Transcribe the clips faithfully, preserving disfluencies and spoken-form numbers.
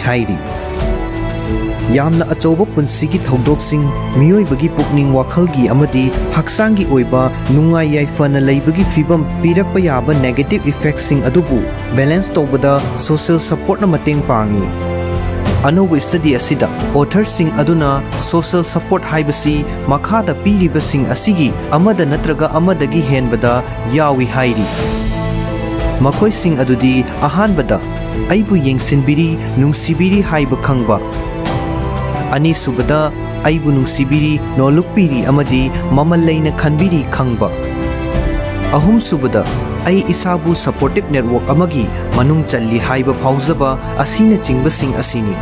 ꯍꯥꯏꯔꯤ꯫ ꯌꯥꯝꯅ ꯑꯆꯧꯕ ꯄꯨꯟꯁꯤꯒꯤ ꯊꯧꯗꯣꯛꯁꯤꯡ, ꯃꯤꯑꯣꯏꯕꯒꯤ ꯄꯨꯛꯅꯤꯡ ꯋꯥꯈꯜꯒꯤ ꯑꯃꯗꯤ ꯍꯛꯆꯥꯡꯒꯤ ꯑꯣꯏꯕ ꯅꯨꯡꯉꯥꯏ ꯌꯥꯏꯐꯅ ꯂꯩꯕꯒꯤ ꯐꯤꯕꯝ ꯄꯤꯔꯛꯄ ꯌꯥꯕ negative effectꯁꯤꯡ ꯑꯗꯨꯕꯨ balance ꯇꯧꯕꯗ social supportꯅ ꯃꯇꯦꯡ ꯄꯥꯡꯏ꯫ ꯑꯅꯧꯕ study ꯑꯁꯤꯗ authorꯁꯤꯡ ꯑꯗꯨꯅ social support ꯍꯥꯏꯕꯁꯤ ꯃꯈꯥꯗ ꯄꯤꯔꯤꯕꯁꯤꯡ ꯑꯁꯤꯒꯤ ꯑꯃꯗ ꯅꯠꯇ꯭ꯔꯒ ꯑꯃꯗꯒꯤ ꯍꯦꯟꯕꯗ ꯌꯥꯎꯏ ꯍꯥꯏꯔꯤ꯫ ꯃꯈꯣꯏꯁꯤꯡ ꯑꯗꯨꯗꯤ, ꯑꯍꯥꯟꯕꯗ, ꯑꯩꯕꯨ ꯌꯦꯡꯁꯤꯟꯕꯤꯔꯤ, ꯅꯨꯡꯁꯤꯕꯤꯔꯤ ꯍꯥꯏꯕ ꯈꯪꯕ꯫ ꯑꯅꯤꯁꯨꯕꯗ, ꯑꯩꯕꯨ ꯅꯨꯡꯁꯤꯕꯤꯔꯤ, ꯅꯣꯂꯨꯛꯄꯤꯔꯤ ꯑꯃꯗꯤ ꯃꯃꯜ ꯂꯩꯅ ꯈꯟꯕꯤꯔꯤ ꯈꯪꯕ꯫ ꯑꯍꯨꯝꯁꯨꯕꯗ, ꯑꯩ ꯏꯁꯥꯕꯨ supportive network ꯑꯃꯒꯤ ꯃꯅꯨꯡ ꯆꯜꯂꯤ ꯍꯥꯏꯕ ꯐꯥꯎꯖꯕ ꯑꯁꯤꯅꯆꯤꯡꯕꯁꯤꯡ ꯑꯁꯤꯅꯤ꯫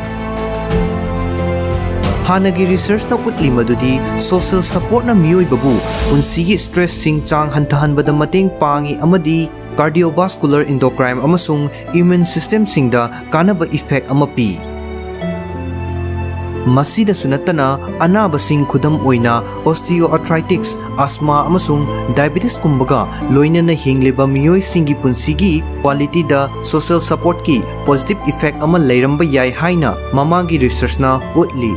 ꯍꯥꯟꯅꯒꯤ researchꯅ ꯎꯠꯂꯤ ꯃꯗꯨꯗꯤ social supportꯅ ꯃꯤꯑꯣꯏꯕꯕꯨ ꯄꯨꯟꯁꯤꯒꯤ stressꯁꯤꯡ ꯆꯥꯡ ꯍꯟꯊꯍꯟꯕꯗ ꯃꯇꯦꯡ ꯄꯥꯡꯏ ꯑꯃꯗꯤ cardiovascular, endocrine ꯑꯃꯁꯨꯡ immune systemꯁꯤꯡꯗ ꯀꯥꯟꯅꯕ effect ꯑꯃ ꯄꯤ꯫ ꯃꯁꯤꯗꯁꯨ ꯅꯠꯇꯅ, ꯑꯅꯥꯕꯁꯤꯡ, ꯈꯨꯗꯝ ꯑꯣꯏꯅ osteoarthritis, asthma ꯑꯃꯁꯨꯡ diabetesꯀꯨꯝꯕꯒ ꯂꯣꯏꯅꯅ ꯍꯤꯡꯂꯤꯕ ꯃꯤꯑꯣꯏꯁꯤꯡꯒꯤ ꯄꯨꯟꯁꯤꯒꯤ qualityꯗ social supportꯀꯤ positive effect ꯑꯃ ꯂꯩꯔꯝꯕ ꯌꯥꯏ ꯍꯥꯏꯅ ꯃꯃꯥꯡꯒꯤ researchꯅ ꯎꯠꯂꯤ꯫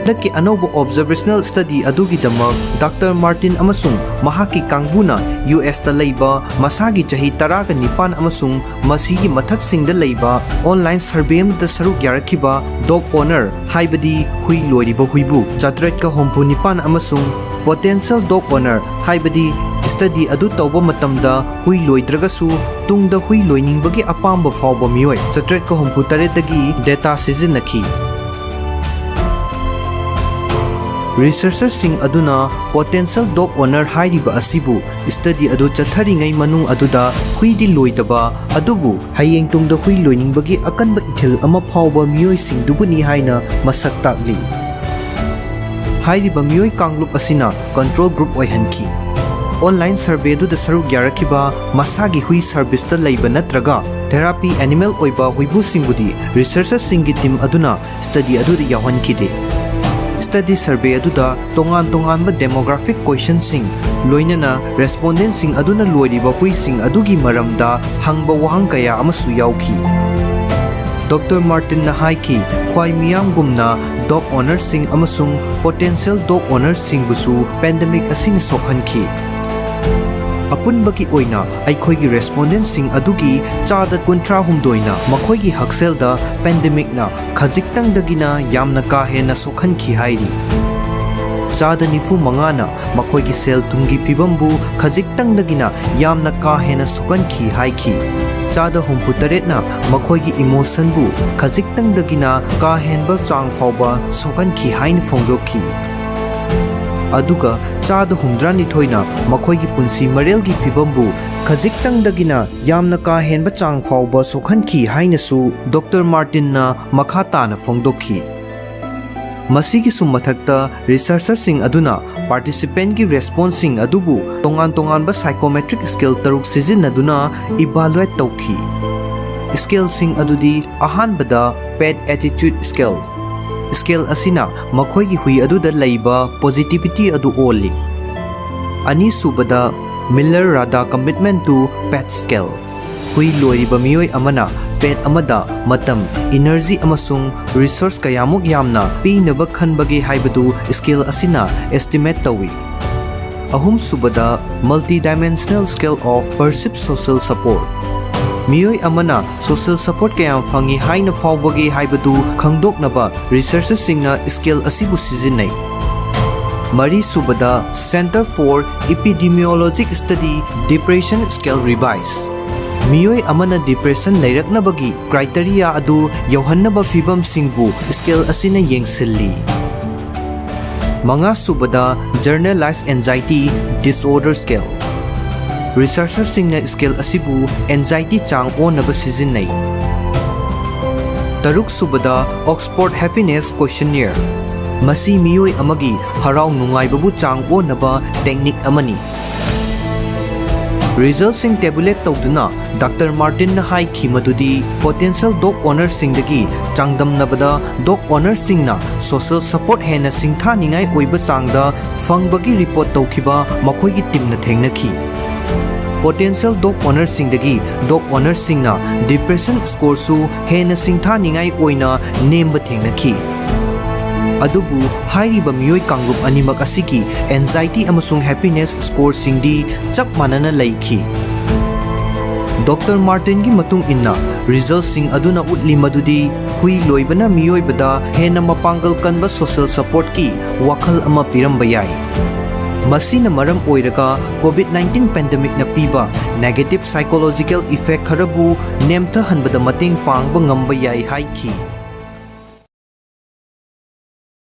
ꯍꯟꯗꯛꯀꯤ ꯑꯅꯧꯕ observational study ꯑꯗꯨꯒꯤꯗꯃꯛ Doctor Martin ꯑꯃꯁꯨꯡ ꯃꯍꯥꯛꯀꯤ ꯀꯥꯡꯕꯨꯅ USꯇ ꯂꯩꯕ ꯃꯁꯥꯒꯤ ꯆꯍꯤ ꯇꯔꯥꯒ ꯅꯤꯄꯥꯟ ꯑꯃꯁꯨꯡ ꯃꯁꯤꯒꯤ ꯃꯊꯛꯁꯤꯡꯗ ꯂꯩꯕ online survey ꯑꯃꯗ ꯁꯔꯨꯛ ꯌꯥꯔꯛꯈꯤꯕ dog owner, ꯍꯥꯏꯕꯗꯤ ꯍꯨꯏ ꯂꯣꯏꯔꯤꯕ ꯍꯨꯏꯕꯨ ꯆꯥꯇ꯭ꯔꯦꯠꯀ ꯍꯨꯝꯐꯨ ꯅꯤꯄꯥꯟ ꯑꯃꯁꯨꯡ potential dog owner, ꯍꯥꯏꯕꯗꯤ study ꯑꯗꯨ ꯇꯧꯕ ꯃꯇꯝꯗ ꯍꯨꯏ ꯂꯣꯏꯗ꯭ꯔꯒꯁꯨ ꯇꯨꯡꯗ ꯍꯨꯏ ꯂꯣꯏꯅꯤꯡꯕꯒꯤ ꯑꯄꯥꯝꯕ ꯐꯥꯎꯕ ꯃꯤꯑꯣꯏ ꯆꯥꯇ꯭ꯔꯦꯠꯀ ꯍꯨꯝꯐꯨ ꯇꯔꯦꯠꯇꯒꯤ data ꯁꯤꯖꯤꯟꯅꯈꯤ꯫ Researcherꯁꯤꯡ ꯑꯗꯨꯅ potential dog owner ꯍꯥꯏꯔꯤꯕ ꯑꯁꯤꯕꯨ study ꯑꯗꯨ ꯆꯠꯊꯔꯤꯉꯩ ꯃꯅꯨꯡ ꯑꯗꯨꯗ ꯍꯨꯏꯗꯤ ꯂꯣꯏꯗꯕ, ꯑꯗꯨꯕꯨ ꯍꯌꯦꯡ ꯇꯨꯡꯗ ꯍꯨꯏ ꯂꯣꯏꯅꯤꯡꯕꯒꯤ ꯑꯀꯟꯕ ꯏꯊꯤꯜ ꯑꯃ ꯐꯥꯎꯕ ꯃꯤꯑꯣꯏꯁꯤꯡꯗꯨꯕꯨꯅꯤ ꯍꯥꯏꯅ ꯃꯁꯛ ꯇꯥꯛꯂꯤ꯫ ꯍꯥꯏꯔꯤꯕ ꯃꯤꯑꯣꯏ ꯀꯥꯡꯂꯨꯞ ꯑꯁꯤꯅ control group ꯑꯣꯏꯍꯟꯈꯤ꯫ Online survey ꯑꯗꯨꯗ ꯁꯔꯨꯛ ꯌꯥꯔꯛꯈꯤꯕ ꯃꯁꯥꯒꯤ ꯍꯨꯏ serviceꯇ ꯂꯩꯕ ꯅꯠꯇ꯭ꯔꯒ therapy animal ꯑꯣꯏꯕ ꯍꯨꯏꯕꯨꯁꯤꯡꯕꯨꯗꯤ researcherꯁꯤꯡꯒꯤ team ꯑꯗꯨꯅ study ꯑꯗꯨꯗ ꯌꯥꯎꯍꯟꯈꯤꯗꯦ꯫ Study survey ꯑꯗꯨꯗ ꯇꯣꯉꯥꯟ ꯇꯣꯉꯥꯟꯕ demographic questionꯁꯤꯡ, ꯂꯣꯏꯅꯅ respondentꯁꯤꯡ ꯑꯗꯨꯅ ꯂꯣꯏꯔꯤꯕ ꯍꯨꯏꯁꯤꯡ ꯑꯗꯨꯒꯤ ꯃꯔꯝꯗ ꯍꯪꯕ ꯋꯥꯍꯪ ꯀꯌꯥ ꯑꯃꯁꯨ ꯌꯥꯎꯈꯤ꯫ ꯗꯣꯛꯇꯔ ꯃꯥꯔꯇꯤꯟꯅ ꯍꯥꯏꯈꯤ, ꯈ꯭ꯋꯥꯏ ꯃꯤꯌꯥꯝꯒꯨꯝꯅ ꯗꯣꯒ ꯑꯣꯅꯔꯁꯤꯡ ꯑꯃꯁꯨꯡ ꯄꯣꯇꯦꯟꯁꯤꯌꯦꯜ ꯗꯣꯒ ꯑꯣꯅꯔꯁꯤꯡꯕꯨꯁꯨ ꯄꯦꯟꯗꯦꯃꯤꯛ ꯑꯁꯤꯅ ꯁꯣꯛꯍꯟꯈꯤ꯫ ꯑꯄꯨꯟꯕꯒꯤ ꯑꯣꯏꯅ ꯑꯩꯈꯣꯏꯒꯤ ꯔꯦꯁꯄꯣꯟꯗꯦꯟꯁꯤꯡ ꯑꯗꯨꯒꯤ ꯆꯥꯗ ꯀꯨꯟꯊ꯭ꯔꯥ ꯍꯨꯝꯗꯣꯏꯅ ꯃꯈꯣꯏꯒꯤ ꯍꯛꯁꯦꯜꯗ ꯄꯦꯟꯗꯦꯃꯤꯛꯅ ꯈꯖꯤꯛꯇꯪꯗꯒꯤꯅ ꯌꯥꯝꯅ ꯀꯥ ꯍꯦꯟꯅ ꯁꯣꯛꯍꯟꯈꯤ ꯍꯥꯏꯔꯤ꯫ ꯆꯥꯗ ꯅꯤꯐꯨ ꯃꯉꯥꯅ ꯃꯈꯣꯏꯒꯤ ꯁꯦꯜ ꯊꯨꯝꯒꯤ ꯐꯤꯕꯝꯕꯨ ꯈꯖꯤꯛꯇꯪꯗꯒꯤꯅ ꯌꯥꯝꯅ ꯀꯥ ꯍꯦꯟꯅ ꯁꯣꯛꯍꯟꯈꯤ ꯍꯥꯏꯈꯤ꯫ ꯆꯥꯗ ꯍꯨꯝꯐꯨ ꯇꯔꯦꯠꯅ ꯃꯈꯣꯏꯒꯤ ꯏꯃꯣꯁꯟꯕꯨ ꯈꯖꯤꯛꯇꯪꯗꯒꯤꯅ ꯀꯥ ꯍꯦꯟꯕ ꯆꯥꯡ ꯐꯥꯎꯕ ꯁꯣꯛꯍꯟꯈꯤ ꯍꯥꯏꯅ ꯐꯣꯡꯗꯣꯛꯈꯤ꯫ ꯑꯗꯨꯒ ꯆꯥꯗ ꯍꯨꯝꯗ꯭ꯔꯥꯅꯤꯊꯣꯏꯅ ꯃꯈꯣꯏꯒꯤ ꯄꯨꯟꯁꯤ ꯃꯔꯦꯜꯒꯤ ꯐꯤꯕꯝꯕꯨ ꯈꯖꯤꯛꯇꯪꯗꯒꯤꯅ ꯌꯥꯝꯅ ꯀꯥ ꯍꯦꯟꯕ ꯆꯥꯡ ꯐꯥꯎꯕ ꯁꯣꯛꯍꯟꯈꯤ ꯍꯥꯏꯅꯁꯨ ꯗꯣꯛꯇꯔ ꯃꯥꯔꯇꯤꯟꯅ ꯃꯈꯥ ꯇꯥꯅ ꯐꯣꯡꯗꯣꯛꯈꯤ꯫ ꯃꯁꯤꯒꯤꯁꯨ ꯃꯊꯛꯇ ꯔꯤꯁꯔꯆꯔꯁꯤꯡ ꯑꯗꯨꯅ ꯄꯥꯔꯇꯤꯁꯤꯄꯦꯟꯒꯤ ꯔꯦꯁꯄꯣꯟꯁꯁꯤꯡ ꯑꯗꯨꯕꯨ ꯇꯣꯉꯥꯟ ꯇꯣꯉꯥꯟꯕ ꯁꯥꯏꯀꯣꯃꯦꯇ꯭ꯔꯤꯛ ꯁ꯭ꯀꯦꯜ ꯇꯔꯨꯛ ꯁꯤꯖꯤꯟꯅꯗꯨꯅ ꯏꯚꯥꯂꯨꯑꯦꯠ ꯇꯧꯈꯤ꯫ ꯁ꯭ꯀꯦꯜꯁꯤꯡ ꯑꯗꯨꯗꯤ ꯑꯍꯥꯟꯕꯗ ꯄꯦꯠ ꯑꯦꯇꯤꯆꯨꯗ ꯁ꯭ꯀꯦꯜ꯫ ꯁ꯭ꯀꯦꯜ ꯑꯁꯤꯅ ꯃꯈꯣꯏꯒꯤ ꯍꯨꯏ ꯑꯗꯨꯗ ꯂꯩꯕ ꯄꯣꯖꯤꯇꯤꯚꯤꯇꯤ ꯑꯗꯨ ꯑꯣꯜꯂꯤ꯫ ꯑꯅꯤꯁꯨꯕꯗ ꯃꯤꯂꯔ ꯔꯥꯗꯥ ꯀꯃꯤꯠꯃꯦꯟ ꯇꯨ ꯄꯦꯠ ꯁ꯭ꯀꯦꯜ꯫ ꯍꯨꯏ ꯂꯣꯏꯔꯤꯕ ꯃꯤꯑꯣꯏ ꯑꯃꯅ ꯄꯦꯠ ꯑꯃꯗ ꯃꯇꯝ, ꯏꯅꯔꯖꯤ ꯑꯃꯁꯨꯡ ꯔꯤꯁꯣꯔꯁ ꯀꯌꯥꯃꯨꯛ ꯌꯥꯝꯅ ꯄꯤꯅꯕ ꯈꯟꯕꯒꯦ ꯍꯥꯏꯕꯗꯨ ꯁ꯭ꯀꯦꯜ ꯑꯁꯤꯅ ꯑꯦꯁꯇꯤꯃꯦꯠ ꯇꯧꯏ꯫ ꯑꯍꯨꯝꯁꯨꯕꯗ, multidimensional scale of perceived social support꯫ ꯃꯤꯑꯣꯏ ꯑꯃꯅ ꯁꯣꯁꯤꯌꯦꯜ ꯁꯄꯣꯔꯠ ꯀꯌꯥꯝ ꯐꯪꯏ ꯍꯥꯏꯅ ꯐꯥꯎꯕꯒꯦ ꯍꯥꯏꯕꯗꯨ ꯈꯪꯗꯣꯛꯅꯕ ꯔꯤꯁꯔꯆꯔꯁꯤꯡꯅ ꯁ꯭ꯀꯦꯜ ꯑꯁꯤꯕꯨ ꯁꯤꯖꯤꯟꯅꯩ꯫ ꯃꯔꯤꯁꯨꯕꯗ, Center for Epidemiologic Study Depression Scale Revise꯫ ꯃꯤꯑꯣꯏ ꯑꯃꯅ ꯗꯤꯄ꯭ꯔꯦꯁꯟ ꯂꯩꯔꯛꯅꯕꯒꯤ ꯀ꯭ꯔꯥꯏꯇꯦꯔꯤꯌꯥ ꯑꯗꯨ ꯌꯧꯍꯟꯅꯕ ꯐꯤꯚꯝꯁꯤꯡꯕꯨ ꯁ꯭ꯀꯦꯜ ꯑꯁꯤꯅ ꯌꯦꯡꯁꯤꯜꯂꯤ꯫ ꯃꯉꯥꯁꯨꯕꯗ, Generalized Anxiety Disorder Scale꯫ ꯔꯤꯁꯔꯆꯔꯁꯤꯡꯅ ꯁ꯭ꯀꯦꯜ ꯑꯁꯤꯕꯨ ꯑꯦꯟꯖꯥꯏꯇꯤ ꯆꯥꯡ ꯑꯣꯟꯅꯕ ꯁꯤꯖꯤꯟꯅꯩ꯫ ꯇꯔꯨꯛꯁꯨꯕꯗ, Oxford Happiness Questionnaire꯫ ꯃꯁꯤ ꯃꯤꯑꯣꯏ ꯑꯃꯒꯤ ꯍꯔꯥꯎ ꯅꯨꯡꯉꯥꯏꯕꯕꯨ ꯆꯥꯡ ꯑꯣꯟꯅꯕ ꯇꯦꯛꯅꯤꯛ ꯑꯃꯅꯤ꯫ ꯔꯤꯖꯜꯁꯤꯡ ꯇꯦꯕꯨꯂꯦꯠ ꯇꯧꯗꯨꯅ ꯗꯥꯛꯇꯔ ꯃꯥꯔꯇꯤꯟꯅ ꯍꯥꯏꯈꯤ ꯃꯗꯨꯗꯤ ꯄꯣꯇꯦꯟꯁꯤꯌꯦꯜ ꯗꯣꯒ ꯑꯣꯅꯔꯁꯤꯡꯗꯒꯤ ꯆꯥꯡꯗꯝꯅꯕꯗ ꯗꯣꯒ ꯑꯣꯅꯔꯁꯤꯡꯅ ꯁꯣꯁꯤꯌꯦꯜ ꯁꯄꯣꯔꯠ ꯍꯦꯟꯅ ꯁꯤꯡꯊꯥꯅꯤꯡꯉꯥꯏ ꯑꯣꯏꯕ ꯆꯥꯡꯗ ꯐꯪꯕꯒꯤ ꯔꯤꯄꯣꯔꯠ ꯇꯧꯈꯤꯕ ꯃꯈꯣꯏꯒꯤ ꯇꯤꯝꯅ ꯊꯦꯡꯅꯈꯤ꯫ Potential dog ownerꯁꯤꯡꯗꯒꯤ dog ownerꯁꯤꯡꯅ depression scoreꯁꯨ ꯍꯦꯟꯅ ꯁꯤꯡꯊꯥꯅꯤꯡꯉꯥꯏ ꯑꯣꯏꯅ ꯅꯦꯝꯕ ꯊꯦꯡꯅꯈꯤ꯫ ꯑꯗꯨꯕꯨ ꯍꯥꯏꯔꯤꯕ ꯃꯤꯑꯣꯏ ꯀꯥꯡꯂꯨꯞ ꯑꯅꯤꯃꯛ ꯑꯁꯤꯒꯤ anxiety ꯑꯃꯁꯨꯡ happiness scoreꯁꯤꯡꯗꯤ ꯆꯞ ꯃꯥꯟꯅꯅ ꯂꯩꯈꯤ꯫ ꯗꯣꯛꯇꯔ ꯃꯥꯔꯇꯤꯟꯒꯤ ꯃꯇꯨꯡ ꯏꯟꯅ, resultꯁꯤꯡ ꯑꯗꯨꯅ ꯎꯠꯂꯤ ꯃꯗꯨꯗꯤ ꯍꯨꯏ ꯂꯣꯏꯕꯅ ꯃꯤꯑꯣꯏꯕꯗ ꯍꯦꯟꯅ ꯃꯄꯥꯡꯒꯜ ꯀꯟꯕ social supportꯀꯤ ꯋꯥꯈꯜ ꯑꯃ ꯄꯤꯔꯝꯕ ꯌꯥꯏ꯫ ꯃꯁꯤꯅ ꯃꯔꯝ ꯑꯣꯏꯔꯒ COVID nineteen pandemicꯅ ꯄꯤꯕ negative psychological effect ꯈꯔꯕꯨ ꯅꯦꯝꯊꯍꯟꯕꯗ ꯃꯇꯦꯡ ꯄꯥꯡꯕ ꯉꯝꯕ ꯌꯥꯏ ꯍꯥꯏꯈꯤ꯫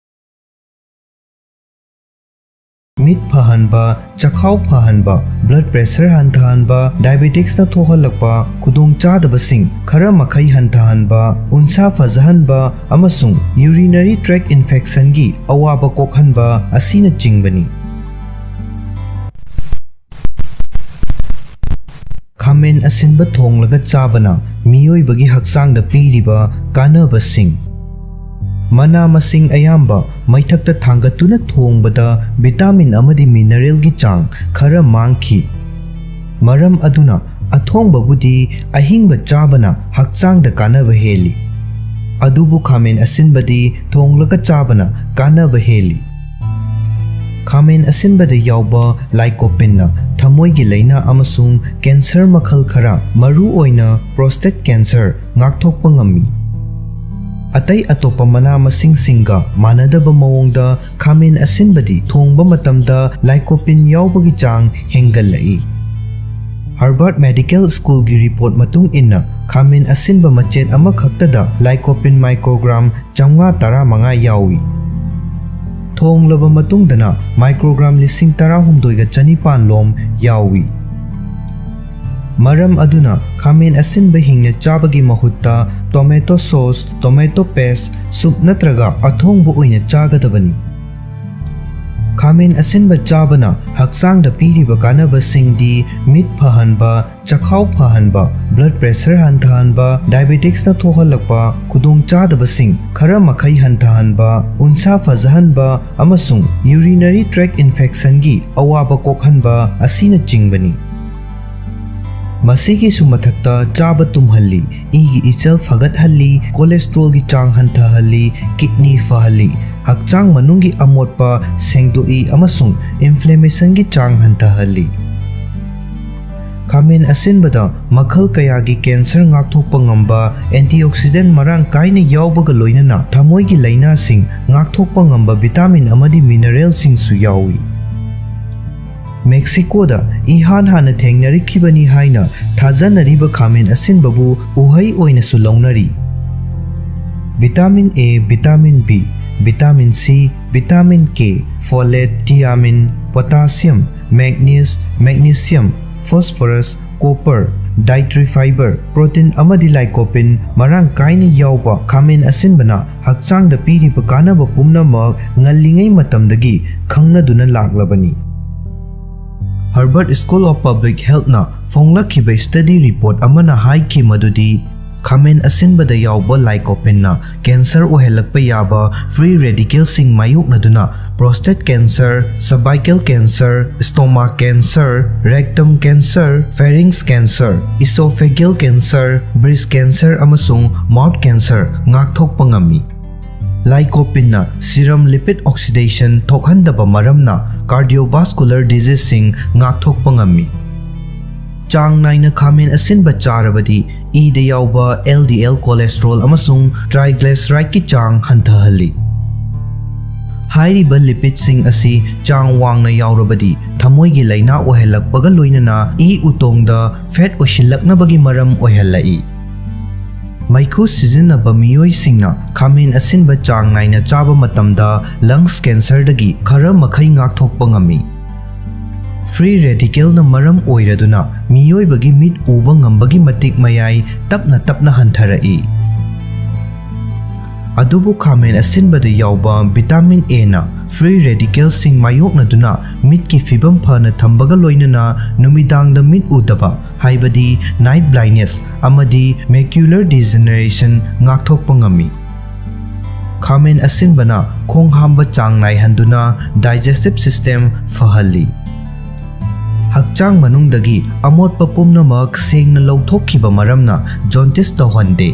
ꯃꯤꯠ ꯐꯍꯟꯕ, ꯆꯈꯥꯎ ꯐꯍꯟꯕ, blood pressure ꯍꯟꯊꯍꯟꯕ, diabeticsꯅ ꯊꯣꯛꯍꯜꯂꯛꯄ ꯈꯨꯗꯣꯡꯆꯥꯗꯕꯁꯤꯡ ꯈꯔ ꯃꯈꯩ ꯍꯟꯊꯍꯟꯕ, ꯎꯟꯁꯥ ꯐꯖꯍꯟꯕ ꯑꯃꯁꯨꯡ urinary tract infectionꯒꯤ ꯑꯋꯥꯕ ꯀꯣꯛꯍꯟꯕ ꯑꯁꯤꯅꯆꯤꯡꯕꯅꯤ꯫ ꯈꯥꯃꯦꯟ ꯑꯁꯤꯟꯕ ꯊꯣꯡꯂꯒ ꯆꯥꯕꯅ ꯃꯤꯑꯣꯏꯕꯒꯤ ꯍꯛꯆꯥꯡꯗ ꯄꯤꯔꯤꯕ ꯀꯥꯟꯅꯕꯁꯤꯡ꯫ ꯃꯅꯥ ꯃꯁꯤꯡ ꯑꯌꯥꯝꯕ ꯃꯩꯊꯛꯇ ꯊꯥꯡꯒꯠꯇꯨꯅ ꯊꯣꯡꯕꯗ vitamin ꯑꯃꯗꯤ mineralꯒꯤ ꯆꯥꯡ ꯈꯔ ꯃꯥꯡꯈꯤ꯫ ꯃꯔꯝ ꯑꯗꯨꯅ ꯑꯊꯣꯡꯕꯕꯨꯗꯤ ꯑꯍꯤꯡꯕ ꯆꯥꯕꯅ ꯍꯛꯆꯥꯡꯗ ꯀꯥꯟꯅꯕ ꯍꯦꯜꯂꯤ꯫ ꯑꯗꯨꯕꯨ ꯈꯥꯃꯦꯟ ꯑꯁꯤꯟꯕꯗꯤ ꯊꯣꯡꯂꯒ ꯆꯥꯕꯅ ꯀꯥꯟꯅꯕ ꯍꯦꯜꯂꯤ꯫ ꯈꯥꯃꯦꯟ ꯑꯁꯤꯟꯕꯗ ꯌꯥꯎꯕ lycopeneꯅ ꯊꯃꯣꯏꯒꯤ ꯂꯥꯏꯅꯥ ꯑꯃꯁꯨꯡ cancer ꯃꯈꯜ ꯈꯔ, ꯃꯔꯨꯑꯣꯏꯅ prostate cancer, ꯉꯥꯛꯊꯣꯛꯄ ꯉꯝꯃꯤ꯫ ꯑꯇꯩ ꯑꯇꯣꯞꯄ ꯃꯅꯥ ꯃꯁꯤꯡꯁꯤꯡꯒ ꯃꯥꯟꯅꯗꯕ ꯃꯑꯣꯡꯗ ꯈꯥꯃꯦꯟ ꯑꯁꯤꯟꯕꯗꯤ ꯊꯣꯡꯕ ꯃꯇꯝꯗ lycopene ꯌꯥꯎꯕꯒꯤ ꯆꯥꯡ ꯍꯦꯟꯒꯠꯂꯛꯏ꯫ Harvard Medical Schoolꯒꯤ report ꯃꯇꯨꯡ ꯏꯟꯅ, ꯈꯥꯃꯦꯟ ꯑꯁꯤꯟꯕ ꯃꯆꯦꯠ ꯑꯃꯈꯛꯇꯗ lycopene microgram ꯆꯥꯝꯃꯉꯥ ꯇꯔꯥꯃꯉꯥ ꯌꯥꯎꯏ꯫ ꯊꯣꯡꯂꯕ ꯃꯇꯨꯡꯗꯅ microgram ꯂꯤꯁꯤꯡ ꯇꯔꯥꯍꯨꯝꯗꯣꯏꯒ ꯆꯅꯤꯄꯥꯟ ꯂꯣꯝ ꯌꯥꯎꯏ꯫ ꯃꯔꯝ ꯑꯗꯨꯅ ꯈꯥꯃꯦꯟ ꯑꯁꯤꯟꯕ ꯍꯤꯡꯅ ꯆꯥꯕꯒꯤ ꯃꯍꯨꯠꯇ tomato sauce, tomato paste, soup ꯅꯠꯇ꯭ꯔꯒ ꯑꯊꯣꯡꯕ ꯑꯣꯏꯅ ꯆꯥꯒꯗꯕꯅꯤ꯫ ꯈꯥꯃꯦꯟ ꯑꯁꯤꯟꯕ ꯆꯥꯕꯅ ꯍꯛꯆꯥꯡꯗ ꯄꯤꯔꯤꯕ ꯀꯥꯟꯅꯕꯁꯤꯡꯗꯤ ꯃꯤꯠ ꯐꯍꯟꯕ, ꯆꯈꯥꯎ ꯐꯍꯟꯕ, blood pressure ꯍꯟꯊꯍꯟꯕ, diabeticsꯅ ꯊꯣꯛꯍꯜꯂꯛꯄ ꯈꯨꯗꯣꯡꯆꯥꯗꯕꯁꯤꯡ ꯈꯔ ꯃꯈꯩ ꯍꯟꯊꯍꯟꯕ, ꯎꯟꯁꯥ ꯐꯖꯍꯟꯕ ꯑꯃꯁꯨꯡ urinary tract infectionꯒꯤ ꯑꯋꯥꯕ ꯀꯣꯛꯍꯟꯕ ꯑꯁꯤꯅꯆꯤꯡꯕꯅꯤ꯫ ꯃꯁꯤꯒꯤꯁꯨ ꯃꯊꯛꯇ ꯆꯥꯕ ꯇꯨꯝꯍꯜꯂꯤ, ꯏꯒꯤ ꯏꯆꯦꯜ ꯐꯒꯠꯍꯜꯂꯤ, cholesterolꯒꯤ ꯆꯥꯡ ꯍꯟꯊꯍꯜꯂꯤ, kidney ꯐꯍꯜꯂꯤ, ꯍꯛꯆꯥꯡ ꯃꯅꯨꯡꯒꯤ ꯑꯃꯣꯠꯄ ꯁꯦꯡꯗꯣꯛꯏ ꯑꯃꯁꯨꯡ inflammationꯒꯤ ꯆꯥꯡ ꯍꯟꯊꯍꯜꯂꯤ꯫ ꯈꯥꯃꯦꯟ ꯑꯁꯤꯟꯕꯗ ꯃꯈꯜ ꯀꯌꯥꯒꯤ cancer ꯉꯥꯛꯊꯣꯛꯄ ꯉꯝꯕ antioxidant ꯃꯔꯥꯡ ꯀꯥꯏꯅ ꯌꯥꯎꯕꯒ ꯂꯣꯏꯅꯅ ꯊꯃꯣꯏꯒꯤ ꯂꯥꯏꯅꯥꯁꯤꯡ ꯉꯥꯛꯊꯣꯛꯄ ꯉꯝꯕ vitamin ꯑꯃꯗꯤ mineralꯁꯤꯡꯁꯨ ꯌꯥꯎꯏ꯫ ꯃꯦꯛꯁꯤꯀꯣꯗ ꯏꯍꯥꯟ ꯍꯥꯟꯅ ꯊꯦꯡꯅꯔꯛꯈꯤꯕꯅꯤ ꯍꯥꯏꯅ ꯊꯥꯖꯅꯔꯤꯕ ꯈꯥꯃꯦꯟ ꯑꯁꯤꯟꯕꯕꯨ ꯎꯍꯩ ꯑꯣꯏꯅꯁꯨ ꯂꯧꯅꯔꯤ꯫ Vitamin A, vitamin B, vitamin C, vitamin K, folate, thiamine, potassium, manganese, magnesium, phosphorus, copper, dietary fiber, protein ꯑꯃꯗꯤ lycopene ꯃꯔꯥꯡ ꯀꯥꯏꯅ ꯌꯥꯎꯕ ꯈꯥꯃꯦꯟ ꯑꯁꯤꯟꯕꯅ ꯍꯛꯆꯥꯡꯗ ꯄꯤꯔꯤꯕ ꯀꯥꯟꯅꯕ ꯄꯨꯝꯅꯃꯛ ꯉꯜꯂꯤꯉꯩ ꯃꯇꯝꯗꯒꯤ ꯈꯪꯅꯗꯨꯅ ꯂꯥꯛꯂꯕꯅꯤ꯫ Harvard School of Public Healthꯅ ꯐꯣꯡꯂꯛꯈꯤꯕ study report ꯑꯃꯅ ꯍꯥꯏꯈꯤ ꯃꯗꯨꯗꯤ ꯈꯥꯃꯦꯟ ꯑꯁꯤꯟꯕꯗ ꯌꯥꯎꯕ lycopeneꯅ cancer ꯑꯣꯏꯍꯜꯂꯛꯄ ꯌꯥꯕ free radicalꯁꯤꯡ ꯃꯥꯌꯣꯛꯅꯗꯨꯅ prostate cancer, cervical cancer, stomach cancer, rectum cancer, pharynx cancer, esophageal cancer, breast cancer ꯑꯃꯁꯨꯡ mouth cancer ꯉꯥꯛꯊꯣꯛꯄ ꯉꯝꯃꯤ꯫ Lycopeneꯅ serum lipid oxidation ꯊꯣꯛꯍꯟꯗꯕ ꯃꯔꯝꯅ cardiovascular diseaseꯁꯤꯡ ꯉꯥꯛꯊꯣꯛꯄ ꯉꯝꯃꯤ꯫ ꯆꯥꯡ ꯅꯥꯏꯅ ꯈꯥꯃꯦꯟ ꯑꯁꯤꯟꯕ ꯆꯥꯔꯕꯗꯤ ꯏꯗ ꯌꯥꯎꯕ LDL cholesterol ꯑꯃꯁꯨꯡ triglycerideꯀꯤ ꯆꯥꯡ ꯍꯟꯊꯍꯜꯂꯤ꯫ ꯍꯥꯏꯔꯤꯕ lipidꯁꯤꯡ ꯑꯁꯤ ꯆꯥꯡ ꯋꯥꯡꯅ ꯌꯥꯎꯔꯕꯗꯤ ꯊꯃꯣꯏꯒꯤ ꯂꯥꯏꯅꯥ ꯑꯣꯏꯍꯜꯂꯛꯄꯒ ꯂꯣꯏꯅꯅ ꯏ ꯎꯇꯣꯡꯗ fat ꯑꯣꯏꯁꯤꯜꯂꯛꯅꯕꯒꯤ ꯃꯔꯝ ꯑꯣꯏꯍꯜꯂꯛꯏ꯫ ꯃꯩꯈꯨ ꯁꯤꯖꯤꯟꯅꯕ ꯃꯤꯑꯣꯏꯁꯤꯡꯅ ꯈꯥꯃꯦꯟ ꯑꯁꯤꯟꯕ ꯆꯥꯡ ꯅꯥꯏꯅ ꯆꯥꯕ ꯃꯇꯝꯗ lungs cancerꯗꯒꯤ ꯈꯔ ꯃꯈꯩ ꯉꯥꯛꯊꯣꯛꯄ ꯉꯝꯃꯤ꯫ Free radicalꯅ ꯃꯔꯝ ꯑꯣꯏꯔꯗꯨꯅ ꯃꯤꯑꯣꯏꯕꯒꯤ ꯃꯤꯠ ꯎꯕ ꯉꯝꯕꯒꯤ ꯃꯇꯤꯛ ꯃꯌꯥꯏ ꯇꯞꯅ ꯇꯞꯅ ꯍꯟꯊꯔꯛꯏ꯫ ꯑꯗꯨꯕꯨ ꯈꯥꯃꯦꯟ ꯑꯁꯤꯟꯕꯗ ꯌꯥꯎꯕ vitamin Aꯅ free radicalꯁꯤꯡ ꯃꯥꯌꯣꯛꯅꯗꯨꯅ ꯃꯤꯠꯀꯤ ꯐꯤꯕꯝ ꯐꯅ ꯊꯝꯕꯒ ꯂꯣꯏꯅꯅ ꯅꯨꯃꯤꯗꯥꯡꯗ ꯃꯤꯠ ꯎꯗꯕ, ꯍꯥꯏꯕꯗꯤ night blindness ꯑꯃꯗꯤ macular degeneration ꯉꯥꯛꯊꯣꯛꯄ ꯉꯝꯃꯤ꯫ ꯈꯥꯃꯦꯟ ꯑꯁꯤꯟꯕꯅ ꯈꯣꯡ ꯍꯥꯝꯕ ꯆꯥꯡ ꯅꯥꯏꯍꯟꯗꯨꯅ digestive system ꯐꯍꯜꯂꯤ꯫ ꯍꯛꯆꯥꯡ ꯃꯅꯨꯡꯗꯒꯤ ꯑꯃꯣꯠꯄ ꯄꯨꯝꯅꯃꯛ ꯁꯦꯡꯅ ꯂꯧꯊꯣꯛꯈꯤꯕ ꯃꯔꯝꯅ ꯖꯣꯟꯇꯤꯁ ꯇꯧꯍꯟꯗꯦ꯫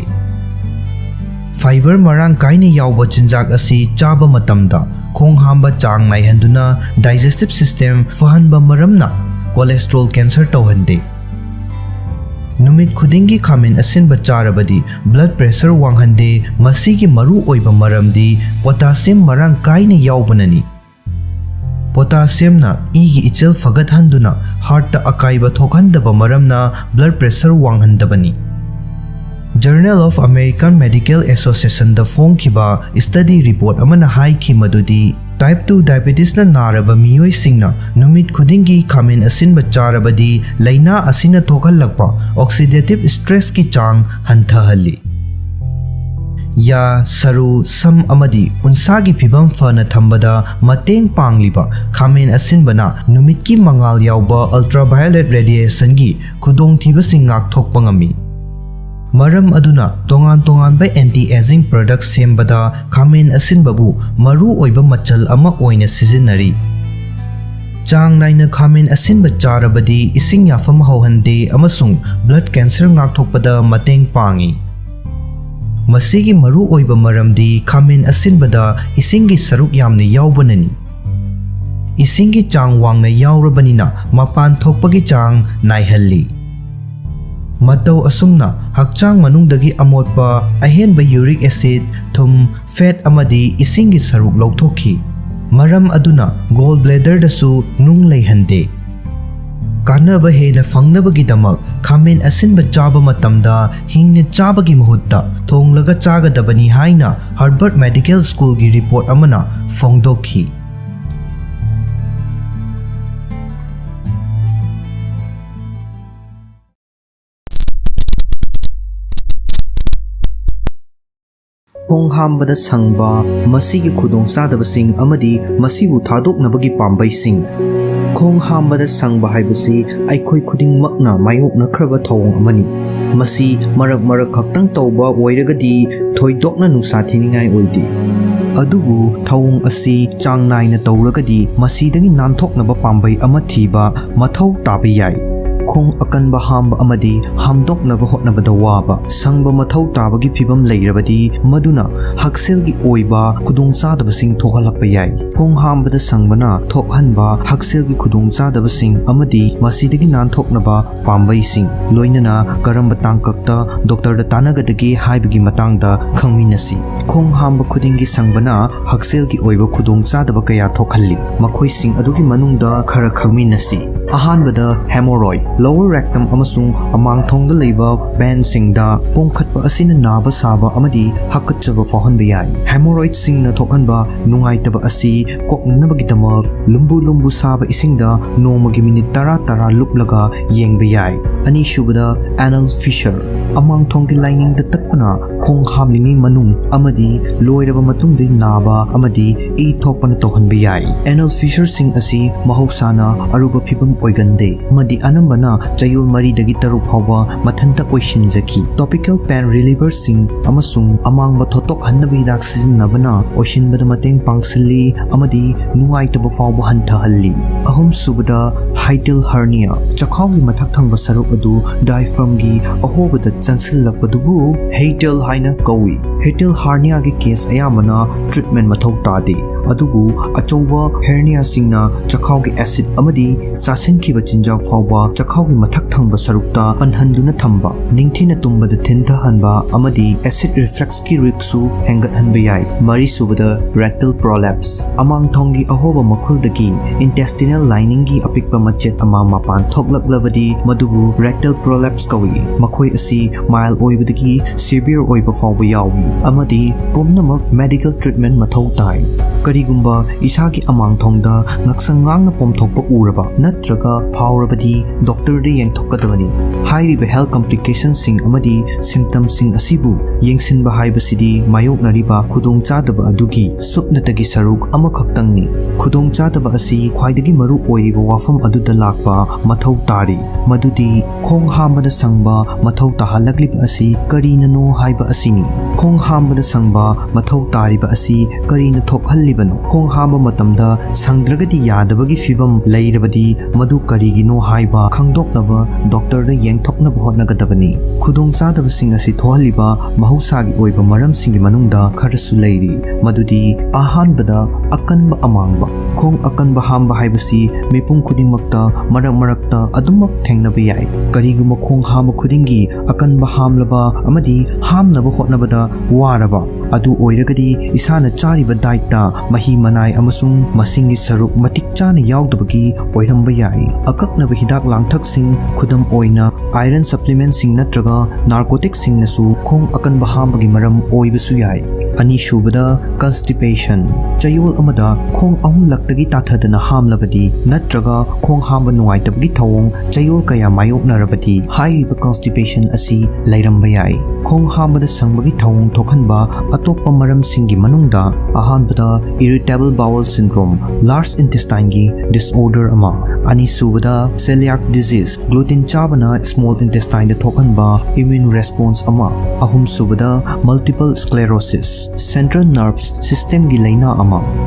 ꯐꯥꯏꯕꯔ ꯃꯔꯥꯡ ꯀꯥꯏꯅ ꯌꯥꯎꯕ ꯆꯤꯟꯖꯥꯛ ꯑꯁꯤ ꯆꯥꯕ ꯃꯇꯝꯗ ꯈꯣꯡ ꯍꯥꯝꯕ ꯆꯥꯡ ꯅꯥꯏꯍꯟꯗꯨꯅ ꯗꯥꯏꯖꯦꯁꯇꯤꯚ ꯁꯤꯁꯇꯦꯝ ꯐꯍꯟꯕ ꯃꯔꯝꯅ ꯀꯣꯂꯦꯁꯇ꯭ꯔꯣꯜ ꯀꯦꯟꯁꯔ ꯇꯧꯍꯟꯗꯦ꯫ ꯅꯨꯃꯤꯠ ꯈꯨꯗꯤꯡꯒꯤ ꯈꯥꯃꯦꯟ ꯑꯁꯤꯟꯕ ꯆꯥꯔꯕꯗꯤ ꯕ꯭ꯂꯗ ꯄ꯭ꯔꯦꯁꯔ ꯋꯥꯡꯍꯟꯗꯦ꯫ ꯃꯁꯤꯒꯤ ꯃꯔꯨ ꯑꯣꯏꯕ ꯃꯔꯝꯗꯤ ꯄꯣꯇꯥꯁꯤꯌꯝ ꯃꯔꯥꯡ ꯀꯥꯏꯅ ꯌꯥꯎꯕꯅꯅꯤ꯫ ꯄꯣꯇꯥꯁꯤꯌꯝꯅ ꯏꯒꯤ ꯏꯆꯦꯜ ꯐꯒꯠꯍꯟꯗꯨꯅ ꯍꯥꯔꯠꯇ ꯑꯀꯥꯏꯕ ꯊꯣꯛꯍꯟꯗꯕ ꯃꯔꯝꯅ ꯕ꯭ꯂꯗ ꯄ꯭ꯔꯦꯁꯔ ꯋꯥꯡꯍꯟꯗꯕꯅꯤ꯫ Journal of American Medical Associationꯗ ꯐꯣꯡꯈꯤꯕ ꯁ꯭ꯇꯗꯤ ꯔꯤꯄꯣꯔꯠ ꯑꯃꯅ ꯍꯥꯏꯈꯤ ꯃꯗꯨꯗꯤ ꯇꯥꯏꯞ ꯇꯨ ꯗꯥꯏꯕꯦꯇꯤꯁꯅ ꯅꯥꯔꯕ ꯃꯤꯑꯣꯏꯁꯤꯡꯅ ꯅꯨꯃꯤꯠ ꯈꯨꯗꯤꯡꯒꯤ ꯈꯥꯃꯦꯟ ꯑꯁꯤꯟꯕ ꯆꯥꯔꯕꯗꯤ ꯂꯥꯏꯅꯥ ꯑꯁꯤꯅ ꯊꯣꯛꯍꯜꯂꯛꯄ ꯑꯣꯛꯁꯤꯗꯦꯇꯤꯚ ꯁ꯭ꯇ꯭ꯔꯦꯁꯀꯤ ꯆꯥꯡ ꯍꯟꯊꯍꯜꯂꯤ꯫ ꯌꯥ, ꯁꯔꯨ, ꯁꯝ ꯑꯃꯗꯤ ꯎꯟꯁꯥꯒꯤ ꯐꯤꯕꯝ ꯐꯅ ꯊꯝꯕꯗ ꯃꯇꯦꯡ ꯄꯥꯡꯂꯤꯕ ꯈꯥꯃꯦꯟ ꯑꯁꯤꯟꯕꯅ ꯅꯨꯃꯤꯠꯀꯤ ꯃꯉꯥꯜ ꯌꯥꯎꯕ ꯑꯜꯇ꯭ꯔꯥꯚꯥꯏꯑꯣꯂꯦꯠ ꯔꯦꯗꯤꯌꯦꯁꯟꯒꯤ ꯈꯨꯗꯣꯡꯊꯤꯕꯁꯤꯡ ꯉꯥꯛꯊꯣꯛꯄ ꯉꯝꯃꯤ꯫ ꯃꯔꯝ ꯑꯗꯨꯅ ꯇꯣꯉꯥꯟ ꯇꯣꯉꯥꯟꯕ ꯑꯦꯟꯇꯤ ꯑꯦꯖꯤꯡ ꯄ꯭ꯔꯗꯛ ꯁꯦꯝꯕꯗ ꯈꯥꯃꯦꯟ ꯑꯁꯤꯟꯕꯕꯨ ꯃꯔꯨ ꯑꯣꯏꯕ ꯃꯆꯜ ꯑꯃ ꯑꯣꯏꯅ ꯁꯤꯖꯤꯟꯅꯔꯤ꯫ ꯆꯥꯡ ꯅꯥꯏꯅ ꯈꯥꯃꯦꯟ ꯑꯁꯤꯟꯕ ꯆꯥꯔꯕꯗꯤ ꯏꯁꯤꯡ ꯌꯥꯐꯝ ꯍꯧꯍꯟꯗꯦ ꯑꯃꯁꯨꯡ ꯕ꯭ꯂꯗ ꯀꯦꯟꯁꯔ ꯉꯥꯛꯊꯣꯛꯄꯗ ꯃꯇꯦꯡ ꯄꯥꯡꯏ꯫ ꯃꯁꯤꯒꯤ ꯃꯔꯨ ꯑꯣꯏꯕ ꯃꯔꯝꯗꯤ ꯈꯥꯃꯦꯟ ꯑꯁꯤꯟꯕꯗ ꯏꯁꯤꯡꯒꯤ ꯁꯔꯨꯛ ꯌꯥꯝꯅ ꯌꯥꯎꯕꯅꯅꯤ꯫ ꯏꯁꯤꯡꯒꯤ ꯆꯥꯡ ꯋꯥꯡꯅ ꯌꯥꯎꯔꯕꯅꯤꯅ ꯃꯄꯥꯟ ꯊꯣꯛꯄꯒꯤ ꯆꯥꯡ ꯅꯥꯏꯍꯜꯂꯤ꯫ ꯃꯇꯧ ꯑꯁꯨꯝꯅ ꯍꯛꯆꯥꯡ ꯃꯅꯨꯡꯗꯒꯤ ꯑꯃꯣꯠꯄ, ꯑꯍꯦꯟꯕ ꯌꯨꯔꯤꯛ ꯑꯦꯁꯤꯗ, ꯊꯨꯝ, ꯐꯦꯠ ꯑꯃꯗꯤ ꯏꯁꯤꯡꯒꯤ ꯁꯔꯨꯛ ꯂꯧꯊꯣꯛꯈꯤ꯫ ꯃꯔꯝ ꯑꯗꯨꯅ ꯒꯣꯜ ꯕ꯭ꯂꯦꯗꯔꯗꯁꯨ ꯅꯨꯡ ꯂꯩꯍꯟꯗꯦ꯫ ꯀꯥꯟꯅꯕ ꯍꯦꯟꯅ ꯐꯪꯅꯕꯒꯤꯗꯃꯛ ꯈꯥꯃꯦꯟ ꯑꯁꯤꯟꯕ ꯆꯥꯕ ꯃꯇꯝꯗ ꯍꯤꯡꯅ ꯆꯥꯕꯒꯤ ꯃꯍꯨꯠꯇ ꯊꯣꯡꯂꯒ ꯆꯥꯒꯗꯕꯅꯤ ꯍꯥꯏꯅ ꯍꯥꯔꯕꯔꯠ ꯃꯦꯗꯤꯀꯦꯜ ꯁ꯭ꯀꯨꯜꯒꯤ ꯔꯤꯄꯣꯔꯠ ꯑꯃꯅ ꯐꯣꯡꯗꯣꯛꯈꯤ꯫ ꯈꯣꯡ ꯍꯥꯝꯕꯗ ꯁꯪꯕ, ꯃꯁꯤꯒꯤ ꯈꯨꯗꯣꯡꯆꯥꯗꯕꯁꯤꯡ ꯑꯃꯗꯤ ꯃꯁꯤꯕꯨ ꯊꯥꯗꯣꯛꯅꯕꯒꯤ ꯄꯥꯝꯕꯩꯁꯤꯡ꯫ ꯈꯣꯡ ꯍꯥꯝꯕꯗ ꯁꯪꯕ ꯍꯥꯏꯕꯁꯤ ꯑꯩꯈꯣꯏ ꯈꯨꯗꯤꯡꯃꯛꯅ ꯃꯥꯌꯣꯛꯅꯈ꯭ꯔꯕ ꯊꯧꯑꯣꯡ ꯑꯃꯅꯤ꯫ ꯃꯁꯤ ꯃꯔꯛ ꯃꯔꯛ ꯈꯛꯇꯪ ꯇꯧꯕ ꯑꯣꯏꯔꯒꯗꯤ ꯊꯣꯏꯗꯣꯛꯅ ꯅꯨꯡꯁꯥ ꯊꯤꯅꯤꯡꯉꯥꯏ ꯑꯣꯏꯗꯦ꯫ ꯑꯗꯨꯕꯨ ꯊꯧꯑꯣꯡ ꯑꯁꯤ ꯆꯥꯡ ꯅꯥꯏꯅ ꯇꯧꯔꯒꯗꯤ ꯃꯁꯤꯗꯒꯤ ꯅꯥꯟꯊꯣꯛꯅꯕ ꯄꯥꯝꯕꯩ ꯑꯃ ꯊꯤꯕ ꯃꯊꯧ ꯇꯥꯕ ꯌꯥꯏ꯫ ꯈꯣꯡ ꯑꯀꯟꯕ ꯍꯥꯝꯕ ꯑꯃꯗꯤ ꯍꯥꯝꯗꯣꯛꯅꯕ ꯍꯣꯠꯅꯕꯗ ꯋꯥꯕ, ꯁꯪꯕ ꯃꯊꯧ ꯇꯥꯕꯒꯤ ꯐꯤꯚꯝ ꯂꯩꯔꯕꯗꯤ ꯃꯗꯨꯅ ꯍꯛꯁꯦꯜꯒꯤ ꯑꯣꯏꯕ ꯈꯨꯗꯣꯡꯆꯥꯗꯕꯁꯤꯡ ꯊꯣꯛꯍꯜꯂꯛꯄ ꯌꯥꯏ꯫ ꯈꯣꯡ ꯍꯥꯝꯕꯗ ꯁꯪꯕꯅ ꯊꯣꯛꯍꯟꯕ ꯍꯛꯁꯦꯜꯒꯤ ꯈꯨꯗꯣꯡꯆꯥꯗꯕꯁꯤꯡ ꯑꯃꯗꯤ ꯃꯁꯤꯗꯒꯤ ꯅꯥꯟꯊꯣꯛꯅꯕ ꯄꯥꯝꯕꯩꯁꯤꯡ, ꯂꯣꯏꯅꯅ ꯀꯔꯝꯕ ꯇꯥꯡꯀꯛꯇ ꯗꯣꯛꯇꯔꯗ ꯇꯥꯟꯅꯒꯗꯒꯦ ꯍꯥꯏꯕꯒꯤ ꯃꯇꯥꯡꯗ ꯈꯪꯃꯤꯟꯅꯁꯤ꯫ ꯈꯣꯡ ꯍꯥꯝꯕ ꯈꯨꯗꯤꯡꯒꯤ ꯁꯪꯕꯅ ꯍꯛꯁꯦꯜꯒꯤ ꯑꯣꯏꯕ ꯈꯨꯗꯣꯡꯆꯥꯗꯕ ꯀꯌꯥ ꯊꯣꯛꯍꯜꯂꯤ꯫ ꯃꯈꯣꯏꯁꯤꯡ ꯑꯗꯨꯒꯤ ꯃꯅꯨꯡꯗ ꯈꯔ ꯈꯪꯃꯤꯟꯅꯁꯤ꯫ ꯑꯍꯥꯟꯕꯗ, hemorrhoid꯫ Lower rectum ꯑꯃꯁꯨꯡ ꯑꯃꯥꯡꯊꯣꯡꯗ ꯂꯩꯕ vein ꯁꯤꯡꯗ ꯄꯣꯝꯈꯠꯄ ꯑꯁꯤꯅ ꯅꯥꯕ ꯁꯥꯕ ꯑꯃꯗꯤ ꯍꯥꯀꯠꯆꯕ ꯐꯥꯎꯍꯟꯕ ꯌꯥꯏ꯫ Hemorrhoid ꯁꯤꯡꯅ ꯊꯣꯛꯍꯟꯕ ꯅꯨꯡꯉꯥꯏꯇꯕ ꯑꯁꯤ ꯀꯣꯛꯅꯅꯕꯒꯤꯗꯃꯛ ꯂꯨꯝꯕꯨ ꯂꯨꯝꯕꯨ ꯁꯥꯕ ꯏꯁꯤꯡꯗ ꯅꯣꯡꯃꯒꯤ ꯃꯤꯅꯤꯠ ꯇꯔꯥ ꯇꯔꯥ ꯂꯨꯞꯂꯒ ꯌꯦꯡꯕ ꯌꯥꯏ꯫ ꯑꯅꯤꯁꯨꯕꯗ, anal fissure꯫ ꯑꯃꯥꯡꯊꯣꯡꯒꯤ ꯂꯥꯏꯅꯤꯡꯗ ꯇꯠꯄꯅ ꯈꯣꯡ ꯍꯥꯝꯂꯤꯉꯩ ꯃꯅꯨꯡ ꯑꯃꯗꯤ ꯂꯣꯏꯔꯕ ꯃꯇꯨꯡꯗ ꯅꯥꯕ ꯑꯃꯗꯤ ꯏ ꯊꯣꯛꯄꯅ ꯇꯧꯍꯟꯕ ꯌꯥꯏ꯫ Anal fissure ꯁꯤꯡ ꯑꯁꯤ ꯃꯍꯧꯁꯥꯅ ꯑꯔꯨꯕ ꯐꯤꯚꯝ ꯑꯣꯏꯒꯟꯗꯦ ꯑꯃꯗꯤ ꯑꯅꯝꯕꯅ ꯆꯌꯣꯜ ꯃꯔꯤꯗꯒꯤ ꯇꯔꯨꯛ ꯐꯥꯎꯕ ꯃꯊꯟꯇ ꯑꯣꯏꯁꯤꯟꯖꯈꯤ꯫ Topical pain reliever ꯁꯤꯡ ꯑꯃꯁꯨꯡ ꯑꯃꯥꯡꯕ ꯊꯣꯠꯇꯣꯛꯍꯟꯅꯕ ꯍꯤꯗꯥꯛ ꯁꯤꯖꯤꯟꯅꯕꯅ ꯑꯣꯏꯁꯤꯟꯕꯗ ꯃꯇꯦꯡ ꯄꯥꯡꯁꯤꯜꯂꯤ ꯑꯃꯗꯤ ꯅꯨꯡꯉꯥꯏꯇꯕ ꯐꯥꯎꯕ ꯍꯟꯊꯍꯜꯂꯤ꯫ ꯑꯍꯨꯝꯁꯨꯕꯗ, hiatal hernia꯫ ꯆꯈꯥꯎꯒꯤ ꯃꯊꯛ ꯊꯪꯕ ꯁꯔꯨꯛ ꯑꯗꯨ diaphragm ꯒꯤ ꯑꯍꯣꯕꯗ ꯆꯪꯁꯤꯜꯂꯛꯄꯗꯨꯕꯨ hiatal ꯍꯥꯏꯅ ꯀꯧꯏ꯫ Hiatal hernia ꯒꯤ case ꯑꯌꯥꯝꯕꯅ treatment ꯃꯊꯧ ꯇꯥꯗꯦ, ꯑꯗꯨꯕꯨ ꯑꯆꯧꯕ hernia ꯁꯤꯡꯅ ꯆꯈꯥꯎꯒꯤ acid ꯑꯃꯗꯤ ꯆꯥꯁꯤꯟꯈꯤꯕ ꯆꯤꯟꯖꯥꯛ ꯐꯥꯎꯕ ꯆꯈꯥꯎꯒꯤ ꯃꯊꯛ ꯊꯪꯕ ꯁꯔꯨꯛꯇ ꯄꯟꯍꯟꯗꯨꯅ ꯊꯝꯕ, ꯅꯤꯡꯊꯤꯅ ꯇꯨꯝꯕꯗ ꯊꯤꯟꯊꯍꯟꯕ ꯑꯃꯗꯤ acid reflux ꯀꯤ risk ꯁꯨ ꯍꯦꯟꯒꯠꯍꯟꯕ ꯌꯥꯏ꯫ ꯃꯔꯤꯁꯨꯕꯗ, rectal prolapse꯫ ꯑꯃꯥꯡꯊꯣꯡꯒꯤ ꯑꯍꯣꯕ ꯃꯈꯨꯜꯗꯒꯤ intestinal lining ꯒꯤ ꯑꯄꯤꯛꯄ ꯃꯆꯦꯠ ꯑꯃ ꯃꯄꯥꯟ ꯊꯣꯛꯂꯛꯂꯕꯗꯤ ꯃꯗꯨꯕꯨ rectal prolapse ꯀꯧꯏ꯫ ꯃꯈꯣꯏ ꯑꯁꯤ mild ꯑꯣꯏꯕꯗꯒꯤ severe ꯑꯣꯏꯕ ꯐꯥꯎꯕ ꯌꯥꯎꯏ ꯑꯃꯗꯤ ꯄꯨꯝꯅꯃꯛ medical treatment ꯃꯊꯧ ꯇꯥꯏ꯫ ꯀꯔꯤ ꯀꯔꯤꯒꯨꯝꯕ ꯏꯁꯥꯒꯤ ꯑꯃꯥꯡꯊꯣꯡꯗ ꯉꯛꯁꯪ ꯉꯥꯡꯅ ꯄꯣꯝꯊꯣꯛꯄ ꯎꯔꯕ ꯅꯠꯇ꯭ꯔꯒ ꯐꯥꯎꯔꯕꯗꯤ ꯗꯣꯛꯇꯔꯗ ꯌꯦꯡꯊꯣꯛꯀꯗꯕꯅꯤ꯫ ꯍꯥꯏꯔꯤꯕ health complicationꯁꯤꯡ ꯑꯃꯗꯤ symptomꯁꯤꯡ ꯑꯁꯤꯕꯨ ꯌꯦꯡꯁꯤꯟꯕ ꯍꯥꯏꯕꯁꯤꯗꯤ ꯃꯥꯌꯣꯛꯅꯔꯤꯕ ꯈꯨꯗꯣꯡꯆꯥꯗꯕ ꯑꯗꯨꯒꯤ ꯁꯨꯞꯅꯇꯒꯤ ꯁꯔꯨꯛ ꯑꯃꯈꯛꯇꯪꯅꯤ꯫ ꯈꯨꯗꯣꯡꯆꯥꯗꯕ ꯑꯁꯤ ꯈ꯭ꯋꯥꯏꯗꯒꯤ ꯃꯔꯨ ꯑꯣꯏꯔꯤꯕ ꯋꯥꯐꯝ ꯑꯗꯨꯗ ꯂꯥꯛꯄ ꯃꯊꯧ ꯇꯥꯔꯤ, ꯃꯗꯨꯗꯤ ꯈꯣꯡ ꯍꯥꯝꯕꯗ ꯁꯪꯕ ꯃꯊꯧ ꯇꯥꯍꯜꯂꯛꯂꯤꯕ ꯑꯁꯤ ꯀꯔꯤꯅꯅꯣ ꯍꯥꯏꯕ ꯑꯁꯤꯅꯤ꯫ ꯈꯣꯡ ꯍꯥꯝꯕꯗ ꯁꯪꯕ ꯃꯊꯧ ꯇꯥꯔꯤꯕ ꯑꯁꯤ ꯀꯔꯤꯅ ꯊꯣꯛꯍꯜꯂꯤꯕꯅꯣ? ꯈꯣꯡ ꯍꯥꯝꯕ ꯃꯇꯝꯗ ꯁꯪꯗ꯭ꯔꯒꯗꯤ ꯌꯥꯗꯕꯒꯤ ꯐꯤꯚꯝ ꯂꯩꯔꯕꯗꯤ ꯃꯗꯨ ꯀꯔꯤꯒꯤꯅꯣ ꯍꯥꯏꯕ ꯈꯪꯗꯣꯛꯅꯕ ꯗꯣꯛꯇꯔꯗ ꯌꯦꯡꯊꯣꯛꯅꯕ ꯍꯣꯠꯅꯒꯗꯕꯅꯤ꯫ ꯈꯨꯗꯣꯡꯆꯥꯗꯕꯁꯤꯡ ꯑꯁꯤ ꯊꯣꯛꯍꯜꯂꯤꯕ ꯃꯍꯧꯁꯥꯒꯤ ꯑꯣꯏꯕ ꯃꯔꯝꯁꯤꯡꯒꯤ ꯃꯅꯨꯡꯗ ꯈꯔꯁꯨ ꯂꯩꯔꯤ, ꯃꯗꯨꯗꯤ ꯑꯍꯥꯟꯕꯗ ꯑꯀꯟꯕ ꯑꯃꯥꯡꯕ꯫ ꯈꯣꯡ ꯑꯀꯟꯕ ꯍꯥꯝꯕ ꯍꯥꯏꯕꯁꯤ ꯃꯤꯄꯨꯝ ꯈꯨꯗꯤꯡꯃꯛꯇ ꯃꯔꯛ ꯃꯔꯛꯇ ꯑꯗꯨꯃꯛ ꯊꯦꯡꯅꯕ ꯌꯥꯏ꯫ ꯀꯔꯤꯒꯨꯝꯕ ꯈꯣꯡ ꯍꯥꯝꯕ ꯈꯨꯗꯤꯡꯒꯤ ꯑꯀꯟꯕ ꯍꯥꯝꯂꯕ ꯑꯃꯗꯤ ꯍꯥꯝꯅꯕ ꯍꯣꯠꯅꯕꯗ ꯋꯥꯔꯕ ꯑꯗꯨ ꯑꯣꯏꯔꯒꯗꯤ ꯏꯁꯥꯅ ꯆꯥꯔꯤꯕ dietꯇ ꯃꯍꯤ ꯃꯅꯥꯏ ꯑꯃꯁꯨꯡ ꯃꯁꯤꯡꯒꯤ ꯁꯔꯨꯛ ꯃꯇꯤꯛ ꯆꯥꯅ ꯌꯥꯎꯗꯕꯒꯤ ꯑꯣꯏꯔꯝꯕ ꯌꯥꯏ꯫ ꯑꯀꯛꯅꯕ ꯍꯤꯗꯥꯛ ꯂꯥꯡꯊꯛꯁꯤꯡ, ꯈꯨꯗꯝ ꯑꯣꯏꯅ iron supplementꯁꯤꯡ ꯅꯠꯇ꯭ꯔꯒ narcoticꯁꯤꯡꯅꯁꯨ ꯈꯣꯡ ꯑꯀꯟꯕ ꯍꯥꯝꯕꯒꯤ ꯃꯔꯝ ꯑꯣꯏꯕꯁꯨ ꯌꯥꯏ꯫ ꯑꯅꯤꯁꯨꯕꯗ, constipation꯫ ꯆꯌꯣꯜ ꯑꯃꯗ ꯈꯣꯡ ꯑꯍꯨꯝꯂꯛꯇꯒꯤ ꯇꯥꯊꯗꯅ ꯍꯥꯝꯂꯕꯗꯤ ꯅꯠꯇ꯭ꯔꯒ ꯈꯣꯡ ꯍꯥꯝꯕ ꯅꯨꯡꯉꯥꯏꯇꯕꯒꯤ ꯊꯧꯑꯣꯡ ꯆꯌꯣꯜ ꯀꯌꯥ ꯃꯥꯌꯣꯛꯅꯔꯕꯗꯤ ꯍꯥꯏꯔꯤꯕ constipation ꯑꯁꯤ ꯂꯩꯔꯝꯕ ꯌꯥꯏ꯫ ꯈꯣꯡ ꯍꯥꯝꯕꯗ ꯁꯪꯕꯒꯤ ꯊꯧꯑꯣꯡ ꯊꯣꯛꯍꯟꯕ ꯑꯇꯣꯞꯄ ꯃꯔꯝꯁꯤꯡꯒꯤ ꯃꯅꯨꯡꯗ ꯑꯍꯥꯟꯕꯗ irritable bowel syndrome, large intestineꯒꯤ disorder ꯑꯃ, ꯑꯅꯤꯁꯨꯕꯗ celiac disease, gluten ꯆꯥꯕꯅ small intestineꯗ ꯊꯣꯛꯍꯟꯕ immune response ꯑꯃ, ꯑꯍꯨꯝꯁꯨꯕꯗ multiple sclerosis, central nerves systemꯒꯤ ꯂꯩꯅꯥ ꯑꯃ,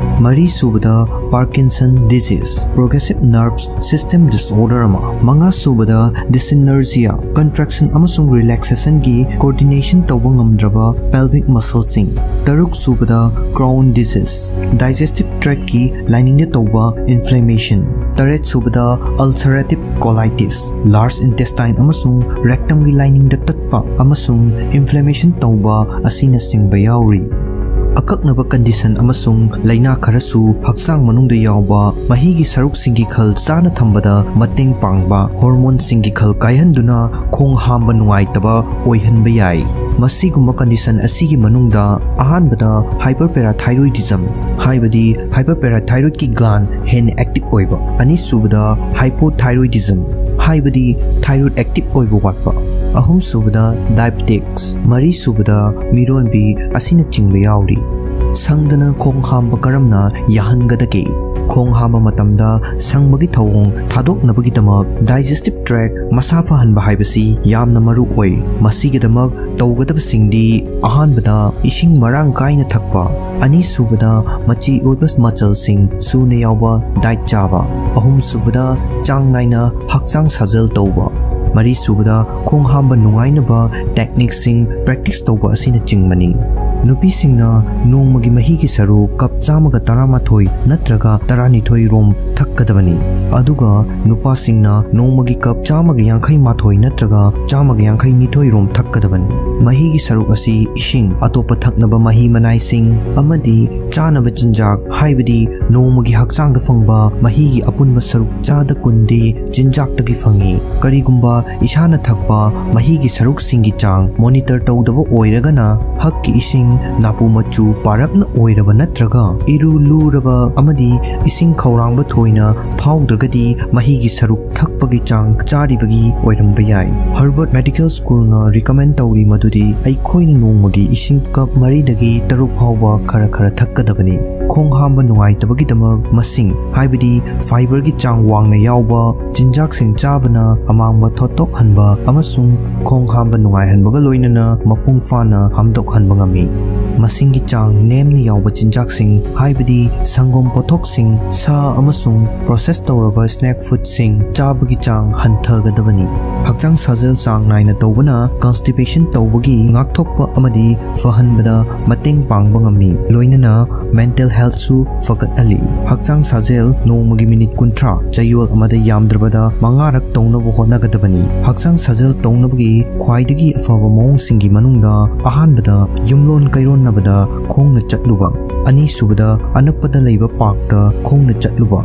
ꯃꯔꯤꯁꯨꯕꯗ Parkinson disease, progressive nerves system disorder ꯑꯃ, ꯃꯉꯥꯁꯨꯕꯗ dyssynergia, contraction ꯑꯃꯁꯨꯡ relaxationꯒꯤ coordination ꯇꯧꯕ ꯉꯝꯗ꯭ꯔꯕ pelvic muscleꯁꯤꯡ, ꯇꯔꯨꯛꯁꯨꯕꯗ Crohn disease, digestive tractꯀꯤ liningꯗ ꯇꯧꯕ inflammation, ꯇꯔꯦꯠꯁꯨꯕꯗ ulcerative colitis, large intestine ꯑꯃꯁꯨꯡ rectumꯒꯤ liningꯗ ꯇꯠꯄ ꯑꯃꯁꯨꯡ inflammation ꯇꯧꯕ ꯑꯁꯤꯅꯆꯤꯡꯕ ꯌꯥꯎꯔꯤ꯫ ꯑꯀꯛꯅꯕ ꯀꯟꯗꯤꯁꯟ ꯑꯃꯁꯨꯡ ꯂꯥꯏꯅꯥ ꯈꯔꯁꯨ ꯍꯛꯆꯥꯡ ꯃꯅꯨꯡꯗ ꯌꯥꯎꯕ ꯃꯍꯤꯒꯤ ꯁꯔꯨꯛꯁꯤꯡꯒꯤ ꯈꯜ ꯆꯥꯅ ꯊꯝꯕꯗ ꯃꯇꯦꯡ ꯄꯥꯡꯕ ꯍꯣꯔꯃꯣꯟꯁꯤꯡꯒꯤ ꯈꯜ ꯀꯥꯏꯍꯟꯗꯨꯅ ꯈꯣꯡ ꯍꯥꯝꯕ ꯅꯨꯡꯉꯥꯏꯇꯕ ꯑꯣꯏꯍꯟꯕ ꯌꯥꯏ꯫ ꯃꯁꯤꯒꯨꯝꯕ ꯀꯟꯗꯤꯁꯟ ꯑꯁꯤꯒꯤ ꯃꯅꯨꯡꯗ ꯑꯍꯥꯟꯕꯗ hyperparathyroidism, ꯍꯥꯏꯕꯗꯤ ꯍꯥꯏꯄꯔꯄꯦꯔꯥꯊꯥꯏꯔꯣꯏꯗꯀꯤ ꯒ꯭ꯂꯥꯟ ꯍꯦꯟꯅ ꯑꯦꯛꯇꯤꯚ ꯑꯣꯏꯕ, ꯑꯅꯤꯁꯨꯕꯗ hypothyroidism, ꯍꯥꯏꯕꯗꯤ ꯊꯥꯏꯔꯣꯏꯗ ꯑꯦꯛꯇꯤꯚ ꯑꯣꯏꯕ ꯋꯥꯠꯄ, ꯑꯍꯨꯝꯁꯨꯕꯗ diabetics, ꯃꯔꯤꯁꯨꯕꯗ ꯃꯤꯔꯣꯟꯕꯤ ꯑꯁꯤꯅꯆꯤꯡꯕ ꯌꯥꯎꯔꯤ꯫ ꯁꯪꯗꯅ ꯈꯣꯡ ꯍꯥꯝꯕ ꯀꯔꯝꯅ ꯌꯥꯍꯟꯒꯗꯒꯦ? ꯈꯣꯡ ꯍꯥꯝꯕ ꯃꯇꯝꯗ ꯁꯪꯕꯒꯤ ꯊꯧꯑꯣꯡ ꯊꯥꯗꯣꯛꯅꯕꯒꯤꯗꯃꯛ digestive tract ꯃꯁꯥ ꯐꯍꯟꯕ ꯍꯥꯏꯕꯁꯤ ꯌꯥꯝꯅ ꯃꯔꯨ ꯑꯣꯏ꯫ ꯃꯁꯤꯒꯤꯗꯃꯛ ꯇꯧꯒꯗꯕꯁꯤꯡꯗꯤ, ꯑꯍꯥꯟꯕꯗ, ꯏꯁꯤꯡ ꯃꯔꯥꯡ ꯀꯥꯏꯅ ꯊꯛꯄ, ꯑꯅꯤꯁꯨꯕꯗ, ꯃꯆꯤ ꯑꯣꯏꯕ ꯃꯆꯜꯁꯤꯡ ꯁꯨꯅ ꯌꯥꯎꯕ ꯗꯥꯏꯠ ꯆꯥꯕ, ꯑꯍꯨꯝꯁꯨꯕꯗ, ꯆꯥꯡ ꯅꯥꯏꯅ ꯍꯛꯆꯥꯡ ꯁꯥꯖꯦꯜ ꯇꯧꯕ, ꯃꯔꯤꯁꯨꯕꯗ, ꯈꯣꯡ ꯍꯥꯝꯕ ꯅꯨꯡꯉꯥꯏꯅꯕ ꯇꯦꯛꯅꯤꯛꯁꯤꯡ ꯄ꯭ꯔꯦꯛꯇꯤꯁ ꯇꯧꯕ ꯑꯁꯤꯅꯆꯤꯡꯕꯅꯤ꯫ ꯅꯨꯄꯤꯁꯤꯡꯅ ꯅꯣꯡꯃꯒꯤ ꯃꯍꯤꯒꯤ ꯁꯔꯨꯛ ꯀꯞ ꯆꯥꯝꯃꯒ ꯇꯔꯥꯃꯥꯊꯣꯏ ꯅꯠꯇ꯭ꯔꯒ ꯇꯔꯥꯅꯤꯊꯣꯏ ꯔꯣꯝ ꯊꯛꯀꯗꯕꯅꯤ, ꯑꯗꯨꯒ ꯅꯨꯄꯥꯁꯤꯡꯅ ꯅꯣꯡꯃꯒꯤ ꯀꯞ ꯆꯥꯝꯃꯒ ꯌꯥꯡꯈꯩ ꯃꯥꯊꯣꯏ ꯅꯠꯇ꯭ꯔꯒ ꯆꯥꯝꯃꯒ ꯌꯥꯡꯈꯩ ꯅꯤꯊꯣꯏ ꯔꯣꯝ ꯊꯛꯀꯗꯕꯅꯤ꯫ ꯃꯍꯤꯒꯤ ꯁꯔꯨꯛ ꯑꯁꯤ ꯏꯁꯤꯡ, ꯑꯇꯣꯞꯄ ꯊꯛꯅꯕ ꯃꯍꯤ ꯃꯅꯥꯏꯁꯤꯡ ꯑꯃꯗꯤ ꯆꯥꯅꯕ ꯆꯤꯟꯖꯥꯛ, ꯍꯥꯏꯕꯗꯤ ꯅꯣꯡꯃꯒꯤ ꯍꯛꯆꯥꯡꯗ ꯐꯪꯕ ꯃꯍꯤꯒꯤ ꯑꯄꯨꯟꯕ ꯁꯔꯨꯛ ꯆꯥꯗ ꯀꯨꯟꯗꯤ ꯆꯤꯟꯖꯥꯛꯇꯒꯤ ꯐꯪꯏ꯫ ꯀꯔꯤꯒꯨꯝꯕ ꯏꯁꯥꯅ ꯊꯛꯄ ꯃꯍꯤꯒꯤ ꯁꯔꯨꯛꯁꯤꯡꯒꯤ ꯆꯥꯡ ꯃꯣꯅꯤꯇꯔ ꯇꯧꯗꯕ ꯑꯣꯏꯔꯒꯅ, ꯍꯛꯀꯤ ꯏꯁꯤꯡ ꯅꯥꯄꯨ ꯃꯆꯨ ꯄꯥꯔꯞꯅ ꯑꯣꯏꯔꯕ ꯅꯠꯇ꯭ꯔꯒ ꯏꯔꯨ ꯂꯨꯔꯕ ꯑꯃꯗꯤ ꯏꯁꯤꯡ ꯈꯧꯔꯥꯡꯕ ꯊꯣꯏꯅ ꯐꯥꯎꯗ꯭ꯔꯒꯗꯤ, ꯃꯍꯤꯒꯤ ꯁꯔꯨꯛ ꯊꯛꯄꯒꯤ ꯆꯥꯡ ꯆꯥꯔꯤꯕꯒꯤ ꯑꯣꯏꯔꯝꯕ ꯌꯥꯏ꯫ ꯍꯔꯕꯔꯠ ꯃꯦꯗꯤꯀꯦꯜ ꯁ꯭ꯀꯨꯜꯅ ꯔꯤꯀꯃꯦꯟ ꯇꯧꯔꯤ ꯃꯗꯨꯗꯤ ꯑꯩꯈꯣꯏꯅ ꯅꯣꯡꯃꯒꯤ ꯏꯁꯤꯡ ꯀꯞ ꯃꯔꯤꯗꯒꯤ ꯇꯔꯨꯛ ꯐꯥꯎꯕ ꯈꯔ ꯈꯔ ꯊꯛꯀꯗꯕꯅꯤ꯫ ꯈꯣꯡ ꯍꯥꯝꯕ ꯅꯨꯡꯉꯥꯏꯇꯕꯒꯤꯗꯃꯛ ꯃꯁꯤꯡ, ꯍꯥꯏꯕꯗꯤ ꯐꯥꯏꯕꯔꯒꯤ ꯆꯥꯡ ꯋꯥꯡꯅ ꯌꯥꯎꯕ ꯆꯤꯟꯖꯥꯛꯁꯤꯡ ꯆꯥꯕꯅ ꯑꯃꯥꯡꯕ ꯊꯣꯠꯇꯣꯛꯍꯟꯕ ꯑꯃꯁꯨꯡ ꯈꯣꯡ ꯍꯥꯝꯕ ꯅꯨꯡꯉꯥꯏꯍꯟꯕꯒ ꯂꯣꯏꯅꯅ ꯃꯄꯨꯡ ꯐꯥꯅ ꯍꯥꯝꯗꯣꯛꯍꯟꯕ ꯉꯝꯃꯤ꯫ ꯃꯁꯤꯡꯒꯤ ꯆꯥꯡ ꯅꯦꯝꯅ ꯌꯥꯎꯕ ꯆꯤꯟꯖꯥꯛꯁꯤꯡ, ꯍꯥꯏꯕꯗꯤ ꯁꯪꯒꯣꯝ ꯄꯣꯠꯊꯣꯛꯁꯤꯡ, ꯁꯥ ꯑꯃꯁꯨꯡ ꯄ꯭ꯔꯣꯁꯦꯁ ꯇꯧꯔꯕ ꯁ꯭ꯅꯦꯛ ꯐꯨꯗꯁꯤꯡ ꯆꯥꯕꯒꯤ ꯆꯥꯡ ꯍꯟꯊꯒꯗꯕꯅꯤ꯫ ꯍꯛꯆꯥꯡ ꯁꯥꯖꯦꯜ ꯆꯥꯡ ꯅꯥꯏꯅ ꯇꯧꯕꯅ ꯀꯟꯁꯇꯤꯄꯦꯁꯟ ꯇꯧꯕ ꯒꯤ ꯉꯥꯛꯊꯣꯛꯄ ꯑꯃꯗꯤ ꯐꯍꯟꯕꯗ ꯃꯇꯦꯡ ꯄꯥꯡꯕ ꯉꯝꯃꯤ꯫ ꯂꯣꯏꯅꯅ mental health ꯁꯨ ꯐꯒꯠꯍꯜꯂꯤ꯫ ꯍꯛꯆꯥꯡ ꯁꯥꯖꯦꯜ ꯅꯣꯡꯃꯒꯤ ꯃꯤꯅꯤꯠ ꯀꯨꯟꯊ꯭ꯔꯥ, ꯆꯌꯣꯜ ꯑꯃꯗ ꯌꯥꯝꯗ꯭ꯔꯕꯗ ꯃꯉꯥꯔꯛ ꯇꯧꯅꯕ ꯍꯣꯠꯅꯒꯗꯕꯅꯤ꯫ ꯍꯛꯆꯥꯡ ꯁꯥꯖꯦꯜ ꯇꯧꯅꯕꯒꯤ ꯈ꯭ꯋꯥꯏꯗꯒꯤ ꯑꯐꯕ ꯃꯑꯣꯡꯁꯤꯡꯒꯤ ꯃꯅꯨꯡꯗ ꯑꯍꯥꯟꯕꯗ ꯌꯨꯝꯂꯣꯟ ꯀꯩꯔꯣꯟꯅꯕꯗ ꯈꯣꯡꯅ ꯆꯠꯂꯨꯕ, ꯑꯅꯤꯁꯨꯕꯗ ꯑꯅꯛꯄꯗ ꯂꯩꯕ ꯄꯥꯔꯛꯇ ꯈꯣꯡꯅ ꯆꯠꯂꯨꯕ,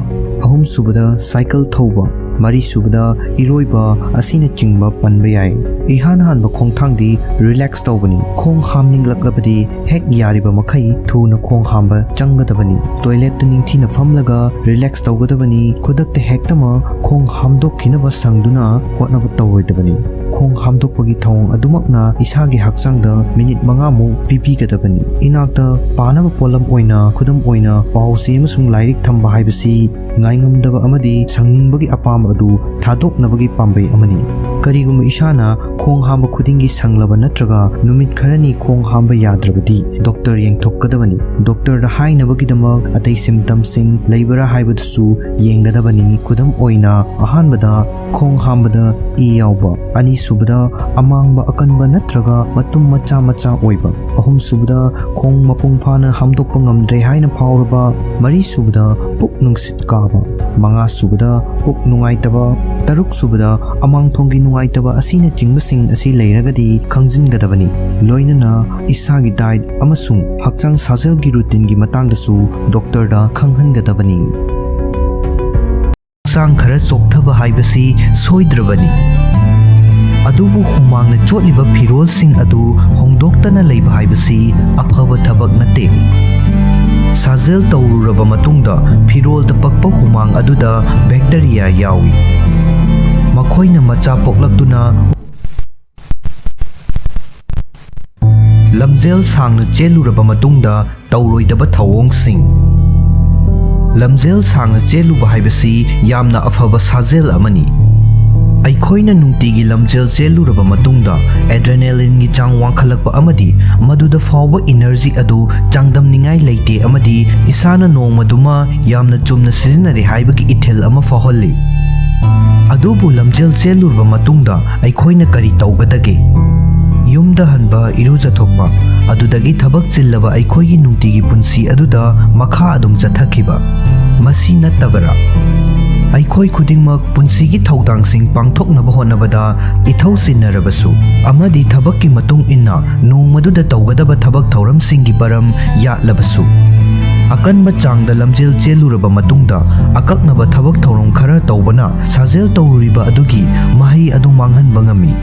ꯑꯍꯨꯝꯁꯨꯕꯗ ꯁꯥꯏꯀꯜ ꯊꯧꯕ, ꯃꯔꯤꯁꯨꯕꯗ ꯏꯔꯣꯏꯕ ꯑꯁꯤꯅꯆꯤꯡꯕ ꯄꯟꯕ ꯌꯥꯏ꯫ ꯏꯍꯥꯟ ꯍꯥꯟꯕ ꯈꯣꯡꯊꯥꯡꯗꯤ ꯔꯤꯂꯦꯛꯁ ꯇꯧꯕꯅꯤ꯫ ꯈꯣꯡ ꯍꯥꯝꯅꯤꯡꯂꯛꯂꯕꯗꯤ ꯍꯦꯛ ꯌꯥꯔꯤꯕ ꯃꯈꯩ ꯊꯨꯅ ꯈꯣꯡ ꯍꯥꯝꯕ ꯆꯪꯒꯗꯕꯅꯤ꯫ ꯇꯣꯏꯂꯦꯠꯇ ꯅꯤꯡꯊꯤꯅ ꯐꯝꯂꯒ ꯔꯤꯂꯦꯛꯁ ꯇꯧꯒꯗꯕꯅꯤ꯫ ꯈꯨꯗꯛꯇ ꯍꯦꯛꯇꯃꯛ ꯈꯣꯡ ꯍꯥꯝꯗꯣꯛꯈꯤꯅꯕ ꯁꯪꯗꯨꯅ ꯍꯣꯠꯅꯕ ꯇꯧꯔꯣꯏꯗꯕꯅꯤ꯫ ꯈꯣꯡ ꯍꯥꯝꯗꯣꯛꯄꯒꯤ ꯊꯧꯑꯣꯡ ꯑꯗꯨꯃꯛꯅ ꯏꯁꯥꯒꯤ ꯍꯛꯆꯥꯡꯗ ꯃꯤꯅꯤꯠ ꯃꯉꯥꯃꯨꯛ ꯄꯤꯕꯤꯒꯗꯕꯅꯤ꯫ ꯏꯅꯥꯛꯇ ꯄꯥꯅꯕ ꯄꯣꯠꯂꯝ ꯑꯣꯏꯅ, ꯈꯨꯗꯝ ꯑꯣꯏꯅ, ꯄꯥꯎ ꯆꯦ ꯑꯃꯁꯨꯡ ꯂꯥꯏꯔꯤꯛ ꯊꯝꯕ ꯍꯥꯏꯕꯁꯤ ꯉꯥꯏꯉꯝꯗꯕ ꯑꯃꯗꯤ ꯁꯪꯅꯤꯡꯕꯒꯤ ꯑꯄꯥꯝꯕ ꯑꯗꯨ ꯊꯥꯗꯣꯛꯅꯕꯒꯤ ꯄꯥꯝꯕꯩ ꯑꯃꯅꯤ꯫ ꯀꯔꯤꯒꯨꯝꯕ ꯏꯁꯥꯅ ꯈꯣꯡ ꯍꯥꯝꯕ ꯈꯨꯗꯤꯡꯒꯤ ꯁꯪꯂꯕ ꯅꯠꯇ꯭ꯔꯒ ꯅꯨꯃꯤꯠ ꯈꯔꯅꯤ ꯈꯣꯡ ꯍꯥꯝꯕ ꯌꯥꯗ꯭ꯔꯕꯗꯤ ꯗꯣꯛꯇꯔ ꯌꯦꯡꯊꯣꯛꯀꯗꯕꯅꯤ꯫ ꯗꯣꯛꯇꯔꯗ ꯍꯥꯏꯅꯕꯒꯤꯗꯃꯛ ꯑꯇꯩ ꯁꯤꯝꯇꯝꯁꯤꯡ ꯂꯩꯕ꯭ꯔꯥ ꯍꯥꯏꯕꯗꯨꯁꯨ ꯌꯦꯡꯒꯗꯕꯅꯤ꯫ ꯈꯨꯗꯝ ꯑꯣꯏꯅ, ꯑꯍꯥꯟꯕꯗ ꯈꯣꯡ ꯍꯥꯝꯕꯗ ꯏ ꯌꯥꯎꯕ, ꯑꯅꯤꯁꯨꯕꯗ ꯑꯃꯥꯡꯕ ꯑꯀꯟꯕ ꯅꯠꯇ꯭ꯔꯒ ꯃꯇꯨꯝ ꯃꯆꯥ ꯃꯆꯥ ꯑꯣꯏꯕ, ꯑꯍꯨꯝꯁꯨꯕꯗ ꯈꯣꯡ ꯃꯄꯨꯡ ꯐꯥꯅ ꯍꯥꯝꯗꯣꯛꯄ ꯉꯝꯗ꯭ꯔꯦ ꯍꯥꯏꯅ ꯐꯥꯎꯔꯕ, ꯃꯔꯤꯁꯨꯕꯗ ꯄꯨꯛ ꯅꯨꯡꯁꯤꯠ ꯀꯥꯕ, ꯃꯉꯥꯁꯨꯕꯗ ꯄꯨꯛ ꯅꯨꯡꯉꯥꯏꯇꯕ, ꯇꯔꯨꯛꯁꯨꯕꯗ ꯑꯃꯥꯡꯊꯣꯡꯒꯤ ꯅꯨꯡꯉꯥꯏꯇꯕ ꯑꯁꯤꯅꯆꯤꯡꯕꯁꯤꯡ ꯑꯁꯤ ꯂꯩꯔꯒꯗꯤ ꯈꯪꯖꯤꯟꯒꯗꯕꯅꯤ꯫ ꯂꯣꯏꯅꯅ ꯏꯁꯥꯒꯤ ꯗꯥꯏꯠ ꯑꯃꯁꯨꯡ ꯍꯛꯆꯥꯡ ꯁꯥꯖꯦꯜꯒꯤ ꯔꯨꯇꯤꯟꯒꯤ ꯃꯇꯥꯡꯗꯁꯨ ꯗꯣꯛꯇꯔꯗ ꯈꯪꯍꯟꯒꯗꯕꯅꯤ꯫ ꯍꯛꯆꯥꯡ ꯈꯔ ꯆꯣꯛꯊꯕ ꯍꯥꯏꯕꯁꯤ ꯁꯣꯏꯗ꯭ꯔꯕꯅꯤ, ꯑꯗꯨꯕꯨ ꯍꯨꯃꯥꯡꯅ ꯆꯣꯠꯂꯤꯕ ꯐꯤꯔꯣꯜꯁꯤꯡ ꯑꯗꯨ ꯍꯣꯡꯗꯣꯛꯇꯅ ꯂꯩꯕ ꯍꯥꯏꯕꯁꯤ ꯑꯐꯕ ꯊꯕꯛ ꯅꯠꯇꯦ꯫ ꯁꯥꯖꯦꯜ ꯇꯧꯔꯨꯔꯕ ꯃꯇꯨꯡꯗ ꯐꯤꯔꯣꯜꯗ ꯄꯛꯄ ꯍꯨꯃꯥꯡ ꯑꯗꯨꯗ ꯕꯦꯛꯇꯔꯤꯌꯥ ꯌꯥꯎꯏ꯫ ꯃꯈꯣꯏꯅ ꯃꯆꯥ ꯄꯣꯛꯂꯛꯇꯨꯅ ꯂꯝꯖꯦꯜ ꯁꯥꯡꯅ ꯆꯦꯜꯂꯨꯔꯕ ꯃꯇꯨꯡꯗ ꯇꯧꯔꯣꯏꯗꯕ ꯊꯧꯑꯣꯡꯁꯤꯡ꯫ ꯂꯝꯖꯦꯜ ꯁꯥꯡꯅ ꯆꯦꯜꯂꯨꯕ ꯍꯥꯏꯕꯁꯤ ꯌꯥꯝꯅ ꯑꯐꯕ ꯁꯥꯖꯦꯜ ꯑꯃꯅꯤ꯫ ꯑꯩꯈꯣꯏꯅ ꯅꯨꯡꯇꯤꯒꯤ ꯂꯝꯖꯦꯜ ꯆꯦꯜꯂꯨꯔꯕ ꯃꯇꯨꯡꯗ ꯑꯦꯗ꯭ꯔꯦꯅꯦꯂꯤꯟꯒꯤ ꯆꯥꯡ ꯋꯥꯡꯈꯠꯂꯛꯄ ꯑꯃꯗꯤ ꯃꯗꯨꯗ ꯐꯥꯎꯕ ꯏꯅꯔꯖꯤ ꯑꯗꯨ ꯆꯥꯡꯗꯝꯅꯤꯡꯉꯥꯏ ꯂꯩꯇꯦ ꯑꯃꯗꯤ ꯏꯁꯥꯅ ꯅꯣꯡꯃꯗꯨꯃ ꯌꯥꯝꯅ ꯆꯨꯝꯅ ꯁꯤꯖꯤꯟꯅꯔꯦ ꯍꯥꯏꯕꯒꯤ ꯏꯊꯤꯜ ꯑꯃ ꯐꯥꯎꯍꯜꯂꯤ꯫ ꯑꯗꯨꯕꯨ ꯂꯝꯖꯦꯜ ꯆꯦꯜꯂꯨꯔꯕ ꯃꯇꯨꯡꯗ ꯑꯩꯈꯣꯏꯅ ꯀꯔꯤ ꯇꯧꯒꯗꯒꯦ? ꯌꯨꯝꯗ ꯍꯟꯕ, ꯏꯔꯨꯖꯊꯣꯛꯄ, ꯑꯗꯨꯗꯒꯤ ꯊꯕꯛ ꯆꯤꯜꯂꯕ ꯑꯩꯈꯣꯏꯒꯤ ꯅꯨꯡꯇꯤꯒꯤ ꯄꯨꯟꯁꯤ ꯑꯗꯨꯗ ꯃꯈꯥ ꯑꯗꯨꯝ ꯆꯠꯊꯈꯤꯕ꯫ ꯃꯁꯤ ꯅꯠꯇꯕꯔꯥ? ꯑꯩꯈꯣꯏ ꯈꯨꯗꯤꯡꯃꯛ ꯄꯨꯟꯁꯤꯒꯤ ꯊꯧꯗꯥꯡꯁꯤꯡ ꯄꯥꯡꯊꯣꯛꯅꯕ ꯍꯣꯠꯅꯕꯗ ꯏꯊꯧ ꯆꯤꯟꯅꯔꯕꯁꯨ ꯑꯃꯗꯤ ꯊꯕꯛꯀꯤ ꯃꯇꯨꯡ ꯏꯟꯅ ꯅꯣꯡꯃꯗꯨꯗ ꯇꯧꯒꯗꯕ ꯊꯕꯛ ꯊꯧꯔꯝꯁꯤꯡꯒꯤ ꯄꯔꯝ ꯌꯥꯠꯂꯕꯁꯨ, ꯑꯀꯟꯕ ꯆꯥꯡꯗ ꯂꯝꯖꯦꯜ ꯆꯦꯜꯂꯨꯔꯕ ꯃꯇꯨꯡꯗ ꯑꯀꯛꯅꯕ ꯊꯕꯛ ꯊꯧꯔꯝ ꯈꯔ ꯇꯧꯕꯅ ꯁꯥꯖꯦꯜ ꯇꯧꯔꯨꯔꯤꯕ ꯑꯗꯨꯒꯤ ꯃꯍꯩ ꯑꯗꯨ ꯃꯥꯡꯍꯟꯕ ꯉꯝꯃꯤ꯫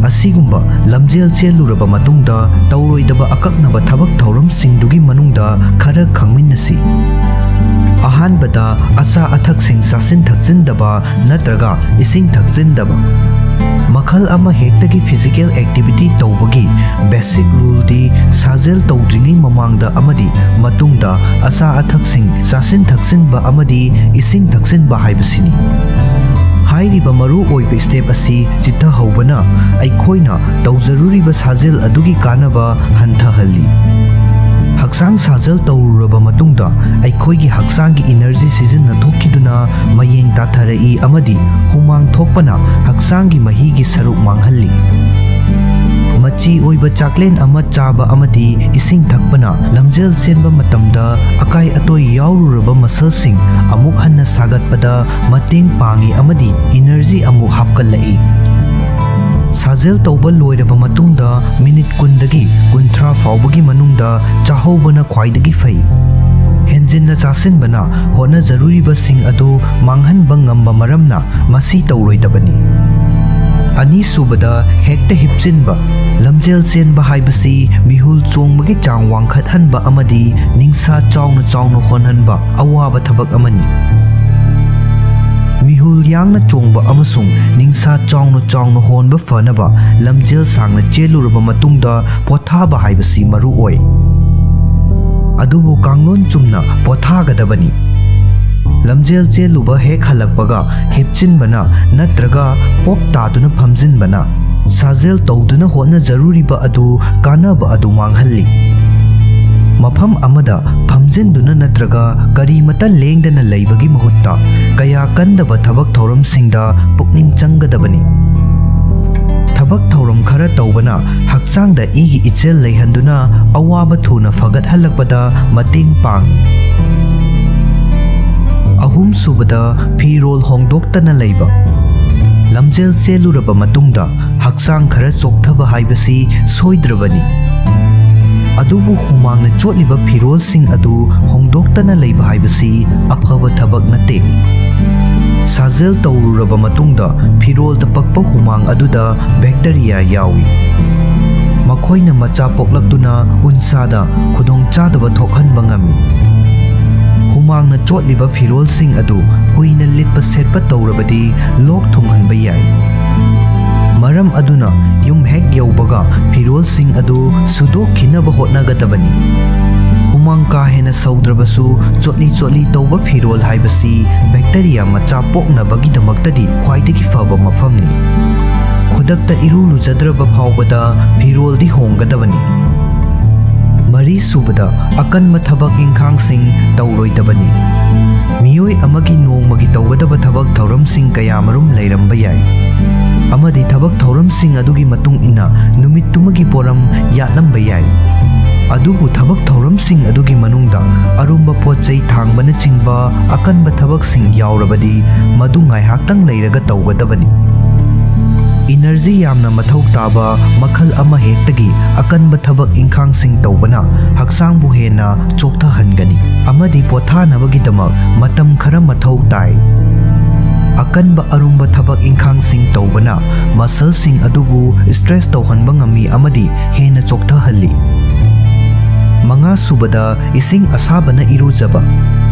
ꯑꯁꯤꯒꯨꯝꯕ ꯂꯝꯖꯦꯜ ꯆꯦꯜꯂꯨꯔꯕ ꯃꯇꯨꯡꯗ ꯇꯧꯔꯣꯏꯗꯕ ꯑꯀꯛꯅꯕ ꯊꯕꯛ ꯊꯧꯔꯝꯁꯤꯡꯗꯨꯒꯤ ꯃꯅꯨꯡꯗ ꯈꯔ ꯈꯪꯃꯤꯟꯅꯁꯤ꯫ ꯑꯍꯥꯟꯕꯗ, ꯑꯆꯥ ꯑꯊꯛꯁꯤꯡ ꯆꯥꯁꯤꯟ ꯊꯛꯆꯤꯟꯗꯕ ꯅꯠꯇ꯭ꯔꯒ ꯏꯁꯤꯡ ꯊꯛꯆꯤꯟꯗꯕ꯫ ꯃꯈꯜ ꯑꯃ ꯍꯦꯛꯇꯒꯤ physical activity ꯇꯧꯕꯒꯤ basic ruleꯗꯤ ꯁꯥꯖꯦꯜ ꯇꯧꯗ꯭ꯔꯤꯉꯩ ꯃꯃꯥꯡꯗ ꯑꯃꯗꯤ ꯃꯇꯨꯡꯗ ꯑꯆꯥ ꯑꯊꯛꯁꯤꯡ ꯆꯥꯁꯤꯟ ꯊꯛꯆꯤꯟꯕ ꯑꯃꯗꯤ ꯏꯁꯤꯡ ꯊꯛꯆꯤꯟꯕ ꯍꯥꯏꯕꯁꯤꯅꯤ꯫ ꯍꯥꯏꯔꯤꯕ ꯃꯔꯨ ꯑꯣꯏꯕ step ꯑꯁꯤ ꯆꯤꯠꯊꯍꯧꯕꯅ ꯑꯩꯈꯣꯏꯅ ꯇꯧꯖꯔꯨꯔꯤꯕ ꯁꯥꯖꯦꯜ ꯑꯗꯨꯒꯤ ꯀꯥꯟꯅꯕ ꯍꯟꯊꯍꯜꯂꯤ꯫ ꯍꯛꯆꯥꯡ ꯁꯥꯖꯦꯜ ꯇꯧꯔꯨꯔꯕ ꯃꯇꯨꯡꯗ ꯑꯩꯈꯣꯏꯒꯤ ꯍꯛꯆꯥꯡꯒꯤ energy ꯁꯤꯖꯤꯟꯅꯊꯣꯛꯈꯤꯗꯨꯅ ꯃꯌꯦꯡ ꯇꯥꯊꯔꯛꯏ ꯑꯃꯗꯤ ꯍꯨꯃꯥꯡ ꯊꯣꯛꯄꯅ ꯍꯛꯆꯥꯡꯒꯤ ꯃꯍꯤꯒꯤ ꯁꯔꯨꯛ ꯃꯥꯡꯍꯜꯂꯤ꯫ ꯃꯆꯤ ꯑꯣꯏꯕ ꯆꯥꯛꯂꯦꯟ ꯑꯃ ꯆꯥꯕ ꯑꯃꯗꯤ ꯏꯁꯤꯡ ꯊꯛꯄꯅ ꯂꯝꯖꯦꯜ ꯆꯦꯟꯕ ꯃꯇꯝꯗ ꯑꯀꯥꯏ ꯑꯇꯣꯏ ꯌꯥꯎꯔꯨꯔꯕ muscleꯁꯤꯡ ꯑꯃꯨꯛ ꯍꯟꯅ ꯁꯥꯒꯠꯄꯗ ꯃꯇꯦꯡ ꯄꯥꯡꯏ ꯑꯃꯗꯤ energy ꯑꯃꯨꯛ ꯍꯥꯞꯀꯠꯂꯛꯏ꯫ ꯁꯥꯖꯦꯜ ꯇꯧꯕ ꯂꯣꯏꯔꯕ ꯃꯇꯨꯡꯗ ꯃꯤꯅꯤꯠ ꯀꯨꯟꯗꯒꯤ ꯀꯨꯟꯊ꯭ꯔꯥ ꯐꯥꯎꯕꯒꯤ ꯃꯅꯨꯡꯗ ꯆꯥꯍꯧꯕꯅ ꯈ꯭ꯋꯥꯏꯗꯒꯤ ꯐꯩ꯫ ꯍꯦꯟꯖꯤꯟꯅ ꯆꯥꯁꯤꯟꯕꯅ ꯍꯣꯠꯅꯖꯔꯨꯔꯤꯕꯁꯤꯡ ꯑꯗꯨ ꯃꯥꯡꯍꯟꯕ ꯉꯝꯕ ꯃꯔꯝꯅ ꯃꯁꯤ ꯇꯧꯔꯣꯏꯗꯕꯅꯤ꯫ ꯑꯅꯤꯁꯨꯕꯗ, ꯍꯦꯛꯇ ꯍꯤꯞꯆꯤꯟꯕ꯫ ꯂꯝꯖꯦꯜ ꯆꯦꯟꯕ ꯍꯥꯏꯕꯁꯤ ꯃꯤꯍꯨꯜ ꯆꯣꯡꯕꯒꯤ ꯆꯥꯡ ꯋꯥꯡꯈꯠꯍꯟꯕ ꯑꯃꯗꯤ ꯅꯤꯡꯁꯥ ꯆꯥꯎꯅ ꯆꯥꯎꯅ ꯍꯣꯟꯍꯟꯕ ꯑꯋꯥꯕ ꯊꯕꯛ ꯑꯃꯅꯤ꯫ ꯃꯤꯍꯨꯜ ꯌꯥꯡꯅ ꯆꯣꯡꯕ ꯑꯃꯁꯨꯡ ꯅꯤꯡꯁꯥ ꯆꯥꯎꯅ ꯆꯥꯎꯅ ꯍꯣꯟꯕ ꯐꯅꯕ ꯂꯝꯖꯦꯜ ꯁꯥꯡꯅ ꯆꯦꯜꯂꯨꯔꯕ ꯃꯇꯨꯡꯗ ꯄꯣꯊꯥꯕ ꯍꯥꯏꯕꯁꯤ ꯃꯔꯨ ꯑꯣꯏ꯫ ꯑꯗꯨꯕꯨ ꯀꯥꯡꯂꯣꯟ ꯆꯨꯝꯅ ꯄꯣꯊꯥꯒꯗꯕꯅꯤ꯫ ꯂꯝꯖꯦꯜ ꯆꯦꯜꯂꯨꯕ ꯍꯦꯛ ꯍꯜꯂꯛꯄꯒ ꯍꯤꯞꯆꯤꯟꯕꯅ ꯅꯠꯇ꯭ꯔꯒ ꯄꯣꯞ ꯇꯥꯗꯨꯅ ꯐꯝꯖꯤꯟꯕꯅ ꯁꯥꯖꯦꯜ ꯇꯧꯗꯨꯅ ꯍꯣꯠꯅꯖꯔꯨꯔꯤꯕ ꯑꯗꯨ ꯀꯥꯟꯅꯕ ꯑꯗꯨ ꯃꯥꯡꯍꯜꯂꯤ꯫ ꯃꯐꯝ ꯑꯃꯗ ꯐꯝꯖꯤꯟꯗꯨꯅ ꯅꯠꯇ꯭ꯔꯒ ꯀꯔꯤꯃꯇ ꯂꯦꯡꯗꯅ ꯂꯩꯕꯒꯤ ꯃꯍꯨꯠꯇ ꯀꯌꯥ ꯀꯟꯗꯕ ꯊꯕꯛ ꯊꯧꯔꯝꯁꯤꯡꯗ ꯄꯨꯛꯅꯤꯡ ꯆꯪꯒꯗꯕꯅꯤ꯫ ꯊꯕꯛ ꯊꯧꯔꯝ ꯈꯔ ꯇꯧꯕꯅ ꯍꯛꯆꯥꯡꯗ ꯏꯒꯤ ꯏꯆꯦꯜ ꯂꯩꯍꯟꯗꯨꯅ ꯑꯋꯥꯕ ꯊꯨꯅ ꯐꯒꯠꯍꯜꯂꯛꯄꯗ ꯃꯇꯦꯡ ꯄꯥꯡꯏ꯫ ꯑꯍꯨꯝꯁꯨꯕꯗ, ꯐꯤꯔꯣꯜ ꯍꯣꯡꯗꯣꯛꯇꯅ ꯂꯩꯕ꯫ ꯂꯝꯖꯦꯜ ꯆꯦꯜꯂꯨꯔꯕ ꯃꯇꯨꯡꯗ ꯍꯛꯆꯥꯡ ꯈꯔ ꯆꯣꯛꯊꯕ ꯍꯥꯏꯕꯁꯤ ꯁꯣꯏꯗ꯭ꯔꯕꯅꯤ꯫ ꯑꯗꯨꯕꯨ ꯍꯨꯃꯥꯡꯅ ꯆꯣꯠꯂꯤꯕ ꯐꯤꯔꯣꯜꯁꯤꯡ ꯑꯗꯨ ꯍꯣꯡꯗꯣꯛꯇꯅ ꯂꯩꯕ ꯍꯥꯏꯕꯁꯤ ꯑꯐꯕ ꯊꯕꯛ ꯅꯠꯇꯦ꯫ ꯁꯥꯖꯦꯜ ꯇꯧꯔꯨꯔꯕ ꯃꯇꯨꯡꯗ ꯐꯤꯔꯣꯜꯗ ꯄꯛꯄ ꯍꯨꯃꯥꯡ ꯑꯗꯨꯗ ꯕꯦꯛꯇꯔꯤꯌꯥ ꯌꯥꯎꯏ꯫ ꯃꯈꯣꯏꯅ ꯃꯆꯥ ꯄꯣꯛꯂꯛꯇꯨꯅ ꯎꯟꯁꯥꯗ ꯈꯨꯗꯣꯡꯆꯥꯗꯕ ꯊꯣꯛꯍꯟꯕ ꯉꯝꯃꯤ꯫ ꯍꯨꯃꯥꯡꯅ ꯆꯣꯠꯂꯤꯕ ꯐꯤꯔꯣꯜꯁꯤꯡ ꯑꯗꯨ ꯀꯨꯏꯅ ꯂꯤꯠꯄ ꯁꯦꯠꯄ ꯇꯧꯔꯕꯗꯤ ꯂꯣꯛ ꯊꯨꯡꯍꯟꯕ ꯌꯥꯏ꯫ ꯃꯔꯝ ꯑꯗꯨꯅ ꯌꯨꯝ ꯍꯦꯛ ꯌꯧꯕꯒ ꯐꯤꯔꯣꯜꯁꯤꯡ ꯑꯗꯨ ꯁꯨꯗꯣꯛꯈꯤꯅꯕ ꯍꯣꯠꯅꯒꯗꯕꯅꯤ꯫ ꯍꯨꯃꯥꯡ ꯀꯥ ꯍꯦꯟꯅ ꯁꯧꯗ꯭ꯔꯕꯁꯨ, ꯆꯣꯠꯂꯤ ꯆꯣꯠꯂꯤ ꯇꯧꯕ ꯐꯤꯔꯣꯜ ꯍꯥꯏꯕꯁꯤ ꯕꯦꯛꯇꯔꯤꯌꯥ ꯃꯆꯥ ꯄꯣꯛꯅꯕꯒꯤꯗꯃꯛꯇꯗꯤ ꯈ꯭ꯋꯥꯏꯗꯒꯤ ꯐꯕ ꯃꯐꯝꯅꯤ꯫ ꯈꯨꯗꯛꯇ ꯏꯔꯨ ꯂꯨꯖꯗ꯭ꯔꯕ ꯐꯥꯎꯕꯗ ꯐꯤꯔꯣꯜꯗꯤ ꯍꯣꯡꯒꯗꯕꯅꯤ꯫ ꯃꯔꯤꯁꯨꯕꯗ, ꯑꯀꯟꯕ ꯊꯕꯛ ꯏꯪꯈꯥꯡꯁꯤꯡ ꯇꯧꯔꯣꯏꯗꯕꯅꯤ꯫ ꯃꯤꯑꯣꯏ ꯑꯃꯒꯤ ꯅꯣꯡꯃꯒꯤ ꯇꯧꯒꯗꯕ ꯊꯕꯛ ꯊꯧꯔꯝꯁꯤꯡ ꯀꯌꯥꯃꯔꯨꯝ ꯂꯩꯔꯝꯕ ꯌꯥꯏ, ꯑꯃꯗꯤ ꯊꯕꯛ ꯊꯧꯔꯝꯁꯤꯡ ꯑꯗꯨꯒꯤ ꯃꯇꯨꯡ ꯏꯟꯅ ꯅꯨꯃꯤꯠꯇꯨꯃꯒꯤ ꯄꯣꯔꯝ ꯌꯥꯠꯂꯝꯕ ꯌꯥꯏ꯫ ꯑꯗꯨꯕꯨ ꯊꯕꯛ ꯊꯧꯔꯝꯁꯤꯡ ꯑꯗꯨꯒꯤ ꯃꯅꯨꯡꯗ ꯑꯔꯨꯝꯕ ꯄꯣꯠ ꯆꯩ ꯊꯥꯡꯕꯅꯆꯤꯡꯕ ꯑꯀꯟꯕ ꯊꯕꯛꯁꯤꯡ ꯌꯥꯎꯔꯕꯗꯤ, ꯃꯗꯨ ꯉꯥꯏꯍꯥꯛꯇꯪ ꯂꯩꯔꯒ ꯇꯧꯒꯗꯕꯅꯤ꯫ ꯏꯅꯔꯖꯤ ꯌꯥꯝꯅ ꯃꯊꯧ ꯇꯥꯕ ꯃꯈꯜ ꯑꯃꯍꯦꯛꯇꯒꯤ ꯑꯀꯟꯕ ꯊꯕꯛ ꯏꯪꯈꯥꯡꯁꯤꯡ ꯇꯧꯕꯅ ꯍꯛꯆꯥꯡꯕꯨ ꯍꯦꯟꯅ ꯆꯣꯛꯊꯍꯟꯒꯅꯤ ꯑꯃꯗꯤ ꯄꯣꯊꯥꯅꯕꯒꯤꯗꯃꯛ ꯃꯇꯝ ꯈꯔ ꯃꯊꯧ ꯇꯥꯏ꯫ ꯑꯀꯟꯕ ꯑꯔꯨꯝꯕ ꯊꯕꯛ ꯏꯪꯈꯥꯡꯁꯤꯡ ꯇꯧꯕꯅ ꯃꯁꯜꯁꯤꯡ ꯑꯗꯨꯕꯨ ꯁ꯭ꯇꯔꯦꯁ ꯇꯧꯍꯟꯕ ꯉꯝꯃꯤ ꯑꯃꯗꯤ ꯍꯦꯟꯅ ꯆꯣꯛꯊꯍꯜꯂꯤ꯫ ꯃꯉꯥꯁꯨꯕꯗ, ꯏꯁꯤꯡ ꯑꯁꯥꯕꯅ ꯏꯔꯨꯖꯕ꯫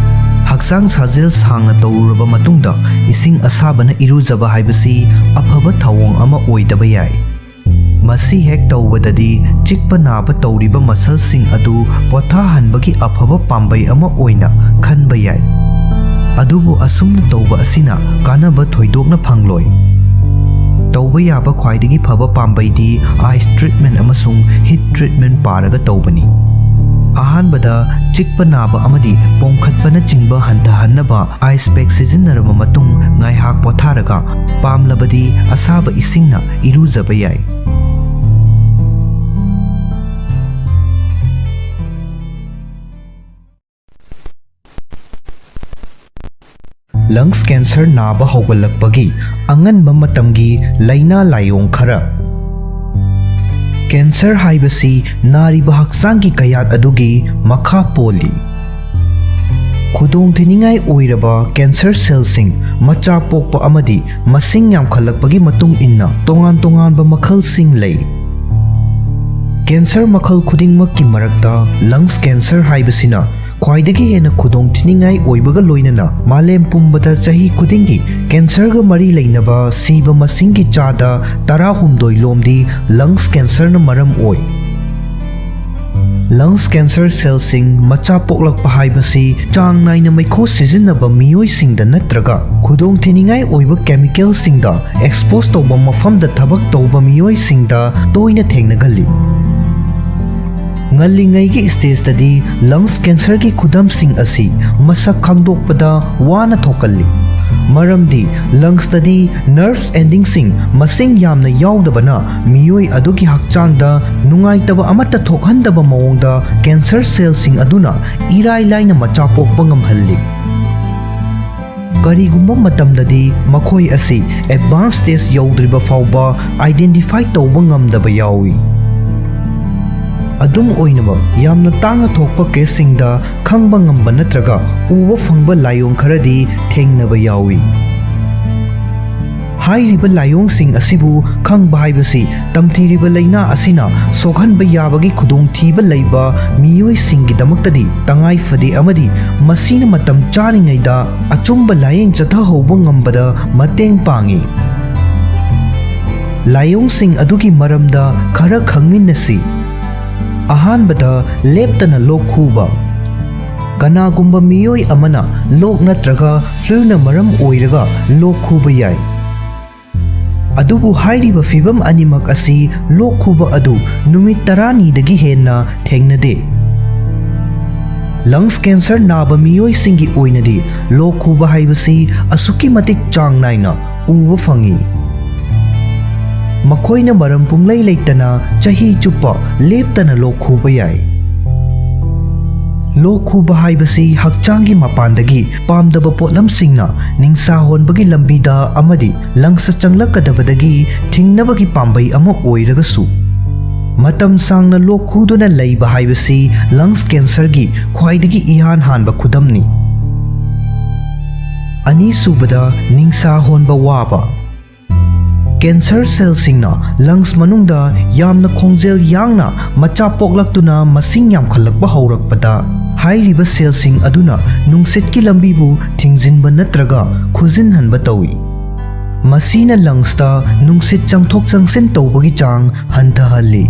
ꯍꯛꯆꯥꯡ ꯁꯥꯖꯦꯜ ꯁꯥꯡꯅ ꯇꯧꯔꯨꯔꯕ ꯃꯇꯨꯡꯗ ꯏꯁꯤꯡ ꯑꯁꯥꯕꯅ ꯏꯔꯨꯖꯕ ꯍꯥꯏꯕꯁꯤ ꯑꯐꯕ ꯊꯧꯑꯣꯡ ꯑꯃ ꯑꯣꯏꯗꯕ ꯌꯥꯏ꯫ ꯃꯁꯤ ꯍꯦꯛ ꯇꯧꯕꯗꯗꯤ ꯆꯤꯛꯄ ꯅꯥꯕ ꯇꯧꯔꯤꯕ ꯃꯁꯜꯁꯤꯡ ꯑꯗꯨ ꯄꯣꯊꯥꯍꯟꯕꯒꯤ ꯑꯐꯕ ꯄꯥꯝꯕꯩ ꯑꯃ ꯑꯣꯏꯅ ꯈꯟꯕ ꯌꯥꯏ꯫ ꯑꯗꯨꯕꯨ ꯑꯁꯨꯝꯅ ꯇꯧꯕ ꯑꯁꯤꯅ ꯀꯥꯟꯅꯕ ꯊꯣꯏꯗꯣꯛꯅ ꯐꯪꯂꯣꯏ꯫ ꯇꯧꯕ ꯌꯥꯕ ꯈ꯭ꯋꯥꯏꯗꯒꯤ ꯐꯕ ꯄꯥꯝꯕꯩꯗꯤ ꯑꯥꯏꯁ ꯇ꯭ꯔꯤꯠꯃꯦꯟ ꯑꯃꯁꯨꯡ ꯍꯤꯠ ꯇ꯭ꯔꯤꯠꯃꯦꯟ ꯄꯥꯔꯒ ꯇꯧꯕꯅꯤ꯫ ꯑꯍꯥꯟꯕꯗ, ꯆꯤꯛꯄ ꯅꯥꯕ ꯑꯃꯗꯤ ꯄꯣꯝꯈꯠꯄꯅꯆꯤꯡꯕ ꯍꯟꯊꯍꯟꯅꯕ ice pack ꯁꯤꯖꯤꯟꯅꯔꯕ ꯃꯇꯨꯡ, ꯉꯥꯏꯍꯥꯛ ꯄꯣꯊꯥꯔꯒ, ꯄꯥꯝꯂꯕꯗꯤ ꯑꯁꯥꯕ ꯏꯁꯤꯡꯅ ꯏꯔꯨꯖꯕ ꯌꯥꯏ꯫ Lungs cancer ꯅꯥꯕ ꯍꯧꯒꯠꯂꯛꯄꯒꯤ ꯑꯉꯟꯕ ꯃꯇꯝꯒꯤ ꯂꯥꯏꯅꯥ ꯂꯥꯏꯑꯣꯡ ꯈꯔ꯫ Cancer ꯍꯥꯏꯕꯁꯤ ꯅꯥꯔꯤꯕ ꯍꯛꯆꯥꯡꯒꯤ ꯀꯌꯥꯠ ꯑꯗꯨꯒꯤ ꯃꯈꯥ ꯄꯣꯜꯂꯤ꯫ ꯈꯨꯗꯣꯡꯊꯤꯅꯤꯡꯉꯥꯏ ꯑꯣꯏꯔꯕ cancer cellꯁꯤꯡ ꯃꯆꯥ ꯄꯣꯛꯄ ꯑꯃꯗꯤ ꯃꯁꯤꯡ ꯌꯥꯝꯈꯠꯂꯛꯄꯒꯤ ꯃꯇꯨꯡ ꯏꯟꯅ ꯇꯣꯉꯥꯟ ꯇꯣꯉꯥꯟꯕ ꯃꯈꯜꯁꯤꯡ ꯂꯩ꯫ Cancer ꯃꯈꯜ ꯈꯨꯗꯤꯡꯃꯛꯀꯤ ꯃꯔꯛꯇ lungs cancer ꯍꯥꯏꯕꯁꯤꯅ ꯈ꯭ꯋꯥꯏꯗꯒꯤ ꯍꯦꯟꯅ ꯈꯨꯗꯣꯡꯊꯤꯅꯤꯡꯉꯥꯏ ꯑꯣꯏꯕꯒ ꯂꯣꯏꯅꯅ ꯃꯥꯂꯦꯝ ꯄꯨꯝꯕꯗ ꯆꯍꯤ ꯈꯨꯗꯤꯡꯒꯤ cancerꯒ ꯃꯔꯤ ꯂꯩꯅꯕ ꯁꯤꯕ ꯃꯁꯤꯡꯒꯤ ꯆꯥꯗ ꯇꯔꯥꯍꯨꯝꯗꯣꯏ ꯂꯣꯝꯗꯤ lungs cancerꯅ ꯃꯔꯝ ꯑꯣꯏ꯫ Lungs cancer cellꯁꯤꯡ ꯃꯆꯥ ꯄꯣꯛꯂꯛꯄ ꯍꯥꯏꯕꯁꯤ ꯆꯥꯡ ꯅꯥꯏꯅ ꯃꯩꯈꯨ ꯁꯤꯖꯤꯟꯅꯕ ꯃꯤꯑꯣꯏꯁꯤꯡꯗ ꯅꯠꯇ꯭ꯔꯒ ꯈꯨꯗꯣꯡꯊꯤꯅꯤꯡꯉꯥꯏ ꯑꯣꯏꯕ chemicalꯁꯤꯡꯗ expose ꯇꯧꯕ ꯃꯐꯝꯗ ꯊꯕꯛ ꯇꯧꯕ ꯃꯤꯑꯣꯏꯁꯤꯡꯗ ꯇꯣꯏꯅ ꯊꯦꯡꯅꯒꯜꯂꯤ꯫ ꯉꯜꯂꯤꯉꯩꯒꯤ stageꯇꯗꯤ lungs cancerꯒꯤ ꯈꯨꯗꯝꯁꯤꯡ ꯑꯁꯤ ꯃꯁꯛ ꯈꯪꯗꯣꯛꯄꯗ ꯋꯥꯅ ꯊꯣꯛꯀꯜꯂꯤ꯫ ꯃꯔꯝꯗꯤ lungsꯇꯗꯤ nerve endingꯁꯤꯡ ꯃꯁꯤꯡ ꯌꯥꯝꯅ ꯌꯥꯎꯗꯕꯅ ꯃꯤꯑꯣꯏ ꯑꯗꯨꯒꯤ ꯍꯛꯆꯥꯡꯗ ꯅꯨꯡꯉꯥꯏꯇꯕ ꯑꯃꯠꯇ ꯊꯣꯛꯍꯟꯗꯕ ꯃꯑꯣꯡꯗ cancer cellꯁꯤꯡ ꯑꯗꯨꯅ ꯏꯔꯥꯏ ꯂꯥꯏꯅ ꯃꯆꯥ ꯄꯣꯛꯄ ꯉꯝꯍꯜꯂꯤ꯫ ꯀꯔꯤꯒꯨꯝꯕ ꯃꯇꯝꯗꯗꯤ ꯃꯈꯣꯏ ꯑꯁꯤ advanced stage ꯌꯧꯗ꯭ꯔꯤꯕ ꯐꯥꯎꯕ identify ꯇꯧꯕ ꯉꯝꯗꯕ ꯌꯥꯎꯏ꯫ ꯑꯗꯨꯝ ꯑꯣꯏꯅꯃꯛ, ꯌꯥꯝꯅ ꯇꯥꯡꯅ ꯊꯣꯛꯄ caseꯁꯤꯡꯗ ꯈꯪꯕ ꯉꯝꯕ ꯅꯠꯇ꯭ꯔꯒ ꯎꯕ ꯐꯪꯕ ꯂꯥꯏꯑꯣꯡ ꯈꯔꯗꯤ ꯊꯦꯡꯅꯕ ꯌꯥꯎꯏ꯫ ꯍꯥꯏꯔꯤꯕ ꯂꯥꯏꯑꯣꯡꯁꯤꯡ ꯑꯁꯤꯕꯨ ꯈꯪꯕ ꯍꯥꯏꯕꯁꯤ ꯇꯝꯊꯤꯔꯤꯕ ꯂꯥꯏꯅꯥ ꯑꯁꯤꯅ ꯁꯣꯛꯍꯟꯕ ꯌꯥꯕꯒꯤ ꯈꯨꯗꯣꯡꯊꯤꯕ ꯂꯩꯕ ꯃꯤꯑꯣꯏꯁꯤꯡꯒꯤꯗꯃꯛꯇꯗꯤ ꯇꯉꯥꯏ ꯐꯗꯦ ꯑꯃꯗꯤ ꯃꯁꯤꯅ ꯃꯇꯝ ꯆꯥꯔꯤꯉꯩꯗ ꯑꯆꯨꯝꯕ ꯂꯥꯌꯦꯡ ꯆꯠꯊꯍꯧꯕ ꯉꯝꯕꯗ ꯃꯇꯦꯡ ꯄꯥꯡꯏ꯫ ꯂꯥꯏꯑꯣꯡꯁꯤꯡ ꯑꯗꯨꯒꯤ ꯃꯔꯝꯗ ꯈꯔ ꯈꯪꯃꯤꯟꯅꯁꯤ꯫ ꯑꯍꯥꯟꯕꯗ, ꯂꯦꯞꯇꯅ ꯂꯣꯛ ꯈꯨꯕ꯫ ꯀꯅꯥꯒꯨꯝꯕ ꯃꯤꯑꯣꯏ ꯑꯃꯅ ꯂꯣꯛ ꯅꯠꯇ꯭ꯔꯒ fluꯅ ꯃꯔꯝ ꯑꯣꯏꯔꯒ ꯂꯣꯛ ꯈꯨꯕ ꯌꯥꯏ꯫ ꯑꯗꯨꯕꯨ ꯍꯥꯏꯔꯤꯕ ꯐꯤꯚꯝ ꯑꯅꯤꯃꯛ ꯑꯁꯤ ꯂꯣꯛ ꯈꯨꯕ ꯑꯗꯨ ꯅꯨꯃꯤꯠ ꯇꯔꯥꯅꯤꯗꯒꯤ ꯍꯦꯟꯅ ꯊꯦꯡꯅꯗꯦ꯫ Lungs cancer ꯅꯥꯕ ꯃꯤꯑꯣꯏꯁꯤꯡꯒꯤ ꯑꯣꯏꯅꯗꯤ ꯂꯣꯛ ꯈꯨꯕ ꯍꯥꯏꯕꯁꯤ ꯑꯁꯨꯛꯀꯤ ꯃꯇꯤꯛ ꯆꯥꯡ ꯅꯥꯏꯅ ꯎꯕ ꯐꯪꯏ꯫ ꯃꯈꯣꯏꯅ ꯃꯔꯝ ꯄꯨꯡꯂꯩ ꯂꯩꯇꯅ ꯆꯍꯤ ꯆꯨꯞꯄ ꯂꯦꯞꯇꯅ ꯂꯣꯛ ꯈꯨꯕ ꯌꯥꯏ꯫ ꯂꯣꯛ ꯈꯨꯕ ꯍꯥꯏꯕꯁꯤ ꯍꯛꯆꯥꯡꯒꯤ ꯃꯄꯥꯟꯗꯒꯤ ꯄꯥꯝꯗꯕ ꯄꯣꯠꯂꯝꯁꯤꯡꯅ ꯅꯤꯡꯁꯥ ꯍꯣꯟꯕꯒꯤ ꯂꯝꯕꯤꯗ ꯑꯃꯗꯤ lungs ꯆꯪꯂꯛꯀꯗꯕꯗꯒꯤ ꯊꯤꯡꯅꯕꯒꯤ ꯄꯥꯝꯕꯩ ꯑꯃ ꯑꯣꯏꯔꯒꯁꯨ, ꯃꯇꯝ ꯁꯥꯡꯅ ꯂꯣꯛ ꯈꯨꯗꯨꯅ ꯂꯩꯕ ꯍꯥꯏꯕꯁꯤ lungs cancer ꯒꯤ ꯈ꯭ꯋꯥꯏꯗꯒꯤ ꯏꯍꯥꯟ ꯍꯥꯟꯕ ꯈꯨꯗꯝꯅꯤ꯫ ꯑꯅꯤꯁꯨꯕꯗ, ꯅꯤꯡꯁꯥ ꯍꯣꯟꯕ ꯋꯥꯕ꯫ Cancer cell ꯁꯤꯡꯅ lungs ꯃꯅꯨꯡꯗ ꯌꯥꯝꯅ ꯈꯣꯡꯖꯦꯜ ꯌꯥꯡꯅ ꯃꯆꯥ ꯄꯣꯛꯂꯛꯇꯨꯅ ꯃꯁꯤꯡ ꯌꯥꯝꯈꯠꯂꯛꯄ ꯍꯧꯔꯛꯄꯗ, ꯍꯥꯏꯔꯤꯕ cell ꯁꯤꯡ ꯑꯗꯨꯅ ꯅꯨꯡꯁꯤꯠꯀꯤ ꯂꯝꯕꯤꯕꯨ ꯊꯤꯡꯖꯤꯟꯕ ꯅꯠꯇ꯭ꯔꯒ ꯈꯨꯖꯤꯟꯍꯟꯕ ꯇꯧꯏ꯫ ꯃꯁꯤꯅ lungs ꯇ ꯅꯨꯡꯁꯤꯠ ꯆꯪꯊꯣꯛ ꯆꯪꯁꯤꯟ ꯇꯧꯕꯒꯤ ꯆꯥꯡ ꯍꯟꯊꯍꯜꯂꯤ꯫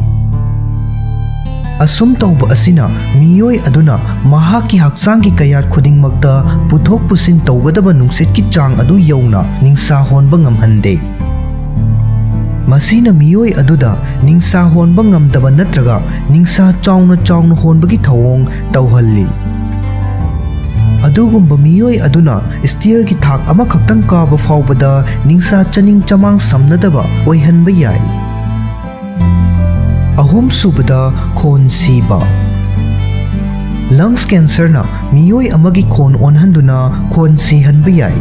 ꯑꯁꯨꯝ ꯇꯧꯕ ꯑꯁꯤꯅ ꯃꯤꯑꯣꯏ ꯑꯗꯨꯅ ꯃꯍꯥꯛꯀꯤ ꯍꯛꯆꯥꯡꯒꯤ ꯀꯌꯥꯠ ꯈꯨꯗꯤꯡꯃꯛꯇ ꯄꯨꯊꯣꯛ ꯄꯨꯁꯤꯟ ꯇꯧꯒꯗꯕ ꯅꯨꯡꯁꯤꯠꯀꯤ ꯆꯥꯡ ꯑꯗꯨ ꯌꯧꯅ ꯅꯤꯡꯁꯥ ꯍꯣꯟꯕ ꯉꯝꯍꯟꯗꯦ꯫ ꯃꯁꯤꯅ ꯃꯤꯑꯣꯏ ꯑꯗꯨꯗ ꯅꯤꯡꯁꯥ ꯍꯣꯟꯕ ꯉꯝꯗꯕ ꯅꯠꯇ꯭ꯔꯒ ꯅꯤꯡꯁꯥ ꯆꯥꯎꯅ ꯆꯥꯎꯅ ꯍꯣꯟꯕꯒꯤ ꯊꯧꯑꯣꯡ ꯇꯧꯍꯜꯂꯤ꯫ ꯑꯗꯨꯒꯨꯝꯕ ꯃꯤꯑꯣꯏ ꯑꯗꯨꯅ stair ꯒꯤ ꯊꯥꯛ ꯑꯃꯈꯛꯇꯪ ꯀꯥꯕ ꯐꯥꯎꯕꯗ ꯅꯤꯡꯁꯥ ꯆꯅꯤꯡ ꯆꯃꯥꯡ ꯁꯝꯅꯗꯕ ꯑꯣꯏꯍꯟꯕ ꯌꯥꯏ꯫ ꯑꯍꯨꯝꯁꯨꯕꯗ, ꯈꯣꯟ ꯁꯤꯕ꯫ Lungs cancer ꯅ ꯃꯤꯑꯣꯏ ꯑꯃꯒꯤ ꯈꯣꯟ ꯑꯣꯟꯍꯟꯗꯨꯅ ꯈꯣꯟ ꯁꯤꯍꯟꯕ ꯌꯥꯏ꯫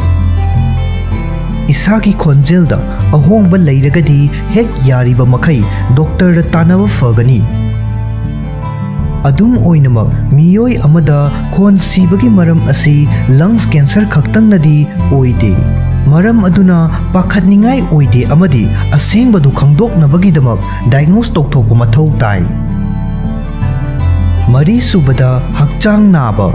ꯏꯁꯥꯒꯤ ꯈꯣꯟꯖꯦꯜꯗ ꯑꯍꯣꯡꯕ ꯂꯩꯔꯒꯗꯤ ꯍꯦꯛ ꯌꯥꯔꯤꯕ ꯃꯈꯩ doctor ꯗ ꯇꯥꯟꯅꯕ ꯐꯒꯅꯤ꯫ ꯑꯗꯨꯝ ꯑꯣꯏꯅꯃꯛ, ꯃꯤꯑꯣꯏ ꯑꯃꯗ ꯈꯣꯟ ꯁꯤꯕꯒꯤ ꯃꯔꯝ ꯑꯁꯤ lungs cancer ꯈꯛꯇꯪꯅꯗꯤ ꯑꯣꯏꯗꯦ꯫ ꯃꯔꯝ ꯑꯗꯨꯅ ꯄꯥꯈꯠꯅꯤꯡꯉꯥꯏ ꯑꯣꯏꯗꯦ ꯑꯃꯗꯤ ꯑꯁꯦꯡꯕꯗꯨ ꯈꯪꯗꯣꯛꯅꯕꯒꯤꯗꯃꯛ diagnose ꯇꯧꯊꯣꯛꯄ ꯃꯊꯧ ꯇꯥꯏ꯫ ꯃꯔꯤꯁꯨꯕꯗ, ꯍꯛꯆꯥꯡ ꯅꯥꯕ꯫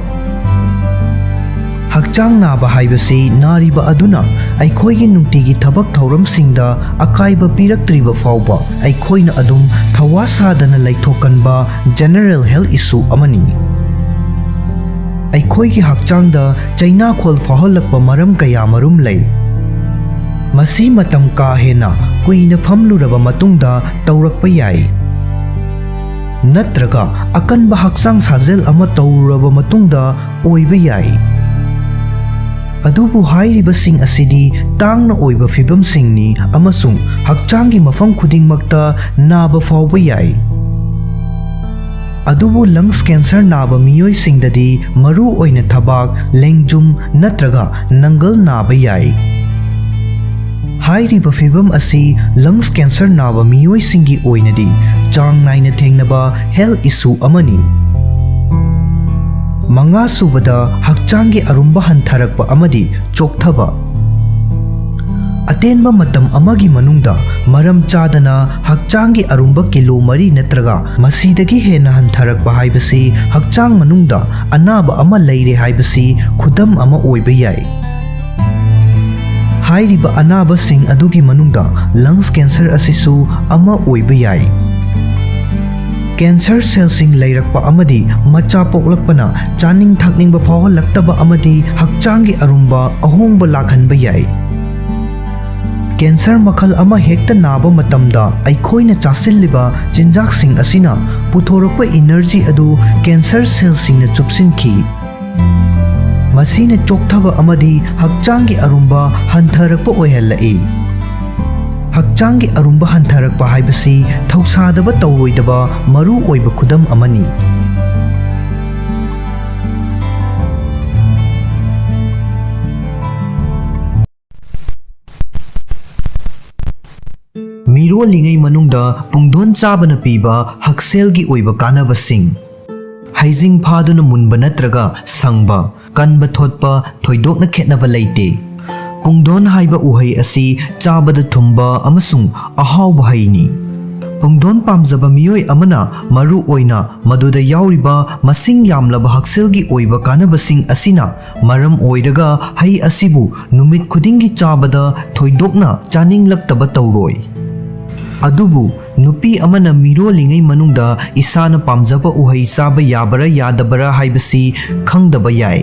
ꯍꯛꯆꯥꯡ ꯅꯥꯕ ꯍꯥꯏꯕꯁꯤ ꯅꯥꯔꯤꯕ ꯑꯗꯨꯅ ꯑꯩꯈꯣꯏꯒꯤ ꯅꯨꯡꯇꯤꯒꯤ ꯊꯕꯛ ꯊꯧꯔꯝꯁꯤꯡꯗ ꯑꯀꯥꯏꯕ ꯄꯤꯔꯛꯇ꯭ꯔꯤꯕ ꯐꯥꯎꯕ ꯑꯩꯈꯣꯏꯅ ꯑꯗꯨꯝ ꯊꯋꯥ ꯁꯥꯗꯅ ꯂꯩꯊꯣꯛꯀꯟꯕ general health issue ꯑꯃꯅꯤ꯫ ꯑꯩꯈꯣꯏꯒꯤ ꯍꯛꯆꯥꯡꯗ ꯆꯩꯅꯥꯈꯣꯜ ꯐꯥꯎꯍꯜꯂꯛꯄ ꯃꯔꯝ ꯀꯌꯥ ꯃꯔꯨꯝ ꯂꯩ꯫ ꯃꯁꯤ ꯃꯇꯝ ꯀꯥ ꯍꯦꯟꯅ ꯀꯨꯏꯅ ꯐꯝꯂꯨꯔꯕ ꯃꯇꯨꯡꯗ ꯇꯧꯔꯛꯄ ꯌꯥꯏ꯫ ꯅꯠꯇ꯭ꯔꯒ ꯑꯀꯟꯕ ꯍꯛꯆꯥꯡ ꯁꯥꯖꯦꯜ ꯑꯃ ꯇꯧꯔꯨꯔꯕ ꯃꯇꯨꯡꯗ ꯑꯣꯏꯕ ꯌꯥꯏ꯫ ꯑꯗꯨꯕꯨ ꯍꯥꯏꯔꯤꯕꯁꯤꯡ ꯑꯁꯤꯗꯤ ꯇꯥꯡꯅ ꯑꯣꯏꯕ ꯐꯤꯚꯝꯁꯤꯡꯅꯤ ꯑꯃꯁꯨꯡ ꯍꯛꯆꯥꯡꯒꯤ ꯃꯐꯝ ꯈꯨꯗꯤꯡꯃꯛꯇ ꯅꯥꯕ ꯐꯥꯎꯕ ꯌꯥꯏ꯫ ꯑꯗꯨꯕꯨ lungs cancer ꯅꯥꯕ ꯃꯤꯑꯣꯏꯁꯤꯡꯗꯗꯤ ꯃꯔꯨ ꯑꯣꯏꯅ ꯊꯕꯥꯛ, ꯂꯦꯡꯖꯨꯝ ꯅꯠꯇ꯭ꯔꯒ ꯅꯪꯒꯜ ꯅꯥꯕ ꯌꯥꯏ꯫ ꯍꯥꯏꯔꯤꯕ ꯐꯤꯚꯝ ꯑꯁꯤ lungs cancer ꯅꯥꯕ ꯃꯤꯑꯣꯏꯁꯤꯡꯒꯤ ꯑꯣꯏꯅꯗꯤ ꯆꯥꯡ ꯅꯥꯏꯅ ꯊꯦꯡꯅꯕ health issue ꯑꯃꯅꯤ꯫ ꯃꯉꯥꯁꯨꯕꯗ, ꯍꯛꯆꯥꯡꯒꯤ ꯑꯔꯨꯝꯕ ꯍꯟꯊꯔꯛꯄ ꯑꯃꯗꯤ ꯆꯣꯛꯊꯕ꯫ ꯑꯇꯦꯟꯕ ꯃꯇꯝ ꯑꯃꯒꯤ ꯃꯅꯨꯡꯗ ꯃꯔꯝ ꯆꯥꯗꯅ ꯍꯛꯆꯥꯡꯒꯤ ꯑꯔꯨꯝꯕ ꯀꯤꯂꯣ ꯃꯔꯤ ꯅꯠꯇ꯭ꯔꯒ ꯃꯁꯤꯗꯒꯤ ꯍꯦꯟꯅ ꯍꯟꯊꯔꯛꯄ ꯍꯥꯏꯕꯁꯤ ꯍꯛꯆꯥꯡ ꯃꯅꯨꯡꯗ ꯑꯅꯥꯕ ꯑꯃ ꯂꯩꯔꯦ ꯍꯥꯏꯕꯁꯤ ꯈꯨꯗꯝ ꯑꯃ ꯑꯣꯏꯕ ꯌꯥꯏ꯫ ꯍꯥꯏꯔꯤꯕ ꯑꯅꯥꯕꯁꯤꯡ ꯑꯗꯨꯒꯤ ꯃꯅꯨꯡꯗ lungs cancer ꯑꯁꯤꯁꯨ ꯑꯃ ꯑꯣꯏꯕ ꯌꯥꯏ꯫ Cancer cellꯁꯤꯡ ꯂꯩꯔꯛꯄ ꯑꯃꯗꯤ ꯃꯆꯥ ꯄꯣꯛꯂꯛꯄꯅ ꯆꯥꯅꯤꯡ ꯊꯛꯅꯤꯡꯕ ꯐꯥꯎꯍꯜꯂꯛꯇꯕ ꯑꯃꯗꯤ ꯍꯛꯆꯥꯡꯒꯤ ꯑꯔꯨꯝꯕ ꯑꯍꯣꯡꯕ ꯂꯥꯛꯍꯟꯕ ꯌꯥꯏ꯫ Cancer ꯃꯈꯜ ꯑꯃ ꯍꯦꯛꯇ ꯅꯥꯕ ꯃꯇꯝꯗ ꯑꯩꯈꯣꯏꯅ ꯆꯥꯁꯤꯜꯂꯤꯕ ꯆꯤꯟꯖꯥꯛꯁꯤꯡ ꯑꯁꯤꯅ ꯄꯨꯊꯣꯔꯛꯄ energy ꯑꯗꯨ cancer cellꯁꯤꯡꯅ ꯆꯨꯞꯁꯤꯟꯈꯤ꯫ ꯃꯁꯤꯅ ꯆꯣꯛꯊꯕ ꯑꯃꯗꯤ ꯍꯛꯆꯥꯡꯒꯤ ꯑꯔꯨꯝꯕ ꯍꯟꯊꯔꯛꯄ ꯑꯣꯏꯍꯜꯂꯛꯏ꯫ ꯍꯛꯆꯥꯡꯒꯤ ꯑꯔꯨꯝꯕ ꯍꯟꯊꯔꯛꯄ ꯍꯥꯏꯕꯁꯤ ꯊꯧꯁꯥꯗꯕ ꯇꯧꯔꯣꯏꯗꯕ ꯃꯔꯨ ꯑꯣꯏꯕ ꯈꯨꯗꯝ ꯑꯃꯅꯤ꯫ ꯃꯤꯔꯣꯜꯂꯤꯉꯩ ꯃꯅꯨꯡꯗ ꯄꯨꯡꯗꯣꯟ ꯆꯥꯕꯅ ꯄꯤꯕ ꯍꯛꯁꯦꯜꯒꯤ ꯑꯣꯏꯕ ꯀꯥꯟꯅꯕꯁꯤꯡ꯫ ꯍꯩꯖꯤꯡ ꯐꯥꯗꯨꯅ ꯃꯨꯟꯕ ꯅꯠꯇ꯭ꯔꯒ ꯁꯪꯕ, ꯀꯟꯕ ꯊꯣꯠꯄ ꯊꯣꯏꯗꯣꯛꯅ ꯈꯦꯠꯅꯕ ꯂꯩꯇꯦ꯫ ꯄꯨꯡꯗꯣꯟ ꯍꯥꯏꯕ ꯎꯍꯩ ꯑꯁꯤ ꯆꯥꯕꯗ ꯊꯨꯝꯕ ꯑꯃꯁꯨꯡ ꯑꯍꯥꯎꯕ ꯍꯩꯅꯤ꯫ ꯄꯨꯡꯗꯣꯟ ꯄꯥꯝꯖꯕ ꯃꯤꯑꯣꯏ ꯑꯃꯅ ꯃꯔꯨ ꯑꯣꯏꯅ ꯃꯗꯨꯗ ꯌꯥꯎꯔꯤꯕ ꯃꯁꯤꯡ ꯌꯥꯝꯂꯕ ꯍꯛꯁꯦꯜꯒꯤ ꯑꯣꯏꯕ ꯀꯥꯟꯅꯕꯁꯤꯡ ꯑꯁꯤꯅ ꯃꯔꯝ ꯑꯣꯏꯔꯒ ꯍꯩ ꯑꯁꯤꯕꯨ ꯅꯨꯃꯤꯠ ꯈꯨꯗꯤꯡꯒꯤ ꯆꯥꯕꯗ ꯊꯣꯏꯗꯣꯛꯅ ꯆꯥꯅꯤꯡꯂꯛꯇꯕ ꯇꯧꯔꯣꯏ꯫ ꯑꯗꯨꯕꯨ ꯅꯨꯄꯤ ꯑꯃꯅ ꯃꯤꯔꯣꯜꯂꯤꯉꯩ ꯃꯅꯨꯡꯗ ꯏꯁꯥꯅ ꯄꯥꯝꯖꯕ ꯎꯍꯩ ꯆꯥꯕ ꯌꯥꯕꯔꯥ ꯌꯥꯗꯕꯔꯥ ꯍꯥꯏꯕꯁꯤ ꯈꯪꯗꯕ ꯌꯥꯏ꯫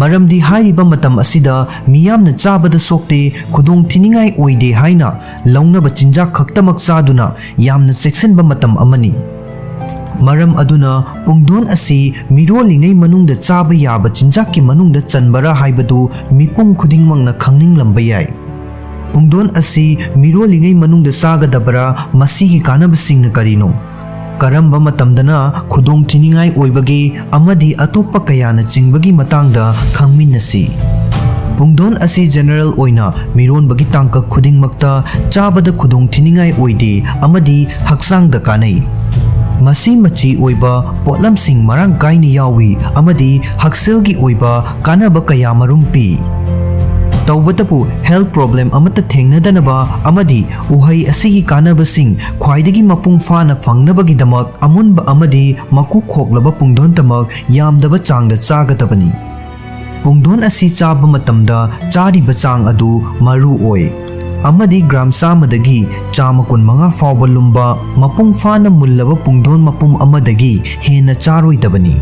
ꯃꯔꯝꯗꯤ ꯍꯥꯏꯔꯤꯕ ꯃꯇꯝ ꯑꯁꯤꯗ ꯃꯤꯌꯥꯝꯅ ꯆꯥꯕꯗ ꯁꯣꯛꯇꯦ, ꯈꯨꯗꯣꯡ ꯊꯤꯅꯤꯡꯉꯥꯏ ꯑꯣꯏꯗꯦ ꯍꯥꯏꯅ ꯂꯧꯅꯕ ꯆꯤꯟꯖꯥꯛ ꯈꯛꯇꯃꯛ ꯆꯥꯗꯨꯅ ꯌꯥꯝꯅ ꯆꯦꯛꯁꯤꯟꯕ ꯃꯇꯝ ꯑꯃꯅꯤ꯫ ꯃꯔꯝ ꯑꯗꯨꯅ ꯄꯨꯡꯗꯣꯟ ꯑꯁꯤ ꯃꯤꯔꯣꯜꯂꯤꯉꯩ ꯃꯅꯨꯡꯗ ꯆꯥꯕ ꯌꯥꯕ ꯆꯤꯟꯖꯥꯛꯀꯤ ꯃꯅꯨꯡꯗ ꯆꯟꯕꯔꯥ ꯍꯥꯏꯕꯗꯨ ꯃꯤꯄꯨꯝ ꯈꯨꯗꯤꯡꯃꯛꯅ ꯈꯪꯅꯤꯡꯂꯝꯕ ꯌꯥꯏ꯫ ꯄꯨꯡꯗꯣꯟ ꯑꯁꯤ ꯃꯤꯔꯣꯜꯂꯤꯉꯩ ꯃꯅꯨꯡꯗ ꯆꯥꯒꯗꯕꯔꯥ? ꯃꯁꯤꯒꯤ ꯀꯥꯟꯅꯕꯁꯤꯡꯅ ꯀꯔꯤꯅꯣ? ꯀꯔꯝꯕ ꯃꯇꯝꯗꯅ ꯈꯨꯗꯣꯡꯊꯤꯅꯤꯡꯉꯥꯏ ꯑꯣꯏꯕꯒꯦ ꯑꯃꯗꯤ ꯑꯇꯣꯞꯄ ꯀꯌꯥꯅ ꯆꯤꯡꯕꯒꯤ ꯃꯇꯥꯡꯗ ꯈꯪꯃꯤꯟꯅꯁꯤ꯫ ꯄꯨꯡꯗꯣꯟ ꯑꯁꯤ ꯖꯦꯅꯔꯦꯜ ꯑꯣꯏꯅ ꯃꯤꯔꯣꯟꯕꯒꯤ ꯇꯥꯡꯀꯛ ꯈꯨꯗꯤꯡꯃꯛꯇ ꯆꯥꯕꯗ ꯈꯨꯗꯣꯡꯊꯤꯅꯤꯡꯉꯥꯏ ꯑꯣꯏꯗꯦ ꯑꯃꯗꯤ ꯍꯛꯆꯥꯡꯗ ꯀꯥꯟꯅꯩ꯫ ꯃꯁꯤ ꯃꯆꯤ ꯑꯣꯏꯕ ꯄꯣꯠꯂꯝꯁꯤꯡ ꯃꯔꯥꯡ ꯀꯥꯏꯅ ꯌꯥꯎꯏ ꯑꯃꯗꯤ ꯍꯛꯁꯦꯜꯒꯤ ꯑꯣꯏꯕ ꯀꯥꯟꯅꯕ ꯀꯌꯥ ꯃꯔꯨꯝ ꯄꯤ꯫ ꯇꯧꯕꯇꯕꯨ, ꯍꯦꯜꯊ ꯄ꯭ꯔꯣꯕ꯭ꯂꯦꯝ ꯑꯃꯠꯇ ꯊꯦꯡꯅꯗꯅꯕ ꯑꯃꯗꯤ ꯎꯍꯩ ꯑꯁꯤꯒꯤ ꯀꯥꯟꯅꯕꯁꯤꯡ ꯈ꯭ꯋꯥꯏꯗꯒꯤ ꯃꯄꯨꯡ ꯐꯥꯅ ꯐꯪꯅꯕꯒꯤꯗꯃꯛ ꯑꯃꯨꯟꯕ ꯑꯃꯗꯤ ꯃꯀꯨ ꯈꯣꯛꯂꯕ ꯄꯨꯡꯗꯣꯟꯇꯃꯛ ꯌꯥꯝꯗꯕ ꯆꯥꯡꯗ ꯆꯥꯒꯗꯕꯅꯤ꯫ ꯄꯨꯡꯗꯣꯟ ꯑꯁꯤ ꯆꯥꯕ ꯃꯇꯝꯗ ꯆꯥꯔꯤꯕ ꯆꯥꯡ ꯑꯗꯨ ꯃꯔꯨ ꯑꯣꯏ, ꯑꯃꯗꯤ ꯒ꯭ꯔꯥꯝ ꯆꯥꯝꯃꯗꯒꯤ ꯆꯥꯝꯃ ꯀꯨꯟꯃꯉꯥ ꯐꯥꯎꯕ ꯂꯨꯝꯕ ꯃꯄꯨꯡ ꯐꯥꯅ ꯃꯨꯜꯂꯕ ꯄꯨꯡꯗꯣꯟ ꯃꯄꯨꯝ ꯑꯃꯗꯒꯤ ꯍꯦꯟꯅ ꯆꯥꯔꯣꯏꯗꯕꯅꯤ꯫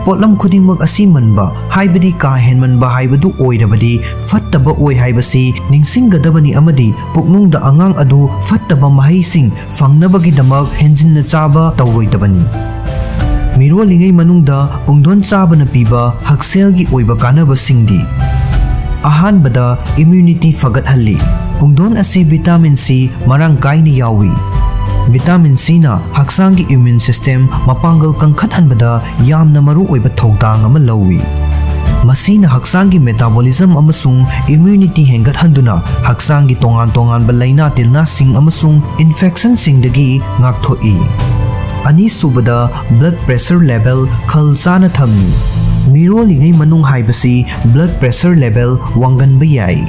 ꯄꯣꯠꯂꯝ ꯈꯨꯗꯤꯡꯃꯛ ꯑꯁꯤ ꯃꯟꯕ, ꯍꯥꯏꯕꯗꯤ ꯀꯥ ꯍꯦꯟꯃꯟꯕ ꯍꯥꯏꯕꯗꯨ ꯑꯣꯏꯔꯕꯗꯤ ꯐꯠꯇꯕ ꯑꯣꯏ ꯍꯥꯏꯕꯁꯤ ꯅꯤꯡꯁꯤꯡꯒꯗꯕꯅꯤ ꯑꯃꯗꯤ ꯄꯨꯛꯅꯨꯡꯗ ꯑꯉꯥꯡ ꯑꯗꯨ ꯐꯠꯇꯕ ꯃꯍꯩꯁꯤꯡ ꯐꯪꯅꯕꯒꯤꯗꯃꯛ ꯍꯦꯟꯖꯤꯟꯅ ꯆꯥꯕ ꯇꯧꯔꯣꯏꯗꯕꯅꯤ꯫ ꯃꯤꯔꯣꯜꯂꯤꯉꯩ ꯃꯅꯨꯡꯗ ꯄꯨꯡꯗꯣꯟ ꯆꯥꯕꯅ ꯄꯤꯕ ꯍꯛꯁꯦꯜꯒꯤ ꯑꯣꯏꯕ ꯀꯥꯟꯅꯕꯁꯤꯡꯗꯤ: ꯑꯍꯥꯟꯕꯗ, ꯏꯝꯌꯨꯅꯤꯇꯤ ꯐꯒꯠꯍꯜꯂꯤ꯫ ꯄꯨꯡꯗꯣꯟ ꯑꯁꯤ ꯚꯤꯇꯥꯃꯤꯟ ꯁꯤ ꯃꯔꯥꯡ ꯀꯥꯏꯅ ꯌꯥꯎꯏ꯫ ꯚꯤꯇꯥꯃꯤꯟ ꯁꯤꯅ ꯍꯛꯆꯥꯡꯒꯤ ꯏꯝꯌꯨꯟ ꯁꯤꯁꯇꯦꯝ ꯃꯄꯥꯡꯒꯜ ꯀꯟꯈꯠꯍꯟꯕꯗ ꯌꯥꯝꯅ ꯃꯔꯨꯑꯣꯏꯕ ꯊꯧꯗꯥꯡ ꯑꯃ ꯂꯧꯏ꯫ ꯃꯁꯤꯅ ꯍꯛꯆꯥꯡꯒꯤ ꯃꯦꯇꯥꯕꯣꯂꯤꯖꯝ ꯑꯃꯁꯨꯡ ꯏꯝꯌꯨꯅꯤꯇꯤ ꯍꯦꯟꯒꯠꯍꯟꯗꯨꯅ ꯍꯛꯆꯥꯡꯒꯤ ꯇꯣꯉꯥꯟ ꯇꯣꯉꯥꯟꯕ ꯂꯥꯏꯅꯥ ꯇꯤꯟꯅꯥꯁꯤꯡ ꯑꯃꯁꯨꯡ ꯏꯟꯐꯦꯛꯁꯟꯁꯤꯡꯗꯒꯤ ꯉꯥꯛꯊꯣꯛꯏ꯫ ꯑꯅꯤꯁꯨꯕꯗ, ꯕ꯭ꯂꯗ ꯄ꯭ꯔꯦꯁꯔ ꯂꯦꯚꯦꯜ ꯈꯜ ꯆꯥꯅ ꯊꯝꯃꯤ꯫ ꯃꯤꯔꯣꯜꯂꯤꯉꯩ ꯃꯅꯨꯡ ꯍꯥꯏꯕꯁꯤ ꯕ꯭ꯂꯗ ꯄ꯭ꯔꯦꯁꯔ ꯂꯦꯚꯦꯜ ꯋꯥꯡꯒꯟꯕ ꯌꯥꯏ꯫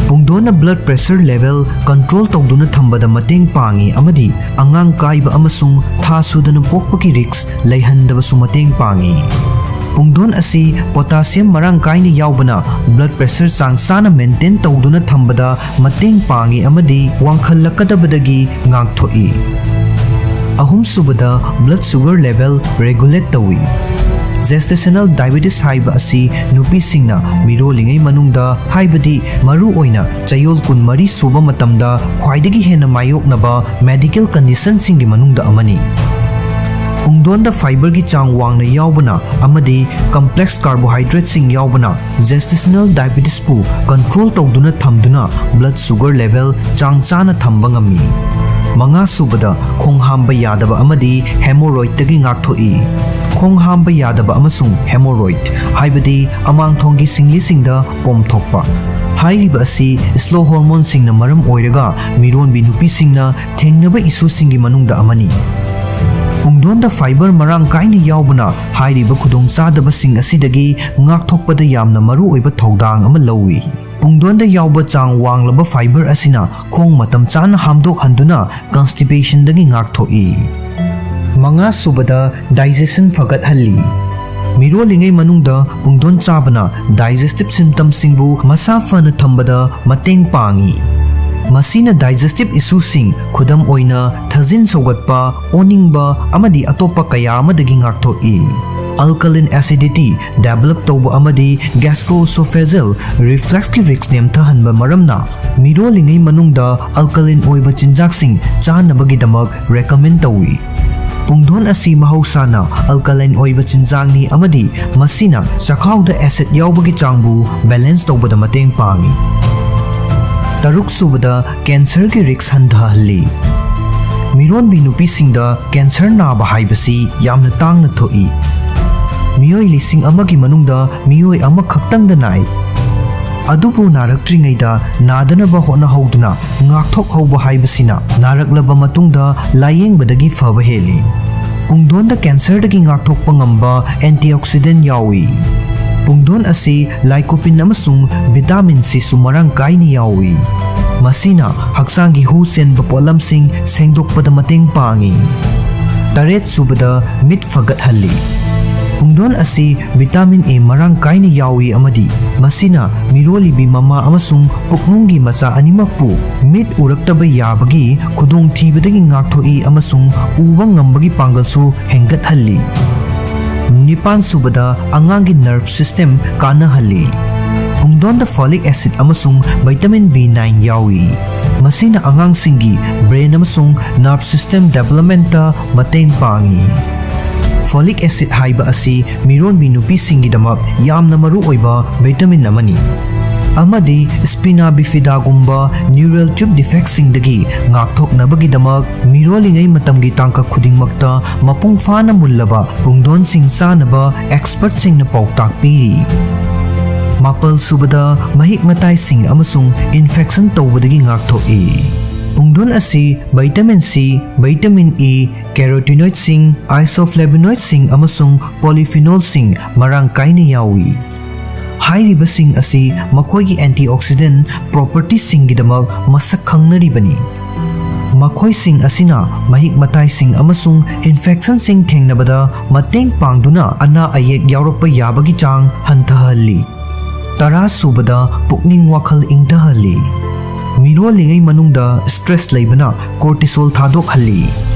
ꯄꯨꯡꯗꯣꯟꯅ ꯕ꯭ꯂꯗ ꯄ꯭ꯔꯦꯁꯔ ꯂꯦꯚꯦꯜ ꯀꯟꯇ꯭ꯔꯣꯜ ꯇꯧꯗꯨꯅ ꯊꯝꯕꯗ ꯃꯇꯦꯡ ꯄꯥꯡꯏ ꯑꯃꯗꯤ ꯑꯉꯥꯡ ꯀꯥꯏꯕ ꯑꯃꯁꯨꯡ ꯊꯥ ꯁꯨꯗꯅ ꯄꯣꯛꯄꯒꯤ ꯔꯤꯛꯁ ꯂꯩꯍꯟꯗꯕꯁꯨ ꯃꯇꯦꯡ ꯄꯥꯡꯏ꯫ ꯄꯨꯡꯗꯣꯟ ꯑꯁꯤ ꯄꯣꯇꯥꯁꯤꯌꯝ ꯃꯔꯥꯡ ꯀꯥꯏꯅ ꯌꯥꯎꯕꯅ ꯕ꯭ꯂꯗ ꯄ꯭ꯔꯦꯁꯔ ꯆꯥꯡ ꯆꯥꯅ ꯃꯦꯟꯇꯦꯟ ꯇꯧꯗꯨꯅ ꯊꯝꯕꯗ ꯃꯇꯦꯡ ꯄꯥꯡꯏ ꯑꯃꯗꯤ ꯋꯥꯡꯈꯠꯂꯛꯀꯗꯕꯗꯒꯤ ꯉꯥꯛꯊꯣꯛꯏ꯫ ꯑꯍꯨꯝꯁꯨꯕꯗ, ꯕ꯭ꯂꯗ ꯁꯨꯒꯔ ꯂꯦꯚꯦꯜ ꯔꯦꯒꯨꯂꯦꯠ ꯇꯧꯏ꯫ ꯖꯦꯁꯇꯦꯁꯅꯦꯜ ꯗꯥꯏꯕꯦꯇꯤꯁ ꯍꯥꯏꯕ ꯑꯁꯤ ꯅꯨꯄꯤꯁꯤꯡꯅ ꯃꯤꯔꯣꯜꯂꯤꯉꯩ ꯃꯅꯨꯡꯗ, ꯍꯥꯏꯕꯗꯤ ꯃꯔꯨꯑꯣꯏꯅ ꯆꯌꯣꯜ ꯀꯨꯟꯃꯔꯤ ꯁꯨꯕ ꯃꯇꯝꯗ ꯈ꯭ꯋꯥꯏꯗꯒꯤ ꯍꯦꯟꯅ ꯃꯥꯌꯣꯛꯅꯕ ꯃꯦꯗꯤꯀꯦꯜ ꯀꯟꯗꯤꯁꯟꯁꯤꯡꯒꯤ ꯃꯅꯨꯡꯗ ꯑꯃꯅꯤ꯫ ꯄꯨꯡꯗꯣꯟꯗ fiberꯒꯤ ꯆꯥꯡ ꯋꯥꯡꯅ ꯌꯥꯎꯕꯅ ꯑꯃꯗꯤ complex carbohydrateꯁꯤꯡ ꯌꯥꯎꯕꯅ gestational diabetesꯄꯨ control ꯇꯧꯗꯨꯅ ꯊꯝꯗꯨꯅ blood sugar level ꯆꯥꯡ ꯆꯥꯅ ꯊꯝꯕ ꯉꯝꯃꯤ꯫ ꯃꯉꯥ ꯁꯨꯕꯗ, ꯈꯣꯡ ꯍꯥꯝꯕ ꯌꯥꯗꯕ ꯑꯃꯗꯤ hemorrhoidꯇꯒꯤ ꯉꯥꯛꯊꯣꯛꯏ꯫ ꯈꯣꯡ ꯍꯥꯝꯕ ꯌꯥꯗꯕ ꯑꯃꯁꯨꯡ hemorrhoid, ꯍꯥꯏꯕꯗꯤ ꯑꯃꯥꯡꯊꯣꯡꯒꯤ ꯁꯤꯡꯂꯤꯁꯤꯡꯗ ꯄꯣꯝꯊꯣꯛꯄ, ꯍꯥꯏꯔꯤꯕ ꯑꯁꯤ slow hormoneꯁꯤꯡꯅ ꯃꯔꯝ ꯑꯣꯏꯔꯒ ꯃꯤꯔꯣꯟꯕꯤ ꯅꯨꯄꯤꯁꯤꯡꯅ ꯊꯦꯡꯅꯕ issueꯁꯤꯡꯒꯤ ꯃꯅꯨꯡꯗ ꯑꯃꯅꯤ꯫ ꯄꯨꯡꯗꯣꯟꯗ fiber ꯃꯔꯥꯡ ꯀꯥꯏꯅ ꯌꯥꯎꯕꯅ ꯍꯥꯏꯔꯤꯕ ꯈꯨꯗꯣꯡꯆꯥꯗꯕꯁꯤꯡ ꯑꯁꯤꯗꯒꯤ ꯉꯥꯛꯊꯣꯛꯄꯗ ꯌꯥꯝꯅ ꯃꯔꯨꯑꯣꯏꯕ ꯊꯧꯗꯥꯡ ꯑꯃ ꯂꯧꯏ꯫ ꯄꯨꯡꯗꯣꯟꯗ ꯌꯥꯎꯕ ꯆꯥꯡ ꯋꯥꯡꯂꯕ fiber ꯑꯁꯤꯅ ꯈꯣꯡ ꯃꯇꯝ ꯆꯥꯅ ꯍꯥꯝꯗꯣꯛꯍꯟꯗꯨꯅ constipationꯗꯒꯤ ꯉꯥꯛꯊꯣꯛꯏ꯫ ꯃꯉꯥ ꯁꯨꯕꯗ, digestion ꯐꯒꯠꯍꯜꯂꯤ꯫ ꯃꯤꯔꯣꯜꯂꯤꯉꯩ ꯃꯅꯨꯡꯗ ꯄꯨꯡꯗꯣꯟ ꯆꯥꯕꯅ digestive symptomꯁꯤꯡꯕꯨ ꯃꯁꯥ ꯐꯅ ꯊꯝꯕꯗ ꯃꯇꯦꯡ ꯄꯥꯡꯏ꯫ ꯃꯁꯤꯅ digestive issueꯁꯤꯡ, ꯈꯨꯗꯝ ꯑꯣꯏꯅ ꯊꯥꯖꯤꯟ ꯁꯧꯒꯠꯄ, ꯑꯣꯅꯤꯡꯕ ꯑꯃꯗꯤ ꯑꯇꯣꯞꯄ ꯀꯌꯥ ꯑꯃꯗꯒꯤ ꯉꯥꯛꯊꯣꯛꯏ꯫ Alkaline acidity develop ꯇꯧꯕ ꯑꯃꯗꯤ gastroesophageal refluxꯀꯤ risk ꯅꯦꯝꯊꯍꯟꯕ ꯃꯔꯝꯅ ꯃꯤꯔꯣꯜꯂꯤꯉꯩ ꯃꯅꯨꯡꯗ alkaline ꯑꯣꯏꯕ ꯆꯤꯟꯖꯥꯛꯁꯤꯡ ꯆꯥꯅꯕꯒꯤꯗꯃꯛ recommend ꯇꯧꯏ꯫ ꯄꯨꯡꯗꯣꯟ ꯑꯁꯤ ꯃꯍꯧꯁꯥꯅ alkaline ꯑꯣꯏꯕ ꯆꯤꯟꯖꯥꯛꯅꯤ ꯑꯃꯗꯤ ꯃꯁꯤꯅ ꯆꯈꯥꯎꯗ acid ꯌꯥꯎꯕꯒꯤ ꯆꯥꯡꯕꯨ balance ꯇꯧꯕꯗ ꯃꯇꯦꯡ ꯄꯥꯡꯏ꯫ ꯇꯔꯨꯛ ꯁꯨꯕꯗ, cancerꯒꯤ risk ꯍꯟꯊꯍꯜꯂꯤ꯫ ꯃꯤꯔꯣꯟꯕꯤ ꯅꯨꯄꯤꯁꯤꯡꯗ cancer ꯅꯥꯕ ꯍꯥꯏꯕꯁꯤ ꯌꯥꯝꯅ ꯇꯥꯡꯅ ꯊꯣꯛꯏ꯫ ꯃꯤꯑꯣꯏ ꯂꯤꯁꯤꯡ ꯑꯃꯒꯤ ꯃꯅꯨꯡꯗ ꯃꯤꯑꯣꯏ ꯑꯃꯈꯛꯇꯪꯗ ꯅꯥꯏ꯫ ꯑꯗꯨꯕꯨ ꯅꯥꯔꯛꯇ꯭ꯔꯤꯉꯩꯗ ꯅꯥꯗꯅꯕ ꯍꯣꯠꯅꯍꯧꯗꯨꯅ ꯉꯥꯛꯊꯣꯛꯍꯧꯕ ꯍꯥꯏꯕꯁꯤꯅ ꯅꯥꯔꯛꯂꯕ ꯃꯇꯨꯡꯗ ꯂꯥꯌꯦꯡꯕꯗꯒꯤ ꯐꯕ ꯍꯦꯜꯂꯤ꯫ ꯄꯨꯡꯗꯣꯟꯗ cancerꯗꯒꯤ ꯉꯥꯛꯊꯣꯛꯄ ꯉꯝꯕ antioxidant ꯌꯥꯎꯏ꯫ ꯄꯨꯡꯗꯣꯟ ꯑꯁꯤ lycopene ꯑꯃꯁꯨꯡ vitamin Cꯁꯨ ꯃꯔꯥꯡ ꯀꯥꯏꯅ ꯌꯥꯎꯏ꯫ ꯃꯁꯤꯅ ꯍꯛꯆꯥꯡꯒꯤ ꯍꯨ ꯆꯦꯟꯕ ꯄꯣꯠꯂꯝꯁꯤꯡ ꯁꯦꯡꯗꯣꯛꯄꯗ ꯃꯇꯦꯡ ꯄꯥꯡꯏ꯫ ꯇꯔꯦꯠ ꯁꯨꯕꯗ, ꯃꯤꯠ ꯐꯒꯠꯍꯜꯂꯤ꯫ ꯄꯨꯡꯗꯣꯟ ꯑꯁꯤ vitamin A ꯃꯔꯥꯡ ꯀꯥꯏꯅ ꯌꯥꯎꯏ ꯑꯃꯗꯤ ꯃꯁꯤꯅ ꯃꯤꯔꯣꯜꯂꯤꯕꯤ ꯃꯃꯥ ꯑꯃꯁꯨꯡ ꯄꯨꯛꯅꯨꯡꯒꯤ ꯃꯆꯥ ꯑꯅꯤꯃꯛꯄꯨ ꯃꯤꯠ ꯎꯔꯛꯇꯕ ꯌꯥꯕꯒꯤ ꯈꯨꯗꯣꯡꯊꯤꯕꯗꯒꯤ ꯉꯥꯛꯊꯣꯛꯏ ꯑꯃꯁꯨꯡ ꯎꯕ ꯉꯝꯕꯒꯤ ꯄꯥꯡꯒꯜꯁꯨ ꯍꯦꯟꯒꯠꯍꯜꯂꯤ꯫ ꯅꯤꯄꯥꯟ ꯁꯨꯕꯗ, ꯑꯉꯥꯡꯒꯤ nerve system ꯀꯥꯟꯅꯍꯜꯂꯤ꯫ ꯄꯨꯡꯗꯣꯟꯗ folic acid ꯑꯃꯁꯨꯡ vitamin B nine ꯌꯥꯎꯏ꯫ ꯃꯁꯤꯅ ꯑꯉꯥꯡꯁꯤꯡꯒꯤ brain ꯑꯃꯁꯨꯡ nerve system developmentꯇ ꯃꯇꯦꯡ ꯄꯥꯡꯏ꯫ Folic acid ꯍꯥꯏꯕ ꯑꯁꯤ ꯃꯤꯔꯣꯟꯕꯤ ꯅꯨꯄꯤꯁꯤꯡꯒꯤꯗꯃꯛ ꯌꯥꯝꯅ ꯃꯔꯨ ꯑꯣꯏꯕ vitamin ꯑꯃꯅꯤ, ꯑꯃꯗꯤ spina bifidaꯒꯨꯝꯕ neural tube defectꯁꯤꯡꯗꯒꯤ ꯉꯥꯛꯊꯣꯛꯅꯕꯒꯤꯗꯃꯛ ꯃꯤꯔꯣꯜꯂꯤꯉꯩ ꯃꯇꯝꯒꯤ ꯇꯥꯡꯀꯛ ꯈꯨꯗꯤꯡꯃꯛꯇ ꯃꯄꯨꯡ ꯐꯥꯅ ꯃꯨꯜꯂꯕ ꯄꯨꯡꯗꯣꯟꯁꯤꯡ ꯆꯥꯅꯕ expertꯁꯤꯡꯅ ꯄꯥꯎꯇꯥꯛ ꯄꯤꯔꯤ꯫ ꯃꯥꯄꯜ ꯁꯨꯕꯗ, ꯃꯍꯤꯛ ꯃꯇꯥꯏꯁꯤꯡ ꯑꯃꯁꯨꯡ infection ꯇꯧꯕꯗꯒꯤ ꯉꯥꯛꯊꯣꯛꯏ꯫ ꯄꯨꯡꯗꯣꯟ ꯑꯁꯤ vitamin C, vitamin E, carotenoidꯁꯤꯡ, isoflavonoidꯁꯤꯡ ꯑꯃꯁꯨꯡ polyphenolꯁꯤꯡ ꯃꯔꯥꯡ ꯀꯥꯏꯅ ꯌꯥꯎꯏ꯫ ꯍꯥꯏꯔꯤꯕꯁꯤꯡ ꯑꯁꯤ ꯃꯈꯣꯏꯒꯤ antioxidant propertyꯁꯤꯡꯒꯤꯗꯃꯛ ꯃꯁꯛ ꯈꯪꯅꯔꯤꯕꯅꯤ꯫ ꯃꯈꯣꯏꯁꯤꯡ ꯑꯁꯤꯅ ꯃꯍꯤꯛ ꯃꯇꯥꯏꯁꯤꯡ ꯑꯃꯁꯨꯡ infectionꯁꯤꯡ ꯊꯦꯡꯅꯕꯗ ꯃꯇꯦꯡ ꯄꯥꯡꯗꯨꯅ ꯑꯅꯥ ꯑꯌꯦꯛ ꯌꯥꯎꯔꯛꯄ ꯌꯥꯕꯒꯤ ꯆꯥꯡ ꯍꯟꯊꯍꯜꯂꯤ꯫ ꯇꯔꯥ ꯁꯨꯕꯗ, ꯄꯨꯛꯅꯤꯡ ꯋꯥꯈꯜ ꯏꯪꯊꯍꯜꯂꯤ꯫ ꯃꯤꯔꯣꯜꯂꯤꯉꯩ ꯃꯅꯨꯡꯗ stress ꯂꯩꯕꯅ cortisol ꯊꯥꯗꯣꯛꯍꯜꯂꯤ꯫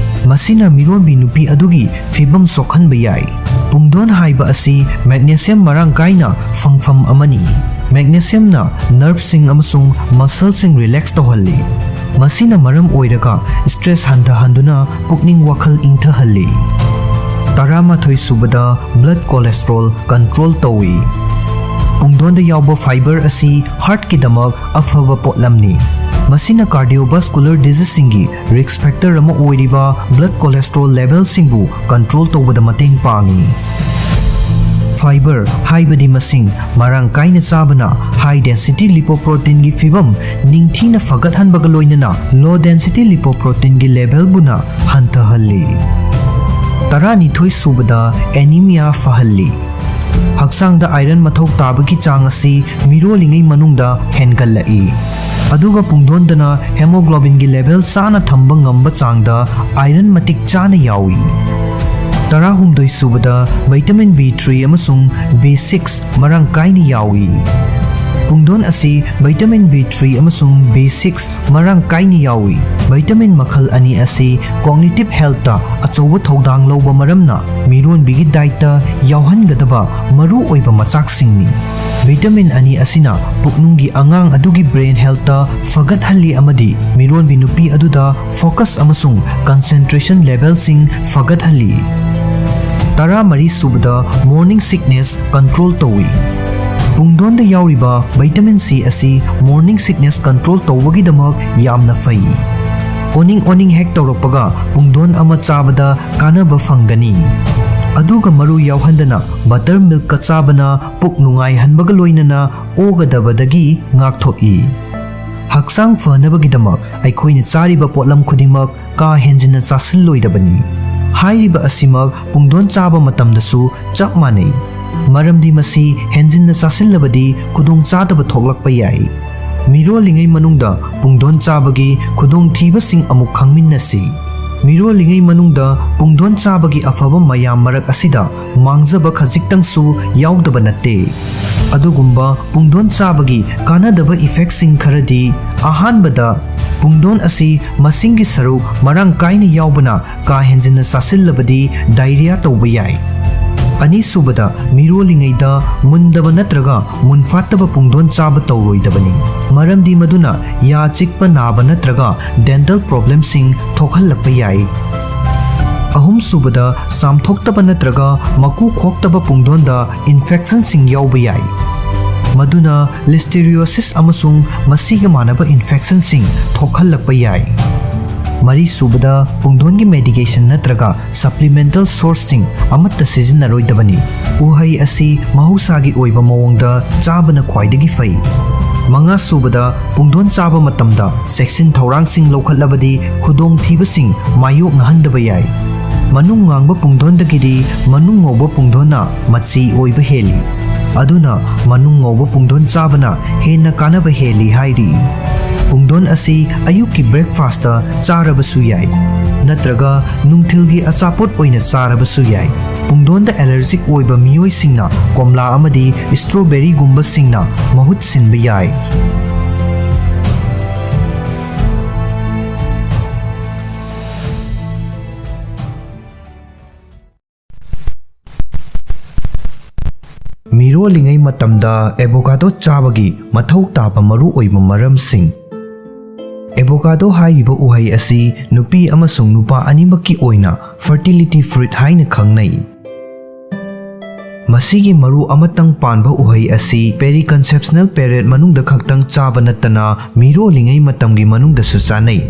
ꯃꯁꯤꯅ ꯃꯤꯔꯣꯟꯕꯤ ꯅꯨꯄꯤ ꯑꯗꯨꯒꯤ ꯐꯤꯕꯝ ꯁꯣꯛꯍꯟꯕ ꯌꯥꯏ꯫ ꯄꯨꯡꯗꯣꯟ ꯍꯥꯏꯕ ꯑꯁꯤ magnesium ꯃꯔꯥꯡ ꯀꯥꯏꯅ ꯐꯪꯐꯝ ꯑꯃꯅꯤ꯫ Magnesiumꯅ nerveꯁꯤꯡ ꯑꯃꯁꯨꯡ muscleꯁꯤꯡ relax ꯇꯧꯍꯜꯂꯤ꯫ ꯃꯁꯤꯅ ꯃꯔꯝ ꯑꯣꯏꯔꯒ stress ꯍꯟꯊꯍꯟꯗꯨꯅ ꯄꯨꯛꯅꯤꯡ ꯋꯥꯈꯜ ꯏꯪꯊꯍꯜꯂꯤ꯫ ꯇꯔꯥꯃꯥꯊꯣꯏ ꯁꯨꯕꯗ, blood cholesterol control ꯇꯧꯏ꯫ ꯄꯨꯡꯗꯣꯟꯗ ꯌꯥꯎꯕ fiber ꯑꯁꯤ heartꯀꯤꯗꯃꯛ ꯑꯐꯕ ꯄꯣꯠꯂꯝꯅꯤ꯫ ꯃꯁꯤꯅ cardiovascular diseaseꯁꯤꯡꯒꯤ risk factor ꯑꯃ ꯑꯣꯏꯔꯤꯕ blood cholesterol levelꯁꯤꯡꯕꯨ control ꯇꯧꯕꯗ ꯃꯇꯦꯡ ꯄꯥꯡꯏ꯫ Fiber ꯍꯥꯏꯕꯗꯤ ꯃꯁꯤꯡ ꯃꯔꯥꯡ ꯀꯥꯏꯅ ꯆꯥꯕꯅ high density lipoproteinꯒꯤ ꯐꯤꯕꯝ ꯅꯤꯡꯊꯤꯅ ꯐꯒꯠꯍꯟꯕꯒ ꯂꯣꯏꯅꯅ low density lipoproteinꯒꯤ levelꯕꯨꯅ ꯍꯟꯊꯍꯜꯂꯤ꯫ ꯇꯔꯥꯅꯤꯊꯣꯏ ꯁꯨꯕꯗ, anemia ꯐꯍꯜꯂꯤ꯫ ꯍꯛꯆꯥꯡꯗ iron ꯃꯊꯧ ꯇꯥꯕꯒꯤ ꯆꯥꯡ ꯑꯁꯤ ꯃꯤꯔꯣꯜꯂꯤꯉꯩ ꯃꯅꯨꯡꯗ ꯍꯦꯟꯒꯠꯂꯛꯏ, ꯑꯗꯨꯒ ꯄꯨꯡꯗꯣꯟꯗꯅ hemoglobinꯒꯤ level ꯆꯥꯅ ꯊꯝꯕ ꯉꯝꯕ ꯆꯥꯡꯗ iron ꯃꯇꯤꯛ ꯆꯥꯅ ꯌꯥꯎꯏ꯫ ꯇꯔꯥꯍꯨꯝꯗꯣꯏ ꯁꯨꯕꯗ, vitamin B three ꯑꯃꯁꯨꯡ B six ꯃꯔꯥꯡ ꯀꯥꯏꯅ ꯌꯥꯎꯏ꯫ ꯄꯨꯡꯗꯣꯟ ꯑꯁꯤ vitamin B three ꯑꯃꯁꯨꯡ B six ꯃꯔꯥꯡ ꯀꯥꯏꯅ ꯌꯥꯎꯏ꯫ Vitamin ꯃꯈꯜ ꯑꯅꯤ ꯑꯁꯤ cognitive healthꯇ ꯑꯆꯧꯕ ꯊꯧꯗꯥꯡ ꯂꯧꯕ ꯃꯔꯝꯅ ꯃꯤꯔꯣꯟꯕꯤꯒꯤ dietꯇ ꯌꯥꯎꯍꯟꯒꯗꯕ ꯃꯔꯨ ꯑꯣꯏꯕ ꯃꯆꯥꯛꯁꯤꯡꯅꯤ꯫ ꯚꯤꯇꯥꯃꯤꯟ ꯑꯅꯤ ꯑꯁꯤꯅ ꯄꯨꯛꯅꯨꯡꯒꯤ ꯑꯉꯥꯡ ꯑꯗꯨꯒꯤ brain healthꯇ ꯐꯒꯠꯍꯜꯂꯤ ꯑꯃꯗꯤ ꯃꯤꯔꯣꯟꯕꯤ ꯅꯨꯄꯤ ꯑꯗꯨꯗ focus ꯑꯃꯁꯨꯡ concentration levelꯁꯤꯡ ꯐꯒꯠꯍꯜꯂꯤ꯫ ꯇꯔꯥꯃꯔꯤ ꯁꯨꯕꯗ, morning sickness control ꯇꯧꯏ꯫ ꯄꯨꯡꯗꯣꯟꯗ ꯌꯥꯎꯔꯤꯕ vitamin C ꯑꯁꯤ morning sickness control ꯇꯧꯕꯒꯤꯗꯃꯛ ꯌꯥꯝꯅ ꯐꯩ꯫ ꯑꯣꯅꯤꯡ ꯑꯣꯅꯤꯡ ꯍꯦꯛ ꯇꯧꯔꯛꯄꯒ ꯄꯨꯡꯗꯣꯟ ꯑꯃ ꯆꯥꯕꯗ ꯀꯥꯟꯅꯕ ꯐꯪꯒꯅꯤ꯫ ꯑꯗꯨꯒ ꯃꯔꯨ ꯌꯥꯎꯍꯟꯗꯅ butter milkꯀ ꯆꯥꯕꯅ ꯄꯨꯛ ꯅꯨꯡꯉꯥꯏꯍꯟꯕꯒ ꯂꯣꯏꯅꯅ ꯑꯣꯒꯗꯕꯗꯒꯤ ꯉꯥꯛꯊꯣꯛꯏ꯫ ꯍꯛꯆꯥꯡ ꯐꯅꯕꯒꯤꯗꯃꯛ ꯑꯩꯈꯣꯏꯅ ꯆꯥꯔꯤꯕ ꯄꯣꯠꯂꯝ ꯈꯨꯗꯤꯡꯃꯛ ꯀꯥ ꯍꯦꯟꯖꯤꯟꯅ ꯆꯥꯁꯤꯜꯂꯣꯏꯗꯕꯅꯤ꯫ ꯍꯥꯏꯔꯤꯕ ꯑꯁꯤꯃꯛ ꯄꯨꯡꯗꯣꯟ ꯆꯥꯕ ꯃꯇꯝꯗꯁꯨ ꯆꯞ ꯃꯥꯟꯅꯩ, ꯃꯔꯝꯗꯤ ꯃꯁꯤ ꯍꯦꯟꯖꯤꯟꯅ ꯆꯥꯁꯤꯜꯂꯕꯗꯤ ꯈꯨꯗꯣꯡꯆꯥꯗꯕ ꯊꯣꯛꯂꯛꯄ ꯌꯥꯏ꯫ ꯃꯤꯔꯣꯜꯂꯤꯉꯩ ꯃꯅꯨꯡꯗ ꯄꯨꯡꯗꯣꯟ ꯆꯥꯕꯒꯤ ꯈꯨꯗꯣꯡꯊꯤꯕꯁꯤꯡ ꯑꯃꯨꯛ ꯈꯪꯃꯤꯟꯅꯁꯤ꯫ ꯃꯤꯔꯣꯜꯂꯤꯉꯩ ꯃꯅꯨꯡꯗ ꯄꯨꯡꯗꯣꯟ ꯆꯥꯕꯒꯤ ꯑꯐꯕ ꯃꯌꯥꯝ ꯃꯔꯛ ꯑꯁꯤꯗ ꯃꯥꯡꯖꯕ ꯈꯖꯤꯛꯇꯪꯁꯨ ꯌꯥꯎꯗꯕ ꯅꯠꯇꯦ꯫ ꯑꯗꯨꯒꯨꯝꯕ ꯄꯨꯡꯗꯣꯟ ꯆꯥꯕꯒꯤ ꯀꯥꯟꯅꯗꯕ effectꯁꯤꯡ ꯈꯔꯗꯤ, ꯑꯍꯥꯟꯕꯗ, ꯄꯨꯡꯗꯣꯟ ꯑꯁꯤ ꯃꯁꯤꯡꯒꯤ ꯁꯔꯨꯛ ꯃꯔꯥꯡ ꯀꯥꯏꯅ ꯌꯥꯎꯕꯅ ꯀꯥ ꯍꯦꯟꯖꯤꯟꯅ ꯆꯥꯁꯤꯜꯂꯕꯗꯤ diarrhea ꯇꯧꯕ ꯌꯥꯏ꯫ ꯑꯅꯤꯁꯨꯕꯗ, ꯃꯤꯔꯣꯜꯂꯤꯉꯩꯗ ꯃꯨꯟꯗꯕ ꯅꯠꯇ꯭ꯔꯒ ꯃꯨꯟꯐꯥꯠꯇꯕ ꯄꯨꯡꯗꯣꯟ ꯆꯥꯕ ꯇꯧꯔꯣꯏꯗꯕꯅꯤ, ꯃꯔꯝꯗꯤ ꯃꯗꯨꯅ ꯌꯥ ꯆꯤꯛꯄ ꯅꯥꯕ ꯅꯠꯇ꯭ꯔꯒ dental problemꯁꯤꯡ ꯊꯣꯛꯍꯜꯂꯛꯄ ꯌꯥꯏ꯫ ꯑꯍꯨꯝꯁꯨꯕꯗ, ꯆꯥꯝꯊꯣꯛꯇꯕ ꯅꯠꯇ꯭ꯔꯒ ꯃꯀꯨ ꯈꯣꯛꯇꯕ ꯄꯨꯡꯗꯣꯟꯗ infectionꯁꯤꯡ ꯌꯥꯎꯕ ꯌꯥꯏ꯫ ꯃꯗꯨꯅ listeriosis ꯑꯃꯁꯨꯡ ꯃꯁꯤꯒ ꯃꯥꯟꯅꯕ infectionꯁꯤꯡ ꯊꯣꯛꯍꯜꯂꯛꯄ ꯌꯥꯏ꯫ ꯃꯔꯤꯁꯨꯕꯗ, ꯄꯨꯡꯗꯣꯟꯒꯤ medication ꯅꯠꯇ꯭ꯔꯒ supplemental sourceꯁꯤꯡ ꯑꯃꯠꯇ ꯁꯤꯖꯤꯟꯅꯔꯣꯏꯗꯕꯅꯤ꯫ ꯎꯍꯩ ꯑꯁꯤ ꯃꯍꯧꯁꯥꯒꯤ ꯑꯣꯏꯕ ꯃꯑꯣꯡꯗ ꯆꯥꯕꯅ ꯈ꯭ꯋꯥꯏꯗꯒꯤ ꯐꯩ꯫ ꯃꯉꯥꯁꯨꯕꯗ, ꯄꯨꯡꯗꯣꯟ ꯆꯥꯕ ꯃꯇꯝꯗ ꯆꯦꯛꯁꯤꯟ ꯊꯧꯔꯥꯡꯁꯤꯡ ꯂꯧꯈꯠꯂꯕꯗꯤ ꯈꯨꯗꯣꯡꯊꯤꯕꯁꯤꯡ ꯃꯥꯌꯣꯛꯅꯍꯟꯗꯕ ꯌꯥꯏ꯫ ꯃꯅꯨꯡ ꯉꯥꯡꯕ ꯄꯨꯡꯗꯣꯟꯗꯒꯤꯗꯤ ꯃꯅꯨꯡ ꯉꯧꯕ ꯄꯨꯡꯗꯣꯟꯅ ꯃꯆꯤ ꯑꯣꯏꯕ ꯍꯦꯜꯂꯤ꯫ ꯑꯗꯨꯅ ꯃꯅꯨꯡ ꯉꯧꯕ ꯄꯨꯡꯗꯣꯟ ꯆꯥꯕꯅ ꯍꯦꯟꯅ ꯀꯥꯟꯅꯕ ꯍꯦꯜꯂꯤ ꯍꯥꯏꯔꯤ꯫ ꯄꯨꯡꯗꯣꯟ ꯑꯁꯤ ꯑꯌꯨꯛꯀꯤ breakfastꯇ ꯆꯥꯔꯕꯁꯨ ꯌꯥꯏ, ꯅꯠꯇ꯭ꯔꯒ ꯅꯨꯡꯊꯤꯜꯒꯤ ꯑꯆꯥꯄꯣꯠ ꯑꯣꯏꯅ ꯆꯥꯔꯕꯁꯨ ꯌꯥꯏ꯫ ꯄꯨꯡꯗꯣꯟꯗ allergic ꯑꯣꯏꯕ ꯃꯤꯑꯣꯏꯁꯤꯡꯅ ꯀꯣꯝꯂꯥ ꯑꯃꯗꯤ strawberryꯒꯨꯝꯕꯁꯤꯡꯅ ꯃꯍꯨꯠ ꯁꯤꯟꯕ ꯌꯥꯏ꯫ ꯃꯤꯔꯣꯜꯂꯤꯉꯩ ꯃꯇꯝꯗ ꯑꯦꯚꯣꯀꯥꯗꯣ ꯆꯥꯕꯒꯤ ꯃꯊꯧ ꯇꯥꯕ ꯃꯔꯨꯑꯣꯏꯕ ꯃꯔꯝꯁꯤꯡ꯫ ꯑꯦꯚꯣꯀꯥꯗꯣ ꯍꯥꯏꯔꯤꯕ ꯎꯍꯩ ꯑꯁꯤ ꯅꯨꯄꯤ ꯑꯃꯁꯨꯡ ꯅꯨꯄꯥ ꯑꯅꯤꯃꯛꯀꯤ ꯑꯣꯏꯅ fertility fruit ꯍꯥꯏꯅ ꯈꯪꯅꯩ꯫ ꯃꯁꯤꯒꯤ ꯃꯔꯨ ꯑꯃꯇꯪ ꯄꯥꯟꯕ ꯎꯍꯩ ꯑꯁꯤ periconceptional period ꯃꯅꯨꯡꯗ ꯈꯛꯇꯪ ꯆꯥꯕ ꯅꯠꯇꯅ ꯃꯤꯔꯣꯜꯂꯤꯉꯩ ꯃꯇꯝꯒꯤ ꯃꯅꯨꯡꯗꯁꯨ ꯆꯥꯅꯩ꯫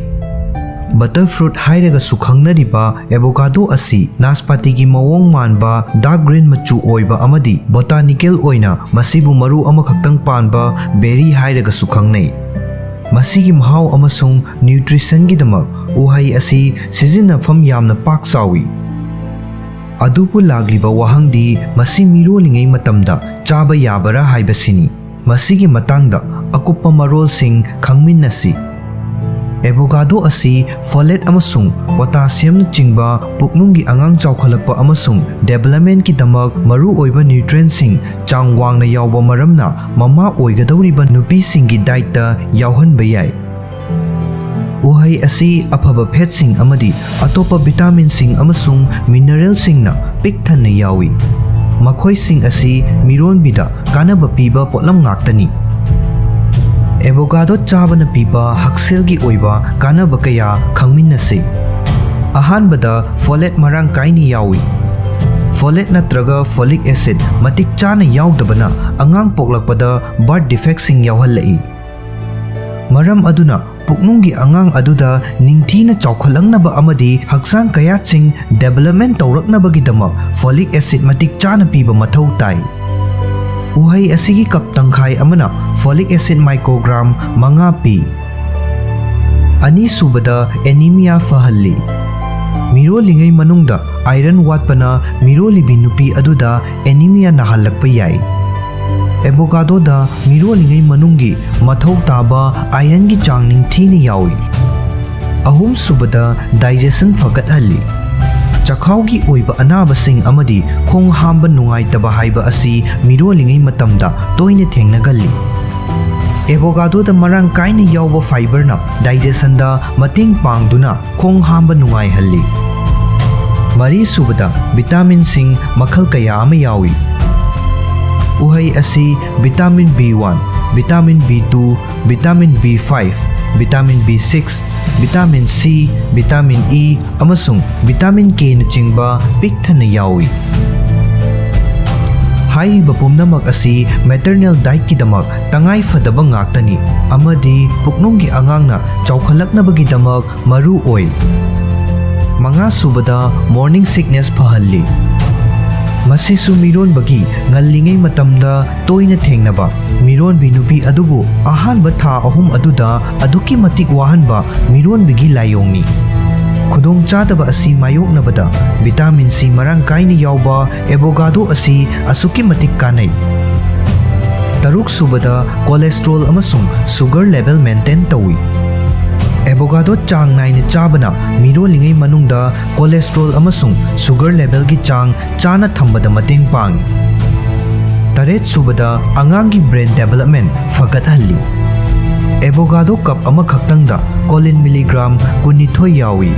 Butter fruit ꯍꯥꯏꯔꯒꯁꯨ ꯈꯪꯅꯔꯤꯕ ꯑꯦꯚꯣꯀꯥꯗꯣ ꯑꯁꯤ ꯅꯥꯁꯄꯥꯇꯤꯒꯤ ꯃꯑꯣꯡ ꯃꯥꯟꯕ dark green ꯃꯆꯨ ꯑꯣꯏꯕ ꯑꯃꯗꯤ botanical ꯑꯣꯏꯅ ꯃꯁꯤꯕꯨ ꯃꯔꯨ ꯑꯃꯈꯛꯇꯪ ꯄꯥꯟꯕ berry ꯍꯥꯏꯔꯒꯁꯨ ꯈꯪꯅꯩ꯫ ꯃꯁꯤꯒꯤ ꯃꯍꯥꯎ ꯑꯃꯁꯨꯡ nutritionꯒꯤꯗꯃꯛ ꯎꯍꯩ ꯑꯁꯤ ꯁꯤꯖꯤꯟꯅꯐꯝ ꯌꯥꯝꯅ ꯄꯥꯛ ꯆꯥꯎꯏ꯫ ꯑꯗꯨꯕꯨ ꯂꯥꯛꯂꯤꯕ ꯋꯥꯍꯪꯗꯤ ꯃꯁꯤ ꯃꯤꯔꯣꯜꯂꯤꯉꯩ ꯃꯇꯝꯗ ꯆꯥꯕ ꯌꯥꯕꯔꯥ ꯍꯥꯏꯕꯁꯤꯅꯤ꯫ ꯃꯁꯤꯒꯤ ꯃꯇꯥꯡꯗ ꯑꯀꯨꯞꯄ ꯃꯔꯣꯜꯁꯤꯡ ꯈꯪꯃꯤꯟꯅꯁꯤ꯫ ꯑꯦꯚꯣꯀꯥꯗꯣ ꯑꯁꯤ folate ꯑꯃꯁꯨꯡ potassiumꯅꯆꯤꯡꯕ ꯄꯨꯛꯅꯨꯡꯒꯤ ꯑꯉꯥꯡ ꯆꯥꯎꯈꯠꯂꯛꯄ ꯑꯃꯁꯨꯡ developmentꯀꯤꯗꯃꯛ ꯃꯔꯨꯑꯣꯏꯕ nutrientꯁꯤꯡ ꯆꯥꯡ ꯋꯥꯡꯅ ꯌꯥꯎꯕ ꯃꯔꯝꯅ ꯃꯃꯥ ꯑꯣꯏꯒꯗꯧꯔꯤꯕ ꯅꯨꯄꯤꯁꯤꯡꯒꯤ dietꯇ ꯌꯥꯎꯍꯟꯕ ꯌꯥꯏ꯫ ꯎꯍꯩ ꯑꯁꯤ ꯑꯐꯕ fatꯁꯤꯡ ꯑꯃꯗꯤ ꯑꯇꯣꯞꯄ vitaminꯁꯤꯡ ꯑꯃꯁꯨꯡ mineralꯁꯤꯡꯅ ꯄꯤꯛ ꯊꯟꯅ ꯌꯥꯎꯏ꯫ ꯃꯈꯣꯏꯁꯤꯡ ꯑꯁꯤ ꯃꯤꯔꯣꯟꯕꯤꯗ ꯀꯥꯟꯅꯕ ꯄꯤꯕ ꯄꯣꯠꯂꯝ ꯉꯥꯛꯇꯅꯤ꯫ ꯑꯦꯚꯣꯀꯥꯗꯣ ꯆꯥꯕꯅ ꯄꯤꯕ ꯍꯛꯁꯦꯜꯒꯤ ꯑꯣꯏꯕ ꯀꯥꯟꯅꯕ ꯀꯌꯥ ꯈꯪꯃꯤꯟꯅꯁꯤ꯫ ꯑꯍꯥꯟꯕꯗ, folate ꯃꯔꯥꯡ ꯀꯥꯏꯅ ꯌꯥꯎꯏ꯫ Folate ꯅꯠꯇ꯭ꯔꯒ folic acid ꯃꯇꯤꯛ ꯆꯥꯅ ꯌꯥꯎꯗꯕꯅ ꯑꯉꯥꯡ ꯄꯣꯛꯂꯛꯄꯗ birth defectꯁꯤꯡ ꯌꯥꯎꯍꯜꯂꯛꯏ꯫ ꯃꯔꯝ ꯑꯗꯨꯅ ꯄꯨꯛꯅꯨꯡꯒꯤ ꯑꯉꯥꯡ ꯑꯗꯨꯗ ꯅꯤꯡꯊꯤꯅ ꯆꯥꯎꯈꯠꯂꯛꯅꯕ ꯑꯃꯗꯤ ꯍꯛꯆꯥꯡ ꯀꯌꯥꯠꯁꯤꯡ development ꯇꯧꯔꯛꯅꯕꯒꯤꯗꯃꯛ folic acid ꯃꯇꯤꯛ ꯆꯥꯅ ꯄꯤꯕ ꯃꯊꯧ ꯇꯥꯏ꯫ ꯎꯍꯩ ꯑꯁꯤꯒꯤ cup ꯇꯪꯈꯥꯏ ꯑꯃꯅ folic acid microgram ꯃꯉꯥ ꯄꯤ꯫ ꯑꯅꯤꯁꯨꯕꯗ, anemia ꯐꯍꯜꯂꯤ꯫ ꯃꯤꯔꯣꯜꯂꯤꯉꯩ ꯃꯅꯨꯡꯗ iron ꯋꯥꯠꯄꯅ ꯃꯤꯔꯣꯜꯂꯤꯕꯤ ꯅꯨꯄꯤ ꯑꯗꯨꯗ anemia ꯅꯥꯍꯜꯂꯛꯄ ꯌꯥꯏ꯫ ꯑꯦꯚꯣꯀꯥꯗꯣꯗ ꯃꯤꯔꯣꯜꯂꯤꯉꯩ ꯃꯅꯨꯡꯒꯤ ꯃꯊꯧ ꯇꯥꯕ ironꯒꯤ ꯆꯥꯡ ꯅꯤꯡꯊꯤꯅ ꯌꯥꯎꯏ꯫ ꯑꯍꯨꯝꯁꯨꯕꯗ, digestion ꯐꯒꯠꯍꯜꯂꯤ꯫ ꯆꯈꯥꯎꯒꯤ ꯑꯣꯏꯕ ꯑꯅꯥꯕꯁꯤꯡ ꯑꯃꯗꯤ ꯈꯣꯡ ꯍꯥꯝꯕ ꯅꯨꯡꯉꯥꯏꯇꯕ ꯍꯥꯏꯕ ꯑꯁꯤ ꯃꯤꯔꯣꯜꯂꯤꯉꯩ ꯃꯇꯝꯗ ꯇꯣꯏꯅ ꯊꯦꯡꯅꯒꯜꯂꯤ꯫ ꯑꯦꯚꯣꯀꯥꯗꯣꯗ ꯃꯔꯥꯡ ꯀꯥꯏꯅ ꯌꯥꯎꯕ fiberꯅ digestionꯗ ꯃꯇꯦꯡ ꯄꯥꯡꯗꯨꯅ ꯈꯣꯡ ꯍꯥꯝꯕ ꯅꯨꯡꯉꯥꯏꯍꯜꯂꯤ꯫ ꯃꯔꯤꯁꯨꯕꯗ, vitaminꯁꯤꯡ ꯃꯈꯜ ꯀꯌꯥ ꯑꯃ ꯌꯥꯎꯏ꯫ ꯎꯍꯩ ꯑꯁꯤ vitamin B one, vitamin B two, vitamin B five, vitamin B six, vitamin C, vitamin E ꯑꯃꯁꯨꯡ vitamin Kꯅꯆꯤꯡꯕ ꯄꯤꯛ ꯊꯟꯅ ꯌꯥꯎꯏ꯫ ꯍꯥꯏꯔꯤꯕ ꯄꯨꯝꯅꯃꯛ ꯑꯁꯤ maternal dietꯀꯤꯗꯃꯛ ꯇꯉꯥꯏ ꯐꯗꯕ ꯉꯥꯛꯇꯅꯤ ꯑꯃꯗꯤ ꯄꯨꯛꯅꯨꯡꯒꯤ ꯑꯉꯥꯡꯅ ꯆꯥꯎꯈꯠꯂꯛꯅꯕꯒꯤꯗꯃꯛ ꯃꯔꯨ ꯑꯣꯏ꯫ ꯃꯉꯥꯁꯨꯕꯗ, morning sickness ꯐꯍꯜꯂꯤ꯫ ꯃꯁꯤꯁꯨ ꯃꯤꯔꯣꯟꯕꯒꯤ ꯉꯜꯂꯤꯉꯩ ꯃꯇꯝꯗ ꯇꯣꯏꯅ ꯊꯦꯡꯅꯕ ꯃꯤꯔꯣꯟꯕꯤ ꯅꯨꯄꯤ ꯑꯗꯨꯕꯨ ꯑꯍꯥꯟꯕ ꯊꯥ ꯑꯍꯨꯝ ꯑꯗꯨꯗ ꯑꯗꯨꯛꯀꯤ ꯃꯇꯤꯛ ꯋꯥꯍꯟꯕ ꯃꯤꯔꯣꯟꯕꯤꯒꯤ ꯂꯥꯏꯑꯣꯡꯅꯤ꯫ ꯈꯨꯗꯣꯡꯆꯥꯗꯕ ꯑꯁꯤ ꯃꯥꯌꯣꯛꯅꯕꯗ vitamin C ꯃꯔꯥꯡ ꯀꯥꯏꯅ ꯌꯥꯎꯕ avocado ꯑꯁꯤ ꯑꯁꯨꯛꯀꯤ ꯃꯇꯤꯛ ꯀꯥꯟꯅꯩ꯫ ꯇꯔꯨꯛ ꯁꯨꯕꯗ, cholesterol ꯑꯃꯁꯨꯡ sugar level maintain ꯇꯧꯏ꯫ Avocado ꯆꯥꯡ ꯅꯥꯏꯅ ꯆꯥꯕꯅ ꯃꯤꯔꯣꯜꯂꯤꯉꯩ ꯃꯅꯨꯡꯗ cholesterol ꯑꯃꯁꯨꯡ sugar levelꯒꯤ ꯆꯥꯡ ꯆꯥꯅ ꯊꯝꯕꯗ ꯃꯇꯦꯡ ꯄꯥꯡꯏ꯫ ꯇꯔꯦꯠ ꯁꯨꯕꯗ, ꯑꯉꯥꯡꯒꯤ brain development ꯐꯒꯠꯍꯜꯂꯤ꯫ Avocado cup ꯑꯃꯈꯛꯇꯪꯗ choline milligram ꯀꯨꯟꯅꯤꯊꯣꯏ ꯌꯥꯎꯏ꯫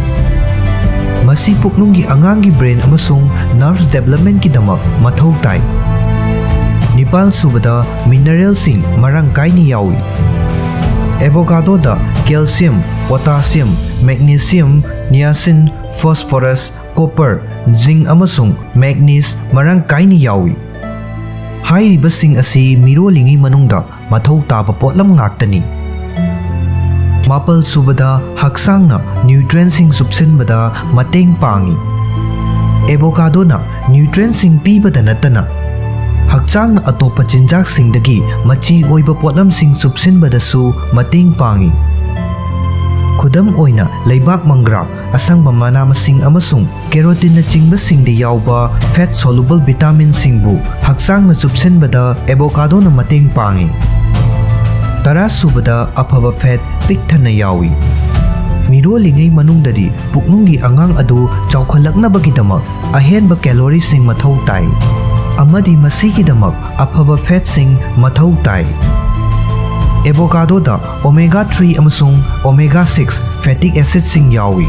ꯃꯁꯤ ꯄꯨꯛꯅꯨꯡꯒꯤ ꯑꯉꯥꯡꯒꯤ brain ꯑꯃꯁꯨꯡ nerves developmentꯀꯤꯗꯃꯛ ꯃꯊꯧ ꯇꯥꯏ꯫ ꯅꯤꯄꯥꯜ ꯁꯨꯕꯗ, mineralꯁꯤꯡ ꯃꯔꯥꯡ ꯀꯥꯏꯅ ꯌꯥꯎꯏ꯫ Avocadoꯗ calcium, potassium, magnesium, niacin, phosphorus, copper, zinc ꯑꯃꯁꯨꯡ manganese ꯃꯔꯥꯡ ꯀꯥꯏꯅ ꯌꯥꯎꯏ꯫ ꯍꯥꯏꯔꯤꯕꯁꯤꯡ ꯑꯁꯤ ꯃꯤꯔꯣꯜꯂꯤꯉꯩ ꯃꯅꯨꯡꯗ ꯃꯊꯧ ꯇꯥꯕ ꯄꯣꯠꯂꯝ ꯉꯥꯛꯇꯅꯤ꯫ ꯃꯥꯄꯜ ꯁꯨꯕꯗ, ꯍꯛꯆꯥꯡꯅ nutrientꯁꯤꯡ ꯆꯨꯞꯁꯤꯟꯕꯗ ꯃꯇꯦꯡ ꯄꯥꯡꯏ꯫ Avocadoꯅ nutrientꯁꯤꯡ ꯄꯤꯕꯗ ꯅꯠꯇꯅ ꯍꯛꯆꯥꯡꯅ ꯑꯇꯣꯞꯄ ꯆꯤꯟꯖꯥꯛꯁꯤꯡꯗꯒꯤ ꯃꯆꯤ ꯑꯣꯏꯕ ꯄꯣꯠꯂꯝꯁꯤꯡ ꯆꯨꯞꯁꯤꯟꯕꯗꯁꯨ ꯃꯇꯦꯡ ꯄꯥꯡꯏ꯫ ꯈꯨꯗꯝ ꯑꯣꯏꯅ, ꯂꯩꯕꯥꯛ ꯃꯪꯒ꯭ꯔꯥ, ꯑꯁꯪꯕ ꯃꯅꯥ ꯃꯁꯤꯡ ꯑꯃꯁꯨꯡ carotinꯅꯆꯤꯡꯕꯁꯤꯡꯗ ꯌꯥꯎꯕ fat soluble vitaminꯁꯤꯡꯕꯨ ꯍꯛꯆꯥꯡꯅ ꯆꯨꯞꯁꯤꯟꯕꯗ avocadoꯅ ꯃꯇꯦꯡ ꯄꯥꯡꯏ꯫ ꯇꯔꯥ ꯁꯨꯕꯗ, ꯑꯐꯕ fat ꯄꯤꯛ ꯊꯟꯅ ꯌꯥꯎꯏ꯫ ꯃꯤꯔꯣꯜꯂꯤꯉꯩ ꯃꯅꯨꯡꯗꯗꯤ ꯄꯨꯛꯅꯨꯡꯒꯤ ꯑꯉꯥꯡ ꯑꯗꯨ ꯆꯥꯎꯈꯠꯂꯛꯅꯕꯒꯤꯗꯃꯛ ꯑꯍꯦꯟꯕ calorieꯁꯤꯡ ꯃꯊꯧ ꯇꯥꯏ, ꯑꯃꯗꯤ ꯃꯁꯤꯒꯤꯗꯃꯛ ꯑꯐꯕ fatꯁꯤꯡ ꯃꯊꯧ ꯇꯥꯏ꯫ Avocadoꯗ omega three ꯑꯃꯁꯨꯡ omega six fatty acidꯁꯤꯡ ꯌꯥꯎꯏ꯫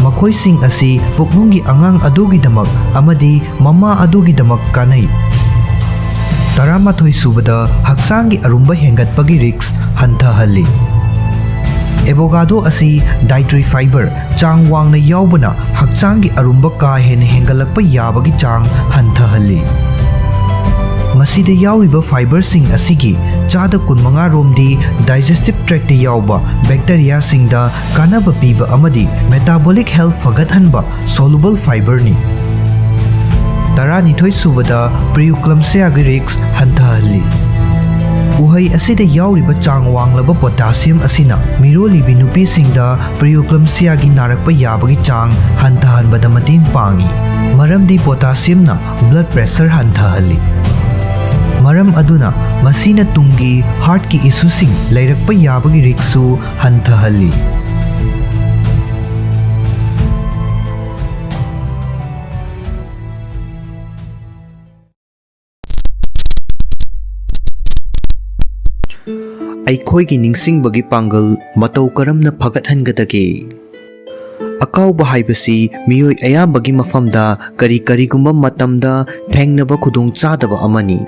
ꯃꯈꯣꯏꯁꯤꯡ ꯑꯁꯤ ꯄꯨꯛꯅꯨꯡꯒꯤ ꯑꯉꯥꯡ ꯑꯗꯨꯒꯤꯗꯃꯛ ꯑꯃꯗꯤ ꯃꯃꯥ ꯑꯗꯨꯒꯤꯗꯃꯛ ꯀꯥꯟꯅꯩ꯫ ꯇꯔꯥꯃꯥꯊꯣꯏ ꯁꯨꯕꯗ, ꯍꯛꯆꯥꯡꯒꯤ ꯑꯔꯨꯝꯕ ꯍꯦꯟꯒꯠꯄꯒꯤ ꯔꯤꯁ꯭ꯛ ꯍꯟꯊꯍꯜꯂꯤ꯫ ꯑꯦꯚꯣꯀꯥꯗꯣ ꯑꯁꯤ ꯗꯥꯏꯇꯔꯤ ꯐꯥꯏꯕꯔ ꯆꯥꯡ ꯋꯥꯡꯅ ꯌꯥꯎꯕꯅ ꯍꯛꯆꯥꯡꯒꯤ ꯑꯔꯨꯝꯕ ꯀꯥ ꯍꯦꯟꯅ ꯍꯦꯟꯒꯠꯂꯛꯄ ꯌꯥꯕꯒꯤ ꯆꯥꯡ ꯍꯟꯊꯍꯜꯂꯤ꯫ ꯃꯁꯤꯗ ꯌꯥꯎꯔꯤꯕ ꯐꯥꯏꯕꯔꯁꯤꯡ ꯑꯁꯤꯒꯤ ꯆꯥꯗ ꯀꯨꯟꯃꯉꯥ ꯔꯣꯝꯗꯤ ꯗꯥꯏꯖꯦꯁꯇꯤꯚ ꯇ꯭ꯔꯦꯛꯇ ꯌꯥꯎꯕ ꯕꯦꯛꯇꯔꯤꯌꯥꯁꯤꯡꯗ ꯀꯥꯟꯅꯕ ꯄꯤꯕ ꯑꯃꯗꯤ ꯃꯦꯇꯥꯕꯣꯂꯤꯛ ꯍꯦꯜꯊ ꯐꯒꯠꯍꯟꯕ ꯁꯣꯂꯨꯕꯜ ꯐꯥꯏꯕꯔꯅꯤ꯫ ꯇꯔꯥꯅꯤꯊꯣꯏ ꯁꯨꯕꯗ, ꯄ꯭ꯔꯤꯌꯨꯀ꯭ꯂꯝꯁꯤꯌꯥꯒꯤ ꯔꯤꯁ꯭ꯛ ꯍꯟꯊꯍꯜꯂꯤ꯫ ꯎꯍꯩ ꯑꯁꯤꯗ ꯌꯥꯎꯔꯤꯕ ꯆꯥꯡ ꯋꯥꯡꯂꯕ ꯄꯣꯇꯥꯁꯤꯌꯝ ꯑꯁꯤꯅ ꯃꯤꯔꯣꯜꯂꯤꯕꯤ ꯅꯨꯄꯤꯁꯤꯡꯗ ꯄ꯭ꯔꯤꯌꯨꯀ꯭ꯂꯝꯁꯤꯌꯥꯒꯤ ꯅꯥꯔꯛꯄ ꯌꯥꯕꯒꯤ ꯆꯥꯡ ꯍꯟꯊꯍꯟꯕꯗ ꯃꯇꯦꯡ ꯄꯥꯡꯏ, ꯃꯔꯝꯗꯤ ꯄꯣꯇꯥꯁꯤꯌꯝꯅ ꯕ꯭ꯂꯗ ꯄ꯭ꯔꯦꯁꯔ ꯍꯟꯊꯍꯜꯂꯤ꯫ ꯃꯔꯝ ꯑꯗꯨꯅ ꯃꯁꯤꯅ ꯇꯨꯡꯒꯤ ꯍꯥꯔꯠꯀꯤ ꯏꯁꯨꯁꯤꯡ ꯂꯩꯔꯛꯄ ꯌꯥꯕꯒꯤ ꯔꯤꯁ꯭ꯛꯁꯨ ꯍꯟꯊꯍꯜꯂꯤ꯫ ꯑꯩꯈꯣꯏꯒꯤ ꯅꯤꯡꯁꯤꯡꯕꯒꯤ ꯄꯥꯡꯒꯜ ꯃꯇꯧ ꯀꯔꯝꯅ ꯐꯒꯠꯍꯟꯒꯗꯒꯦ? ꯑꯀꯥꯎꯕ ꯍꯥꯏꯕꯁꯤ ꯃꯤꯑꯣꯏ ꯑꯌꯥꯝꯕꯒꯤ ꯃꯐꯝꯗ ꯀꯔꯤ ꯀꯔꯤꯒꯨꯝꯕ ꯃꯇꯝꯗ ꯊꯦꯡꯅꯕ ꯈꯨꯗꯣꯡꯆꯥꯗꯕ ꯑꯃꯅꯤ꯫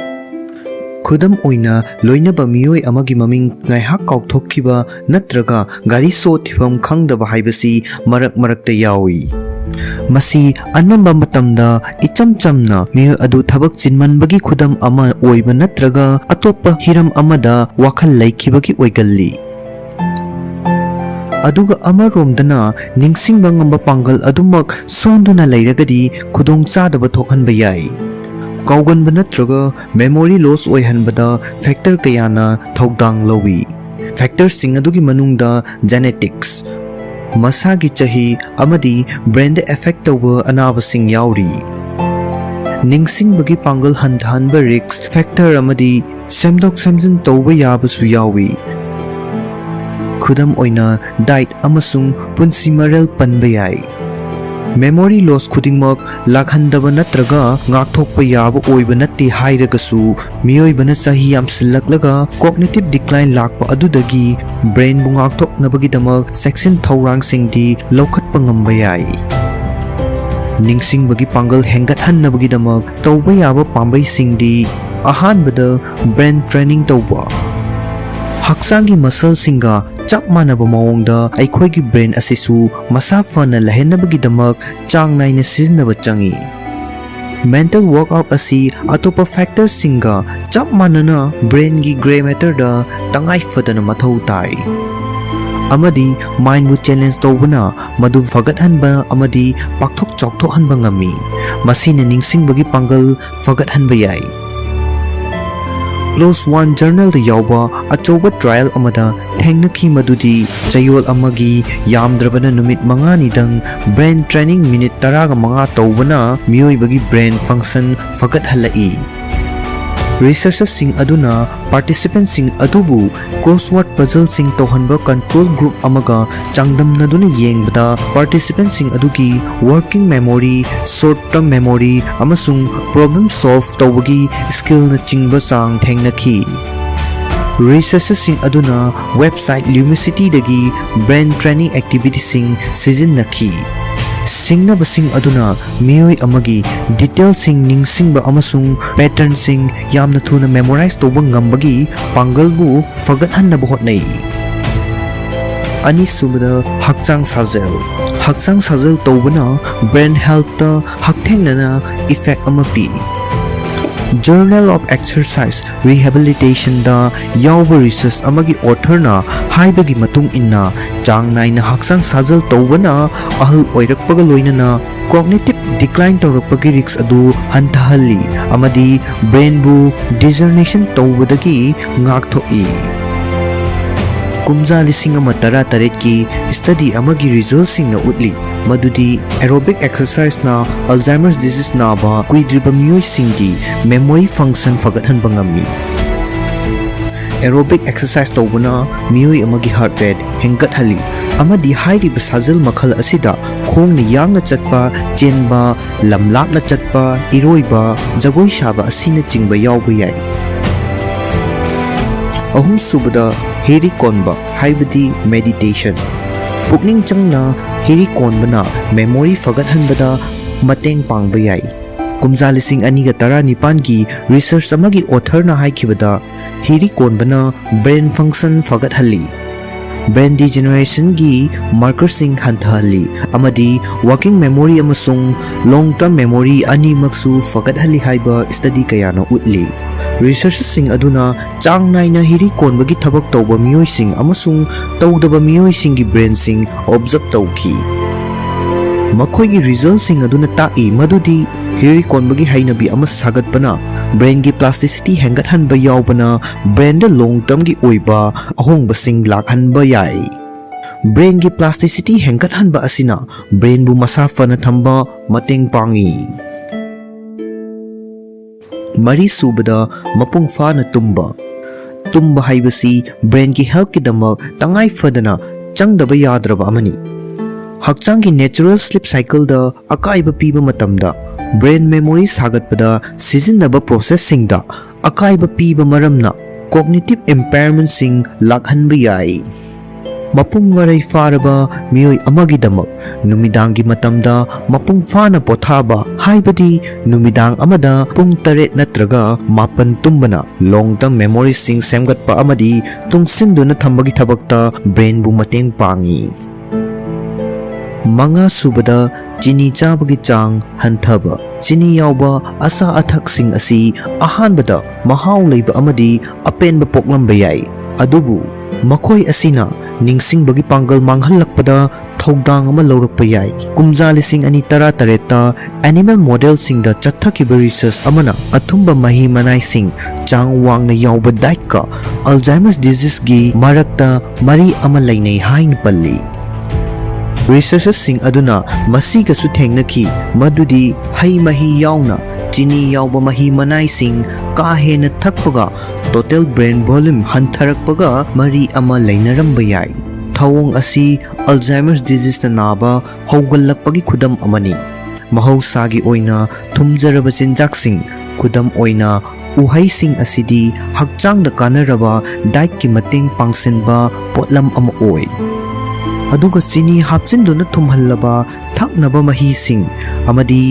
ꯈꯨꯗꯝ ꯑꯣꯏꯅ, ꯂꯣꯏꯅꯕ ꯃꯤꯑꯣꯏ ꯑꯃꯒꯤ ꯃꯃꯤꯡ ꯉꯥꯏꯍꯥꯛ ꯀꯥꯎꯊꯣꯛꯈꯤꯕ ꯅꯠꯇ꯭ꯔꯒ ꯒꯥꯔꯤ ꯁꯣ ꯊꯤꯐꯝ ꯈꯪꯗꯕ ꯍꯥꯏꯕꯁꯤ ꯃꯔꯛ ꯃꯔꯛꯇ ꯌꯥꯎꯏ꯫ ꯃꯁꯤ ꯑꯅꯝꯕ ꯃꯇꯝꯗ ꯏꯆꯝ ꯆꯝꯅ ꯃꯤꯑꯣꯏ ꯑꯗꯨ ꯊꯕꯛ ꯆꯤꯟꯃꯟꯕꯒꯤ ꯈꯨꯗꯝ ꯑꯃ ꯑꯣꯏꯕ ꯅꯠꯇ꯭ꯔꯒ ꯑꯇꯣꯞꯄ ꯍꯤꯔꯝ ꯑꯃꯗ ꯋꯥꯈꯜ ꯂꯩꯈꯤꯕꯒꯤ ꯑꯣꯏꯒꯜꯂꯤ꯫ ꯑꯗꯨꯒ ꯑꯃꯔꯣꯝꯗꯅ, ꯅꯤꯡꯁꯤꯡꯕ ꯉꯝꯕ ꯄꯥꯡꯒꯜ ꯑꯗꯨꯃꯛ ꯁꯣꯟꯗꯨꯅ ꯂꯩꯔꯒꯗꯤ ꯈꯨꯗꯣꯡꯆꯥꯗꯕ ꯊꯣꯛꯍꯟꯕ ꯌꯥꯏ꯫ ꯀꯥꯎꯒꯟꯕ ꯅꯠꯇ꯭ꯔꯒ ꯃꯦꯃꯣꯔꯤ ꯂꯣꯁ ꯑꯣꯏꯍꯟꯕꯗ ꯐꯦꯛꯇꯔ ꯀꯌꯥꯅ ꯊꯧꯗꯥꯡ ꯂꯧꯏ꯫ ꯐꯦꯛꯇꯔꯁꯤꯡ ꯑꯗꯨꯒꯤ ꯃꯅꯨꯡꯗ ꯖꯦꯅꯦꯇꯤꯛꯁ, ꯃꯁꯥꯒꯤ ꯆꯍꯤ, ꯑꯃꯗꯤ ꯕ꯭ꯔꯦꯟꯗ ꯑꯦꯐꯦꯛ ꯇꯧꯕ ꯑꯅꯥꯕꯁꯤꯡ ꯌꯥꯎꯔꯤ꯫ ꯅꯤꯡꯁꯤꯡꯕꯒꯤ ꯄꯥꯡꯒꯜ ꯍꯟꯊꯍꯟꯕ ꯔꯤꯁ꯭ꯛ ꯐꯦꯛꯇꯔ ꯑꯃꯗꯤ ꯁꯦꯝꯗꯣꯛ ꯁꯦꯝꯖꯤꯟ ꯇꯧꯕ ꯌꯥꯕꯁꯨ ꯌꯥꯎꯏ꯫ ꯈꯨꯗꯝ ꯑꯣꯏꯅ, ꯗꯥꯏꯠ ꯑꯃꯁꯨꯡ ꯄꯨꯟꯁꯤ ꯃꯔꯦꯜ ꯄꯟꯕ ꯌꯥꯏ꯫ ꯃꯦꯃꯣꯔꯤ ꯂꯣꯁ ꯈꯨꯗꯤꯡꯃꯛ ꯂꯥꯛꯍꯟꯗꯕ ꯅꯠꯇ꯭ꯔꯒ ꯉꯥꯛꯊꯣꯛꯄ ꯌꯥꯕ ꯑꯣꯏꯕ ꯅꯠꯇꯦ ꯍꯥꯏꯔꯒꯁꯨ, ꯃꯤꯑꯣꯏꯕꯅ ꯆꯍꯤ ꯌꯥꯝꯁꯤꯜꯂꯛꯂꯒ ꯀꯣꯒꯅꯤꯇꯤꯚ ꯗꯤꯀ꯭ꯂꯥꯏꯟ ꯂꯥꯛꯄ ꯑꯗꯨꯗꯒꯤ ꯕ꯭ꯔꯦꯟꯕꯨ ꯉꯥꯛꯊꯣꯛꯅꯕꯒꯤꯗꯃꯛ ꯆꯦꯛꯁꯤꯟ ꯊꯧꯔꯥꯡꯁꯤꯡꯗꯤ ꯂꯧꯈꯠꯄ ꯉꯝꯕ ꯌꯥꯏ꯫ ꯅꯤꯡꯁꯤꯡꯕꯒꯤ ꯄꯥꯡꯒꯜ ꯍꯦꯟꯒꯠꯍꯟꯅꯕꯒꯤꯗꯃꯛ ꯇꯧꯕ ꯌꯥꯕ ꯄꯥꯝꯕꯩꯁꯤꯡꯗꯤ: ꯑꯍꯥꯟꯕꯗ, brain training ꯇꯧꯕ꯫ ꯍꯛꯆꯥꯡꯒꯤ muscleꯁꯤꯡꯒ ꯆꯞ ꯃꯥꯟꯅꯕ ꯃꯑꯣꯡꯗ ꯑꯩꯈꯣꯏꯒꯤ brain ꯑꯁꯤꯁꯨ ꯃꯁꯥ ꯐꯅ ꯂꯩꯍꯟꯅꯕꯒꯤꯗꯃꯛ ꯆꯥꯡ ꯅꯥꯏꯅ ꯁꯤꯖꯤꯟꯅꯕ ꯆꯪꯏ꯫ Mental workout ꯑꯁꯤ ꯑꯇꯣꯞꯄ factorꯁꯤꯡꯒ ꯆꯞ ꯃꯥꯟꯅꯅ brainꯒꯤ grey matterꯗ ꯇꯉꯥꯏ ꯐꯗꯅ ꯃꯊꯧ ꯇꯥꯏ꯫ ꯑꯃꯗꯤ mindꯕꯨ challenge ꯇꯧꯕꯅ ꯃꯗꯨ ꯐꯒꯠꯍꯟꯕ ꯑꯃꯗꯤ ꯄꯥꯛꯊꯣꯛ ꯆꯥꯎꯊꯣꯛꯍꯟꯕ ꯉꯝꯃꯤ꯫ ꯃꯁꯤꯅ ꯅꯤꯡꯁꯤꯡꯕꯒꯤ ꯄꯥꯡꯒꯜ ꯐꯒꯠꯍꯟꯕ ꯌꯥꯏ꯫ Close One Journalꯗ ꯌꯥꯎꯕ ꯑꯆꯧꯕ trial ꯑꯃꯗ ꯊꯦꯡꯅꯈꯤ, ꯃꯗꯨꯗꯤ ꯆꯌꯣꯜ ꯑꯃꯒꯤ ꯌꯥꯝꯗ꯭ꯔꯕꯗ ꯅꯨꯃꯤꯠ ꯃꯉꯥꯅꯤꯗꯪ brain training minute ꯇꯔꯥꯒ ꯃꯉꯥ ꯇꯧꯕꯅ ꯃꯤꯑꯣꯏꯕꯒꯤ brain function ꯐꯒꯠꯍꯜꯂꯛꯏ꯫ Researcherꯁꯤꯡ ꯑꯗꯨꯅ participantꯁꯤꯡ ꯑꯗꯨꯕꯨ crossword puzzleꯁꯤꯡ ꯇꯧꯍꯟꯕ control group ꯑꯃꯒ ꯆꯥꯡꯗꯝꯅꯗꯨꯅ ꯌꯦꯡꯕꯗ, participantꯁꯤꯡ ꯑꯗꯨꯒꯤ working memory, short term memory, ꯑꯃꯁꯨꯡ problem solve ꯇꯧꯕꯒꯤ skillꯅꯆꯤꯡꯕ ꯆꯥꯡ ꯊꯦꯡꯅꯈꯤ꯫ Researcherꯁꯤꯡ ꯑꯗꯨꯅ website Lumicityꯗꯒꯤ brain training activityꯁꯤꯡ ꯁꯤꯖꯤꯟꯅꯈꯤ꯫ ꯁꯤꯡꯅꯕꯁꯤꯡ ꯑꯗꯨꯅ ꯃꯤꯑꯣꯏ ꯑꯃꯒꯤ detailꯁꯤꯡ ꯅꯤꯡꯁꯤꯡꯕ ꯑꯃꯁꯨꯡ patternꯁꯤꯡ ꯌꯥꯝꯅ ꯊꯨꯅ memorize ꯇꯧꯕ ꯉꯝꯕꯒꯤ ꯄꯥꯡꯒꯜꯕꯨ ꯐꯒꯠꯍꯟꯅꯕ ꯍꯣꯠꯅꯩ꯫ ꯑꯅꯤꯁꯨꯕꯗ, ꯍꯛꯆꯥꯡ ꯁꯥꯖꯦꯜ꯫ ꯍꯛꯆꯥꯡ ꯁꯥꯖꯦꯜ ꯇꯧꯕꯅ brain healthꯇ ꯍꯛꯊꯦꯡꯅꯅ effect ꯑꯃ ꯄꯤ꯫ Journal of Exercise Rehabilitationꯗ ꯌꯥꯎꯕ research ꯑꯃꯒꯤ authorꯅ ꯍꯥꯏꯕꯒꯤ ꯃꯇꯨꯡ ꯏꯟꯅ, ꯆꯥꯡ ꯅꯥꯏꯅ ꯍꯛꯆꯥꯡ ꯁꯥꯖꯦꯜ ꯇꯧꯕꯅ ꯑꯍꯜ ꯑꯣꯏꯔꯛꯄꯒ ꯂꯣꯏꯅꯅ cognitive decline ꯇꯧꯔꯛꯄꯒꯤ risk ꯑꯗꯨ ꯍꯟꯊꯍꯜꯂꯤ ꯑꯃꯗꯤ brainꯕꯨ degeneration ꯇꯧꯕꯗꯒꯤ ꯉꯥꯛꯊꯣꯛꯏ꯫ ꯀꯨꯝꯖꯥ ꯂꯤꯁꯤꯡ ꯑꯃ ꯇꯔꯥꯇꯔꯦꯠꯀꯤ study ꯑꯃꯒꯤ resultꯁꯤꯡꯅ ꯎꯠꯂꯤ ꯃꯗꯨꯗꯤ aerobic exerciseꯅ Alzheimer's disease ꯅꯥꯕ ꯀꯨꯏꯗ꯭ꯔꯤꯕ ꯃꯤꯑꯣꯏꯁꯤꯡꯒꯤ memory function ꯐꯒꯠꯍꯟꯕ ꯉꯝꯃꯤ꯫ Aerobic exercise ꯇꯧꯕꯅ ꯃꯤꯑꯣꯏ ꯑꯃꯒꯤ heart rate ꯍꯦꯟꯒꯠꯍꯜꯂꯤ ꯑꯃꯗꯤ ꯍꯥꯏꯔꯤꯕ ꯁꯥꯖꯦꯜ ꯃꯈꯜ ꯑꯁꯤꯗ ꯈꯣꯡꯅ ꯌꯥꯡꯅ ꯆꯠꯄ, ꯆꯦꯟꯕ, ꯂꯝ ꯂꯥꯞꯅ ꯆꯠꯄ, ꯏꯔꯣꯏꯕ, ꯖꯒꯣꯏ ꯁꯥꯕ ꯑꯁꯤꯅꯆꯤꯡꯕ ꯌꯥꯎꯕ ꯌꯥꯏ꯫ ꯑꯍꯨꯝꯁꯨꯕꯗ, ꯍꯤꯔꯤ ꯀꯣꯟꯕ ꯍꯥꯏꯕꯗꯤ meditation꯫ ꯄꯨꯛꯅꯤꯡ ꯆꯪꯅ ꯍꯤꯔꯤ ꯀꯣꯟꯕꯅ memory ꯐꯒꯠꯍꯟꯕꯗ ꯃꯇꯦꯡ ꯄꯥꯡꯕ ꯌꯥꯏ꯫ ꯀꯨꯝꯖꯥ ꯂꯤꯁꯤꯡ ꯑꯅꯤꯒ ꯇꯔꯥꯅꯤꯄꯥꯟꯒꯤ research ꯑꯃꯒꯤ authorꯅ ꯍꯥꯏꯈꯤꯕꯗ, ꯍꯤꯔꯤ ꯀꯣꯟꯕꯅ brain function ꯐꯒꯠꯍꯜꯂꯤ, brain degenerationꯒꯤ markerꯁꯤꯡ ꯍꯟꯊꯍꯜꯂꯤ ꯑꯃꯗꯤ working memory ꯑꯃꯁꯨꯡ long term memory ꯑꯅꯤꯃꯛꯁꯨ ꯐꯒꯠꯍꯜꯂꯤ ꯍꯥꯏꯕ study ꯀꯌꯥꯅ ꯎꯠꯂꯤ꯫ Researchꯁꯤꯡ ꯑꯗꯨꯅ ꯆꯥꯡ ꯅꯥꯏꯅ ꯍꯤꯔꯤ ꯀꯣꯟꯕꯒꯤ ꯊꯕꯛ ꯇꯧꯕ ꯃꯤꯑꯣꯏꯁꯤꯡ ꯑꯃꯁꯨꯡ ꯇꯧꯗꯕ ꯃꯤꯑꯣꯏꯁꯤꯡꯒꯤ brainꯁꯤꯡ observe ꯇꯧꯈꯤ꯫ ꯃꯈꯣꯏꯒꯤ resultꯁꯤꯡ ꯑꯗꯨꯅ ꯇꯥꯛꯏ ꯃꯗꯨꯗꯤ ꯍꯤꯔꯤ ꯀꯣꯟꯕꯒꯤ ꯍꯩꯅꯕꯤ ꯑꯃ ꯁꯥꯒꯠꯄꯅ brainꯒꯤ plasticity ꯍꯦꯟꯒꯠꯍꯟꯕ ꯌꯥꯎꯕꯅ brainꯗ long termꯒꯤ ꯑꯣꯏꯕ ꯑꯍꯣꯡꯕꯁꯤꯡ ꯂꯥꯛꯍꯟꯕ ꯌꯥꯏ꯫ Brainꯒꯤ plasticity ꯍꯦꯟꯒꯠꯍꯟꯕ ꯑꯁꯤꯅ brainꯕꯨ ꯃꯁꯥ ꯐꯅ ꯊꯝꯕ ꯃꯇꯦꯡ ꯄꯥꯡꯏ꯫ ꯃꯔꯤꯁꯨꯕꯗ, ꯃꯄꯨꯡ ꯐꯥꯅ ꯇꯨꯝꯕ꯫ ꯇꯨꯝꯕ ꯍꯥꯏꯕꯁꯤ brainꯒꯤ healthꯀꯤꯗꯃꯛ ꯇꯉꯥꯏ ꯐꯗꯅ ꯆꯪꯗꯕ ꯌꯥꯗ꯭ꯔꯕ ꯑꯃꯅꯤ꯫ ꯍꯛꯆꯥꯡꯒꯤ natural sleep cycleꯗ ꯑꯀꯥꯏꯕ ꯄꯤꯕ ꯃꯇꯝꯗ brain memory ꯁꯥꯒꯠꯄꯗ ꯁꯤꯖꯤꯟꯅꯕ processꯁꯤꯡꯗ ꯑꯀꯥꯏꯕ ꯄꯤꯕ ꯃꯔꯝꯅ cognitive impairmentꯁꯤꯡ ꯂꯥꯛꯍꯟꯕ ꯌꯥꯏ꯫ ꯃꯄꯨꯡ ꯃꯔꯩ ꯐꯥꯔꯕ ꯃꯤꯑꯣꯏ ꯑꯃꯒꯤꯗꯃꯛ ꯅꯨꯃꯤꯗꯥꯡꯒꯤ ꯃꯇꯝꯗ ꯃꯄꯨꯡ ꯐꯥꯅ ꯄꯣꯊꯥꯕ, ꯍꯥꯏꯕꯗꯤ ꯅꯨꯃꯤꯗꯥꯡ ꯑꯃꯗ ꯄꯨꯡ ꯇꯔꯦꯠ ꯅꯠꯇ꯭ꯔꯒ ꯃꯥꯄꯟ ꯇꯨꯝꯕꯅ long term memoryꯁꯤꯡ ꯁꯦꯝꯒꯠꯄ ꯑꯃꯗꯤ ꯇꯨꯡꯁꯤꯟꯗꯨꯅ ꯊꯝꯕꯒꯤ ꯊꯕꯛꯇ brainꯕꯨ ꯃꯇꯦꯡ ꯄꯥꯡꯏ꯫ ꯃꯉꯥ ꯁꯨꯕꯗ, ꯆꯤꯅꯤ ꯆꯥꯕꯒꯤ ꯆꯥꯡ ꯍꯟꯊꯕ꯫ ꯆꯤꯅꯤ ꯌꯥꯎꯕ ꯑꯆꯥ ꯑꯊꯛꯁꯤꯡ ꯑꯁꯤ ꯑꯍꯥꯟꯕꯗ ꯃꯍꯥꯎ ꯂꯩꯕ ꯑꯃꯗꯤ ꯑꯄꯦꯟꯕ ꯄꯣꯛꯂꯝꯕ ꯌꯥꯏ, ꯑꯗꯨꯕꯨ ꯃꯈꯣꯏ ꯑꯁꯤꯅ ꯅꯤꯡꯁꯤꯡꯕꯒꯤ ꯄꯥꯡꯒꯜ ꯃꯥꯡꯍꯜꯂꯛꯄꯗ ꯊꯧꯗꯥꯡ ꯑꯃ ꯂꯧꯔꯛꯄ ꯌꯥꯏ꯫ ꯀꯨꯝꯖꯥ ꯂꯤꯁꯤꯡ ꯑꯅꯤ ꯇꯔꯥꯇꯔꯦꯠꯇ animal modelꯁꯤꯡꯗ ꯆꯠꯊꯈꯤꯕ research ꯑꯃꯅ ꯑꯊꯨꯝꯕ ꯃꯍꯤ ꯃꯅꯥꯏꯁꯤꯡ, ꯆꯥꯡ ꯋꯥꯡꯅ ꯌꯥꯎꯕ dietꯀ Alzheimer's diseaseꯒꯤ ꯃꯔꯛꯇ ꯃꯔꯤ ꯑꯃ ꯂꯩꯅꯩ ꯍꯥꯏꯅ ꯄꯜꯂꯤ꯫ Researchꯁꯤꯡ ꯑꯗꯨꯅ ꯃꯁꯤꯒꯁꯨ ꯊꯦꯡꯅꯈꯤ ꯃꯗꯨꯗꯤ ꯍꯩ ꯃꯍꯤ ꯌꯥꯎꯅ ꯆꯤꯅꯤ ꯌꯥꯎꯕ ꯃꯍꯤ ꯃꯅꯥꯏꯁꯤꯡ ꯀꯥ ꯍꯦꯟꯅ ꯊꯛꯄꯒ total brain volume ꯍꯟꯊꯔꯛꯄꯒ ꯃꯔꯤ ꯑꯃ ꯂꯩꯅꯔꯝꯕ ꯌꯥꯏ꯫ ꯊꯧꯑꯣꯡ ꯑꯁꯤ Alzheimer's diseaseꯅ ꯅꯥꯕ ꯍꯧꯒꯠꯂꯛꯄꯒꯤ ꯈꯨꯗꯝ ꯑꯃꯅꯤ꯫ ꯃꯍꯧꯁꯥꯒꯤ ꯑꯣꯏꯅ ꯊꯨꯝꯖꯔꯕ ꯆꯤꯟꯖꯥꯛꯁꯤꯡ, ꯈꯨꯗꯝ ꯑꯣꯏꯅ ꯎꯍꯩꯁꯤꯡ ꯑꯁꯤꯗꯤ ꯍꯛꯆꯥꯡꯗ ꯀꯥꯟꯅꯔꯕ dietꯀꯤ ꯃꯇꯦꯡ ꯄꯥꯡꯁꯤꯟꯕ ꯄꯣꯠꯂꯝ ꯑꯃ ꯑꯣꯏ꯫ ꯑꯗꯨꯒ ꯆꯤꯅꯤ ꯍꯥꯞꯆꯤꯟꯗꯨꯅ ꯊꯨꯝꯍꯜꯂꯕ ꯊꯛꯅꯕ ꯃꯍꯤꯁꯤꯡ ꯑꯃꯗꯤ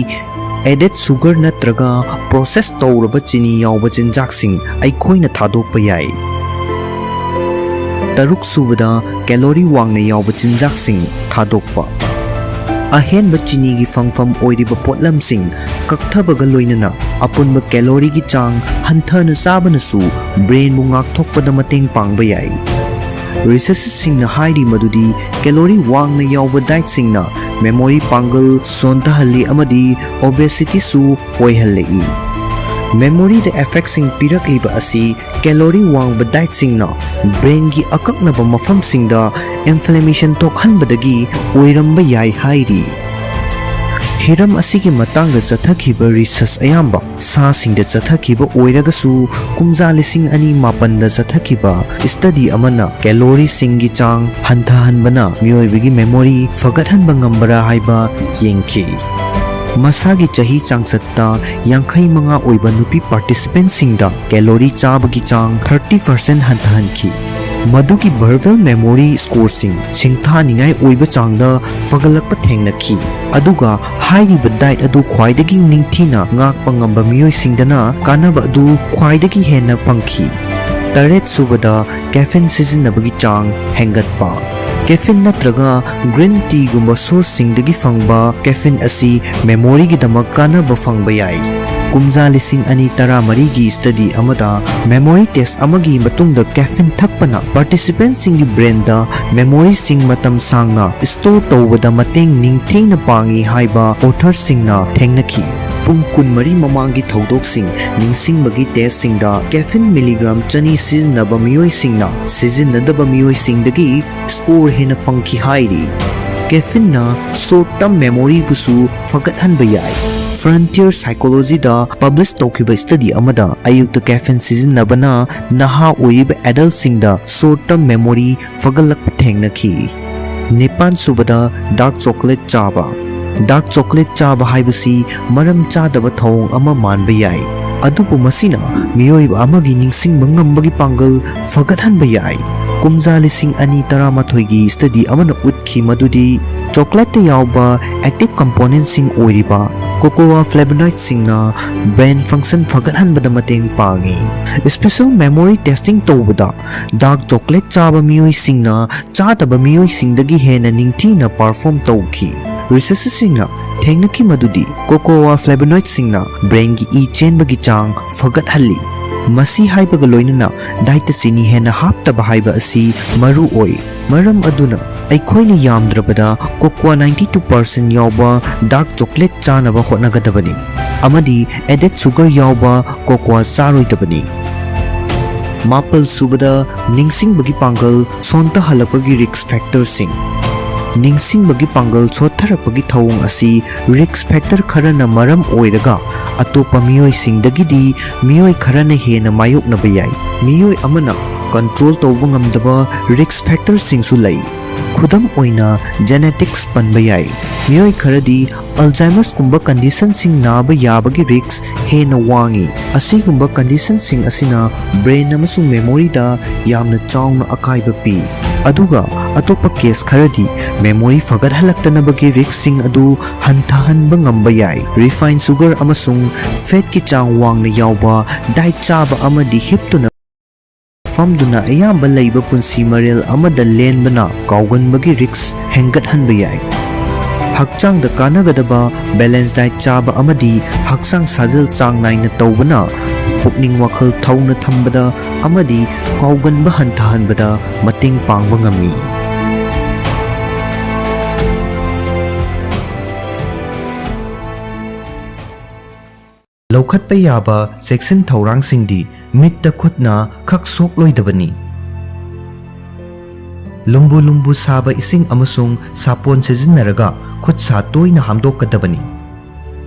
Added sugar ꯅꯠꯇ꯭ꯔꯒ process ꯇꯧꯔꯕ ꯆꯤꯅꯤ ꯌꯥꯎꯕ ꯆꯤꯟꯖꯥꯛꯁꯤꯡ ꯑꯩꯈꯣꯏꯅ ꯊꯥꯗꯣꯛꯄ ꯌꯥꯏ꯫ ꯇꯔꯨꯛ ꯁꯨꯕꯗ, calorie ꯋꯥꯡꯅ ꯌꯥꯎꯕ ꯆꯤꯟꯖꯥꯛꯁꯤꯡ ꯊꯥꯗꯣꯛꯄ꯫ ꯑꯍꯦꯟꯕ ꯆꯤꯅꯤꯒꯤ ꯐꯪꯐꯝ ꯑꯣꯏꯔꯤꯕ ꯄꯣꯠꯂꯝꯁꯤꯡ ꯀꯛꯊꯕꯒ ꯂꯣꯏꯅꯅ ꯑꯄꯨꯟꯕ calorie ꯒꯤ ꯆꯥꯡ ꯍꯟꯊꯅ ꯆꯥꯕꯅꯁꯨ brain ꯕꯨ ꯉꯥꯛꯊꯣꯛꯄꯗ ꯃꯇꯦꯡ ꯄꯥꯡꯕ ꯌꯥꯏ꯫ Researcher ꯁꯤꯡꯅ ꯍꯥꯏꯔꯤ ꯃꯗꯨꯗꯤ calorie ꯋꯥꯡꯅ ꯌꯥꯎꯕ diet ꯁꯤꯡꯅ memory ꯄꯥꯡꯒꯜ ꯁꯣꯟꯊꯍꯜꯂꯤ ꯑꯃꯗꯤ obesity ꯁꯨ ꯑꯣꯏꯍꯜꯂꯛꯏ꯫ Memory ꯗ effect ꯁꯤꯡ ꯄꯤꯔꯛꯂꯤꯕ ꯑꯁꯤ calorie ꯋꯥꯡꯕ diet ꯁꯤꯡꯅ brain ꯒꯤ ꯑꯀꯛꯅꯕ ꯃꯐꯝꯁꯤꯡꯗ inflammation ꯊꯣꯛꯍꯟꯕꯗꯒꯤ ꯑꯣꯏꯔꯝꯕ ꯌꯥꯏ ꯍꯥꯏꯔꯤ꯫ ꯍꯤꯔꯝ ꯑꯁꯤꯒꯤ ꯃꯇꯥꯡꯗ ꯆꯠꯊꯈꯤꯕ research ꯑꯌꯥꯝꯕ ꯁꯥꯁꯤꯡꯗ ꯆꯠꯊꯈꯤꯕ ꯑꯣꯏꯔꯒꯁꯨ, ꯀꯨꯝꯖꯥ ꯂꯤꯁꯤꯡ ꯑꯅꯤ ꯃꯥꯄꯟꯗ ꯆꯠꯊꯈꯤꯕ study ꯑꯃꯅ calorie ꯁꯤꯡꯒꯤ ꯆꯥꯡ ꯍꯟꯊꯍꯟꯕꯅ ꯃꯤꯑꯣꯏꯕꯒꯤ memory ꯐꯒꯠꯍꯟꯕ ꯉꯝꯕ꯭ꯔꯥ ꯍꯥꯏꯕ ꯌꯦꯡꯈꯤ꯫ ꯃꯁꯥꯒꯤ ꯆꯍꯤ ꯆꯥꯡꯆꯠꯇ ꯌꯥꯡꯈꯩ ꯃꯉꯥ ꯑꯣꯏꯕ ꯅꯨꯄꯤ participant ꯁꯤꯡꯗ calorie ꯆꯥꯕꯒꯤ ꯆꯥꯡ thirty percent ꯍꯟꯊꯍꯟꯈꯤ꯫ ꯃꯗꯨꯒꯤ verbal memory score ꯁꯤꯡ ꯁꯤꯡꯊꯥꯅꯤꯡꯉꯥꯏ ꯑꯣꯏꯕ ꯆꯥꯡꯗ ꯐꯒꯠꯂꯛꯄ ꯊꯦꯡꯅꯈꯤ꯫ ꯑꯗꯨꯒ ꯍꯥꯏꯔꯤꯕ diet ꯑꯗꯨ ꯈ꯭ꯋꯥꯏꯗꯒꯤ ꯅꯤꯡꯊꯤꯅ ꯉꯥꯛꯄ ꯉꯝꯕ ꯃꯤꯑꯣꯏꯁꯤꯡꯗꯅ ꯀꯥꯟꯅꯕ ꯑꯗꯨ ꯈ꯭ꯋꯥꯏꯗꯒꯤ ꯍꯦꯟꯅ ꯐꯪꯈꯤ꯫ ꯇꯔꯦꯠ ꯁꯨꯕꯗ, caffeine ꯁꯤꯖꯤꯟꯅꯕꯒꯤ ꯆꯥꯡ ꯍꯦꯟꯒꯠꯄ꯫ Caffeine ꯅꯠꯇ꯭ꯔꯒ green tea ꯒꯨꯝꯕ source ꯁꯤꯡꯗꯒꯤ ꯐꯪꯕ caffeine ꯑꯁꯤ memory ꯒꯤꯗꯃꯛ ꯀꯥꯟꯅꯕ ꯐꯪꯕ ꯌꯥꯏ꯫ ꯀꯨꯝꯖꯥ ꯂꯤꯁꯤꯡ ꯑꯅꯤ ꯇꯔꯥꯃꯔꯤꯒꯤ study ꯑꯃꯗ memory test ꯑꯃꯒꯤ ꯃꯇꯨꯡꯗ caffeine ꯊꯛꯄꯅ participant ꯁꯤꯡꯒꯤ brain ꯗ memory ꯁꯤꯡ ꯃꯇꯝ ꯁꯥꯡꯅ store ꯇꯧꯕꯗ ꯃꯇꯦꯡ ꯅꯤꯡꯊꯤꯅ ꯄꯥꯡꯏ ꯍꯥꯏꯕ author ꯁꯤꯡꯅ ꯊꯦꯡꯅꯈꯤ꯫ ꯄꯨꯡ ꯀꯨꯟꯃꯔꯤ ꯃꯃꯥꯡꯒꯤ ꯊꯧꯗꯣꯛꯁꯤꯡ ꯅꯤꯡꯁꯤꯡꯕꯒꯤ test ꯁꯤꯡꯗ caffeine milligram ꯆꯅꯤ ꯁꯤꯖꯤꯟꯅꯕ ꯃꯤꯑꯣꯏꯁꯤꯡꯅ ꯁꯤꯖꯤꯟꯅꯗꯕ ꯃꯤꯑꯣꯏꯁꯤꯡꯗꯒꯤ score ꯍꯦꯟꯅ ꯐꯪꯈꯤ ꯍꯥꯏꯔꯤ꯫ Caffeine ꯅ short term memory ꯕꯨꯁꯨ ꯐꯒꯠꯍꯟꯕ ꯌꯥꯏ꯫ Frontier Psychology ꯗ publish ꯇꯧꯈꯤꯕ study ꯑꯃꯗ ꯑꯌꯨꯛꯇ caffeine ꯁꯤꯖꯤꯟꯅꯕꯅ ꯅꯍꯥ ꯑꯣꯏꯔꯤꯕ adult ꯁꯤꯡꯗ short term memory ꯐꯒꯠꯂꯛꯄ ꯊꯦꯡꯅꯈꯤ꯫ ꯅꯤꯄꯥꯟ ꯁꯨꯕꯗ, dark chocolate ꯆꯥꯕ꯫ Dark chocolate ꯆꯥꯕ ꯍꯥꯏꯕꯁꯤ ꯃꯔꯝ ꯆꯥꯗꯕ ꯊꯧꯑꯣꯡ ꯑꯃ ꯃꯥꯟꯕ ꯌꯥꯏ, ꯑꯗꯨꯕꯨ ꯃꯁꯤꯅ ꯃꯤꯑꯣꯏꯕ ꯑꯃꯒꯤ ꯅꯤꯡꯁꯤꯡꯕ ꯉꯝꯕꯒꯤ ꯄꯥꯡꯒꯜ ꯐꯒꯠꯍꯟꯕ ꯌꯥꯏ꯫ ꯀꯨꯝꯖꯥ ꯂꯤꯁꯤꯡ ꯑꯅꯤ ꯇꯔꯥꯃꯥꯊꯣꯏꯒꯤ study ꯑꯃꯅ ꯎꯠꯈꯤ ꯃꯗꯨꯗꯤ chocolate ꯇ ꯌꯥꯎꯕ active component ꯁꯤꯡ ꯑꯣꯏꯔꯤꯕ Cocoa flavonoidꯁꯤꯡꯅ brain function ꯐꯒꯠꯍꯟꯕꯗ ꯃꯇꯦꯡ ꯄꯥꯡꯏ꯫ Special memory testing ꯇꯧꯕꯗ dark chocolate ꯆꯥꯕ ꯃꯤꯑꯣꯏꯁꯤꯡꯅ ꯆꯥꯗꯕ ꯃꯤꯑꯣꯏꯁꯤꯡꯗꯒꯤ ꯍꯦꯟꯅ ꯅꯤꯡꯊꯤꯅ perform ꯇꯧꯈꯤ꯫ Researcherꯁꯤꯡꯅ ꯊꯦꯡꯅꯈꯤ ꯃꯗꯨꯗꯤ cocoa flavonoidꯁꯤꯡꯅ brainꯒꯤ ꯏ ꯆꯦꯟꯕꯒꯤ ꯆꯥꯡ ꯐꯒꯠꯍꯜꯂꯤ꯫ ꯃꯁꯤ ꯍꯥꯏꯕꯒ ꯂꯣꯏꯅꯅ dietꯇ ꯆꯤꯅꯤ ꯍꯦꯟꯅ ꯍꯥꯞꯇꯕ ꯍꯥꯏꯕ ꯑꯁꯤ ꯃꯔꯨ ꯑꯣꯏ꯫ ꯃꯔꯝ ꯑꯗꯨꯅ ꯑꯩꯈꯣꯏꯅ ꯌꯥꯝꯗ꯭ꯔꯕꯗ cocoa ninety two percent ꯌꯥꯎꯕ dark chocolate ꯆꯥꯅꯕ ꯍꯣꯠꯅꯒꯗꯕꯅꯤ ꯑꯃꯗꯤ added sugar ꯌꯥꯎꯕ cocoa ꯆꯥꯔꯣꯏꯗꯕꯅꯤ꯫ ꯃꯥꯄꯜ ꯁꯨꯕꯗ, ꯅꯤꯡꯁꯤꯡꯕꯒꯤ ꯄꯥꯡꯒꯜ ꯁꯣꯟꯊꯍꯜꯂꯛꯄꯒꯤ risk factorꯁꯤꯡ꯫ ꯅꯤꯡꯁꯤꯡꯕꯒꯤ ꯄꯥꯡꯒꯜ ꯁꯣꯠꯊꯔꯛꯄꯒꯤ ꯊꯧꯑꯣꯡ ꯑꯁꯤ risk factor ꯈꯔꯅ ꯃꯔꯝ ꯑꯣꯏꯔꯒ ꯑꯇꯣꯞꯄ ꯃꯤꯑꯣꯏꯁꯤꯡꯗꯒꯤꯗꯤ ꯃꯤꯑꯣꯏ ꯈꯔꯅ ꯍꯦꯟꯅ ꯃꯥꯌꯣꯛꯅꯕ ꯌꯥꯏ꯫ ꯃꯤꯑꯣꯏ ꯑꯃꯅ control ꯇꯧꯕ ꯉꯝꯗꯕ risk factorꯁꯤꯡꯁꯨ ꯂꯩ꯫ ꯈꯨꯗꯝ ꯑꯣꯏꯅ, genetics ꯄꯟꯕ ꯌꯥꯏ꯫ ꯃꯤꯑꯣꯏ ꯈꯔꯗꯤ Alzheimersꯀꯨꯝꯕ conditionꯁꯤꯡ ꯅꯥꯕ ꯌꯥꯕꯒꯤ risk ꯍꯦꯟꯅ ꯋꯥꯡꯏ꯫ ꯑꯁꯤꯒꯨꯝꯕ conditionꯁꯤꯡ ꯑꯁꯤꯅ brain ꯑꯃꯁꯨꯡ memoryꯗ ꯌꯥꯝꯅ ꯆꯥꯎꯅ ꯑꯀꯥꯏꯕ ꯄꯤ꯫ ꯑꯗꯨꯒ ꯑꯇꯣꯞꯄ case ꯈꯔꯗꯤ memory ꯐꯒꯠꯍꯜꯂꯛꯇꯅꯕꯒꯤ riskꯁꯤꯡ ꯑꯗꯨ ꯍꯟꯊꯍꯟꯕ ꯉꯝꯕ ꯌꯥꯏ꯫ Refined sugar ꯑꯃꯁꯨꯡ fatꯀꯤ ꯆꯥꯡ ꯋꯥꯡꯅ ꯌꯥꯎꯕ diet ꯆꯥꯕ ꯑꯃꯗꯤ ꯍꯤꯞꯇꯨꯅ ꯐꯝꯗꯨꯅ ꯑꯌꯥꯝꯕ ꯂꯩꯕ ꯄꯨꯟꯁꯤ ꯃꯔꯦꯜ ꯑꯃꯗ ꯂꯦꯟꯕꯅ ꯀꯥꯎꯒꯟꯕꯒꯤ risk ꯍꯦꯟꯒꯠꯍꯟꯕ ꯌꯥꯏ꯫ ꯍꯛꯆꯥꯡꯗ ꯀꯥꯟꯅꯒꯗꯕ balance diet ꯆꯥꯕ ꯑꯃꯗꯤ ꯍꯛꯆꯥꯡ ꯁꯥꯖꯦꯜ ꯆꯥꯡ ꯅꯥꯏꯅ ꯇꯧꯕꯅ ꯄꯨꯛꯅꯤꯡ ꯋꯥꯈꯜ ꯊꯧꯅ ꯊꯝꯕꯗ ꯑꯃꯗꯤ ꯀꯥꯎꯒꯟꯕ ꯍꯟꯊꯍꯟꯕꯗ ꯃꯇꯦꯡ ꯄꯥꯡꯕ ꯉꯝꯃꯤ꯫ ꯂꯧꯈꯠꯄ ꯌꯥꯕ ꯆꯦꯛꯁꯤꯟ ꯊꯧꯔꯥꯡꯁꯤꯡꯗꯤ: ꯃꯤꯠꯇ ꯈꯨꯠꯅ ꯈꯛ ꯁꯣꯛꯂꯣꯏꯗꯕꯅꯤ꯫ ꯂꯨꯝꯕꯨ ꯂꯨꯝꯕꯨ ꯁꯥꯕ ꯏꯁꯤꯡ ꯑꯃꯁꯨꯡ ꯁꯥꯄꯣꯟ ꯁꯤꯖꯤꯟꯅꯔꯒ ꯈꯨꯠ ꯁꯥ ꯇꯣꯏꯅ ꯍꯥꯝꯗꯣꯛꯀꯗꯕꯅꯤ꯫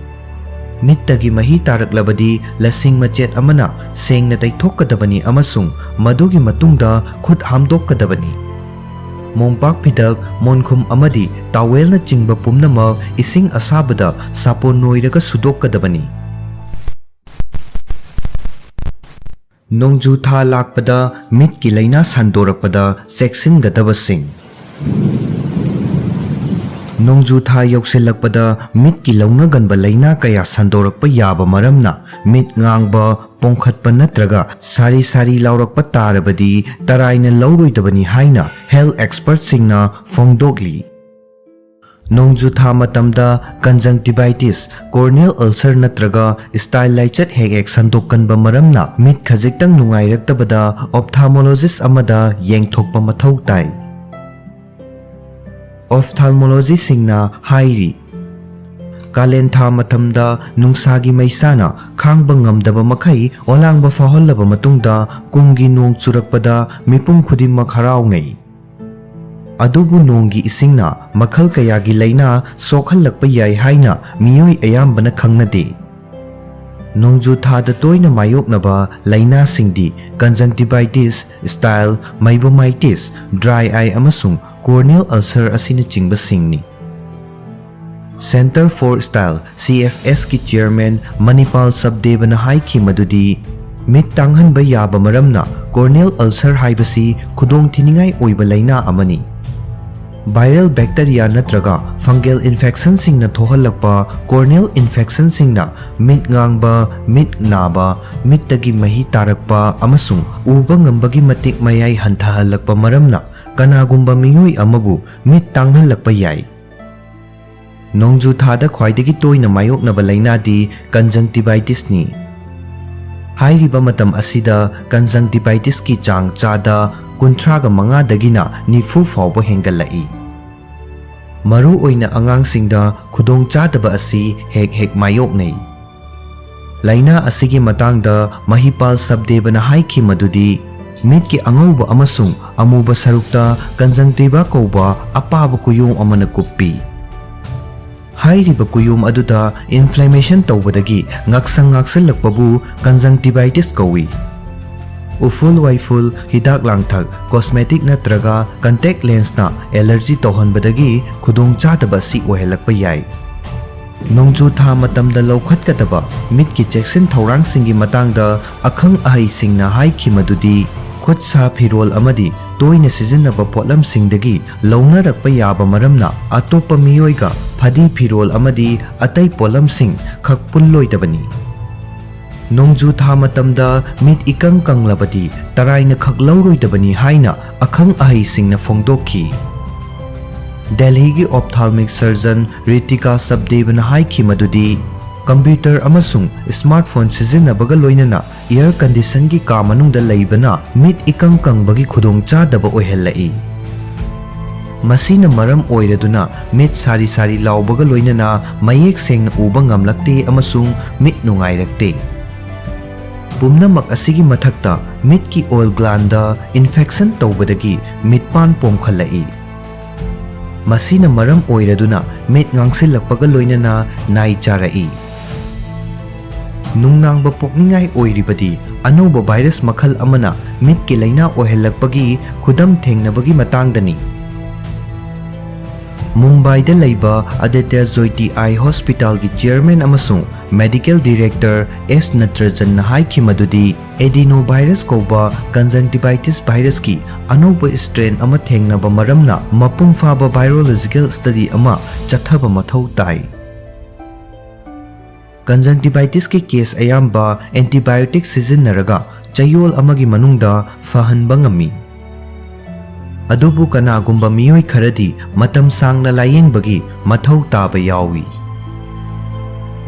ꯃꯤꯠꯇꯒꯤ ꯃꯍꯤ ꯇꯥꯔꯛꯂꯕꯗꯤ ꯂꯁꯤꯡ ꯃꯆꯦꯠ ꯑꯃꯅ ꯁꯦꯡꯅ ꯇꯩꯊꯣꯛꯀꯗꯕꯅꯤ ꯑꯃꯁꯨꯡ ꯃꯗꯨꯒꯤ ꯃꯇꯨꯡꯗ ꯈꯨꯠ ꯍꯥꯝꯗꯣꯛꯀꯗꯕꯅꯤ꯫ ꯃꯣꯝꯄꯥꯛ ꯐꯤꯗꯛ, ꯃꯣꯟꯈꯨꯝ ꯑꯃꯗꯤ towelꯅꯆꯤꯡꯕ ꯄꯨꯝꯅꯃꯛ ꯏꯁꯤꯡ ꯑꯁꯥꯕꯗ ꯁꯥꯄꯣꯟ ꯅꯣꯏꯔꯒ ꯁꯨꯗꯣꯛꯀꯗꯕꯅꯤ꯫ ꯅꯣꯡꯖꯨ ꯊꯥ ꯂꯥꯛꯄꯗ ꯃꯤꯠꯀꯤ ꯂꯥꯏꯅꯥ ꯁꯟꯗꯣꯔꯛꯄꯗ ꯆꯦꯛꯁꯤꯟꯒꯗꯕꯁꯤꯡ: ꯅꯣꯡꯖꯨ ꯊꯥ ꯌꯧꯁꯤꯜꯂꯛꯄꯗ ꯃꯤꯠꯀꯤ ꯂꯧꯅꯒꯟꯕ ꯂꯥꯏꯅꯥ ꯀꯌꯥ ꯁꯟꯗꯣꯔꯛꯄ ꯌꯥꯕ ꯃꯔꯝꯅ, ꯃꯤꯠ ꯉꯥꯡꯕ, ꯄꯣꯡꯈꯠꯄ ꯅꯠꯇ꯭ꯔꯒ ꯁꯥꯔꯤ ꯁꯥꯔꯤ ꯂꯥꯎꯔꯛꯄ ꯇꯥꯔꯕꯗꯤ ꯇꯔꯥꯏꯅ ꯂꯧꯔꯣꯏꯗꯕꯅꯤ ꯍꯥꯏꯅ health expertꯁꯤꯡꯅ ꯐꯣꯡꯗꯣꯛꯂꯤ꯫ ꯅꯣꯡꯖꯨ ꯊꯥ ꯃꯇꯝꯗ conjunctivitis, corneal ulcer ꯅꯠꯇ꯭ꯔꯒ style ꯂꯥꯏꯆꯠ ꯍꯦꯛ ꯍꯦꯛ ꯁꯟꯗꯣꯛꯀꯟꯕ ꯃꯔꯝꯅ ꯃꯤꯠ ꯈꯖꯤꯛꯇꯪ ꯅꯨꯡꯉꯥꯏꯔꯛꯇꯕꯗ ophthalmologist ꯑꯃꯗ ꯌꯦꯡꯊꯣꯛꯄ ꯃꯊꯧ ꯇꯥꯏ꯫ Ophthalmologistꯁꯤꯡꯅ ꯍꯥꯏꯔꯤ, ꯀꯥꯂꯦꯟ ꯊꯥ ꯃꯇꯝꯗ ꯅꯨꯡꯁꯥꯒꯤ ꯃꯩꯁꯥꯅ ꯈꯥꯡꯕ ꯉꯝꯗꯕ ꯃꯈꯩ ꯑꯣꯂꯥꯡꯕ ꯐꯥꯎꯍꯜꯂꯕ ꯃꯇꯨꯡꯗ, ꯀꯨꯝꯒꯤ ꯅꯣꯡ ꯆꯨꯔꯛꯄꯗ ꯃꯤꯄꯨꯝ ꯈꯨꯗꯤꯡꯃꯛ ꯍꯔꯥꯎꯅꯩ꯫ ꯑꯗꯨꯕꯨ ꯅꯣꯡꯒꯤ ꯏꯁꯤꯡꯅ ꯃꯈꯜ ꯀꯌꯥꯒꯤ ꯂꯥꯏꯅꯥ ꯁꯣꯛꯍꯜꯂꯛꯄ ꯌꯥꯏ ꯍꯥꯏꯅ ꯃꯤꯑꯣꯏ ꯑꯌꯥꯝꯕꯅ ꯈꯪꯅꯗꯦ꯫ ꯅꯣꯡꯖꯨ ꯊꯥꯗ ꯇꯣꯏꯅ ꯃꯥꯌꯣꯛꯅꯕ ꯂꯥꯏꯅꯥꯁꯤꯡꯗꯤ conjunctivitis, style, meibomitis, dry eye ꯑꯃꯁꯨꯡ corneal ulcer ꯑꯁꯤꯅꯆꯤꯡꯕꯁꯤꯡꯅꯤ꯫ Centre for Style, CFSꯀꯤ chairman ꯃꯅꯤꯄꯥꯜ ꯁꯕꯗꯦꯕꯅ ꯍꯥꯏꯈꯤ ꯃꯗꯨꯗꯤ, ꯃꯤꯠ ꯇꯥꯡꯍꯟꯕ ꯌꯥꯕ ꯃꯔꯝꯅ corneal ulcer ꯍꯥꯏꯕꯁꯤ ꯈꯨꯗꯣꯡꯊꯤꯅꯤꯡꯉꯥꯏ ꯑꯣꯏꯕ ꯂꯥꯏꯅꯥ ꯑꯃꯅꯤ꯫ Viral bacteria ꯅꯠꯇ꯭ꯔꯒ fungal infectionꯁꯤꯡꯅ ꯊꯣꯛꯍꯜꯂꯛꯄ corneal infectionꯁꯤꯡꯅ ꯃꯤꯠ ꯉꯥꯡꯕ, ꯃꯤꯠ ꯅꯥꯕ, ꯃꯤꯠꯇꯒꯤ ꯃꯍꯤ ꯇꯥꯔꯛꯄ ꯑꯃꯁꯨꯡ ꯎꯕ ꯉꯝꯕꯒꯤ ꯃꯇꯤꯛ ꯃꯌꯥꯏ ꯍꯟꯊꯍꯜꯂꯛꯄ ꯃꯔꯝꯅ ꯀꯅꯥꯒꯨꯝꯕ ꯃꯤꯑꯣꯏ ꯑꯃꯕꯨ ꯃꯤꯠ ꯇꯥꯡꯍꯜꯂꯛꯄ ꯌꯥꯏ꯫ ꯅꯣꯡꯖꯨ ꯊꯥꯗ ꯈ꯭ꯋꯥꯏꯗꯒꯤ ꯇꯣꯏꯅ ꯃꯥꯌꯣꯛꯅꯕ ꯂꯥꯏꯅꯥꯗꯤ conjunctivitisꯅꯤ꯫ ꯍꯥꯏꯔꯤꯕ ꯃꯇꯝ ꯑꯁꯤꯗ conjunctivitisꯀꯤ ꯆꯥꯡ ꯆꯥꯗ ꯀꯨꯟꯊ꯭ꯔꯥꯒ ꯃꯉꯥꯗꯒꯤꯅ ꯅꯤꯐꯨ ꯐꯥꯎꯕ ꯍꯦꯟꯒꯠꯂꯛꯏ꯫ ꯃꯔꯨꯑꯣꯏꯅ ꯑꯉꯥꯡꯁꯤꯡꯗ ꯈꯨꯗꯣꯡꯆꯥꯗꯕ ꯑꯁꯤ ꯍꯦꯛ ꯍꯦꯛ ꯃꯥꯌꯣꯛꯅꯩ꯫ ꯂꯥꯏꯅꯥ ꯑꯁꯤꯒꯤ ꯃꯇꯥꯡꯗ ꯃꯍꯤꯄꯥꯜ ꯁꯕꯗꯦꯕꯅ ꯍꯥꯏꯈꯤ ꯃꯗꯨꯗꯤ, ꯃꯤꯠꯀꯤ ꯑꯉꯧꯕ ꯑꯃꯁꯨꯡ ꯑꯃꯨꯕ ꯁꯔꯨꯛꯇ conjunctiva ꯀꯧꯕ ꯑꯄꯥꯕ ꯀꯨꯌꯣꯝ ꯑꯃꯅ ꯀꯨꯞꯄꯤ꯫ ꯍꯥꯏꯔꯤꯕ ꯀꯨꯌꯣꯝ ꯑꯗꯨꯗ inflammation ꯇꯧꯕꯗꯒꯤ ꯉꯥꯛꯁꯪ ꯉꯥꯛꯁꯜꯂꯛꯄꯕꯨ conjunctivitis ꯀꯧꯏ꯫ ꯎꯐꯨꯜ ꯋꯥꯏꯐꯨꯜ, ꯍꯤꯗꯥꯛ ꯂꯥꯡꯊꯛ, cosmetic ꯅꯠꯇ꯭ꯔꯒ contact lensꯅ allergy ꯇꯧꯍꯟꯕꯗꯒꯤ ꯈꯨꯗꯣꯡꯆꯥꯗꯕ ꯑꯁꯤ ꯑꯣꯏꯍꯜꯂꯛꯄ ꯌꯥꯏ꯫ ꯅꯣꯡꯖꯨ ꯊꯥ ꯃꯇꯝꯗ ꯂꯧꯈꯠꯀꯗꯕ ꯃꯤꯠꯀꯤ ꯆꯦꯛꯁꯤꯟ ꯊꯧꯔꯥꯡꯁꯤꯡꯒꯤ ꯃꯇꯥꯡꯗ ꯑꯈꯪ ꯑꯍꯩꯁꯤꯡꯅ ꯍꯥꯏꯈꯤ ꯃꯗꯨꯗꯤ, ꯈꯨꯠ ꯁꯥ ꯐꯤꯔꯣꯜ ꯑꯃꯗꯤ ꯇꯣꯏꯅ ꯁꯤꯖꯤꯟꯅꯕ ꯄꯣꯠꯂꯝꯁꯤꯡꯗꯒꯤ ꯂꯧꯅꯔꯛꯄ ꯌꯥꯕ ꯃꯔꯝꯅ ꯑꯇꯣꯞꯄ ꯃꯤꯑꯣꯏꯒ ꯐꯗꯤ ꯐꯤꯔꯣꯜ ꯑꯃꯗꯤ ꯑꯇꯩ ꯄꯣꯠꯂꯝꯁꯤꯡ ꯈꯛ ꯄꯨꯜꯂꯣꯏꯗꯕꯅꯤ꯫ ꯅꯣꯡꯖꯨ ꯊꯥ ꯃꯇꯝꯗ ꯃꯤꯠ ꯏꯀꯪ ꯀꯪꯂꯕꯗꯤ ꯇꯔꯥꯏꯅ ꯈꯛ ꯂꯧꯔꯣꯏꯗꯕꯅꯤ ꯍꯥꯏꯅ ꯑꯈꯪ ꯑꯍꯩꯁꯤꯡꯅ ꯐꯣꯡꯗꯣꯛꯈꯤ꯫ ꯗꯦꯜꯍꯤꯒꯤ ophthalmic surgeon ꯔꯤꯇꯤꯀꯥ ꯁꯕꯗꯦꯕꯅ ꯍꯥꯏꯈꯤ ꯃꯗꯨꯗꯤ, ꯀꯝꯄ꯭ꯌꯨꯇꯔ ꯑꯃꯁꯨꯡ ꯁ꯭ꯃꯥꯔꯠꯐꯣꯟ ꯁꯤꯖꯤꯟꯅꯕꯒ ꯂꯣꯏꯅꯅ air conditionꯒꯤ ꯀꯥ ꯃꯅꯨꯡꯗ ꯂꯩꯕꯅ ꯃꯤꯠ ꯏꯀꯪ ꯀꯪꯕꯒꯤ ꯈꯨꯗꯣꯡꯆꯥꯗꯕ ꯑꯣꯏꯍꯜꯂꯛꯏ꯫ ꯃꯁꯤꯅ ꯃꯔꯝ ꯑꯣꯏꯔꯗꯨꯅ ꯃꯤꯠ ꯁꯥꯔꯤ ꯁꯥꯔꯤ ꯂꯥꯎꯕꯒ ꯂꯣꯏꯅꯅ ꯃꯌꯦꯛ ꯁꯦꯡꯅ ꯎꯕ ꯉꯝꯂꯛꯇꯦ ꯑꯃꯁꯨꯡ ꯃꯤꯠ ꯅꯨꯡꯉꯥꯏꯔꯛꯇꯦ꯫ ꯄꯨꯝꯅꯃꯛ ꯑꯁꯤꯒꯤ ꯃꯊꯛꯇ, ꯃꯤꯠꯀꯤ ꯑꯣꯏꯜ ꯒ꯭ꯂꯥꯟꯗ ꯏꯟꯐꯦꯛꯁꯟ ꯇꯧꯕꯗꯒꯤ ꯃꯤꯠꯄꯥꯟ ꯄꯣꯝꯈꯠꯂꯛꯏ꯫ ꯃꯁꯤꯅ ꯃꯔꯝ ꯑꯣꯏꯔꯗꯨꯅ ꯃꯤꯠ ꯉꯥꯡꯁꯤꯜꯂꯛꯄꯒ ꯂꯣꯏꯅꯅ ꯅꯥꯏ ꯆꯥꯔꯛꯏ꯫ ꯅꯨꯡꯅꯥꯡꯕ ꯄꯣꯛꯅꯤꯡꯉꯥꯏ ꯑꯣꯏꯔꯤꯕꯗꯤ, ꯑꯅꯧꯕ ꯚꯥꯏꯔꯁ ꯃꯈꯜ ꯑꯃꯅ ꯃꯤꯠꯀꯤ ꯂꯥꯏꯅꯥ ꯑꯣꯏꯍꯜꯂꯛꯄꯒꯤ ꯈꯨꯗꯝ ꯊꯦꯡꯅꯕꯒꯤ ꯃꯇꯥꯡꯗꯅꯤ꯫ ꯃꯨꯝꯕꯥꯏꯗ ꯂꯩꯕ ꯑꯗꯤꯇ꯭ꯌ ꯖ꯭ꯌꯣꯇꯤ ꯑꯥꯏ ꯍꯣꯁꯄꯤꯇꯥꯜꯒꯤ ꯆꯤꯌꯔꯃꯦꯟ ꯑꯃꯁꯨꯡ ꯃꯦꯗꯤꯀꯦꯜ ꯗꯤꯔꯦꯛꯇꯔ ꯑꯦꯁ ꯅꯇ꯭ꯔꯖꯟꯅ ꯍꯥꯏꯈꯤ ꯃꯗꯨꯗꯤ, ꯑꯦꯗꯤꯅꯣ ꯚꯥꯏꯔꯁ ꯀꯧꯕ ꯀꯟꯖꯪꯇꯤꯚꯥꯏꯇꯤꯁ ꯚꯥꯏꯔꯁꯀꯤ ꯑꯅꯧꯕ ꯁ꯭ꯇ꯭ꯔꯦꯟ ꯑꯃ ꯊꯦꯡꯅꯕ ꯃꯔꯝꯅ ꯃꯄꯨꯡ ꯐꯥꯕ ꯚꯥꯏꯔꯣꯂꯣꯖꯤꯀꯦꯜ ꯁ꯭ꯇꯗꯤ ꯑꯃ ꯆꯠꯊꯕ ꯃꯊꯧ ꯇꯥꯏ꯫ ꯀꯟꯖꯪꯇꯤꯚꯥꯏꯇꯤꯁꯀꯤ ꯀꯦꯁ ꯑꯌꯥꯝꯕ ꯑꯦꯟꯇꯤꯕꯥꯏꯑꯣꯇꯤꯛ ꯁꯤꯖꯤꯟꯅꯔꯒ ꯆꯌꯣꯜ ꯑꯃꯒꯤ ꯃꯅꯨꯡꯗ ꯐꯍꯟꯕ ꯉꯝꯃꯤ꯫ ꯑꯗꯨꯕꯨ ꯀꯅꯥꯒꯨꯝꯕ ꯃꯤꯑꯣꯏ ꯈꯔꯗꯤ ꯃꯇꯝ ꯁꯥꯡꯅ ꯂꯥꯌꯦꯡꯕꯒꯤ ꯃꯊꯧ ꯇꯥꯕ ꯌꯥꯎꯏ꯫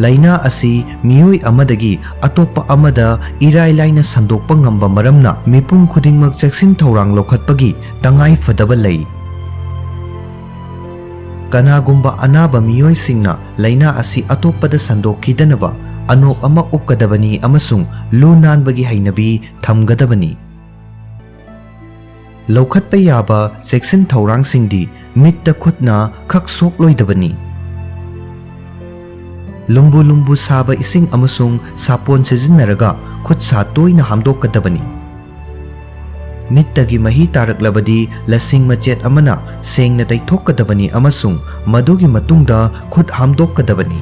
ꯂꯥꯏꯅꯥ ꯑꯁꯤ ꯃꯤꯑꯣꯏ ꯑꯃꯗꯒꯤ ꯑꯇꯣꯞꯄ ꯑꯃꯗ ꯏꯔꯥꯏ ꯂꯥꯏꯅ ꯁꯟꯗꯣꯛꯄ ꯉꯝꯕ ꯃꯔꯝꯅ ꯃꯤꯄꯨꯝ ꯈꯨꯗꯤꯡꯃꯛ ꯆꯦꯛꯁꯤꯟ ꯊꯧꯔꯥꯡ ꯂꯧꯈꯠꯄꯒꯤ ꯇꯉꯥꯏ ꯐꯗꯕ ꯂꯩ꯫ ꯀꯅꯥꯒꯨꯝꯕ ꯑꯅꯥꯕ ꯃꯤꯑꯣꯏꯁꯤꯡꯅ ꯂꯥꯏꯅꯥ ꯑꯁꯤ ꯑꯇꯣꯞꯄꯗ ꯁꯟꯗꯣꯛꯈꯤꯗꯅꯕ ꯑꯅꯣꯞ ꯑꯃ ꯎꯞꯀꯗꯕꯅꯤ ꯑꯃꯁꯨꯡ ꯂꯨ ꯅꯥꯟꯕꯒꯤ ꯍꯩꯅꯕꯤ ꯊꯝꯒꯗꯕꯅꯤ꯫ ꯂꯧꯈꯠꯄ ꯌꯥꯕ ꯆꯦꯛꯁꯤꯟ ꯊꯧꯔꯥꯡꯁꯤꯡꯗꯤ ꯃꯤꯠꯇ ꯈꯨꯠꯅ ꯈꯛ ꯁꯣꯛꯂꯣꯏꯗꯕꯅꯤ꯫ ꯂꯨꯝꯕꯨ ꯂꯨꯝꯕꯨ ꯁꯥꯕ ꯏꯁꯤꯡ ꯑꯃꯁꯨꯡ ꯁꯥꯄꯣꯟ ꯁꯤꯖꯤꯟꯅꯔꯒ ꯈꯨꯠ ꯁꯥ ꯇꯣꯏꯅ ꯍꯥꯝꯗꯣꯛꯀꯗꯕꯅꯤ꯫ ꯃꯤꯠꯇꯒꯤ ꯃꯍꯤ ꯇꯥꯔꯛꯂꯕꯗꯤ ꯂꯁꯤꯡ ꯃꯆꯦꯠ ꯑꯃꯅ ꯁꯦꯡꯅ ꯇꯩꯊꯣꯛꯀꯗꯕꯅꯤ ꯑꯃꯁꯨꯡ ꯃꯗꯨꯒꯤ ꯃꯇꯨꯡꯗ ꯈꯨꯠ ꯍꯥꯝꯗꯣꯛꯀꯗꯕꯅꯤ꯫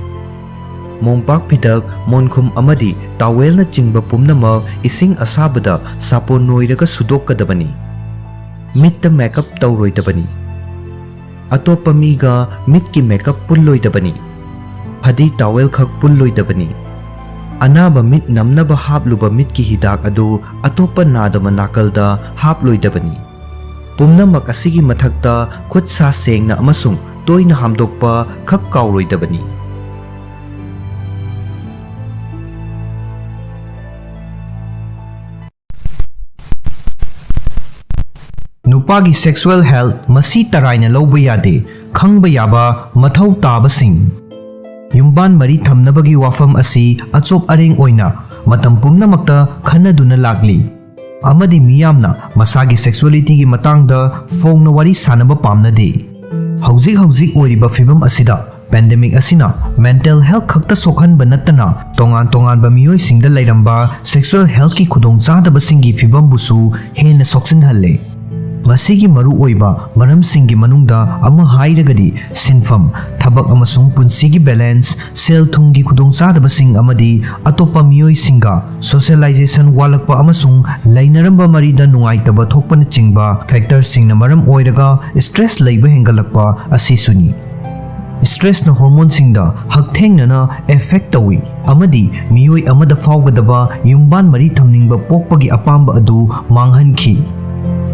ꯃꯣꯝꯄꯥꯛ ꯐꯤꯗꯛ, ꯃꯣꯟꯈꯨꯝ ꯑꯃꯗꯤ ꯇꯥꯋꯦꯜꯅꯆꯤꯡꯕ ꯄꯨꯝꯅꯃꯛ ꯏꯁꯤꯡ ꯑꯁꯥꯕꯗ ꯁꯥꯄꯣꯟ ꯅꯣꯏꯔꯒ ꯁꯨꯗꯣꯛꯀꯗꯕꯅꯤ꯫ ꯃꯤꯠꯇ ꯃꯦꯀꯞ ꯇꯧꯔꯣꯏꯗꯕꯅꯤ꯫ ꯑꯇꯣꯞꯄ ꯃꯤꯒ ꯃꯤꯠꯀꯤ ꯃꯦꯀꯞ ꯄꯨꯜꯂꯣꯏꯗꯕꯅꯤ꯫ ꯐꯗꯤ ꯇꯥꯋꯦꯜ ꯈꯛ ꯄꯨꯜꯂꯣꯏꯗꯕꯅꯤ꯫ ꯑꯅꯥꯕ ꯃꯤꯠ ꯅꯝꯅꯕ ꯍꯥꯞꯂꯨꯕ ꯃꯤꯠꯀꯤ ꯍꯤꯗꯥꯛ ꯑꯗꯨ ꯑꯇꯣꯞꯄ ꯅꯥꯗꯕ ꯅꯥꯀꯜꯗ ꯍꯥꯞꯂꯣꯏꯗꯕꯅꯤ꯫ ꯄꯨꯝꯅꯃꯛ ꯑꯁꯤꯒꯤ ꯃꯊꯛꯇ ꯈꯨꯠ ꯁꯥ ꯁꯦꯡꯅ ꯑꯃꯁꯨꯡ ꯇꯣꯏꯅ ꯍꯥꯝꯗꯣꯛꯄ ꯈꯛ ꯀꯥꯎꯔꯣꯏꯗꯕꯅꯤ꯫ ꯅꯨꯄꯥꯒꯤ sexual health ꯃꯁꯤ ꯇꯔꯥꯏꯅ ꯂꯧꯕ ꯌꯥꯗꯦ꯫ ꯈꯪꯕ ꯌꯥꯕ ꯃꯊꯧ ꯇꯥꯕꯁꯤꯡ꯫ ꯌꯨꯝꯕꯥꯟ ꯃꯔꯤ ꯊꯝꯅꯕꯒꯤ ꯋꯥꯐꯝ ꯑꯁꯤ ꯑꯆꯣꯞ ꯑꯔꯦꯡ ꯑꯣꯏꯅ ꯃꯇꯝ ꯄꯨꯝꯅꯃꯛꯇ ꯈꯟꯅꯗꯨꯅ ꯂꯥꯛꯂꯤ, ꯑꯃꯗꯤ ꯃꯤꯌꯥꯝꯅ ꯃꯁꯥꯒꯤ sexualityꯒꯤ ꯃꯇꯥꯡꯗ ꯐꯣꯡꯅ ꯋꯥꯔꯤ ꯁꯥꯅꯕ ꯄꯥꯝꯅꯗꯦ꯫ ꯍꯧꯖꯤꯛ ꯍꯧꯖꯤꯛ ꯑꯣꯏꯔꯤꯕ ꯐꯤꯕꯝ ꯑꯁꯤꯗ, pandemic ꯑꯁꯤꯅ mental health ꯈꯛꯇ ꯁꯣꯛꯍꯟꯕ ꯅꯠꯇꯅ ꯇꯣꯉꯥꯟ ꯇꯣꯉꯥꯟꯕ ꯃꯤꯑꯣꯏꯁꯤꯡꯗ ꯂꯩꯔꯝꯕ sexual healthꯀꯤ ꯈꯨꯗꯣꯡꯆꯥꯗꯕꯁꯤꯡꯒꯤ ꯐꯤꯕꯝꯕꯨꯁꯨ ꯍꯦꯟꯅ ꯁꯣꯛꯆꯤꯟꯍꯜꯂꯦ꯫ ꯃꯁꯤꯒꯤ ꯃꯔꯨꯑꯣꯏꯕ ꯃꯔꯝꯁꯤꯡꯒꯤ ꯃꯅꯨꯡꯗ ꯑꯃ ꯍꯥꯏꯔꯒꯗꯤ ꯁꯤꯟꯐꯝ, ꯊꯕꯛ ꯑꯃꯁꯨꯡ ꯄꯨꯟꯁꯤꯒꯤ balance, ꯁꯦꯜ ꯊꯨꯝꯒꯤ ꯈꯨꯗꯣꯡꯆꯥꯗꯕꯁꯤꯡ ꯑꯃꯗꯤ ꯑꯇꯣꯞꯄ ꯃꯤꯑꯣꯏꯁꯤꯡꯒ socialization ꯋꯥꯠꯂꯛꯄ ꯑꯃꯁꯨꯡ ꯂꯩꯅꯔꯝꯕ ꯃꯔꯤꯗ ꯅꯨꯡꯉꯥꯏꯇꯕ ꯊꯣꯛꯄꯅꯆꯤꯡꯕ factorꯁꯤꯡꯅ ꯃꯔꯝ ꯑꯣꯏꯔꯒ stress ꯂꯩꯕ ꯍꯦꯟꯒꯠꯂꯛꯄ ꯑꯁꯤꯁꯨꯅꯤ꯫ Stressꯅ hormoneꯁꯤꯡꯗ ꯍꯛꯊꯦꯡꯅꯅ effect ꯇꯧꯏ ꯑꯃꯗꯤ ꯃꯤꯑꯣꯏ ꯑꯃꯗ ꯐꯥꯎꯒꯗꯕ ꯌꯨꯝꯕꯥꯟ ꯃꯔꯤ ꯊꯝꯅꯤꯡꯕ ꯄꯣꯛꯄꯒꯤ ꯑꯄꯥꯝꯕ ꯑꯗꯨ ꯃꯥꯡꯍꯟꯈꯤ꯫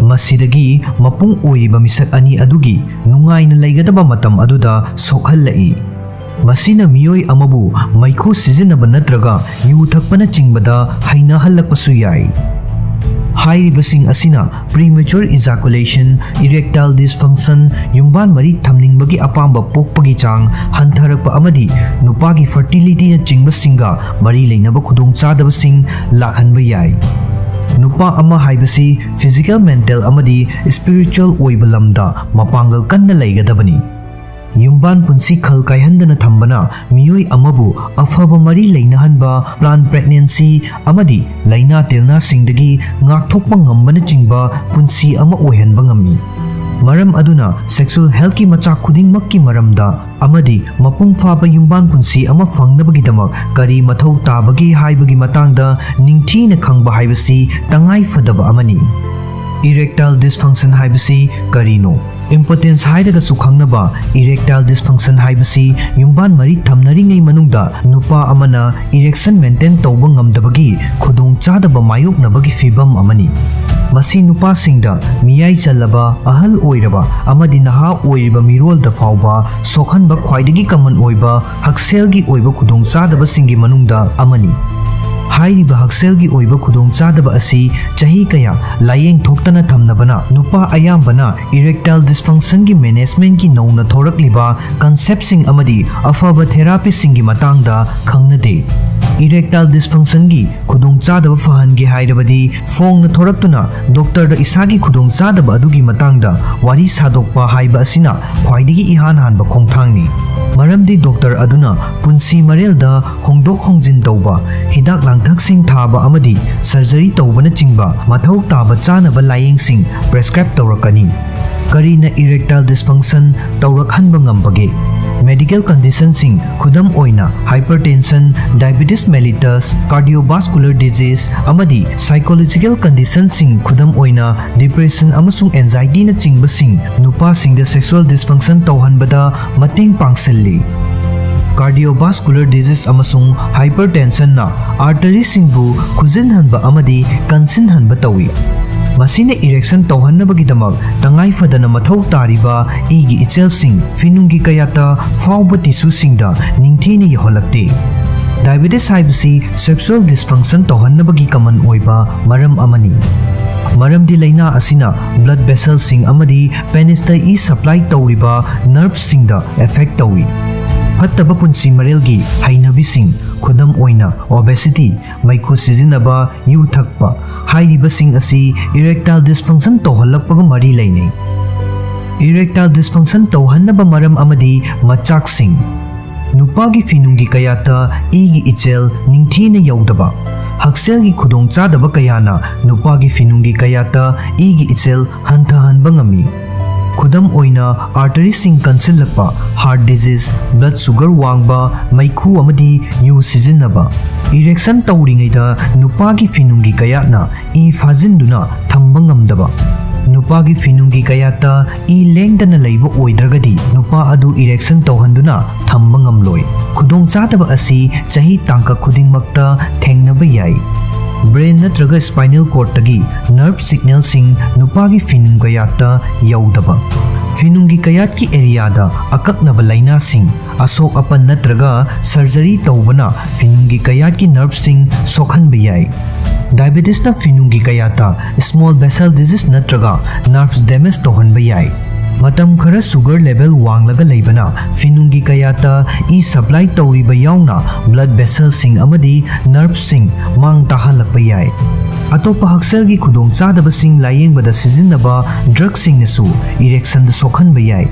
ꯃꯁꯤꯗꯒꯤ ꯃꯄꯨꯡ ꯑꯣꯏꯔꯤꯕ ꯃꯤꯁꯛ ꯑꯅꯤ ꯑꯗꯨꯒꯤ ꯅꯨꯡꯉꯥꯏꯅ ꯂꯩꯒꯗꯕ ꯃꯇꯝ ꯑꯗꯨꯗ ꯁꯣꯛꯍꯜꯂꯛꯏ꯫ ꯃꯁꯤꯅ ꯃꯤꯑꯣꯏ ꯑꯃꯕꯨ ꯃꯩꯈꯨ ꯁꯤꯖꯤꯟꯅꯕ ꯅꯠꯇ꯭ꯔꯒ ꯌꯨ ꯊꯛꯄꯅꯆꯤꯡꯕꯗ ꯍꯩꯅꯍꯜꯂꯛꯄꯁꯨ ꯌꯥꯏ꯫ ꯍꯥꯏꯔꯤꯕꯁꯤꯡ ꯑꯁꯤꯅ premature ejaculation, erectile dysfunction, ꯌꯨꯝꯕꯥꯟ ꯃꯔꯤ ꯊꯝꯅꯤꯡꯕꯒꯤ ꯑꯄꯥꯝꯕ ꯄꯣꯛꯄꯒꯤ ꯆꯥꯡ ꯍꯟꯊꯔꯛꯄ ꯑꯃꯗꯤ ꯅꯨꯄꯥꯒꯤ fertilityꯅꯆꯤꯡꯕꯁꯤꯡꯒ ꯃꯔꯤ ꯂꯩꯅꯕ ꯈꯨꯗꯣꯡꯆꯥꯗꯕꯁꯤꯡ ꯂꯥꯛꯍꯟꯕ ꯌꯥꯏ꯫ ꯅꯨꯄꯥ ꯑꯃ ꯍꯥꯏꯕꯁꯤ physical, mental ꯑꯃꯗꯤ spiritual ꯑꯣꯏꯕ ꯂꯝꯗ ꯃꯄꯥꯡꯒꯜ ꯀꯟꯅ ꯂꯩꯒꯗꯕꯅꯤ꯫ ꯌꯨꯝꯕꯥꯟ ꯄꯨꯟꯁꯤ ꯈꯜ ꯀꯥꯏꯍꯟꯗꯅ ꯊꯝꯕꯅ ꯃꯤꯑꯣꯏ ꯑꯃꯕꯨ ꯑꯐꯕ ꯃꯔꯤ ꯂꯩꯅꯍꯟꯕ, planned pregnancy ꯑꯃꯗꯤ ꯂꯥꯏꯅꯥ ꯇꯤꯜꯅꯥꯁꯤꯡꯗꯒꯤ ꯉꯥꯛꯊꯣꯛꯄ ꯉꯝꯕꯅꯆꯤꯡꯕ ꯄꯨꯟꯁꯤ ꯑꯃ ꯑꯣꯏꯍꯟꯕ ꯉꯝꯃꯤ꯫ ꯃꯔꯝ ꯑꯗꯨꯅ sexual healthꯀꯤ ꯃꯆꯥꯛ ꯈꯨꯗꯤꯡꯃꯛꯀꯤ ꯃꯔꯝꯗ ꯑꯃꯗꯤ ꯃꯄꯨꯡ ꯐꯥꯕ ꯌꯨꯝꯕꯥꯟ ꯄꯨꯟꯁꯤ ꯑꯃ ꯐꯪꯅꯕꯒꯤꯗꯃꯛ ꯀꯔꯤ ꯃꯊꯧ ꯇꯥꯕꯒꯦ ꯍꯥꯏꯕꯒꯤ ꯃꯇꯥꯡꯗ ꯅꯤꯡꯊꯤꯅ ꯈꯪꯕ ꯍꯥꯏꯕꯁꯤ ꯇꯉꯥꯏ ꯐꯗꯕ ꯑꯃꯅꯤ꯫ Erectile dysfunction ꯍꯥꯏꯕꯁꯤ ꯀꯔꯤꯅꯣ? Impotence ꯍꯥꯏꯔꯒꯁꯨ ꯈꯪꯅꯕ erectile dysfunction ꯍꯥꯏꯕꯁꯤ ꯌꯨꯝꯕꯥꯟ ꯃꯔꯤ ꯊꯝꯅꯔꯤꯉꯩ ꯃꯅꯨꯡꯗ ꯅꯨꯄꯥ ꯑꯃꯅ erection maintain ꯇꯧꯕ ꯉꯝꯗꯕꯒꯤ ꯈꯨꯗꯣꯡꯆꯥꯗꯕ ꯃꯥꯌꯣꯛꯅꯕꯒꯤ ꯐꯤꯚꯝ ꯑꯃꯅꯤ꯫ ꯃꯁꯤ ꯅꯨꯄꯥꯁꯤꯡꯗ, ꯃꯤꯌꯥꯏ ꯆꯜꯂꯕ, ꯑꯍꯜ ꯑꯣꯏꯔꯕ ꯑꯃꯗꯤ ꯅꯍꯥ ꯑꯣꯏꯔꯤꯕ ꯃꯤꯔꯣꯜꯗ ꯐꯥꯎꯕ ꯁꯣꯛꯍꯟꯕ ꯈ꯭ꯋꯥꯏꯗꯒꯤ common ꯑꯣꯏꯕ ꯍꯛꯁꯦꯜꯒꯤ ꯑꯣꯏꯕ ꯈꯨꯗꯣꯡꯆꯥꯗꯕꯁꯤꯡꯒꯤ ꯃꯅꯨꯡꯗ ꯑꯃꯅꯤ꯫ ꯍꯥꯏꯔꯤꯕ ꯍꯛꯁꯦꯜꯒꯤ ꯑꯣꯏꯕ ꯈꯨꯗꯣꯡꯆꯥꯗꯕ ꯑꯁꯤ ꯆꯍꯤ ꯀꯌꯥ ꯂꯥꯌꯦꯡ ꯊꯣꯛꯇꯅ ꯊꯝꯅꯕꯅ, ꯅꯨꯄꯥ ꯑꯌꯥꯝꯕꯅ erectile dysfunctionꯒꯤ managementꯀꯤ ꯅꯧꯅ ꯊꯣꯔꯛꯂꯤꯕ conceptꯁꯤꯡ ꯑꯃꯗꯤ ꯑꯐꯕ therapyꯁꯤꯡꯒꯤ ꯃꯇꯥꯡꯗ ꯈꯪꯅꯗꯦ꯫ Erectile dysfunctionꯒꯤ ꯈꯨꯗꯣꯡꯆꯥꯗꯕ ꯐꯍꯟꯒꯦ ꯍꯥꯏꯔꯕꯗꯤ, ꯐꯣꯡꯅ ꯊꯣꯔꯛꯇꯨꯅ doctorꯗ ꯏꯁꯥꯒꯤ ꯈꯨꯗꯣꯡꯆꯥꯗꯕ ꯑꯗꯨꯒꯤ ꯃꯇꯥꯡꯗ ꯋꯥꯔꯤ ꯁꯥꯗꯣꯛꯄ ꯍꯥꯏꯕ ꯑꯁꯤꯅ ꯈ꯭ꯋꯥꯏꯗꯒꯤ ꯏꯍꯥꯟ ꯍꯥꯟꯕ ꯈꯣꯡꯊꯥꯡꯅꯤ꯫ ꯃꯔꯝꯗꯤ doctor ꯑꯗꯨꯅ ꯄꯨꯟꯁꯤ ꯃꯔꯦꯜꯗ ꯍꯣꯡꯗꯣꯛ ꯍꯣꯡꯖꯤꯟ ꯇꯧꯕ, ꯍꯤꯗꯥꯛ ꯂꯥꯡꯊꯛꯁꯤꯡ ꯊꯥꯕ ꯑꯃꯗꯤ surgery ꯇꯧꯕꯅꯆꯤꯡꯕ ꯃꯊꯧ ꯇꯥꯕ ꯆꯥꯅꯕ ꯂꯥꯌꯦꯡꯁꯤꯡ prescribe ꯇꯧꯔꯛꯀꯅꯤ꯫ ꯀꯔꯤꯅ erectile dysfunction ꯇꯧꯔꯛꯍꯟꯕ ꯉꯝꯕꯒꯦ? Medical conditionꯁꯤꯡ, ꯈꯨꯗꯝ ꯑꯣꯏꯅ hypertension, diabetes mellitus, cardiovascular disease, ꯑꯃꯗꯤ psychological conditionꯁꯤꯡ, ꯈꯨꯗꯝ ꯑꯣꯏꯅ depression ꯑꯃꯁꯨꯡ anxietyꯅꯆꯤꯡꯕꯁꯤꯡ, ꯅꯨꯄꯥꯁꯤꯡꯗ sexual dysfunction ꯇꯧꯍꯟꯕꯗ ꯃꯇꯦꯡ ꯄꯥꯡꯁꯤꯜꯂꯤ꯫ Cardiovascular disease ꯑꯃꯁꯨꯡ hypertensionꯅ arteryꯁꯤꯡꯕꯨ ꯈꯨꯖꯤꯟꯍꯟꯕ ꯑꯃꯗꯤ ꯀꯟꯁꯤꯟꯍꯟꯕ ꯇꯧꯏ꯫ ꯃꯁꯤꯅ erection ꯇꯧꯍꯟꯅꯕꯒꯤꯗꯃꯛ ꯇꯉꯥꯏ ꯐꯗꯅ ꯃꯊꯧ ꯇꯥꯔꯤꯕ ꯏꯒꯤ ꯏꯆꯦꯜꯁꯤꯡ ꯐꯤꯅꯨꯡꯒꯤ ꯀꯌꯥꯠꯇ ꯐꯥꯎꯕ tissueꯁꯤꯡꯗ ꯅꯤꯡꯊꯤꯅ ꯌꯧꯍꯜꯂꯛꯇꯦ꯫ Diabetes ꯍꯥꯏꯕꯁꯤ sexual dysfunction ꯇꯧꯍꯟꯅꯕꯒꯤ common ꯑꯣꯏꯕ ꯃꯔꯝ ꯑꯃꯅꯤ꯫ ꯃꯔꯝꯗꯤ ꯂꯥꯏꯅꯥ ꯑꯁꯤꯅ blood vesselꯁꯤꯡ ꯑꯃꯗꯤ penisꯇ ꯏ supply ꯇꯧꯔꯤꯕ nerveꯁꯤꯡꯗ affect ꯇꯧꯏ꯫ ꯐꯠꯇꯕ ꯄꯨꯟꯁꯤ ꯃꯔꯦꯜꯒꯤ ꯍꯩꯅꯕꯤꯁꯤꯡ, ꯈꯨꯗꯝ ꯑꯣꯏꯅ obesity, ꯃꯩꯈꯨ ꯁꯤꯖꯤꯟꯅꯕ, ꯌꯨ ꯊꯛꯄ, ꯍꯥꯏꯔꯤꯕꯁꯤꯡ ꯑꯁꯤ erectile dysfunction ꯇꯧꯍꯜꯂꯛꯄꯒ ꯃꯔꯤ ꯂꯩꯅꯩ꯫ Erectile dysfunction ꯇꯧꯍꯟꯅꯕ ꯃꯔꯝ ꯑꯃꯗꯤ ꯃꯆꯥꯛꯁꯤꯡ꯫ ꯅꯨꯄꯥꯒꯤ ꯐꯤꯅꯨꯡꯒꯤ ꯀꯌꯥꯠꯇ ꯏꯒꯤ ꯏꯆꯦꯜ ꯅꯤꯡꯊꯤꯅ ꯌꯧꯗꯕ꯫ ꯍꯛꯁꯦꯜꯒꯤ ꯈꯨꯗꯣꯡꯆꯥꯗꯕ ꯀꯌꯥꯅ ꯅꯨꯄꯥꯒꯤ ꯐꯤꯅꯨꯡꯒꯤ ꯀꯌꯥꯠꯇ ꯏꯒꯤ ꯏꯆꯦꯜ ꯍꯟꯊꯍꯟꯕ ꯉꯝꯃꯤ꯫ ꯈꯨꯗꯝ ꯑꯣꯏꯅ, ꯑꯥꯔꯇꯔꯤꯁꯤꯡ ꯀꯟꯁꯤꯜꯂꯛꯄ, ꯍꯥꯔꯠ ꯗꯤꯖꯤꯖ, ꯕ꯭ꯂꯗ ꯁꯨꯒꯔ ꯋꯥꯡꯕ, ꯃꯩꯈꯨ ꯑꯃꯗꯤ ꯌꯨ ꯁꯤꯖꯤꯟꯅꯕ꯫ ꯏꯔꯦꯛꯁꯟ ꯇꯧꯔꯤꯉꯩꯗ ꯅꯨꯄꯥꯒꯤ ꯐꯤꯅꯨꯡꯒꯤ ꯀꯌꯥꯠꯅ ꯏ ꯐꯥꯖꯤꯟꯗꯨꯅ ꯊꯝꯕ ꯉꯝꯗꯕ꯫ ꯅꯨꯄꯥꯒꯤ ꯐꯤꯅꯨꯡꯒꯤ ꯀꯌꯥꯠꯇ ꯏ ꯂꯦꯡꯗꯅ ꯂꯩꯕ ꯑꯣꯏꯗ꯭ꯔꯒꯗꯤ ꯅꯨꯄꯥ ꯑꯗꯨ ꯏꯔꯦꯛꯁꯟ ꯇꯧꯍꯟꯗꯨꯅ ꯊꯝꯕ ꯉꯝꯂꯣꯏ꯫ ꯈꯨꯗꯣꯡꯆꯥꯗꯕ ꯑꯁꯤ ꯆꯍꯤ ꯇꯥꯡꯀꯛ ꯈꯨꯗꯤꯡꯃꯛꯇ ꯊꯦꯡꯅꯕ ꯌꯥꯏ꯫ ꯕ꯭ꯔꯦꯟ ꯅꯠꯇ꯭ꯔꯒ ꯁ꯭ꯄꯥꯏꯅꯦꯜ ꯀꯣꯔꯗꯇꯒꯤ ꯅꯔꯚ ꯁꯤꯒꯅꯦꯜꯁꯤꯡ ꯅꯨꯄꯥꯒꯤ ꯐꯤꯅꯨꯡ ꯀꯌꯥꯠꯇ ꯌꯧꯗꯕ꯫ ꯐꯤꯅꯨꯡꯒꯤ ꯀꯌꯥꯠꯀꯤ ꯑꯦꯔꯤꯌꯥꯗ ꯑꯀꯛꯅꯕ ꯂꯥꯏꯅꯥꯁꯤꯡ, ꯑꯁꯣꯛ ꯑꯄꯟ ꯅꯠꯇ꯭ꯔꯒ ꯁꯔꯖꯔꯤ ꯇꯧꯕꯅ ꯐꯤꯅꯨꯡꯒꯤ ꯀꯌꯥꯠꯀꯤ ꯅꯔꯚꯁꯤꯡ ꯁꯣꯛꯍꯟꯕ ꯌꯥꯏ꯫ ꯗꯥꯏꯕꯦꯇꯤꯁꯅ ꯐꯤꯅꯨꯡꯒꯤ ꯀꯌꯥꯠꯇ ꯁ꯭ꯃꯣꯜ ꯚꯦꯁꯦꯜ ꯗꯤꯖꯤꯖ ꯅꯠꯇ꯭ꯔꯒ ꯅꯔꯚꯁ ꯗꯦꯃꯦꯖ ꯇꯧꯍꯟꯕ ꯌꯥꯏ꯫ ꯃꯇꯝ ꯈꯔ ꯁꯨꯒꯔ ꯂꯦꯚꯦꯜ ꯋꯥꯡꯂꯒ ꯂꯩꯕꯅ ꯐꯤꯅꯨꯡꯒꯤ ꯀꯌꯥꯠꯇ ꯏ ꯁꯄ꯭ꯂꯥꯏ ꯇꯧꯔꯤꯕ ꯌꯥꯎꯅ ꯕ꯭ꯂꯗ ꯚꯦꯁꯦꯜꯁꯤꯡ ꯑꯃꯗꯤ ꯅꯔꯚꯁꯤꯡ ꯃꯥꯡ ꯇꯥꯍꯜꯂꯛꯄ ꯌꯥꯏ꯫ ꯑꯇꯣꯞꯄ ꯍꯛꯁꯦꯜꯒꯤ ꯈꯨꯗꯣꯡꯆꯥꯗꯕꯁꯤꯡ ꯂꯥꯌꯦꯡꯕꯗ ꯁꯤꯖꯤꯟꯅꯕ ꯗ꯭ꯔꯒꯁꯤꯡꯅꯁꯨ ꯏꯔꯦꯛꯁꯟꯗ ꯁꯣꯛꯍꯟꯕ ꯌꯥꯏ꯫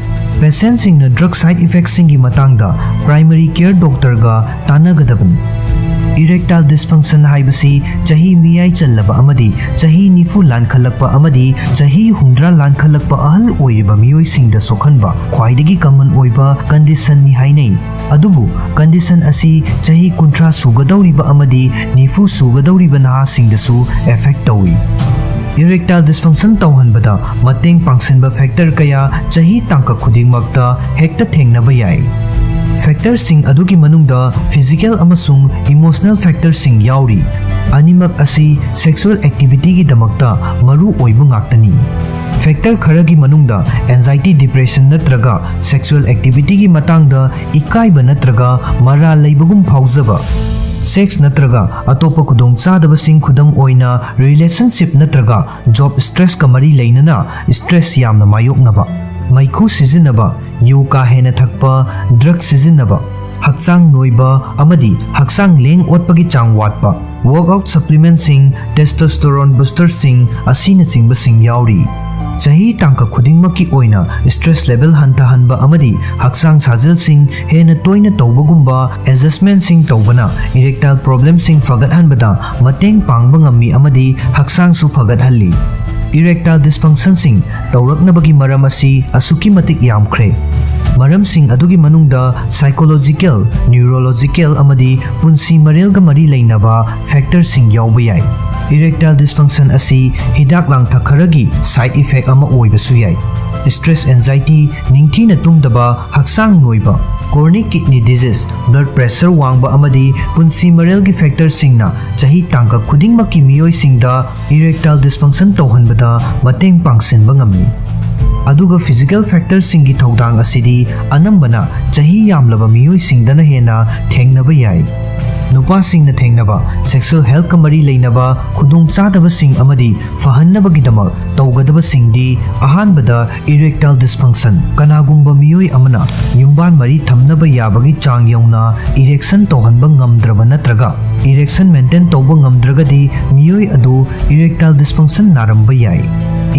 ꯄꯦꯁꯦꯟꯁꯤꯡꯅ ꯗ꯭ꯔꯒ ꯁꯥꯏꯗ ꯏꯐꯦꯛꯁꯤꯡꯒꯤ ꯃꯇꯥꯡꯗ ꯄ꯭ꯔꯥꯏꯃꯔꯤ ꯀꯦꯌꯔ ꯗꯣꯛꯇꯔꯒ ꯇꯥꯟꯅꯒꯗꯕꯅꯤ꯫ ꯏꯔꯦꯛꯇꯥꯏꯜ ꯗꯤꯁꯐꯪꯁꯟ ꯍꯥꯏꯕꯁꯤ ꯆꯍꯤ ꯃꯤꯌꯥꯏ ꯆꯜꯂꯕ ꯑꯃꯗꯤ ꯆꯍꯤ ꯅꯤꯐꯨ ꯂꯥꯟꯈꯠꯂꯛꯄ ꯑꯃꯗꯤ ꯆꯍꯤ ꯍꯨꯝꯗ꯭ꯔꯥ ꯂꯥꯟꯈꯠꯂꯛꯄ ꯑꯍꯜ ꯑꯣꯏꯔꯤꯕ ꯃꯤꯑꯣꯏꯁꯤꯡꯗ ꯁꯣꯛꯍꯟꯕ ꯈ꯭ꯋꯥꯏꯗꯒꯤ ꯀꯃꯟ ꯑꯣꯏꯕ ꯀꯟꯗꯤꯁꯟꯅꯤ ꯍꯥꯏꯅꯩ꯫ ꯑꯗꯨꯕꯨ ꯀꯟꯗꯤꯁꯟ ꯑꯁꯤ ꯆꯍꯤ ꯀꯨꯟꯊ꯭ꯔꯥ ꯁꯨꯒꯗꯧꯔꯤꯕ ꯑꯃꯗꯤ ꯅꯤꯐꯨ ꯁꯨꯒꯗꯧꯔꯤꯕ ꯅꯍꯥꯁꯤꯡꯗꯁꯨ ꯑꯦꯐꯦꯛ ꯇꯧꯏ꯫ ꯏꯔꯦꯛꯇꯥꯏꯜ ꯗꯤꯁꯐꯪꯁꯟ ꯇꯧꯍꯟꯕꯗ ꯃꯇꯦꯡ ꯄꯥꯡꯁꯤꯟꯕ ꯐꯦꯛꯇꯔ ꯀꯌꯥ ꯆꯍꯤ ꯇꯥꯡꯀꯛ ꯈꯨꯗꯤꯡꯃꯛꯇ ꯍꯦꯛꯇ ꯊꯦꯡꯅꯕ ꯌꯥꯏ꯫ ꯐꯦꯛꯇꯔꯁꯤꯡ ꯑꯗꯨꯒꯤ ꯃꯅꯨꯡꯗ ꯐꯤꯖꯤꯀꯦꯜ ꯑꯃꯁꯨꯡ ꯏꯃꯣꯁꯅꯦꯜ ꯐꯦꯛꯇꯔꯁꯤꯡ ꯌꯥꯎꯔꯤ꯫ ꯑꯅꯤꯃꯛ ꯑꯁꯤ ꯁꯦꯛꯁꯨꯑꯦꯜ ꯑꯦꯛꯇꯤꯚꯤꯇꯤꯒꯤꯗꯃꯛꯇ ꯃꯔꯨ ꯑꯣꯏꯕ ꯉꯥꯛꯇꯅꯤ꯫ ꯐꯦꯛꯇꯔ ꯈꯔꯒꯤ ꯃꯅꯨꯡꯗ ꯑꯦꯟꯖꯥꯏꯇꯤ, ꯗꯤꯄ꯭ꯔꯦꯁꯟ ꯅꯠꯇ꯭ꯔꯒ ꯁꯦꯛꯁꯨꯑꯦꯜ ꯑꯦꯛꯇꯤꯚꯤꯇꯤꯒꯤ ꯃꯇꯥꯡꯗ ꯏꯀꯥꯏꯕ ꯅꯠꯇ꯭ꯔꯒ ꯃꯔꯥꯜ ꯂꯩꯕꯒꯨꯝ ꯐꯥꯎꯖꯕ, ꯁꯦꯛꯁ ꯅꯠꯇ꯭ꯔꯒ ꯑꯇꯣꯞꯄ ꯈꯨꯗꯣꯡꯆꯥꯗꯕꯁꯤꯡ, ꯈꯨꯗꯝ ꯑꯣꯏꯅ ꯔꯤꯂꯦꯁꯟꯁꯤꯞ ꯅꯠꯇ꯭ꯔꯒ ꯖꯣꯕ ꯁ꯭ꯇ꯭ꯔꯦꯁꯀ ꯃꯔꯤ ꯂꯩꯅꯅ ꯁ꯭ꯇ꯭ꯔꯦꯁ ꯌꯥꯝꯅ ꯃꯥꯌꯣꯛꯅꯕ, ꯃꯩꯈꯨ ꯁꯤꯖꯤꯟꯅꯕ, ꯌꯨ ꯀꯥ ꯍꯦꯟꯅ ꯊꯛꯄ, ꯗ꯭ꯔꯒ ꯁꯤꯖꯤꯟꯅꯕ, ꯍꯛꯆꯥꯡ ꯅꯣꯏꯕ ꯑꯃꯗꯤ ꯍꯛꯆꯥꯡ ꯂꯦꯡ ꯑꯣꯠꯄꯒꯤ ꯆꯥꯡ ꯋꯥꯠꯄ, ꯋꯥꯔꯛꯑꯥꯎꯠ ꯁꯄ꯭ꯂꯤꯃꯦꯟꯠꯁꯤꯡ, ꯇꯦꯁꯇꯣꯁꯇꯦꯔꯣꯟ ꯕꯨꯁꯇꯔꯁꯤꯡ ꯑꯁꯤꯅꯆꯤꯡꯕꯁꯤꯡ ꯌꯥꯎꯔꯤ꯫ ꯆꯍꯤ ꯇꯥꯡꯀꯛ ꯈꯨꯗꯤꯡꯃꯛꯀꯤ ꯑꯣꯏꯅ ꯁ꯭ꯇ꯭ꯔꯦꯁ ꯂꯦꯚꯦꯜ ꯍꯟꯊꯍꯟꯕ ꯑꯃꯗꯤ ꯍꯛꯆꯥꯡ ꯁꯥꯖꯦꯜꯁꯤꯡ ꯍꯦꯟꯅ ꯇꯣꯏꯅ ꯇꯧꯕꯒꯨꯝꯕ ꯑꯦꯗꯖꯁ꯭ꯇꯃꯦꯟꯠꯁꯤꯡ ꯇꯧꯕꯅ ꯏꯔꯦꯛꯇꯥꯏꯜ ꯄ꯭ꯔꯣꯕ꯭ꯂꯦꯝꯁꯤꯡ ꯐꯒꯠꯍꯟꯕꯗ ꯃꯇꯦꯡ ꯄꯥꯡꯕ ꯉꯝꯃꯤ ꯑꯃꯗꯤ ꯍꯛꯆꯥꯡꯁꯨ ꯐꯒꯠꯍꯜꯂꯤ꯫ Erectile dysfunctionꯁꯤꯡ ꯇꯧꯔꯛꯅꯕꯒꯤ ꯃꯔꯝ ꯑꯁꯤ ꯑꯁꯨꯛꯀꯤ ꯃꯇꯤꯛ ꯌꯥꯝꯈ꯭ꯔꯦ꯫ ꯃꯔꯝꯁꯤꯡ ꯑꯗꯨꯒꯤ ꯃꯅꯨꯡꯗ psychological, neurological ꯑꯃꯗꯤ ꯄꯨꯟꯁꯤ ꯃꯔꯦꯜꯒ ꯃꯔꯤ ꯂꯩꯅꯕ factorꯁꯤꯡ ꯌꯥꯎꯕ ꯌꯥꯏ꯫ Erectile dysfunction ꯑꯁꯤ ꯍꯤꯗꯥꯛ ꯂꯥꯡꯊꯛ ꯈꯔꯒꯤ side effect ꯑꯃ ꯑꯣꯏꯕꯁꯨ ꯌꯥꯏ꯫ Stress, anxiety, ꯅꯤꯡꯊꯤꯅ ꯇꯨꯝꯗꯕ, ꯍꯛꯆꯥꯡ ꯅꯣꯏꯕ, chronic kidney disease, blood pressure ꯋꯥꯡꯕ ꯑꯃꯗꯤ ꯄꯨꯟꯁꯤ ꯃꯔꯦꯜꯒꯤ factorꯁꯤꯡꯅ ꯆꯍꯤ ꯇꯥꯡꯀꯛ ꯈꯨꯗꯤꯡꯃꯛꯀꯤ ꯃꯤꯑꯣꯏꯁꯤꯡꯗ erectile dysfunction ꯇꯧꯍꯟꯕꯗ ꯃꯇꯦꯡ ꯄꯥꯡꯁꯤꯟꯕ ꯉꯝꯃꯤ꯫ ꯑꯗꯨꯒ physical factorꯁꯤꯡꯒꯤ ꯊꯧꯗꯥꯡ ꯑꯁꯤꯗꯤ ꯑꯅꯝꯕꯅ ꯆꯍꯤ ꯌꯥꯝꯂꯕ ꯃꯤꯑꯣꯏꯁꯤꯡꯗꯅ ꯍꯦꯟꯅ ꯊꯦꯡꯅꯕ ꯌꯥꯏ꯫ ꯅꯨꯄꯥꯁꯤꯡꯅ ꯊꯦꯡꯅꯕ sexual healthꯀ ꯃꯔꯤ ꯂꯩꯅꯕ ꯈꯨꯗꯣꯡꯆꯥꯗꯕꯁꯤꯡ ꯑꯃꯗꯤ ꯐꯍꯟꯅꯕꯒꯤꯗꯃꯛ ꯇꯧꯒꯗꯕꯁꯤꯡꯗꯤ, ꯑꯍꯥꯟꯕꯗ, erectile dysfunction꯫ ꯀꯅꯥꯒꯨꯝꯕ ꯃꯤꯑꯣꯏ ꯑꯃꯅ ꯌꯨꯝꯕꯥꯟ ꯃꯔꯤ ꯊꯝꯅꯕ ꯌꯥꯕꯒꯤ ꯆꯥꯡ ꯌꯧꯅ erection ꯇꯧꯍꯟꯕ ꯉꯝꯗ꯭ꯔꯕ ꯅꯠꯇ꯭ꯔꯒ erection maintain ꯇꯧꯕ ꯉꯝꯗ꯭ꯔꯒꯗꯤ, ꯃꯤꯑꯣꯏ ꯑꯗꯨ erectile dysfunction ꯅꯥꯔꯝꯕ ꯌꯥꯏ꯫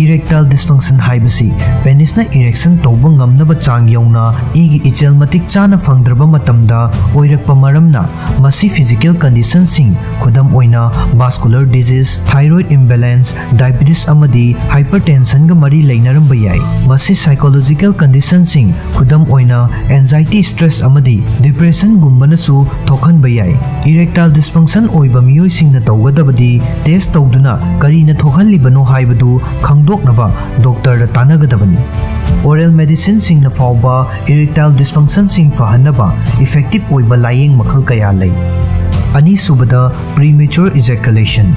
Erectile dysfunction ꯍꯥꯏꯕꯁꯤ penisꯅ erection ꯇꯧꯕ ꯉꯝꯅꯕ ꯆꯥꯡ ꯌꯧꯅ ꯏꯒꯤ ꯏꯆꯦꯜ ꯃꯇꯤꯛ ꯆꯥꯅ ꯐꯪꯗ꯭ꯔꯕ ꯃꯇꯝꯗ ꯑꯣꯏꯔꯛꯄ ꯃꯔꯝꯅ, ꯃꯁꯤ physical conditionꯁꯤꯡ, ꯈꯨꯗꯝ ꯑꯣꯏꯅ vascular disease, thyroid imbalance, diabetes ꯑꯃꯗꯤ hypertensionꯒ ꯃꯔꯤ ꯂꯩꯅꯔꯝꯕ ꯌꯥꯏ꯫ ꯃꯁꯤ psychological conditionꯁꯤꯡ, ꯈꯨꯗꯝ ꯑꯣꯏꯅ anxiety, stress ꯑꯃꯗꯤ depressionꯒꯨꯝꯕꯅꯁꯨ ꯊꯣꯛꯍꯟꯕ ꯌꯥꯏ꯫ Erectile dysfunction ꯑꯣꯏꯕ ꯃꯤꯑꯣꯏꯁꯤꯡꯅ ꯇꯧꯒꯗꯕꯗꯤ test ꯇꯧꯗꯨꯅ ꯀꯔꯤꯅ ꯊꯣꯛꯍꯜꯂꯤꯕꯅꯣ ꯍꯥꯏꯕꯗꯨ ꯈꯪꯗꯣꯛꯅꯕ doctorꯗ ꯇꯥꯟꯅꯒꯗꯕꯅꯤ꯫ Oral medicineꯁꯤꯡꯅ ꯐꯥꯎꯕ erectile dysfunctionꯁꯤꯡ ꯐꯍꯟꯅꯕ effective ꯑꯣꯏꯕ ꯂꯥꯌꯦꯡ ꯃꯈꯜ ꯀꯌꯥ ꯂꯩ꯫ ꯑꯅꯤꯁꯨꯕꯗ, premature ejaculation꯫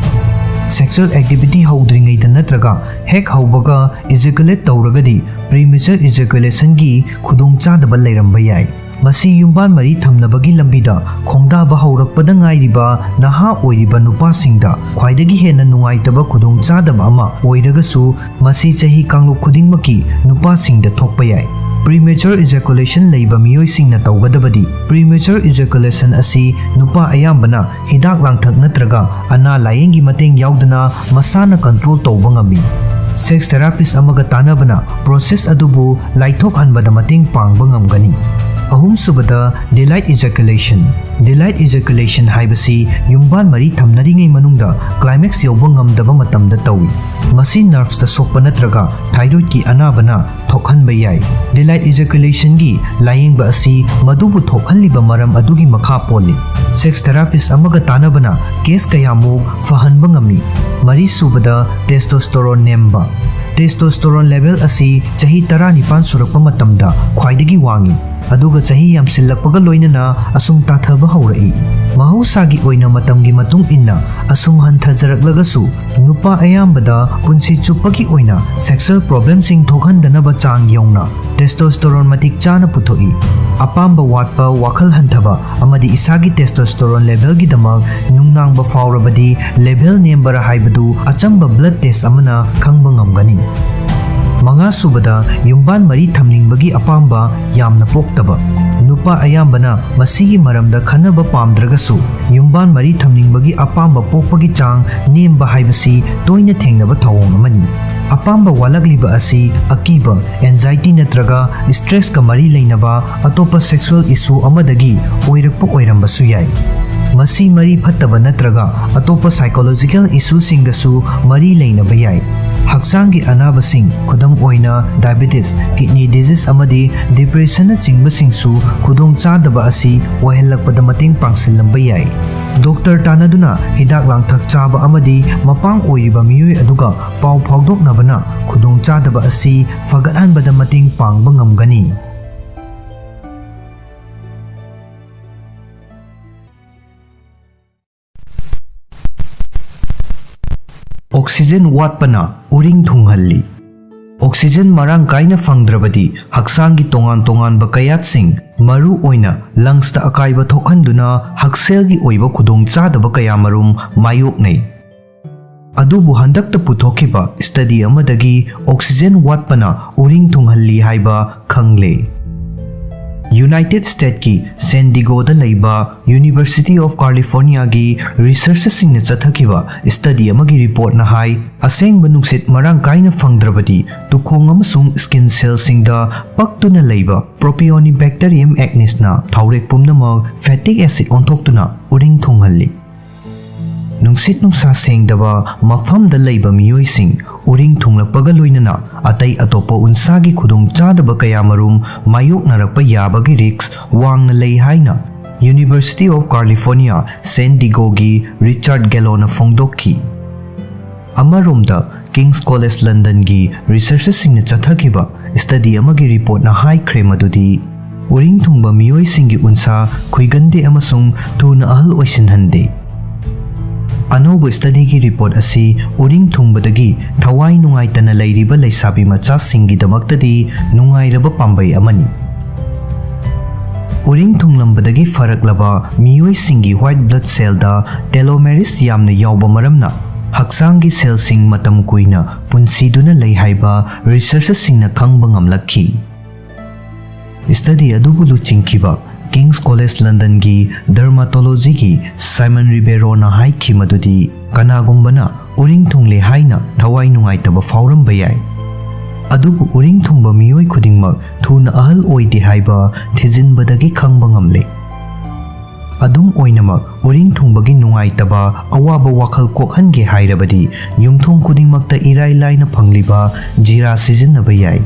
Sexual activity ꯍꯧꯗ꯭ꯔꯤꯉꯩꯗ ꯅꯠꯇ꯭ꯔꯒ ꯍꯦꯛ ꯍꯧꯕꯒ ejaculate ꯇꯧꯔꯒꯗꯤ premature ejaculationꯒꯤ ꯈꯨꯗꯣꯡꯆꯥꯗꯕ ꯂꯩꯔꯝꯕ ꯌꯥꯏ꯫ ꯃꯁꯤ ꯌꯨꯝꯕꯥꯟ ꯃꯔꯤ ꯊꯝꯅꯕꯒꯤ ꯂꯝꯕꯤꯗ ꯈꯣꯡꯗꯥꯕ ꯍꯧꯔꯛꯄꯗ ꯉꯥꯏꯔꯤꯕ ꯅꯍꯥ ꯑꯣꯏꯔꯤꯕ ꯅꯨꯄꯥꯁꯤꯡꯗ ꯈ꯭ꯋꯥꯏꯗꯒꯤ ꯍꯦꯟꯅ ꯅꯨꯡꯉꯥꯏꯇꯕ ꯈꯨꯗꯣꯡꯆꯥꯗꯕ ꯑꯃ ꯑꯣꯏꯔꯒꯁꯨ, ꯃꯁꯤ ꯆꯍꯤ ꯀꯥꯡꯂꯨꯞ ꯈꯨꯗꯤꯡꯃꯛꯀꯤ ꯅꯨꯄꯥꯁꯤꯡꯗ ꯊꯣꯛꯄ ꯌꯥꯏ꯫ Premature ejaculation ꯂꯩꯕ ꯃꯤꯑꯣꯏꯁꯤꯡꯅ ꯇꯧꯒꯗꯕꯗꯤ, premature ejaculation ꯑꯁꯤ ꯅꯨꯄꯥ ꯑꯌꯥꯝꯕꯅ ꯍꯤꯗꯥꯛ ꯂꯥꯡꯊꯛ ꯅꯠꯇ꯭ꯔꯒ ꯑꯅꯥ ꯂꯥꯌꯦꯡꯒꯤ ꯃꯇꯦꯡ ꯌꯥꯎꯗꯅ ꯃꯁꯥꯅ control ꯇꯧꯕ ꯉꯝꯃꯤ꯫ Sex therapist ꯑꯃꯒ ꯇꯥꯟꯅꯕꯅ process ꯑꯗꯨꯕꯨ ꯂꯥꯏꯊꯣꯛꯍꯟꯕꯗ ꯃꯇꯦꯡ ꯄꯥꯡꯕ ꯉꯝꯒꯅꯤ꯫ ꯑꯍꯨꯝꯁꯨꯕꯗ, delayed ejaculation꯫ Delayed ejaculation ꯍꯥꯏꯕꯁꯤ ꯌꯨꯝꯕꯥꯟ ꯃꯔꯤ ꯊꯝꯅꯔꯤꯉꯩ ꯃꯅꯨꯡꯗ climax ꯌꯧꯕ ꯉꯝꯗꯕ ꯃꯇꯝꯗ ꯇꯧꯏ꯫ ꯃꯁꯤ nervesꯇ ꯁꯣꯛꯄ ꯅꯠꯇ꯭ꯔꯒ thyroidꯀꯤ ꯑꯅꯥꯕꯅ ꯊꯣꯛꯍꯟꯕ ꯌꯥꯏ꯫ Delayed ejaculationꯒꯤ ꯂꯥꯌꯦꯡꯕ ꯑꯁꯤ ꯃꯗꯨꯕꯨ ꯊꯣꯛꯍꯜꯂꯤꯕ ꯃꯔꯝ ꯑꯗꯨꯒꯤ ꯃꯈꯥ ꯄꯣꯜꯂꯤ꯫ Sex therapist ꯑꯃꯒ ꯇꯥꯟꯅꯕꯅ case ꯀꯌꯥꯃꯨꯛ ꯐꯍꯟꯕ ꯉꯝꯃꯤ꯫ ꯃꯔꯤꯁꯨꯕꯗ, testosterone ꯅꯦꯝꯕ꯫ Testosterone level ꯑꯁꯤ ꯆꯍꯤ ꯇꯔꯥꯅꯤꯄꯥꯟ ꯁꯨꯔꯛꯄ ꯃꯇꯝꯗ ꯈ꯭ꯋꯥꯏꯗꯒꯤ ꯋꯥꯡꯏ, ꯑꯗꯨꯒ ꯆꯍꯤ ꯌꯥꯝꯁꯤꯜꯂꯛꯄꯒ ꯂꯣꯏꯅꯅ ꯑꯁꯨꯝ ꯇꯥꯊꯕ ꯍꯧꯔꯛꯏ꯫ ꯃꯍꯧꯁꯥꯒꯤ ꯑꯣꯏꯅ ꯃꯇꯝꯒꯤ ꯃꯇꯨꯡ ꯏꯟꯅ ꯑꯁꯨꯝ ꯍꯟꯊꯖꯔꯛꯂꯒꯁꯨ, ꯅꯨꯄꯥ ꯑꯌꯥꯝꯕꯗ ꯄꯨꯟꯁꯤ ꯆꯨꯞꯄꯒꯤ ꯑꯣꯏꯅ sexual problemꯁꯤꯡ ꯊꯣꯛꯍꯟꯗꯅꯕ ꯆꯥꯡ ꯌꯧꯅ testosterone ꯃꯇꯤꯛ ꯆꯥꯅ ꯄꯨꯊꯣꯛꯏ꯫ ꯑꯄꯥꯝꯕ ꯋꯥꯠꯄ, ꯋꯥꯈꯜ ꯍꯟꯊꯕ, ꯑꯃꯗꯤ ꯏꯁꯥꯒꯤ testosterone levelꯒꯤꯗꯃꯛ ꯅꯨꯡꯅꯥꯡꯕ ꯐꯥꯎꯔꯕꯗꯤ level ꯅꯦꯝꯕꯔꯥ ꯍꯥꯏꯕꯗꯨ ꯑꯆꯝꯕ blood test ꯑꯃꯅ ꯈꯪꯕ ꯉꯝꯒꯅꯤ꯫ ꯃꯉꯥꯁꯨꯕꯗ, ꯌꯨꯝꯕꯥꯟ ꯃꯔꯤ ꯊꯝꯅꯤꯡꯕꯒꯤ ꯑꯄꯥꯝꯕ ꯌꯥꯝꯅ ꯄꯣꯛꯇꯕ꯫ ꯅꯨꯄꯥ ꯑꯌꯥꯝꯕꯅ ꯃꯁꯤꯒꯤ ꯃꯔꯝꯗ ꯈꯟꯅꯕ ꯄꯥꯝꯗ꯭ꯔꯒꯁꯨ, ꯌꯨꯝꯕꯥꯟ ꯃꯔꯤ ꯊꯝꯅꯤꯡꯕꯒꯤ ꯑꯄꯥꯝꯕ ꯄꯣꯛꯄꯒꯤ ꯆꯥꯡ ꯅꯦꯝꯕ ꯍꯥꯏꯕꯁꯤ ꯇꯣꯏꯅ ꯊꯦꯡꯅꯕ ꯊꯧꯑꯣꯡ ꯑꯃꯅꯤ꯫ ꯑꯄꯥꯝꯕ ꯋꯥꯠꯂꯛꯂꯤꯕ ꯑꯁꯤ ꯑꯀꯤꯕ, anxiety ꯅꯠꯇ꯭ꯔꯒ stresska ꯃꯔꯤ ꯂꯩꯅꯕ ꯑꯇꯣꯞꯄ sexual issue ꯑꯃꯗꯒꯤ ꯑꯣꯏꯔꯛꯄ ꯑꯣꯏꯔꯝꯕꯁꯨ ꯌꯥꯏ꯫ ꯃꯁꯤ ꯃꯔꯤ ꯐꯠꯇꯕ ꯅꯠꯇ꯭ꯔꯒ ꯑꯇꯣꯞꯄ psychological issueꯁꯤꯡꯒꯁꯨ ꯃꯔꯤ ꯂꯩꯅꯕ ꯌꯥꯏ꯫ ꯍꯛꯆꯥꯡꯒꯤ ꯑꯅꯥꯕꯁꯤꯡ, ꯈꯨꯗꯝ ꯑꯣꯏꯅ diabetes, kidney disease ꯑꯃꯗꯤ depressionꯅꯆꯤꯡꯕꯁꯤꯡꯁꯨ ꯈꯨꯗꯣꯡꯆꯥꯗꯕ ꯑꯁꯤ ꯑꯣꯏꯍꯜꯂꯛꯄꯗ ꯃꯇꯦꯡ ꯄꯥꯡꯁꯤꯜꯂꯝꯕ ꯌꯥꯏ꯫ ꯗꯣꯛꯇꯔ ꯇꯥꯟꯅꯗꯨꯅ ꯍꯤꯗꯥꯛ ꯂꯥꯡꯊꯛ ꯆꯥꯕ ꯑꯃꯗꯤ ꯃꯄꯥꯡ ꯑꯣꯏꯔꯤꯕ ꯃꯤꯑꯣꯏ ꯑꯗꯨꯒ ꯄꯥꯎ ꯐꯥꯎꯗꯣꯛꯅꯕꯅ ꯈꯨꯗꯣꯡꯆꯥꯗꯕ ꯑꯁꯤ ꯐꯒꯠꯍꯟꯕꯗ ꯃꯇꯦꯡ ꯄꯥꯡꯕ ꯉꯝꯒꯅꯤ꯫ Oxygen ꯋꯥꯠꯄꯅ ꯎꯔꯤꯡ ꯊꯨꯡꯍꯜꯂꯤ꯫ Oxygen ꯃꯔꯥꯡ ꯀꯥꯏꯅ ꯐꯪꯗ꯭ꯔꯕꯗꯤ ꯍꯛꯆꯥꯡꯒꯤ ꯇꯣꯉꯥꯟ ꯇꯣꯉꯥꯟꯕ ꯀꯌꯥꯠꯁꯤꯡ, ꯃꯔꯨ ꯑꯣꯏꯅ lungsꯇ ꯑꯀꯥꯏꯕ ꯊꯣꯛꯍꯟꯗꯨꯅ ꯍꯛꯁꯦꯜꯒꯤ ꯑꯣꯏꯕ ꯈꯨꯗꯣꯡꯆꯥꯗꯕ ꯀꯌꯥꯃꯔꯨꯝ ꯃꯥꯌꯣꯛꯅꯩ꯫ ꯑꯗꯨꯕꯨ ꯍꯟꯗꯛꯇ ꯄꯨꯊꯣꯛꯈꯤꯕ study ꯑꯃꯗꯒꯤ oxygen ꯋꯥꯠꯄꯅ ꯎꯔꯤꯡ ꯊꯨꯡꯍꯜꯂꯤ ꯍꯥꯏꯕ ꯈꯪꯂꯦ꯫ ꯌꯨꯅꯥꯏꯇꯦꯗ ꯁ꯭ꯇꯦꯠꯀꯤ ꯁꯦꯟ ꯗꯤꯒꯣꯗ ꯂꯩꯕ University of Californiaꯒꯤ ꯔꯤꯁꯔꯆꯔꯁꯤꯡꯅ ꯆꯠꯊꯈꯤꯕ ꯁ꯭ꯇꯗꯤ ꯑꯃꯒꯤ ꯔꯤꯄꯣꯔꯠꯅ ꯍꯥꯏ, ꯑꯁꯦꯡꯕ ꯅꯨꯡꯁꯤꯠ ꯃꯔꯥꯡ ꯀꯥꯏꯅ ꯐꯪꯗ꯭ꯔꯕꯗꯤ ꯇꯨꯈꯣꯡ ꯑꯃꯁꯨꯡ ꯁ꯭ꯀꯤꯟ ꯁꯦꯜꯁꯤꯡꯗ ꯄꯛꯇꯨꯅ ꯂꯩꯕ Propionibacterium acnesꯅ ꯊꯥꯎꯔꯦꯛ ꯄꯨꯝꯅꯃꯛ ꯐꯦꯇꯤꯛ ꯑꯦꯁꯤꯗ ꯑꯣꯟꯊꯣꯛꯇꯨꯅ ꯎꯔꯤꯡ ꯊꯨꯡꯍꯜꯂꯤ꯫ ꯅꯨꯡꯁꯤꯠ ꯅꯨꯡꯁꯥ ꯁꯦꯡꯗꯕ ꯃꯐꯝꯗ ꯂꯩꯕ ꯃꯤꯑꯣꯏꯁꯤꯡ ꯎꯔꯤꯡ ꯊꯨꯡꯂꯛꯄꯒ ꯂꯣꯏꯅꯅ ꯑꯇꯩ ꯑꯇꯣꯞꯄ ꯎꯟꯁꯥꯒꯤ ꯈꯨꯗꯣꯡꯆꯥꯗꯕ ꯀꯌꯥꯃꯔꯨꯝ ꯃꯥꯌꯣꯛꯅꯔꯛꯄ ꯌꯥꯕꯒꯤ ꯔꯤꯁ꯭ꯛ ꯋꯥꯡꯅ ꯂꯩ ꯍꯥꯏꯅ University of California San Diegoꯒꯤ ꯔꯤꯆꯥꯔꯗ ꯒꯦꯂꯣꯅ ꯐꯣꯡꯗꯣꯛꯈꯤ꯫ ꯑꯃꯔꯣꯝꯗ, ꯀꯤꯡꯁ ꯀꯣꯂꯦꯖ ꯂꯟꯗꯟꯒꯤ ꯔꯤꯁꯔꯆꯔꯁꯤꯡꯅ ꯆꯠꯊꯈꯤꯕ ꯁ꯭ꯇꯗꯤ ꯑꯃꯒꯤ ꯔꯤꯄꯣꯔꯠꯅ ꯍꯥꯏꯈ꯭ꯔꯦ ꯃꯗꯨꯗꯤ ꯎꯔꯤꯡ ꯊꯨꯡꯕ ꯃꯤꯑꯣꯏꯁꯤꯡꯒꯤ ꯎꯟꯁꯥ ꯈꯨꯏꯒꯟꯗꯦ ꯑꯃꯁꯨꯡ ꯊꯨꯅ ꯑꯍꯜ ꯑꯣꯏꯁꯤꯟꯍꯟꯗꯦ꯫ ꯑꯅꯧꯕ ꯁ꯭ꯇꯗꯤꯒꯤ ꯔꯤꯄꯣꯔꯠ ꯑꯁꯤ ꯎꯔꯤꯡ ꯊꯨꯡꯕꯗꯒꯤ ꯊꯋꯥꯏ ꯅꯨꯡꯉꯥꯏꯇꯅ ꯂꯩꯔꯤꯕ ꯂꯩꯁꯥꯕꯤ ꯃꯆꯥꯁꯤꯡꯒꯤꯗꯃꯛꯇꯗꯤ ꯅꯨꯡꯉꯥꯏꯔꯕ ꯄꯥꯝꯕꯩ ꯑꯃꯅꯤ꯫ ꯎꯔꯤꯡ ꯊꯨꯡꯂꯝꯕꯗꯒꯤ ꯐꯔꯛꯂꯕ ꯃꯤꯑꯣꯏꯁꯤꯡꯒꯤ ꯋꯥꯏꯠ ꯕ꯭ꯂꯗ ꯁꯦꯜꯗ ꯇꯦꯂꯣꯃꯦꯔꯤꯁ ꯌꯥꯝꯅ ꯌꯥꯎꯕ ꯃꯔꯝꯅ ꯍꯛꯆꯥꯡꯒꯤ ꯁꯦꯜꯁꯤꯡ ꯃꯇꯝ ꯀꯨꯏꯅ ꯄꯨꯟꯁꯤꯗꯨꯅ ꯂꯩ ꯍꯥꯏꯕ ꯔꯤꯁꯔꯆꯔꯁꯤꯡꯅ ꯈꯪꯕ ꯉꯝꯂꯛꯈꯤ꯫ ꯁ꯭ꯇꯗꯤ ꯑꯗꯨꯕꯨ ꯂꯨꯆꯤꯡꯈꯤꯕ ꯀꯤꯡꯁ ꯀꯣꯂꯦꯖ ꯂꯟꯗꯟꯒꯤ ꯗꯔꯃꯥꯇꯣꯂꯣꯖꯤꯒꯤ ꯁꯥꯏꯃꯟ ꯔꯤꯕꯦꯔꯣꯅ ꯍꯥꯏꯈꯤ ꯃꯗꯨꯗꯤ ꯀꯅꯥꯒꯨꯝꯕꯅ ꯎꯔꯤꯡ ꯊꯨꯡꯂꯦ ꯍꯥꯏꯅ ꯊꯋꯥꯏ ꯅꯨꯡꯉꯥꯏꯇꯕ ꯐꯥꯎꯔꯝꯕ ꯌꯥꯏ, ꯑꯗꯨꯕꯨ ꯎꯔꯤꯡ ꯊꯨꯡꯕ ꯃꯤꯑꯣꯏ ꯈꯨꯗꯤꯡꯃꯛ ꯊꯨꯅ ꯑꯍꯜ ꯑꯣꯏꯗꯦ ꯍꯥꯏꯕ ꯊꯤꯖꯤꯟꯕꯗꯒꯤ ꯈꯪꯕ ꯉꯝꯂꯦ꯫ ꯑꯗꯨꯝ ꯑꯣꯏꯅꯃꯛ, ꯎꯔꯤꯡ ꯊꯨꯡꯕꯒꯤ ꯅꯨꯡꯉꯥꯏꯇꯕ, ꯑꯋꯥꯕ ꯋꯥꯈꯜ ꯀꯣꯛꯍꯟꯒꯦ ꯍꯥꯏꯔꯕꯗꯤ ꯌꯨꯝꯊꯣꯡ ꯈꯨꯗꯤꯡꯃꯛꯇ ꯏꯔꯥꯏ ꯂꯥꯏꯅ ꯐꯪꯂꯤꯕ ꯖꯤꯔꯥ ꯁꯤꯖꯤꯟꯅꯕ ꯌꯥꯏ꯫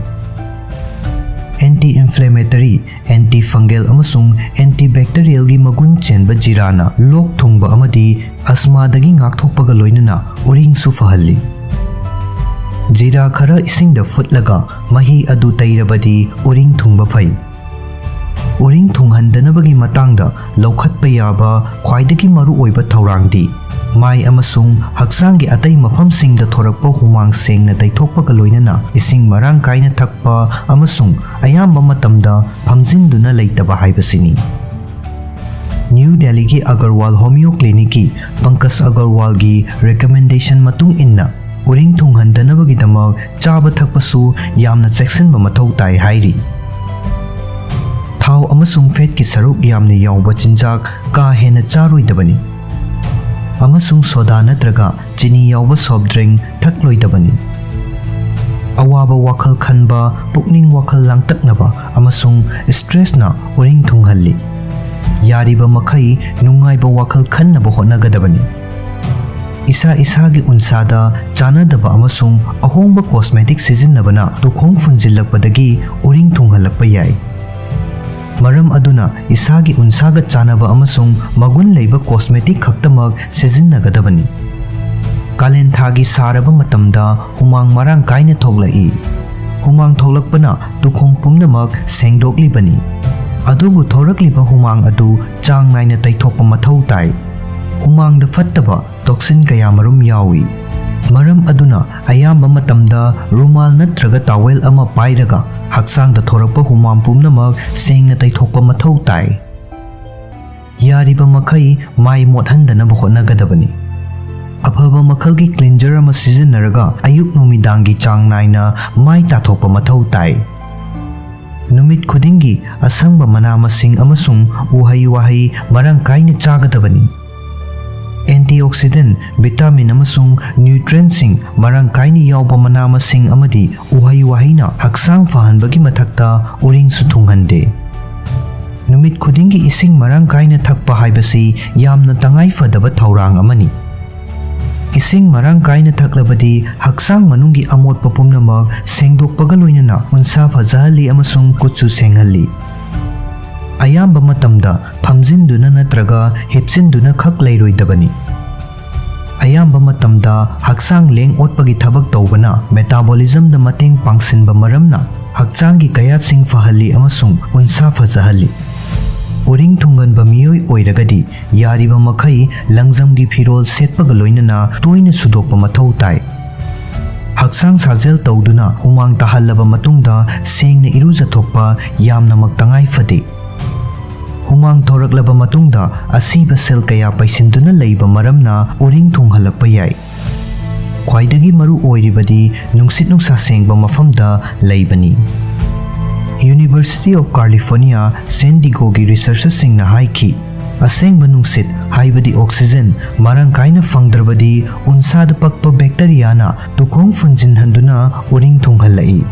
ꯑꯦꯟꯇꯤ ꯏꯟꯐ꯭ꯂꯦꯃꯦꯇꯔꯤ, ꯑꯦꯟꯇꯤ ꯐꯪꯒꯦꯜ ꯑꯃꯁꯨꯡ ꯑꯦꯟꯇꯤ ꯕꯦꯛꯇꯦꯔꯤꯌꯦꯜꯒꯤ ꯃꯒꯨꯟ ꯆꯦꯟꯕ ꯖꯤꯔꯥꯅ ꯂꯣꯛ ꯊꯨꯡꯕ ꯑꯃꯗꯤ ꯑꯁꯃꯥꯗꯒꯤ ꯉꯥꯛꯊꯣꯛꯄꯒ ꯂꯣꯏꯅꯅ ꯎꯔꯤꯡꯁꯨ ꯐꯍꯜꯂꯤ꯫ ꯖꯤꯔꯥ ꯈꯔ ꯏꯁꯤꯡꯗ ꯐꯨꯠꯂꯒ ꯃꯍꯤ ꯑꯗꯨ ꯇꯩꯔꯕꯗꯤ ꯎꯔꯤꯡ ꯊꯨꯡꯕ ꯐꯩ꯫ ꯎꯔꯤꯡ ꯊꯨꯡꯍꯟꯗꯅꯕꯒꯤ ꯃꯇꯥꯡꯗ ꯂꯧꯈꯠꯄ ꯌꯥꯕ ꯈ꯭ꯋꯥꯏꯗꯒꯤ ꯃꯔꯨꯑꯣꯏꯕ ꯊꯧꯔꯥꯡꯗꯤ ꯃꯥꯏ ꯑꯃꯁꯨꯡ ꯍꯛꯆꯥꯡꯒꯤ ꯑꯇꯩ ꯃꯐꯝꯁꯤꯡꯗ ꯊꯣꯔꯛꯄ ꯍꯨꯃꯥꯡ ꯁꯦꯡꯅ ꯇꯩꯊꯣꯛꯄꯒ ꯂꯣꯏꯅꯅ ꯏꯁꯤꯡ ꯃꯔꯥꯡ ꯀꯥꯏꯅ ꯊꯛꯄ ꯑꯃꯁꯨꯡ ꯑꯌꯥꯝꯕ ꯃꯇꯝꯗ ꯐꯝꯖꯤꯟꯗꯨꯅ ꯂꯩꯇꯕ ꯍꯥꯏꯕꯁꯤꯅꯤ꯫ ꯅ꯭ꯌꯨ ꯗꯦꯜꯂꯤꯒꯤ ꯑꯒꯔꯋꯥꯜ ꯍꯣꯃꯤꯌꯣ ꯀ꯭ꯂꯤꯅꯤꯛꯀꯤ ꯄꯪꯀꯖ ꯑꯒꯔꯋꯥꯜꯒꯤ ꯔꯦꯀꯃꯦꯟꯗꯦꯁꯟ ꯃꯇꯨꯡ ꯏꯟꯅ, ꯎꯔꯤꯡ ꯊꯨꯡꯍꯟꯗꯅꯕꯒꯤꯗꯃꯛ ꯆꯥꯕ ꯊꯛꯄꯁꯨ ꯌꯥꯝꯅ ꯆꯦꯛꯁꯤꯟꯕ ꯃꯊꯧ ꯇꯥꯏ ꯍꯥꯏꯔꯤ꯫ ꯊꯥꯎ ꯑꯃꯁꯨꯡ ꯐꯦꯠꯀꯤ ꯁꯔꯨꯛ ꯌꯥꯝꯅ ꯌꯥꯎꯕ ꯆꯤꯟꯖꯥꯛ ꯀꯥ ꯍꯦꯟꯅ ꯆꯥꯔꯣꯏꯗꯕꯅꯤ, ꯑꯃꯁꯨꯡ ꯁꯣꯗꯥ ꯅꯠꯇ꯭ꯔꯒ ꯆꯤꯅꯤ ꯌꯥꯎꯕ ꯁꯣꯐ ꯗ꯭ꯔꯤꯡ ꯊꯛꯂꯣꯏꯗꯕꯅꯤ꯫ ꯑꯋꯥꯕ ꯋꯥꯈꯜ ꯈꯟꯕ, ꯄꯨꯛꯅꯤꯡ ꯋꯥꯈꯜ ꯂꯥꯡꯇꯛꯅꯕ ꯑꯃꯁꯨꯡ ꯁ꯭ꯇ꯭ꯔꯦꯁꯅ ꯎꯔꯤꯡ ꯊꯨꯡꯍꯜꯂꯤ꯫ ꯌꯥꯔꯤꯕ ꯃꯈꯩ ꯅꯨꯡꯉꯥꯏꯕ ꯋꯥꯈꯜ ꯈꯟꯅꯕ ꯍꯣꯠꯅꯒꯗꯕꯅꯤ꯫ ꯏꯁꯥ ꯏꯁꯥꯒꯤ ꯎꯟꯁꯥꯗ ꯆꯥꯅꯗꯕ ꯑꯃꯁꯨꯡ ꯑꯍꯣꯡꯕ ꯀꯣꯁꯃꯦꯇꯤꯛ ꯁꯤꯖꯤꯟꯅꯕꯅ ꯇꯨꯈꯣꯡ ꯐꯨꯟꯖꯤꯜꯂꯛꯄꯗꯒꯤ ꯎꯔꯤꯡ ꯊꯨꯡꯍꯜꯂꯛꯄ ꯌꯥꯏ꯫ ꯃꯔꯝ ꯑꯗꯨꯅ ꯏꯁꯥꯒꯤ ꯎꯟꯁꯥꯒ ꯆꯥꯅꯕ ꯑꯃꯁꯨꯡ ꯃꯒꯨꯟ ꯂꯩꯕ ꯀꯣꯁꯃꯦꯇꯤꯛ ꯈꯛꯇꯃꯛ ꯁꯤꯖꯤꯟꯅꯒꯗꯕꯅꯤ꯫ ꯀꯥꯂꯦꯟ ꯊꯥꯒꯤ ꯁꯥꯔꯕ ꯃꯇꯝꯗ ꯍꯨꯃꯥꯡ ꯃꯔꯥꯡ ꯀꯥꯏꯅ ꯊꯣꯛꯂꯛꯏ꯫ ꯍꯨꯃꯥꯡ ꯊꯣꯛꯂꯛꯄꯅ ꯇꯨꯈꯣꯡ ꯄꯨꯝꯅꯃꯛ ꯁꯦꯡꯗꯣꯛꯂꯤꯕꯅꯤ꯫ ꯑꯗꯨꯕꯨ ꯊꯣꯔꯛꯂꯤꯕ ꯍꯨꯃꯥꯡ ꯑꯗꯨ ꯆꯥꯡ ꯅꯥꯏꯅ ꯇꯩꯊꯣꯛꯄ ꯃꯊꯧ ꯇꯥꯏ꯫ ꯍꯨꯃꯥꯡꯗ ꯐꯠꯇꯕ ꯇꯣꯛꯁꯤꯟ ꯀꯌꯥꯃꯔꯨꯝ ꯌꯥꯎꯏ꯫ ꯃꯔꯝ ꯑꯗꯨꯅ ꯑꯌꯥꯝꯕ ꯃꯇꯝꯗ ꯔꯨꯃꯥꯜ ꯅꯠꯇ꯭ꯔꯒ ꯇꯥꯋꯦꯜ ꯑꯃ ꯄꯥꯏꯔꯒ ꯍꯛꯆꯥꯡꯗ ꯊꯣꯔꯛꯄ ꯍꯨꯃꯥꯡ ꯄꯨꯝꯅꯃꯛ ꯁꯦꯡꯅ ꯇꯩꯊꯣꯛꯄ ꯃꯊꯧ ꯇꯥꯏ꯫ ꯌꯥꯔꯤꯕ ꯃꯈꯩ ꯃꯥꯏ ꯃꯣꯠꯍꯟꯗꯅꯕ ꯍꯣꯠꯅꯒꯗꯕꯅꯤ꯫ ꯑꯐꯕ ꯃꯈꯜꯒꯤ ꯀ꯭ꯂꯤꯟꯖꯔ ꯑꯃ ꯁꯤꯖꯤꯟꯅꯔꯒ ꯑꯌꯨꯛ ꯅꯨꯃꯤꯗꯥꯡꯒꯤ ꯆꯥꯡ ꯅꯥꯏꯅ ꯃꯥꯏ ꯇꯥꯊꯣꯛꯄ ꯃꯊꯧ ꯇꯥꯏ꯫ ꯅꯨꯃꯤꯠ ꯈꯨꯗꯤꯡꯒꯤ ꯑꯁꯪꯕ ꯃꯅꯥ ꯃꯁꯤꯡ ꯑꯃꯁꯨꯡ ꯎꯍꯩ ꯋꯥꯍꯩ ꯃꯔꯥꯡ ꯀꯥꯏꯅ ꯆꯥꯒꯗꯕꯅꯤ꯫ ꯑꯦꯟꯇꯤꯑꯣꯛꯁꯤꯗꯦꯟ, ꯚꯤꯇꯥꯃꯤꯟ ꯑꯃꯁꯨꯡ ꯅ꯭ꯌꯨꯇ꯭ꯔꯦꯟꯁꯤꯡ ꯃꯔꯥꯡ ꯀꯥꯏꯅ ꯌꯥꯎꯕ ꯃꯅꯥ ꯃꯁꯤꯡ ꯑꯃꯗꯤ ꯎꯍꯩ ꯋꯥꯍꯩꯅ ꯍꯛꯆꯥꯡ ꯐꯍꯟꯕꯒꯤ ꯃꯊꯛꯇ ꯎꯔꯤꯡꯁꯨ ꯊꯨꯡꯍꯟꯗꯦ꯫ ꯅꯨꯃꯤꯠ ꯈꯨꯗꯤꯡꯒꯤ ꯏꯁꯤꯡ ꯃꯔꯥꯡ ꯀꯥꯏꯅ ꯊꯛꯄ ꯍꯥꯏꯕꯁꯤ ꯌꯥꯝꯅ ꯇꯉꯥꯏ ꯐꯗꯕ ꯊꯧꯔꯥꯡ ꯑꯃꯅꯤ꯫ ꯏꯁꯤꯡ ꯃꯔꯥꯡ ꯀꯥꯏꯅ ꯊꯛꯂꯕꯗꯤ ꯍꯛꯆꯥꯡ ꯃꯅꯨꯡꯒꯤ ꯑꯃꯣꯠꯄ ꯄꯨꯝꯅꯃꯛ ꯁꯦꯡꯗꯣꯛꯄꯒ ꯂꯣꯏꯅꯅ ꯎꯟꯁꯥ ꯐꯖꯍꯜꯂꯤ ꯑꯃꯁꯨꯡ ꯀꯨꯠꯁꯨ ꯁꯦꯡꯍꯜꯂꯤ꯫ ꯑꯌꯥꯝꯕ ꯃꯇꯝꯗ ꯐꯝꯖꯤꯟꯗꯨꯅ ꯅꯠꯇ꯭ꯔꯒ ꯍꯤꯞꯆꯤꯟꯗꯨꯅ ꯈꯛ ꯂꯩꯔꯣꯏꯗꯕꯅꯤ꯫ ꯑꯌꯥꯝꯕ ꯃꯇꯝꯗ ꯍꯛꯆꯥꯡ ꯂꯦꯡ ꯑꯣꯠꯄꯒꯤ ꯊꯕꯛ ꯇꯧꯕꯅ ꯃꯦꯇꯥꯕꯣꯂꯤꯖꯝꯗ ꯃꯇꯦꯡ ꯄꯥꯡꯁꯤꯟꯕ ꯃꯔꯝꯅ ꯍꯛꯆꯥꯡꯒꯤ ꯀꯌꯥꯠꯁꯤꯡ ꯐꯍꯜꯂꯤ ꯑꯃꯁꯨꯡ ꯎꯟꯁꯥ ꯐꯖꯍꯜꯂꯤ꯫ ꯎꯔꯤꯡ ꯊꯨꯡꯒꯟꯕ ꯃꯤꯑꯣꯏ ꯑꯣꯏꯔꯒꯗꯤ ꯌꯥꯔꯤꯕ ꯃꯈꯩ ꯂꯪꯖꯝꯒꯤ ꯐꯤꯔꯣꯜ ꯁꯦꯠꯄꯒ ꯂꯣꯏꯅꯅ ꯇꯣꯏꯅ ꯁꯨꯗꯣꯛꯄ ꯃꯊꯧ ꯇꯥꯏ꯫ ꯍꯛꯆꯥꯡ ꯁꯥꯖꯦꯜ ꯇꯧꯗꯨꯅ ꯍꯨꯃꯥꯡ ꯇꯥꯍꯜꯂꯕ ꯃꯇꯨꯡꯗ ꯁꯦꯡꯅ ꯏꯔꯨꯖꯊꯣꯛꯄ ꯌꯥꯝꯅꯃꯛ ꯇꯉꯥꯏ ꯐꯗꯦ꯫ ꯍꯨꯃꯥꯡ ꯊꯣꯔꯛꯂꯕ ꯃꯇꯨꯡꯗ ꯑꯁꯤꯕ ꯁꯦꯜ ꯀꯌꯥ ꯄꯩꯁꯤꯟꯗꯨꯅ ꯂꯩꯕ ꯃꯔꯝꯅ ꯎꯔꯤꯡ ꯊꯨꯡꯍꯜꯂꯛꯄ ꯌꯥꯏ꯫ ꯈ꯭ꯋꯥꯏꯗꯒꯤ ꯃꯔꯨ ꯑꯣꯏꯔꯤꯕꯗꯤ ꯅꯨꯡꯁꯤꯠ ꯅꯨꯡꯁꯥ ꯁꯦꯡꯕ ꯃꯐꯝꯗ ꯂꯩꯕꯅꯤ꯫ University of California, San Diegoꯒꯤ researcherꯁꯤꯡꯅ ꯍꯥꯏꯈꯤ, ꯑꯁꯦꯡꯕ ꯅꯨꯡꯁꯤꯠ, ꯍꯥꯏꯕꯗꯤ oxygen, ꯃꯔꯥꯡ ꯀꯥꯏꯅ ꯐꯪꯗ꯭ꯔꯕꯗꯤ ꯎꯟꯁꯥꯗ ꯄꯛꯄ bacteriaꯅ ꯇꯨꯈꯣꯡ ꯐꯨꯟꯖꯤꯟꯍꯟꯗꯨꯅ ꯎꯔꯤꯡ ꯊꯨꯡꯍꯜꯂꯛꯏ꯫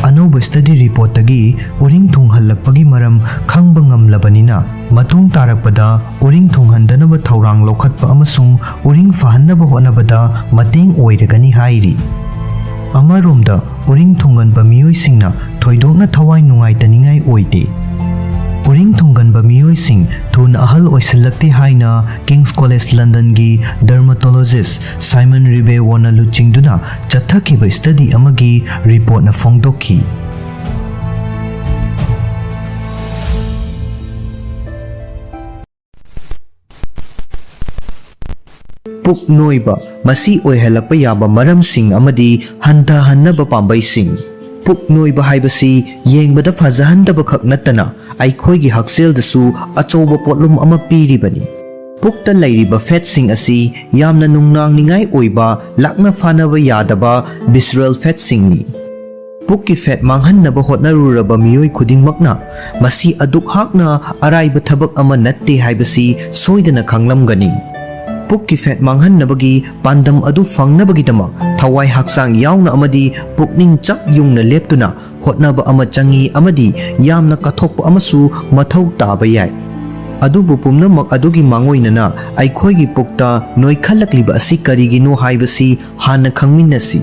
ꯑꯅꯧꯕ study reportꯇꯒꯤ ꯎꯔꯤꯡ ꯊꯨꯡꯍꯜꯂꯛꯄꯒꯤ ꯃꯔꯝ ꯈꯪꯕ ꯉꯝꯂꯕꯅꯤꯅ, ꯃꯇꯨꯡ ꯇꯥꯔꯛꯄꯗ ꯎꯔꯤꯡ ꯊꯨꯡꯍꯟꯗꯅꯕ ꯊꯧꯔꯥꯡ ꯂꯧꯈꯠꯄ ꯑꯃꯁꯨꯡ ꯎꯔꯤꯡ ꯐꯍꯟꯅꯕ ꯍꯣꯠꯅꯕꯗ ꯃꯇꯦꯡ ꯑꯣꯏꯔꯒꯅꯤ ꯍꯥꯏꯔꯤ꯫ ꯑꯃꯔꯣꯝꯗ, ꯎꯔꯤꯡ ꯊꯨꯡꯒꯟꯕ ꯃꯤꯑꯣꯏꯁꯤꯡꯅ ꯊꯣꯏꯗꯣꯛꯅ ꯊꯋꯥꯏ ꯅꯨꯡꯉꯥꯏꯇꯅꯤꯡꯉꯥꯏ ꯑꯣꯏꯗꯦ꯫ ꯎꯔꯤꯡ ꯊꯨꯡꯒꯟꯕ ꯃꯤꯑꯣꯏꯁꯤꯡ ꯊꯨꯅ ꯑꯍꯜ ꯑꯣꯏꯁꯤꯜꯂꯛꯇꯦ ꯍꯥꯏꯅ King's College Londonꯒꯤ dermatologist Simon Ribeauvillꯅ ꯂꯨꯆꯤꯡꯗꯨꯅ ꯆꯠꯊꯈꯤꯕ study ꯑꯃꯒꯤ reportꯅ ꯐꯣꯡꯗꯣꯛꯈꯤ꯫ ꯄꯨꯛ ꯅꯣꯏꯕ, ꯃꯁꯤ ꯑꯣꯏꯍꯜꯂꯛꯄ ꯌꯥꯕ ꯃꯔꯝꯁꯤꯡ ꯑꯃꯗꯤ ꯍꯟꯊꯍꯟꯅꯕ ꯄꯥꯝꯕꯩꯁꯤꯡ꯫ ꯄꯨꯛ ꯅꯣꯏꯕ ꯍꯥꯏꯕꯁꯤ ꯌꯦꯡꯕꯗ ꯐꯖꯍꯟꯗꯕ ꯈꯛ ꯅꯠꯇꯅ, ꯑꯩꯈꯣꯏꯒꯤ ꯍꯛꯁꯦꯜꯗꯁꯨ ꯑꯆꯧꯕ ꯄꯣꯠꯂꯨꯝ ꯑꯃ ꯄꯤꯔꯤꯕꯅꯤ꯫ ꯄꯨꯛꯇ ꯂꯩꯔꯤꯕ fatꯁꯤꯡ ꯑꯁꯤ ꯌꯥꯝꯅ ꯅꯨꯡꯅꯥꯡꯅꯤꯡꯉꯥꯏ ꯑꯣꯏꯕ, ꯂꯥꯛꯅ ꯐꯥꯅꯕ ꯌꯥꯗꯕ visceral fatꯁꯤꯡꯅꯤ꯫ ꯄꯨꯛꯀꯤ fat ꯃꯥꯡꯍꯟꯅꯕ ꯍꯣꯠꯅꯔꯨꯔꯕ ꯃꯤꯑꯣꯏ ꯈꯨꯗꯤꯡꯃꯛꯅ ꯃꯁꯤ ꯑꯗꯨꯛ ꯍꯥꯛꯅ ꯑꯔꯥꯏꯕ ꯊꯕꯛ ꯑꯃ ꯅꯠꯇꯦ ꯍꯥꯏꯕꯁꯤ ꯁꯣꯏꯗꯅ ꯈꯪꯂꯝꯒꯅꯤ꯫ ꯄꯨꯛꯀꯤ fat ꯃꯥꯡꯍꯟꯅꯕꯒꯤ ꯄꯥꯟꯗꯝ ꯑꯗꯨ ꯐꯪꯅꯕꯒꯤꯗꯃꯛ ꯊꯋꯥꯏ ꯍꯛꯆꯥꯡ ꯌꯥꯎꯅ ꯑꯃꯗꯤ ꯄꯨꯛꯅꯤꯡ ꯆꯞ ꯌꯨꯡꯅ ꯂꯦꯞꯇꯨꯅ ꯍꯣꯠꯅꯕ ꯑꯃ ꯆꯪꯏ ꯑꯃꯗꯤ ꯌꯥꯝꯅ ꯀꯠꯊꯣꯛꯄ ꯑꯃꯁꯨ ꯃꯊꯧ ꯇꯥꯕ ꯌꯥꯏ꯫ ꯑꯗꯨꯕꯨ ꯄꯨꯝꯅꯃꯛ ꯑꯗꯨꯒꯤ ꯃꯥꯡꯑꯣꯏꯅꯅ ꯑꯩꯈꯣꯏꯒꯤ ꯄꯨꯛꯇ ꯅꯣꯏꯈꯠꯂꯛꯂꯤꯕ ꯑꯁꯤ ꯀꯔꯤꯒꯤꯅꯣ ꯍꯥꯏꯕꯁꯤ ꯍꯥꯟꯅ ꯈꯪꯃꯤꯟꯅꯁꯤ꯫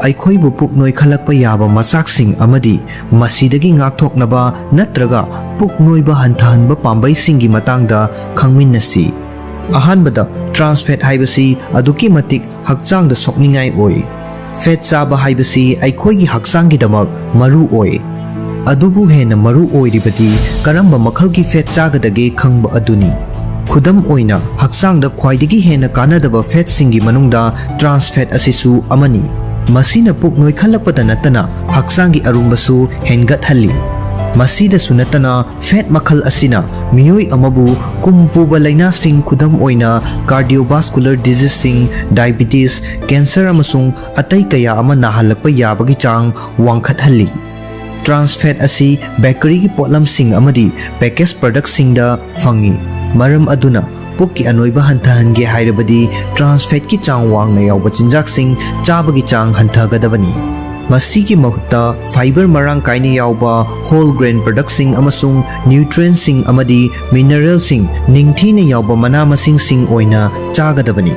ꯑꯩꯈꯣꯏꯕꯨ ꯄꯨꯛ ꯅꯣꯏꯈꯠꯂꯛꯄ ꯌꯥꯕ ꯃꯆꯥꯛꯁꯤꯡ ꯑꯃꯗꯤ ꯃꯁꯤꯗꯒꯤ ꯉꯥꯛꯊꯣꯛꯅꯕ ꯅꯠꯇ꯭ꯔꯒ ꯄꯨꯛ ꯅꯣꯏꯕ ꯍꯟꯊꯍꯟꯕ ꯄꯥꯝꯕꯩꯁꯤꯡꯒꯤ ꯃꯇꯥꯡꯗ ꯈꯪꯃꯤꯟꯅꯁꯤ꯫ ꯑꯍꯥꯟꯕꯗ, trans fat ꯍꯥꯏꯕꯁꯤ ꯑꯗꯨꯛꯀꯤ ꯃꯇꯤꯛ ꯍꯛꯆꯥꯡꯗ ꯁꯣꯛꯅꯤꯡꯉꯥꯏ ꯑꯣꯏ꯫ Fat ꯆꯥꯕ ꯍꯥꯏꯕꯁꯤ ꯑꯩꯈꯣꯏꯒꯤ ꯍꯛꯆꯥꯡꯒꯤꯗꯃꯛ ꯃꯔꯨ ꯑꯣꯏ꯫ ꯑꯗꯨꯕꯨ ꯍꯦꯟꯅ ꯃꯔꯨ ꯑꯣꯏꯔꯤꯕꯗꯤ ꯀꯔꯝꯕ ꯃꯈꯜꯒꯤ fat ꯆꯥꯒꯗꯒꯦ ꯈꯪꯕ ꯑꯗꯨꯅꯤ꯫ ꯈꯨꯗꯝ ꯑꯣꯏꯅ, ꯍꯛꯆꯥꯡꯗ ꯈ꯭ꯋꯥꯏꯗꯒꯤ ꯍꯦꯟꯅ ꯀꯥꯟꯅꯗꯕ fatꯁꯤꯡꯒꯤ ꯃꯅꯨꯡꯗ trans fat ꯑꯁꯤꯁꯨ ꯑꯃꯅꯤ꯫ ꯃꯁꯤꯅ ꯄꯨꯛ ꯅꯣꯏꯈꯠꯂꯛꯄꯗ ꯅꯠꯇꯅ ꯍꯛꯆꯥꯡꯒꯤ ꯑꯔꯨꯝꯕꯁꯨ ꯍꯦꯟꯒꯠꯍꯜꯂꯤ꯫ ꯃꯁꯤꯗꯁꯨ ꯅꯠꯇꯅ, fat ꯃꯈꯜ ꯑꯁꯤꯅ ꯃꯤꯑꯣꯏ ꯑꯃꯕꯨ ꯀꯨꯝ ꯄꯨꯕ ꯂꯥꯏꯅꯥꯁꯤꯡ, ꯈꯨꯗꯝ ꯑꯣꯏꯅ cardiovascular diseaseꯁꯤꯡ, diabetes, cancer ꯑꯃꯁꯨꯡ ꯑꯇꯩ ꯀꯌꯥ ꯑꯃ ꯅꯥꯍꯜꯂꯛꯄ ꯌꯥꯕꯒꯤ ꯆꯥꯡ ꯋꯥꯡꯈꯠꯍꯜꯂꯤ꯫ Trans fat ꯑꯁꯤ ꯕꯦꯀꯔꯤꯒꯤ ꯄꯣꯠꯂꯝꯁꯤꯡ ꯑꯃꯗꯤ package productꯁꯤꯡꯗ ꯐꯪꯏ꯫ ꯃꯔꯝ ꯑꯗꯨꯅ ꯄꯨꯛꯀꯤ ꯑꯅꯣꯏꯕ ꯍꯟꯊꯍꯟꯒꯦ ꯍꯥꯏꯔꯕꯗꯤ trans fatꯀꯤ ꯆꯥꯡ ꯋꯥꯡꯅ ꯌꯥꯎꯕ ꯆꯤꯟꯖꯥꯛꯁꯤꯡ ꯆꯥꯕꯒꯤ ꯆꯥꯡ ꯍꯟꯊꯒꯗꯕꯅꯤ꯫ ꯃꯁꯤꯒꯤ ꯃꯍꯨꯠꯇ fiber ꯃꯔꯥꯡ ꯀꯥꯏꯅ ꯌꯥꯎꯕ whole grain productꯁꯤꯡ ꯑꯃꯁꯨꯡ nutrientꯁꯤꯡ ꯑꯃꯗꯤ mineralꯁꯤꯡ ꯅꯤꯡꯊꯤꯅ ꯌꯥꯎꯕ ꯃꯅꯥ ꯃꯁꯤꯡꯁꯤꯡ ꯑꯣꯏꯅ ꯆꯥꯒꯗꯕꯅꯤ꯫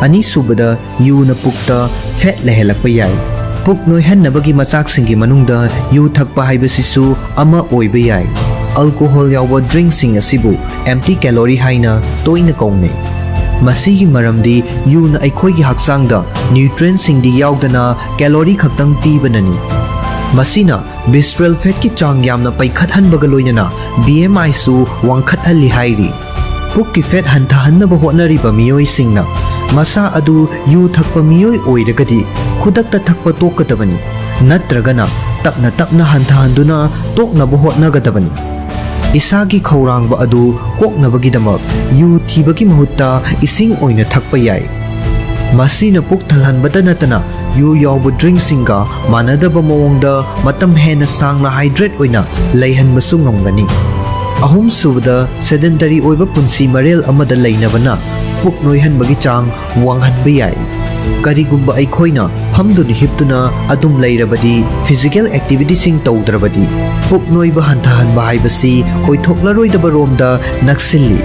ꯑꯅꯤꯁꯨꯕꯗ, ꯌꯨꯅ ꯄꯨꯛꯇ fat ꯂꯩꯍꯜꯂꯛꯄ ꯌꯥꯏ꯫ ꯄꯨꯛ ꯅꯣꯏꯍꯟꯅꯕꯒꯤ ꯃꯆꯥꯛꯁꯤꯡꯒꯤ ꯃꯅꯨꯡꯗ ꯌꯨ ꯊꯛꯄ ꯍꯥꯏꯕꯁꯤꯁꯨ ꯑꯃ ꯑꯣꯏꯕ ꯌꯥꯏ꯫ Alcohol ꯌꯥꯎꯕ drinkꯁꯤꯡ ꯑꯁꯤꯕꯨ empty calorie ꯍꯥꯏꯅ ꯇꯣꯏꯅ ꯀꯧꯅꯩ꯫ ꯃꯁꯤꯒꯤ ꯃꯔꯝꯗꯤ ꯌꯨꯅ ꯑꯩꯈꯣꯏꯒꯤ ꯍꯛꯆꯥꯡꯗ nutrientꯁꯤꯡꯗꯤ ꯌꯥꯎꯗꯅ calorie ꯈꯛꯇꯪ ꯄꯤꯕꯅꯅꯤ꯫ ꯃꯁꯤꯅ visceral fatꯀꯤ ꯆꯥꯡ ꯌꯥꯝꯅ ꯄꯩꯈꯠꯍꯟꯕꯒ ꯂꯣꯏꯅꯅ B M Iꯁꯨ ꯋꯥꯡꯈꯠꯍꯜꯂꯤ ꯍꯥꯏꯔꯤ꯫ ꯄꯨꯛꯀꯤ fat ꯍꯟꯊꯍꯟꯅꯕ ꯍꯣꯠꯅꯔꯤꯕ ꯃꯤꯑꯣꯏꯁꯤꯡꯅ ꯃꯁꯥ ꯑꯗꯨ ꯌꯨ ꯊꯛꯄ ꯃꯤꯑꯣꯏ ꯑꯣꯏꯔꯒꯗꯤ ꯈꯨꯗꯛꯇ ꯊꯛꯄ ꯇꯣꯛꯀꯗꯕꯅꯤ, ꯅꯠꯇ꯭ꯔꯒꯅ ꯇꯞꯅ ꯇꯞꯅ ꯍꯟꯊꯍꯟꯗꯨꯅ ꯇꯣꯛꯅꯕ ꯍꯣꯠꯅꯒꯗꯕꯅꯤ꯫ ꯏꯁꯥꯒꯤ ꯈꯧꯔꯥꯡꯕ ꯑꯗꯨ ꯀꯣꯛꯅꯕꯒꯤꯗꯃꯛ ꯌꯨ ꯊꯤꯕꯒꯤ ꯃꯍꯨꯠꯇ ꯏꯁꯤꯡ ꯑꯣꯏꯅ ꯊꯛꯄ ꯌꯥꯏ꯫ ꯃꯁꯤꯅ ꯄꯨꯛ ꯊꯜꯍꯟꯕꯇ ꯅꯠꯇꯅ ꯌꯨ ꯌꯥꯎꯕ drinkꯁꯤꯡꯒ ꯃꯥꯟꯅꯗꯕ ꯃꯑꯣꯡꯗ ꯃꯇꯝ ꯍꯦꯟꯅ ꯁꯥꯡꯅ hydrate ꯑꯣꯏꯅ ꯂꯩꯍꯟꯕꯁꯨ ꯉꯝꯒꯅꯤ꯫ ꯑꯍꯨꯝꯁꯨꯕꯗ, sedentary ꯑꯣꯏꯕ ꯄꯨꯟꯁꯤ ꯃꯔꯦꯜ ꯑꯃꯗ ꯂꯩꯅꯕꯅ ꯄꯨꯛ ꯅꯣꯏꯍꯟꯕꯒꯤ ꯆꯥꯡ ꯋꯥꯡꯍꯟꯕ ꯌꯥꯏ꯫ ꯀꯔꯤꯒꯨꯝꯕ ꯑꯩꯈꯣꯏꯅ ꯐꯝꯗꯨꯅ ꯍꯤꯞꯇꯨꯅ ꯑꯗꯨꯝ ꯂꯩꯔꯕꯗꯤ physical activityꯁꯤꯡ ꯇꯧꯗ꯭ꯔꯕꯗꯤ ꯄꯨꯛ ꯅꯣꯏꯕ ꯍꯟꯊꯍꯟꯕ ꯍꯥꯏꯕꯁꯤ ꯑꯣꯏꯊꯣꯛꯂꯔꯣꯏꯗꯕ ꯔꯣꯝꯗ ꯅꯛꯁꯤꯜꯂꯤ꯫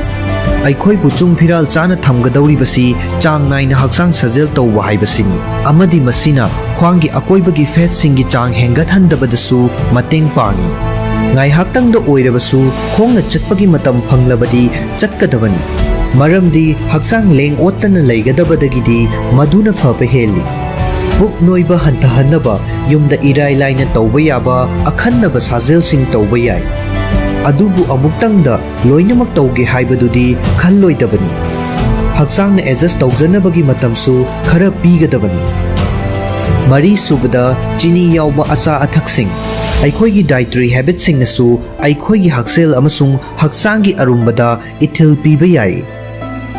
ꯑꯩꯈꯣꯏꯕꯨ ꯆꯨꯡ ꯐꯤꯔꯥꯜ ꯆꯥꯅ ꯊꯝꯒꯗꯧꯔꯤꯕꯁꯤ ꯆꯥꯡ ꯅꯥꯏꯅ ꯍꯛꯆꯥꯡ ꯁꯥꯖꯦꯜ ꯇꯧꯕ ꯍꯥꯏꯕꯁꯤꯅꯤ, ꯑꯃꯗꯤ ꯃꯁꯤꯅ ꯈ꯭ꯋꯥꯡꯒꯤ ꯑꯀꯣꯏꯕꯒꯤ fatꯁꯤꯡꯒꯤ ꯆꯥꯡ ꯍꯦꯟꯒꯠꯍꯟꯗꯕꯗꯁꯨ ꯃꯇꯦꯡ ꯄꯥꯡꯏ꯫ ꯉꯥꯏꯍꯥꯛꯇꯪꯗ ꯑꯣꯏꯔꯕꯁꯨ ꯈꯣꯡꯅ ꯆꯠꯄꯒꯤ ꯃꯇꯝ ꯐꯪꯂꯕꯗꯤ ꯆꯠꯀꯗꯕꯅꯤ, ꯃꯔꯝꯗꯤ ꯍꯛꯆꯥꯡ ꯂꯦꯡ ꯑꯣꯠꯇꯅ ꯂꯩꯒꯗꯕꯗꯒꯤꯗꯤ ꯃꯗꯨꯅ ꯐꯕ ꯍꯦꯜꯂꯤ꯫ ꯄꯨꯛ ꯅꯣꯏꯕ ꯍꯟꯊꯍꯟꯅꯕ ꯌꯨꯝꯗ ꯏꯔꯥꯏ ꯂꯥꯏꯅ ꯇꯧꯕ ꯌꯥꯕ ꯑꯈꯟꯅꯕ ꯁꯥꯖꯦꯜꯁꯤꯡ ꯇꯧꯕ ꯌꯥꯏ꯫ ꯑꯗꯨꯕꯨ ꯑꯃꯨꯛꯇꯪꯗ ꯂꯣꯏꯅꯃꯛ ꯇꯧꯒꯦ ꯍꯥꯏꯕꯗꯨꯗꯤ ꯈꯜꯂꯣꯏꯗꯕꯅꯤ꯫ ꯍꯛꯆꯥꯡꯅ adjust ꯇꯧꯖꯅꯕꯒꯤ ꯃꯇꯝꯁꯨ ꯈꯔ ꯄꯤꯒꯗꯕꯅꯤ꯫ ꯃꯔꯤꯁꯨꯕꯗ, ꯆꯤꯅꯤ ꯌꯥꯎꯕ ꯑꯆꯥ ꯑꯊꯛꯁꯤꯡ꯫ ꯑꯩꯈꯣꯏꯒꯤ dietary habitꯁꯤꯡꯅꯁꯨ ꯑꯩꯈꯣꯏꯒꯤ ꯍꯛꯁꯦꯜ ꯑꯃꯁꯨꯡ ꯍꯛꯆꯥꯡꯒꯤ ꯑꯔꯨꯝꯕꯗ ꯏꯊꯤꯜ ꯄꯤꯕ ꯌꯥꯏ꯫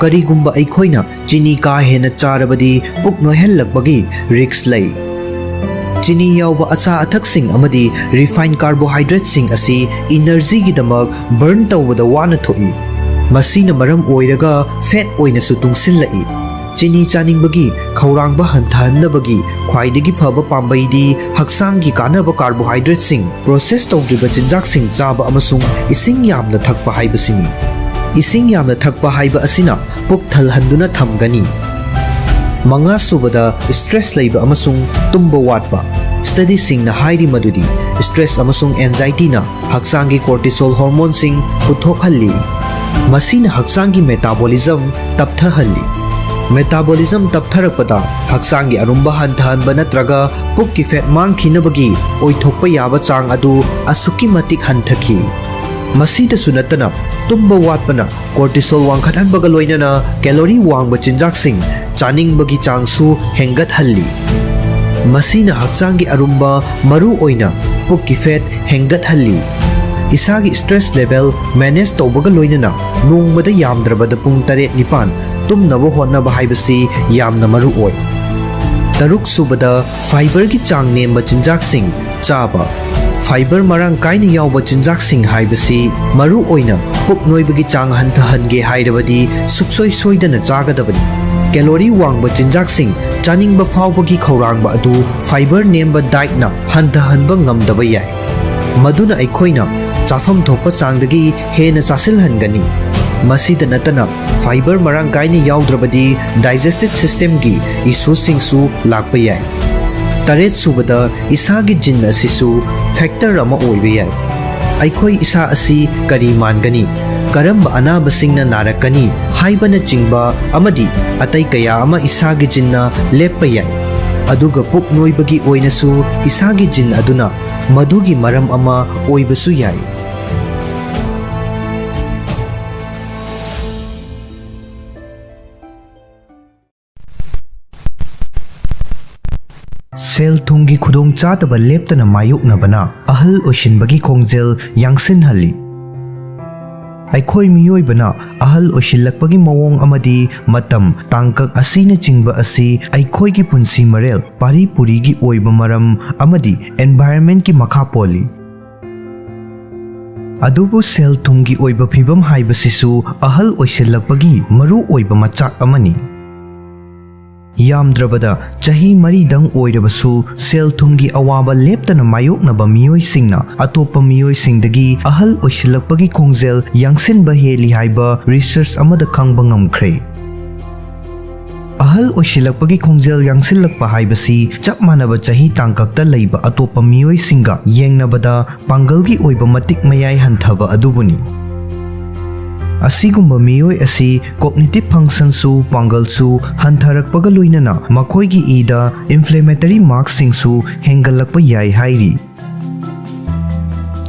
ꯀꯔꯤꯒꯨꯝꯕ ꯑꯩꯈꯣꯏꯅ ꯆꯤꯅꯤ ꯀꯥ ꯍꯦꯟꯅ ꯆꯥꯔꯕꯗꯤ ꯄꯨꯛ ꯅꯣꯏꯍꯜꯂꯛꯄꯒꯤ risk ꯂꯩ꯫ ꯆꯤꯅꯤ ꯌꯥꯎꯕ ꯑꯆꯥ ꯑꯊꯛꯁꯤꯡ ꯑꯃꯗꯤ refined carbohydrateꯁꯤꯡ ꯑꯁꯤ energyꯒꯤꯗꯃꯛ burn ꯇꯧꯕꯗ ꯋꯥꯅ ꯊꯣꯛꯏ꯫ ꯃꯁꯤꯅ ꯃꯔꯝ ꯑꯣꯏꯔꯒ fat ꯑꯣꯏꯅꯁꯨ ꯇꯨꯡꯁꯤꯜꯂꯛꯏ꯫ ꯆꯤꯅꯤ ꯆꯥꯅꯤꯡꯕꯒꯤ ꯈꯧꯔꯥꯡꯕ ꯍꯟꯊꯍꯟꯅꯕꯒꯤ ꯈ꯭ꯋꯥꯏꯗꯒꯤ ꯐꯕ ꯄꯥꯝꯕꯩꯗꯤ ꯍꯛꯆꯥꯡꯒꯤ ꯀꯥꯟꯅꯕ carbohydrateꯁꯤꯡ, process ꯇꯧꯗ꯭ꯔꯤꯕ ꯆꯤꯟꯖꯥꯛꯁꯤꯡ ꯆꯥꯕ ꯑꯃꯁꯨꯡ ꯏꯁꯤꯡ ꯌꯥꯝꯅ ꯊꯛꯄ ꯍꯥꯏꯕꯁꯤꯅꯤ꯫ ꯏꯁꯤꯡ ꯌꯥꯝꯅ ꯊꯛꯄ ꯍꯥꯏꯕ ꯑꯁꯤꯅ ꯄꯨꯛ ꯊꯜꯍꯟꯗꯨꯅ ꯊꯝꯒꯅꯤ꯫ ꯃꯉꯥꯁꯨꯕꯗ, stress ꯂꯩꯕ ꯑꯃꯁꯨꯡ ꯇꯨꯝꯕ ꯋꯥꯠꯄ꯫ Studyꯁꯤꯡꯅ ꯍꯥꯏꯔꯤ ꯃꯗꯨꯗꯤ stress ꯑꯃꯁꯨꯡ anxietyꯅ ꯍꯛꯆꯥꯡꯒꯤ cortisol hormoneꯁꯤꯡ ꯄꯨꯊꯣꯛꯍꯜꯂꯤ꯫ ꯃꯁꯤꯅ ꯍꯛꯆꯥꯡꯒꯤ metabolism ꯇꯞꯊꯍꯜꯂꯤ꯫ Metabolism ꯇꯞꯊꯔꯛꯄꯗ ꯍꯛꯆꯥꯡꯒꯤ ꯑꯔꯨꯝꯕ ꯍꯟꯊꯍꯟꯕ ꯅꯠꯇ꯭ꯔꯒ ꯄꯨꯛꯀꯤ fat ꯃꯥꯡꯈꯤꯅꯕꯒꯤ ꯑꯣꯏꯊꯣꯛꯄ ꯌꯥꯕ ꯆꯥꯡ ꯑꯗꯨ ꯑꯁꯨꯛꯀꯤ ꯃꯇꯤꯛ ꯍꯟꯊꯈꯤ꯫ ꯃꯁꯤꯗꯁꯨ ꯅꯠꯇꯅ, ꯇꯨꯝꯕ ꯋꯥꯠꯄꯅ cortisol ꯋꯥꯡꯈꯠꯍꯟꯕꯒ ꯂꯣꯏꯅꯅ calorie ꯋꯥꯡꯕ ꯆꯤꯟꯖꯥꯛꯁꯤꯡ ꯆꯥꯅꯤꯡꯕꯒꯤ ꯆꯥꯡꯁꯨ ꯍꯦꯟꯒꯠꯍꯜꯂꯤ꯫ ꯃꯁꯤꯅ ꯍꯛꯆꯥꯡꯒꯤ ꯑꯔꯨꯝꯕ, ꯃꯔꯨ ꯑꯣꯏꯅ ꯄꯨꯛꯀꯤ fat ꯍꯦꯟꯒꯠꯍꯜꯂꯤ꯫ ꯏꯁꯥꯒꯤ stress level manage ꯇꯧꯕꯒ ꯂꯣꯏꯅꯅ ꯅꯣꯡꯃꯗ ꯌꯥꯝꯗ꯭ꯔꯕꯗ ꯄꯨꯡ ꯇꯔꯦꯠ ꯅꯤꯄꯥꯟ ꯇꯨꯝꯅꯕ ꯍꯣꯠꯅꯕ ꯍꯥꯏꯕꯁꯤ ꯌꯥꯝꯅ ꯃꯔꯨ ꯑꯣꯏ꯫ ꯇꯔꯨꯛ ꯁꯨꯕꯗ, fiberꯒꯤ ꯆꯥꯡ ꯅꯦꯝꯕ ꯆꯤꯟꯖꯥꯛꯁꯤꯡ ꯆꯥꯕ꯫ Fiber ꯃꯔꯥꯡ ꯀꯥꯏꯅ ꯌꯥꯎꯕ ꯆꯤꯟꯖꯥꯛꯁꯤꯡ ꯍꯥꯏꯕꯁꯤ ꯃꯔꯨ ꯑꯣꯏꯅ ꯄꯨꯛ ꯅꯣꯏꯕꯒꯤ ꯆꯥꯡ ꯍꯟꯊꯍꯟꯒꯦ ꯍꯥꯏꯔꯕꯗꯤ ꯁꯨꯛꯁꯣꯏ ꯁꯣꯏꯗꯅ ꯆꯥꯒꯗꯕꯅꯤ꯫ Calorie ꯋꯥꯡꯕ ꯆꯤꯟꯖꯥꯛꯁꯤꯡ ꯆꯥꯅꯤꯡꯕ ꯐꯥꯎꯕꯒꯤ ꯈꯧꯔꯥꯡꯕ ꯑꯗꯨ fiber ꯅꯦꯝꯕ dietꯅ ꯍꯟꯊꯍꯟꯕ ꯉꯝꯗꯕ ꯌꯥꯏ, ꯃꯗꯨꯅ ꯑꯩꯈꯣꯏꯅ ꯆꯥꯐꯝ ꯊꯣꯛꯄ ꯆꯥꯡꯗꯒꯤ ꯍꯦꯟꯅ ꯆꯥꯁꯤꯜꯍꯟꯒꯅꯤ꯫ ꯃꯁꯤꯗ ꯅꯠꯇꯅ, fiber ꯃꯔꯥꯡ ꯀꯥꯏꯅ ꯌꯥꯎꯗ꯭ꯔꯕꯗꯤ digestive systemꯒꯤ issueꯁꯤꯡꯁꯨ ꯂꯥꯛꯄ ꯌꯥꯏ꯫ ꯇꯔꯦꯠ ꯁꯨꯕꯗ, ꯏꯁꯥꯒꯤ gene ꯑꯁꯤꯁꯨ factor ꯑꯃ ꯑꯣꯏꯕ ꯌꯥꯏ꯫ ꯑꯩꯈꯣꯏ ꯏꯁꯥ ꯑꯁꯤ ꯀꯔꯤ ꯃꯥꯟꯒꯅꯤ, ꯀꯔꯝꯕ ꯑꯅꯥꯕꯁꯤꯡꯅ ꯅꯥꯔꯛꯀꯅꯤ ꯍꯥꯏꯕꯅꯆꯤꯡꯕ ꯑꯃꯗꯤ ꯑꯇꯩ ꯀꯌꯥ ꯑꯃ ꯏꯁꯥꯒꯤ geneꯅ ꯂꯦꯞꯄ ꯌꯥꯏ꯫ ꯑꯗꯨꯒ ꯄꯨꯛ ꯅꯣꯏꯕꯒꯤ ꯑꯣꯏꯅꯁꯨ ꯏꯁꯥꯒꯤ gene ꯑꯗꯨꯅ ꯃꯗꯨꯒꯤ ꯃꯔꯝ ꯑꯃ ꯑꯣꯏꯕꯁꯨ ꯌꯥꯏ꯫ ꯁꯦꯜ ꯊꯨꯝꯒꯤ ꯈꯨꯗꯣꯡꯆꯥꯗꯕ ꯂꯦꯞꯇꯅ ꯃꯥꯌꯣꯛꯅꯕꯅ ꯑꯍꯜ ꯑꯣꯏꯁꯤꯟꯕꯒꯤ ꯈꯣꯡꯖꯦꯜ ꯌꯥꯡꯁꯤꯟꯍꯜꯂꯤ꯫ ꯑꯩꯈꯣꯏ ꯃꯤꯑꯣꯏꯕꯅ ꯑꯍꯜ ꯑꯣꯏꯁꯤꯜꯂꯛꯄꯒꯤ ꯃꯑꯣꯡ ꯑꯃꯗꯤ ꯃꯇꯝ, ꯇꯥꯡꯀꯛ ꯑꯁꯤꯅꯆꯤꯡꯕ ꯑꯁꯤ ꯑꯩꯈꯣꯏꯒꯤ ꯄꯨꯟꯁꯤ ꯃꯔꯦꯜ, ꯄꯥꯔꯤ ꯄꯨꯔꯤꯒꯤ ꯑꯣꯏꯕ ꯃꯔꯝ ꯑꯃꯗꯤ environmentꯀꯤ ꯃꯈꯥ ꯄꯣꯜꯂꯤ꯫ ꯑꯗꯨꯕꯨ ꯁꯦꯜ ꯊꯨꯝꯒꯤ ꯑꯣꯏꯕ ꯐꯤꯕꯝ ꯍꯥꯏꯕꯁꯤꯁꯨ ꯑꯍꯜ ꯑꯣꯏꯁꯤꯜꯂꯛꯄꯒꯤ ꯃꯔꯨ ꯑꯣꯏꯕ ꯃꯆꯥꯛ ꯑꯃꯅꯤ꯫ ꯌꯥꯝꯗ꯭ꯔꯕꯗ ꯆꯍꯤ ꯃꯔꯤꯗꯪ ꯑꯣꯏꯔꯕꯁꯨ ꯁꯦꯜ ꯊꯨꯝꯒꯤ ꯑꯋꯥꯕ ꯂꯦꯞꯇꯅ ꯃꯥꯌꯣꯛꯅꯕ ꯃꯤꯑꯣꯏꯁꯤꯡꯅ ꯑꯇꯣꯞꯄ ꯃꯤꯑꯣꯏꯁꯤꯡꯗꯒꯤ ꯑꯍꯜ ꯑꯣꯏꯁꯤꯜꯂꯛꯄꯒꯤ ꯈꯣꯡꯖꯦꯜ ꯌꯥꯡꯁꯤꯟꯕ ꯍꯦꯜꯂꯤ ꯍꯥꯏꯕ research ꯑꯃꯗ ꯈꯪꯕ ꯉꯝꯈ꯭ꯔꯦ꯫ ꯑꯍꯜ ꯑꯣꯏꯁꯤꯜꯂꯛꯄꯒꯤ ꯈꯣꯡꯖꯦꯜ ꯌꯥꯡꯁꯤꯜꯂꯛꯄ ꯍꯥꯏꯕꯁꯤ ꯆꯞ ꯃꯥꯟꯅꯕ ꯆꯍꯤ ꯇꯥꯡꯀꯛꯇ ꯂꯩꯕ ꯑꯇꯣꯞꯄ ꯃꯤꯑꯣꯏꯁꯤꯡꯒ ꯌꯦꯡꯅꯕꯗ ꯄꯥꯡꯒꯜꯒꯤ ꯑꯣꯏꯕ ꯃꯇꯤꯛ ꯃꯌꯥꯏ ꯍꯟꯊꯕ ꯑꯗꯨꯕꯨꯅꯤ꯫ ꯑꯁꯤꯒꯨꯝꯕ ꯃꯤꯑꯣꯏ ꯑꯁꯤ cognitive functionꯁꯨ, ꯄꯥꯡꯒꯜꯁꯨ ꯍꯟꯊꯔꯛꯄꯒ ꯂꯣꯏꯅꯅ ꯃꯈꯣꯏꯒꯤ ꯏꯗ inflammatory markꯁꯤꯡꯁꯨ ꯍꯦꯟꯒꯠꯂꯛꯄ ꯌꯥꯏ ꯍꯥꯏꯔꯤ꯫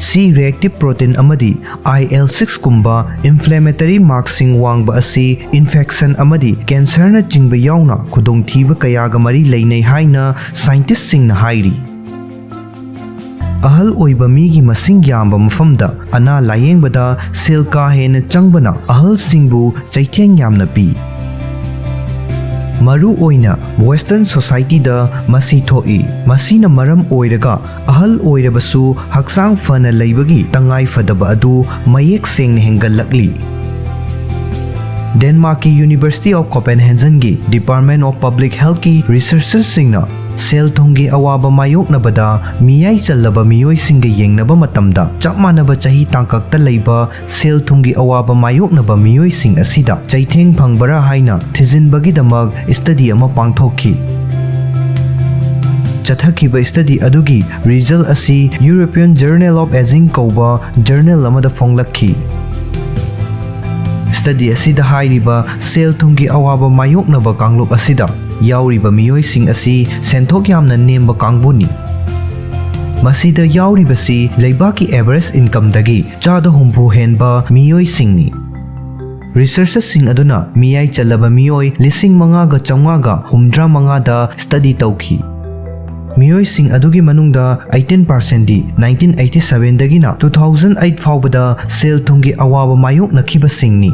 C reactive protein ꯑꯃꯗꯤ IL sixꯀꯨꯝꯕ inflammatory markꯁꯤꯡ ꯋꯥꯡꯕ ꯑꯁꯤ infection ꯑꯃꯗꯤ cancerꯅꯆꯤꯡꯕ ꯌꯥꯎꯅ ꯈꯨꯗꯣꯡꯊꯤꯕ ꯀꯌꯥꯒ ꯃꯔꯤ ꯂꯩꯅꯩ ꯍꯥꯏꯅ scientistꯁꯤꯡꯅ ꯍꯥꯏꯔꯤ꯫ ꯑꯍꯜ ꯑꯣꯏꯕ ꯃꯤꯒꯤ ꯃꯁꯤꯡ ꯌꯥꯝꯕ ꯃꯐꯝꯗ ꯑꯅꯥ ꯂꯥꯌꯦꯡꯕꯗ ꯁꯦꯜ ꯀꯥ ꯍꯦꯟꯅ ꯆꯪꯕꯅ ꯑꯍꯜꯁꯤꯡꯕꯨ ꯆꯩꯊꯦꯡ ꯌꯥꯝꯅ ꯄꯤ꯫ ꯃꯔꯨ ꯑꯣꯏꯅ Western societyꯗ ꯃꯁꯤ ꯊꯣꯛꯏ꯫ ꯃꯁꯤꯅ ꯃꯔꯝ ꯑꯣꯏꯔꯒ ꯑꯍꯜ ꯑꯣꯏꯔꯕꯁꯨ ꯍꯛꯆꯥꯡ ꯐꯅ ꯂꯩꯕꯒꯤ ꯇꯉꯥꯏ ꯐꯗꯕ ꯑꯗꯨ ꯃꯌꯦꯛ ꯁꯦꯡꯅ ꯍꯦꯟꯒꯠꯂꯛꯂꯤ꯫ ꯗꯦꯟꯃꯥꯔꯛꯀꯤ University of Copenhagenꯒꯤ Department of Public Healthꯀꯤ researchersꯁꯤꯡꯅ ꯁꯦꯜ ꯊꯨꯝꯒꯤ ꯑꯋꯥꯕ ꯃꯥꯌꯣꯛꯅꯕꯗ ꯃꯤꯌꯥꯏ ꯆꯜꯂꯕ ꯃꯤꯑꯣꯏꯁꯤꯡꯒ ꯌꯦꯡꯅꯕ ꯃꯇꯝꯗ, ꯆꯞ ꯃꯥꯟꯅꯕ ꯆꯍꯤ ꯇꯥꯡꯀꯛꯇ ꯂꯩꯕ ꯁꯦꯜ ꯊꯨꯝꯒꯤ ꯑꯋꯥꯕ ꯃꯥꯌꯣꯛꯅꯕ ꯃꯤꯑꯣꯏꯁꯤꯡ ꯑꯁꯤꯗ ꯆꯩꯊꯦꯡ ꯐꯪꯕꯔꯥ ꯍꯥꯏꯅ ꯊꯤꯖꯤꯟꯕꯒꯤꯗꯃꯛ study ꯑꯃ ꯄꯥꯡꯊꯣꯛꯈꯤ꯫ ꯆꯠꯊꯈꯤꯕ study ꯑꯗꯨꯒꯤ result ꯑꯁꯤ European Journal of Aging ꯀꯧꯕ journal ꯑꯃꯗ ꯐꯣꯡꯂꯛꯈꯤ꯫ Study ꯑꯁꯤꯗ ꯍꯥꯏꯔꯤꯕ ꯁꯦꯜ ꯊꯨꯝꯒꯤ ꯑꯋꯥꯕ ꯃꯥꯌꯣꯛꯅꯕ ꯀꯥꯡꯂꯨꯞ ꯑꯁꯤꯗ ꯌꯥꯎꯔꯤꯕ ꯃꯤꯑꯣꯏꯁꯤꯡ ꯑꯁꯤ ꯁꯦꯟꯊꯣꯛ ꯌꯥꯝꯅ ꯅꯦꯝꯕ ꯀꯥꯡꯕꯨꯅꯤ꯫ ꯃꯁꯤꯗ ꯌꯥꯎꯔꯤꯕꯁꯤ ꯂꯩꯕꯥꯛꯀꯤ average incomeꯗꯒꯤ ꯆꯥꯗ ꯍꯨꯝꯐꯨ ꯍꯦꯟꯕ ꯃꯤꯑꯣꯏꯁꯤꯡꯅꯤ꯫ Researcherꯁꯤꯡ ꯑꯗꯨꯅ ꯃꯤꯌꯥꯏ ꯆꯜꯂꯕ ꯃꯤꯑꯣꯏ ꯂꯤꯁꯤꯡ ꯃꯉꯥꯒ ꯆꯥꯝꯃꯉꯥꯒ ꯍꯨꯝꯗ꯭ꯔꯥ ꯃꯉꯥꯗ study ꯇꯧꯈꯤ꯫ ꯃꯤꯑꯣꯏꯁꯤꯡ ꯑꯗꯨꯒꯤ ꯃꯅꯨꯡꯗ eighteen percentꯗꯤ nineteen eighty sevenꯗꯒꯤꯅ two thousand eight ꯐꯥꯎꯕꯗ ꯁꯦꯜ ꯊꯨꯝꯒꯤ ꯑꯋꯥꯕ ꯃꯥꯌꯣꯛꯅꯈꯤꯕꯁꯤꯡꯅꯤ꯫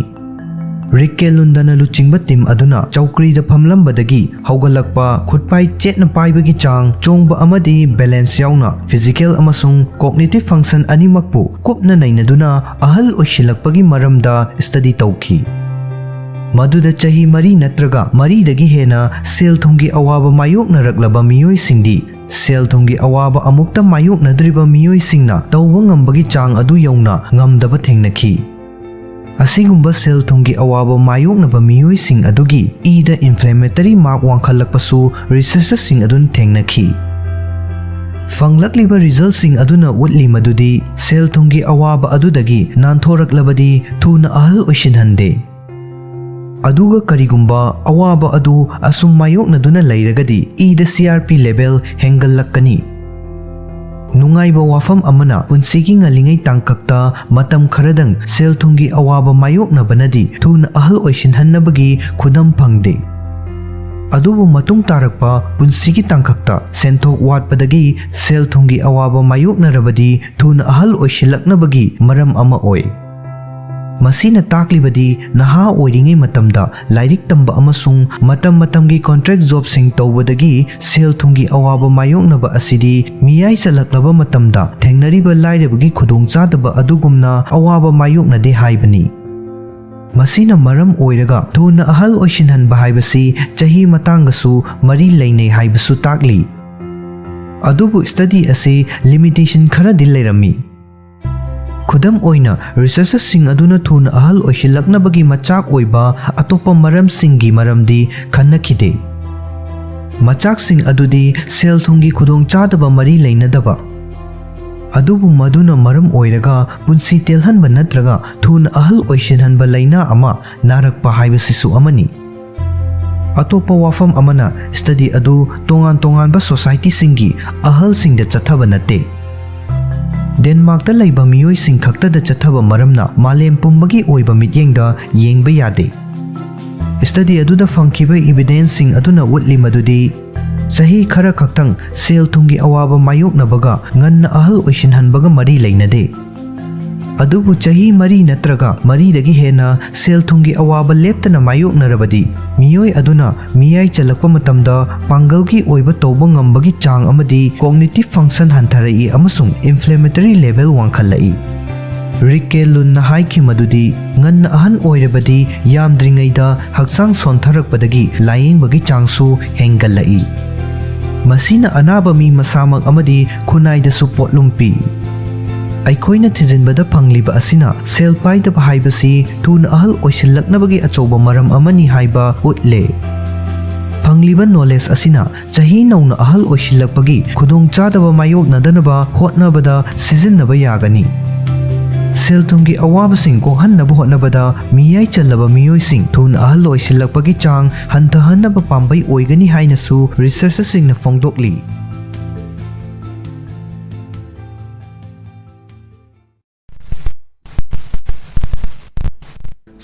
ꯔꯤꯛ ꯀꯦ ꯂꯨꯟꯗꯅ ꯂꯨꯆꯤꯡꯕ ꯇꯤꯝ ꯑꯗꯨꯅ ꯆꯧꯀ꯭ꯔꯤꯗ ꯐꯝꯂꯝꯕꯗꯒꯤ ꯍꯧꯒꯠꯂꯛꯄ, ꯈꯨꯠꯄꯥꯏ ꯆꯦꯠꯅ ꯄꯥꯏꯕꯒꯤ ꯆꯥꯡ, ꯆꯣꯡꯕ ꯑꯃꯗꯤ ꯕꯦꯂꯦꯟꯁ ꯌꯥꯎꯅ ꯐꯤꯖꯤꯀꯦꯜ ꯑꯃꯁꯨꯡ ꯀꯣꯒꯅꯤꯇꯤꯚ ꯐꯪꯁꯟ ꯑꯅꯤꯃꯛꯄꯨ ꯀꯨꯞꯅ ꯅꯩꯅꯗꯨꯅ ꯑꯍꯜ ꯑꯣꯏꯁꯤꯜꯂꯛꯄꯒꯤ ꯃꯔꯝꯗ ꯁ꯭ꯇꯗꯤ ꯇꯧꯈꯤ꯫ ꯃꯗꯨꯗ ꯆꯍꯤ ꯃꯔꯤ ꯅꯠꯇ꯭ꯔꯒ ꯃꯔꯤꯗꯒꯤ ꯍꯦꯟꯅ ꯁꯦꯜ-ꯊꯨꯝꯒꯤ ꯑꯋꯥꯕ ꯃꯥꯌꯣꯛꯅꯔꯛꯂꯕ ꯃꯤꯑꯣꯏꯁꯤꯡꯗꯤ ꯁꯦꯜ-ꯊꯨꯝꯒꯤ ꯑꯋꯥꯕ ꯑꯃꯨꯛꯇ ꯃꯥꯌꯣꯛꯅꯗ꯭ꯔꯤꯕ ꯃꯤꯑꯣꯏꯁꯤꯡꯅ ꯇꯧꯕ ꯉꯝꯕꯒꯤ ꯆꯥꯡ ꯑꯗꯨ ꯌꯧꯅ ꯉꯝꯗꯕ ꯊꯦꯡꯅꯈꯤ꯫ ꯑꯁꯤꯒꯨꯝꯕ ꯁꯦꯜ-ꯊꯨꯝꯒꯤ ꯑꯋꯥꯕ ꯃꯥꯌꯣꯛꯅꯕ ꯃꯤꯑꯣꯏꯁꯤꯡ ꯑꯗꯨꯒꯤ ꯏꯗ ꯏꯟꯐ꯭ꯂꯦꯃꯦꯇꯔꯤ ꯃꯥꯔꯛ ꯋꯥꯡꯈꯠꯂꯛꯄꯁꯨ ꯔꯤꯁꯔꯆꯔꯁꯤꯡ ꯑꯗꯨꯅ ꯊꯦꯡꯅꯈꯤ꯫ ꯐꯪꯂꯛꯂꯤꯕ ꯔꯤꯖꯜꯁꯤꯡ ꯑꯗꯨꯅ ꯎꯠꯂꯤ ꯃꯗꯨꯗꯤ ꯁꯦꯜ-ꯊꯨꯝꯒꯤ ꯑꯋꯥꯕ ꯑꯗꯨꯗꯒꯤ ꯅꯥꯟꯊꯣꯔꯛꯂꯕꯗꯤ ꯊꯨꯅ ꯑꯍꯜ ꯑꯣꯏꯁꯤꯟꯍꯟꯗꯦ꯫ ꯑꯗꯨꯒ ꯀꯔꯤꯒꯨꯝꯕ ꯑꯋꯥꯕ ꯑꯗꯨ ꯑꯁꯨꯝ ꯃꯥꯌꯣꯛꯅꯗꯨꯅ ꯂꯩꯔꯒꯗꯤ ꯏꯗ ꯁꯤ ꯑꯥꯔ ꯄꯤ ꯂꯦꯚꯦꯜ ꯍꯦꯟꯒꯠꯂꯛꯀꯅꯤ꯫ ꯅꯨꯡꯉꯥꯏꯕ ꯋꯥꯐꯝ ꯑꯃꯅ, ꯄꯨꯟꯁꯤꯒꯤ ꯉꯜꯂꯤꯉꯩ ꯇꯥꯡꯀꯛꯇ ꯃꯇꯝ ꯈꯔꯗꯪ ꯁꯦꯜ-ꯊꯨꯝꯒꯤ ꯑꯋꯥꯕ ꯃꯥꯌꯣꯛꯅꯕꯅꯗꯤ ꯊꯨꯅ ꯑꯍꯜ ꯑꯣꯏꯁꯤꯟꯍꯟꯅꯕꯒꯤ ꯈꯨꯗꯝ ꯐꯪꯗꯦ꯫ ꯑꯗꯨꯕꯨ ꯃꯇꯨꯡ ꯇꯥꯔꯛꯄ ꯄꯨꯟꯁꯤꯒꯤ ꯇꯥꯡꯀꯛꯇ ꯁꯦꯟꯊꯣꯛ ꯋꯥꯠꯄꯗꯒꯤ ꯁꯦꯜ-ꯊꯨꯝꯒꯤ ꯑꯋꯥꯕ ꯃꯥꯌꯣꯛꯅꯔꯕꯗꯤ ꯊꯨꯅ ꯑꯍꯜ ꯑꯣꯏꯁꯤꯜꯂꯛꯅꯕꯒꯤ ꯃꯔꯝ ꯑꯃ ꯑꯣꯏ꯫ ꯃꯁꯤꯅ ꯇꯥꯛꯂꯤꯕꯗꯤ ꯅꯍꯥ ꯑꯣꯏꯔꯤꯉꯩ ꯃꯇꯝꯗ ꯂꯥꯏꯔꯤꯛ ꯇꯝꯕ ꯑꯃꯁꯨꯡ ꯃꯇꯝ ꯃꯇꯝꯒꯤ ꯀꯣꯟꯇ꯭ꯔꯦꯛ ꯖꯣꯕꯁꯤꯡ ꯇꯧꯕꯗꯒꯤ ꯁꯦꯜ-ꯊꯨꯝꯒꯤ ꯑꯋꯥꯕ ꯃꯥꯌꯣꯛꯅꯕ ꯑꯁꯤꯗꯤ ꯃꯤꯌꯥꯏ ꯆꯜꯂꯛꯂꯕ ꯃꯇꯝꯗ ꯊꯦꯡꯅꯔꯤꯕ ꯂꯥꯏꯔꯕꯒꯤ ꯈꯨꯗꯣꯡꯆꯥꯗꯕ ꯑꯗꯨꯒꯨꯝꯅ ꯑꯋꯥꯕ ꯃꯥꯌꯣꯛꯅꯗꯦ ꯍꯥꯏꯕꯅꯤ꯫ ꯃꯁꯤꯅ ꯃꯔꯝ ꯑꯣꯏꯔꯒ ꯊꯨꯅ ꯑꯍꯜ ꯑꯣꯏꯁꯤꯟꯍꯟꯕ ꯍꯥꯏꯕꯁꯤ ꯆꯍꯤ ꯃꯇꯥꯡꯒꯁꯨ ꯃꯔꯤ ꯂꯩꯅꯩ ꯍꯥꯏꯕꯁꯨ ꯇꯥꯛꯂꯤ꯫ ꯑꯗꯨꯕꯨ ꯁ꯭ꯇꯗꯤ ꯑꯁꯤ ꯂꯤꯃꯤꯇꯦꯁꯟ ꯈꯔꯗꯤ ꯂꯩꯔꯝꯃꯤ꯫ ꯈꯨꯗꯝ ꯑꯣꯏꯅ, ꯔꯤꯁꯔꯆꯔꯁꯤꯡ ꯑꯗꯨꯅ ꯊꯨꯅ ꯑꯍꯜ ꯑꯣꯏꯁꯤꯜꯂꯛꯅꯕꯒꯤ ꯃꯆꯥꯛ ꯑꯣꯏꯕ ꯑꯇꯣꯞꯄ ꯃꯔꯝꯁꯤꯡꯒꯤ ꯃꯔꯝꯗꯤ ꯈꯟꯅꯈꯤꯗꯦ꯫ ꯃꯆꯥꯛꯁꯤꯡ ꯑꯗꯨꯗꯤ ꯁꯦꯜ-ꯊꯨꯝꯒꯤ ꯈꯨꯗꯣꯡꯆꯥꯗꯕ ꯃꯔꯤ ꯂꯩꯅꯗꯕ, ꯑꯗꯨꯕꯨ ꯃꯗꯨꯅ ꯃꯔꯝ ꯑꯣꯏꯔꯒ ꯄꯨꯟꯁꯤ ꯇꯦꯜꯍꯟꯕ ꯅꯠꯇ꯭ꯔꯒ ꯊꯨꯅ ꯑꯍꯜ ꯑꯣꯏꯁꯤꯟꯍꯟꯕ ꯂꯥꯏꯅꯥ ꯑꯃ ꯅꯥꯔꯛꯄ ꯍꯥꯏꯕꯁꯤꯁꯨ ꯑꯃꯅꯤ꯫ ꯑꯇꯣꯞꯄ ꯋꯥꯐꯝ ꯑꯃꯅ, ꯁ꯭ꯇꯗꯤ ꯑꯗꯨ ꯇꯣꯉꯥꯟ ꯇꯣꯉꯥꯟꯕ ꯁꯣꯁꯥꯏꯇꯤꯁꯤꯡꯒꯤ ꯑꯍꯜꯁꯤꯡꯗ ꯆꯠꯊꯕ ꯅꯠꯇꯦ꯫ ꯗꯦꯟꯃꯥꯔꯛꯇ ꯂꯩꯕ ꯃꯤꯑꯣꯏꯁꯤꯡ ꯈꯛꯇꯗ ꯆꯠꯊꯕ ꯃꯔꯝꯅ ꯃꯥꯂꯦꯝ ꯄꯨꯝꯕꯒꯤ ꯑꯣꯏꯕ ꯃꯤꯠꯌꯦꯡꯗ ꯌꯦꯡꯕ ꯌꯥꯗꯦ꯫ ꯁ꯭ꯇꯗꯤ ꯑꯗꯨꯗ ꯐꯪꯈꯤꯕ ꯏꯕꯤꯗꯦꯟꯁꯁꯤꯡ ꯑꯗꯨꯅ ꯎꯠꯂꯤ ꯃꯗꯨꯗꯤ ꯆꯍꯤ ꯈꯔ ꯈꯛꯇꯪ ꯁꯦꯜ-ꯊꯨꯝꯒꯤ ꯑꯋꯥꯕ ꯃꯥꯌꯣꯛꯅꯕꯒ ꯉꯟꯅ ꯑꯍꯜ ꯑꯣꯏꯁꯤꯟꯍꯟꯕꯒ ꯃꯔꯤ ꯂꯩꯅꯗꯦ꯫ ꯑꯗꯨꯕꯨ ꯆꯍꯤ ꯃꯔꯤ ꯅꯠꯇ꯭ꯔꯒ ꯃꯔꯤꯗꯒꯤ ꯍꯦꯟꯅ ꯁꯦꯜ ꯊꯨꯝꯒꯤ ꯑꯋꯥꯕ ꯂꯦꯞꯇꯅ ꯃꯥꯌꯣꯛꯅꯔꯕꯗꯤ, ꯃꯤꯑꯣꯏ ꯑꯗꯨꯅ ꯃꯤꯌꯥꯏ ꯆꯜꯂꯛꯄ ꯃꯇꯝꯗ ꯄꯥꯡꯒꯜꯒꯤ ꯑꯣꯏꯕ ꯇꯧꯕ ꯉꯝꯕꯒꯤ ꯆꯥꯡ ꯑꯃꯗꯤ cognitive function ꯍꯟꯊꯔꯛꯏ ꯑꯃꯁꯨꯡ inflammatory level ꯋꯥꯡꯈꯠꯂꯛꯏ꯫ ꯔꯤꯛ ꯀꯦ ꯂꯨꯟꯅ ꯍꯥꯏꯈꯤ ꯃꯗꯨꯗꯤ, ꯉꯟꯅ ꯑꯍꯟ ꯑꯣꯏꯔꯕꯗꯤ ꯌꯥꯝꯗ꯭ꯔꯤꯉꯩꯗ ꯍꯛꯆꯥꯡ ꯁꯣꯟꯊꯔꯛꯄꯗꯒꯤ ꯂꯥꯌꯦꯡꯕꯒꯤ ꯆꯥꯡꯁꯨ ꯍꯦꯟꯒꯠꯂꯛꯏ꯫ ꯃꯁꯤꯅ ꯑꯅꯥꯕ ꯃꯤ ꯃꯁꯥꯃꯛ ꯑꯃꯗꯤ ꯈꯨꯟꯅꯥꯏꯗꯁꯨ ꯄꯣꯠꯂꯨꯝ ꯄꯤ꯫ ꯑꯩꯈꯣꯏꯅ ꯊꯤꯖꯤꯟꯕꯗ ꯐꯪꯂꯤꯕ ꯑꯁꯤꯅ ꯁꯦꯜ ꯄꯥꯏꯗꯕ ꯍꯥꯏꯕꯁꯤ ꯊꯨꯅ ꯑꯍꯜ ꯑꯣꯏꯁꯤꯜꯂꯛꯅꯕꯒꯤ ꯑꯆꯧꯕ ꯃꯔꯝ ꯑꯃꯅꯤ ꯍꯥꯏꯕ ꯎꯠꯂꯦ꯫ ꯐꯪꯂꯤꯕ knowledge ꯑꯁꯤꯅ ꯆꯍꯤ ꯅꯧꯅ ꯑꯍꯜ ꯑꯣꯏꯁꯤꯜꯂꯛꯄꯒꯤ ꯈꯨꯗꯣꯡꯆꯥꯗꯕ ꯃꯥꯌꯣꯛꯅꯗꯅꯕ ꯍꯣꯠꯅꯕꯗ ꯁꯤꯖꯤꯟꯅꯕ ꯌꯥꯒꯅꯤ꯫ ꯁꯦꯜ ꯊꯨꯝꯒꯤ ꯑꯋꯥꯕꯁꯤꯡ ꯀꯣꯛꯍꯟꯅꯕ ꯍꯣꯠꯅꯕꯗ ꯃꯤꯌꯥꯏ ꯆꯜꯂꯕ ꯃꯤꯑꯣꯏꯁꯤꯡ ꯊꯨꯅ ꯑꯍꯜ ꯑꯣꯏꯁꯤꯜꯂꯛꯄꯒꯤ ꯆꯥꯡ ꯍꯟꯊꯍꯟꯅꯕ ꯄꯥꯝꯕꯩ ꯑꯣꯏꯒꯅꯤ ꯍꯥꯏꯅꯁꯨ ꯔꯤꯁꯔꯆꯔꯁꯤꯡꯅ ꯐꯣꯡꯗꯣꯛꯂꯤ꯫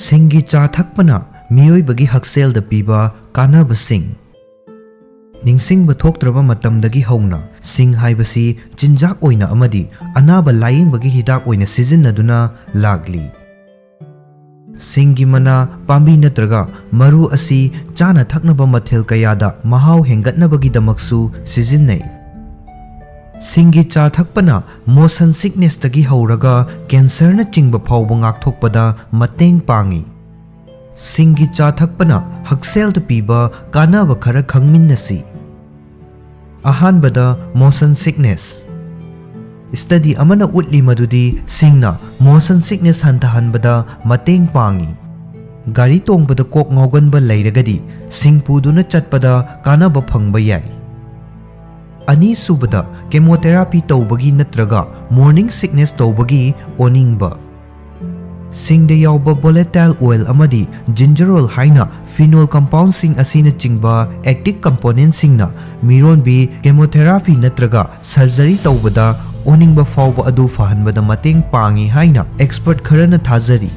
ꯁꯤꯡꯒꯤ ꯆꯥ ꯊꯛꯄꯅ ꯃꯤꯑꯣꯏꯕꯒꯤ ꯍꯛꯁꯦꯜꯗ ꯄꯤꯕ ꯀꯥꯟꯅꯕꯁꯤꯡ꯫ ꯅꯤꯡꯁꯤꯡꯕ ꯊꯣꯛꯇ꯭ꯔꯕ ꯃꯇꯝꯗꯒꯤ ꯍꯧꯅ ꯁꯤꯡ ꯍꯥꯏꯕꯁꯤ ꯆꯤꯟꯖꯥꯛ ꯑꯣꯏꯅ ꯑꯃꯗꯤ ꯑꯅꯥꯕ ꯂꯥꯌꯦꯡꯕꯒꯤ ꯍꯤꯗꯥꯛ ꯑꯣꯏꯅ ꯁꯤꯖꯤꯟꯅꯗꯨꯅ ꯂꯥꯛꯂꯤ꯫ ꯁꯤꯡꯒꯤ ꯃꯅꯥ, ꯄꯥꯝꯕꯤ ꯅꯠꯇ꯭ꯔꯒ ꯃꯔꯨ ꯑꯁꯤ ꯆꯥꯅ ꯊꯛꯅꯕ ꯃꯊꯦꯜ ꯀꯌꯥꯗ ꯃꯍꯥꯎ ꯍꯦꯟꯒꯠꯅꯕꯒꯤꯗꯃꯛꯁꯨ ꯁꯤꯖꯤꯟꯅꯩ꯫ ꯁꯤꯡꯒꯤ ꯆꯥ ꯊꯛꯄꯅ motion sicknessꯇꯒꯤ ꯍꯧꯔꯒ cancerꯅꯆꯤꯡꯕ ꯐꯥꯎꯕ ꯉꯥꯛꯊꯣꯛꯄꯗ ꯃꯇꯦꯡ ꯄꯥꯡꯏ꯫ ꯁꯤꯡꯒꯤ ꯆꯥ ꯊꯛꯄꯅ ꯍꯛꯁꯦꯜꯗ ꯄꯤꯕ ꯀꯥꯟꯅꯕ ꯈꯔ ꯈꯪꯃꯤꯟꯅꯁꯤ꯫ ꯑꯍꯥꯟꯕꯗ, motion sickness꯫ Study ꯑꯃꯅ ꯎꯠꯂꯤ ꯃꯗꯨꯗꯤ ꯁꯤꯡꯅ motion sickness ꯍꯟꯊꯍꯟꯕꯗ ꯃꯇꯦꯡ ꯄꯥꯡꯏ꯫ ꯒꯥꯔꯤ ꯇꯣꯡꯕꯗ ꯀꯣꯛ ꯉꯥꯎꯒꯟꯕ ꯂꯩꯔꯒꯗꯤ ꯁꯤꯡ ꯄꯨꯗꯨꯅ ꯆꯠꯄꯗ ꯀꯥꯟꯅꯕ ꯐꯪꯕ ꯌꯥꯏ꯫ ꯑꯅꯤꯁꯨꯕꯗ, chemotherapy ꯇꯧꯕꯒꯤ ꯅꯠꯇ꯭ꯔꯒ morning sickness ꯇꯧꯕꯒꯤ ꯑꯣꯅꯤꯡꯕ꯫ ꯁꯤꯡꯗ ꯌꯥꯎꯕ volatile oil ꯑꯃꯗꯤ ginger oil ꯍꯥꯏꯅ phenol compoundꯁꯤꯡ ꯑꯁꯤꯅꯆꯤꯡꯕ active componentꯁꯤꯡꯅ ꯃꯤꯔꯣꯟꯕꯤ chemotherapy ꯅꯠꯇ꯭ꯔꯒ surgery ꯇꯧꯕꯗ ꯑꯣꯅꯤꯡꯕ ꯐꯥꯎꯕ ꯑꯗꯨ ꯐꯍꯟꯕꯗ ꯃꯇꯦꯡ ꯄꯥꯡꯏ ꯍꯥꯏꯅ expert ꯈꯔꯅ ꯊꯥꯖꯔꯤ꯫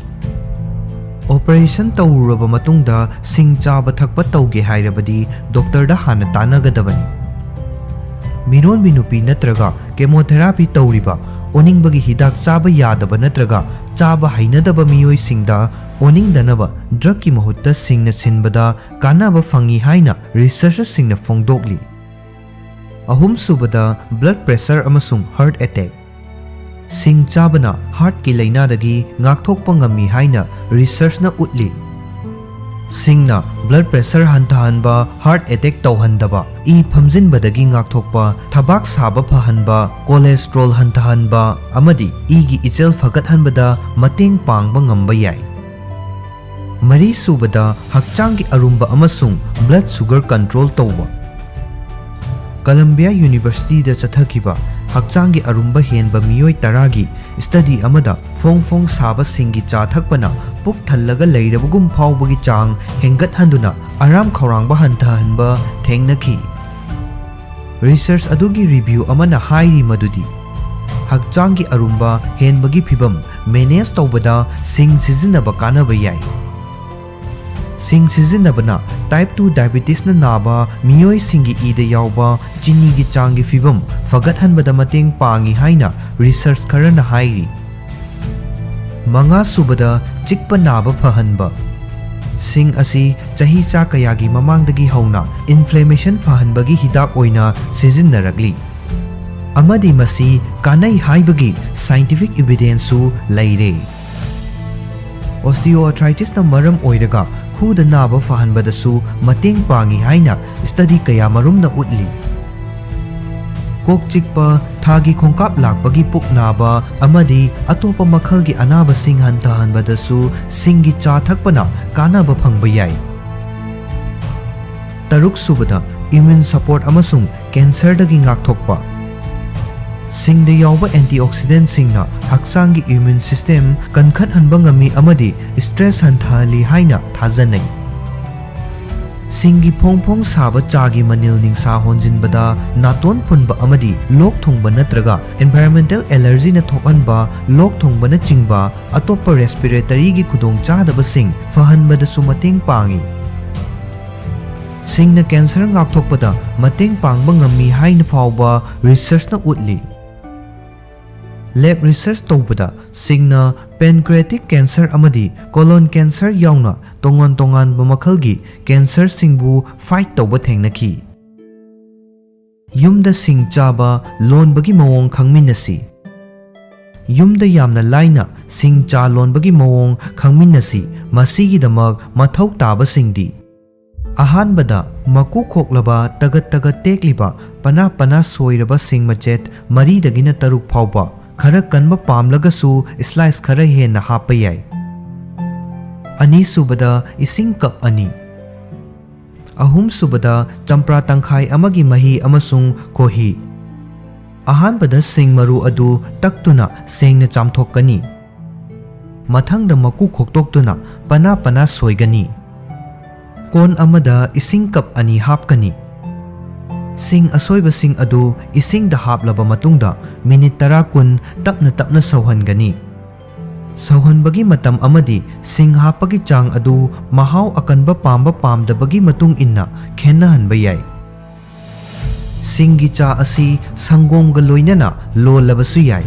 Operation ꯇꯧꯔꯨꯔꯕ ꯃꯇꯨꯡꯗ ꯁꯤꯡ ꯆꯥꯕ ꯊꯛꯄ ꯇꯧꯒꯦ ꯍꯥꯏꯔꯕꯗꯤ doctorꯗ ꯍꯥꯟꯅ ꯇꯥꯟꯅꯒꯗꯕꯅꯤ꯫ ꯃꯤꯔꯣꯟꯕꯤ ꯅꯨꯄꯤ ꯅꯠꯇ꯭ꯔꯒ chemotherapy ꯇꯧꯔꯤꯕ ꯑꯣꯅꯤꯡꯕꯒꯤ ꯍꯤꯗꯥꯛ ꯆꯥꯕ ꯌꯥꯗꯕ ꯅꯠꯇ꯭ꯔꯒ ꯆꯥꯕ ꯍꯩꯅꯗꯕ ꯃꯤꯑꯣꯏꯁꯤꯡꯗ ꯑꯣꯅꯤꯡꯗꯅꯕ ꯗ꯭ꯔꯒꯀꯤ ꯃꯍꯨꯠꯇ ꯁꯤꯡꯅ ꯁꯤꯟꯕꯗ ꯀꯥꯟꯅꯕ ꯐꯪꯏ ꯍꯥꯏꯅ ꯔꯤꯁꯔꯆꯔꯁꯤꯡꯅ ꯐꯣꯡꯗꯣꯛꯂꯤ꯫ ꯑꯍꯨꯝꯁꯨꯕꯗ, ꯕ꯭ꯂꯗ ꯄ꯭ꯔꯦꯁꯔ ꯑꯃꯁꯨꯡ ꯍꯥꯔꯠ ꯑꯦꯇꯦꯛ꯫ ꯁꯤꯡ ꯆꯥꯕꯅ ꯍꯥꯔꯠꯀꯤ ꯂꯥꯏꯅꯥꯗꯒꯤ ꯉꯥꯛꯊꯣꯛꯄ ꯉꯝꯃꯤ ꯍꯥꯏꯅ ꯔꯤꯁꯔꯆꯅ ꯎꯠꯂꯤ꯫ ꯁꯤꯡꯅ ꯕ꯭ꯂꯗ ꯄ꯭ꯔꯦꯁꯔ ꯍꯟꯊꯍꯟꯕ, ꯍꯥꯔꯠ ꯑꯦꯇꯦꯛ ꯇꯧꯍꯟꯗꯕ, ꯏ ꯐꯝꯖꯤꯟꯕꯗꯒꯤ ꯉꯥꯛꯊꯣꯛꯄ, ꯊꯕꯥꯛ ꯁꯥꯕ ꯐꯍꯟꯕ, ꯀꯣꯂꯦꯁꯇ꯭ꯔꯣꯜ ꯍꯟꯊꯍꯟꯕ ꯑꯃꯗꯤ ꯏꯒꯤ ꯏꯆꯦꯜ ꯐꯒꯠꯍꯟꯕꯗ ꯃꯇꯦꯡ ꯄꯥꯡꯕ ꯉꯝꯕ ꯌꯥꯏ꯫ ꯃꯔꯤꯁꯨꯕꯗ, ꯍꯛꯆꯥꯡꯒꯤ ꯑꯔꯨꯝꯕ ꯑꯃꯁꯨꯡ ꯕ꯭ꯂꯗ ꯁꯨꯒꯔ ꯀꯟꯇ꯭ꯔꯣꯜ ꯇꯧꯕ꯫ ꯀꯂꯝꯕꯤꯌꯥ ꯌꯨꯅꯤꯚꯔꯁꯤꯇꯤꯗ ꯆꯠꯊꯈꯤꯕ ꯍꯛꯆꯥꯡꯒꯤ ꯑꯔꯨꯝꯕ ꯍꯦꯟꯕ ꯃꯤꯑꯣꯏ ꯇꯔꯥꯒꯤ ꯁ꯭ꯇꯗꯤ ꯑꯃꯗ ꯐꯣꯡ ꯐꯣꯡ ꯁꯥꯕ ꯁꯤꯡꯒꯤ ꯆꯥ ꯊꯛꯄꯅ ꯄꯨꯛ ꯊꯜꯂꯒ ꯂꯩꯔꯕꯒꯨꯝ ꯐꯥꯎꯕꯒꯤ ꯆꯥꯡ ꯍꯦꯟꯒꯠꯍꯟꯗꯨꯅ ꯑꯔꯥꯝ ꯈꯧꯔꯥꯡꯕ ꯍꯟꯊꯍꯟꯕ ꯊꯦꯡꯅꯈꯤ꯫ ꯔꯤꯁꯔꯆ ꯑꯗꯨꯒꯤ ꯔꯤꯚꯤꯌꯨ ꯑꯃꯅ ꯍꯥꯏꯔꯤ ꯃꯗꯨꯗꯤ ꯍꯛꯆꯥꯡꯒꯤ ꯑꯔꯨꯝꯕ ꯍꯦꯟꯕꯒꯤ ꯐꯤꯚꯝ ꯃꯦꯅꯦꯖ ꯇꯧꯕꯗ ꯁꯤꯡ ꯁꯤꯖꯤꯟꯅꯕ ꯀꯥꯟꯅꯕ ꯌꯥꯏ꯫ ꯁꯤꯡ ꯁꯤꯖꯤꯟꯅꯕꯅ ꯇꯥꯏꯞ ꯇꯨ ꯗꯥꯏꯕꯦꯇꯤꯁꯅ ꯅꯥꯕ ꯃꯤꯑꯣꯏꯁꯤꯡꯒꯤ ꯏꯗ ꯌꯥꯎꯕ ꯆꯤꯅꯤꯒꯤ ꯆꯥꯡꯒꯤ ꯐꯤꯚꯝ ꯐꯒꯠꯍꯟꯕꯗ ꯃꯇꯦꯡ ꯄꯥꯡꯏ ꯍꯥꯏꯅ ꯔꯤꯁꯔꯆ ꯈꯔꯅ ꯍꯥꯏꯔꯤ꯫ ꯃꯉꯥꯁꯨꯕꯗ, ꯆꯤꯛꯄ ꯅꯥꯕ ꯐꯍꯟꯕ꯫ ꯁꯤꯡ ꯑꯁꯤ ꯆꯍꯤꯆꯥ ꯀꯌꯥꯒꯤ ꯃꯃꯥꯡꯗꯒꯤ ꯍꯧꯅ ꯏꯟꯐ꯭ꯂꯦꯃꯦꯁꯟ ꯐꯍꯟꯕꯒꯤ ꯍꯤꯗꯥꯛ ꯑꯣꯏꯅ ꯁꯤꯖꯤꯟꯅꯔꯛꯂꯤ, ꯑꯃꯗꯤ ꯃꯁꯤ ꯀꯥꯟꯅꯩ ꯍꯥꯏꯕꯒꯤ ꯁꯥꯏꯟꯇꯤꯐꯤꯛ ꯏꯚꯤꯗꯦꯟꯁꯁꯨ ꯂꯩꯔꯦ꯫ ꯑꯣꯁꯇꯤꯑꯣꯑꯥꯔꯊ꯭ꯔꯥꯏꯇꯤꯁꯅ ꯃꯔꯝ ꯑꯣꯏꯔꯒ ꯈꯨꯗ ꯅꯥꯕ ꯐꯍꯟꯕꯗꯁꯨ ꯃꯇꯦꯡ ꯄꯥꯡꯏ ꯍꯥꯏꯅ ꯁ꯭ꯇꯗꯤ ꯀꯌꯥꯃꯔꯨꯝꯅ ꯎꯠꯂꯤ꯫ ꯀꯣꯛ ꯆꯤꯛꯄ, ꯊꯥꯒꯤ ꯈꯣꯡꯀꯥꯞ ꯂꯥꯛꯄꯒꯤ ꯄꯨꯛ ꯅꯥꯕ ꯑꯃꯗꯤ ꯑꯇꯣꯞꯄ ꯃꯈꯜꯒꯤ ꯑꯅꯥꯕꯁꯤꯡ ꯍꯟꯊꯍꯟꯕꯗꯁꯨ ꯁꯤꯡꯒꯤ ꯆꯥ ꯊꯛꯄꯅ ꯀꯥꯟꯅꯕ ꯐꯪꯕ ꯌꯥꯏ꯫ ꯇꯔꯨꯛꯁꯨꯕꯗ, ꯏꯝꯃ꯭ꯌꯨꯟ ꯁꯄꯣꯔꯠ ꯑꯃꯁꯨꯡ ꯀꯦꯟꯁꯔꯗꯒꯤ ꯉꯥꯛꯊꯣꯛꯄ꯫ ꯁꯤꯡꯗ ꯌꯥꯎꯕ ꯑꯦꯟꯇꯤꯑꯣꯛꯁꯤꯗꯦꯟꯠꯁꯤꯡꯅ ꯍꯛꯆꯥꯡꯒꯤ ꯏꯝꯃ꯭ꯌꯨꯟ ꯁꯤꯁꯇꯦꯝ ꯀꯟꯈꯠꯍꯟꯕ ꯉꯝꯃꯤ ꯑꯃꯗꯤ ꯁ꯭ꯇ꯭ꯔꯦꯁ ꯍꯟꯊꯍꯜꯂꯤ ꯍꯥꯏꯅ ꯊꯥꯖꯅꯩ꯫ ꯁꯤꯡꯒꯤ ꯐꯣꯡ ꯐꯣꯡ ꯁꯥꯕ ꯆꯥꯒꯤ ꯃꯅꯤꯜ ꯅꯤꯡꯁꯥ ꯍꯣꯟꯖꯤꯟꯕꯗ ꯅꯥꯇꯣꯟ ꯐꯨꯟꯕ ꯑꯃꯗꯤ ꯂꯣꯛ ꯊꯨꯡꯕ ꯅꯠꯇ꯭ꯔꯒ ꯑꯦꯟꯚꯥꯏꯔꯟꯃꯦꯟꯇꯦꯜ ꯑꯦꯂꯔꯖꯤꯅ ꯊꯣꯛꯍꯟꯕ ꯂꯣꯛ ꯊꯨꯡꯕꯅꯆꯤꯡꯕ ꯑꯇꯣꯞꯄ ꯔꯦꯁꯄꯤꯔꯦꯇꯔꯤꯒꯤ ꯈꯨꯗꯣꯡꯆꯥꯗꯕꯁꯤꯡ ꯐꯍꯟꯕꯗꯁꯨ ꯃꯇꯦꯡ ꯄꯥꯡꯏ꯫ ꯁꯤꯡꯅ ꯀꯦꯟꯁꯔ ꯉꯥꯛꯊꯣꯛꯄꯗ ꯃꯇꯦꯡ ꯄꯥꯡꯕ ꯉꯝꯃꯤ ꯍꯥꯏꯅ ꯐꯥꯎꯕ ꯔꯤꯁꯔꯆꯅ ꯎꯠꯂꯤ꯫ Lab research ꯇꯧꯕꯗ ꯁꯤꯡꯅ pancreatic cancer ꯑꯃꯗꯤ colon cancer ꯌꯥꯎꯅ ꯇꯣꯉꯥꯟ ꯇꯣꯉꯥꯟꯕ ꯃꯈꯜꯒꯤ cancerꯁꯤꯡꯕꯨ fight ꯇꯧꯕ ꯊꯦꯡꯅꯈꯤ꯫ ꯌꯨꯝꯗ ꯁꯤꯡ ꯆꯥꯕ ꯂꯣꯟꯕꯒꯤ ꯃꯑꯣꯡ ꯈꯪꯃꯤꯟꯅꯁꯤ꯫ ꯌꯨꯝꯗ ꯌꯥꯝꯅ ꯂꯥꯏꯅ ꯁꯤꯡ ꯆꯥ ꯂꯣꯟꯕꯒꯤ ꯃꯑꯣꯡ ꯈꯪꯃꯤꯟꯅꯁꯤ꯫ ꯃꯁꯤꯒꯤꯗꯃꯛ ꯃꯊꯧ ꯇꯥꯕꯁꯤꯡꯗꯤ: ꯑꯍꯥꯟꯕꯗ, ꯃꯀꯨ ꯈꯣꯛꯂꯕ, ꯇꯒꯠ ꯇꯒꯠ ꯇꯦꯛꯂꯤꯕ, ꯄꯅꯥ ꯄꯅꯥ ꯁꯣꯏꯔꯕ ꯁꯤꯡ ꯃꯆꯦꯠ ꯃꯔꯤꯗꯒꯤꯅ ꯇꯔꯨꯛ ꯐꯥꯎꯕ, ꯈꯔ ꯀꯟꯕ ꯄꯥꯝꯂꯒꯁꯨ slice ꯈꯔ ꯍꯦꯟꯅ ꯍꯥꯞꯄ ꯌꯥꯏ꯫ ꯑꯅꯤꯁꯨꯕꯗ, ꯏꯁꯤꯡ cup ꯑꯅꯤ꯫ ꯑꯍꯨꯝꯁꯨꯕꯗ, ꯆꯝꯄ꯭ꯔꯥ ꯇꯪꯈꯥꯏ ꯑꯃꯒꯤ ꯃꯍꯤ ꯑꯃꯁꯨꯡ ꯈꯣꯍꯤ꯫ ꯑꯍꯥꯟꯕꯗ ꯁꯤꯡ ꯃꯔꯨ ꯑꯗꯨ ꯇꯛꯇꯨꯅ ꯁꯦꯡꯅ ꯆꯥꯝꯊꯣꯛꯀꯅꯤ꯫ ꯃꯊꯪꯗ ꯃꯀꯨ ꯈꯣꯛꯇꯣꯛꯇꯨꯅ ꯄꯅꯥ ꯄꯅꯥ ꯁꯣꯏꯒꯅꯤ꯫ ꯀꯣꯟ ꯑꯃꯗ ꯏꯁꯤꯡ cup ꯑꯅꯤ ꯍꯥꯞꯀꯅꯤ꯫ ꯁꯤꯡ ꯑꯁꯣꯏꯕꯁꯤꯡ ꯑꯗꯨ ꯏꯁꯤꯡꯗ ꯍꯥꯞꯂꯕ ꯃꯇꯨꯡꯗ minute ꯇꯔꯥ ꯀꯨꯟ ꯇꯞꯅ ꯇꯞꯅ ꯁꯧꯍꯟꯒꯅꯤ꯫ ꯁꯧꯍꯟꯕꯒꯤ ꯃꯇꯝ ꯑꯃꯗꯤ ꯁꯤꯡ ꯍꯥꯞꯄꯒꯤ ꯆꯥꯡ ꯑꯗꯨ ꯃꯍꯥꯎ ꯑꯀꯟꯕ ꯄꯥꯝꯕ ꯄꯥꯝꯗꯕꯒꯤ ꯃꯇꯨꯡ ꯏꯟꯅ ꯈꯦꯠꯅꯍꯟꯕ ꯌꯥꯏ꯫ ꯁꯤꯡꯒꯤ ꯆꯥ ꯑꯁꯤ ꯁꯪꯒꯣꯝꯒ ꯂꯣꯏꯅꯅ ꯂꯣꯜꯂꯕꯁꯨ ꯌꯥꯏ꯫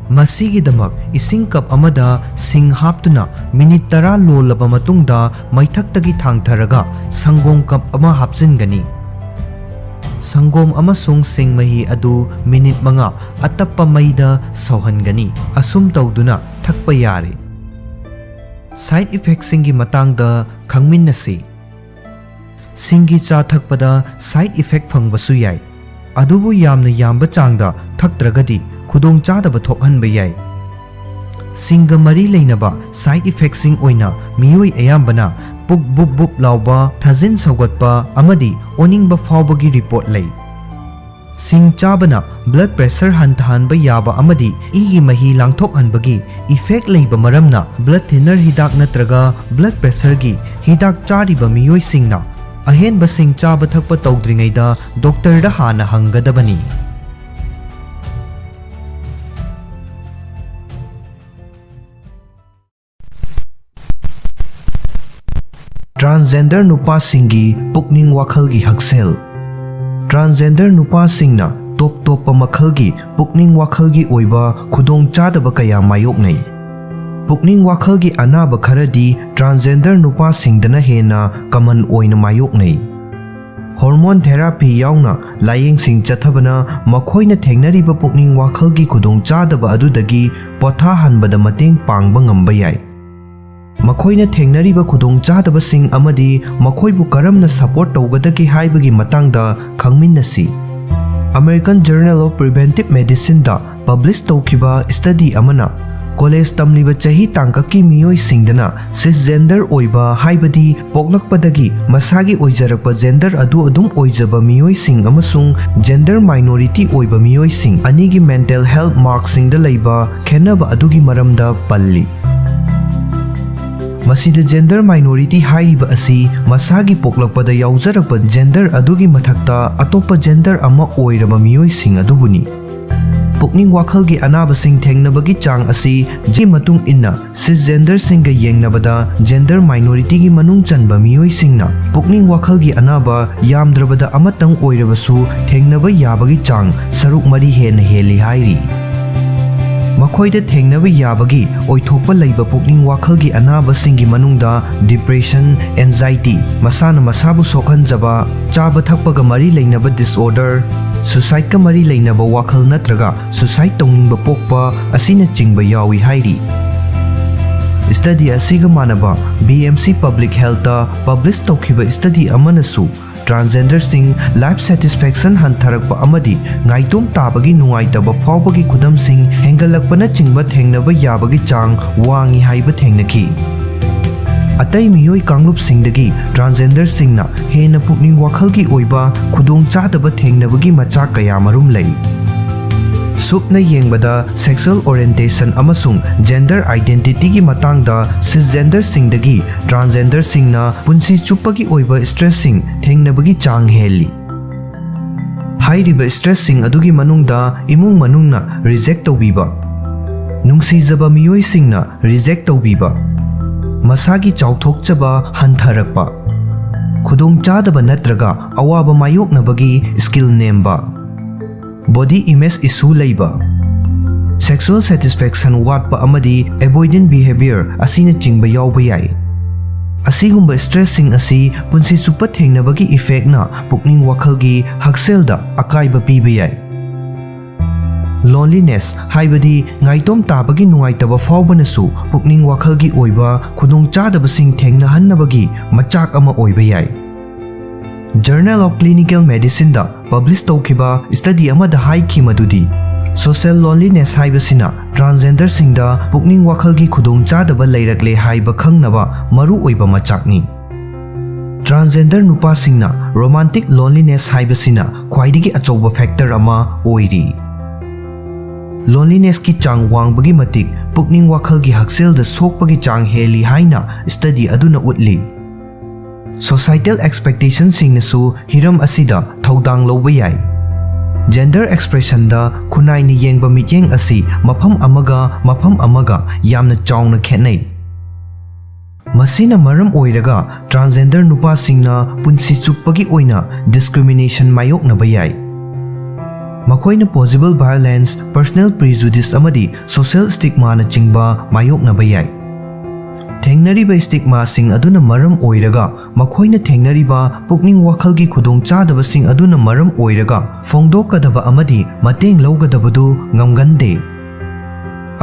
ꯃꯁꯤꯒꯤꯗꯃꯛ ꯏꯁꯤꯡ cup ꯑꯃꯗ ꯁꯤꯡ ꯍꯥꯞꯇꯨꯅ minute ꯇꯔꯥ ꯂꯣꯜꯂꯕ ꯃꯇꯨꯡꯗ ꯃꯩꯊꯛꯇꯒꯤ ꯊꯥꯡꯊꯔꯒ ꯁꯪꯒꯣꯝ cup ꯑꯃ ꯍꯥꯞꯆꯤꯟꯒꯅꯤ꯫ ꯁꯪꯒꯣꯝ ꯑꯃꯁꯨꯡ ꯁꯤꯡ ꯃꯍꯤ ꯑꯗꯨ minute ꯃꯉꯥ ꯑꯇꯞꯄ ꯃꯩꯗ ꯁꯧꯍꯟꯒꯅꯤ꯫ ꯑꯁꯨꯝ ꯇꯧꯗꯨꯅ ꯊꯛꯄ ꯌꯥꯔꯦ꯫ Side effectꯁꯤꯡꯒꯤ ꯃꯇꯥꯡꯗ ꯈꯪꯃꯤꯟꯅꯁꯤ꯫ ꯁꯤꯡꯒꯤ ꯆꯥ ꯊꯛꯄꯗ side effect ꯐꯪꯕꯁꯨ ꯌꯥꯏ, ꯑꯗꯨꯕꯨ ꯌꯥꯝꯅ ꯌꯥꯝꯕ ꯆꯥꯡꯗ ꯊꯛꯇ꯭ꯔꯒꯗꯤ ꯈꯨꯗꯣꯡꯆꯥꯗꯕ ꯊꯣꯛꯍꯟꯕ ꯌꯥꯏ꯫ ꯁꯤꯡꯒ ꯃꯔꯤ ꯂꯩꯅꯕ side effectꯁꯤꯡ ꯑꯣꯏꯅ ꯃꯤꯑꯣꯏ ꯑꯌꯥꯝꯕꯅ ꯄꯨꯛ ꯕꯨꯞ ꯕꯨꯞ ꯂꯥꯎꯕ, ꯊꯥꯖꯤꯟ ꯁꯧꯒꯠꯄ ꯑꯃꯗꯤ ꯑꯣꯅꯤꯡꯕ ꯐꯥꯎꯕꯒꯤ report ꯂꯩ꯫ ꯁꯤꯡ ꯆꯥꯕꯅ blood pressure ꯍꯟꯊꯍꯟꯕ ꯌꯥꯕ ꯑꯃꯗꯤ ꯏꯒꯤ ꯃꯍꯤ ꯂꯥꯡꯊꯣꯛꯍꯟꯕꯒꯤ effect ꯂꯩꯕ ꯃꯔꯝꯅ blood thinner ꯍꯤꯗꯥꯛ ꯅꯠꯇ꯭ꯔꯒ blood pressureꯒꯤ ꯍꯤꯗꯥꯛ ꯆꯥꯔꯤꯕ ꯃꯤꯑꯣꯏꯁꯤꯡꯅ ꯑꯍꯦꯟꯕ ꯁꯤꯡ ꯆꯥꯕ ꯊꯛꯄ ꯇꯧꯗ꯭ꯔꯤꯉꯩꯗ doctorꯗ ꯍꯥꯟꯅ ꯍꯪꯒꯗꯕꯅꯤ꯫ Transgender ꯅꯨꯄꯥꯁꯤꯡꯒꯤ ꯄꯨꯛꯅꯤꯡ ꯋꯥꯈꯜꯒꯤ ꯍꯛꯁꯦꯜ꯫ Transgender ꯅꯨꯄꯥꯁꯤꯡꯅ ꯇꯣꯞ ꯇꯣꯞꯄ ꯃꯈꯜꯒꯤ ꯄꯨꯛꯅꯤꯡ ꯋꯥꯈꯜꯒꯤ ꯑꯣꯏꯕ ꯈꯨꯗꯣꯡꯆꯥꯗꯕ ꯀꯌꯥ ꯃꯥꯌꯣꯛꯅꯩ꯫ ꯄꯨꯛꯅꯤꯡ ꯋꯥꯈꯜꯒꯤ ꯑꯅꯥꯕ ꯈꯔꯗꯤ transgender ꯅꯨꯄꯥꯁꯤꯡꯗꯅ ꯍꯦꯟꯅ common ꯑꯣꯏꯅ ꯃꯥꯌꯣꯛꯅꯩ꯫ Hormone therapy ꯌꯥꯎꯅ ꯂꯥꯌꯦꯡꯁꯤꯡ ꯆꯠꯊꯕꯅ ꯃꯈꯣꯏꯅ ꯊꯦꯡꯅꯔꯤꯕ ꯄꯨꯛꯅꯤꯡ ꯋꯥꯈꯜꯒꯤ ꯈꯨꯗꯣꯡꯆꯥꯗꯕ ꯑꯗꯨꯗꯒꯤ ꯄꯣꯊꯥꯍꯟꯕꯗ ꯃꯇꯦꯡ ꯄꯥꯡꯕ ꯉꯝꯕ ꯌꯥꯏ꯫ ꯃꯈꯣꯏꯅ ꯊꯦꯡꯅꯔꯤꯕ ꯈꯨꯗꯣꯡꯆꯥꯗꯕꯁꯤꯡ ꯑꯃꯗꯤ ꯃꯈꯣꯏꯕꯨ ꯀꯔꯝꯅ support ꯇꯧꯒꯗꯒꯦ ꯍꯥꯏꯕꯒꯤ ꯃꯇꯥꯡꯗ ꯈꯪꯃꯤꯟꯅꯁꯤ꯫ American Journal of Preventive Medicineꯗ publish ꯇꯧꯈꯤꯕ study ꯑꯃꯅ college ꯇꯝꯂꯤꯕ ꯆꯍꯤ ꯇꯥꯡꯀꯛꯀꯤ ꯃꯤꯑꯣꯏꯁꯤꯡꯗꯅ cisgender ꯑꯣꯏꯕ, ꯍꯥꯏꯕꯗꯤ ꯄꯣꯛꯂꯛꯄꯗꯒꯤ ꯃꯁꯥꯒꯤ ꯑꯣꯏꯖꯔꯛꯄ gender ꯑꯗꯨ ꯑꯗꯨꯝ ꯑꯣꯏꯖꯕ ꯃꯤꯑꯣꯏꯁꯤꯡ ꯑꯃꯁꯨꯡ gender minority ꯑꯣꯏꯕ ꯃꯤꯑꯣꯏꯁꯤꯡ ꯑꯅꯤꯒꯤ mental health markꯁꯤꯡꯗ ꯂꯩꯕ ꯈꯦꯠꯅꯕ ꯑꯗꯨꯒꯤ ꯃꯔꯝꯗ ꯄꯜꯂꯤ꯫ ꯃꯁꯤꯗ gender minority ꯍꯥꯏꯔꯤꯕ ꯑꯁꯤ ꯃꯁꯥꯒꯤ ꯄꯣꯛꯂꯛꯄꯗ ꯌꯥꯎꯖꯔꯛꯄ gender ꯑꯗꯨꯒꯤ ꯃꯊꯛꯇ ꯑꯇꯣꯞꯄ gender ꯑꯃ ꯑꯣꯏꯔꯕ ꯃꯤꯑꯣꯏꯁꯤꯡ ꯑꯗꯨꯕꯨꯅꯤ꯫ ꯄꯨꯛꯅꯤꯡ ꯋꯥꯈꯜꯒꯤ ꯑꯅꯥꯕꯁꯤꯡ ꯊꯦꯡꯅꯕꯒꯤ ꯆꯥꯡ ꯑꯁꯤ ꯒꯤ ꯃꯇꯨꯡ ꯏꯟꯅ cisgenderꯁꯤꯡꯒ ꯌꯦꯡꯅꯕꯗ gender minorityꯒꯤ ꯃꯅꯨꯡ ꯆꯟꯕ ꯃꯤꯑꯣꯏꯁꯤꯡꯅ ꯄꯨꯛꯅꯤꯡ ꯋꯥꯈꯜꯒꯤ ꯑꯅꯥꯕ ꯌꯥꯝꯗ꯭ꯔꯕꯗ ꯑꯃꯇꯪ ꯑꯣꯏꯔꯕꯁꯨ ꯊꯦꯡꯅꯕ ꯌꯥꯕꯒꯤ ꯆꯥꯡ ꯁꯔꯨꯛ ꯃꯔꯤ ꯍꯦꯟꯅ ꯍꯦꯜꯂꯤ ꯍꯥꯏꯔꯤ꯫ ꯃꯈꯣꯏꯗ ꯊꯦꯡꯅꯕ ꯌꯥꯕꯒꯤ ꯑꯣꯏꯊꯣꯛꯄ ꯂꯩꯕ ꯄꯨꯛꯅꯤꯡ ꯋꯥꯈꯜꯒꯤ ꯑꯅꯥꯕꯁꯤꯡꯒꯤ ꯃꯅꯨꯡꯗ depression, anxiety, ꯃꯁꯥꯅ ꯃꯁꯥꯕꯨ ꯁꯣꯛꯍꯟꯖꯕ, ꯆꯥꯕ ꯊꯛꯄꯒ ꯃꯔꯤ ꯂꯩꯅꯕ disorder, suicideꯀ ꯃꯔꯤ ꯂꯩꯅꯕ ꯋꯥꯈꯜ ꯅꯠꯇ꯭ꯔꯒ suicide ꯇꯧꯅꯤꯡꯕ ꯄꯣꯛꯄ ꯑꯁꯤꯅꯆꯤꯡꯕ ꯌꯥꯎꯏ ꯍꯥꯏꯔꯤ꯫ Study ꯑꯁꯤꯒ ꯃꯥꯟꯅꯕ BMC Public Healthꯇ publish ꯇꯧꯈꯤꯕ study ꯑꯃꯅꯁꯨ transgenderꯁꯤꯡ life satisfaction ꯍꯟꯊꯔꯛꯄ ꯑꯃꯗꯤ ꯉꯥꯏꯇꯣꯝ ꯇꯥꯕꯒꯤ ꯅꯨꯡꯉꯥꯏꯇꯕ ꯐꯥꯎꯕꯒꯤ ꯈꯨꯗꯝꯁꯤꯡ ꯍꯦꯟꯒꯠꯂꯛꯄꯅꯆꯤꯡꯕ ꯊꯦꯡꯅꯕ ꯌꯥꯕꯒꯤ ꯆꯥꯡ ꯋꯥꯡꯏ ꯍꯥꯏꯕ ꯊꯦꯡꯅꯈꯤ꯫ ꯑꯇꯩ ꯃꯤꯑꯣꯏ ꯀꯥꯡꯂꯨꯞꯁꯤꯡꯗꯒꯤ transgenderꯁꯤꯡꯅ ꯍꯦꯟꯅ ꯄꯨꯛꯅꯤꯡ ꯋꯥꯈꯜꯒꯤ ꯑꯣꯏꯕ ꯈꯨꯗꯣꯡꯆꯥꯗꯕ ꯊꯦꯡꯅꯕꯒꯤ ꯃꯆꯥꯛ ꯀꯌꯥꯃꯔꯨꯝ ꯂꯩ꯫ ꯁꯨꯞꯅ ꯌꯦꯡꯕꯗ, sexual orientation ꯑꯃꯁꯨꯡ gender identityꯒꯤ ꯃꯇꯥꯡꯗ cisgenderꯁꯤꯡꯗꯒꯤ transgenderꯁꯤꯡꯅ ꯄꯨꯟꯁꯤ ꯆꯨꯞꯄꯒꯤ ꯑꯣꯏꯕ stressꯁꯤꯡ ꯊꯦꯡꯅꯕꯒꯤ ꯆꯥꯡ ꯍꯦꯜꯂꯤ꯫ ꯍꯥꯏꯔꯤꯕ stressꯁꯤꯡ ꯑꯗꯨꯒꯤ ꯃꯅꯨꯡꯗ ꯏꯃꯨꯡ ꯃꯅꯨꯡꯅ reject ꯇꯧꯕꯤꯕ, ꯅꯨꯡꯁꯤꯖꯕ ꯃꯤꯑꯣꯏꯁꯤꯡꯅ reject ꯇꯧꯕꯤꯕ, ꯃꯁꯥꯒꯤ ꯆꯥꯎꯊꯣꯛꯆꯕ ꯍꯟꯊꯔꯛꯄ, ꯈꯨꯗꯣꯡꯆꯥꯗꯕ ꯅꯠꯇ꯭ꯔꯒ ꯑꯋꯥꯕ ꯃꯥꯌꯣꯛꯅꯕꯒꯤ skill ꯅꯦꯝꯕ, body image issue ꯂꯩꯕ, sexual satisfaction ꯋꯥꯠꯄ ꯑꯃꯗꯤ avoidant behavior ꯑꯁꯤꯅꯆꯤꯡꯕ ꯌꯥꯎꯕ ꯌꯥꯏ꯫ ꯑꯁꯤꯒꯨꯝꯕ stressꯁꯤꯡ ꯑꯁꯤ ꯄꯨꯟꯁꯤ ꯆꯨꯞꯄ ꯊꯦꯡꯅꯕꯒꯤ effectꯅ ꯄꯨꯛꯅꯤꯡ ꯋꯥꯈꯜꯒꯤ ꯍꯛꯁꯦꯜꯗ ꯑꯀꯥꯏꯕ ꯄꯤꯕ ꯌꯥꯏ꯫ Loneliness ꯍꯥꯏꯕꯗꯤ ꯉꯥꯏꯇꯣꯝ ꯇꯥꯕꯒꯤ ꯅꯨꯡꯉꯥꯏꯇꯕ ꯐꯥꯎꯕꯅꯁꯨ ꯄꯨꯛꯅꯤꯡ ꯋꯥꯈꯜꯒꯤ ꯑꯣꯏꯕ ꯈꯨꯗꯣꯡꯆꯥꯗꯕꯁꯤꯡ ꯊꯦꯡꯅꯍꯟꯅꯕꯒꯤ ꯃꯆꯥꯛ ꯑꯃ ꯑꯣꯏꯕ ꯌꯥꯏ꯫ Journal of Clinical Medicineꯗ publish ꯇꯧꯈꯤꯕ study ꯑꯃꯗ ꯍꯥꯏꯈꯤ ꯃꯗꯨꯗꯤ, social loneliness ꯍꯥꯏꯕꯁꯤꯅ transgenderꯁꯤꯡꯗ ꯄꯨꯛꯅꯤꯡ ꯋꯥꯈꯜꯒꯤ ꯈꯨꯗꯣꯡꯆꯥꯗꯕ ꯂꯩꯔꯛꯂꯦ ꯍꯥꯏꯕ ꯈꯪꯅꯕ ꯃꯔꯨꯑꯣꯏꯕ ꯃꯆꯥꯛꯅꯤ꯫ Transgender ꯅꯨꯄꯥꯁꯤꯡꯅ romantic loneliness ꯍꯥꯏꯕꯁꯤꯅ ꯈ꯭ꯋꯥꯏꯗꯒꯤ ꯑꯆꯧꯕ factor ꯑꯃ ꯑꯣꯏꯔꯤ꯫ Lonelinessꯀꯤ ꯆꯥꯡ ꯋꯥꯡꯕꯒꯤ ꯃꯇꯤꯛ ꯄꯨꯛꯅꯤꯡ ꯋꯥꯈꯜꯒꯤ ꯍꯛꯁꯦꯜꯗ ꯁꯣꯛꯄꯒꯤ ꯆꯥꯡ ꯍꯦꯜꯂꯤ ꯍꯥꯏꯅ study ꯑꯗꯨꯅ ꯎꯠꯂꯤ꯫ Societal expectationꯁꯤꯡꯅꯁꯨ ꯍꯤꯔꯝ ꯑꯁꯤꯗ ꯊꯧꯗꯥꯡ ꯂꯧꯕ ꯌꯥꯏ꯫ Gender expressionꯗ ꯈꯨꯟꯅꯥꯏꯅ ꯌꯦꯡꯕ ꯃꯤꯠꯌꯦꯡ ꯑꯁꯤ ꯃꯐꯝ ꯑꯃꯒ ꯃꯐꯝ ꯑꯃꯒ ꯌꯥꯝꯅ ꯆꯥꯎꯅ ꯈꯦꯠꯅꯩ꯫ ꯃꯁꯤꯅ ꯃꯔꯝ ꯑꯣꯏꯔꯒ transgender ꯅꯨꯄꯥꯁꯤꯡꯅ ꯄꯨꯟꯁꯤ ꯆꯨꯞꯄꯒꯤ ꯑꯣꯏꯅ discrimination ꯃꯥꯌꯣꯛꯅꯕ ꯌꯥꯏ꯫ ꯃꯈꯣꯏꯅ possible violence, personal prejudice ꯑꯃꯗꯤ social stigmaꯅꯆꯤꯡꯕ ꯃꯥꯌꯣꯛꯅꯕ ꯌꯥꯏ꯫ ꯊꯦꯡꯅꯔꯤꯕ stigmaꯁꯤꯡ ꯑꯗꯨꯅ ꯃꯔꯝ ꯑꯣꯏꯔꯒ ꯃꯈꯣꯏꯅ ꯊꯦꯡꯅꯔꯤꯕ ꯄꯨꯛꯅꯤꯡ ꯋꯥꯈꯜꯒꯤ ꯈꯨꯗꯣꯡꯆꯥꯗꯕꯁꯤꯡ ꯑꯗꯨꯅ ꯃꯔꯝ ꯑꯣꯏꯔꯒ ꯐꯣꯡꯗꯣꯛꯀꯗꯕ ꯑꯃꯗꯤ ꯃꯇꯦꯡ ꯂꯧꯒꯗꯕꯗꯨ ꯉꯝꯒꯟꯗꯦ꯫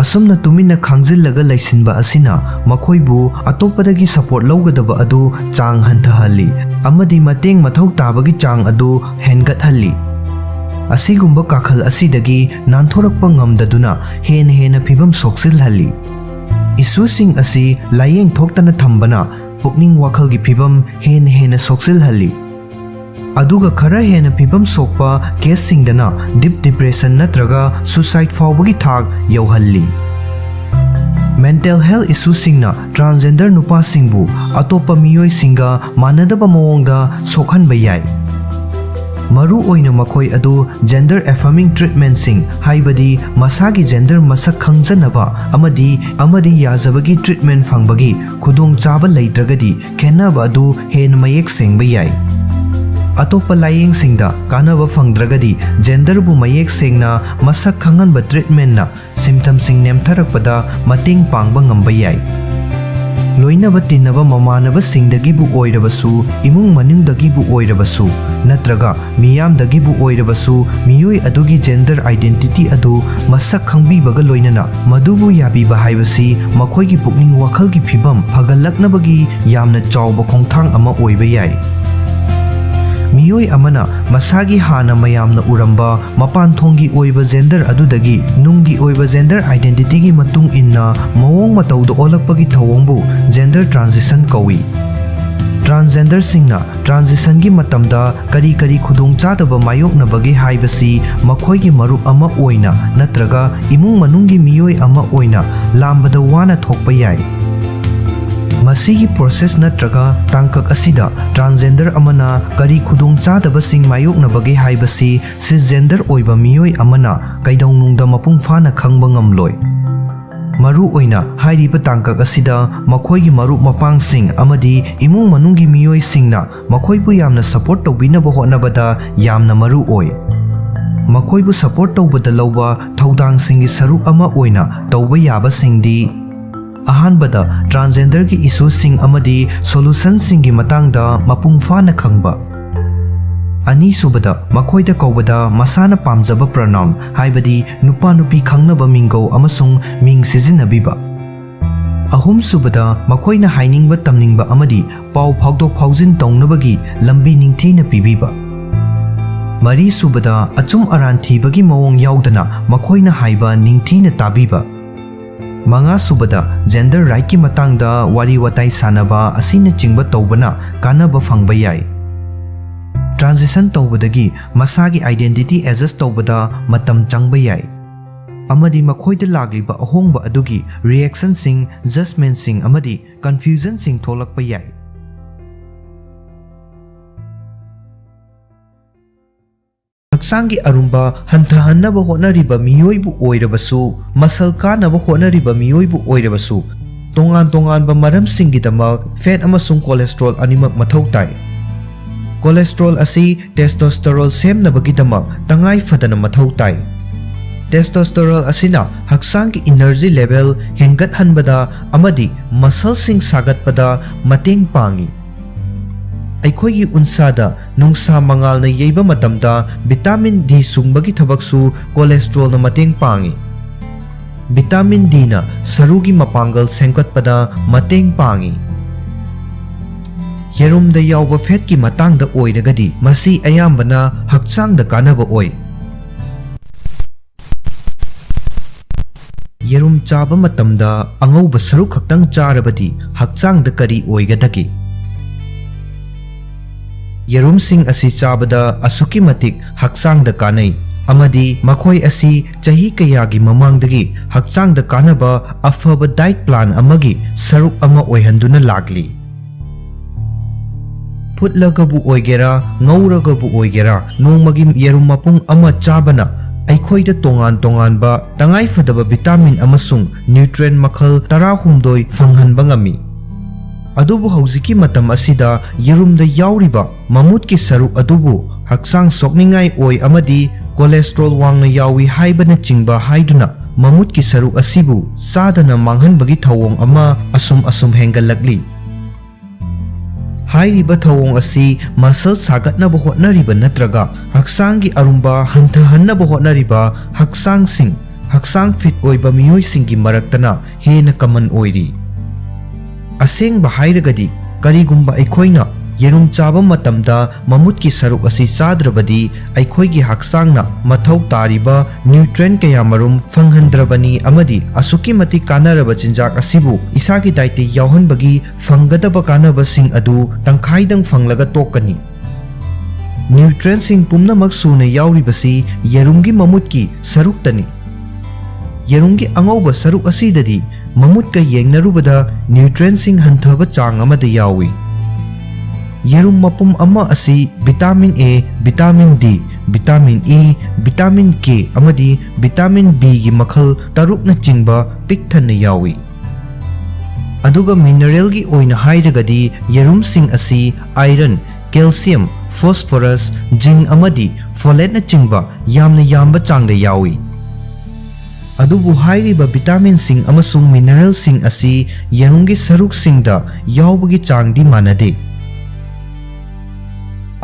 ꯑꯁꯨꯝꯅ ꯇꯨꯃꯤꯟꯅ ꯈꯥꯡꯖꯤꯜꯂꯒ ꯂꯩꯁꯤꯟꯕ ꯑꯁꯤꯅ ꯃꯈꯣꯏꯕꯨ ꯑꯇꯣꯞꯄꯗꯒꯤ support ꯂꯧꯒꯗꯕ ꯑꯗꯨ ꯆꯥꯡ ꯍꯟꯊꯍꯜꯂꯤ ꯑꯃꯗꯤ ꯃꯇꯦꯡ ꯃꯊꯧ ꯇꯥꯕꯒꯤ ꯆꯥꯡ ꯑꯗꯨ ꯍꯦꯟꯒꯠꯍꯜꯂꯤ꯫ ꯑꯁꯤꯒꯨꯝꯕ ꯀꯥꯈꯜ ꯑꯁꯤꯗꯒꯤ ꯅꯥꯟꯊꯣꯔꯛꯄ ꯉꯝꯗꯗꯨꯅ ꯍꯦꯟꯅ ꯍꯦꯟꯅ ꯐꯤꯚꯝ ꯁꯣꯛꯆꯤꯜꯍꯜꯂꯤ꯫ Issueꯁꯤꯡ ꯑꯁꯤ ꯂꯥꯌꯦꯡ ꯊꯣꯛꯇꯅ ꯊꯝꯕꯅ ꯄꯨꯛꯅꯤꯡ ꯋꯥꯈꯜꯒꯤ ꯐꯤꯚꯝ ꯍꯦꯟꯅ ꯍꯦꯟꯅ ꯁꯣꯛꯆꯤꯜꯍꯜꯂꯤ꯫ ꯑꯗꯨꯒ ꯈꯔ ꯍꯦꯟꯅ ꯐꯤꯚꯝ ꯁꯣꯛꯄ caseꯁꯤꯡꯗꯅ deep depression ꯅꯠꯇ꯭ꯔꯒ suicide ꯐꯥꯎꯕꯒꯤ ꯊꯥꯛ ꯌꯧꯍꯜꯂꯤ꯫ Mental health issueꯁꯤꯡꯅ transgender ꯅꯨꯄꯥꯁꯤꯡꯕꯨ ꯑꯇꯣꯞꯄ ꯃꯤꯑꯣꯏꯁꯤꯡꯒ ꯃꯥꯟꯅꯗꯕ ꯃꯑꯣꯡꯗ ꯁꯣꯛꯍꯟꯕ ꯌꯥꯏ꯫ ꯃꯔꯨ ꯑꯣꯏꯅ ꯃꯈꯣꯏ ꯑꯗꯨ gender affirming treatmentꯁꯤꯡ, ꯍꯥꯏꯕꯗꯤ ꯃꯁꯥꯒꯤ gender ꯃꯁꯛ ꯈꯪꯖꯅꯕ ꯑꯃꯗꯤ, ꯑꯃꯗꯤ ꯌꯥꯖꯕꯒꯤ treatment ꯐꯪꯕꯒꯤ ꯈꯨꯗꯣꯡꯆꯥꯕ ꯂꯩꯇ꯭ꯔꯒꯗꯤ, ꯈꯦꯠꯅꯕ ꯑꯗꯨ ꯍꯦꯟꯅ ꯃꯌꯦꯛ ꯁꯦꯡꯕ ꯌꯥꯏ꯫ ꯑꯇꯣꯞꯄ ꯂꯥꯌꯦꯡꯁꯤꯡꯗ ꯀꯥꯟꯅꯕ ꯐꯪꯗ꯭ꯔꯒꯗꯤ, genderꯕꯨ ꯃꯌꯦꯛ ꯁꯦꯡꯅ ꯃꯁꯛ ꯈꯪꯍꯟꯕ treatmentꯅ symptomꯁꯤꯡ ꯅꯦꯝꯊꯔꯛꯄꯗ ꯃꯇꯦꯡ ꯄꯥꯡꯕ ꯉꯝꯕ ꯌꯥꯏ꯫ ꯂꯣꯏꯅꯕ ꯇꯤꯟꯅꯕ ꯃꯃꯥꯟꯅꯕꯁꯤꯡꯗꯒꯤꯕꯨ ꯑꯣꯏꯔꯕꯁꯨ, ꯏꯃꯨꯡ ꯃꯅꯨꯡꯗꯒꯤꯕꯨ ꯑꯣꯏꯔꯕꯁꯨ, ꯅꯠꯇ꯭ꯔꯒ ꯃꯤꯌꯥꯝꯗꯒꯤꯕꯨ ꯑꯣꯏꯔꯕꯁꯨ, ꯃꯤꯑꯣꯏ ꯑꯗꯨꯒꯤ gender identity ꯑꯗꯨ ꯃꯁꯛ ꯈꯪꯕꯤꯕꯒ ꯂꯣꯏꯅꯅ ꯃꯗꯨꯕꯨ ꯌꯥꯕꯤꯕ ꯍꯥꯏꯕꯁꯤ ꯃꯈꯣꯏꯒꯤ ꯄꯨꯛꯅꯤꯡ ꯋꯥꯈꯜꯒꯤ ꯐꯤꯕꯝ ꯐꯒꯠꯂꯛꯅꯕꯒꯤ ꯌꯥꯝꯅ ꯆꯥꯎꯕ ꯈꯣꯡꯊꯥꯡ ꯑꯃ ꯑꯣꯏꯕ ꯌꯥꯏ꯫ ꯃꯤꯑꯣꯏ ꯑꯃꯅ ꯃꯁꯥꯒꯤ ꯍꯥꯟꯅ ꯃꯌꯥꯝꯅ ꯎꯔꯝꯕ ꯃꯄꯥꯟ ꯊꯣꯡꯒꯤ ꯑꯣꯏꯕ gender ꯑꯗꯨꯗꯒꯤ ꯅꯨꯡꯒꯤ ꯑꯣꯏꯕ gender identityꯒꯤ ꯃꯇꯨꯡ ꯏꯟꯅ ꯃꯑꯣꯡ ꯃꯇꯧꯗ ꯑꯣꯜꯂꯛꯄꯒꯤ ꯊꯧꯑꯣꯡꯕꯨ gender transition ꯀꯧꯏ꯫ Transgenderꯁꯤꯡꯅ transitionꯒꯤ ꯃꯇꯝꯗ ꯀꯔꯤ ꯀꯔꯤ ꯈꯨꯗꯣꯡꯆꯥꯗꯕ ꯃꯥꯌꯣꯛꯅꯕꯒꯦ ꯍꯥꯏꯕꯁꯤ ꯃꯈꯣꯏꯒꯤ ꯃꯔꯨꯞ ꯑꯃ ꯑꯣꯏꯅ ꯅꯠꯇ꯭ꯔꯒ ꯏꯃꯨꯡ ꯃꯅꯨꯡꯒꯤ ꯃꯤꯑꯣꯏ ꯑꯃ ꯑꯣꯏꯅ ꯂꯥꯝꯕꯗ ꯋꯥꯅ ꯊꯣꯛꯄ ꯌꯥꯏ꯫ ꯃꯁꯤꯒꯤ process ꯅꯠꯇ꯭ꯔꯒ ꯇꯥꯡꯀꯛ ꯑꯁꯤꯗ transgender ꯑꯃꯅ ꯀꯔꯤ ꯈꯨꯗꯣꯡꯆꯥꯗꯕꯁꯤꯡ ꯃꯥꯌꯣꯛꯅꯕꯒꯦ ꯍꯥꯏꯕꯁꯤ cisgender ꯑꯣꯏꯕ ꯃꯤꯑꯣꯏ ꯑꯃꯅ ꯀꯩꯗꯧꯅꯨꯡꯗ ꯃꯄꯨꯡ ꯐꯥꯅ ꯈꯪꯕ ꯉꯝꯂꯣꯏ꯫ ꯃꯔꯨꯑꯣꯏꯅ ꯍꯥꯏꯔꯤꯕ ꯇꯥꯡꯀꯛ ꯑꯁꯤꯗ ꯃꯈꯣꯏꯒꯤ ꯃꯔꯨꯞ ꯃꯄꯥꯡꯁꯤꯡ ꯑꯃꯗꯤ ꯏꯃꯨꯡ ꯃꯅꯨꯡꯒꯤ ꯃꯤꯑꯣꯏꯁꯤꯡꯅ ꯃꯈꯣꯏꯕꯨ ꯌꯥꯝꯅ support ꯇꯧꯕꯤꯅꯕ ꯍꯣꯠꯅꯕꯗ ꯌꯥꯝꯅ ꯃꯔꯨ ꯑꯣꯏ꯫ ꯃꯈꯣꯏꯕꯨ support ꯇꯧꯕꯗ ꯂꯧꯕ ꯊꯧꯗꯥꯡꯁꯤꯡꯒꯤ ꯁꯔꯨꯛ ꯑꯃ ꯑꯣꯏꯅ ꯇꯧꯕ ꯌꯥꯕꯁꯤꯡꯗꯤ: ꯑꯍꯥꯟꯕꯗ, transgenderꯒꯤ issueꯁꯤꯡ ꯑꯃꯗꯤ solutionꯁꯤꯡꯒꯤ ꯃꯇꯥꯡꯗ ꯃꯄꯨꯡ ꯐꯥꯅ ꯈꯪꯕ꯫ ꯑꯅꯤꯁꯨꯕꯗ, ꯃꯈꯣꯏꯗ ꯀꯧꯕꯗ ꯃꯁꯥꯅ ꯄꯥꯝꯖꯕ pronoun, ꯍꯥꯏꯕꯗꯤ ꯅꯨꯄꯥ ꯅꯨꯄꯤ ꯈꯪꯅꯕ ꯃꯤꯡꯒꯧ ꯑꯃꯁꯨꯡ ꯃꯤꯡ ꯁꯤꯖꯤꯟꯅꯕꯤꯕ꯫ ꯑꯍꯨꯝꯁꯨꯕꯗ, ꯃꯈꯣꯏꯅ ꯍꯥꯏꯅꯤꯡꯕ ꯇꯝꯅꯤꯡꯕ ꯑꯃꯗꯤ ꯄꯥꯎ ꯐꯥꯎꯗꯣꯛ ꯐꯥꯎꯖꯤꯟ ꯇꯧꯅꯕꯒꯤ ꯂꯝꯕꯤ ꯅꯤꯡꯊꯤꯅ ꯄꯤꯕꯤꯕ꯫ ꯃꯔꯤꯁꯨꯕꯗ, ꯑꯆꯨꯝ ꯑꯔꯥꯟ ꯊꯤꯕꯒꯤ ꯃꯑꯣꯡ ꯌꯥꯎꯗꯅ ꯃꯈꯣꯏꯅ ꯍꯥꯏꯕ ꯅꯤꯡꯊꯤꯅ ꯇꯥꯕꯤꯕ꯫ ꯃꯉꯥꯁꯨꯕꯗ, gender rightꯀꯤ ꯃꯇꯥꯡꯗ ꯋꯥꯔꯤ ꯋꯥꯇꯥꯏ ꯁꯥꯟꯅꯕ ꯑꯁꯤꯅꯆꯤꯡꯕ ꯇꯧꯕꯅ ꯀꯥꯟꯅꯕ ꯐꯪꯕ ꯌꯥꯏ꯫ Transition ꯇꯧꯕꯗꯒꯤ ꯃꯁꯥꯒꯤ identity adjust ꯇꯧꯕꯗ ꯃꯇꯝ ꯆꯪꯕ ꯌꯥꯏ, ꯑꯃꯗꯤ ꯃꯈꯣꯏꯗ ꯂꯥꯛꯂꯤꯕ ꯑꯍꯣꯡꯕ ꯑꯗꯨꯒꯤ reactionꯁꯤꯡ, judgmentꯁꯤꯡ ꯑꯃꯗꯤ confusionꯁꯤꯡ ꯊꯣꯛꯂꯛꯄ ꯌꯥꯏ꯫ ꯍꯛꯆꯥꯡꯒꯤ ꯑꯔꯨꯝꯕ ꯍꯟꯊꯍꯟꯅꯕ ꯍꯣꯠꯅꯔꯤꯕ ꯃꯤꯑꯣꯏꯕꯨ ꯑꯣꯏꯔꯕꯁꯨ, muscle ꯀꯥꯅꯕ ꯍꯣꯠꯅꯔꯤꯕ ꯃꯤꯑꯣꯏꯕꯨ ꯑꯣꯏꯔꯕꯁꯨ, ꯇꯣꯉꯥꯟ ꯇꯣꯉꯥꯟꯕ ꯃꯔꯝꯁꯤꯡꯒꯤꯗꯃꯛ fat ꯑꯃꯁꯨꯡ cholesterol ꯑꯅꯤꯃꯛ ꯃꯊꯧ ꯇꯥꯏ꯫ Cholesterol ꯑꯁꯤ testosterone ꯁꯦꯝꯅꯕꯒꯤꯗꯃꯛ ꯇꯉꯥꯏ ꯐꯗꯅ ꯃꯊꯧ ꯇꯥꯏ꯫ Testosterone ꯑꯁꯤꯅ ꯍꯛꯆꯥꯡꯒꯤ energy level ꯍꯦꯟꯒꯠꯍꯟꯕꯗ ꯑꯃꯗꯤ muscleꯁꯤꯡ ꯁꯥꯒꯠꯄꯗ ꯃꯇꯦꯡ ꯄꯥꯡꯏ꯫ ꯑꯩꯈꯣꯏꯒꯤ ꯎꯟꯁꯥꯗ ꯅꯨꯡꯁꯥ ꯃꯉꯥꯜꯅ ꯌꯩꯕ ꯃꯇꯝꯗ vitamin D ꯁꯨꯡꯕꯒꯤ ꯊꯕꯛꯁꯨ cholesterolꯅ ꯃꯇꯦꯡ ꯄꯥꯡꯏ꯫ Vitamin Dꯅ ꯁꯔꯨꯒꯤ ꯃꯄꯥꯡꯒꯜ ꯁꯦꯝꯒꯠꯄꯗ ꯃꯇꯦꯡ ꯄꯥꯡꯏ꯫ ꯌꯦꯔꯨꯝꯗ ꯌꯥꯎꯕ fatꯀꯤ ꯃꯇꯥꯡꯗ ꯑꯣꯏꯔꯒꯗꯤ, ꯃꯁꯤ ꯑꯌꯥꯝꯕꯅ ꯍꯛꯆꯥꯡꯗ ꯀꯥꯟꯅꯕ ꯑꯣꯏ꯫ ꯌꯦꯔꯨꯝ ꯆꯥꯕ ꯃꯇꯝꯗ ꯑꯉꯧꯕ ꯁꯔꯨꯛ ꯈꯛꯇꯪ ꯆꯥꯔꯕꯗꯤ ꯍꯛꯆꯥꯡꯗ ꯀꯔꯤ ꯑꯣꯏꯒꯗꯒꯦ? ꯌꯦꯔꯨꯝꯁꯤꯡ ꯑꯁꯤ ꯆꯥꯕꯗ ꯑꯁꯨꯛꯀꯤ ꯃꯇꯤꯛ ꯍꯛꯆꯥꯡꯗ ꯀꯥꯟꯅꯩ ꯑꯃꯗꯤ ꯃꯈꯣꯏ ꯑꯁꯤ ꯆꯍꯤ ꯀꯌꯥꯒꯤ ꯃꯃꯥꯡꯗꯒꯤ ꯍꯛꯆꯥꯡꯗ ꯀꯥꯟꯅꯕ ꯑꯐꯕ diet plan ꯑꯃꯒꯤ ꯁꯔꯨꯛ ꯑꯃ ꯑꯣꯏꯍꯟꯗꯨꯅ ꯂꯥꯛꯂꯤ꯫ ꯐꯨꯠꯂꯒꯕꯨ ꯑꯣꯏꯒꯦꯔꯥ, ꯉꯧꯔꯒꯕꯨ ꯑꯣꯏꯒꯦꯔꯥ, ꯅꯣꯡꯃꯒꯤ ꯌꯦꯔꯨꯝ ꯃꯄꯨꯝ ꯑꯃ ꯆꯥꯕꯅ ꯑꯩꯈꯣꯏꯗ ꯇꯣꯉꯥꯟ ꯇꯣꯉꯥꯟꯕ ꯇꯉꯥꯏꯐꯗꯕ vitamin ꯑꯃꯁꯨꯡ nutrient ꯃꯈꯜ ꯇꯔꯥꯍꯨꯝꯗꯣꯏ ꯐꯪꯍꯟꯕ ꯉꯝꯃꯤ꯫ ꯑꯗꯨꯕꯨ ꯍꯧꯖꯤꯛꯀꯤ ꯃꯇꯝ ꯑꯁꯤꯗ ꯌꯦꯔꯨꯝꯗ ꯌꯥꯎꯔꯤꯕ ꯃꯃꯨꯠꯀꯤ ꯁꯔꯨꯛ ꯑꯗꯨꯕꯨ ꯍꯛꯆꯥꯡ ꯁꯣꯛꯅꯤꯡꯉꯥꯏ ꯑꯣꯏ ꯑꯃꯗꯤ cholesterol ꯋꯥꯡꯅ ꯌꯥꯎꯏ ꯍꯥꯏꯕꯅꯆꯤꯡꯕ ꯍꯥꯏꯗꯨꯅ ꯃꯃꯨꯠꯀꯤ ꯁꯔꯨꯛ ꯑꯁꯤꯕꯨ ꯆꯥꯗꯅ ꯃꯥꯡꯍꯟꯕꯒꯤ ꯊꯧꯑꯣꯡ ꯑꯃ ꯑꯁꯨꯝ ꯑꯁꯨꯝ ꯍꯦꯟꯒꯠꯂꯛꯂꯤ꯫ ꯍꯥꯏꯔꯤꯕ ꯊꯧꯑꯣꯡ ꯑꯁꯤ muscle ꯁꯥꯒꯠꯅꯕ ꯍꯣꯠꯅꯔꯤꯕ ꯅꯠꯇ꯭ꯔꯒ ꯍꯛꯆꯥꯡꯒꯤ ꯑꯔꯨꯝꯕ ꯍꯟꯊꯍꯟꯅꯕ ꯍꯣꯠꯅꯔꯤꯕ ꯍꯛꯆꯥꯡꯁꯤꯡ, ꯍꯛꯆꯥꯡ fit ꯑꯣꯏꯕ ꯃꯤꯑꯣꯏꯁꯤꯡꯒꯤ ꯃꯔꯛꯇꯅ ꯍꯦꯟꯅ common ꯑꯣꯏꯔꯤ꯫ ꯑꯁꯦꯡꯕ ꯍꯥꯏꯔꯒꯗꯤ, ꯀꯔꯤꯒꯨꯝꯕ ꯑꯩꯈꯣꯏꯅ ꯌꯦꯔꯨꯝ ꯆꯥꯕ ꯃꯇꯝꯗ ꯃꯃꯨꯠꯀꯤ ꯁꯔꯨꯛ ꯑꯁꯤ ꯆꯥꯗ꯭ꯔꯕꯗꯤ, ꯑꯩꯈꯣꯏꯒꯤ ꯍꯛꯆꯥꯡꯅ ꯃꯊꯧ ꯇꯥꯔꯤꯕ nutrient ꯀꯌꯥꯃꯔꯨꯝ ꯐꯪꯍꯟꯗ꯭ꯔꯕꯅꯤ ꯑꯃꯗꯤ ꯑꯁꯨꯛꯀꯤ ꯃꯇꯤꯛ ꯀꯥꯟꯅꯔꯕ ꯆꯤꯟꯖꯥꯛ ꯑꯁꯤꯕꯨ ꯏꯁꯥꯒꯤ dietꯇ ꯌꯥꯎꯍꯟꯕꯒꯤ ꯐꯪꯒꯗꯕ ꯀꯥꯟꯅꯕꯁꯤꯡ ꯑꯗꯨ ꯇꯪꯈꯥꯏꯗꯪ ꯐꯪꯂꯒ ꯇꯣꯛꯀꯅꯤ꯫ Nutrientꯁꯤꯡ ꯄꯨꯝꯅꯃꯛ ꯁꯨꯅ ꯌꯥꯎꯔꯤꯕꯁꯤ ꯌꯦꯔꯨꯝꯒꯤ ꯃꯃꯨꯠꯀꯤ ꯁꯔꯨꯛꯇꯅꯤ꯫ ꯌꯦꯔꯨꯝꯒꯤ ꯑꯉꯧꯕ ꯁꯔꯨꯛ ꯑꯁꯤꯗꯗꯤ ꯃꯃꯨꯠꯀ ꯌꯦꯡꯅꯔꯨꯕꯗ nutrientꯁꯤꯡ ꯍꯟꯊꯕ ꯆꯥꯡ ꯑꯃꯗ ꯌꯥꯎꯏ꯫ ꯌꯦꯔꯨꯝ ꯃꯄꯨꯝ ꯑꯃ ꯑꯁꯤ vitamin A, vitamin D, vitamin E, vitamin K ꯑꯃꯗꯤ vitamin Bꯒꯤ ꯃꯈꯜ ꯇꯔꯨꯛꯅꯆꯤꯡꯕ ꯄꯤꯛ ꯊꯟꯅ ꯌꯥꯎꯏ꯫ ꯑꯗꯨꯒ mineralꯒꯤ ꯑꯣꯏꯅ ꯍꯥꯏꯔꯒꯗꯤ ꯌꯦꯔꯨꯝꯁꯤꯡ ꯑꯁꯤ iron, calcium, phosphorus, zinc ꯑꯃꯗꯤ folate ꯅꯆꯤꯡꯕ ꯌꯥꯝꯅ ꯌꯥꯝꯕ ꯆꯥꯡꯗ ꯌꯥꯎꯏ꯫ ꯑꯗꯨꯕꯨ ꯍꯥꯏꯔꯤꯕ vitamin ꯁꯤꯡ ꯑꯃꯁꯨꯡ mineral ꯁꯤꯡ ꯑꯁꯤ ꯌꯦꯔꯨꯝꯒꯤ ꯁꯔꯨꯛꯁꯤꯡꯗ ꯌꯥꯎꯕꯒꯤ ꯆꯥꯡꯗꯤ ꯃꯥꯟꯅꯗꯦ꯫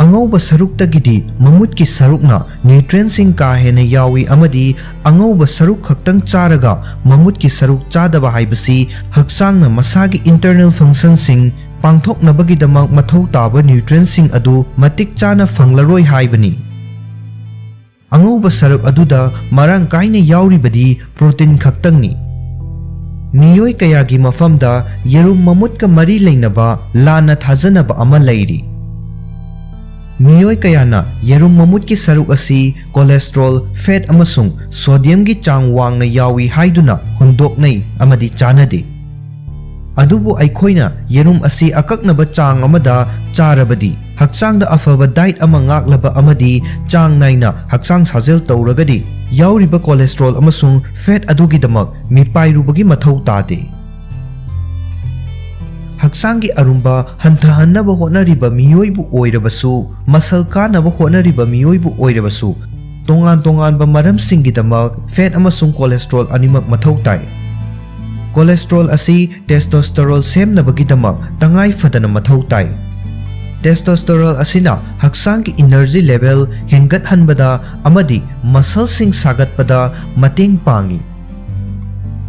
ꯑꯉꯧꯕ ꯁꯔꯨꯛꯇꯒꯤꯗꯤ ꯃꯃꯨꯠꯀꯤ ꯁꯔꯨꯛꯅ nutrient ꯁꯤꯡ ꯀꯥ ꯍꯦꯟꯅ ꯌꯥꯎꯏ ꯑꯃꯗꯤ ꯑꯉꯧꯕ ꯁꯔꯨꯛ ꯈꯛꯇꯪ ꯆꯥꯔꯒ ꯃꯃꯨꯠꯀꯤ ꯁꯔꯨꯛ ꯆꯥꯗꯕ ꯍꯥꯏꯕꯁꯤ ꯍꯛꯆꯥꯡꯅ ꯃꯁꯥꯒꯤ internal function ꯁꯤꯡ ꯄꯥꯡꯊꯣꯛꯅꯕꯒꯤꯗꯃꯛ ꯃꯊꯧ ꯇꯥꯕ nutrient ꯁꯤꯡ ꯑꯗꯨ ꯃꯇꯤꯛ ꯆꯥꯅ ꯐꯪꯂꯔꯣꯏ ꯍꯥꯏꯕꯅꯤ꯫ ꯑꯉꯧꯕ ꯁꯔꯨꯛ ꯑꯗꯨꯗ ꯃꯔꯥꯡ ꯀꯥꯏꯅ ꯌꯥꯎꯔꯤꯕꯗꯤ protein ꯈꯛꯇꯪꯅꯤ꯫ ꯃꯤꯑꯣꯏ ꯀꯌꯥꯒꯤ ꯃꯐꯝꯗ ꯌꯦꯔꯨꯝ ꯃꯃꯨꯠꯀ ꯃꯔꯤ ꯂꯩꯅꯕ ꯂꯥꯟꯅ ꯊꯥꯖꯅꯕ ꯑꯃ ꯂꯩꯔꯤ꯫ ꯃꯤꯑꯣꯏ ꯀꯌꯥꯅ ꯌꯦꯔꯨꯝ ꯃꯃꯨꯠꯀꯤ ꯁꯔꯨꯛ ꯑꯁꯤ cholesterol, fat ꯑꯃꯁꯨꯡ sodium ꯒꯤ ꯆꯥꯡ ꯋꯥꯡꯅ ꯌꯥꯎꯏ ꯍꯥꯏꯗꯨꯅ ꯍꯨꯟꯗꯣꯛꯅꯩ ꯑꯃꯗꯤ ꯆꯥꯅꯗꯦ꯫ ꯑꯗꯨꯕꯨ ꯑꯩꯈꯣꯏꯅ ꯌꯦꯔꯨꯝ ꯑꯁꯤ ꯑꯀꯛꯅꯕ ꯆꯥꯡ ꯑꯃꯗ ꯆꯥꯔꯕꯗꯤ, ꯍꯛꯆꯥꯡꯗ ꯑꯐꯕ diet ꯑꯃ ꯉꯥꯛꯂꯕ ꯑꯃꯗꯤ ꯆꯥꯡ ꯅꯥꯏꯅ ꯍꯛꯆꯥꯡ ꯁꯥꯖꯦꯜ ꯇꯧꯔꯒꯗꯤ, ꯌꯥꯎꯔꯤꯕ cholesterol ꯑꯃꯁꯨꯡ fat ꯑꯗꯨꯒꯤꯗꯃꯛ ꯃꯤꯄꯥꯏꯔꯨꯕꯒꯤ ꯃꯊꯧ ꯇꯥꯗꯦ꯫ ꯍꯛꯆꯥꯡꯒꯤ ꯑꯔꯨꯝꯕ ꯍꯟꯊꯍꯟꯅꯕ ꯍꯣꯠꯅꯔꯤꯕ ꯃꯤꯑꯣꯏꯕꯨ ꯑꯣꯏꯔꯕꯁꯨ, muscle ꯀꯥꯅꯕ ꯍꯣꯠꯅꯔꯤꯕ ꯃꯤꯑꯣꯏꯕꯨ ꯑꯣꯏꯔꯕꯁꯨ, ꯇꯣꯉꯥꯟ ꯇꯣꯉꯥꯟꯕ ꯃꯔꯝꯁꯤꯡꯒꯤꯗꯃꯛ fat ꯑꯃꯁꯨꯡ cholesterol ꯑꯅꯤꯃꯛ ꯃꯊꯧ ꯇꯥꯏ꯫ Cholesterol ꯑꯁꯤ testosterone ꯁꯦꯝꯅꯕꯒꯤꯗꯃꯛ ꯇꯉꯥꯏ ꯐꯗꯅ ꯃꯊꯧ ꯇꯥꯏ꯫ Testosterone ꯑꯁꯤꯅ ꯍꯛꯆꯥꯡꯒꯤ energy level ꯍꯦꯟꯒꯠꯍꯟꯕꯗ ꯑꯃꯗꯤ muscle ꯁꯤꯡ ꯁꯥꯒꯠꯄꯗ ꯃꯇꯦꯡ ꯄꯥꯡꯏ꯫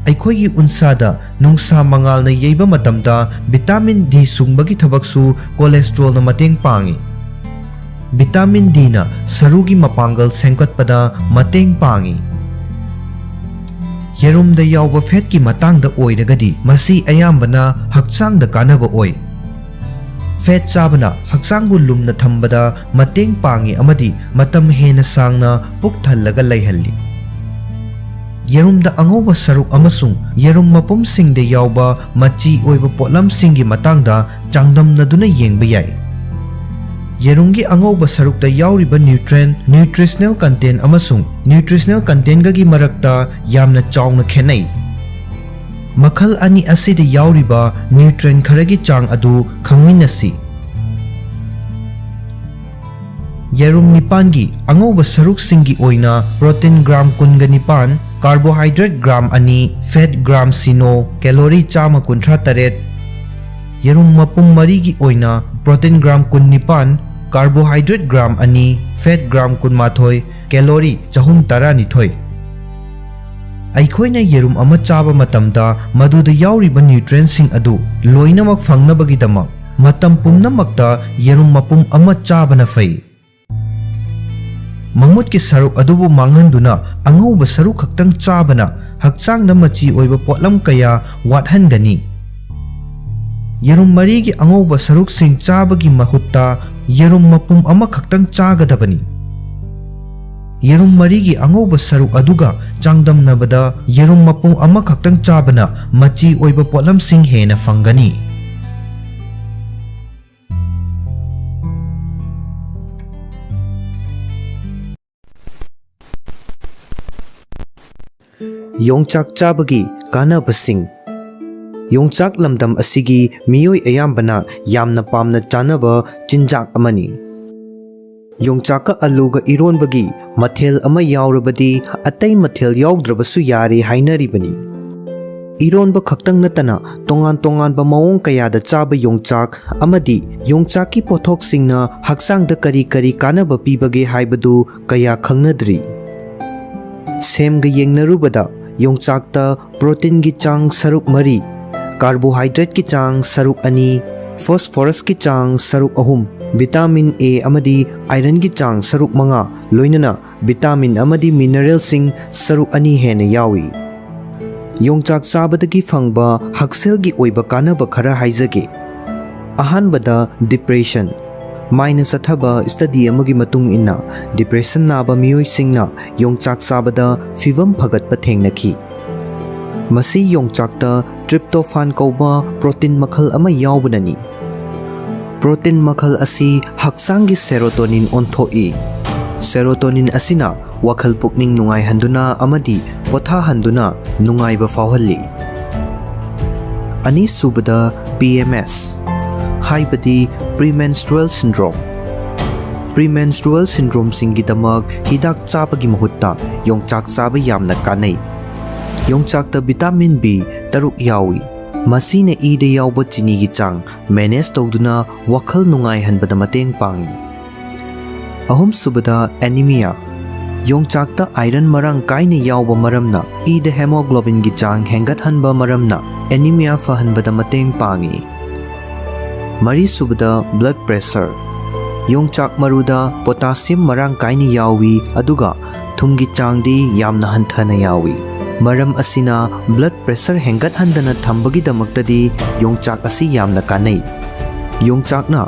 ꯑꯩꯈꯣꯏꯒꯤ ꯎꯟꯁꯥꯗ ꯅꯨꯡꯁꯥ ꯃꯉꯥꯜꯅ ꯌꯩꯕ ꯃꯇꯝꯗ vitamin D ꯁꯨꯡꯕꯒꯤ ꯊꯕꯛꯁꯨ cholesterol ꯅ ꯃꯇꯦꯡ ꯄꯥꯡꯏ꯫ Vitamin D ꯅ ꯁꯔꯨꯒꯤ ꯃꯄꯥꯡꯒꯜ ꯁꯦꯝꯒꯠꯄꯗ ꯃꯇꯦꯡ ꯄꯥꯡꯏ꯫ ꯌꯦꯔꯨꯝꯗ ꯌꯥꯎꯕ fat ꯀꯤ ꯃꯇꯥꯡꯗ ꯑꯣꯏꯔꯒꯗꯤ, ꯃꯁꯤ ꯑꯌꯥꯝꯕꯅ ꯍꯛꯆꯥꯡꯗ ꯀꯥꯟꯅꯕ ꯑꯣꯏ꯫ Fat ꯆꯥꯕꯅ ꯍꯛꯆꯥꯡꯕꯨ ꯂꯨꯝꯅ ꯊꯝꯕꯗ ꯃꯇꯦꯡ ꯄꯥꯡꯏ ꯑꯃꯗꯤ ꯃꯇꯝ ꯍꯦꯟꯅ ꯁꯥꯡꯅ ꯄꯨꯛ ꯊꯜꯂꯒ ꯂꯩꯍꯜꯂꯤ꯫ ꯌꯦꯔꯨꯝꯗ ꯑꯉꯧꯕ ꯁꯔꯨꯛ ꯑꯃꯁꯨꯡ ꯌꯦꯔꯨꯝ ꯃꯄꯨꯝꯁꯤꯡꯗ ꯌꯥꯎꯕ ꯃꯆꯤ ꯑꯣꯏꯕ ꯄꯣꯠꯂꯝꯁꯤꯡꯒꯤ ꯃꯇꯥꯡꯗ ꯆꯥꯡꯗꯝꯅꯗꯨꯅ ꯌꯦꯡꯕ ꯌꯥꯏ꯫ ꯌꯦꯔꯨꯝꯒꯤ ꯑꯉꯧꯕ ꯁꯔꯨꯛꯇ ꯌꯥꯎꯔꯤꯕ nutrient, nutritional content ꯑꯃꯁꯨꯡ nutritional content ꯒꯒꯤ ꯃꯔꯛꯇ ꯌꯥꯝꯅ ꯆꯥꯎꯅ ꯈꯦꯠꯅꯩ꯫ ꯃꯈꯜ ꯑꯅꯤ ꯑꯁꯤꯗ ꯌꯥꯎꯔꯤꯕ nutrient ꯈꯔꯒꯤ ꯆꯥꯡ ꯑꯗꯨ ꯈꯪꯃꯤꯟꯅꯁꯤ꯫ ꯌꯦꯔꯨꯝ ꯅꯤꯄꯥꯟꯒꯤ ꯑꯉꯧꯕ ꯁꯔꯨꯛꯁꯤꯡꯒꯤ ꯑꯣꯏꯅ protein gram ꯀꯨꯟꯒ ꯅꯤꯄꯥꯟ, carbohydrate gram ꯑꯅꯤ, fat gram ꯁꯤꯅꯣ, calorie ꯆꯥꯝꯃ ꯀꯨꯟꯊ꯭ꯔꯥ ꯇꯔꯦꯠ꯫ ꯌꯦꯔꯨꯝ ꯃꯄꯨꯝ ꯃꯔꯤꯒꯤ ꯑꯣꯏꯅ protein gram ꯀꯨꯟꯅꯤꯄꯥꯟ, carbohydrate gram ꯑꯅꯤ, fat gram ꯀꯨꯟꯃꯥꯊꯣꯏ, calorie ꯆꯍꯨꯝ ꯇꯔꯥꯅꯤꯊꯣꯏ꯫ ꯑꯩꯈꯣꯏꯅ ꯌꯦꯔꯨꯝ ꯑꯃ ꯆꯥꯕ ꯃꯇꯝꯗ ꯃꯗꯨꯗ ꯌꯥꯎꯔꯤꯕ nutrientꯁꯤꯡ ꯑꯗꯨ ꯂꯣꯏꯅꯃꯛ ꯐꯪꯅꯕꯒꯤꯗꯃꯛ ꯃꯇꯝ ꯄꯨꯝꯅꯃꯛꯇ ꯌꯦꯔꯨꯝ ꯃꯄꯨꯝ ꯑꯃ ꯆꯥꯕꯅ ꯐꯩ꯫ ꯃꯃꯨꯠꯀꯤ ꯁꯔꯨꯛ ꯑꯗꯨꯕꯨ ꯃꯥꯡꯍꯟꯗꯨꯅ ꯑꯉꯧꯕ ꯁꯔꯨꯛ ꯈꯛꯇꯪ ꯆꯥꯕꯅ ꯍꯛꯆꯥꯡꯗ ꯃꯆꯤ ꯑꯣꯏꯕ ꯄꯣꯠꯂꯝ ꯀꯌꯥ ꯋꯥꯠꯍꯟꯒꯅꯤ꯫ ꯌꯦꯔꯨꯝ ꯃꯔꯤꯒꯤ ꯑꯉꯧꯕ ꯁꯔꯨꯛꯁꯤꯡ ꯆꯥꯕꯒꯤ ꯃꯍꯨꯠꯇ ꯌꯦꯔꯨꯝ ꯃꯄꯨꯝ ꯑꯃꯈꯛꯇꯪ ꯆꯥꯒꯗꯕꯅꯤ꯫ ꯌꯦꯔꯨꯝ ꯃꯔꯤꯒꯤ ꯑꯉꯧꯕ ꯁꯔꯨꯛ ꯑꯗꯨꯒ ꯆꯥꯡꯗꯝꯅꯕꯗ ꯌꯦꯔꯨꯝ ꯃꯄꯨꯝ ꯑꯃꯈꯛꯇꯪ ꯆꯥꯕꯅ ꯃꯆꯤ ꯑꯣꯏꯕ ꯄꯣꯠꯂꯝꯁꯤꯡ ꯍꯦꯟꯅ ꯐꯪꯒꯅꯤ꯫ ꯌꯣꯡꯆꯥꯛ ꯆꯥꯕꯒꯤ ꯀꯥꯟꯅꯕꯁꯤꯡ꯫ ꯌꯣꯡꯆꯥꯛ ꯂꯝꯗꯝ ꯑꯁꯤꯒꯤ ꯃꯤꯑꯣꯏ ꯑꯌꯥꯝꯕꯅ ꯌꯥꯝꯅ ꯄꯥꯝꯅ ꯆꯥꯅꯕ ꯆꯤꯟꯖꯥꯛ ꯑꯃꯅꯤ꯫ ꯌꯣꯡꯆꯥꯛꯀ ꯑꯂꯨꯒ ꯏꯔꯣꯟꯕꯒꯤ ꯃꯊꯦꯜ ꯑꯃ ꯌꯥꯎꯔꯕꯗꯤ ꯑꯇꯩ ꯃꯊꯦꯜ ꯌꯥꯎꯗ꯭ꯔꯕꯁꯨ ꯌꯥꯔꯦ ꯍꯥꯏꯅꯔꯤꯕꯅꯤ꯫ ꯏꯔꯣꯟꯕ ꯈꯛꯇꯪ ꯅꯠꯇꯅ ꯇꯣꯉꯥꯟ ꯇꯣꯉꯥꯟꯕ ꯃꯑꯣꯡ ꯀꯌꯥꯗ ꯆꯥꯕ ꯌꯣꯡꯆꯥꯛ ꯑꯃꯗꯤ ꯌꯣꯡꯆꯥꯛꯀꯤ ꯄꯣꯠꯊꯣꯛꯁꯤꯡꯅ ꯍꯛꯆꯥꯡꯗ ꯀꯔꯤ ꯀꯔꯤ ꯀꯥꯟꯅꯕ ꯄꯤꯕꯒꯦ ꯍꯥꯏꯕꯗꯨ ꯀꯌꯥ ꯈꯪꯅꯗ꯭ꯔꯤ꯫ ꯁꯦꯝꯒ ꯌꯦꯡꯅꯔꯨꯕꯗ ꯌꯣꯡꯆꯥꯛꯇ proteinꯒꯤ ꯆꯥꯡ ꯁꯔꯨꯛ ꯃꯔꯤ, carbohydrateꯀꯤ ꯆꯥꯡ ꯁꯔꯨꯛ ꯑꯅꯤ, phosphorusꯀꯤ ꯆꯥꯡ ꯁꯔꯨꯛ ꯑꯍꯨꯝ, vitamin A ꯑꯃꯗꯤ ironꯒꯤ ꯆꯥꯡ ꯁꯔꯨꯛ ꯃꯉꯥ, ꯂꯣꯏꯅꯅ vitamin ꯑꯃꯗꯤ mineralꯁꯤꯡ ꯁꯔꯨꯛ ꯑꯅꯤ ꯍꯦꯟꯅ ꯌꯥꯎꯏ꯫ ꯌꯣꯡꯆꯥꯛ ꯆꯥꯕꯗꯒꯤ ꯐꯪꯕ ꯍꯛꯁꯦꯜꯒꯤ ꯑꯣꯏꯕ ꯀꯥꯟꯅꯕ ꯈꯔ ꯍꯥꯏꯖꯒꯦ꯫ ꯑꯍꯥꯟꯕꯗ, depression꯫ ꯃꯥꯏꯅ ꯆꯠꯊꯕ study ꯑꯃꯒꯤ ꯃꯇꯨꯡ ꯏꯟꯅ, depression ꯅꯥꯕ ꯃꯤꯑꯣꯏꯁꯤꯡꯅ ꯌꯣꯡꯆꯥꯛ ꯆꯥꯕꯗ ꯐꯤꯚꯝ ꯐꯒꯠꯄ ꯊꯦꯡꯅꯈꯤ꯫ ꯃꯁꯤ ꯌꯣꯡꯆꯥꯛꯇ tryptophan ꯀꯧꯕ protein ꯃꯈꯜ ꯑꯃ ꯌꯥꯎꯕꯅꯅꯤ꯫ Protein ꯃꯈꯜ ꯑꯁꯤ ꯍꯛꯆꯥꯡꯒꯤ serotonin ꯑꯣꯟꯊꯣꯛꯏ꯫ Serotonin ꯑꯁꯤꯅ ꯋꯥꯈꯜ ꯄꯨꯛꯅꯤꯡ ꯅꯨꯡꯉꯥꯏꯍꯟꯗꯨꯅ ꯑꯃꯗꯤ ꯄꯣꯊꯥꯍꯟꯗꯨꯅ ꯅꯨꯡꯉꯥꯏꯕ ꯐꯥꯎꯍꯜꯂꯤ꯫ ꯑꯅꯤꯁꯨꯕꯗ, P M S, ꯍꯥꯏꯕꯗꯤ premenstrual syndrome꯫ Premenstrual syndromeꯁꯤꯡꯒꯤꯗꯃꯛ ꯍꯤꯗꯥꯛ ꯆꯥꯕꯒꯤ ꯃꯍꯨꯠꯇ ꯌꯣꯡꯆꯥꯛ ꯆꯥꯕ ꯌꯥꯝꯅ ꯀꯥꯟꯅꯩ꯫ ꯌꯣꯡꯆꯥꯛꯇ vitamin B ꯇꯔꯨꯛ ꯌꯥꯎꯏ꯫ ꯃꯁꯤꯅ ꯏꯗ ꯌꯥꯎꯕ ꯆꯤꯅꯤꯒꯤ ꯆꯥꯡ manage ꯇꯧꯗꯨꯅ ꯋꯥꯈꯜ ꯅꯨꯡꯉꯥꯏꯍꯟꯕꯗ ꯃꯇꯦꯡ ꯄꯥꯡꯏ꯫ ꯑꯍꯨꯝꯁꯨꯕꯗ, anemia꯫ ꯌꯣꯡꯆꯥꯛꯇ iron ꯃꯔꯥꯡ ꯀꯥꯏꯅ ꯌꯥꯎꯕ ꯃꯔꯝꯅ ꯏꯗ hemoglobinꯒꯤ ꯆꯥꯡ ꯍꯦꯟꯒꯠꯍꯟꯕ ꯃꯔꯝꯅ anemia ꯐꯍꯟꯕꯗ ꯃꯇꯦꯡ ꯄꯥꯡꯏ꯫ ꯃꯔꯤꯁꯨꯕꯗ, blood pressure꯫ ꯌꯣꯡꯆꯥꯛ ꯃꯔꯨꯗ potassium ꯃꯔꯥꯡ ꯀꯥꯏꯅ ꯌꯥꯎꯏ, ꯑꯗꯨꯒ ꯊꯨꯝꯒꯤ ꯆꯥꯡꯗꯤ ꯌꯥꯝꯅ ꯍꯟꯊꯅ ꯌꯥꯎꯏ꯫ ꯃꯔꯝ ꯑꯁꯤꯅ blood pressure ꯍꯦꯟꯒꯠꯍꯟꯗꯅ ꯊꯝꯕꯒꯤꯗꯃꯛꯇꯗꯤ ꯌꯣꯡꯆꯥꯛ ꯑꯁꯤ ꯌꯥꯝꯅ ꯀꯥꯟꯅꯩ꯫ ꯌꯣꯡꯆꯥꯛꯅ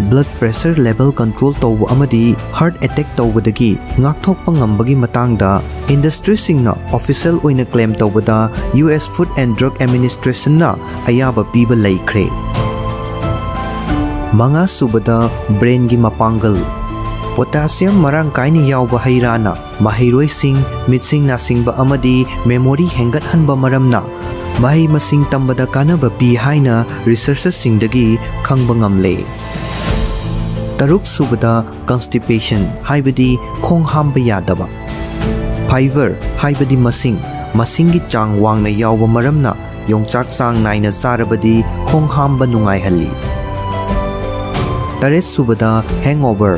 blood pressure level control ꯇꯧꯕ ꯑꯃꯗꯤ heart attack ꯇꯧꯕꯗꯒꯤ ꯉꯥꯛꯊꯣꯛꯄ ꯉꯝꯕꯒꯤ ꯃꯇꯥꯡꯗ industryꯁꯤꯡꯅ official ꯑꯣꯏꯅ claim ꯇꯧꯕꯗ U S Food and Drug Administrationꯅ ꯑꯌꯥꯕ ꯄꯤꯕ ꯂꯩꯈ꯭ꯔꯦ꯫ ꯃꯉꯥꯁꯨꯕꯗ, brainꯒꯤ ꯃꯄꯥꯡꯒꯜ꯫ Potassium ꯃꯔꯥꯡ ꯀꯥꯏꯅ ꯌꯥꯎꯕ ꯍꯩ ꯔꯥꯅ ꯃꯍꯩꯔꯣꯏꯁꯤꯡ, ꯃꯤꯠꯁꯤꯡ ꯅꯥꯁꯤꯡꯕ ꯑꯃꯗꯤ memory ꯍꯦꯟꯒꯠꯍꯟꯕ ꯃꯔꯝꯅ ꯃꯍꯩ ꯃꯁꯤꯡ ꯇꯝꯕꯗ ꯀꯥꯟꯅꯕ ꯄꯤ ꯍꯥꯏꯅ researchꯁꯤꯡꯗꯒꯤ ꯈꯪꯕ ꯉꯝꯂꯦ꯫ ꯇꯔꯨꯛꯁꯨꯕꯗ, constipation ꯍꯥꯏꯕꯗꯤ ꯈꯣꯡ ꯍꯥꯝꯕ ꯌꯥꯗꯕ꯫ Fiber ꯍꯥꯏꯕꯗꯤ ꯃꯁꯤꯡ, ꯃꯁꯤꯡꯒꯤ ꯆꯥꯡ ꯋꯥꯡꯅ ꯌꯥꯎꯕ ꯃꯔꯝꯅ ꯌꯣꯡꯆꯥꯛ ꯆꯥꯡ ꯅꯥꯏꯅ ꯆꯥꯔꯕꯗꯤ ꯈꯣꯡ ꯍꯥꯝꯕ ꯅꯨꯡꯉꯥꯏꯍꯜꯂꯤ꯫ ꯇꯔꯦꯠꯁꯨꯕꯗ, hangover꯫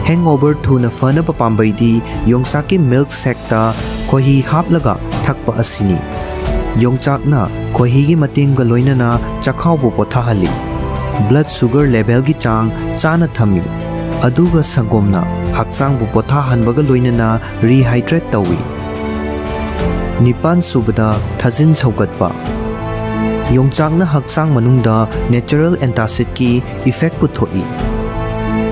Hangover ꯊꯨꯅ ꯐꯅꯕ ꯄꯥꯝꯕꯩꯗꯤ ꯌꯣꯡꯆꯥꯛꯀꯤ milk shakeꯇ ꯈꯣꯏꯍꯤ ꯍꯥꯞꯂꯒ ꯊꯛꯄ ꯑꯁꯤꯅꯤ꯫ ꯌꯣꯡꯆꯥꯛꯅ ꯈꯣꯏꯍꯤꯒꯤ ꯃꯇꯦꯡꯒ ꯂꯣꯏꯅꯅ ꯆꯈꯥꯎꯕꯨ ꯄꯣꯊꯥꯍꯜꯂꯤ꯫ Blood sugar levelꯒꯤ ꯆꯥꯡ ꯆꯥꯅ ꯊꯝꯃꯤ꯫ ꯑꯗꯨꯒ ꯁꯪꯒꯣꯝꯅ ꯍꯛꯆꯥꯡꯕꯨ ꯄꯣꯊꯥꯍꯟꯕꯒ ꯂꯣꯏꯅꯅ rehydrate ꯇꯧꯏ꯫ ꯅꯤꯄꯥꯟꯁꯨꯕꯗ, ꯊꯥꯖꯤꯟ ꯁꯧꯒꯠꯄ꯫ ꯌꯣꯡꯆꯥꯛꯅ ꯍꯛꯆꯥꯡ ꯃꯅꯨꯡꯗ natural antacidꯀꯤ effect ꯄꯨꯊꯣꯛꯏ꯫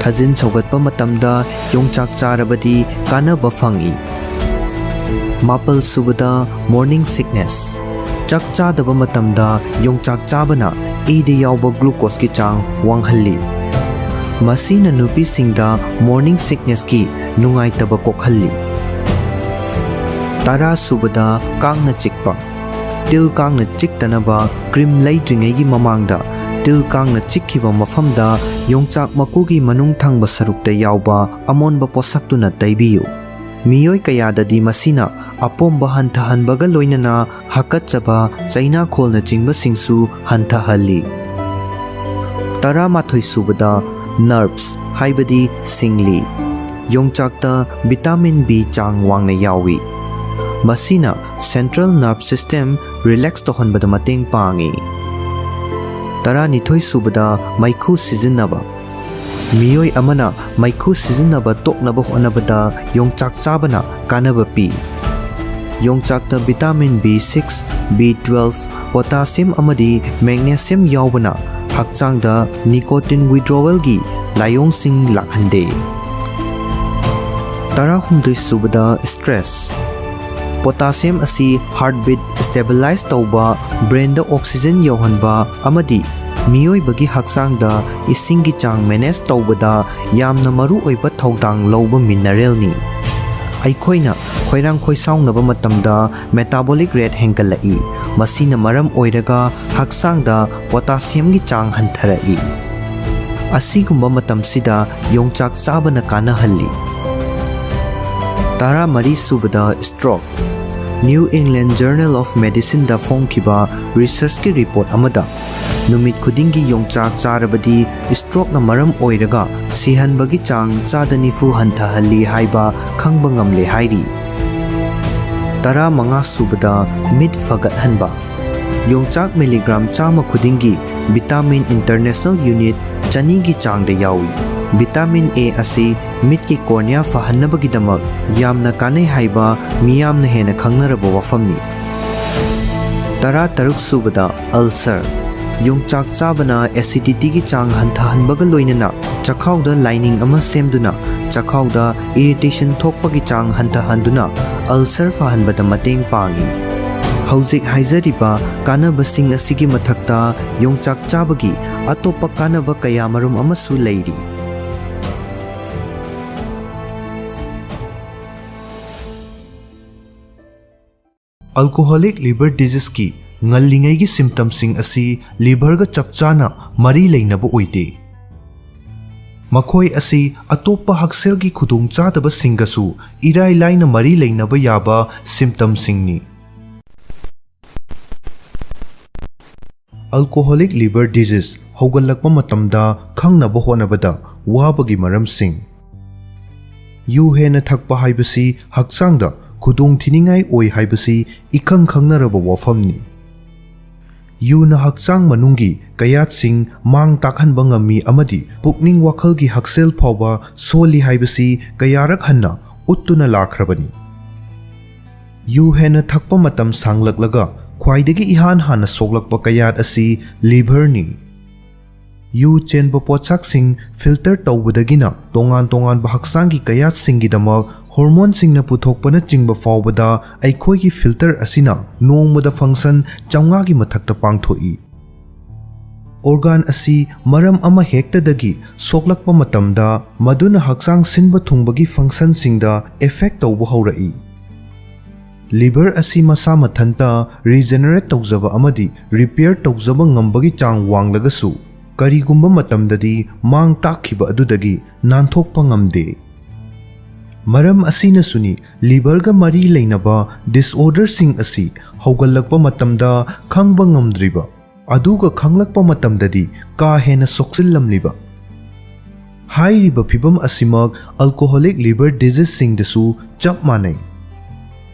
ꯊꯥꯖꯤꯟ ꯁꯧꯒꯠꯄ ꯃꯇꯝꯗ ꯌꯣꯡꯆꯥꯛ ꯆꯥꯔꯕꯗꯤ ꯀꯥꯟꯅꯕ ꯐꯪꯏ꯫ ꯃꯥꯄꯜꯁꯨꯕꯗ, morning sickness꯫ ꯆꯥꯛ ꯆꯥꯗꯕ ꯃꯇꯝꯗ ꯌꯣꯡꯆꯥꯛ ꯆꯥꯕꯅ ꯏꯗ ꯌꯥꯎꯕ glucoseꯀꯤ ꯆꯥꯡ ꯋꯥꯡꯍꯜꯂꯤ꯫ ꯃꯁꯤꯅ ꯅꯨꯄꯤꯁꯤꯡꯗ morning sicknessꯀꯤ ꯅꯨꯡꯉꯥꯏꯇꯕ ꯀꯣꯛꯍꯜꯂꯤ꯫ ꯇꯔꯥꯁꯨꯕꯗ, ꯀꯥꯡꯅ ꯆꯤꯛꯄ꯫ ꯇꯤꯜ ꯀꯥꯡꯅ ꯆꯤꯛꯇꯅꯕ cream ꯂꯩꯗ꯭ꯔꯤꯉꯩꯒꯤ ꯃꯃꯥꯡꯗ ꯇꯤꯜ ꯀꯥꯡꯅ ꯆꯤꯛꯈꯤꯕ ꯃꯐꯝꯗ ꯌꯣꯡꯆꯥꯛ ꯃꯀꯨꯒꯤ ꯃꯅꯨꯡ ꯊꯪꯕ ꯁꯔꯨꯛꯇ ꯌꯥꯎꯕ ꯑꯃꯣꯟꯕ ꯄꯣꯠꯁꯛꯇꯨꯅ ꯇꯩꯕꯤꯌꯨ꯫ ꯃꯤꯑꯣꯏ ꯀꯌꯥꯗꯗꯤ ꯃꯁꯤꯅ ꯑꯄꯣꯝꯕ ꯍꯟꯊꯍꯟꯕꯒ ꯂꯣꯏꯅꯅ ꯍꯥꯀꯠꯆꯕ, ꯆꯩꯅꯥꯈꯣꯜꯅꯆꯤꯡꯕꯁꯤꯡꯁꯨ ꯍꯟꯊꯍꯜꯂꯤ꯫ ꯇꯔꯥꯃꯥꯊꯣꯏ ꯁꯨꯕꯗ, ꯅꯔꯚꯁ ꯍꯥꯏꯕꯗꯤ ꯁꯤꯡꯂꯤ꯫ ꯌꯣꯡꯆꯥꯛꯇ ꯚꯤꯇꯥꯃꯤꯟ ꯕꯤ ꯆꯥꯡ ꯋꯥꯡꯅ ꯌꯥꯎꯏ꯫ ꯃꯁꯤꯅ ꯁꯦꯟꯇ꯭ꯔꯦꯜ ꯅꯔꯚ ꯁꯤꯁꯇꯦꯝ ꯔꯤꯂꯦꯛꯁ ꯇꯧꯍꯟꯕꯗ ꯃꯇꯦꯡ ꯄꯥꯡꯏ꯫ ꯇꯔꯥꯅꯤꯊꯣꯏ ꯁꯨꯕꯗ, ꯃꯩꯈꯨ ꯁꯤꯖꯤꯟꯅꯕ꯫ ꯃꯤꯑꯣꯏ ꯑꯃꯅ ꯃꯩꯈꯨ ꯁꯤꯖꯤꯟꯅꯕ ꯇꯣꯛꯅꯕ ꯍꯣꯠꯅꯕꯗ ꯌꯣꯡꯆꯥꯛ ꯆꯥꯕꯅ ꯀꯥꯟꯅꯕ ꯄꯤ꯫ ꯌꯣꯡꯆꯥꯛꯇ vitamin B six, B twelve, potassium ꯑꯃꯗꯤ ꯃꯦꯒꯅꯦꯁꯤꯌꯝ ꯌꯥꯎꯕꯅ ꯍꯛꯆꯥꯡꯗ ꯅꯤꯀꯣꯇꯤꯟ ꯋꯤꯗ꯭ꯔꯣꯋꯦꯜꯒꯤ ꯂꯥꯏꯑꯣꯡꯁꯤꯡ ꯂꯥꯛꯍꯟꯗꯦ꯫ ꯇꯔꯥꯍꯨꯝꯗꯣꯏ ꯁꯨꯕꯗ, ꯁ꯭ꯇ꯭ꯔꯦꯁ꯫ ꯄꯣꯇꯥꯁꯤꯌꯝ ꯑꯁꯤ ꯍꯥꯔꯠꯕꯤꯠ ꯁ꯭ꯇꯦꯕꯤꯂꯥꯏꯖ ꯇꯧꯕ, ꯕ꯭ꯔꯦꯟꯗ ꯑꯣꯛꯁꯤꯖꯦꯟ ꯌꯧꯍꯟꯕ ꯑꯃꯗꯤ ꯃꯤꯑꯣꯏꯕꯒꯤ ꯍꯛꯆꯥꯡꯗ ꯏꯁꯤꯡꯒꯤ ꯆꯥꯡ ꯃꯦꯅꯦꯖ ꯇꯧꯕꯗ ꯌꯥꯝꯅ ꯃꯔꯨꯑꯣꯏꯕ ꯊꯧꯗꯥꯡ ꯂꯧꯕ ꯃꯤꯅꯔꯦꯜꯅꯤ꯫ ꯑꯩꯈꯣꯏꯅ ꯈꯣꯏꯔꯥꯡ ꯈꯣꯏꯁꯥꯎꯅꯕ ꯃꯇꯝꯗ ꯃꯦꯇꯥꯕꯣꯂꯤꯛ ꯔꯦꯠ ꯍꯦꯟꯒꯠꯂꯛꯏ꯫ ꯃꯁꯤꯅ ꯃꯔꯝ ꯑꯣꯏꯔꯒ ꯍꯛꯆꯥꯡꯗ ꯄꯣꯇꯥꯁꯤꯌꯝꯒꯤ ꯆꯥꯡ ꯍꯟꯊꯔꯛꯏ꯫ ꯑꯁꯤꯒꯨꯝꯕ ꯃꯇꯝꯁꯤꯗ ꯌꯣꯡꯆꯥꯛ ꯆꯥꯕꯅ ꯀꯥꯟꯅꯍꯜꯂꯤ꯫ ꯇꯔꯥꯃꯔꯤ ꯁꯨꯕꯗ, stroke. New England Journal of Medicineꯗ ꯐꯣꯡꯈꯤꯕ ꯔꯤꯁꯔꯆꯀꯤ ꯔꯤꯄꯣꯔꯠ ꯑꯃꯗ ꯅꯨꯃꯤꯠ ꯈꯨꯗꯤꯡꯒꯤ ꯌꯣꯡꯆꯥꯛ ꯆꯥꯔꯕꯗꯤ ꯁ꯭ꯇ꯭ꯔꯣꯛꯅ ꯃꯔꯝ ꯑꯣꯏꯔꯒ ꯁꯤꯍꯟꯕꯒꯤ ꯆꯥꯡ ꯆꯥꯗ ꯅꯤꯐꯨ ꯍꯟꯊꯍꯜꯂꯤ ꯍꯥꯏꯕ ꯈꯪꯕ ꯉꯝꯂꯦ ꯍꯥꯏꯔꯤ꯫ ꯇꯔꯥꯃꯉꯥ ꯁꯨꯕꯗ, ꯃꯤꯠ ꯐꯒꯠꯍꯟꯕ꯫ ꯌꯣꯡꯆꯥꯛ ꯃꯤꯂꯤꯒ꯭ꯔꯥꯝ ꯆꯥꯝꯃ ꯈꯨꯗꯤꯡꯒꯤ ꯚꯤꯇꯥꯃꯤꯟ ꯏꯟꯇꯔꯅꯦꯁꯅꯦꯜ ꯌꯨꯅꯤꯠ ꯆꯅꯤꯒꯤ ꯆꯥꯡꯗ ꯌꯥꯎꯏ꯫ ꯚꯤꯇꯥꯃꯤꯟ ꯑꯦ ꯑꯁꯤ ꯃꯤꯠꯀꯤ ꯀꯣꯔꯅꯤꯌꯥ ꯐꯍꯟꯅꯕꯒꯤꯗꯃꯛ ꯌꯥꯝꯅ ꯀꯥꯟꯅꯩ ꯍꯥꯏꯕ ꯃꯤꯌꯥꯝꯅ ꯍꯦꯟꯅ ꯈꯪꯅꯔꯕ ꯋꯥꯐꯝꯅꯤ꯫ ꯇꯔꯥꯇꯔꯨꯛ ꯁꯨꯕꯗ, ꯑꯜꯁꯔ꯫ ꯌꯣꯡꯆꯥꯛ ꯆꯥꯕꯅ ꯑꯦꯁꯤꯗꯤꯇꯤꯒꯤ ꯆꯥꯡ ꯍꯟꯊꯍꯟꯕꯒ ꯂꯣꯏꯅꯅ ꯆꯈꯥꯎꯗ ꯂꯥꯏꯅꯤꯡ ꯑꯃ ꯁꯦꯝꯗꯨꯅ ꯆꯈꯥꯎꯗ ꯏꯔꯤꯇꯦꯁꯟ ꯊꯣꯛꯄꯒꯤ ꯆꯥꯡ ꯍꯟꯊꯍꯟꯗꯨꯅ ꯑꯜꯁꯔ ꯐꯍꯟꯕꯗ ꯃꯇꯦꯡ ꯄꯥꯡꯏ꯫ ꯍꯧꯖꯤꯛ ꯍꯥꯏꯖꯔꯤꯕ ꯀꯥꯟꯅꯕꯁꯤꯡ ꯑꯁꯤꯒꯤ ꯃꯊꯛꯇ ꯌꯣꯡꯆꯥꯛ ꯆꯥꯕꯒꯤ ꯑꯇꯣꯞꯄ ꯀꯥꯟꯅꯕ ꯀꯌꯥꯃꯔꯨꯝ ꯑꯃꯁꯨ ꯂꯩꯔꯤ꯫ ꯑꯜꯀꯣꯍꯣꯂꯤꯛ ꯂꯤꯚꯔ ꯗꯤꯖꯤꯖꯀꯤ ꯉꯜꯂꯤꯉꯩꯒꯤ symptomꯁꯤꯡ ꯑꯁꯤ liverꯒ ꯆꯞ ꯆꯥꯅ ꯃꯔꯤ ꯂꯩꯅꯕ ꯑꯣꯏꯗꯦ꯫ ꯃꯈꯣꯏ ꯑꯁꯤ ꯑꯇꯣꯞꯄ ꯍꯛꯁꯦꯜꯒꯤ ꯈꯨꯗꯣꯡꯆꯥꯗꯕꯁꯤꯡꯒꯁꯨ ꯏꯔꯥꯏ ꯂꯥꯏꯅ ꯃꯔꯤ ꯂꯩꯅꯕ ꯌꯥꯕ symptomꯁꯤꯡꯅꯤ꯫ Alcoholic liver disease ꯍꯧꯒꯠꯂꯛꯄ ꯃꯇꯝꯗ ꯈꯪꯅꯕ ꯍꯣꯠꯅꯕꯗ ꯋꯥꯕꯒꯤ ꯃꯔꯝꯁꯤꯡ꯫ ꯌꯨ ꯍꯦꯟꯅ ꯊꯛꯄ ꯍꯥꯏꯕꯁꯤ ꯍꯛꯆꯥꯡꯗ ꯈꯨꯗꯣꯡꯊꯤꯅꯤꯡꯉꯥꯏ ꯑꯣꯏ ꯍꯥꯏꯕꯁꯤ ꯏꯈꯪ ꯈꯪꯅꯔꯕ ꯋꯥꯐꯝꯅꯤ꯫ ꯌꯨꯅ ꯍꯛꯆꯥꯡ ꯃꯅꯨꯡꯒꯤ ꯀꯌꯥꯠꯁꯤꯡ ꯃꯥꯡ ꯇꯥꯛꯍꯟꯕ ꯉꯝꯃꯤ ꯑꯃꯗꯤ ꯄꯨꯛꯅꯤꯡ ꯋꯥꯈꯜꯒꯤ ꯍꯛꯁꯦꯜ ꯐꯥꯎꯕ ꯁꯣꯜꯂꯤ ꯍꯥꯏꯕꯁꯤ ꯀꯌꯥꯔꯛ ꯍꯟꯅ ꯎꯠꯇꯨꯅ ꯂꯥꯛꯈ꯭ꯔꯕꯅꯤ꯫ ꯌꯨ ꯍꯦꯟꯅ ꯊꯛꯄ ꯃꯇꯝ ꯁꯥꯡꯂꯛꯂꯒ ꯈ꯭ꯋꯥꯏꯗꯒꯤ ꯏꯍꯥꯟ ꯍꯥꯟꯅ ꯁꯣꯛꯂꯛꯄ ꯀꯌꯥꯠ ꯑꯁꯤ liverꯅꯤ꯫ ꯌꯨ ꯆꯦꯟꯕ ꯄꯣꯠꯁꯛꯁꯤꯡ filter ꯇꯧꯕꯗꯒꯤꯅ ꯇꯣꯉꯥꯟ ꯇꯣꯉꯥꯟꯕ ꯍꯛꯆꯥꯡꯒꯤ ꯀꯌꯥꯠꯁꯤꯡꯒꯤꯗꯃꯛ hormoneꯁꯤꯡꯅ ꯄꯨꯊꯣꯛꯄꯅꯆꯤꯡꯕ ꯐꯥꯎꯕꯗ ꯑꯩꯈꯣꯏꯒꯤ filter ꯑꯁꯤꯅ ꯅꯣꯡꯃꯗ function ꯆꯥꯝꯃꯉꯥꯒꯤ ꯃꯊꯛꯇ ꯄꯥꯡꯊꯣꯛꯏ꯫ Organ ꯑꯁꯤ ꯃꯔꯝ ꯑꯃ ꯍꯦꯛꯇꯗꯒꯤ ꯁꯣꯛꯂꯛꯄ ꯃꯇꯝꯗ ꯃꯗꯨꯅ ꯍꯛꯆꯥꯡ ꯁꯤꯟꯕ ꯊꯨꯡꯕꯒꯤ functionꯁꯤꯡꯗ effect ꯇꯧꯕ ꯍꯧꯔꯛꯏ꯫ Liver ꯑꯁꯤ ꯃꯁꯥ ꯃꯊꯟꯇ regenerate ꯇꯧꯖꯕ ꯑꯃꯗꯤ repair ꯇꯧꯖꯕ ꯉꯝꯕꯒꯤ ꯆꯥꯡ ꯋꯥꯡꯂꯒꯁꯨ, ꯀꯔꯤꯒꯨꯝꯕ ꯃꯇꯝꯗꯗꯤ ꯃꯥꯡ ꯇꯥꯛꯈꯤꯕ ꯑꯗꯨꯗꯒꯤ ꯅꯥꯟꯊꯣꯛꯄ ꯉꯝꯗꯦ꯫ ꯃꯔꯝ ꯑꯁꯤꯅꯁꯨꯅꯤ liverꯒ ꯃꯔꯤ ꯂꯩꯅꯕ disorderꯁꯤꯡ ꯑꯁꯤ ꯍꯧꯒꯠꯂꯛꯄ ꯃꯇꯝꯗ ꯈꯪꯕ ꯉꯝꯗ꯭ꯔꯤꯕ, ꯑꯗꯨꯒ ꯈꯪꯂꯛꯄ ꯃꯇꯝꯗꯗꯤ ꯀꯥ ꯍꯦꯟꯅ ꯁꯣꯛꯆꯤꯜꯂꯝꯂꯤꯕ꯫ ꯍꯥꯏꯔꯤꯕ ꯐꯤꯚꯝ ꯑꯁꯤꯃꯛ alcoholic liver diseaseꯁꯤꯡꯗꯁꯨ ꯆꯞ ꯃꯥꯟꯅꯩ꯫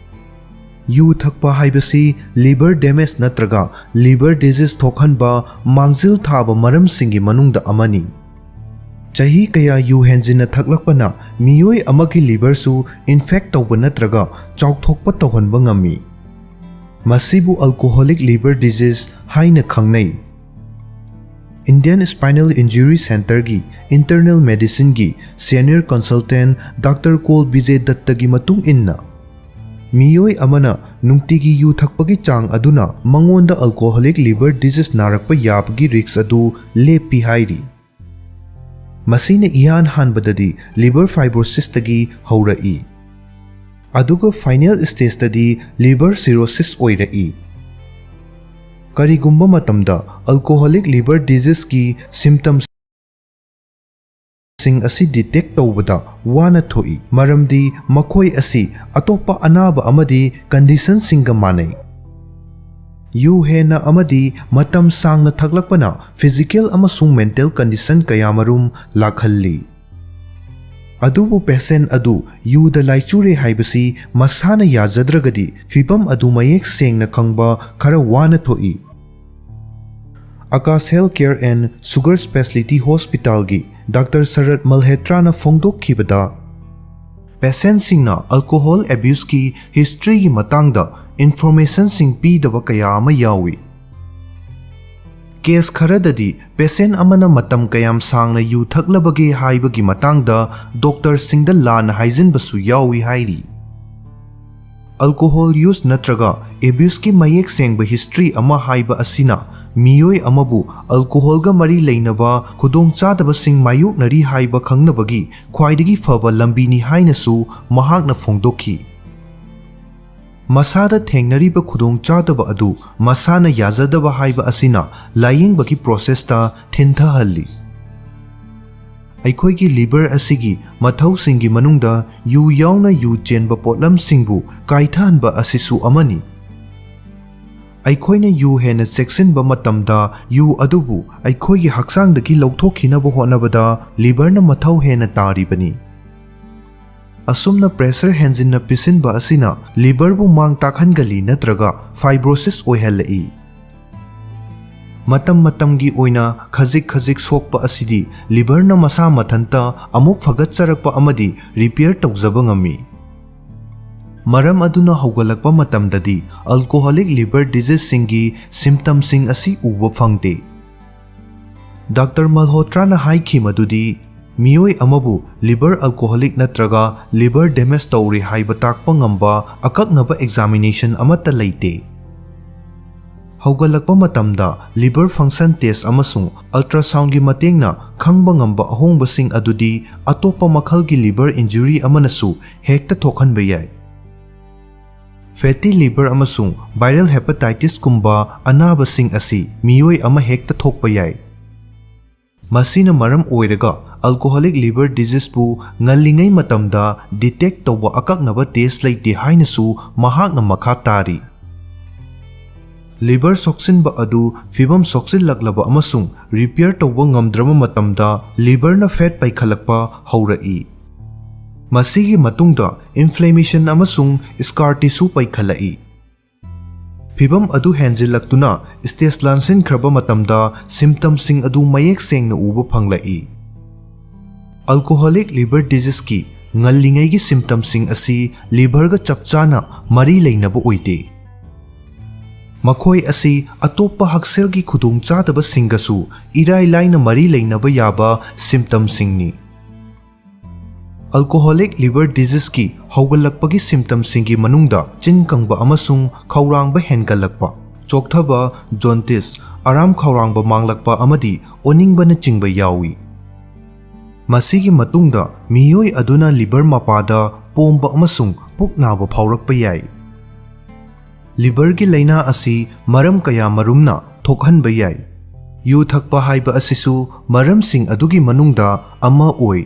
ꯌꯨ ꯊꯛꯄ ꯍꯥꯏꯕꯁꯤ liver damage ꯅꯠꯇ꯭ꯔꯒ liver disease ꯊꯣꯛꯍꯟꯕ ꯃꯥꯡꯖꯤꯜ ꯊꯥꯕ ꯃꯔꯝꯁꯤꯡꯒꯤ ꯃꯅꯨꯡꯗ ꯑꯃꯅꯤ꯫ ꯆꯍꯤ ꯀꯌꯥ ꯌꯨ ꯍꯦꯟꯖꯤꯟꯅ ꯊꯛꯂꯛꯄꯅ ꯃꯤꯑꯣꯏ ꯑꯃꯒꯤ liverꯁꯨ infect ꯇꯧꯕ ꯅꯠꯇ꯭ꯔꯒ ꯆꯥꯎꯊꯣꯛꯄ ꯇꯧꯍꯟꯕ ꯉꯝꯃꯤ꯫ ꯃꯁꯤꯕꯨ alcoholic liver disease ꯍꯥꯏꯅ ꯈꯪꯅꯩ꯫ Indian Spinal Injury Centreꯒꯤ internal medicineꯒꯤ senior consultant Doctor ꯀꯣꯜ ꯕꯤꯖꯦ ꯗꯠꯇꯒꯤ ꯃꯇꯨꯡ ꯏꯟꯅ, ꯃꯤꯑꯣꯏ ꯑꯃꯅ ꯅꯨꯡꯇꯤꯒꯤ ꯌꯨ ꯊꯛꯄꯒꯤ ꯆꯥꯡ ꯑꯗꯨꯅ ꯃꯉꯣꯟꯗ alcoholic liver disease ꯅꯥꯔꯛꯄ ꯌꯥꯕꯒꯤ risk ꯑꯗꯨ ꯂꯦꯞꯄꯤ ꯍꯥꯏꯔꯤ꯫ ꯃꯁꯤꯅ ꯏꯍꯥꯟ ꯍꯥꯟꯕꯗꯗꯤ liver fibrosisꯇꯒꯤ ꯍꯧꯔꯛꯏ, ꯑꯗꯨꯒ final stageꯇꯗꯤ liver cirrhosis ꯑꯣꯏꯔꯛꯏ꯫ ꯀꯔꯤꯒꯨꯝꯕ ꯃꯇꯝꯗ alcoholic liver diseaseꯀꯤ symptomsꯁꯤꯡ ꯑꯁꯤ detect ꯇꯧꯕꯗ ꯋꯥꯅ ꯊꯣꯛꯏ, ꯃꯔꯝꯗꯤ ꯃꯈꯣꯏ ꯑꯁꯤ ꯑꯇꯣꯞꯄ ꯑꯅꯥꯕ ꯑꯃꯗꯤ conditionꯁꯤꯡꯒ ꯃꯥꯟꯅꯩ꯫ ꯌꯨ ꯍꯦꯟꯅ ꯑꯃꯗꯤ ꯃꯇꯝ ꯁꯥꯡꯅ ꯊꯛꯂꯛꯄꯅ physical ꯑꯃꯁꯨꯡ mental condition ꯀꯌꯥꯃꯔꯨꯝ ꯂꯥꯛꯍꯜꯂꯤ꯫ ꯑꯗꯨꯕꯨ patient ꯑꯗꯨ ꯌꯨꯗ ꯂꯥꯏꯆꯨꯔꯦ ꯍꯥꯏꯕꯁꯤ ꯃꯁꯥꯅ ꯌꯥꯖꯗ꯭ꯔꯒꯗꯤ ꯐꯤꯚꯝ ꯑꯗꯨ ꯃꯌꯦꯛ ꯁꯦꯡꯅ ꯈꯪꯕ ꯈꯔ ꯋꯥꯅ ꯊꯣꯛꯏ꯫ Akash Health Care and Sugar Speciality Hospitalꯒꯤ Doctor shirt ꯃꯜꯍꯦꯇ꯭ꯔꯥꯅ ꯐꯣꯡꯗꯣꯛꯈꯤꯕꯗ, patientꯁꯤꯡꯅ alcohol abuseꯀꯤ historyꯒꯤ ꯃꯇꯥꯡꯗ informationꯁꯤꯡ ꯄꯤꯗꯕ ꯀꯌꯥ ꯑꯃ ꯌꯥꯎꯏ꯫ Case ꯈꯔꯗꯗꯤ patient ꯑꯃꯅ ꯃꯇꯝ ꯀꯌꯥꯝ ꯁꯥꯡꯅ ꯌꯨ ꯊꯛꯂꯕꯒꯦ ꯍꯥꯏꯕꯒꯤ ꯃꯇꯥꯡꯗ doctorꯁꯤꯡꯗ ꯂꯥꯟꯅ ꯍꯥꯏꯖꯤꯟꯕꯁꯨ ꯌꯥꯎꯏ ꯍꯥꯏꯔꯤ꯫ Alcohol use ꯅꯠꯇ꯭ꯔꯒ abuseꯀꯤ ꯃꯌꯦꯛ ꯁꯦꯡꯕ history ꯑꯃ ꯍꯥꯏꯕ ꯑꯁꯤꯅ ꯃꯤꯑꯣꯏ ꯑꯃꯕꯨ alcoholꯒ ꯃꯔꯤ ꯂꯩꯅꯕ ꯈꯨꯗꯣꯡꯆꯥꯗꯕꯁꯤꯡ ꯃꯥꯌꯣꯛꯅꯔꯤ ꯍꯥꯏꯕ ꯈꯪꯅꯕꯒꯤ ꯈ꯭ꯋꯥꯏꯗꯒꯤ ꯐꯕ ꯂꯝꯕꯤꯅꯤ ꯍꯥꯏꯅꯁꯨ ꯃꯍꯥꯛꯅ ꯐꯣꯡꯗꯣꯛꯈꯤ꯫ ꯃꯁꯥꯗ ꯊꯦꯡꯅꯔꯤꯕ ꯈꯨꯗꯣꯡꯆꯥꯗꯕ ꯑꯗꯨ ꯃꯁꯥꯅ ꯌꯥꯖꯗꯕ ꯍꯥꯏꯕ ꯑꯁꯤꯅ ꯂꯥꯌꯦꯡꯕꯒꯤ processꯇ ꯊꯤꯟꯊꯍꯜꯂꯤ꯫ ꯑꯩꯈꯣꯏꯒꯤ liver ꯑꯁꯤꯒꯤ ꯃꯊꯧꯁꯤꯡꯒꯤ ꯃꯅꯨꯡꯗ ꯌꯨ ꯌꯥꯎꯅ ꯌꯨ ꯆꯦꯟꯕ ꯄꯣꯠꯂꯝꯁꯤꯡꯕꯨ ꯀꯥꯏꯊꯍꯟꯕ ꯑꯁꯤꯁꯨ ꯑꯃꯅꯤ꯫ ꯑꯩꯈꯣꯏꯅ ꯌꯨ ꯍꯦꯟꯅ ꯆꯦꯛꯁꯤꯟꯕ ꯃꯇꯝꯗ ꯌꯨ ꯑꯗꯨꯕꯨ ꯑꯩꯈꯣꯏꯒꯤ ꯍꯛꯆꯥꯡꯗꯒꯤ ꯂꯧꯊꯣꯛꯈꯤꯅꯕ ꯍꯣꯠꯅꯕꯗ liverꯅ ꯃꯊꯧ ꯍꯦꯟꯅ ꯇꯥꯔꯤꯕꯅꯤ꯫ ꯑꯁꯨꯝꯅ pressure ꯍꯦꯟꯖꯤꯟꯅ ꯄꯤꯁꯤꯟꯕ ꯑꯁꯤꯅ liverꯕꯨ ꯃꯥꯡ ꯇꯥꯛꯍꯟꯒꯜꯂꯤ ꯅꯠꯇ꯭ꯔꯒ fibrosis ꯑꯣꯏꯍꯜꯂꯛꯏ꯫ ꯃꯇꯝ ꯃꯇꯝꯒꯤ ꯑꯣꯏꯅ ꯈꯖꯤꯛ ꯈꯖꯤꯛ ꯁꯣꯛꯄ ꯑꯁꯤꯗꯤ liverꯅ ꯃꯁꯥ ꯃꯊꯟꯇ ꯑꯃꯨꯛ ꯐꯒꯠꯆꯔꯛꯄ ꯑꯃꯗꯤ repair ꯇꯧꯖꯕ ꯉꯝꯃꯤ꯫ ꯃꯔꯝ ꯑꯗꯨꯅ ꯍꯧꯒꯠꯂꯛꯄ ꯃꯇꯝꯗꯗꯤ alcoholic liver diseaseꯁꯤꯡꯒꯤ symptomꯁꯤꯡ ꯑꯁꯤ ꯎꯕ ꯐꯪꯗꯦ꯫ Doctor ꯃꯜꯍꯣꯇ꯭ꯔꯥꯅ ꯍꯥꯏꯈꯤ ꯃꯗꯨꯗꯤ ꯃꯤꯑꯣꯏ ꯑꯃꯕꯨ liver alcoholic ꯅꯠꯇ꯭ꯔꯒ liver damage ꯇꯧꯔꯦ ꯍꯥꯏꯕ ꯇꯥꯛꯄ ꯉꯝꯕ ꯑꯀꯛꯅꯕ examination ꯑꯃꯠꯇ ꯂꯩꯇꯦ꯫ ꯍꯧꯒꯠꯂꯛꯄ ꯃꯇꯝꯗ liver function test ꯑꯃꯁꯨꯡ ultrasoundꯒꯤ ꯃꯇꯦꯡꯅ ꯈꯪꯕ ꯉꯝꯕ ꯑꯍꯣꯡꯕꯁꯤꯡ ꯑꯗꯨꯗꯤ ꯑꯇꯣꯞꯄ ꯃꯈꯜꯒꯤ liver injury ꯑꯃꯅꯁꯨ ꯍꯦꯛꯇ ꯊꯣꯛꯍꯟꯕ ꯌꯥꯏ꯫ Fatty liver ꯑꯃꯁꯨꯡ viral hepatitis ꯀꯨꯝꯕ ꯑꯅꯥꯕꯁꯤꯡ ꯑꯁꯤ ꯃꯤꯑꯣꯏ ꯑꯃ ꯍꯦꯛꯇ ꯊꯣꯛꯄ ꯌꯥꯏ꯫ ꯃꯁꯤꯅ ꯃꯔꯝ ꯑꯣꯏꯔꯒ alcoholic liver diseaseꯄꯨ ꯉꯜꯂꯤꯉꯩ ꯃꯇꯝꯗ detect ꯇꯧꯕ ꯑꯀꯛꯅꯕ test ꯂꯩꯇꯦ ꯍꯥꯏꯅꯁꯨ ꯃꯍꯥꯛꯅ ꯃꯈꯥ ꯇꯥꯔꯤ꯫ Liver ꯁꯣꯛꯆꯤꯟꯕ ꯑꯗꯨ ꯐꯤꯚꯝ ꯁꯣꯛꯆꯤꯜꯂꯛꯂꯕ ꯑꯃꯁꯨꯡ repair ꯇꯧꯕ ꯉꯝꯗ꯭ꯔꯕ ꯃꯇꯝꯗ liverꯅ fat ꯄꯩꯈꯠꯂꯛꯄ ꯍꯧꯔꯛꯏ꯫ ꯃꯁꯤꯒꯤ ꯃꯇꯨꯡꯗ inflammation ꯑꯃꯁꯨꯡ scar tissue ꯄꯩꯈꯠꯂꯛꯏ꯫ ꯐꯤꯚꯝ ꯑꯗꯨ ꯍꯦꯟꯖꯤꯜꯂꯛꯇꯨꯅ stage ꯂꯥꯟꯁꯤꯟꯈ꯭ꯔꯕ ꯃꯇꯝꯗ symptomꯁꯤꯡ ꯑꯗꯨ ꯃꯌꯦꯛ ꯁꯦꯡꯅ ꯎꯕ ꯐꯪꯂꯛꯏ꯫ Alcoholic liver diseaseꯀꯤ ꯉꯜꯂꯤꯉꯩꯒꯤ symptomꯁꯤꯡ ꯑꯁꯤ liverꯒ ꯆꯞ ꯆꯥꯅ ꯃꯔꯤ ꯂꯩꯅꯕ ꯑꯣꯏꯗꯦ꯫ ꯃꯈꯣꯏ ꯑꯁꯤ ꯑꯇꯣꯞꯄ ꯍꯛꯁꯦꯜꯒꯤ ꯈꯨꯗꯣꯡꯆꯥꯗꯕꯁꯤꯡꯒꯁꯨ ꯏꯔꯥꯏ ꯂꯥꯏꯅ ꯃꯔꯤ ꯂꯩꯅꯕ ꯌꯥꯕ symptomꯁꯤꯡꯅꯤ꯫ Alcoholic liver diseaseꯀꯤ ꯍꯧꯒꯠꯂꯛꯄꯒꯤ symptomꯁꯤꯡꯒꯤ ꯃꯅꯨꯡꯗ ꯆꯤꯟ ꯀꯪꯕ ꯑꯃꯁꯨꯡ ꯈꯧꯔꯥꯡꯕ ꯍꯦꯟꯒꯠꯂꯛꯄ, ꯆꯣꯛꯊꯕ, jaundice, ꯑꯔꯥꯝ ꯈꯧꯔꯥꯡꯕ ꯃꯥꯡꯂꯛꯄ ꯑꯃꯗꯤ ꯑꯣꯅꯤꯡꯕꯅꯆꯤꯡꯕ ꯌꯥꯎꯏ꯫ ꯃꯁꯤꯒꯤ ꯃꯇꯨꯡꯗ ꯃꯤꯑꯣꯏ ꯑꯗꯨꯅ liver ꯃꯄꯥꯗ ꯄꯣꯝꯕ ꯑꯃꯁꯨꯡ ꯄꯨꯛ ꯅꯥꯕ ꯐꯥꯎꯔꯛꯄ ꯌꯥꯏ꯫ Liverꯒꯤ ꯂꯥꯏꯅꯥ ꯑꯁꯤ ꯃꯔꯝ ꯀꯌꯥ ꯃꯔꯨꯝꯅ ꯊꯣꯛꯍꯟꯕ ꯌꯥꯏ꯫ ꯌꯨ ꯊꯛꯄ ꯍꯥꯏꯕ ꯑꯁꯤꯁꯨ ꯃꯔꯝꯁꯤꯡ ꯑꯗꯨꯒꯤ ꯃꯅꯨꯡꯗ ꯑꯃ ꯑꯣꯏ꯫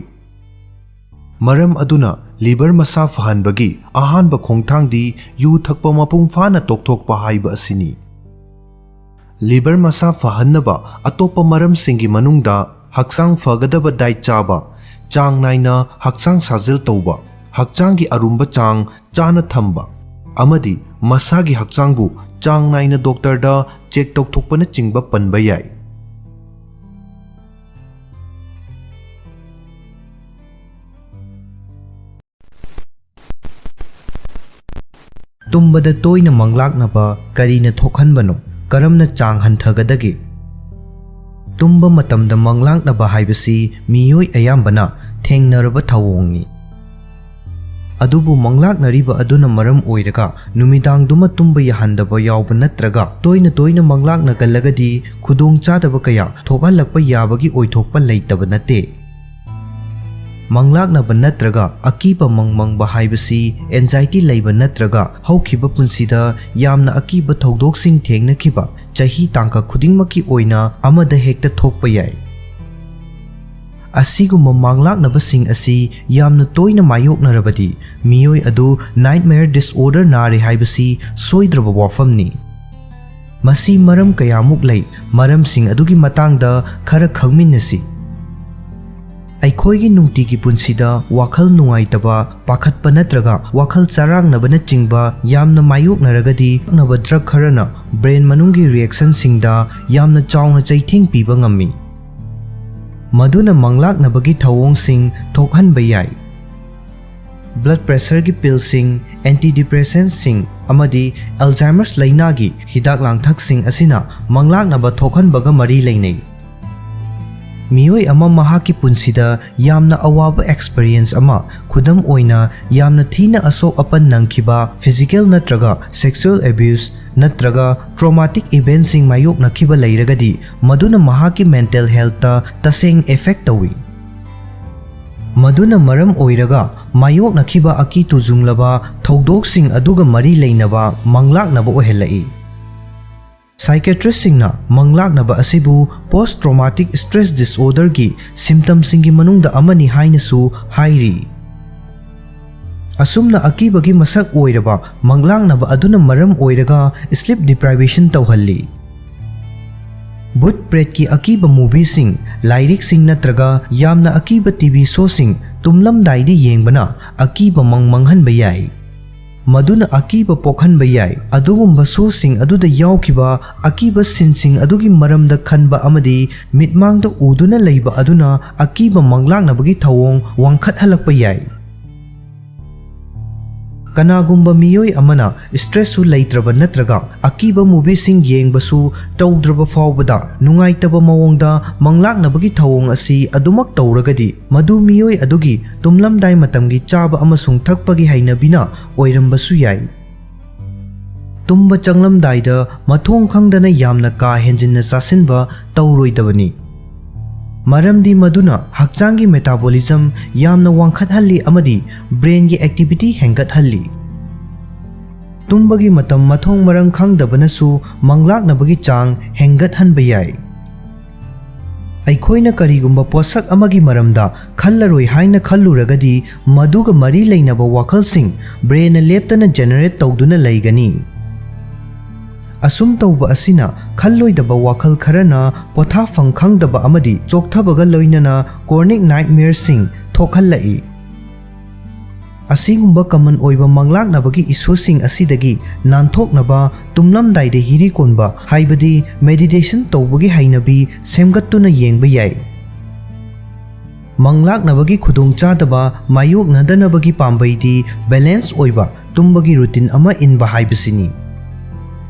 ꯃꯔꯝ ꯑꯗꯨꯅ liver ꯃꯁꯥ ꯐꯍꯟꯕꯒꯤ ꯑꯍꯥꯟꯕ ꯈꯣꯡꯊꯥꯡꯗꯤ ꯌꯨ ꯊꯛꯄ ꯃꯄꯨꯡ ꯐꯥꯅ ꯇꯣꯛꯊꯣꯛꯄ ꯍꯥꯏꯕ ꯑꯁꯤꯅꯤ꯫ Liver ꯃꯁꯥ ꯐꯍꯟꯅꯕ ꯑꯇꯣꯞꯄ ꯃꯔꯝꯁꯤꯡꯒꯤ ꯃꯅꯨꯡꯗ ꯍꯛꯆꯥꯡ ꯐꯒꯗꯕ diet ꯆꯥꯕ, ꯆꯥꯡ ꯅꯥꯏꯅ ꯍꯛꯆꯥꯡ ꯁꯥꯖꯦꯜ ꯇꯧꯕ, ꯍꯛꯆꯥꯡꯒꯤ ꯑꯔꯨꯝꯕ ꯆꯥꯡ ꯆꯥꯅ ꯊꯝꯕ, ꯑꯃꯗꯤ ꯃꯁꯥꯒꯤ ꯍꯛꯆꯥꯡꯕꯨ ꯆꯥꯡ ꯅꯥꯏꯅ doctorꯗ check ꯇꯧꯊꯣꯛꯄꯅꯆꯤꯡꯕ ꯄꯟꯕ ꯌꯥꯏ꯫ ꯇꯨꯝꯕꯗ ꯇꯣꯏꯅ ꯃꯪꯂꯥꯛꯅꯕ ꯀꯔꯤꯅ ꯊꯣꯛꯍꯟꯕꯅꯣ? ꯀꯔꯝꯅ ꯆꯥꯡ ꯍꯟꯊꯒꯗꯒꯦ? ꯇꯨꯝꯕ ꯃꯇꯝꯗ ꯃꯪꯂꯥꯛꯅꯕ ꯍꯥꯏꯕꯁꯤ ꯃꯤꯑꯣꯏ ꯑꯌꯥꯝꯕꯅ ꯊꯦꯡꯅꯔꯕ ꯊꯧꯑꯣꯡꯅꯤ꯫ ꯑꯗꯨꯕꯨ ꯃꯪꯂꯥꯛꯅꯔꯤꯕ ꯑꯗꯨꯅ ꯃꯔꯝ ꯑꯣꯏꯔꯒ ꯅꯨꯃꯤꯗꯥꯡꯗꯨꯃ ꯇꯨꯝꯕ ꯌꯥꯍꯟꯗꯕ ꯌꯥꯎꯕ ꯅꯠꯇ꯭ꯔꯒ ꯇꯣꯏꯅ ꯇꯣꯏꯅ ꯃꯪꯂꯥꯛꯅꯒꯜꯂꯒꯗꯤ ꯈꯨꯗꯣꯡꯆꯥꯗꯕ ꯀꯌꯥ ꯊꯣꯛꯍꯜꯂꯛꯄ ꯌꯥꯕꯒꯤ ꯑꯣꯏꯊꯣꯛꯄ ꯂꯩꯇꯕ ꯅꯠꯇꯦ꯫ ꯃꯪꯂꯥꯛꯅꯕ ꯅꯠꯇ꯭ꯔꯒ ꯑꯀꯤꯕ ꯃꯪ ꯃꯪꯕ ꯍꯥꯏꯕꯁꯤ anxiety ꯂꯩꯕ ꯅꯠꯇ꯭ꯔꯒ ꯍꯧꯈꯤꯕ ꯄꯨꯟꯁꯤꯗ ꯌꯥꯝꯅ ꯑꯀꯤꯕ ꯊꯧꯗꯣꯛꯁꯤꯡ ꯊꯦꯡꯅꯈꯤꯕ ꯆꯍꯤ ꯇꯥꯡꯀꯛ ꯈꯨꯗꯤꯡꯃꯛꯀꯤ ꯑꯣꯏꯅ ꯑꯃꯗ ꯍꯦꯛꯇ ꯊꯣꯛꯄ ꯌꯥꯏ꯫ ꯑꯁꯤꯒꯨꯝꯕ ꯃꯪꯂꯥꯛꯅꯕꯁꯤꯡ ꯑꯁꯤ ꯌꯥꯝꯅ ꯇꯣꯏꯅ ꯃꯥꯌꯣꯛꯅꯔꯕꯗꯤ ꯃꯤꯑꯣꯏ ꯑꯗꯨ nightmare disorder ꯅꯥꯔꯦ ꯍꯥꯏꯕꯁꯤ ꯁꯣꯏꯗ꯭ꯔꯕ ꯋꯥꯐꯝꯅꯤ꯫ ꯃꯁꯤ ꯃꯔꯝ ꯀꯌꯥꯃꯨꯛ ꯂꯩ, ꯃꯔꯝꯁꯤꯡ ꯑꯗꯨꯒꯤ ꯃꯇꯥꯡꯗ ꯈꯔ ꯈꯪꯃꯤꯟꯅꯁꯤ꯫ ꯑꯩꯈꯣꯏꯒꯤ ꯅꯨꯡꯇꯤꯒꯤ ꯄꯨꯟꯁꯤꯗ ꯋꯥꯈꯜ ꯅꯨꯡꯉꯥꯏꯇꯕ, ꯄꯥꯈꯠꯄ ꯅꯠꯇ꯭ꯔꯒ ꯋꯥꯈꯜ ꯆꯔꯥꯡꯅꯕꯅꯆꯤꯡꯕ ꯌꯥꯝꯅ ꯃꯥꯌꯣꯛꯅꯔꯒꯗꯤ, ꯅꯕ drug ꯈꯔꯅ brain ꯃꯅꯨꯡꯒꯤ reactionꯁꯤꯡꯗ ꯌꯥꯝꯅ ꯆꯥꯎꯅ ꯆꯩꯊꯦꯡ ꯄꯤꯕ ꯉꯝꯃꯤ꯫ ꯃꯗꯨꯅ ꯃꯪꯂꯥꯛꯅꯕꯒꯤ ꯊꯧꯑꯣꯡꯁꯤꯡ ꯊꯣꯛꯍꯟꯕ ꯌꯥꯏ꯫ Blood pressureꯒꯤ pillꯁꯤꯡ, antidepressantꯁꯤꯡ ꯑꯃꯗꯤ Alzheimer's ꯂꯩꯅꯥꯒꯤ ꯍꯤꯗꯥꯛ ꯂꯥꯡꯊꯛꯁꯤꯡ ꯑꯁꯤꯅ ꯃꯪꯂꯥꯛꯅꯕ ꯊꯣꯛꯍꯟꯕꯒ ꯃꯔꯤ ꯂꯩꯅꯩ꯫ ꯃꯤꯑꯣꯏ ꯑꯃ ꯃꯍꯥꯛꯀꯤ ꯄꯨꯟꯁꯤꯗ ꯌꯥꯝꯅ ꯑꯋꯥꯕ experience ꯑꯃ, ꯈꯨꯗꯝ ꯑꯣꯏꯅ, ꯌꯥꯝꯅ ꯊꯤꯅ ꯑꯁꯣꯛ ꯑꯄꯟ ꯅꯪꯈꯤꯕ, physical ꯅꯠꯇ꯭ꯔꯒ sexual abuse ꯅꯠꯇ꯭ꯔꯒ traumatic eventꯁꯤꯡ ꯃꯥꯌꯣꯛꯅꯈꯤꯕ ꯂꯩꯔꯒꯗꯤ, ꯃꯗꯨꯅ ꯃꯍꯥꯛꯀꯤ mental healthꯇ ꯇꯁꯦꯡ effect ꯇꯧꯏ꯫ ꯃꯗꯨꯅ ꯃꯔꯝ ꯑꯣꯏꯔꯒ ꯃꯥꯌꯣꯛꯅꯈꯤꯕ ꯑꯀꯤ ꯇꯨꯖꯨꯡꯂꯕ ꯊꯧꯗꯣꯛꯁꯤꯡ ꯑꯗꯨꯒ ꯃꯔꯤ ꯂꯩꯅꯕ ꯃꯪꯂꯥꯛꯅꯕ ꯑꯣꯏꯍꯜꯂꯛꯏ꯫ Psychiatristꯁꯤꯡꯅ ꯃꯪꯂꯥꯛꯅꯕ ꯑꯁꯤꯕꯨ post traumatic stress disorderꯒꯤ symptomꯁꯤꯡꯒꯤ ꯃꯅꯨꯡꯗ ꯑꯃꯅꯤ ꯍꯥꯏꯅꯁꯨ ꯍꯥꯏꯔꯤ꯫ ꯑꯁꯨꯝꯅ ꯑꯀꯤꯕꯒꯤ ꯃꯁꯛ ꯑꯣꯏꯔꯕ ꯃꯪꯂꯥꯛꯅꯕ ꯑꯗꯨꯅ ꯃꯔꯝ ꯑꯣꯏꯔꯒ sleep deprivation ꯇꯧꯍꯜꯂꯤ꯫ ꯚꯨꯠ ꯄ꯭ꯔꯦꯠꯀꯤ ꯑꯀꯤꯕ movieꯁꯤꯡ, ꯂꯥꯏꯔꯤꯛꯁꯤꯡ ꯅꯠꯇ꯭ꯔꯒ ꯌꯥꯝꯅ ꯑꯀꯤꯕ TV showꯁꯤꯡ ꯇꯨꯝꯂꯝꯗꯥꯏꯗ ꯌꯦꯡꯕꯅ ꯑꯀꯤꯕ ꯃꯪ ꯃꯪꯍꯟꯕ ꯌꯥꯏ꯫ ꯃꯗꯨꯅ ꯑꯀꯤꯕ ꯄꯣꯛꯍꯟꯕ ꯌꯥꯏ꯫ ꯑꯗꯨꯒꯨꯝꯕ showꯁꯤꯡ ꯑꯗꯨꯗ ꯌꯥꯎꯈꯤꯕ ꯑꯀꯤꯕ sceneꯁꯤꯡ ꯑꯗꯨꯒꯤ ꯃꯔꯝꯗ ꯈꯟꯕ ꯑꯃꯗꯤ ꯃꯤꯠꯃꯥꯡꯗ ꯎꯗꯨꯅ ꯂꯩꯕ ꯑꯗꯨꯅ ꯑꯀꯤꯕ ꯃꯪꯂꯥꯛꯅꯕꯒꯤ ꯊꯧꯑꯣꯡ ꯋꯥꯡꯈꯠꯍꯜꯂꯛꯄ ꯌꯥꯏ꯫ ꯀꯅꯥꯒꯨꯝꯕ ꯃꯤꯑꯣꯏ ꯑꯃꯅ stressꯁꯨ ꯂꯩꯇ꯭ꯔꯕ ꯅꯠꯇ꯭ꯔꯒ ꯑꯀꯤꯕ movieꯁꯤꯡ ꯌꯦꯡꯕꯁꯨ ꯇꯧꯗ꯭ꯔꯕ ꯐꯥꯎꯕꯗ ꯅꯨꯡꯉꯥꯏꯇꯕ ꯃꯑꯣꯡꯗ ꯃꯪꯂꯥꯛꯅꯕꯒꯤ ꯊꯧꯑꯣꯡ ꯑꯁꯤ ꯑꯗꯨꯃꯛ ꯇꯧꯔꯒꯗꯤ, ꯃꯗꯨ ꯃꯤꯑꯣꯏ ꯑꯗꯨꯒꯤ ꯇꯨꯝꯂꯝꯗꯥꯏ ꯃꯇꯝꯒꯤ ꯆꯥꯕ ꯑꯃꯁꯨꯡ ꯊꯛꯄꯒꯤ ꯍꯩꯅꯕꯤꯅ ꯑꯣꯏꯔꯝꯕꯁꯨ ꯌꯥꯏ꯫ ꯇꯨꯝꯕ ꯆꯪꯂꯝꯗꯥꯏꯗ ꯃꯊꯣꯡ ꯈꯪꯗꯅ ꯌꯥꯝꯅ ꯀꯥ ꯍꯦꯟꯖꯤꯟꯅ ꯆꯥꯁꯤꯟꯕ ꯇꯧꯔꯣꯏꯗꯕꯅꯤ꯫ ꯃꯔꯝꯗꯤ ꯃꯗꯨꯅ ꯍꯛꯆꯥꯡꯒꯤ metabolism ꯌꯥꯝꯅ ꯋꯥꯡꯈꯠꯍꯜꯂꯤ ꯑꯃꯗꯤ brainꯒꯤ activity ꯍꯦꯟꯒꯠꯍꯜꯂꯤ꯫ ꯇꯨꯝꯕꯒꯤ ꯃꯇꯝ ꯃꯊꯣꯡ ꯃꯔꯝ ꯈꯪꯗꯕꯅꯁꯨ ꯃꯪꯂꯥꯛꯅꯕꯒꯤ ꯆꯥꯡ ꯍꯦꯟꯒꯠꯍꯟꯕ ꯌꯥꯏ꯫ ꯑꯩꯈꯣꯏꯅ ꯀꯔꯤꯒꯨꯝꯕ ꯄꯣꯠꯁꯛ ꯑꯃꯒꯤ ꯃꯔꯝꯗ ꯈꯜꯂꯔꯣꯏ ꯍꯥꯏꯅ ꯈꯜꯂꯨꯔꯒꯗꯤ, ꯃꯗꯨꯒ ꯃꯔꯤ ꯂꯩꯅꯕ ꯋꯥꯈꯜꯁꯤꯡ brainꯅ ꯂꯦꯞꯇꯅ generate ꯇꯧꯗꯨꯅ ꯂꯩꯒꯅꯤ꯫ ꯑꯁꯨꯝ ꯇꯧꯕ ꯑꯁꯤꯅ ꯈꯜꯂꯣꯏꯗꯕ ꯋꯥꯈꯜ ꯈꯔꯅ ꯄꯣꯊꯥꯐꯝ ꯈꯪꯗꯕ ꯑꯃꯗꯤ ꯆꯣꯛꯊꯕꯒ ꯂꯣꯏꯅꯅ chronic nightmareꯁꯤꯡ ꯊꯣꯛꯍꯜꯂꯛꯏ꯫ ꯑꯁꯤꯒꯨꯝꯕ common ꯑꯣꯏꯕ ꯃꯪꯂꯥꯛꯅꯕꯒꯤ issueꯁꯤꯡ ꯑꯁꯤꯗꯒꯤ ꯅꯥꯟꯊꯣꯛꯅꯕ ꯇꯨꯝꯂꯝꯗꯥꯏꯗ ꯍꯤꯔꯤ ꯀꯣꯟꯕ, ꯍꯥꯏꯕꯗꯤ meditation ꯇꯧꯕꯒꯤ ꯍꯩꯅꯕꯤ ꯁꯦꯝꯒꯠꯇꯨꯅ ꯌꯦꯡꯕ ꯌꯥꯏ꯫ ꯃꯪꯂꯥꯛꯅꯕꯒꯤ ꯈꯨꯗꯣꯡꯆꯥꯗꯕ ꯃꯥꯌꯣꯛꯅꯗꯅꯕꯒꯤ ꯄꯥꯝꯕꯩꯗꯤ balance ꯑꯣꯏꯕ ꯇꯨꯝꯕꯒꯤ routine ꯑꯃ ꯏꯟꯕ ꯍꯥꯏꯕꯁꯤꯅꯤ꯫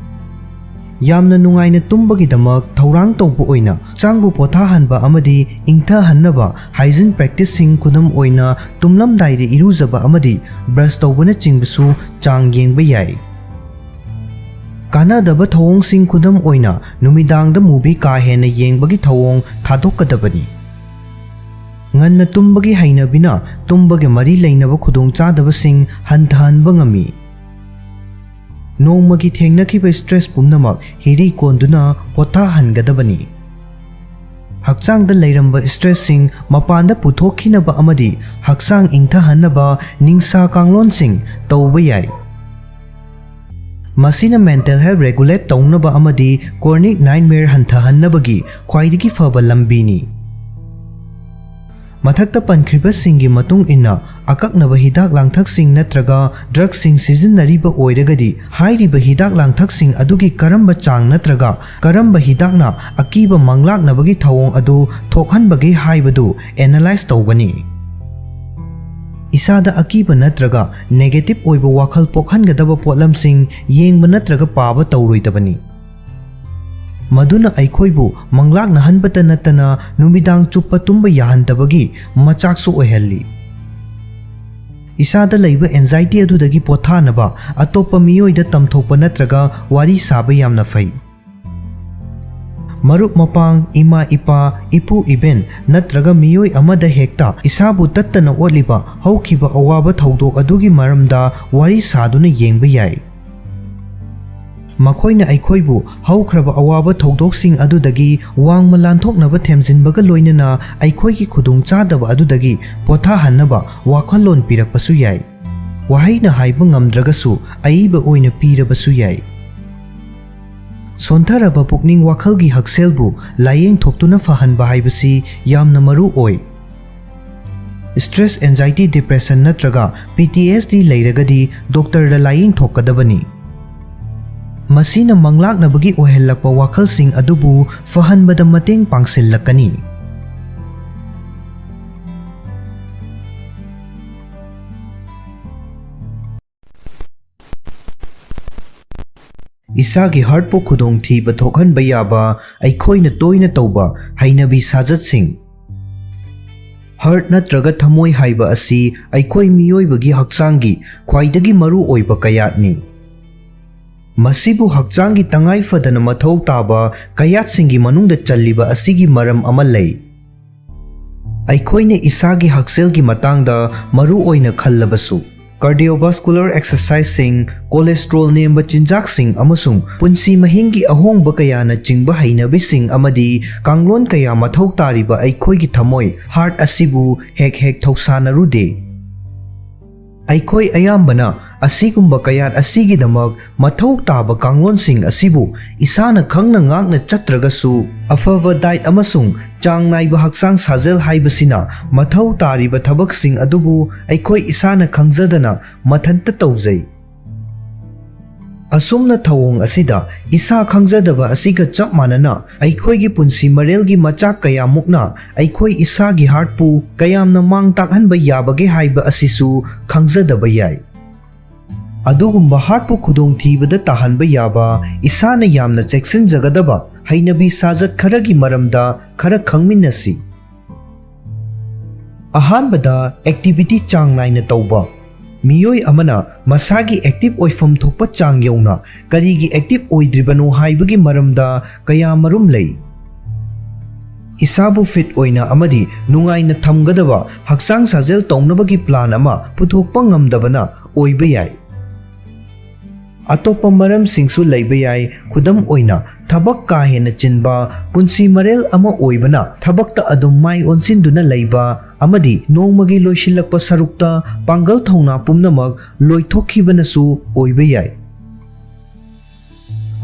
ꯌꯥꯝꯅ ꯅꯨꯡꯉꯥꯏꯅ ꯇꯨꯝꯕꯒꯤꯗꯃꯛ ꯊꯧꯔꯥꯡ ꯇꯧꯕ ꯑꯣꯏꯅ ꯍꯛꯆꯥꯡꯕꯨ ꯄꯣꯊꯥꯍꯟꯕ ꯑꯃꯗꯤ ꯏꯪꯊꯍꯟꯅꯕ hygiene practiceꯁꯤꯡ, ꯈꯨꯗꯝ ꯑꯣꯏꯅ ꯇꯨꯝꯂꯝꯗꯥꯏꯗ ꯏꯔꯨꯖꯕ ꯑꯃꯗꯤ brush ꯇꯧꯕꯅꯆꯤꯡꯕꯁꯨ ꯆꯥꯡ ꯌꯦꯡꯕ ꯌꯥꯏ꯫ ꯀꯥꯟꯅꯗꯕ ꯊꯧꯑꯣꯡꯁꯤꯡ, ꯈꯨꯗꯝ ꯑꯣꯏꯅ ꯅꯨꯃꯤꯗꯥꯡꯗ movie ꯀꯥ ꯍꯦꯟꯅ ꯌꯦꯡꯕꯒꯤ ꯊꯧꯑꯣꯡ ꯊꯥꯗꯣꯛꯀꯗꯕꯅꯤ꯫ ꯉꯟꯅ ꯇꯨꯝꯕꯒꯤ ꯍꯩꯅꯕꯤꯅ ꯇꯨꯝꯕꯒ ꯃꯔꯤ ꯂꯩꯅꯕ ꯈꯨꯗꯣꯡꯆꯥꯗꯕꯁꯤꯡ ꯍꯟꯊꯍꯟꯕ ꯉꯝꯃꯤ꯫ ꯅꯣꯡꯃꯒꯤ ꯊꯦꯡꯅꯈꯤꯕ stress ꯄꯨꯝꯅꯃꯛ ꯍꯤꯔꯤ ꯀꯣꯟꯗꯨꯅ ꯄꯣꯊꯥꯍꯟꯒꯗꯕꯅꯤ꯫ ꯍꯛꯆꯥꯡꯗ ꯂꯩꯔꯝꯕ stressꯁꯤꯡ ꯃꯄꯥꯟꯗ ꯄꯨꯊꯣꯛꯈꯤꯅꯕ ꯑꯃꯗꯤ ꯍꯛꯆꯥꯡ ꯏꯪꯊꯍꯟꯅꯕ ꯅꯤꯡꯁꯥ ꯀꯥꯡꯂꯣꯟꯁꯤꯡ ꯇꯧꯕ ꯌꯥꯏ꯫ ꯃꯁꯤꯅ mental health regulate ꯇꯧꯅꯕ ꯑꯃꯗꯤ chronic nightmare ꯍꯟꯊꯍꯟꯅꯕꯒꯤ ꯈ꯭ꯋꯥꯏꯗꯒꯤ ꯐꯕ ꯂꯝꯕꯤꯅꯤ꯫ ꯃꯊꯛꯇ ꯄꯟꯈ꯭ꯔꯤꯕꯁꯤꯡꯒꯤ ꯃꯇꯨꯡ ꯏꯟꯅ, ꯑꯀꯛꯅꯕ ꯍꯤꯗꯥꯛ ꯂꯥꯡꯊꯛꯁꯤꯡ ꯅꯠꯇ꯭ꯔꯒ drugꯁꯤꯡ ꯁꯤꯖꯤꯟꯅꯔꯤꯕ ꯑꯣꯏꯔꯒꯗꯤ, ꯍꯥꯏꯔꯤꯕ ꯍꯤꯗꯥꯛ ꯂꯥꯡꯊꯛꯁꯤꯡ ꯑꯗꯨꯒꯤ ꯀꯔꯝꯕ ꯆꯥꯡ ꯅꯠꯇ꯭ꯔꯒ ꯀꯔꯝꯕ ꯍꯤꯗꯥꯛꯅ ꯑꯀꯤꯕ ꯃꯪꯂꯥꯛꯅꯕꯒꯤ ꯊꯧꯑꯣꯡ ꯑꯗꯨ ꯊꯣꯛꯍꯟꯕꯒꯦ ꯍꯥꯏꯕꯗꯨ analyze ꯇꯧꯒꯅꯤ꯫ ꯏꯁꯥꯗ ꯑꯀꯤꯕ ꯅꯠꯇ꯭ꯔꯒ negative ꯑꯣꯏꯕ ꯋꯥꯈꯜ ꯄꯣꯛꯍꯟꯒꯗꯕ ꯄꯣꯠꯂꯝꯁꯤꯡ ꯌꯦꯡꯕ ꯅꯠꯇ꯭ꯔꯒ ꯄꯥꯕ ꯇꯧꯔꯣꯏꯗꯕꯅꯤ꯫ ꯃꯗꯨꯅ ꯑꯩꯈꯣꯏꯕꯨ ꯃꯪꯂꯥꯛꯅꯍꯟꯕꯇ ꯅꯠꯇꯅ ꯅꯨꯃꯤꯗꯥꯡ ꯆꯨꯞꯄ ꯇꯨꯝꯕ ꯌꯥꯍꯟꯗꯕꯒꯤ ꯃꯆꯥꯛꯁꯨ ꯑꯣꯏꯍꯜꯂꯤ꯫ ꯏꯁꯥꯗ ꯂꯩꯕ anxiety ꯑꯗꯨꯗꯒꯤ ꯄꯣꯊꯥꯅꯕ ꯑꯇꯣꯞꯄ ꯃꯤꯑꯣꯏꯗ ꯇꯝꯊꯣꯛꯄ ꯅꯠꯇ꯭ꯔꯒ ꯋꯥꯔꯤ ꯁꯥꯕ ꯌꯥꯝꯅ ꯐꯩ꯫ ꯃꯔꯨꯞ ꯃꯄꯥꯡ, ꯏꯃꯥ ꯏꯄꯥ, ꯏꯄꯨ ꯏꯕꯦꯟ ꯅꯠꯇ꯭ꯔꯒ ꯃꯤꯑꯣꯏ ꯑꯃꯗ ꯍꯦꯛꯇ ꯏꯁꯥꯕꯨ ꯇꯠꯇꯅ ꯑꯣꯠꯂꯤꯕ ꯍꯧꯈꯤꯕ ꯑꯋꯥꯕ ꯊꯧꯗꯣꯛ ꯑꯗꯨꯒꯤ ꯃꯔꯝꯗ ꯋꯥꯔꯤ ꯁꯥꯗꯨꯅ ꯌꯦꯡꯕ ꯌꯥꯏ꯫ ꯃꯈꯣꯏꯅ ꯑꯩꯈꯣꯏꯕꯨ ꯍꯧꯈ꯭ꯔꯕ ꯑꯋꯥꯕ ꯊꯧꯗꯣꯛꯁꯤꯡ ꯑꯗꯨꯗꯒꯤ ꯋꯥꯡꯃ ꯂꯥꯟꯊꯣꯛꯅꯕ ꯊꯦꯝꯖꯤꯟꯕꯒ ꯂꯣꯏꯅꯅ ꯑꯩꯈꯣꯏꯒꯤ ꯈꯨꯗꯣꯡꯆꯥꯗꯕ ꯑꯗꯨꯗꯒꯤ ꯄꯣꯊꯥꯍꯟꯅꯕ ꯋꯥꯈꯜꯂꯣꯟ ꯄꯤꯔꯛꯄꯁꯨ ꯌꯥꯏ꯫ ꯋꯥꯍꯩꯅ ꯍꯥꯏꯕ ꯉꯝꯗ꯭ꯔꯒꯁꯨ ꯑꯏꯕ ꯑꯣꯏꯅ ꯄꯤꯔꯕꯁꯨ ꯌꯥꯏ꯫ ꯁꯣꯟꯊꯔꯕ ꯄꯨꯛꯅꯤꯡ ꯋꯥꯈꯜꯒꯤ ꯍꯛꯁꯦꯜꯕꯨ ꯂꯥꯌꯦꯡ ꯊꯣꯛꯇꯨꯅ ꯐꯍꯟꯕ ꯍꯥꯏꯕꯁꯤ ꯌꯥꯝꯅ ꯃꯔꯨ ꯑꯣꯏ꯫ Stress, anxiety, depression ꯅꯠꯇ꯭ꯔꯒ P T S D ꯂꯩꯔꯒꯗꯤ ꯗꯣꯛꯇꯔꯗ ꯂꯥꯌꯦꯡ ꯊꯣꯛꯀꯗꯕꯅꯤ꯫ ꯃꯁꯤꯅ ꯃꯪꯂꯥꯛꯅꯕꯒꯤ ꯑꯣꯏꯍꯜꯂꯛꯄ ꯋꯥꯈꯜꯁꯤꯡ ꯑꯗꯨꯕꯨ ꯐꯍꯟꯕꯗ ꯃꯇꯦꯡ ꯄꯥꯡꯁꯤꯜꯂꯛꯀꯅꯤ꯫ ꯏꯁꯥꯒꯤ heartꯄꯨ ꯈꯨꯗꯣꯡꯊꯤꯕ ꯊꯣꯛꯍꯟꯕ ꯌꯥꯕ ꯑꯩꯈꯣꯏꯅ ꯇꯣꯏꯅ ꯇꯧꯕ ꯍꯩꯅꯕꯤ ꯁꯥꯖꯠꯁꯤꯡ꯫ Heart ꯅꯠꯇ꯭ꯔꯒ ꯊꯃꯣꯏ ꯍꯥꯏꯕ ꯑꯁꯤ ꯑꯩꯈꯣꯏ ꯃꯤꯑꯣꯏꯕꯒꯤ ꯍꯛꯆꯥꯡꯒꯤ ꯈ꯭ꯋꯥꯏꯗꯒꯤ ꯃꯔꯨ ꯑꯣꯏꯕ ꯀꯌꯥꯠꯅꯤ꯫ ꯃꯁꯤꯕꯨ ꯍꯛꯆꯥꯡꯒꯤ ꯇꯉꯥꯏ ꯐꯗꯅ ꯃꯊꯧ ꯇꯥꯕ ꯀꯌꯥꯠꯁꯤꯡꯒꯤ ꯃꯅꯨꯡꯗ ꯆꯜꯂꯤꯕ ꯑꯁꯤꯒꯤ ꯃꯔꯝ ꯑꯃ ꯂꯩ꯫ ꯑꯩꯈꯣꯏꯅ ꯏꯁꯥꯒꯤ ꯍꯛꯁꯦꯜꯒꯤ ꯃꯇꯥꯡꯗ ꯃꯔꯨ ꯑꯣꯏꯅ ꯈꯜꯂꯕꯁꯨ, cardiovascular exerciseꯁꯤꯡ, cholesterol ꯅꯦꯝꯕ ꯆꯤꯟꯖꯥꯛꯁꯤꯡ ꯑꯃꯁꯨꯡ ꯄꯨꯟꯁꯤ ꯃꯍꯤꯡꯒꯤ ꯑꯍꯣꯡꯕ ꯀꯌꯥꯅꯆꯤꯡꯕ ꯍꯩꯅꯕꯤꯁꯤꯡ ꯑꯃꯗꯤ ꯀꯥꯡꯂꯣꯟ ꯀꯌꯥ ꯃꯊꯧ ꯇꯥꯔꯤꯕ ꯑꯩꯈꯣꯏꯒꯤ ꯊꯃꯣꯏ, heart ꯑꯁꯤꯕꯨ ꯍꯦꯛ ꯍꯦꯛ ꯊꯧꯁꯥꯅꯔꯨꯗꯦ꯫ ꯑꯩꯈꯣꯏ ꯑꯌꯥꯝꯕꯅ ꯑꯁꯤꯒꯨꯝꯕ ꯀꯌꯥꯠ ꯑꯁꯤꯒꯤꯗꯃꯛ ꯃꯊꯧ ꯇꯥꯕ ꯀꯥꯡꯂꯣꯟꯁꯤꯡ ꯑꯁꯤꯕꯨ ꯏꯁꯥꯅ ꯈꯪꯅ ꯉꯥꯛꯅ ꯆꯠꯇ꯭ꯔꯒꯁꯨ, ꯑꯐꯕ diet ꯑꯃꯁꯨꯡ ꯆꯥꯡ ꯅꯥꯏꯕ ꯍꯛꯆꯥꯡ ꯁꯥꯖꯦꯜ ꯍꯥꯏꯕꯁꯤꯅ ꯃꯊꯧ ꯇꯥꯔꯤꯕ ꯊꯕꯛꯁꯤꯡ ꯑꯗꯨꯕꯨ ꯑꯩꯈꯣꯏ ꯏꯁꯥꯅ ꯈꯪꯖꯗꯅ ꯃꯊꯟꯇ ꯇꯧꯖꯩ꯫ ꯑꯁꯨꯝꯅ ꯊꯧꯑꯣꯡ ꯑꯁꯤꯗ ꯏꯁꯥ ꯈꯪꯖꯗꯕ ꯑꯁꯤꯒ ꯆꯞ ꯃꯥꯟꯅꯅ, ꯑꯩꯈꯣꯏꯒꯤ ꯄꯨꯟꯁꯤ ꯃꯔꯦꯜꯒꯤ ꯃꯆꯥꯛ ꯀꯌꯥꯃꯨꯛꯅ ꯑꯩꯈꯣꯏ ꯏꯁꯥꯒꯤ heartꯄꯨ ꯀꯌꯥꯝꯅ ꯃꯥꯡ ꯇꯥꯛꯍꯟꯕ ꯌꯥꯕꯒꯦ ꯍꯥꯏꯕ ꯑꯁꯤꯁꯨ ꯈꯪꯖꯗꯕ ꯌꯥꯏ꯫ ꯑꯗꯨꯒꯨꯝꯕ heartꯄꯨ ꯈꯨꯗꯣꯡꯊꯤꯕꯗ ꯇꯥꯍꯟꯕ ꯌꯥꯕ, ꯏꯁꯥꯅ ꯌꯥꯝꯅ ꯆꯦꯛꯁꯤꯟꯖꯒꯗꯕ ꯍꯩꯅꯕꯤ ꯁꯥꯖꯠ ꯈꯔꯒꯤ ꯃꯔꯝꯗ ꯈꯔ ꯈꯪꯃꯤꯟꯅꯁꯤ꯫ ꯑꯍꯥꯟꯕꯗ, activity ꯆꯥꯡ ꯅꯥꯏꯅ ꯇꯧꯕ꯫ ꯃꯤꯑꯣꯏ ꯑꯃꯅ ꯃꯁꯥꯒꯤ ꯑꯦꯛꯇꯤꯚ ꯑꯣꯏꯐꯝ ꯊꯣꯛꯄ ꯆꯥꯡ ꯌꯧꯅ ꯀꯔꯤꯒꯤ ꯑꯦꯛꯇꯤꯚ ꯑꯣꯏꯗ꯭ꯔꯤꯕꯅꯣ ꯍꯥꯏꯕꯒꯤ ꯃꯔꯝꯗ ꯀꯌꯥ ꯃꯔꯨꯝ ꯂꯩ꯫ ꯏꯁꯥꯕꯨ ꯐꯤꯠ ꯑꯣꯏꯅ ꯑꯃꯗꯤ ꯅꯨꯡꯉꯥꯏꯅ ꯊꯝꯒꯗꯕ ꯍꯛꯆꯥꯡ ꯁꯥꯖꯦꯜ ꯇꯧꯅꯕꯒꯤ ꯄ꯭ꯂꯥꯟ ꯑꯃ ꯄꯨꯊꯣꯛꯄ ꯉꯝꯗꯕꯅ ꯑꯣꯏꯕ ꯌꯥꯏ꯫ ꯑꯇꯣꯞꯄ ꯃꯔꯝꯁꯤꯡꯁꯨ ꯂꯩꯕ ꯌꯥꯏ꯫ ꯈꯨꯗꯝ ꯑꯣꯏꯅ, ꯊꯕꯛ ꯀꯥ ꯍꯦꯟꯅ ꯆꯤꯟꯕ, ꯄꯨꯟꯁꯤ ꯃꯔꯦꯜ ꯑꯃ ꯑꯣꯏꯕꯅ ꯊꯕꯛꯇ ꯑꯗꯨꯝ ꯃꯥꯏ ꯑꯣꯟꯁꯤꯟꯗꯨꯅ ꯂꯩꯕ, ꯑꯃꯗꯤ ꯅꯣꯡꯃꯒꯤ ꯂꯣꯏꯁꯤꯜꯂꯛꯄ ꯁꯔꯨꯛꯇ ꯄꯥꯡꯒꯜ ꯊꯧꯅꯥ ꯄꯨꯝꯅꯃꯛ ꯂꯣꯏꯊꯣꯛꯈꯤꯕꯅꯁꯨ ꯑꯣꯏꯕ ꯌꯥꯏ꯫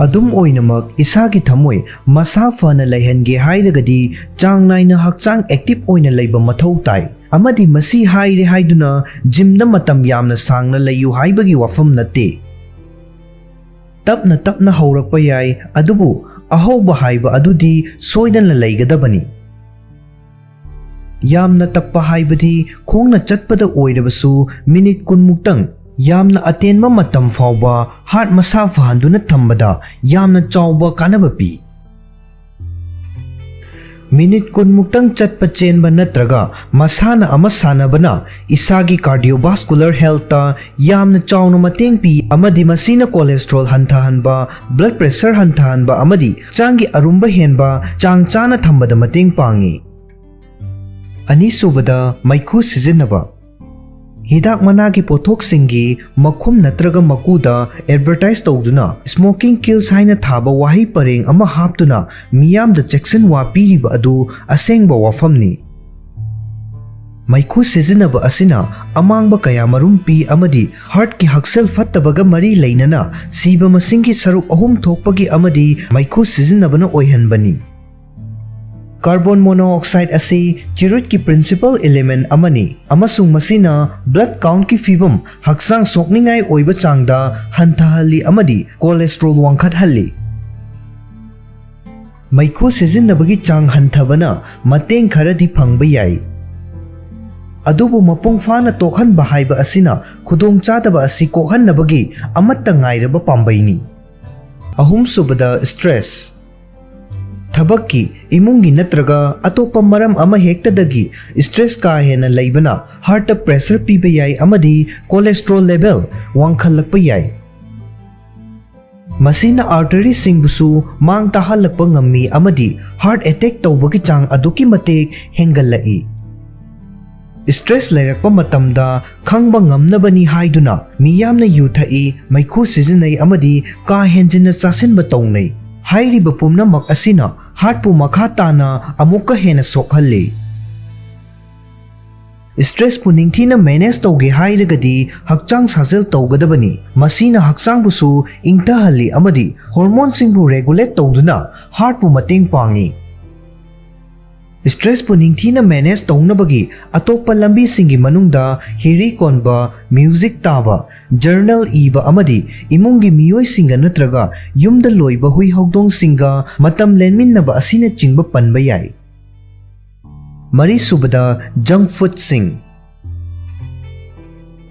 ꯑꯗꯨꯝ ꯑꯣꯏꯅꯃꯛ, ꯏꯁꯥꯒꯤ ꯊꯃꯣꯏ ꯃꯁꯥ ꯐꯅ ꯂꯩꯍꯟꯒꯦ ꯍꯥꯏꯔꯒꯗꯤ ꯆꯥꯡ ꯅꯥꯏꯅ ꯍꯛꯆꯥꯡ ꯑꯦꯛꯇꯤꯚ ꯑꯣꯏꯅ ꯂꯩꯕ ꯃꯊꯧ ꯇꯥꯏ꯫ ꯑꯃꯗꯤ ꯃꯁꯤ ꯍꯥꯏꯔꯦ ꯍꯥꯏꯗꯨꯅ ꯖꯤꯝꯗ ꯃꯇꯝ ꯌꯥꯝꯅ ꯁꯥꯡꯅ ꯂꯩꯌꯨ ꯍꯥꯏꯕꯒꯤ ꯋꯥꯐꯝ ꯅꯠꯇꯦ꯫ ꯇꯞꯅ ꯇꯞꯅ ꯍꯧꯔꯛꯄ ꯌꯥꯏ, ꯑꯗꯨꯕꯨ ꯑꯍꯧꯕ ꯍꯥꯏꯕ ꯑꯗꯨꯗꯤ ꯁꯣꯏꯗꯅ ꯂꯩꯒꯗꯕꯅꯤ꯫ ꯌꯥꯝꯅ ꯇꯞꯄ ꯍꯥꯏꯕꯗꯤ ꯈꯣꯡꯅ ꯆꯠꯄꯗ ꯑꯣꯏꯔꯕꯁꯨ ꯃꯤꯅꯤꯠ ꯀꯨꯟ ꯃꯨꯛꯇꯪ, ꯌꯥꯝꯅ ꯑꯇꯦꯟꯕ ꯃꯇꯝ ꯐꯥꯎꯕ ꯍꯥꯔꯠ ꯃꯁꯥ ꯐꯍꯟꯗꯨꯅ ꯊꯝꯕꯗ ꯌꯥꯝꯅ ꯆꯥꯎꯕ ꯀꯥꯟꯅꯕ ꯄꯤ꯫ ꯃꯤꯅꯤꯠ ꯀꯨꯟ ꯃꯨꯛꯇꯪ ꯆꯠꯄ ꯆꯦꯟꯕ ꯅꯠꯇ꯭ꯔꯒ ꯃꯁꯥꯟꯅ ꯑꯃ ꯁꯥꯟꯅꯕꯅ ꯏꯁꯥꯒꯤ ꯀꯥꯔꯗꯤꯑꯣꯚꯥꯁꯀꯨꯂꯔ ꯍꯦꯜꯊꯇ ꯌꯥꯝꯅ ꯆꯥꯎꯅ ꯃꯇꯦꯡ ꯄꯤ, ꯑꯃꯗꯤ ꯃꯁꯤꯅ ꯀꯣꯂꯦꯁꯇ꯭ꯔꯣꯜ ꯍꯟꯊꯍꯟꯕ, ꯕ꯭ꯂꯗ ꯄ꯭ꯔꯦꯁꯔ ꯍꯟꯊꯍꯟꯕ, ꯑꯃꯗꯤ ꯍꯛꯆꯥꯡꯒꯤ ꯑꯔꯨꯝꯕ ꯍꯦꯟꯕ ꯆꯥꯡ ꯆꯥꯅ ꯊꯝꯕꯗ ꯃꯇꯦꯡ ꯄꯥꯡꯉꯤ꯫ ꯑꯅꯤꯁꯨꯕꯗ, ꯃꯩꯈꯨ ꯁꯤꯖꯤꯟꯅꯕ꯫ ꯍꯤꯗꯥꯛ ꯃꯅꯥꯒꯤ ꯄꯣꯠꯊꯣꯛꯁꯤꯡꯒꯤ ꯃꯈꯨꯝ ꯅꯠꯇ꯭ꯔꯒ ꯃꯀꯨꯗ ꯑꯦꯗꯚꯔꯇꯥꯏꯖ ꯇꯧꯗꯨꯅ "Smoking kills" ꯍꯥꯏꯅ ꯊꯥꯕ ꯋꯥꯍꯩ ꯄꯔꯦꯡ ꯑꯃ ꯍꯥꯞꯇꯨꯅ ꯃꯤꯌꯥꯝꯗ ꯆꯦꯛꯁꯤꯟꯋꯥ ꯄꯤꯔꯤꯕ ꯑꯗꯨ ꯑꯁꯦꯡꯕ ꯋꯥꯐꯝꯅꯤ꯫ ꯃꯩꯈꯨ ꯁꯤꯖꯤꯟꯅꯕ ꯑꯁꯤꯅ ꯑꯃꯥꯡꯕ ꯀꯌꯥ ꯃꯔꯨꯝ ꯄꯤ, ꯑꯃꯗꯤ ꯍꯥꯔꯠꯀꯤ ꯍꯛꯁꯦꯜ ꯐꯠꯇꯕꯒ ꯃꯔꯤ ꯂꯩꯅꯅ ꯁꯤꯕ ꯃꯁꯤꯡꯒꯤ ꯁꯔꯨꯛ ꯑꯍꯨꯝ ꯊꯣꯛꯄꯒꯤ ꯑꯃꯗꯤ ꯃꯩꯈꯨ ꯁꯤꯖꯤꯟꯅꯕꯅ ꯑꯣꯏꯍꯟꯕꯅꯤ꯫ ꯀꯥꯔꯕꯣꯟ ꯃꯣꯅꯣꯑꯣꯛꯁꯥꯏꯗ ꯑꯁꯤ ꯆꯤꯔꯨꯠꯀꯤ ꯄ꯭ꯔꯤꯟꯁꯤꯄꯜ ꯏꯂꯤꯃꯦꯟ ꯑꯃꯅꯤ, ꯑꯃꯁꯨꯡ ꯃꯁꯤꯅ ꯕ꯭ꯂꯗ ꯀꯥꯎꯟꯠꯀꯤ ꯐꯤꯚꯝ ꯍꯛꯆꯥꯡ ꯁꯣꯛꯅꯤꯡꯉꯥꯏ ꯑꯣꯏꯕ ꯆꯥꯡꯗ ꯍꯟꯊꯍꯜꯂꯤ ꯑꯃꯗꯤ ꯀꯣꯂꯦꯁꯇ꯭ꯔꯣꯜ ꯋꯥꯡꯈꯠꯍꯜꯂꯤ꯫ ꯃꯩꯈꯨ ꯁꯤꯖꯤꯟꯅꯕꯒꯤ ꯆꯥꯡ ꯍꯟꯊꯕꯅ ꯃꯇꯦꯡ ꯈꯔꯗꯤ ꯐꯪꯕ ꯌꯥꯏ, ꯑꯗꯨꯕꯨ ꯃꯄꯨꯡ ꯐꯥꯅ ꯇꯣꯛꯍꯟꯕ ꯍꯥꯏꯕ ꯑꯁꯤꯅ ꯈꯨꯗꯣꯡꯆꯥꯗꯕ ꯑꯁꯤ ꯀꯣꯛꯍꯟꯅꯕꯒꯤ ꯑꯃꯠꯇ ꯉꯥꯏꯔꯕ ꯄꯥꯝꯕꯩꯅꯤ꯫ ꯑꯍꯨꯝꯁꯨꯕꯗ, ꯁ꯭ꯇ꯭ꯔꯦꯁ꯫ ꯊꯕꯛꯀꯤ, ꯏꯃꯨꯡꯒꯤ ꯅꯠꯇ꯭ꯔꯒ ꯑꯇꯣꯞꯄ ꯃꯔꯝ ꯑꯃ ꯍꯦꯛꯇꯗꯒꯤ stress ꯀꯥ ꯍꯦꯟꯅ ꯂꯩꯕꯅ heartꯇ pressure ꯄꯤꯕ ꯌꯥꯏ ꯑꯃꯗꯤ cholesterol level ꯋꯥꯡꯈꯠꯂꯛꯄ ꯌꯥꯏ꯫ ꯃꯁꯤꯅ arteryꯁꯤꯡꯕꯨꯁꯨ ꯃꯥꯡ ꯇꯥꯍꯜꯂꯛꯄ ꯉꯝꯃꯤ ꯑꯃꯗꯤ heart attack ꯇꯧꯕꯒꯤ ꯆꯥꯡ ꯑꯗꯨꯛꯀꯤ ꯃꯇꯤꯛ ꯍꯦꯟꯒꯠꯂꯛꯏ꯫ Stress ꯂꯩꯔꯛꯄ ꯃꯇꯝꯗ ꯈꯪꯕ ꯉꯝꯅꯕꯅꯤ ꯍꯥꯏꯗꯨꯅ ꯃꯤꯌꯥꯝꯅ ꯌꯨ ꯊꯛꯏ, ꯃꯩꯈꯨ ꯁꯤꯖꯤꯟꯅꯩ ꯑꯃꯗꯤ ꯀꯥ ꯍꯦꯟꯖꯤꯟꯅ ꯆꯥꯁꯤꯟꯕ ꯇꯧꯅꯩ꯫ ꯍꯥꯏꯔꯤꯕ ꯄꯨꯝꯅꯃꯛ ꯑꯁꯤꯅ heartꯄꯨ ꯃꯈꯥ ꯇꯥꯅ ꯑꯃꯨꯛꯀ ꯍꯦꯟꯅ ꯁꯣꯛꯍꯜꯂꯤ꯫ Stressꯄꯨ ꯅꯤꯡꯊꯤꯅ manage ꯇꯧꯒꯦ ꯍꯥꯏꯔꯒꯗꯤ ꯍꯛꯆꯥꯡ ꯁꯥꯖꯦꯜ ꯇꯧꯒꯗꯕꯅꯤ꯫ ꯃꯁꯤꯅ ꯍꯛꯆꯥꯡꯕꯨꯁꯨ ꯏꯪꯊꯍꯜꯂꯤ ꯑꯃꯗꯤ hormoneꯁꯤꯡꯕꯨ regulate ꯇꯧꯗꯨꯅ heartꯄꯨ ꯃꯇꯦꯡ ꯄꯥꯡꯏ꯫ Stressꯄꯨ ꯅꯤꯡꯊꯤꯅ manage ꯇꯧꯅꯕꯒꯤ ꯑꯇꯣꯞꯄ ꯂꯝꯕꯤꯁꯤꯡꯒꯤ ꯃꯅꯨꯡꯗ ꯍꯤꯔꯤ ꯀꯣꯟꯕ, music ꯇꯥꯕ, journal ꯏꯕ ꯑꯃꯗꯤ ꯏꯃꯨꯡꯒꯤ ꯃꯤꯑꯣꯏꯁꯤꯡꯒ ꯅꯠꯇ꯭ꯔꯒ ꯌꯨꯝꯗ ꯂꯣꯏꯕ ꯍꯨꯏ ꯍꯧꯗꯣꯡꯁꯤꯡꯒ ꯃꯇꯝ ꯂꯦꯟꯃꯤꯟꯅꯕ ꯑꯁꯤꯅꯆꯤꯡꯕ ꯄꯟꯕ ꯌꯥꯏ꯫ ꯃꯔꯤꯁꯨꯕꯗ, junk foodꯁꯤꯡ꯫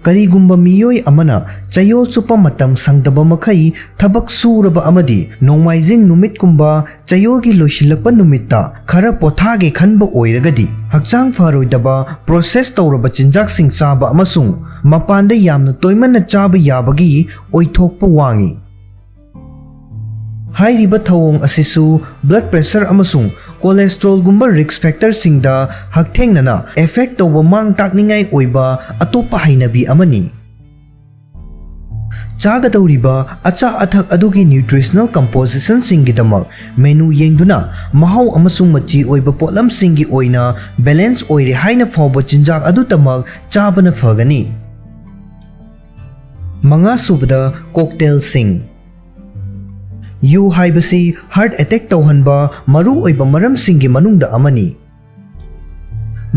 ꯀꯔꯤꯒꯨꯝꯕ ꯃꯤꯑꯣꯏ ꯑꯃꯅ ꯆꯌꯣꯜ ꯆꯨꯞꯄ ꯃꯇꯝ ꯁꯪꯗꯕ ꯃꯈꯩ ꯊꯕꯛ ꯁꯨꯔꯕ ꯑꯃꯗꯤ ꯅꯣꯡꯃꯥꯏꯖꯤꯡ ꯅꯨꯃꯤꯠꯀꯨꯝꯕ ꯆꯌꯣꯜꯒꯤ ꯂꯣꯏꯁꯤꯜꯂꯛꯄ ꯅꯨꯃꯤꯠꯇ ꯈꯔ ꯄꯣꯊꯥꯒꯦ ꯈꯟꯕ ꯑꯣꯏꯔꯒꯗꯤ, ꯍꯛꯆꯥꯡ ꯐꯔꯣꯏꯗꯕ, process ꯇꯧꯔꯕ ꯆꯤꯟꯖꯥꯛꯁꯤꯡ ꯆꯥꯕ ꯑꯃꯁꯨꯡ ꯃꯄꯥꯟꯗ ꯌꯥꯝꯅ ꯇꯣꯏꯃꯟꯅ ꯆꯥꯕ ꯌꯥꯕꯒꯤ ꯑꯣꯏꯊꯣꯛꯄ ꯋꯥꯡꯏ꯫ ꯍꯥꯏꯔꯤꯕ ꯊꯧꯑꯣꯡ ꯑꯁꯤꯁꯨ blood pressure ꯑꯃꯁꯨꯡ cholesterolꯒꯨꯝꯕ risk factorꯁꯤꯡꯗ ꯍꯛꯊꯦꯡꯅꯅ effect ꯇꯧꯕ ꯃꯥꯡ ꯇꯥꯛꯅꯤꯡꯉꯥꯏ ꯑꯣꯏꯕ ꯑꯇꯣꯞꯄ ꯍꯩꯅꯕꯤ ꯑꯃꯅꯤ꯫ ꯆꯥꯒꯗꯧꯔꯤꯕ ꯑꯆꯥ ꯑꯊꯛ ꯑꯗꯨꯒꯤ nutritional compositionꯁꯤꯡꯒꯤꯗꯃꯛ menu ꯌꯦꯡꯗꯨꯅ ꯃꯍꯥꯎ ꯑꯃꯁꯨꯡ ꯃꯆꯤ ꯑꯣꯏꯕ ꯄꯣꯠꯂꯝꯁꯤꯡꯒꯤ ꯑꯣꯏꯅ balance ꯑꯣꯏꯔꯦ ꯍꯥꯏꯅ ꯐꯥꯎꯕ ꯆꯤꯟꯖꯥꯛ ꯑꯗꯨꯇꯃꯛ ꯆꯥꯕꯅ ꯐꯒꯅꯤ꯫ ꯃꯉꯥꯁꯨꯕꯗ, cocktailꯁꯤꯡ꯫ ꯌꯨ ꯍꯥꯏꯕꯁꯤ heart attack ꯇꯧꯍꯟꯕ ꯃꯔꯨꯑꯣꯏꯕ ꯃꯔꯝꯁꯤꯡꯒꯤ ꯃꯅꯨꯡꯗ ꯑꯃꯅꯤ꯫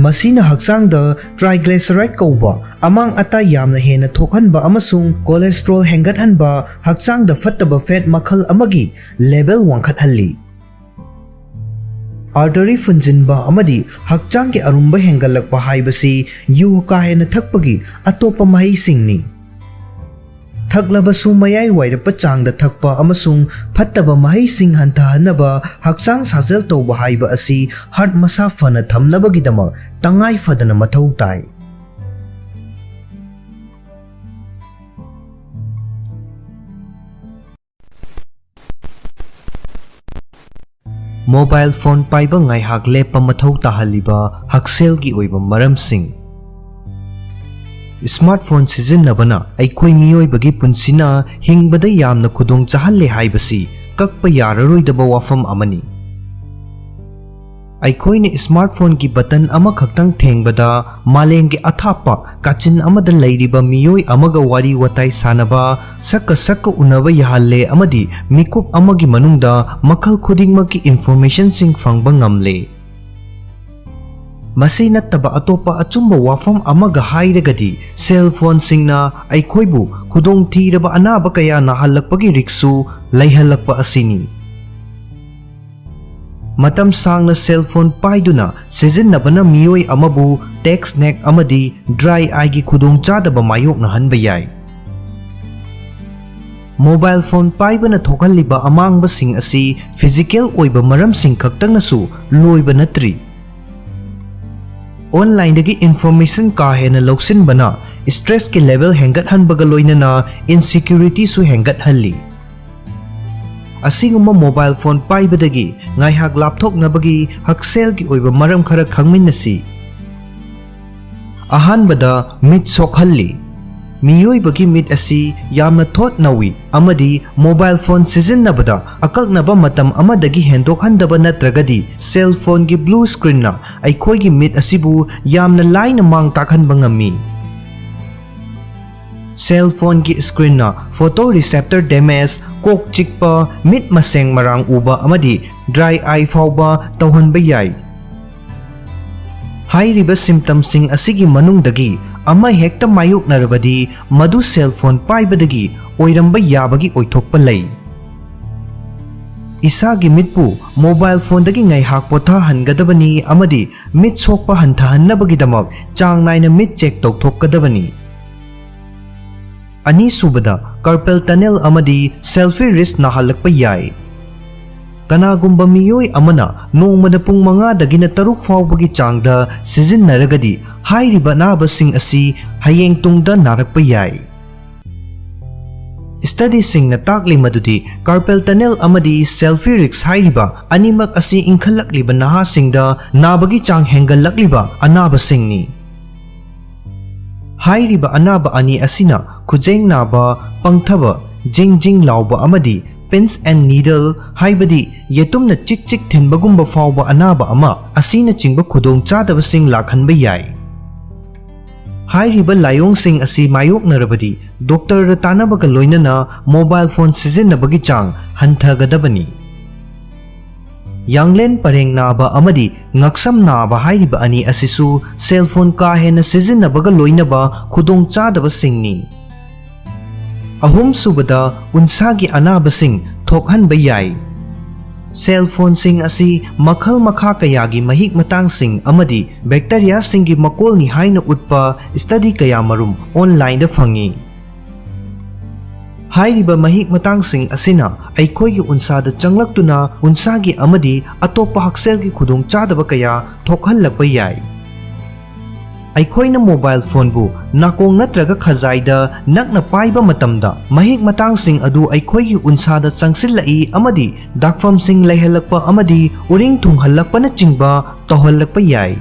ꯃꯁꯤꯅ ꯍꯛꯆꯥꯡꯗ triglyceride ꯀꯧꯕ ꯑꯃꯥꯡ ꯑꯇꯥ ꯌꯥꯝꯅ ꯍꯦꯟꯅ ꯊꯣꯛꯍꯟꯕ ꯑꯃꯁꯨꯡ cholesterol ꯍꯦꯟꯒꯠꯍꯟꯕ, ꯍꯛꯆꯥꯡꯗ ꯐꯠꯇꯕ fat ꯃꯈꯜ ꯑꯃꯒꯤ level ꯋꯥꯡꯈꯠꯍꯜꯂꯤ꯫ Artery ꯐꯨꯟꯖꯤꯟꯕ ꯑꯃꯗꯤ ꯍꯛꯆꯥꯡꯒꯤ ꯑꯔꯨꯝꯕ ꯍꯦꯟꯒꯠꯂꯛꯄ ꯍꯥꯏꯕꯁꯤ ꯌꯨ ꯀꯥ ꯍꯦꯟꯅ ꯊꯛꯄꯒꯤ ꯑꯇꯣꯞꯄ ꯃꯍꯩꯁꯤꯡꯅꯤ꯫ ꯊꯛꯂꯕꯁꯨ ꯃꯌꯥꯏ ꯋꯥꯏꯔꯞꯄ ꯆꯥꯡꯗ ꯊꯛꯄ ꯑꯃꯁꯨꯡ ꯐꯠꯇꯕ ꯃꯍꯩꯁꯤꯡ ꯍꯟꯊꯍꯟꯅꯕ ꯍꯛꯆꯥꯡ ꯁꯥꯖꯦꯜ ꯇꯧꯕ ꯍꯥꯏꯕ ꯑꯁꯤ heart ꯃꯁꯥ ꯐꯅ ꯊꯝꯅꯕꯒꯤꯗꯃꯛ ꯇꯉꯥꯏ ꯐꯗꯅ ꯃꯊꯧ ꯇꯥꯏ꯫ ꯃꯣꯕꯥꯏꯜ ꯐꯣꯟ ꯄꯥꯏꯕ ꯉꯥꯏꯍꯥꯛ ꯂꯦꯞꯄ ꯃꯊꯧ ꯇꯥꯍꯜꯂꯤꯕ ꯍꯛꯁꯦꯜꯒꯤ ꯑꯣꯏꯕ ꯃꯔꯝꯁꯤꯡ꯫ ꯁ꯭ꯃꯥꯔꯠꯐꯣꯟ ꯁꯤꯖꯤꯟꯅꯕꯅ ꯑꯩꯈꯣꯏ ꯃꯤꯑꯣꯏꯕꯒꯤ ꯄꯨꯟꯁꯤꯅ ꯍꯤꯡꯕꯗ ꯌꯥꯝꯅ ꯈꯨꯗꯣꯡ ꯆꯥꯍꯜꯂꯦ ꯍꯥꯏꯕꯁꯤ ꯀꯛꯄ ꯌꯥꯔꯔꯣꯏꯗꯕ ꯋꯥꯐꯝ ꯑꯃꯅꯤ꯫ ꯑꯩꯈꯣꯏꯅ ꯁ꯭ꯃꯥꯔꯠꯐꯣꯟꯒꯤ ꯕꯇꯟ ꯑꯃꯈꯛꯇꯪ ꯊꯦꯡꯕꯗ ꯃꯥꯂꯦꯝꯒꯤ ꯑꯊꯥꯞꯄ ꯀꯥꯆꯤꯟ ꯑꯃꯗ ꯂꯩꯔꯤꯕ ꯃꯤꯑꯣꯏ ꯑꯃꯒ ꯋꯥꯔꯤ ꯋꯥꯇꯥꯏ ꯁꯥꯅꯕ, ꯁꯛꯀ ꯁꯛꯀ ꯎꯅꯕ ꯌꯥꯍꯜꯂꯦ ꯑꯃꯗꯤ ꯃꯤꯀꯨꯞ ꯑꯃꯒꯤ ꯃꯅꯨꯡꯗ ꯃꯈꯜ ꯈꯨꯗꯤꯡꯃꯛꯀꯤ ꯏꯟꯐꯣꯔꯃꯦꯁꯟꯁꯤꯡ ꯐꯪꯕ ꯉꯝꯂꯦ꯫ ꯃꯁꯤ ꯅꯠꯇꯕ ꯑꯇꯣꯞꯄ ꯑꯆꯨꯝꯕ ꯋꯥꯐꯝ ꯑꯃꯒ ꯍꯥꯏꯔꯒꯗꯤ, ꯁꯦꯜ ꯐꯣꯟꯁꯤꯡꯅ ꯑꯩꯈꯣꯏꯕꯨ ꯈꯨꯗꯣꯡꯊꯤꯔꯕ ꯑꯅꯥꯕ ꯀꯌꯥ ꯅꯥꯍꯜꯂꯛꯄꯒꯤ ꯔꯤꯛꯁꯁꯨ ꯂꯩꯍꯜꯂꯛꯄ ꯑꯁꯤꯅꯤ꯫ ꯃꯇꯝ ꯁꯥꯡꯅ ꯁꯦꯜ ꯐꯣꯟ ꯄꯥꯏꯗꯨꯅ ꯁꯤꯖꯤꯟꯅꯕꯅ ꯃꯤꯑꯣꯏ ꯑꯃꯕꯨ ꯇꯦꯛꯁ ꯅꯦꯛ ꯑꯃꯗꯤ ꯗ꯭ꯔꯥꯏ ꯑꯥꯏꯒꯤ ꯈꯨꯗꯣꯡꯆꯥꯗꯕ ꯃꯥꯌꯣꯛꯅꯍꯟꯕ ꯌꯥꯏ꯫ ꯃꯣꯕꯥꯏꯜ ꯐꯣꯟ ꯄꯥꯏꯕꯅ ꯊꯣꯛꯍꯜꯂꯤꯕ ꯑꯃꯥꯡꯕꯁꯤꯡ ꯑꯁꯤ ꯐꯤꯖꯤꯀꯦꯜ ꯑꯣꯏꯕ ꯃꯔꯝꯁꯤꯡ ꯈꯛꯇꯪꯅꯁꯨ ꯂꯣꯏꯕ ꯅꯠꯇ꯭ꯔꯤ꯫ ꯑꯣꯟꯂꯥꯏꯟꯗꯒꯤ ꯏꯟꯐꯣꯔꯃꯦꯁꯟ ꯀꯥ ꯍꯦꯟꯅ ꯂꯧꯁꯤꯟꯕꯅ ꯁ꯭ꯇ꯭ꯔꯦꯁꯀꯤ ꯂꯦꯚꯦꯜ ꯍꯦꯟꯒꯠꯍꯟꯕꯒ ꯂꯣꯏꯅꯅ ꯏꯟꯁꯦꯀ꯭ꯌꯨꯔꯤꯇꯤꯁꯨ ꯍꯦꯟꯒꯠꯍꯜꯂꯤ꯫ ꯑꯁꯤꯒꯨꯝꯕ ꯃꯣꯕꯥꯏꯜ ꯐꯣꯟ ꯄꯥꯏꯕꯗꯒꯤ ꯉꯥꯏꯍꯥꯛ ꯂꯥꯞꯊꯣꯛꯅꯕꯒꯤ ꯍꯛꯁꯦꯜꯒꯤ ꯑꯣꯏꯕ ꯃꯔꯝ ꯈꯔ ꯈꯪꯃꯤꯟꯅꯁꯤ꯫ ꯑꯍꯥꯟꯕꯗ, ꯃꯤꯠ ꯁꯣꯛꯍꯜꯂꯤ꯫ ꯃꯤꯑꯣꯏꯕꯒꯤ ꯃꯤꯠ ꯑꯁꯤ ꯌꯥꯝꯅ ꯊꯣꯠ ꯅꯧꯏ ꯑꯃꯗꯤ ꯃꯣꯕꯥꯏꯜ ꯐꯣꯟ ꯁꯤꯖꯤꯟꯅꯕꯗ ꯑꯀꯛꯅꯕ ꯃꯇꯝ ꯑꯃꯗꯒꯤ ꯍꯦꯟꯗꯣꯛꯍꯟꯗꯕ ꯅꯠꯇ꯭ꯔꯒꯗꯤ ꯁꯦꯜ ꯐꯣꯟꯒꯤ ꯕ꯭ꯂꯨ ꯁ꯭ꯀ꯭ꯔꯤꯟꯅ ꯑꯩꯈꯣꯏꯒꯤ ꯃꯤꯠ ꯑꯁꯤꯕꯨ ꯌꯥꯝꯅ ꯂꯥꯏꯅ ꯃꯥꯡ ꯇꯥꯛꯍꯟꯕ ꯉꯝꯃꯤ꯫ ꯁꯦꯜ ꯐꯣꯟꯒꯤ ꯁ꯭ꯀ꯭ꯔꯤꯟꯅ ꯐꯣꯇꯣ ꯔꯤꯁꯦꯞꯇꯔ ꯗꯦꯃꯦꯖ, ꯀꯣꯛ ꯆꯤꯛꯄ, ꯃꯤꯠ ꯃꯁꯦꯡ ꯃꯔꯥꯡ ꯎꯕ ꯑꯃꯗꯤ ꯗ꯭ꯔꯥꯏ ꯑꯥꯏ ꯐꯥꯎꯕ ꯇꯧꯍꯟꯕ ꯌꯥꯏ꯫ ꯍꯥꯏꯔꯤꯕ ꯁꯤꯝꯇꯝꯁꯤꯡ ꯑꯁꯤꯒꯤ ꯃꯅꯨꯡꯗꯒꯤ ꯑꯃꯍꯦꯛꯇ ꯃꯥꯌꯣꯛꯅꯔꯕꯗꯤ, ꯃꯗꯨ ꯁꯦꯜ ꯐꯣꯟ ꯄꯥꯏꯕꯗꯒꯤ ꯑꯣꯏꯔꯝꯕ ꯌꯥꯕꯒꯤ ꯑꯣꯏꯊꯣꯛꯄ ꯂꯩ꯫ ꯏꯁꯥꯒꯤ ꯃꯤꯠꯄꯨ ꯃꯣꯕꯥꯏꯜ ꯐꯣꯟꯗꯒꯤ ꯉꯥꯏꯍꯥꯛ ꯄꯣꯊꯥꯍꯟꯒꯗꯕꯅꯤ ꯑꯃꯗꯤ ꯃꯤꯠ ꯁꯣꯛꯄ ꯍꯟꯊꯍꯟꯅꯕꯒꯤꯗꯃꯛ ꯆꯥꯡ ꯅꯥꯏꯅ ꯃꯤꯠ ꯆꯦꯛ ꯇꯧꯊꯣꯛꯀꯗꯕꯅꯤ꯫ ꯑꯅꯤꯁꯨꯕꯗ, carpal tunnel ꯑꯃꯗꯤ selfie wrist ꯅꯥꯍꯜꯂꯛꯄ ꯌꯥꯏ꯫ ꯀꯅꯥꯒꯨꯝꯕ ꯃꯤꯑꯣꯏ ꯑꯃꯅ ꯅꯣꯡꯃꯗ ꯄꯨꯡ ꯃꯉꯥꯗꯒꯤꯅ ꯇꯔꯨꯛ ꯐꯥꯎꯕꯒꯤ ꯆꯥꯡꯗ ꯁꯤꯖꯤꯟꯅꯔꯒꯗꯤ, ꯍꯥꯏꯔꯤꯕ ꯑꯅꯥꯕꯁꯤꯡ ꯑꯁꯤ ꯍꯌꯦꯡ ꯇꯨꯡꯗ ꯅꯥꯔꯛꯄ ꯌꯥꯏ꯫ ꯁ꯭ꯇꯗꯤꯁꯤꯡꯅ ꯇꯥꯛꯂꯤ ꯃꯗꯨꯗꯤ carpal tunnel ꯑꯃꯗꯤ selfie wrist ꯍꯥꯏꯔꯤꯕ ꯑꯅꯤꯃꯛ ꯑꯁꯤ ꯏꯟꯈꯠꯂꯛꯂꯤꯕ ꯅꯍꯥꯁꯤꯡꯗ ꯅꯥꯕꯒꯤ ꯆꯥꯡ ꯍꯦꯟꯒꯠꯂꯛꯂꯤꯕ ꯑꯅꯥꯕꯁꯤꯡꯅꯤ꯫ ꯍꯥꯏꯔꯤꯕ ꯑꯅꯥꯕ ꯑꯅꯤ ꯑꯁꯤꯅ ꯈꯨꯖꯦꯡ ꯅꯥꯕ, ꯄꯪꯊꯕ, ꯖꯤꯡ ꯖꯤꯡ ꯂꯥꯎꯕ ꯑꯃꯗꯤ pins and needle, ꯍꯥꯏꯕꯗꯤ ꯌꯦꯇꯨꯝꯅ ꯆꯤꯛ ꯆꯤꯛ ꯊꯤꯟꯕꯒꯨꯝꯕ ꯐꯥꯎꯕ ꯑꯅꯥꯕ ꯑꯃ ꯑꯁꯤꯅꯆꯤꯡꯕ ꯈꯨꯗꯣꯡꯆꯥꯗꯕꯁꯤꯡ ꯂꯥꯛꯍꯟꯕ ꯌꯥꯏ꯫ ꯍꯥꯏꯔꯤꯕ ꯂꯥꯏꯑꯣꯡꯁꯤꯡ ꯑꯁꯤ ꯃꯥꯌꯣꯛꯅꯔꯕꯗꯤ, ꯗꯣꯛꯇꯔꯗ ꯇꯥꯟꯅꯕꯒ ꯂꯣꯏꯅꯅ mobile phone ꯁꯤꯖꯤꯟꯅꯕꯒꯤ ꯆꯥꯡ ꯍꯟꯊꯒꯗꯕꯅꯤ꯫ ꯌꯥꯡꯂꯦꯟ ꯄꯔꯦꯡ ꯅꯥꯕ ꯑꯃꯗꯤ ꯉꯛꯁꯝ ꯅꯥꯕ ꯍꯥꯏꯔꯤꯕ ꯑꯅꯤ ꯑꯁꯤꯁꯨ cell phone ꯀꯥ ꯍꯦꯟꯅ ꯁꯤꯖꯤꯟꯅꯕꯒ ꯂꯣꯏꯅꯕ ꯈꯨꯗꯣꯡꯆꯥꯗꯕꯁꯤꯡꯅꯤ꯫ ꯑꯍꯨꯝꯁꯨꯕꯗ, ꯎꯟꯁꯥꯒꯤ ꯑꯅꯥꯕꯁꯤꯡ ꯊꯣꯛꯍꯟꯕ ꯌꯥꯏ꯫ Cell phoneꯁꯤꯡ ꯑꯁꯤ ꯃꯈꯜ ꯃꯈꯥ ꯀꯌꯥꯒꯤ ꯃꯍꯤꯛ ꯃꯇꯥꯡꯁꯤꯡ ꯑꯃꯗꯤ bacteriaꯁꯤꯡꯒꯤ ꯃꯀꯣꯜꯅꯤ ꯍꯥꯏꯅ ꯎꯠꯄ study ꯀꯌꯥꯃꯔꯨꯝ onlineꯗ ꯐꯪꯏ꯫ ꯍꯥꯏꯔꯤꯕ ꯃꯍꯤꯛ ꯃꯇꯥꯡꯁꯤꯡ ꯑꯁꯤꯅ ꯑꯩꯈꯣꯏꯒꯤ ꯎꯟꯁꯥꯗ ꯆꯪꯂꯛꯇꯨꯅ ꯎꯟꯁꯥꯒꯤ ꯑꯃꯗꯤ ꯑꯇꯣꯞꯄ ꯍꯛꯁꯦꯜꯒꯤ ꯈꯨꯗꯣꯡꯆꯥꯗꯕ ꯀꯌꯥ ꯊꯣꯛꯍꯜꯂꯛꯄ ꯌꯥꯏ꯫ ꯑꯩꯈꯣꯏꯅ mobile phoneꯕꯨ ꯅꯥꯀꯣꯡ ꯅꯠꯇ꯭ꯔꯒ ꯈꯖꯥꯏꯗ ꯅꯛꯅ ꯄꯥꯏꯕ ꯃꯇꯝꯗ, ꯃꯍꯤꯛ ꯃꯇꯥꯡꯁꯤꯡ ꯑꯗꯨ ꯑꯩꯈꯣꯏꯒꯤ ꯎꯟꯁꯥꯗ ꯆꯪꯁꯤꯜꯂꯛꯏ ꯑꯃꯗꯤ ꯗꯥꯛꯐꯝꯁꯤꯡ ꯂꯩꯍꯜꯂꯛꯄ ꯑꯃꯗꯤ ꯎꯔꯤꯡ ꯊꯨꯡꯍꯜꯂꯛꯄꯅꯆꯤꯡꯕ ꯇꯧꯍꯜꯂꯛꯄ ꯌꯥꯏ꯫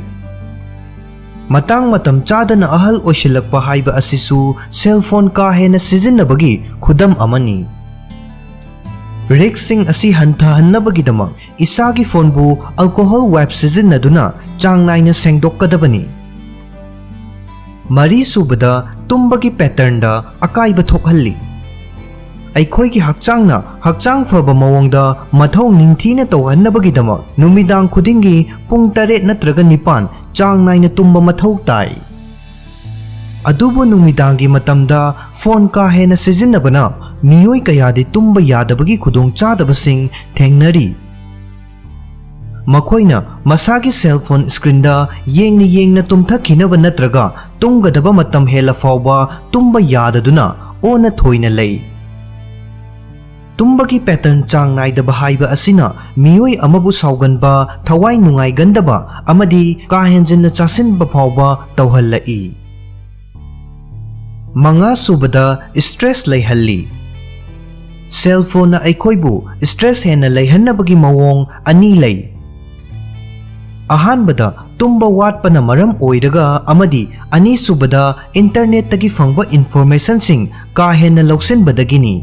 ꯃꯇꯥꯡ ꯃꯇꯝ ꯆꯥꯗꯅ ꯑꯍꯜ ꯑꯣꯏꯁꯤꯜꯂꯛꯄ ꯍꯥꯏꯕ ꯑꯁꯤꯁꯨ cell phone ꯀꯥ ꯍꯦꯟꯅ ꯁꯤꯖꯤꯟꯅꯕꯒꯤ ꯈꯨꯗꯝ ꯑꯃꯅꯤ꯫ Riskꯁꯤꯡ ꯑꯁꯤ ꯍꯟꯊꯍꯟꯅꯕꯒꯤꯗꯃꯛ ꯏꯁꯥꯒꯤ phoneꯕꯨ alcohol wipe ꯁꯤꯖꯤꯟꯅꯗꯨꯅ ꯆꯥꯡ ꯅꯥꯏꯅ ꯁꯦꯡꯗꯣꯛꯀꯗꯕꯅꯤ꯫ ꯃꯔꯤꯁꯨꯕꯗ, ꯇꯨꯝꯕꯒꯤ patternꯗ ꯑꯀꯥꯏꯕ ꯊꯣꯛꯍꯜꯂꯤ꯫ ꯑꯩꯈꯣꯏꯒꯤ ꯍꯛꯆꯥꯡꯅ ꯍꯛꯆꯥꯡ ꯐꯕ ꯃꯑꯣꯡꯗ ꯃꯊꯧ ꯅꯤꯡꯊꯤꯅ ꯇꯧꯍꯟꯅꯕꯒꯤꯗꯃꯛ ꯅꯨꯃꯤꯗꯥꯡ ꯈꯨꯗꯤꯡꯒꯤ ꯄꯨꯡ ꯇꯔꯦꯠ ꯅꯠꯇ꯭ꯔꯒ ꯅꯤꯄꯥꯟ ꯆꯥꯡ ꯅꯥꯏꯅ ꯇꯨꯝꯕ ꯃꯊꯧ ꯇꯥꯏ꯫ ꯑꯗꯨꯕꯨ ꯅꯨꯃꯤꯗꯥꯡꯒꯤ ꯃꯇꯝꯗ phone ꯀꯥ ꯍꯦꯟꯅ ꯁꯤꯖꯤꯟꯅꯕꯅ ꯃꯤꯑꯣꯏ ꯀꯌꯥꯗꯤ ꯇꯨꯝꯕ ꯌꯥꯗꯕꯒꯤ ꯈꯨꯗꯣꯡꯆꯥꯗꯕꯁꯤꯡ ꯊꯦꯡꯅꯔꯤ꯫ ꯃꯈꯣꯏꯅ ꯃꯁꯥꯒꯤ cell phone screenꯗ ꯌꯦꯡꯅ ꯌꯦꯡꯅ ꯇꯨꯝꯊꯈꯤꯅꯕ ꯅꯠꯇ꯭ꯔꯒ ꯇꯨꯝꯒꯗꯕ ꯃꯇꯝ ꯍꯦꯜꯂ ꯐꯥꯎꯕ ꯇꯨꯝꯕ ꯌꯥꯗꯗꯨꯅ ꯑꯣꯟꯅ ꯊꯣꯏꯅ ꯂꯩ꯫ ꯇꯨꯝꯕꯒꯤ pattern ꯆꯥꯡ ꯅꯥꯏꯗꯕ ꯍꯥꯏꯕ ꯑꯁꯤꯅ ꯃꯤꯑꯣꯏ ꯑꯃꯕꯨ ꯁꯥꯎꯒꯟꯕ, ꯊꯋꯥꯏ ꯅꯨꯡꯉꯥꯏꯒꯟꯗꯕ ꯑꯃꯗꯤ ꯀꯥ ꯍꯦꯟꯖꯤꯟꯅ ꯆꯥꯁꯤꯟꯕ ꯐꯥꯎꯕ ꯇꯧꯍꯜꯂꯛꯏ꯫ ꯃꯉꯥ ꯁꯨꯕꯗ, stress ꯂꯩꯍꯜꯂꯤ꯫ Cell phoneꯅ ꯑꯩꯈꯣꯏꯕꯨ stress ꯍꯦꯟꯅ ꯂꯩꯍꯟꯅꯕꯒꯤ ꯃꯑꯣꯡ ꯑꯅꯤ ꯂꯩ꯫ ꯑꯍꯥꯟꯕꯗ, ꯇꯨꯝꯕ ꯋꯥꯠꯄꯅ ꯃꯔꯝ ꯑꯣꯏꯔꯒ ꯑꯃꯗꯤ ꯑꯅꯤꯁꯨꯕꯗ, internetꯇꯒꯤ ꯐꯪꯕ informationꯁꯤꯡ ꯀꯥ ꯍꯦꯟꯅ ꯂꯧꯁꯤꯟꯕꯗꯒꯤꯅꯤ꯫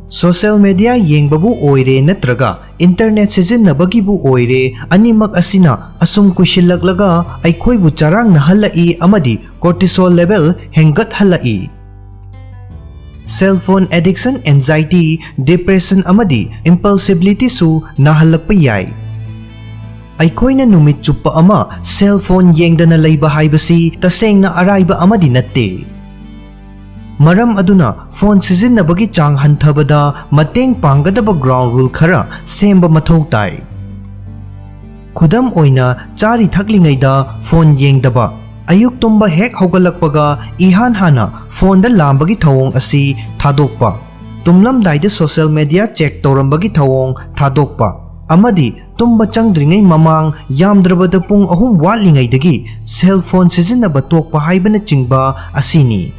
Social media ꯌꯦꯡꯕꯕꯨ ꯑꯣꯏꯔꯦ ꯅꯠꯇ꯭ꯔꯒ internet ꯁꯤꯖꯤꯟꯅꯕꯒꯤꯕꯨ ꯑꯣꯏꯔꯦ, ꯑꯅꯤꯃꯛ ꯑꯁꯤꯅ ꯑꯁꯨꯝ ꯀꯨꯏꯁꯤꯜꯂꯛꯂꯒ ꯑꯩꯈꯣꯏꯕꯨ ꯆꯔꯥꯡꯅꯍꯜꯂꯛꯏ ꯑꯃꯗꯤ cortisol level ꯍꯦꯟꯒꯠꯍꯜꯂꯛꯏ꯫ Cell phone addiction anxiety, depression ꯑꯃꯗꯤ impulsivity ꯁꯨ ꯅꯥꯍꯜꯂꯛꯄ ꯌꯥꯏ꯫ ꯑꯩꯈꯣꯏꯅ ꯅꯨꯃꯤꯠ ꯆꯨꯞꯄ ꯑꯃ cell phone ꯌꯦꯡꯗꯅ ꯂꯩꯕ ꯍꯥꯏꯕꯁꯤ ꯇꯁꯦꯡꯅ ꯑꯔꯥꯏꯕ ꯑꯃꯗꯤ ꯅꯠꯇꯦ꯫ ꯃꯔꯝ ꯑꯗꯨꯅ phone ꯁꯤꯖꯤꯟꯅꯕꯒꯤ ꯆꯥꯡ ꯍꯟꯊꯕꯗ ꯃꯇꯦꯡ ꯄꯥꯡꯒꯗꯕ ground rule ꯈꯔ ꯁꯦꯝꯕ ꯃꯊꯧ ꯇꯥꯏ꯫ ꯈꯨꯗꯝ ꯑꯣꯏꯅ, ꯆꯥꯔꯤ ꯊꯛꯂꯤꯉꯩꯗ phone ꯌꯦꯡꯗꯕ, ꯑꯌꯨꯛ ꯇꯨꯝꯕ ꯍꯦꯛ ꯍꯧꯒꯠꯂꯛꯄꯒ ꯏꯍꯥꯟ ꯍꯥꯟꯅ phoneꯗ ꯂꯥꯝꯕꯒꯤ ꯊꯧꯑꯣꯡ ꯑꯁꯤ ꯊꯥꯗꯣꯛꯄ, ꯇꯨꯝꯂꯝꯗꯥꯏꯗ social media check ꯇꯧꯔꯝꯕꯒꯤ ꯊꯧꯑꯣꯡ ꯊꯥꯗꯣꯛꯄ, ꯑꯃꯗꯤ ꯇꯨꯝꯕ ꯆꯪꯗ꯭ꯔꯤꯉꯩ ꯃꯃꯥꯡ ꯌꯥꯝꯗ꯭ꯔꯕꯗ ꯄꯨꯡ ꯑꯍꯨꯝ ꯋꯥꯠꯂꯤꯉꯩꯗꯒꯤ cell phone ꯁꯤꯖꯤꯟꯅꯕ ꯇꯣꯛꯄ ꯍꯥꯏꯕꯅꯆꯤꯡꯕ ꯑꯁꯤꯅꯤ꯫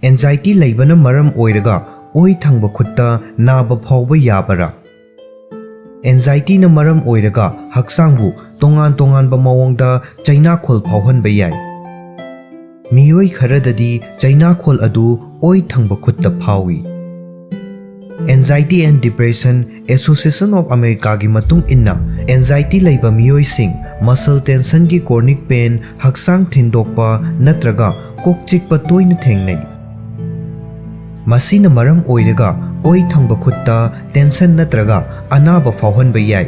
Anxiety ꯂꯩꯕꯅ ꯃꯔꯝ ꯑꯣꯏꯔꯒ ꯑꯣꯏ ꯊꯪꯕ ꯈꯨꯠꯇ ꯅꯥꯕ ꯐꯥꯎꯕ ꯌꯥꯕꯔꯥ? Anxietyꯅ ꯃꯔꯝ ꯑꯣꯏꯔꯒ ꯍꯛꯆꯥꯡꯕꯨ ꯇꯣꯉꯥꯟ ꯇꯣꯉꯥꯟꯕ ꯃꯑꯣꯡꯗ ꯆꯩꯅꯥꯈꯣꯜ ꯐꯥꯎꯍꯟꯕ ꯌꯥꯏ꯫ ꯃꯤꯑꯣꯏ ꯈꯔꯗꯗꯤ ꯆꯩꯅꯥꯈꯣꯜ ꯑꯗꯨ ꯑꯣꯏ ꯊꯪꯕ ꯈꯨꯠꯇ ꯐꯥꯎꯏ꯫ Anxiety and Depression Association of Americaꯒꯤ ꯃꯇꯨꯡ ꯏꯟꯅ, anxiety ꯂꯩꯕ ꯃꯤꯑꯣꯏꯁꯤꯡ muscle tensionꯒꯤ chronic pain, ꯍꯛꯆꯥꯡ ꯊꯤꯟꯗꯣꯛꯄ ꯅꯠꯇ꯭ꯔꯒ ꯀꯣꯛ ꯆꯤꯛꯄ ꯇꯣꯏꯅ ꯊꯦꯡꯅꯩ꯫ ꯃꯁꯤꯅ ꯃꯔꯝ ꯑꯣꯏꯔꯒ ꯑꯣꯏ ꯊꯪꯕ ꯈꯨꯠꯇ tension ꯅꯠꯇ꯭ꯔꯒ ꯑꯅꯥꯕ ꯐꯥꯎꯍꯟꯕ ꯌꯥꯏ꯫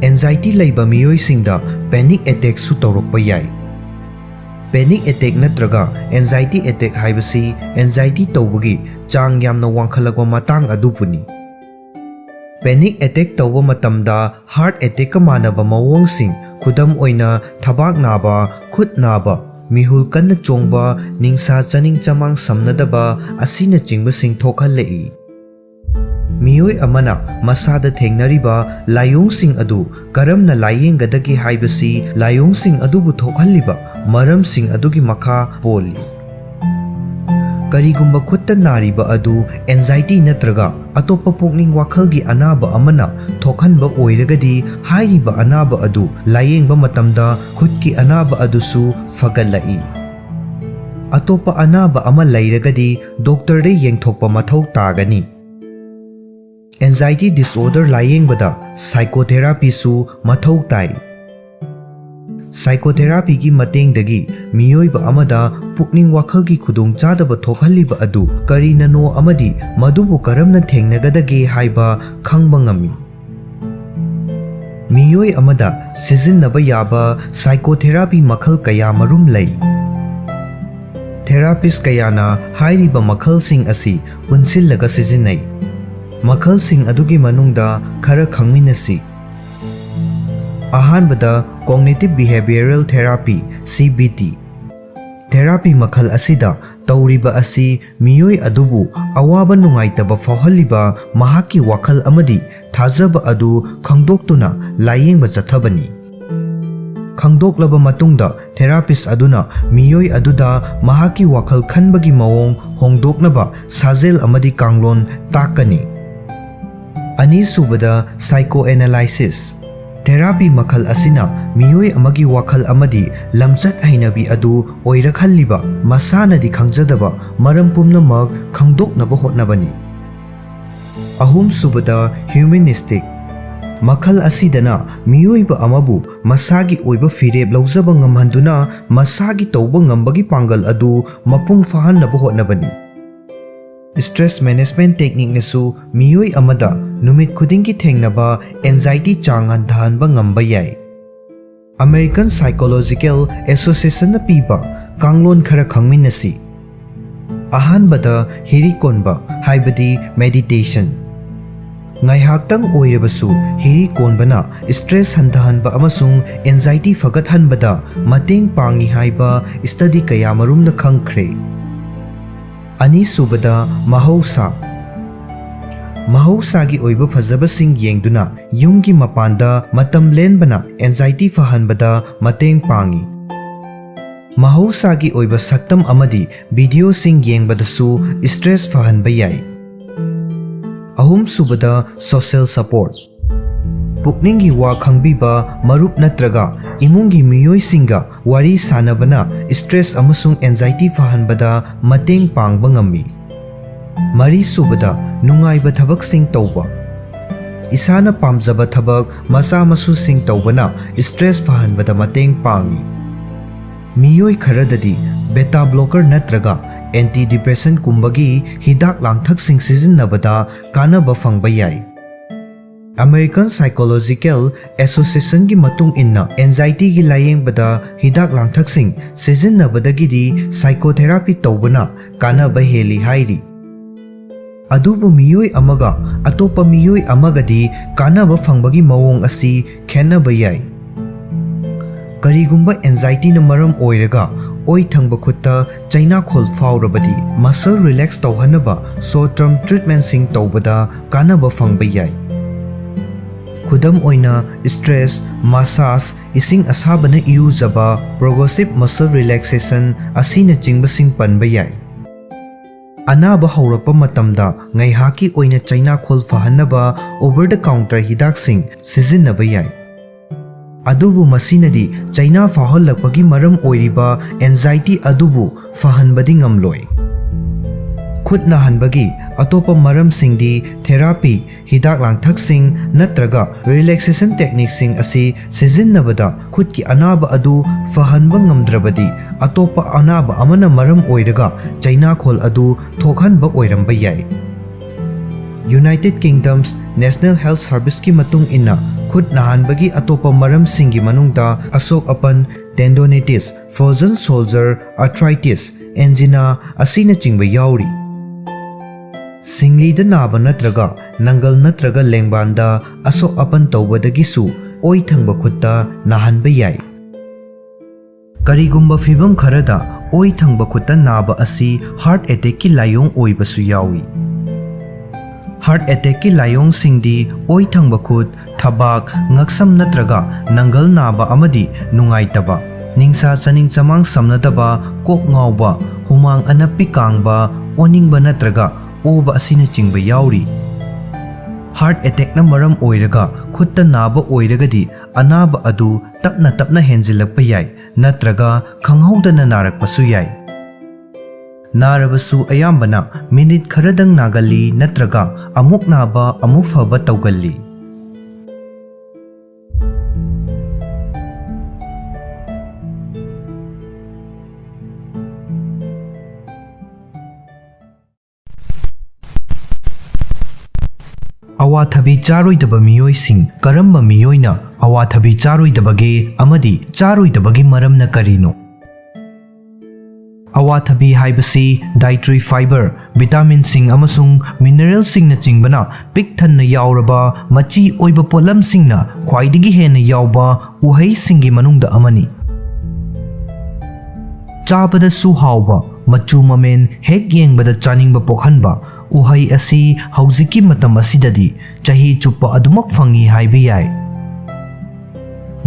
Anxiety ꯂꯩꯕ ꯃꯤꯑꯣꯏꯁꯤꯡꯗ panic attackꯁꯨ ꯇꯧꯔꯛꯄ ꯌꯥꯏ꯫ Panic attack ꯅꯠꯇ꯭ꯔꯒ anxiety attack ꯍꯥꯏꯕꯁꯤ anxiety ꯇꯧꯕꯒꯤ ꯆꯥꯡ ꯌꯥꯝꯅ ꯋꯥꯡꯈꯠꯂꯛꯄ ꯃꯇꯥꯡ ꯑꯗꯨꯕꯨꯅꯤ꯫ Panic attack ꯇꯧꯕ ꯃꯇꯝꯗ heart attackꯀ ꯃꯥꯟꯅꯕ ꯃꯑꯣꯡꯁꯤꯡ, ꯈꯨꯗꯝ ꯑꯣꯏꯅ ꯊꯕꯥꯛ ꯅꯥꯕ, ꯈꯨꯠ ꯅꯥꯕ, ꯃꯤꯍꯨꯜ ꯀꯟꯅ ꯆꯣꯡꯕ, ꯅꯤꯡꯁꯥ ꯆꯥꯅꯤꯡ ꯆꯃꯥꯡ ꯁꯝꯅꯗꯕ ꯑꯁꯤꯅꯆꯤꯡꯕꯁꯤꯡ ꯊꯣꯛꯍꯜꯂꯛꯏ꯫ ꯃꯤꯑꯣꯏ ꯑꯃꯅ ꯃꯁꯥꯗ ꯊꯦꯡꯅꯔꯤꯕ ꯂꯥꯏꯑꯣꯡꯁꯤꯡ ꯑꯗꯨ ꯀꯔꯝꯅ ꯂꯥꯏꯌꯦꯡꯒꯗꯒꯦ ꯍꯥꯏꯕꯁꯤ ꯂꯥꯏꯑꯣꯡꯁꯤꯡ ꯑꯗꯨꯕꯨ ꯊꯣꯛꯍꯜꯂꯤꯕ ꯃꯔꯝꯁꯤꯡ ꯑꯗꯨꯒꯤ ꯃꯈꯥ ꯄꯣꯜꯂꯤ꯫ ꯀꯔꯤꯒꯨꯝꯕ ꯈꯨꯠꯇ ꯅꯥꯔꯤꯕ ꯑꯗꯨ anxiety ꯅꯠꯇ꯭ꯔꯒ ꯑꯇꯣꯞꯄ ꯄꯨꯛꯅꯤꯡ ꯋꯥꯈꯜꯒꯤ ꯑꯅꯥꯕ ꯑꯃꯅ ꯊꯣꯛꯍꯟꯕ ꯑꯣꯏꯔꯒꯗꯤ, ꯍꯥꯏꯔꯤꯕ ꯑꯅꯥꯕ ꯑꯗꯨ ꯂꯥꯏꯌꯦꯡꯕ ꯃꯇꯝꯗ ꯈꯨꯠꯀꯤ ꯑꯅꯥꯕ ꯑꯗꯨꯁꯨ ꯐꯒꯠꯂꯛꯏ꯫ ꯑꯇꯣꯞꯄ ꯑꯅꯥꯕ ꯑꯃ ꯂꯩꯔꯒꯗꯤ ꯗꯣꯛꯇꯔꯗ ꯌꯦꯡꯊꯣꯛꯄ ꯃꯊꯧ ꯇꯥꯒꯅꯤ꯫ Anxiety disorder ꯂꯥꯏꯌꯦꯡꯕꯗ psychotherapyꯁꯨ ꯃꯊꯧ ꯇꯥꯏ꯫ Psychotherapyꯒꯤ ꯃꯇꯦꯡꯗꯒꯤ ꯃꯤꯑꯣꯏꯕ ꯑꯃꯗ ꯄꯨꯛꯅꯤꯡ ꯋꯥꯈꯜꯒꯤ ꯈꯨꯗꯣꯡꯆꯥꯗꯕ ꯊꯣꯛꯍꯜꯂꯤꯕ ꯑꯗꯨ ꯀꯔꯤꯅꯅꯣ ꯑꯃꯗꯤ ꯃꯗꯨꯕꯨ ꯀꯔꯝꯅ ꯊꯦꯡꯅꯒꯗꯒꯦ ꯍꯥꯏꯕ ꯈꯪꯕ ꯉꯝꯃꯤ꯫ ꯃꯤꯑꯣꯏ ꯑꯃꯗ ꯁꯤꯖꯤꯟꯅꯕ ꯌꯥꯕ psychotherapy ꯃꯈꯜ ꯀꯌꯥ ꯃꯔꯨꯝ ꯂꯩ꯫ Therapist ꯀꯌꯥꯅ ꯍꯥꯏꯔꯤꯕ ꯃꯈꯜꯁꯤꯡ ꯑꯁꯤ ꯄꯨꯟꯁꯤꯜꯂꯒ ꯁꯤꯖꯤꯟꯅꯩ꯫ ꯃꯈꯜꯁꯤꯡ ꯑꯗꯨꯒꯤ ꯃꯅꯨꯡꯗ ꯈꯔ ꯈꯪꯃꯤꯟꯅꯁꯤ꯫ ꯑꯍꯥꯟꯕꯗ, cognitive behavioral therapy, C B T꯫ Therapy ꯃꯈꯜ ꯑꯁꯤꯗ ꯇꯧꯔꯤꯕ ꯑꯁꯤ ꯃꯤꯑꯣꯏ ꯑꯗꯨꯕꯨ ꯑꯋꯥꯕ ꯅꯨꯡꯉꯥꯏꯇꯕ ꯐꯥꯎꯍꯜꯂꯤꯕ ꯃꯍꯥꯛꯀꯤ ꯋꯥꯈꯜ ꯑꯃꯗꯤ ꯊꯥꯖꯕ ꯑꯗꯨ ꯈꯪꯗꯣꯛꯇꯨꯅ ꯂꯥꯏꯌꯦꯡꯕ ꯆꯠꯊꯕꯅꯤ꯫ ꯈꯪꯗꯣꯛꯂꯕ ꯃꯇꯨꯡꯗ, therapist ꯑꯗꯨꯅ ꯃꯤꯑꯣꯏ ꯑꯗꯨꯗ ꯃꯍꯥꯛꯀꯤ ꯋꯥꯈꯜ ꯈꯟꯕꯒꯤ ꯃꯑꯣꯡ ꯍꯣꯡꯗꯣꯛꯅꯕ ꯁꯥꯖꯦꯜ ꯑꯃꯗꯤ ꯀꯥꯡꯂꯣꯟ ꯇꯥꯛꯀꯅꯤ꯫ ꯑꯅꯤꯁꯨꯕꯗ, psychoanalysis꯫ Therapy ꯃꯈꯜ ꯑꯁꯤꯅ ꯃꯤꯑꯣꯏ ꯑꯃꯒꯤ ꯋꯥꯈꯜ ꯑꯃꯗꯤ ꯂꯝꯆꯠ ꯍꯩꯅꯕꯤ ꯑꯗꯨ ꯑꯣꯏꯔꯛꯍꯜꯂꯤꯕ ꯃꯁꯥꯅꯗꯤ ꯈꯪꯖꯗꯕ ꯃꯔꯝ ꯄꯨꯝꯅꯃꯛ ꯈꯪꯗꯣꯛꯅꯕ ꯍꯣꯠꯅꯕꯅꯤ꯫ ꯑꯍꯨꯝꯁꯨꯕꯗ, humanistic꯫ ꯃꯈꯜ ꯑꯁꯤꯗꯅ ꯃꯤꯑꯣꯏꯕ ꯑꯃꯕꯨ ꯃꯁꯥꯒꯤ ꯑꯣꯏꯕ ꯐꯤꯔꯦꯞ ꯂꯧꯖꯕ ꯉꯝꯍꯟꯗꯨꯅ ꯃꯁꯥꯒꯤ ꯇꯧꯕ ꯉꯝꯕꯒꯤ ꯄꯥꯡꯒꯜ ꯑꯗꯨ ꯃꯄꯨꯡ ꯐꯥꯍꯟꯅꯕ ꯍꯣꯠꯅꯕꯅꯤ꯫ Stress management techniqueꯅꯁꯨ ꯃꯤꯑꯣꯏ ꯑꯃꯗ ꯅꯨꯃꯤꯠ ꯈꯨꯗꯤꯡꯒꯤ ꯊꯦꯡꯅꯕ anxiety ꯆꯥꯡ ꯍꯟꯊꯍꯟꯕ ꯉꯝꯕ ꯌꯥꯏ꯫ American Psychological Associationꯅ ꯄꯤꯕ ꯀꯥꯡꯂꯣꯟ ꯈꯔ ꯈꯪꯃꯤꯟꯅꯁꯤ꯫ ꯑꯍꯥꯟꯕꯗ, ꯍꯤꯔꯤ ꯀꯣꯟꯕ, ꯍꯥꯏꯕꯗꯤ meditation꯫ ꯉꯥꯏꯍꯥꯛꯇꯪ ꯑꯣꯏꯔꯕꯁꯨ ꯍꯤꯔꯤ ꯀꯣꯟꯕꯅ stress ꯍꯟꯊꯍꯟꯕ ꯑꯃꯁꯨꯡ anxiety ꯐꯒꯠꯍꯟꯕꯗ ꯃꯇꯦꯡ ꯄꯥꯡꯏ ꯍꯥꯏꯕ study ꯀꯌꯥꯃꯔꯨꯝꯅ ꯈꯪꯈ꯭ꯔꯦ꯫ ꯑꯅꯤꯁꯨꯕꯗ, ꯃꯍꯧꯁꯥ꯫ ꯃꯍꯧꯁꯥꯒꯤ ꯑꯣꯏꯕ ꯐꯖꯕꯁꯤꯡ ꯌꯦꯡꯗꯨꯅ ꯌꯨꯝꯒꯤ ꯃꯄꯥꯟꯗ ꯃꯇꯝ ꯂꯦꯟꯕꯅ anxiety ꯐꯍꯟꯕꯗ ꯃꯇꯦꯡ ꯄꯥꯡꯏ꯫ ꯃꯍꯧꯁꯥꯒꯤ ꯑꯣꯏꯕ ꯁꯛꯇꯝ ꯑꯃꯗꯤ videoꯁꯤꯡ ꯌꯦꯡꯕꯗꯁꯨ stress ꯐꯍꯟꯕ ꯌꯥꯏ꯫ ꯑꯍꯨꯝꯁꯨꯕꯗ, social support꯫ ꯄꯨꯛꯅꯤꯡꯒꯤ ꯋꯥ ꯈꯪꯕꯤꯕ ꯃꯔꯨꯞ ꯅꯠꯇ꯭ꯔꯒ ꯏꯃꯨꯡꯒꯤ ꯃꯤꯑꯣꯏꯁꯤꯡꯒ ꯋꯥꯔꯤ ꯁꯥꯅꯕꯅ stress ꯑꯃꯁꯨꯡ anxiety ꯐꯍꯟꯕꯗ ꯃꯇꯦꯡ ꯄꯥꯡꯕ ꯉꯝꯃꯤ꯫ ꯃꯔꯤꯁꯨꯕꯗ, ꯅꯨꯡꯉꯥꯏꯕ ꯊꯕꯛꯁꯤꯡ ꯇꯧꯕ꯫ ꯏꯁꯥꯅ ꯄꯥꯝꯖꯕ ꯊꯕꯛ ꯃꯆꯥ ꯃꯁꯨꯁꯤꯡ ꯇꯧꯕꯅ stress ꯐꯍꯟꯕꯗ ꯃꯇꯦꯡ ꯄꯥꯡꯏ꯫ ꯃꯤꯑꯣꯏ ꯈꯔꯗꯗꯤ beta blocker ꯅꯠꯇ꯭ꯔꯒ antidepressantꯀꯨꯝꯕꯒꯤ ꯍꯤꯗꯥꯛ ꯂꯥꯡꯊꯛꯁꯤꯡ ꯁꯤꯖꯤꯟꯅꯕꯗ ꯀꯥꯟꯅꯕ ꯐꯪꯕ ꯌꯥꯏ꯫ American Psychological Associationꯒꯤ ꯃꯇꯨꯡ ꯏꯟꯅ, anxietyꯒꯤ ꯂꯥꯌꯦꯡꯕꯗ ꯍꯤꯗꯥꯛ ꯂꯥꯡꯊꯛꯁꯤꯡ ꯁꯤꯖꯤꯟꯅꯕꯗꯒꯤꯗꯤ psychotherapy ꯇꯧꯕꯅ ꯀꯥꯟꯅꯕ ꯍꯦꯜꯂꯤ ꯍꯥꯏꯔꯤ꯫ ꯑꯗꯨꯕꯨ ꯃꯤꯑꯣꯏ ꯑꯃꯒ ꯑꯇꯣꯞꯄ ꯃꯤꯑꯣꯏ ꯑꯃꯒꯗꯤ ꯀꯥꯟꯅꯕ ꯐꯪꯕꯒꯤ ꯃꯑꯣꯡ ꯑꯁꯤ ꯈꯦꯠꯅꯕ ꯌꯥꯏ꯫ ꯀꯔꯤꯒꯨꯝꯕ anxietyꯅ ꯃꯔꯝ ꯑꯣꯏꯔꯒ ꯑꯣꯏ ꯊꯪꯕ ꯈꯨꯠꯇ ꯆꯩꯅꯥꯈꯣꯜ ꯐꯥꯎꯔꯕꯗꯤ, muscle relax ꯇꯧꯍꯟꯅꯕ short term treatmentꯁꯤꯡ ꯇꯧꯕꯗ ꯀꯥꯟꯅꯕ ꯐꯪꯕ ꯌꯥꯏ꯫ ꯈꯨꯗꯝ ꯑꯣꯏꯅ, stress, massage, ꯏꯁꯤꯡ ꯑꯁꯥꯕꯅ ꯏꯔꯨꯖꯕ, progressive muscle relaxation ꯑꯁꯤꯅꯆꯤꯡꯕꯁꯤꯡ ꯄꯟꯕ ꯌꯥꯏ꯫ ꯑꯅꯥꯕ ꯍꯧꯔꯛꯄ ꯃꯇꯝꯗ ꯉꯥꯏꯍꯥꯛꯀꯤ ꯑꯣꯏꯅ ꯆꯩꯅꯥꯈꯣꯜ ꯐꯍꯟꯅꯕ over the counter ꯍꯤꯗꯥꯛꯁꯤꯡ ꯁꯤꯖꯤꯟꯅꯕ ꯌꯥꯏ꯫ ꯑꯗꯨꯕꯨ ꯃꯁꯤꯅꯗꯤ ꯆꯩꯅꯥ ꯐꯥꯎꯍꯜꯂꯛꯄꯒꯤ ꯃꯔꯝ ꯑꯣꯏꯔꯤꯕ anxiety ꯑꯗꯨꯕꯨ ꯐꯍꯟꯕꯗꯤ ꯉꯝꯂꯣꯏ꯫ ꯈꯨꯠ ꯅꯥꯍꯟꯕꯒꯤ ꯑꯇꯣꯞꯄ ꯃꯔꯝꯁꯤꯡꯗꯤ therapy, ꯍꯤꯗꯥꯛ ꯂꯥꯡꯊꯛꯁꯤꯡ ꯅꯠꯇ꯭ꯔꯒ relaxation techniqueꯁꯤꯡ ꯑꯁꯤ ꯁꯤꯖꯤꯟꯅꯕꯗ ꯈꯨꯠꯀꯤ ꯑꯅꯥꯕ ꯑꯗꯨ ꯐꯍꯟꯕ ꯉꯝꯗ꯭ꯔꯕꯗꯤ, ꯑꯇꯣꯞꯄ ꯑꯅꯥꯕ ꯑꯃꯅ ꯃꯔꯝ ꯑꯣꯏꯔꯒ ꯆꯩꯅꯥꯈꯣꯜ ꯑꯗꯨ ꯊꯣꯛꯍꯟꯕ ꯑꯣꯏꯔꯝꯕ ꯌꯥꯏ꯫ United Kingdom's National Health Serviceꯀꯤ ꯃꯇꯨꯡ ꯏꯟꯅ, ꯈꯨꯠ ꯅꯥꯍꯟꯕꯒꯤ ꯑꯇꯣꯞꯄ ꯃꯔꯝꯁꯤꯡꯒꯤ ꯃꯅꯨꯡꯗ ꯑꯁꯣꯛ ꯑꯄꯟ, tendonitis, frozen shoulder, arthritis, angina ꯑꯁꯤꯅꯆꯤꯡꯕ ꯌꯥꯎꯔꯤ꯫ ꯁꯤꯡꯂꯤꯗ ꯅꯥꯕ ꯅꯠꯇ꯭ꯔꯒ ꯅꯪꯒꯜ ꯅꯠꯇ꯭ꯔꯒ ꯂꯦꯡꯕꯥꯟꯗ ꯑꯁꯣꯛ ꯑꯄꯟ ꯇꯧꯕꯗꯒꯤꯁꯨ ꯑꯣꯏ ꯊꯪꯕ ꯈꯨꯠꯇ ꯅꯥꯍꯟꯕ ꯌꯥꯏ꯫ ꯀꯔꯤꯒꯨꯝꯕ ꯐꯤꯚꯝ ꯈꯔꯗ ꯑꯣꯏ ꯊꯪꯕ ꯈꯨꯠꯇ ꯅꯥꯕ ꯑꯁꯤ ꯍꯥꯔꯠ ꯑꯦꯇꯦꯛꯀꯤ ꯂꯥꯏꯑꯣꯡ ꯑꯣꯏꯕꯁꯨ ꯌꯥꯎꯏ꯫ ꯍꯥꯔꯠ ꯑꯦꯇꯦꯛꯀꯤ ꯂꯥꯏꯑꯣꯡꯁꯤꯡꯗꯤ ꯑꯣꯏ ꯊꯪꯕ ꯈꯨꯠ, ꯊꯕꯥꯛ, ꯉꯛꯁꯝ ꯅꯠꯇ꯭ꯔꯒ ꯅꯪꯒꯜ ꯅꯥꯕ ꯑꯃꯗꯤ ꯅꯨꯡꯉꯥꯏꯇꯕ, ꯅꯤꯡꯁꯥ ꯆꯥꯅꯤꯡ ꯆꯃꯥꯡ ꯁꯝꯅꯗꯕ, ꯀꯣꯛ ꯉꯥꯎꯕ, ꯍꯨꯃꯥꯡ ꯑꯅꯞꯄꯤ ꯀꯥꯡꯕ, ꯑꯣꯅꯤꯡꯕ ꯅꯠꯇ꯭ꯔꯒ ꯑꯣꯕ ꯑꯁꯤꯅꯆꯤꯡꯕ ꯌꯥꯎꯔꯤ꯫ ꯍꯥꯔꯠ ꯑꯦꯇꯦꯛꯅ ꯃꯔꯝ ꯑꯣꯏꯔꯒ ꯈꯨꯠꯇ ꯅꯥꯕ ꯑꯣꯏꯔꯒꯗꯤ ꯑꯅꯥꯕ ꯑꯗꯨ ꯇꯞꯅ ꯇꯞꯅ ꯍꯦꯟꯖꯤꯜꯂꯛꯄ ꯌꯥꯏ ꯅꯠꯇ꯭ꯔꯒ ꯈꯪꯍꯧꯗꯅ ꯅꯥꯔꯛꯄꯁꯨ ꯌꯥꯏ꯫ ꯅꯥꯔꯕꯁꯨ ꯑꯌꯥꯝꯕꯅ ꯃꯤꯅꯤꯠ ꯈꯔꯗꯪ ꯅꯥꯒꯜꯂꯤ ꯅꯠꯇ꯭ꯔꯒ ꯑꯃꯨꯛ ꯅꯥꯕ ꯑꯃꯨꯛ ꯐꯕ ꯇꯧꯒꯜꯂꯤ꯫ ꯑꯋꯥꯊꯕꯤ ꯆꯥꯔꯣꯏꯗꯕ ꯃꯤꯑꯣꯏꯁꯤꯡ꯫ ꯀꯔꯝꯕ ꯃꯤꯑꯣꯏꯅ ꯑꯋꯥꯊꯕꯤ ꯆꯥꯔꯣꯏꯗꯕꯒꯦ ꯑꯃꯗꯤ ꯆꯥꯔꯣꯏꯗꯕꯒꯤ ꯃꯔꯝꯅ ꯀꯔꯤꯅꯣ? ꯑꯋꯥꯊꯕꯤ ꯍꯥꯏꯕꯁꯤ dietary fiber, vitaminꯁꯤꯡ ꯑꯃꯁꯨꯡ mineralꯁꯤꯡꯅꯆꯤꯡꯕꯅ ꯄꯤꯛ ꯊꯟꯅ ꯌꯥꯎꯔꯕ ꯃꯆꯤ ꯑꯣꯏꯕ ꯄꯣꯠꯂꯝꯁꯤꯡꯅ ꯈ꯭ꯋꯥꯏꯗꯒꯤ ꯍꯦꯟꯅ ꯌꯥꯎꯕ ꯎꯍꯩꯁꯤꯡꯒꯤ ꯃꯅꯨꯡꯗ ꯑꯃꯅꯤ꯫ ꯆꯥꯕꯗꯁꯨ ꯍꯥꯎꯕ, ꯃꯆꯨ ꯃꯃꯦꯟ ꯍꯦꯛ ꯌꯦꯡꯕꯗ ꯆꯥꯅꯤꯡꯕ ꯄꯣꯛꯍꯟꯕ ꯎꯍꯩ ꯑꯁꯤ ꯍꯧꯖꯤꯛꯀꯤ ꯃꯇꯝ ꯑꯁꯤꯗꯗꯤ ꯆꯍꯤ ꯆꯨꯞꯄ ꯑꯗꯨꯃꯛ ꯐꯪꯏ ꯍꯥꯏꯕ ꯌꯥꯏ꯫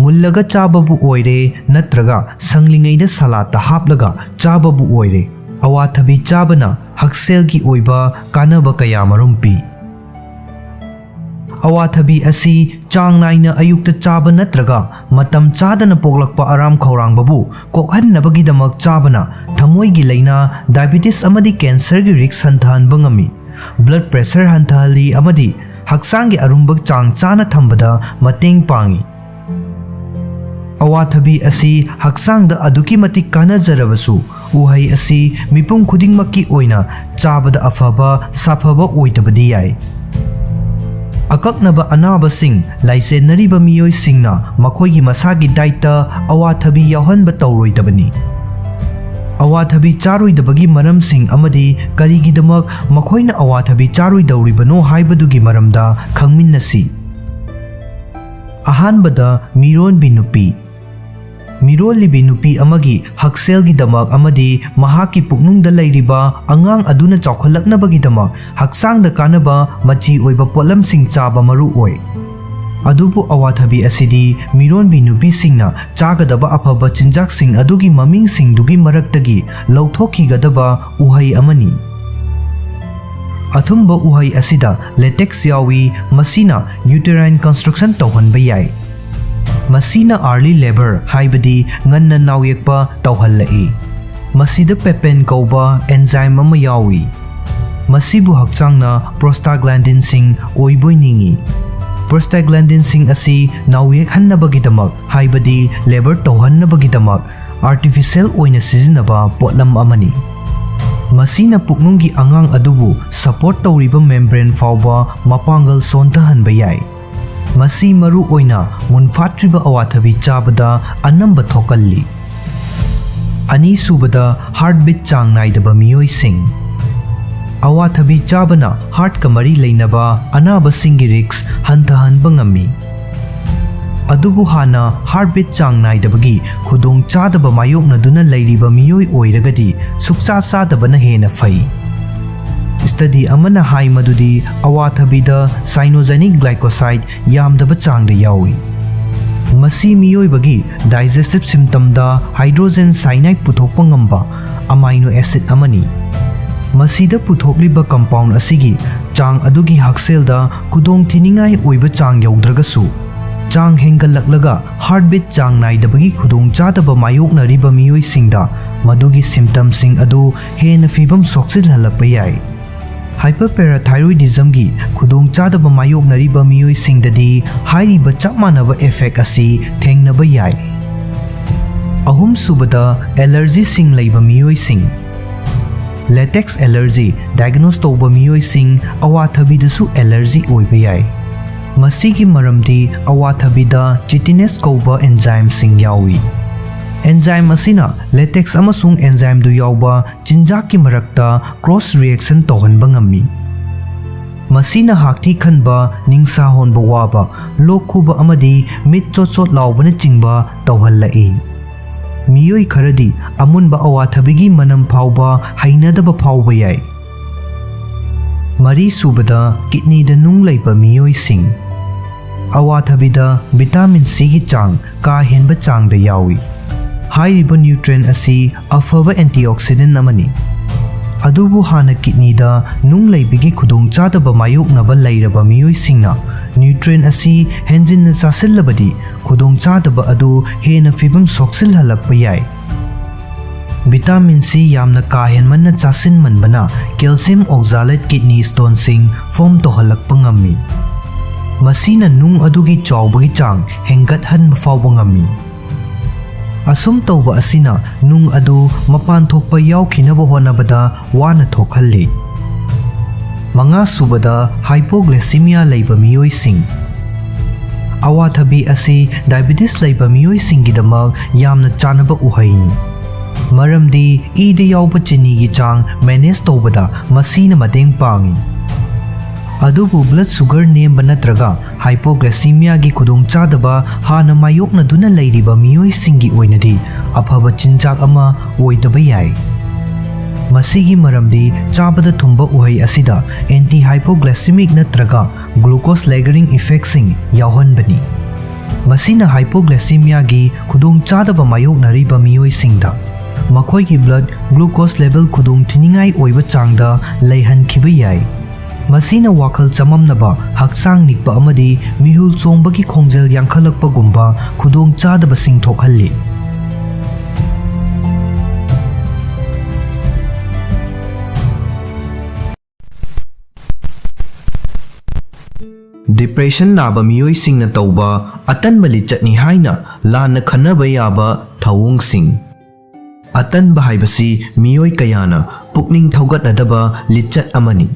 ꯃꯨꯜꯂꯒ ꯆꯥꯕꯕꯨ ꯑꯣꯏꯔꯦ ꯅꯠꯇ꯭ꯔꯒ ꯁꯪꯂꯤꯉꯩꯗ ꯁꯂꯥꯠꯇ ꯍꯥꯞꯂꯒ ꯆꯥꯕꯕꯨ ꯑꯣꯏꯔꯦ, ꯑꯋꯥꯊꯕꯤ ꯆꯥꯕꯅ ꯍꯛꯁꯦꯜꯒꯤ ꯑꯣꯏꯕ ꯀꯥꯟꯅꯕ ꯀꯌꯥꯃꯔꯨꯝ ꯄꯤ꯫ ꯑꯋꯥꯊꯕꯤ ꯑꯁꯤ ꯆꯥꯡ ꯅꯥꯏꯅ ꯑꯌꯨꯛꯇ ꯆꯥꯕ ꯅꯠꯇ꯭ꯔꯒ ꯃꯇꯝ ꯆꯥꯗꯅ ꯄꯣꯛꯂꯛꯄ ꯑꯔꯥꯝ ꯈꯧꯔꯥꯡꯕꯕꯨ ꯀꯣꯛꯍꯟꯅꯕꯒꯤꯗꯃꯛ ꯆꯥꯕꯅ ꯊꯃꯣꯏꯒꯤ ꯂꯥꯏꯅꯥ, diabetes ꯑꯃꯗꯤ cancerꯒꯤ risk ꯍꯟꯊꯍꯟꯕ ꯉꯝꯃꯤ꯫ Blood pressure ꯍꯟꯊꯍꯜꯂꯤ ꯑꯃꯗꯤ ꯍꯛꯆꯥꯡꯒꯤ ꯑꯔꯨꯝꯕ ꯆꯥꯡ ꯆꯥꯅ ꯊꯝꯕꯗ ꯃꯇꯦꯡ ꯄꯥꯡꯏ꯫ ꯑꯋꯥꯊꯕꯤ ꯑꯁꯤ ꯍꯛꯆꯥꯡꯗ ꯑꯗꯨꯛꯀꯤ ꯃꯇꯤꯛ ꯀꯥꯟꯅꯖꯔꯕꯁꯨ, ꯎꯍꯩ ꯑꯁꯤ ꯃꯤꯄꯨꯝ ꯈꯨꯗꯤꯡꯃꯛꯀꯤ ꯑꯣꯏꯅ ꯆꯥꯕꯗ ꯑꯐꯕ ꯁꯥꯐꯕ ꯑꯣꯏꯗꯕꯗꯤ ꯌꯥꯏ꯫ ꯑꯀꯛꯅꯕ ꯑꯅꯥꯕꯁꯤꯡ ꯂꯥꯏꯆꯦꯟꯅꯔꯤꯕ ꯃꯤꯑꯣꯏꯁꯤꯡꯅ ꯃꯈꯣꯏꯒꯤ ꯃꯁꯥꯒꯤ dietꯇ ꯑꯋꯥꯊꯕꯤ ꯌꯥꯎꯍꯟꯕ ꯇꯧꯔꯣꯏꯗꯕꯅꯤ꯫ ꯑꯋꯥꯊꯕꯤ ꯆꯥꯔꯣꯏꯗꯕꯒꯤ ꯃꯔꯝꯁꯤꯡ ꯑꯃꯗꯤ ꯀꯔꯤꯒꯤꯗꯃꯛ ꯃꯈꯣꯏꯅ ꯑꯋꯥꯊꯕꯤ ꯆꯥꯔꯣꯏꯗꯧꯔꯤꯕꯅꯣ ꯍꯥꯏꯕꯗꯨꯒꯤ ꯃꯔꯝꯗ ꯈꯪꯃꯤꯟꯅꯁꯤ꯫ ꯑꯍꯥꯟꯕꯗ, ꯃꯤꯔꯣꯟꯕꯤ ꯅꯨꯄꯤ꯫ ꯃꯤꯔꯣꯜꯂꯤꯕꯤ ꯅꯨꯄꯤ ꯑꯃꯒꯤ ꯍꯛꯁꯦꯜꯒꯤꯗꯃꯛ ꯑꯃꯗꯤ ꯃꯍꯥꯛꯀꯤ ꯄꯨꯛꯅꯨꯡꯗ ꯂꯩꯔꯤꯕ ꯑꯉꯥꯡ ꯑꯗꯨꯅ ꯆꯥꯎꯈꯠꯂꯛꯅꯕꯒꯤꯗꯃꯛ ꯍꯛꯆꯥꯡꯗ ꯀꯥꯟꯅꯕ ꯃꯆꯤ ꯑꯣꯏꯕ ꯄꯣꯠꯂꯝꯁꯤꯡ ꯆꯥꯕ ꯃꯔꯨ ꯑꯣꯏ꯫ ꯑꯗꯨꯕꯨ ꯑꯋꯥꯊꯕꯤ ꯑꯁꯤꯗꯤ ꯃꯤꯔꯣꯟꯕꯤ ꯅꯨꯄꯤꯁꯤꯡꯅ ꯆꯥꯒꯗꯕ ꯑꯐꯕ ꯆꯤꯟꯖꯥꯛꯁꯤꯡ ꯑꯗꯨꯒꯤ ꯃꯃꯤꯡꯁꯤꯡꯗꯨꯒꯤ ꯃꯔꯛꯇꯒꯤ ꯂꯧꯊꯣꯛꯈꯤꯒꯗꯕ ꯎꯍꯩ ꯑꯃꯅꯤ꯫ ꯑꯊꯨꯝꯕ ꯎꯍꯩ ꯑꯁꯤꯗ latex ꯌꯥꯎꯏ, ꯃꯁꯤꯅ uterine construction ꯇꯧꯍꯟꯕ ꯌꯥꯏ꯫ ꯃꯁꯤꯅ early labour, ꯍꯥꯏꯕꯗꯤ ꯉꯟꯅ ꯅꯥꯎꯌꯦꯛꯄ ꯇꯧꯍꯜꯂꯛꯏ꯫ ꯃꯁꯤꯗ papain ꯀꯧꯕ enzyme ꯑꯃ ꯌꯥꯎꯏ꯫ ꯃꯁꯤꯕꯨ ꯍꯛꯆꯥꯡꯅ prostaglandinꯁꯤꯡ ꯑꯣꯏꯕꯣꯏ ꯅꯤꯡꯏ꯫ Prostaglandinꯁꯤꯡ ꯑꯁꯤ ꯅꯥꯎꯌꯦꯛꯍꯟꯅꯕꯒꯤꯗꯃꯛ, ꯍꯥꯏꯕꯗꯤ labour ꯇꯧꯍꯟꯅꯕꯒꯤꯗꯃꯛ, artificial ꯑꯣꯏꯅ ꯁꯤꯖꯤꯟꯅꯕ ꯄꯣꯠꯂꯝ ꯑꯃꯅꯤ꯫ ꯃꯁꯤꯅ ꯄꯨꯛꯅꯨꯡꯒꯤ ꯑꯉꯥꯡ ꯑꯗꯨꯕꯨ support ꯇꯧꯔꯤꯕ membrane ꯐꯥꯎꯕ ꯃꯄꯥꯡꯒꯜ ꯁꯣꯟꯊꯍꯟꯕ ꯌꯥꯏ꯫ ꯃꯁꯤ ꯃꯔꯨ ꯑꯣꯏꯅ ꯃꯨꯟꯐꯥꯠꯇ꯭ꯔꯤꯕ ꯑꯋꯥꯊꯕꯤ ꯆꯥꯕꯗ ꯑꯅꯝꯕ ꯊꯣꯛꯀꯜꯂꯤ꯫ ꯑꯅꯤꯁꯨꯕꯗ, heartbeat ꯆꯥꯡ ꯅꯥꯏꯗꯕ ꯃꯤꯑꯣꯏꯁꯤꯡ꯫ ꯑꯋꯥꯊꯕꯤ ꯆꯥꯕꯅ heartꯀ ꯃꯔꯤ ꯂꯩꯅꯕ ꯑꯅꯥꯕꯁꯤꯡꯒꯤ risk ꯍꯟꯊꯍꯟꯕ ꯉꯝꯃꯤ꯫ ꯑꯗꯨꯕꯨ ꯍꯥꯟꯅ heartbeat ꯆꯥꯡ ꯅꯥꯏꯗꯕꯒꯤ ꯈꯨꯗꯣꯡꯆꯥꯗꯕ ꯃꯥꯌꯣꯛꯅꯗꯨꯅ ꯂꯩꯔꯤꯕ ꯃꯤꯑꯣꯏ ꯑꯣꯏꯔꯒꯗꯤ ꯁꯨꯛꯆꯥ ꯆꯥꯗꯕꯅ ꯍꯦꯟꯅ ꯐꯩ꯫ Study ꯑꯃꯅ ꯍꯥꯏ ꯃꯗꯨꯗꯤ ꯑꯋꯥꯊꯕꯤꯗ cyanogenic glycoside ꯌꯥꯝꯗꯕ ꯆꯥꯡꯗ ꯌꯥꯎꯏ꯫ ꯃꯁꯤ ꯃꯤꯑꯣꯏꯕꯒꯤ digestive systemꯗ hydrogen cyanide ꯄꯨꯊꯣꯛꯄ ꯉꯝꯕ amino acid ꯑꯃꯅꯤ꯫ ꯃꯁꯤꯗ ꯄꯨꯊꯣꯛꯂꯤꯕ compound ꯑꯁꯤꯒꯤ ꯆꯥꯡ ꯑꯗꯨꯒꯤ ꯍꯛꯁꯦꯜꯗ ꯈꯨꯗꯣꯡꯊꯤꯅꯤꯡꯉꯥꯏ ꯑꯣꯏꯕ ꯆꯥꯡ ꯌꯧꯗ꯭ꯔꯒꯁꯨ, ꯆꯥꯡ ꯍꯦꯟꯒꯠꯂꯛꯂꯒ heartbeat ꯆꯥꯡ ꯅꯥꯏꯗꯕꯒꯤ ꯈꯨꯗꯣꯡꯆꯥꯗꯕ ꯃꯥꯌꯣꯛꯅꯔꯤꯕ ꯃꯤꯑꯣꯏꯁꯤꯡꯗ ꯃꯗꯨꯒꯤ symptomꯁꯤꯡ ꯑꯗꯨ ꯍꯦꯟꯅ ꯐꯤꯚꯝ ꯁꯣꯛꯆꯤꯜꯍꯜꯂꯛꯄ ꯌꯥꯏ꯫ Hyperparathyroidismꯒꯤ ꯈꯨꯗꯣꯡꯆꯥꯗꯕ ꯃꯥꯌꯣꯛꯅꯔꯤꯕ ꯃꯤꯑꯣꯏꯁꯤꯡꯗꯗꯤ ꯍꯥꯏꯔꯤꯕ ꯆꯞ ꯃꯥꯟꯅꯕ effect ꯑꯁꯤ ꯊꯦꯡꯅꯕ ꯌꯥꯏ꯫ ꯑꯍꯨꯝꯁꯨꯕꯗ, allergyꯁꯤꯡ ꯂꯩꯕ ꯃꯤꯑꯣꯏꯁꯤꯡ꯫ Latex allergy diagnose ꯇꯧꯕ ꯃꯤꯑꯣꯏꯁꯤꯡ ꯑꯋꯥꯊꯕꯤꯗꯁꯨ allergy ꯑꯣꯏꯕ ꯌꯥꯏ꯫ ꯃꯁꯤꯒꯤ ꯃꯔꯝꯗꯤ ꯑꯋꯥꯊꯕꯤꯗ chitinase ꯀꯧꯕ enzymeꯁꯤꯡ ꯌꯥꯎꯏ꯫ ꯑꯦꯟꯖꯥꯏꯝ ꯑꯁꯤꯅ ꯂꯦꯇꯦꯛꯁ ꯑꯃꯁꯨꯡ ꯑꯦꯟꯖꯥꯏꯝꯗꯨ ꯌꯥꯎꯕ ꯆꯤꯟꯖꯥꯛꯀꯤ ꯃꯔꯛꯇ ꯀ꯭ꯔꯣꯁ ꯔꯤꯌꯦꯛꯁꯟ ꯇꯧꯍꯟꯕ ꯉꯝꯃꯤ꯫ ꯃꯁꯤꯅ ꯍꯥꯛꯊꯤ ꯈꯟꯕ, ꯅꯤꯡꯁꯥ ꯍꯣꯟꯕ ꯋꯥꯕ, ꯂꯣꯛ ꯈꯨꯕ ꯑꯃꯗꯤ ꯃꯤꯠ ꯆꯣꯠ ꯆꯣꯠ ꯂꯥꯎꯕꯅꯆꯤꯡꯕ ꯇꯧꯍꯜꯂꯛꯏ꯫ ꯃꯤꯑꯣꯏ ꯈꯔꯗꯤ ꯑꯃꯨꯟꯕ ꯑꯋꯥꯊꯕꯤꯒꯤ ꯃꯅꯝ ꯐꯥꯎꯕ ꯍꯩꯅꯗꯕ ꯐꯥꯎꯕ ꯌꯥꯏ꯫ ꯃꯔꯤꯁꯨꯕꯗ, ꯀꯤꯠꯅꯤꯗ ꯅꯨꯡ ꯂꯩꯕ ꯃꯤꯑꯣꯏꯁꯤꯡ꯫ ꯑꯋꯥꯊꯕꯤꯗ ꯚꯤꯇꯥꯃꯤꯟ ꯁꯤꯒꯤ ꯆꯥꯡ ꯀꯥ ꯍꯦꯟꯕ ꯆꯥꯡꯗ ꯌꯥꯎꯏ꯫ ꯍꯥꯏꯔꯤꯕ ꯅ꯭ꯌꯨꯇ꯭ꯔꯦꯟ ꯑꯁꯤ ꯑꯐꯕ ꯑꯦꯟꯇꯤꯑꯣꯛꯁꯤꯗꯦꯟ ꯑꯃꯅꯤ꯫ ꯑꯗꯨꯕꯨ ꯍꯥꯟꯅ ꯀꯤꯠꯅꯤꯗ ꯅꯨꯡ ꯂꯩꯕꯒꯤ ꯈꯨꯗꯣꯡꯆꯥꯗꯕ ꯃꯥꯌꯣꯛꯅꯕ ꯂꯩꯔꯕ ꯃꯤꯑꯣꯏꯁꯤꯡꯅ ꯅ꯭ꯌꯨꯇ꯭ꯔꯦꯟ ꯑꯁꯤ ꯍꯦꯟꯖꯤꯟꯅ ꯆꯥꯁꯤꯜꯂꯕꯗꯤ ꯈꯨꯗꯣꯡꯆꯥꯗꯕ ꯑꯗꯨ ꯍꯦꯟꯅ ꯐꯤꯕꯝ ꯁꯣꯛꯆꯤꯜꯍꯜꯂꯛꯄ ꯌꯥꯏ꯫ ꯚꯤꯇꯥꯃꯤꯟ ꯁꯤ ꯌꯥꯝꯅ ꯀꯥ ꯍꯦꯟꯃꯟꯅ ꯆꯥꯁꯤꯟꯃꯟꯕꯅ ꯀꯦꯜꯁꯤꯌꯝ ꯑꯣꯛꯖꯥꯂꯦꯠ ꯀꯤꯠꯅꯤ ꯁ꯭ꯇꯣꯟꯁꯤꯡ ꯐꯣꯝ ꯇꯧꯍꯜꯂꯛꯄ ꯉꯝꯃꯤ꯫ ꯃꯁꯤꯅ ꯅꯨꯡ ꯑꯗꯨꯒꯤ ꯆꯥꯎꯕꯒꯤ ꯆꯥꯡ ꯍꯦꯟꯒꯠꯍꯟꯕ ꯐꯥꯎꯕ ꯉꯝꯃꯤ꯫ ꯑꯁꯨꯝ ꯇꯧꯕ ꯑꯁꯤꯅ ꯅꯨꯡ ꯑꯗꯨ ꯃꯄꯥꯟ ꯊꯣꯛꯄ ꯌꯥꯎꯈꯤꯅꯕ ꯍꯣꯠꯅꯕꯗ ꯋꯥꯅ ꯊꯣꯛꯍꯜꯂꯤ꯫ ꯃꯉꯥꯁꯨꯕꯗ, ꯍꯥꯏꯄꯣꯒ꯭ꯂꯥꯏꯁꯤꯃꯤꯌꯥ ꯂꯩꯕ ꯃꯤꯑꯣꯏꯁꯤꯡ꯫ ꯑꯋꯥꯊꯕꯤ ꯑꯁꯤ ꯗꯥꯏꯕꯤꯇꯤꯁ ꯂꯩꯕ ꯃꯤꯑꯣꯏꯁꯤꯡꯒꯤꯗꯃꯛ ꯌꯥꯝꯅ ꯆꯥꯅꯕ ꯎꯍꯩꯅꯤ, ꯃꯔꯝꯗꯤ ꯏꯗ ꯌꯥꯎꯕ ꯆꯤꯅꯤꯒꯤ ꯆꯥꯡ ꯃꯦꯅꯦꯖ ꯇꯧꯕꯗ ꯃꯁꯤꯅ ꯃꯇꯦꯡ ꯄꯥꯡꯏ꯫ ꯑꯗꯨꯕꯨ ꯕ꯭ꯂꯗ ꯁꯨꯒꯔ ꯅꯦꯝꯕ ꯅꯠꯇ꯭ꯔꯒ ꯍꯥꯏꯄꯣꯒ꯭ꯂꯥꯏꯁꯤꯃꯤꯌꯥꯒꯤ ꯈꯨꯗꯣꯡꯆꯥꯗꯕ ꯍꯥꯟꯅ ꯃꯥꯌꯣꯛꯅꯗꯨꯅ ꯂꯩꯔꯤꯕ ꯃꯤꯑꯣꯏꯁꯤꯡꯒꯤ ꯑꯣꯏꯅꯗꯤ ꯑꯐꯕ ꯆꯤꯟꯖꯥꯛ ꯑꯃ ꯑꯣꯏꯗꯕ ꯌꯥꯏ꯫ ꯃꯁꯤꯒꯤ ꯃꯔꯝꯗꯤ ꯆꯥꯕꯗ ꯊꯨꯝꯕ ꯎꯍꯩ ꯑꯁꯤꯗ ꯑꯦꯟꯇꯤ ꯍꯥꯏꯄꯣꯒ꯭ꯂꯥꯏꯁꯤꯃꯤꯛ ꯅꯠꯇ꯭ꯔꯒ ꯒ꯭ꯂꯨꯀꯣꯁ ꯂꯦꯒꯔꯤꯡ ꯏꯐꯦꯛꯁꯤꯡ ꯌꯥꯎꯍꯟꯕꯅꯤ꯫ ꯃꯁꯤꯅ ꯍꯥꯏꯄꯣꯒ꯭ꯂꯥꯏꯁꯤꯃꯤꯌꯥꯒꯤ ꯈꯨꯗꯣꯡꯆꯥꯗꯕ ꯃꯥꯌꯣꯛꯅꯔꯤꯕ ꯃꯤꯑꯣꯏꯁꯤꯡꯗ ꯃꯈꯣꯏꯒꯤ ꯕ꯭ꯂꯗ ꯒ꯭ꯂꯨꯀꯣꯁ ꯂꯦꯚꯦꯜ ꯈꯨꯗꯣꯡꯊꯤꯅꯤꯡꯉꯥꯏ ꯑꯣꯏꯕ ꯆꯥꯡꯗ ꯂꯩꯍꯟꯈꯤꯕ ꯌꯥꯏ꯫ ꯃꯁꯤꯅ ꯋꯥꯈꯜ ꯆꯃꯝꯅꯕ, ꯍꯛꯆꯥꯡ ꯅꯤꯛꯄ ꯑꯃꯗꯤ ꯃꯤꯍꯨꯜ ꯆꯣꯡꯕꯒꯤ ꯈꯣꯡꯖꯦꯜ ꯌꯥꯡꯈꯠꯂꯛꯄꯒꯨꯝꯕ ꯈꯨꯗꯣꯡꯆꯥꯗꯕꯁꯤꯡ ꯊꯣꯛꯍꯜꯂꯤ꯫ ꯗꯤꯄ꯭ꯔꯦꯁꯟ ꯅꯥꯕ ꯃꯤꯑꯣꯏꯁꯤꯡꯅ ꯇꯧꯕ ꯑꯇꯟꯕ ꯂꯤꯆꯠꯅꯤ ꯍꯥꯏꯅ ꯂꯥꯟꯅ ꯈꯟꯅꯕ ꯌꯥꯕ ꯊꯧꯑꯣꯡꯁꯤꯡ꯫ ꯑꯇꯟꯕ ꯍꯥꯏꯕꯁꯤ ꯃꯤꯑꯣꯏ ꯀꯌꯥꯅ ꯄꯨꯛꯅꯤꯡ ꯊꯧꯒꯠꯅꯗꯕ ꯂꯤꯆꯠ ꯑꯃꯅꯤ꯫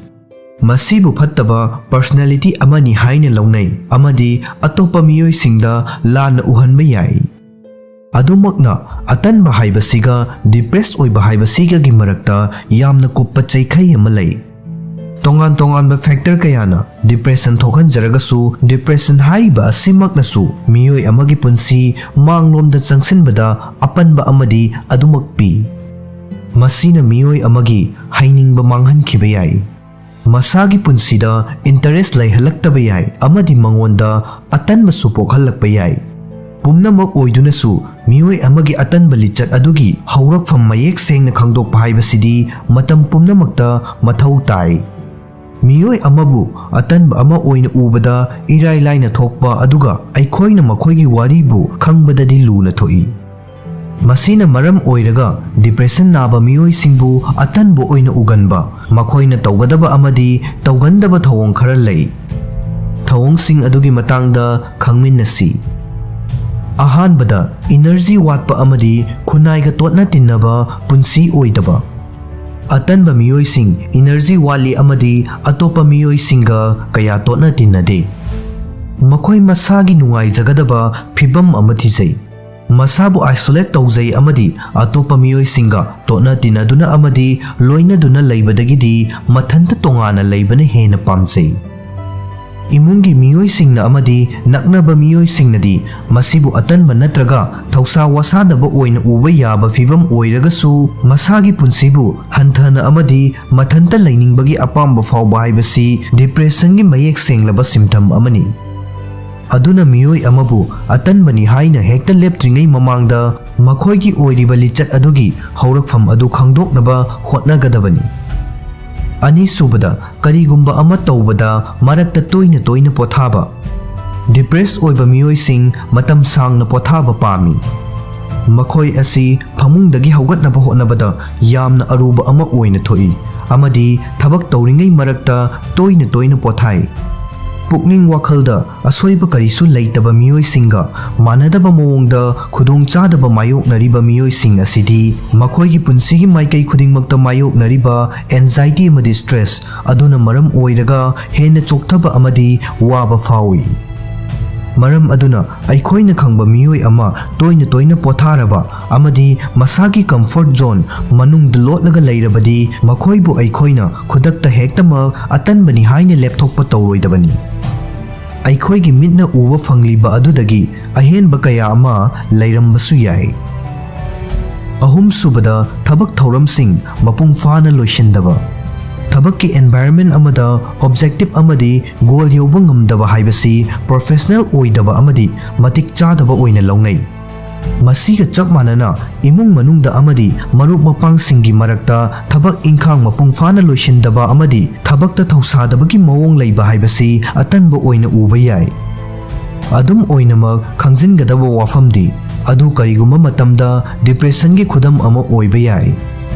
ꯃꯁꯤꯕꯨ ꯐꯠꯇꯕ ꯄꯔꯁꯣꯅꯦꯂꯤꯇꯤ ꯑꯃꯅꯤ ꯍꯥꯏꯅ ꯂꯧꯅꯩ ꯑꯃꯗꯤ ꯑꯇꯣꯞꯄ ꯃꯤꯑꯣꯏꯁꯤꯡꯗ ꯂꯥꯟꯅ ꯎꯍꯟꯕ ꯌꯥꯏ꯫ ꯑꯗꯨꯃꯛꯅ, ꯑꯇꯟꯕ ꯍꯥꯏꯕꯁꯤꯒ ꯗꯤꯄ꯭ꯔꯦꯁ ꯑꯣꯏꯕ ꯍꯥꯏꯕꯁꯤꯒꯒꯤ ꯃꯔꯛꯇ ꯌꯥꯝꯅ ꯀꯨꯞꯄ ꯆꯩꯈꯩ ꯑꯃ ꯂꯩ꯫ ꯇꯣꯉꯥꯟ ꯇꯣꯉꯥꯟꯕ ꯐꯦꯛꯇꯔ ꯀꯌꯥꯅ ꯗꯤꯄ꯭ꯔꯦꯁꯟ ꯊꯣꯛꯍꯟꯖꯔꯒꯁꯨ, ꯗꯤꯄ꯭ꯔꯦꯁꯟ ꯍꯥꯏꯔꯤꯕ ꯑꯁꯤꯃꯛꯅꯁꯨ ꯃꯤꯑꯣꯏ ꯑꯃꯒꯤ ꯄꯨꯟꯁꯤ ꯃꯥꯡꯂꯣꯝꯗ ꯆꯪꯁꯤꯟꯕꯗ ꯑꯄꯟꯕ ꯑꯃꯗꯤ ꯑꯗꯨꯃꯛ ꯄꯤ꯫ ꯃꯁꯤꯅ ꯃꯤꯑꯣꯏ ꯑꯃꯒꯤ ꯍꯩꯅꯤꯡꯕ ꯃꯥꯡꯍꯟꯈꯤꯕ ꯌꯥꯏ, ꯃꯁꯥꯒꯤ ꯄꯨꯟꯁꯤꯗ ꯏꯟꯇꯔꯦꯁ ꯂꯩꯍꯜꯂꯛꯇꯕ ꯌꯥꯏ, ꯑꯃꯗꯤ ꯃꯉꯣꯟꯗ ꯑꯇꯟꯕꯁꯨ ꯄꯣꯛꯍꯜꯂꯛꯄ ꯌꯥꯏ꯫ ꯄꯨꯝꯅꯃꯛ ꯑꯣꯏꯗꯨꯅꯁꯨ, ꯃꯤꯑꯣꯏ ꯑꯃꯒꯤ ꯑꯇꯟꯕ ꯂꯤꯆꯠ ꯑꯗꯨꯒꯤ ꯍꯧꯔꯛꯐꯝ ꯃꯌꯦꯛ ꯁꯦꯡꯅ ꯈꯪꯗꯣꯛꯄ ꯍꯥꯏꯕꯁꯤꯗꯤ ꯃꯇꯝ ꯄꯨꯝꯅꯃꯛꯇ ꯃꯊꯧ ꯇꯥꯏ꯫ ꯃꯤꯑꯣꯏ ꯑꯃꯕꯨ ꯑꯇꯟꯕ ꯑꯃ ꯑꯣꯏꯅ ꯎꯕꯗ ꯏꯔꯥꯏ ꯂꯥꯏꯅ ꯊꯣꯛꯄ, ꯑꯗꯨꯒ ꯑꯩꯈꯣꯏꯅ ꯃꯈꯣꯏꯒꯤ ꯋꯥꯔꯤꯕꯨ ꯈꯪꯕꯗꯗꯤ ꯂꯨꯅ ꯊꯣꯛꯏ꯫ ꯃꯁꯤꯅ ꯃꯔꯝ ꯑꯣꯏꯔꯒ ꯗꯤꯄ꯭ꯔꯦꯁꯟ ꯅꯥꯕ ꯃꯤꯑꯣꯏꯁꯤꯡꯕꯨ ꯑꯇꯟꯕ ꯑꯣꯏꯅ ꯎꯒꯟꯕ, ꯃꯈꯣꯏꯅ ꯇꯧꯒꯗꯕ ꯑꯃꯗꯤ ꯇꯧꯒꯟꯗꯕ ꯊꯧꯑꯣꯡ ꯈꯔ ꯂꯩ꯫ ꯊꯧꯑꯣꯡꯁꯤꯡ ꯑꯗꯨꯒꯤ ꯃꯇꯥꯡꯗ ꯈꯪꯃꯤꯟꯅꯁꯤ꯫ ꯑꯍꯥꯟꯕꯗ, ꯏꯅꯔꯖꯤ ꯋꯥꯠꯄ ꯑꯃꯗꯤ ꯈꯨꯟꯅꯥꯏꯒ ꯇꯣꯠꯅ ꯇꯤꯟꯅꯕ ꯄꯨꯟꯁꯤ ꯑꯣꯏꯗꯕ꯫ ꯑꯇꯟꯕ ꯃꯤꯑꯣꯏꯁꯤꯡ ꯏꯅꯔꯖꯤ ꯋꯥꯠꯂꯤ ꯑꯃꯗꯤ ꯑꯇꯣꯞꯄ ꯃꯤꯑꯣꯏꯁꯤꯡꯒ ꯀꯌꯥ ꯇꯣꯠꯅ ꯇꯤꯟꯅꯗꯦ꯫ ꯃꯈꯣꯏ ꯃꯁꯥꯒꯤ ꯅꯨꯡꯉꯥꯏꯖꯒꯗꯕ ꯐꯤꯚꯝ ꯑꯃ ꯊꯤꯖꯩ꯫ ꯃꯁꯥꯕꯨ ꯑꯥꯏꯁꯣꯂꯦꯠ ꯇꯧꯖꯩ ꯑꯃꯗꯤ ꯑꯇꯣꯞꯄ ꯃꯤꯑꯣꯏꯁꯤꯡꯒ ꯇꯣꯠꯅ ꯇꯤꯟꯅꯗꯨꯅ ꯑꯃꯗꯤ ꯂꯣꯏꯅꯗꯨꯅ ꯂꯩꯕꯗꯒꯤꯗꯤ ꯃꯊꯟꯇ ꯇꯣꯉꯥꯟꯅ ꯂꯩꯕꯅ ꯍꯦꯟꯅ ꯄꯥꯝꯖꯩ꯫ ꯏꯃꯨꯡꯒꯤ ꯃꯤꯑꯣꯏꯁꯤꯡꯅ ꯑꯃꯗꯤ ꯅꯛꯅꯕ ꯃꯤꯑꯣꯏꯁꯤꯡꯅꯗꯤ ꯃꯁꯤꯕꯨ ꯑꯇꯟꯕ ꯅꯠꯇ꯭ꯔꯒ ꯊꯧꯁꯥ ꯋꯥꯁꯥꯗꯕ ꯑꯣꯏꯅ ꯎꯕ ꯌꯥꯕ ꯐꯤꯚꯝ ꯑꯣꯏꯔꯒꯁꯨ, ꯃꯁꯥꯒꯤ ꯄꯨꯟꯁꯤꯕꯨ ꯍꯟꯊꯅ ꯑꯃꯗꯤ ꯃꯊꯟꯇ ꯂꯩꯅꯤꯡꯕꯒꯤ ꯑꯄꯥꯝꯕ ꯐꯥꯎꯕ ꯍꯥꯏꯕꯁꯤ ꯗꯤꯄ꯭ꯔꯦꯁꯟꯒꯤ ꯃꯌꯦꯛ ꯁꯦꯡꯂꯕ ꯁꯤꯝꯇꯝ ꯑꯃꯅꯤ꯫ ꯑꯗꯨꯅ ꯃꯤꯑꯣꯏ ꯑꯃꯕꯨ ꯑꯇꯟꯕꯅꯤ ꯍꯥꯏꯅ ꯍꯦꯛꯇ ꯂꯦꯞꯇ꯭ꯔꯤꯉꯩ ꯃꯃꯥꯡꯗ ꯃꯈꯣꯏꯒꯤ ꯑꯣꯏꯔꯤꯕ ꯂꯤꯆꯠ ꯑꯗꯨꯒꯤ ꯍꯧꯔꯛꯐꯝ ꯑꯗꯨ ꯈꯪꯗꯣꯛꯅꯕ ꯍꯣꯠꯅꯒꯗꯕꯅꯤ꯫ ꯑꯅꯤꯁꯨꯕꯗ, ꯀꯔꯤꯒꯨꯝꯕ ꯑꯃ ꯇꯧꯕꯗ ꯃꯔꯛꯇ ꯇꯣꯏꯅ ꯇꯣꯏꯅ ꯄꯣꯊꯥꯕ꯫ ꯗꯤꯄ꯭ꯔꯦꯁ ꯑꯣꯏꯕ ꯃꯤꯑꯣꯏꯁꯤꯡ ꯃꯇꯝ ꯁꯥꯡꯅ ꯄꯣꯊꯥꯕ ꯄꯥꯝꯃꯤ꯫ ꯃꯈꯣꯏ ꯑꯁꯤ ꯐꯃꯨꯡꯗꯒꯤ ꯍꯧꯒꯠꯅꯕ ꯍꯣꯠꯅꯕꯗ ꯌꯥꯝꯅ ꯑꯔꯨꯕ ꯑꯃ ꯑꯣꯏꯅ ꯊꯣꯛꯏ, ꯑꯃꯗꯤ ꯊꯕꯛ ꯇꯧꯔꯤꯉꯩ ꯃꯔꯛꯇ ꯇꯣꯏꯅ ꯇꯣꯏꯅ ꯄꯣꯊꯥꯏ꯫ ꯄꯨꯛꯅꯤꯡ ꯋꯥꯈꯜꯗ ꯑꯁꯣꯏꯕ ꯀꯔꯤꯁꯨ ꯂꯩꯇꯕ ꯃꯤꯑꯣꯏꯁꯤꯡꯒ ꯃꯥꯟꯅꯗꯕ ꯃꯑꯣꯡꯗ ꯈꯨꯗꯣꯡꯆꯥꯗꯕ ꯃꯥꯌꯣꯛꯅꯔꯤꯕ ꯃꯤꯑꯣꯏꯁꯤꯡ ꯑꯁꯤꯗꯤ ꯃꯈꯣꯏꯒꯤ ꯄꯨꯟꯁꯤꯒꯤ ꯃꯥꯏꯀꯩ ꯈꯨꯗꯤꯡꯃꯛꯇ ꯃꯥꯌꯣꯛꯅꯔꯤꯕ ꯑꯦꯟꯖꯥꯏꯇꯤ ꯑꯃꯗꯤ ꯁ꯭ꯇ꯭ꯔꯦꯁ ꯑꯗꯨꯅ ꯃꯔꯝ ꯑꯣꯏꯔꯒ ꯍꯦꯟꯅ ꯆꯣꯛꯊꯕ ꯑꯃꯗꯤ ꯋꯥꯕ ꯐꯥꯎꯏ꯫ ꯃꯔꯝ ꯑꯗꯨꯅ, ꯑꯩꯈꯣꯏꯅ ꯈꯪꯕ ꯃꯤꯑꯣꯏ ꯑꯃ ꯇꯣꯏꯅ ꯇꯣꯏꯅ ꯄꯣꯊꯥꯔꯕ ꯑꯃꯗꯤ ꯃꯁꯥꯒꯤ comfort zone ꯃꯅꯨꯡꯗ ꯂꯣꯠꯂꯒ ꯂꯩꯔꯕꯗꯤ, ꯃꯈꯣꯏꯕꯨ ꯑꯩꯈꯣꯏꯅ ꯈꯨꯗꯛꯇ ꯍꯦꯛꯇꯃꯛ ꯑꯇꯟꯕꯅꯤ ꯍꯥꯏꯅ ꯂꯦꯞꯊꯣꯛꯄ ꯇꯧꯔꯣꯏꯗꯕꯅꯤ꯫ ꯑꯩꯈꯣꯏꯒꯤ ꯃꯤꯠꯅ ꯎꯕ ꯐꯪꯂꯤꯕ ꯑꯗꯨꯗꯒꯤ ꯑꯍꯦꯟꯕ ꯀꯌꯥ ꯑꯃ ꯂꯩꯔꯝꯕꯁꯨ ꯌꯥꯏ꯫ ꯑꯍꯨꯝꯁꯨꯕꯗ, ꯊꯕꯛ ꯊꯧꯔꯝꯁꯤꯡ ꯃꯄꯨꯡ ꯐꯥꯅ ꯂꯣꯏꯁꯤꯟꯗꯕ꯫ ꯊꯕꯛꯀꯤ environment ꯑꯃꯗ objective ꯑꯃꯗꯤ goal ꯌꯧꯕ ꯉꯝꯗꯕ ꯍꯥꯏꯕꯁꯤ professional ꯑꯣꯏꯗꯕ ꯑꯃꯗꯤ ꯃꯇꯤꯛ ꯆꯥꯗꯕ ꯑꯣꯏꯅ ꯂꯧꯅꯩ꯫ ꯃꯁꯤꯒ ꯆꯞ ꯃꯥꯟꯅꯅ, ꯏꯃꯨꯡ ꯃꯅꯨꯡꯗ ꯑꯃꯗꯤ ꯃꯔꯨꯞ ꯃꯄꯥꯡꯁꯤꯡꯒꯤ ꯃꯔꯛꯇ ꯊꯕꯛ ꯏꯪꯈꯥꯡ ꯃꯄꯨꯡ ꯐꯥꯅ ꯂꯣꯏꯁꯤꯟꯗꯕ ꯑꯃꯗꯤ ꯊꯕꯛꯇ ꯊꯧꯁꯥꯗꯕꯒꯤ ꯃꯑꯣꯡ ꯂꯩꯕ ꯍꯥꯏꯕꯁꯤ ꯑꯇꯟꯕ ꯑꯣꯏꯅ ꯎꯕ ꯌꯥꯏ꯫ ꯑꯗꯨꯝ ꯑꯣꯏꯅꯃꯛ, ꯈꯪꯖꯤꯟꯒꯗꯕ ꯋꯥꯐꯝꯗꯤ, ꯑꯗꯨ ꯀꯔꯤꯒꯨꯝꯕ ꯃꯇꯝꯗ depressionꯒꯤ ꯈꯨꯗꯝ ꯑꯃ ꯑꯣꯏꯕ ꯌꯥꯏ꯫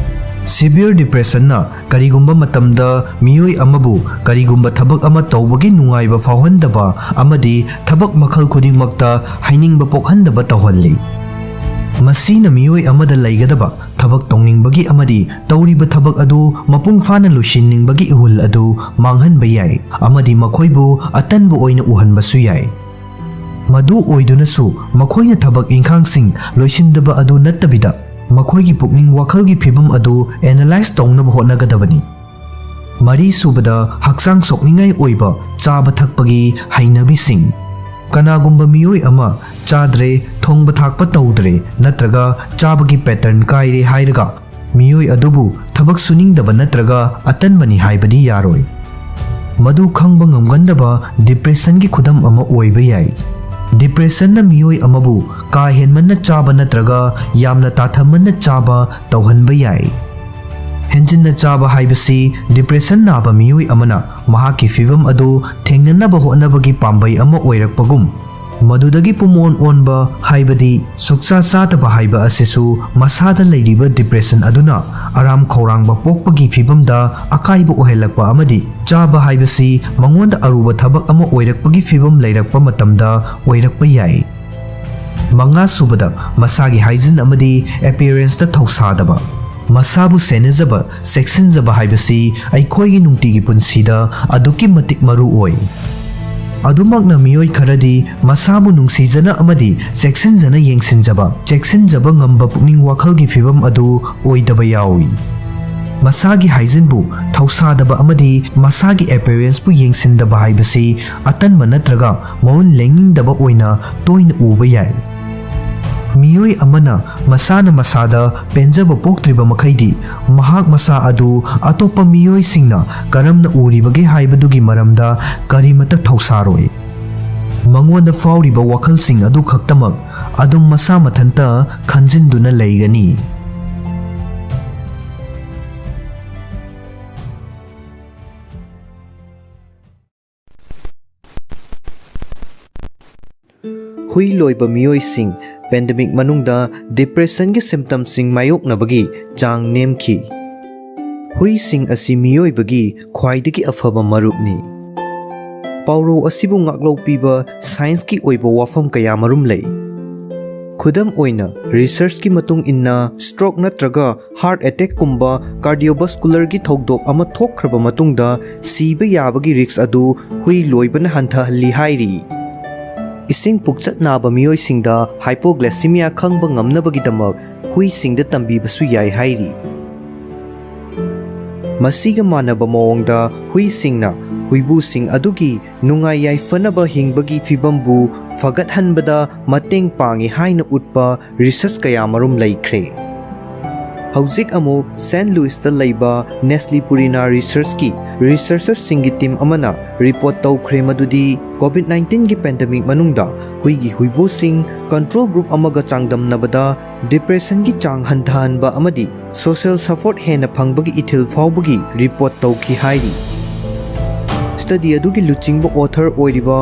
Severe depressionꯅ ꯀꯔꯤꯒꯨꯝꯕ ꯃꯇꯝꯗ ꯃꯤꯑꯣꯏ ꯑꯃꯕꯨ ꯀꯔꯤꯒꯨꯝꯕ ꯊꯕꯛ ꯑꯃ ꯇꯧꯕꯒꯤ ꯅꯨꯡꯉꯥꯏꯕ ꯐꯥꯎꯍꯟꯗꯕ ꯑꯃꯗꯤ ꯊꯕꯛ ꯃꯈꯜ ꯈꯨꯗꯤꯡꯃꯛꯇ ꯍꯩꯅꯤꯡꯕ ꯄꯣꯛꯍꯟꯗꯕ ꯇꯧꯍꯜꯂꯤ꯫ ꯃꯁꯤꯅ ꯃꯤꯑꯣꯏ ꯑꯃꯗ ꯂꯩꯒꯗꯕ ꯊꯕꯛ ꯇꯧꯅꯤꯡꯕꯒꯤ ꯑꯃꯗꯤ ꯇꯧꯔꯤꯕ ꯊꯕꯛ ꯑꯗꯨ ꯃꯄꯨꯡ ꯐꯥꯅ ꯂꯣꯏꯁꯤꯟꯅꯤꯡꯕꯒꯤ ꯏꯍꯨꯜ ꯑꯗꯨ ꯃꯥꯡꯍꯟꯕ ꯌꯥꯏ ꯑꯃꯗꯤ ꯃꯈꯣꯏꯕꯨ ꯑꯇꯟꯕ ꯑꯣꯏꯅ ꯎꯍꯟꯕꯁꯨ ꯌꯥꯏ꯫ ꯃꯗꯨ ꯑꯣꯏꯗꯨꯅꯁꯨ, ꯃꯈꯣꯏꯅ ꯊꯕꯛ ꯏꯪꯈꯥꯡꯁꯤꯡ ꯂꯣꯏꯁꯤꯟꯗꯕ ꯑꯗꯨ ꯅꯠꯇꯕꯤꯗ, ꯃꯈꯣꯏꯒꯤ ꯄꯨꯛꯅꯤꯡ ꯋꯥꯈꯜꯒꯤ ꯐꯤꯕꯝ ꯑꯗꯨ analyze ꯇꯧꯅꯕ ꯍꯣꯠꯅꯒꯗꯕꯅꯤ꯫ ꯃꯔꯤꯁꯨꯕꯗ, ꯍꯛꯆꯥꯡ ꯁꯣꯛꯅꯤꯡꯉꯥꯏ ꯑꯣꯏꯕ ꯆꯥꯕ ꯊꯛꯄꯒꯤ ꯍꯩꯅꯕꯤꯁꯤꯡ꯫ ꯀꯅꯥꯒꯨꯝꯕ ꯃꯤꯑꯣꯏ ꯑꯃ ꯆꯥꯗ꯭ꯔꯦ, ꯊꯣꯡꯕ ꯊꯥꯛꯄ ꯇꯧꯗ꯭ꯔꯦ ꯅꯠꯇ꯭ꯔꯒ ꯆꯥꯕꯒꯤ pattern ꯀꯥꯏꯔꯦ ꯍꯥꯏꯔꯒ, ꯃꯤꯑꯣꯏ ꯑꯗꯨꯕꯨ ꯊꯕꯛ ꯁꯨꯅꯤꯡꯗꯕ ꯅꯠꯇ꯭ꯔꯒ ꯑꯇꯟꯕꯅꯤ ꯍꯥꯏꯕꯗꯤ ꯌꯥꯔꯣꯏ꯫ ꯃꯗꯨ ꯈꯪꯕ ꯉꯝꯒꯟꯗꯕ depressionꯒꯤ ꯈꯨꯗꯝ ꯑꯃ ꯑꯣꯏꯕ ꯌꯥꯏ꯫ Depressionꯅ ꯃꯤꯑꯣꯏ ꯑꯃꯕꯨ ꯀꯥ ꯍꯦꯟꯃꯟꯅ ꯆꯥꯕ ꯅꯠꯇ꯭ꯔꯒ ꯌꯥꯝꯅ ꯇꯥꯊꯃꯟꯅ ꯆꯥꯕ ꯇꯧꯍꯟꯕ ꯌꯥꯏ꯫ ꯍꯦꯟꯖꯤꯟꯅ ꯆꯥꯕ ꯍꯥꯏꯕꯁꯤ depression ꯅꯥꯕ ꯃꯤꯑꯣꯏ ꯑꯃꯅ ꯃꯍꯥꯛꯀꯤ ꯐꯤꯚꯝ ꯑꯗꯨ ꯊꯦꯡꯅꯅꯕ ꯍꯣꯠꯅꯕꯒꯤ ꯄꯥꯝꯕꯩ ꯑꯃ ꯑꯣꯏꯔꯛꯄꯒꯨꯝ, ꯃꯗꯨꯗꯒꯤ ꯄꯨꯝꯑꯣꯟ ꯑꯣꯟꯕ, ꯍꯥꯏꯕꯗꯤ ꯁꯨꯛꯆꯥ ꯆꯥꯗꯕ ꯍꯥꯏꯕ ꯑꯁꯤꯁꯨ ꯃꯁꯥꯗ ꯂꯩꯔꯤꯕ depression ꯑꯗꯨꯅ ꯑꯔꯥꯝ ꯈꯧꯔꯥꯡꯕ ꯄꯣꯛꯄꯒꯤ ꯐꯤꯚꯝꯗ ꯑꯀꯥꯏꯕ ꯑꯣꯏꯍꯜꯂꯛꯄ ꯑꯃꯗꯤ ꯆꯥꯕ ꯍꯥꯏꯕꯁꯤ ꯃꯉꯣꯟꯗ ꯑꯔꯨꯕ ꯊꯕꯛ ꯑꯃ ꯑꯣꯏꯔꯛꯄꯒꯤ ꯐꯤꯚꯝ ꯂꯩꯔꯛꯄ ꯃꯇꯝꯗ ꯑꯣꯏꯔꯛꯄ ꯌꯥꯏ꯫ ꯃꯉꯥꯁꯨꯕꯗ, ꯃꯁꯥꯒꯤ hygiene ꯑꯃꯗꯤ appearanceꯇ ꯊꯧꯁꯥꯗꯕ꯫ ꯃꯁꯥꯕꯨ ꯁꯦꯟꯅꯖꯕ, ꯆꯦꯛꯁꯤꯟꯖꯕ ꯍꯥꯏꯕꯁꯤ ꯑꯩꯈꯣꯏꯒꯤ ꯅꯨꯡꯇꯤꯒꯤ ꯄꯨꯟꯁꯤꯗ ꯑꯗꯨꯛꯀꯤ ꯃꯇꯤꯛ ꯃꯔꯨ ꯑꯣꯏ꯫ ꯑꯗꯨꯃꯛꯅ ꯃꯤꯑꯣꯏ ꯈꯔꯗꯤ ꯃꯁꯥꯕꯨ ꯅꯨꯡꯁꯤꯖꯅ ꯑꯃꯗꯤ ꯆꯦꯛꯁꯤꯟꯖꯅ ꯌꯦꯡꯁꯤꯟꯖꯕ, ꯆꯦꯛꯁꯤꯟꯖꯕ ꯉꯝꯕ ꯄꯨꯛꯅꯤꯡ ꯋꯥꯈꯜꯒꯤ ꯐꯤꯚꯝ ꯑꯗꯨ ꯑꯣꯏꯗꯕ ꯌꯥꯎꯏ꯫ ꯃꯁꯥꯒꯤ ꯍꯥꯏꯖꯤꯟꯕꯨ ꯊꯧꯁꯥꯗꯕ ꯑꯃꯗꯤ ꯃꯁꯥꯒꯤ ꯑꯦꯄꯤꯌꯔꯦꯟꯁꯄꯨ ꯌꯦꯡꯁꯤꯟꯗꯕ ꯍꯥꯏꯕꯁꯤ ꯑꯇꯟꯕ ꯅꯠꯇ꯭ꯔꯒ ꯃꯒꯨꯟ ꯂꯦꯡꯅꯤꯡꯗꯕ ꯑꯣꯏꯅ ꯇꯣꯏꯅ ꯎꯕ ꯌꯥꯏ꯫ ꯃꯤꯑꯣꯏ ꯑꯃꯅ ꯃꯁꯥꯅ ꯃꯁꯥꯗ ꯄꯦꯟꯖꯕ ꯄꯣꯛꯇ꯭ꯔꯤꯕ ꯃꯈꯩꯗꯤ, ꯃꯍꯥꯛ ꯃꯁꯥ ꯑꯗꯨ ꯑꯇꯣꯞꯄ ꯃꯤꯑꯣꯏꯁꯤꯡꯅ ꯀꯔꯝꯅ ꯎꯔꯤꯕꯒꯦ ꯍꯥꯏꯕꯗꯨꯒꯤ ꯃꯔꯝꯗ ꯀꯔꯤꯃꯠꯇ ꯊꯧꯁꯥꯔꯣꯏ꯫ ꯃꯉꯣꯟꯗ ꯐꯥꯎꯔꯤꯕ ꯋꯥꯈꯜꯁꯤꯡ ꯑꯗꯨ ꯈꯛꯇꯃꯛ ꯑꯗꯨꯝ ꯃꯁꯥ ꯃꯊꯟꯇ ꯈꯟꯖꯤꯟꯗꯨꯅ ꯂꯩꯒꯅꯤ꯫ ꯍꯨꯏ ꯂꯣꯏꯕ ꯃꯤꯑꯣꯏꯁꯤꯡ꯫ ꯄꯦꯟꯗꯦꯃꯤꯛ ꯃꯅꯨꯡꯗ ꯗꯤꯄ꯭ꯔꯦꯁꯟꯒꯤ ꯁꯤꯝꯇꯝꯁꯤꯡ ꯃꯥꯌꯣꯛꯅꯕꯒꯤ ꯆꯥꯡ ꯅꯦꯝꯈꯤ꯫ ꯍꯨꯏꯁꯤꯡ ꯑꯁꯤ ꯃꯤꯑꯣꯏꯕꯒꯤ ꯈ꯭ꯋꯥꯏꯗꯒꯤ ꯑꯐꯕ ꯃꯔꯨꯞꯅꯤ꯫ ꯄꯥꯎꯔꯧ ꯑꯁꯤꯕꯨ ꯉꯥꯛꯂꯧ ꯄꯤꯕ ꯁꯥꯏꯟꯁꯀꯤ ꯑꯣꯏꯕ ꯋꯥꯐꯝ ꯀꯌꯥꯃꯔꯨꯝ ꯂꯩ꯫ ꯈꯨꯗꯝ ꯑꯣꯏꯅ, ꯔꯤꯁꯔꯆꯀꯤ ꯃꯇꯨꯡ ꯏꯟꯅ, ꯁ꯭ꯇ꯭ꯔꯣꯛ ꯅꯠꯇ꯭ꯔꯒ ꯍꯥꯔꯠ ꯑꯦꯇꯦꯛꯀꯨꯝꯕ ꯀꯥꯔꯗꯤꯑꯣꯚꯥꯁꯀꯨꯂꯔꯒꯤ ꯊꯧꯗꯣꯛ ꯑꯃ ꯊꯣꯛꯈ꯭ꯔꯕ ꯃꯇꯨꯡꯗ ꯁꯤꯕ ꯌꯥꯕꯒꯤ ꯔꯤꯁ꯭ꯛ ꯑꯗꯨ ꯍꯨꯏ ꯂꯣꯏꯕꯅ ꯍꯟꯊꯍꯜꯂꯤ ꯍꯥꯏꯔꯤ꯫ ꯏꯁꯤꯡ ꯄꯨꯛꯆꯠ ꯅꯥꯕ ꯃꯤꯑꯣꯏꯁꯤꯡꯗ ꯍꯥꯏꯄꯣꯒ꯭ꯂꯥꯏꯁꯤꯃꯤꯌꯥ ꯈꯪꯕ ꯉꯝꯅꯕꯒꯤꯗꯃꯛ ꯍꯨꯏꯁꯤꯡꯗ ꯇꯝꯕꯤꯕꯁꯨ ꯌꯥꯏ ꯍꯥꯏꯔꯤ꯫ ꯃꯁꯤꯒ ꯃꯥꯟꯅꯕ ꯃꯑꯣꯡꯗ, ꯍꯨꯏꯁꯤꯡꯅ ꯍꯨꯏꯕꯨꯁꯤꯡ ꯑꯗꯨꯒꯤ ꯅꯨꯡꯉꯥꯏ ꯌꯥꯏꯐꯅꯕ ꯍꯤꯡꯕꯒꯤ ꯐꯤꯚꯝꯕꯨ ꯐꯒꯠꯍꯟꯕꯗ ꯃꯇꯦꯡ ꯄꯥꯡꯏ ꯍꯥꯏꯅ ꯎꯠꯄ ꯔꯤꯁꯔꯆ ꯀꯌꯥꯃꯔꯨꯝ ꯂꯩꯈ꯭ꯔꯦ꯫ ꯍꯧꯖꯤꯛ ꯑꯃꯨꯛ ꯁꯦꯟꯠ ꯂꯨꯏꯁꯇ ꯂꯩꯕ ꯅꯦꯁꯂꯤ ꯄꯨꯔꯤꯅꯥ ꯔꯤꯁꯔꯆꯀꯤ ꯔꯤꯁꯔꯆꯔꯁꯤꯡꯒꯤ ꯇꯤꯝ ꯑꯃꯅ ꯔꯤꯄꯣꯔꯠ ꯇꯧꯈ꯭ꯔꯦ ꯃꯗꯨꯗꯤ ꯀꯣꯚꯤꯗ ꯅꯥꯏꯟꯇꯤꯟꯒꯤ ꯄꯦꯟꯗꯦꯃꯤꯛ ꯃꯅꯨꯡꯗ ꯍꯨꯏꯒꯤ ꯍꯨꯏꯕꯨꯁꯤꯡ ꯀꯟꯇ꯭ꯔꯣꯜ ꯒ꯭ꯔꯨꯞ ꯑꯃꯒ ꯆꯥꯡꯗꯝꯅꯕꯗ ꯗꯤꯄ꯭ꯔꯦꯁꯟꯒꯤ ꯆꯥꯡ ꯍꯟꯊꯍꯟꯕ ꯑꯃꯗꯤ ꯁꯣꯁꯤꯌꯦꯜ ꯁꯄꯣꯔꯠ ꯍꯦꯟꯅ ꯐꯪꯕꯒꯤ ꯏꯊꯤꯜ ꯐꯥꯎꯕꯒꯤ ꯔꯤꯄꯣꯔꯠ ꯇꯧꯈꯤ ꯍꯥꯏꯔꯤ꯫ ꯁ꯭ꯇꯗꯤ ꯑꯗꯨꯒꯤ ꯂꯨꯆꯤꯡꯕ ꯑꯣꯊꯔ ꯑꯣꯏꯔꯤꯕ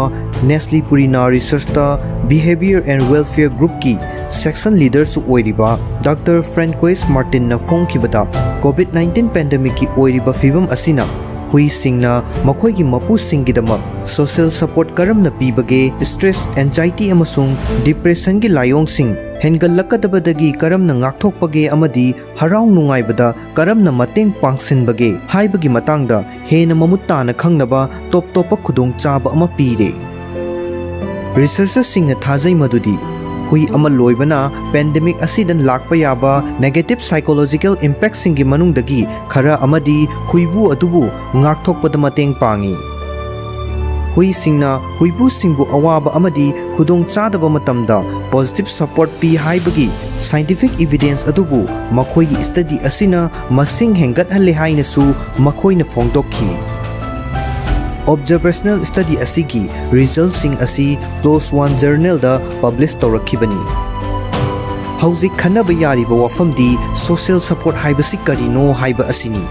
ꯅꯦꯁꯂꯤ ꯄꯨꯔꯤꯅꯥ ꯔꯤꯁꯔꯆꯇ ꯕꯤꯍꯦꯕꯤꯌꯔ ꯑꯦꯟ ꯋꯦꯜꯐꯤꯌꯔ ꯒ꯭ꯔꯨꯞꯀꯤ ꯁꯦꯛꯁꯟ ꯂꯤꯗꯔꯁꯨ ꯑꯣꯏꯔꯤꯕ ꯗꯥꯛꯇꯔ ꯐ꯭ꯔꯦꯟꯀꯣꯏꯁ ꯃꯥꯔꯇꯤꯟꯅ ꯐꯣꯡꯈꯤꯕꯗ, ꯀꯣꯚꯤꯗ ꯅꯥꯏꯟꯇꯤꯟ ꯄꯦꯟꯗꯦꯃꯤꯛꯀꯤ ꯑꯣꯏꯔꯤꯕ ꯐꯤꯚꯝ ꯑꯁꯤꯅ ꯍꯨꯏꯁꯤꯡꯅ ꯃꯈꯣꯏꯒꯤ ꯃꯄꯨꯁꯤꯡꯒꯤꯗꯃꯛ social support ꯀꯔꯝꯅ ꯄꯤꯕꯒꯦ, stress, anxiety ꯑꯃꯁꯨꯡ depressionꯒꯤ ꯂꯥꯏꯑꯣꯡꯁꯤꯡ ꯍꯦꯟꯒꯠꯂꯛꯀꯗꯕꯗꯒꯤ ꯀꯔꯝꯅ ꯉꯥꯛꯊꯣꯛꯄꯒꯦ ꯑꯃꯗꯤ ꯍꯔꯥꯎ ꯅꯨꯡꯉꯥꯏꯕꯗ ꯀꯔꯝꯅ ꯃꯇꯦꯡ ꯄꯥꯡꯁꯤꯟꯕꯒꯦ ꯍꯥꯏꯕꯒꯤ ꯃꯇꯥꯡꯗ ꯍꯦꯟꯅ ꯃꯃꯨꯠ ꯇꯥꯅ ꯈꯪꯅꯕ ꯇꯣꯞ ꯇꯣꯞꯄ ꯈꯨꯗꯣꯡꯆꯥꯕ ꯑꯃ ꯄꯤꯔꯦ꯫ Researcherꯁꯤꯡꯅ ꯊꯥꯖꯩ ꯃꯗꯨꯗꯤ ꯍꯨꯏ ꯑꯃ ꯂꯣꯏꯕꯅ pandemic ꯑꯁꯤꯗ ꯂꯥꯛꯄ ꯌꯥꯕ negative psychological impactꯁꯤꯡꯒꯤ ꯃꯅꯨꯡꯗꯒꯤ ꯈꯔ ꯑꯃꯗꯤ ꯍꯨꯏꯕꯨ ꯑꯗꯨꯕꯨ ꯉꯥꯛꯊꯣꯛꯄꯗ ꯃꯇꯦꯡ ꯄꯥꯡꯏ꯫ ꯍꯨꯏꯁꯤꯡꯅ ꯍꯨꯏꯕꯨꯁꯤꯡꯕꯨ ꯑꯋꯥꯕ ꯑꯃꯗꯤ ꯈꯨꯗꯣꯡꯆꯥꯗꯕ ꯃꯇꯝꯗ positive support ꯄꯤ ꯍꯥꯏꯕꯒꯤ scientific evidence ꯑꯗꯨꯕꯨ ꯃꯈꯣꯏꯒꯤ study ꯑꯁꯤꯅ ꯃꯁꯤꯡ ꯍꯦꯟꯒꯠꯍꯜꯂꯦ ꯍꯥꯏꯅꯁꯨ ꯃꯈꯣꯏꯅ ꯐꯣꯡꯗꯣꯛꯈꯤ꯫ Observational study ꯑꯁꯤꯒꯤ resultꯁꯤꯡ ꯑꯁꯤ PLOS One journalꯗ publish ꯇꯧꯔꯛꯈꯤꯕꯅꯤ꯫ ꯍꯧꯖꯤꯛ ꯈꯟꯅꯕ ꯌꯥꯔꯤꯕ ꯋꯥꯐꯝꯗꯤ social support ꯍꯥꯏꯕꯁꯤ ꯀꯔꯤꯅꯣ ꯍꯥꯏꯕ ꯑꯁꯤꯅꯤ꯫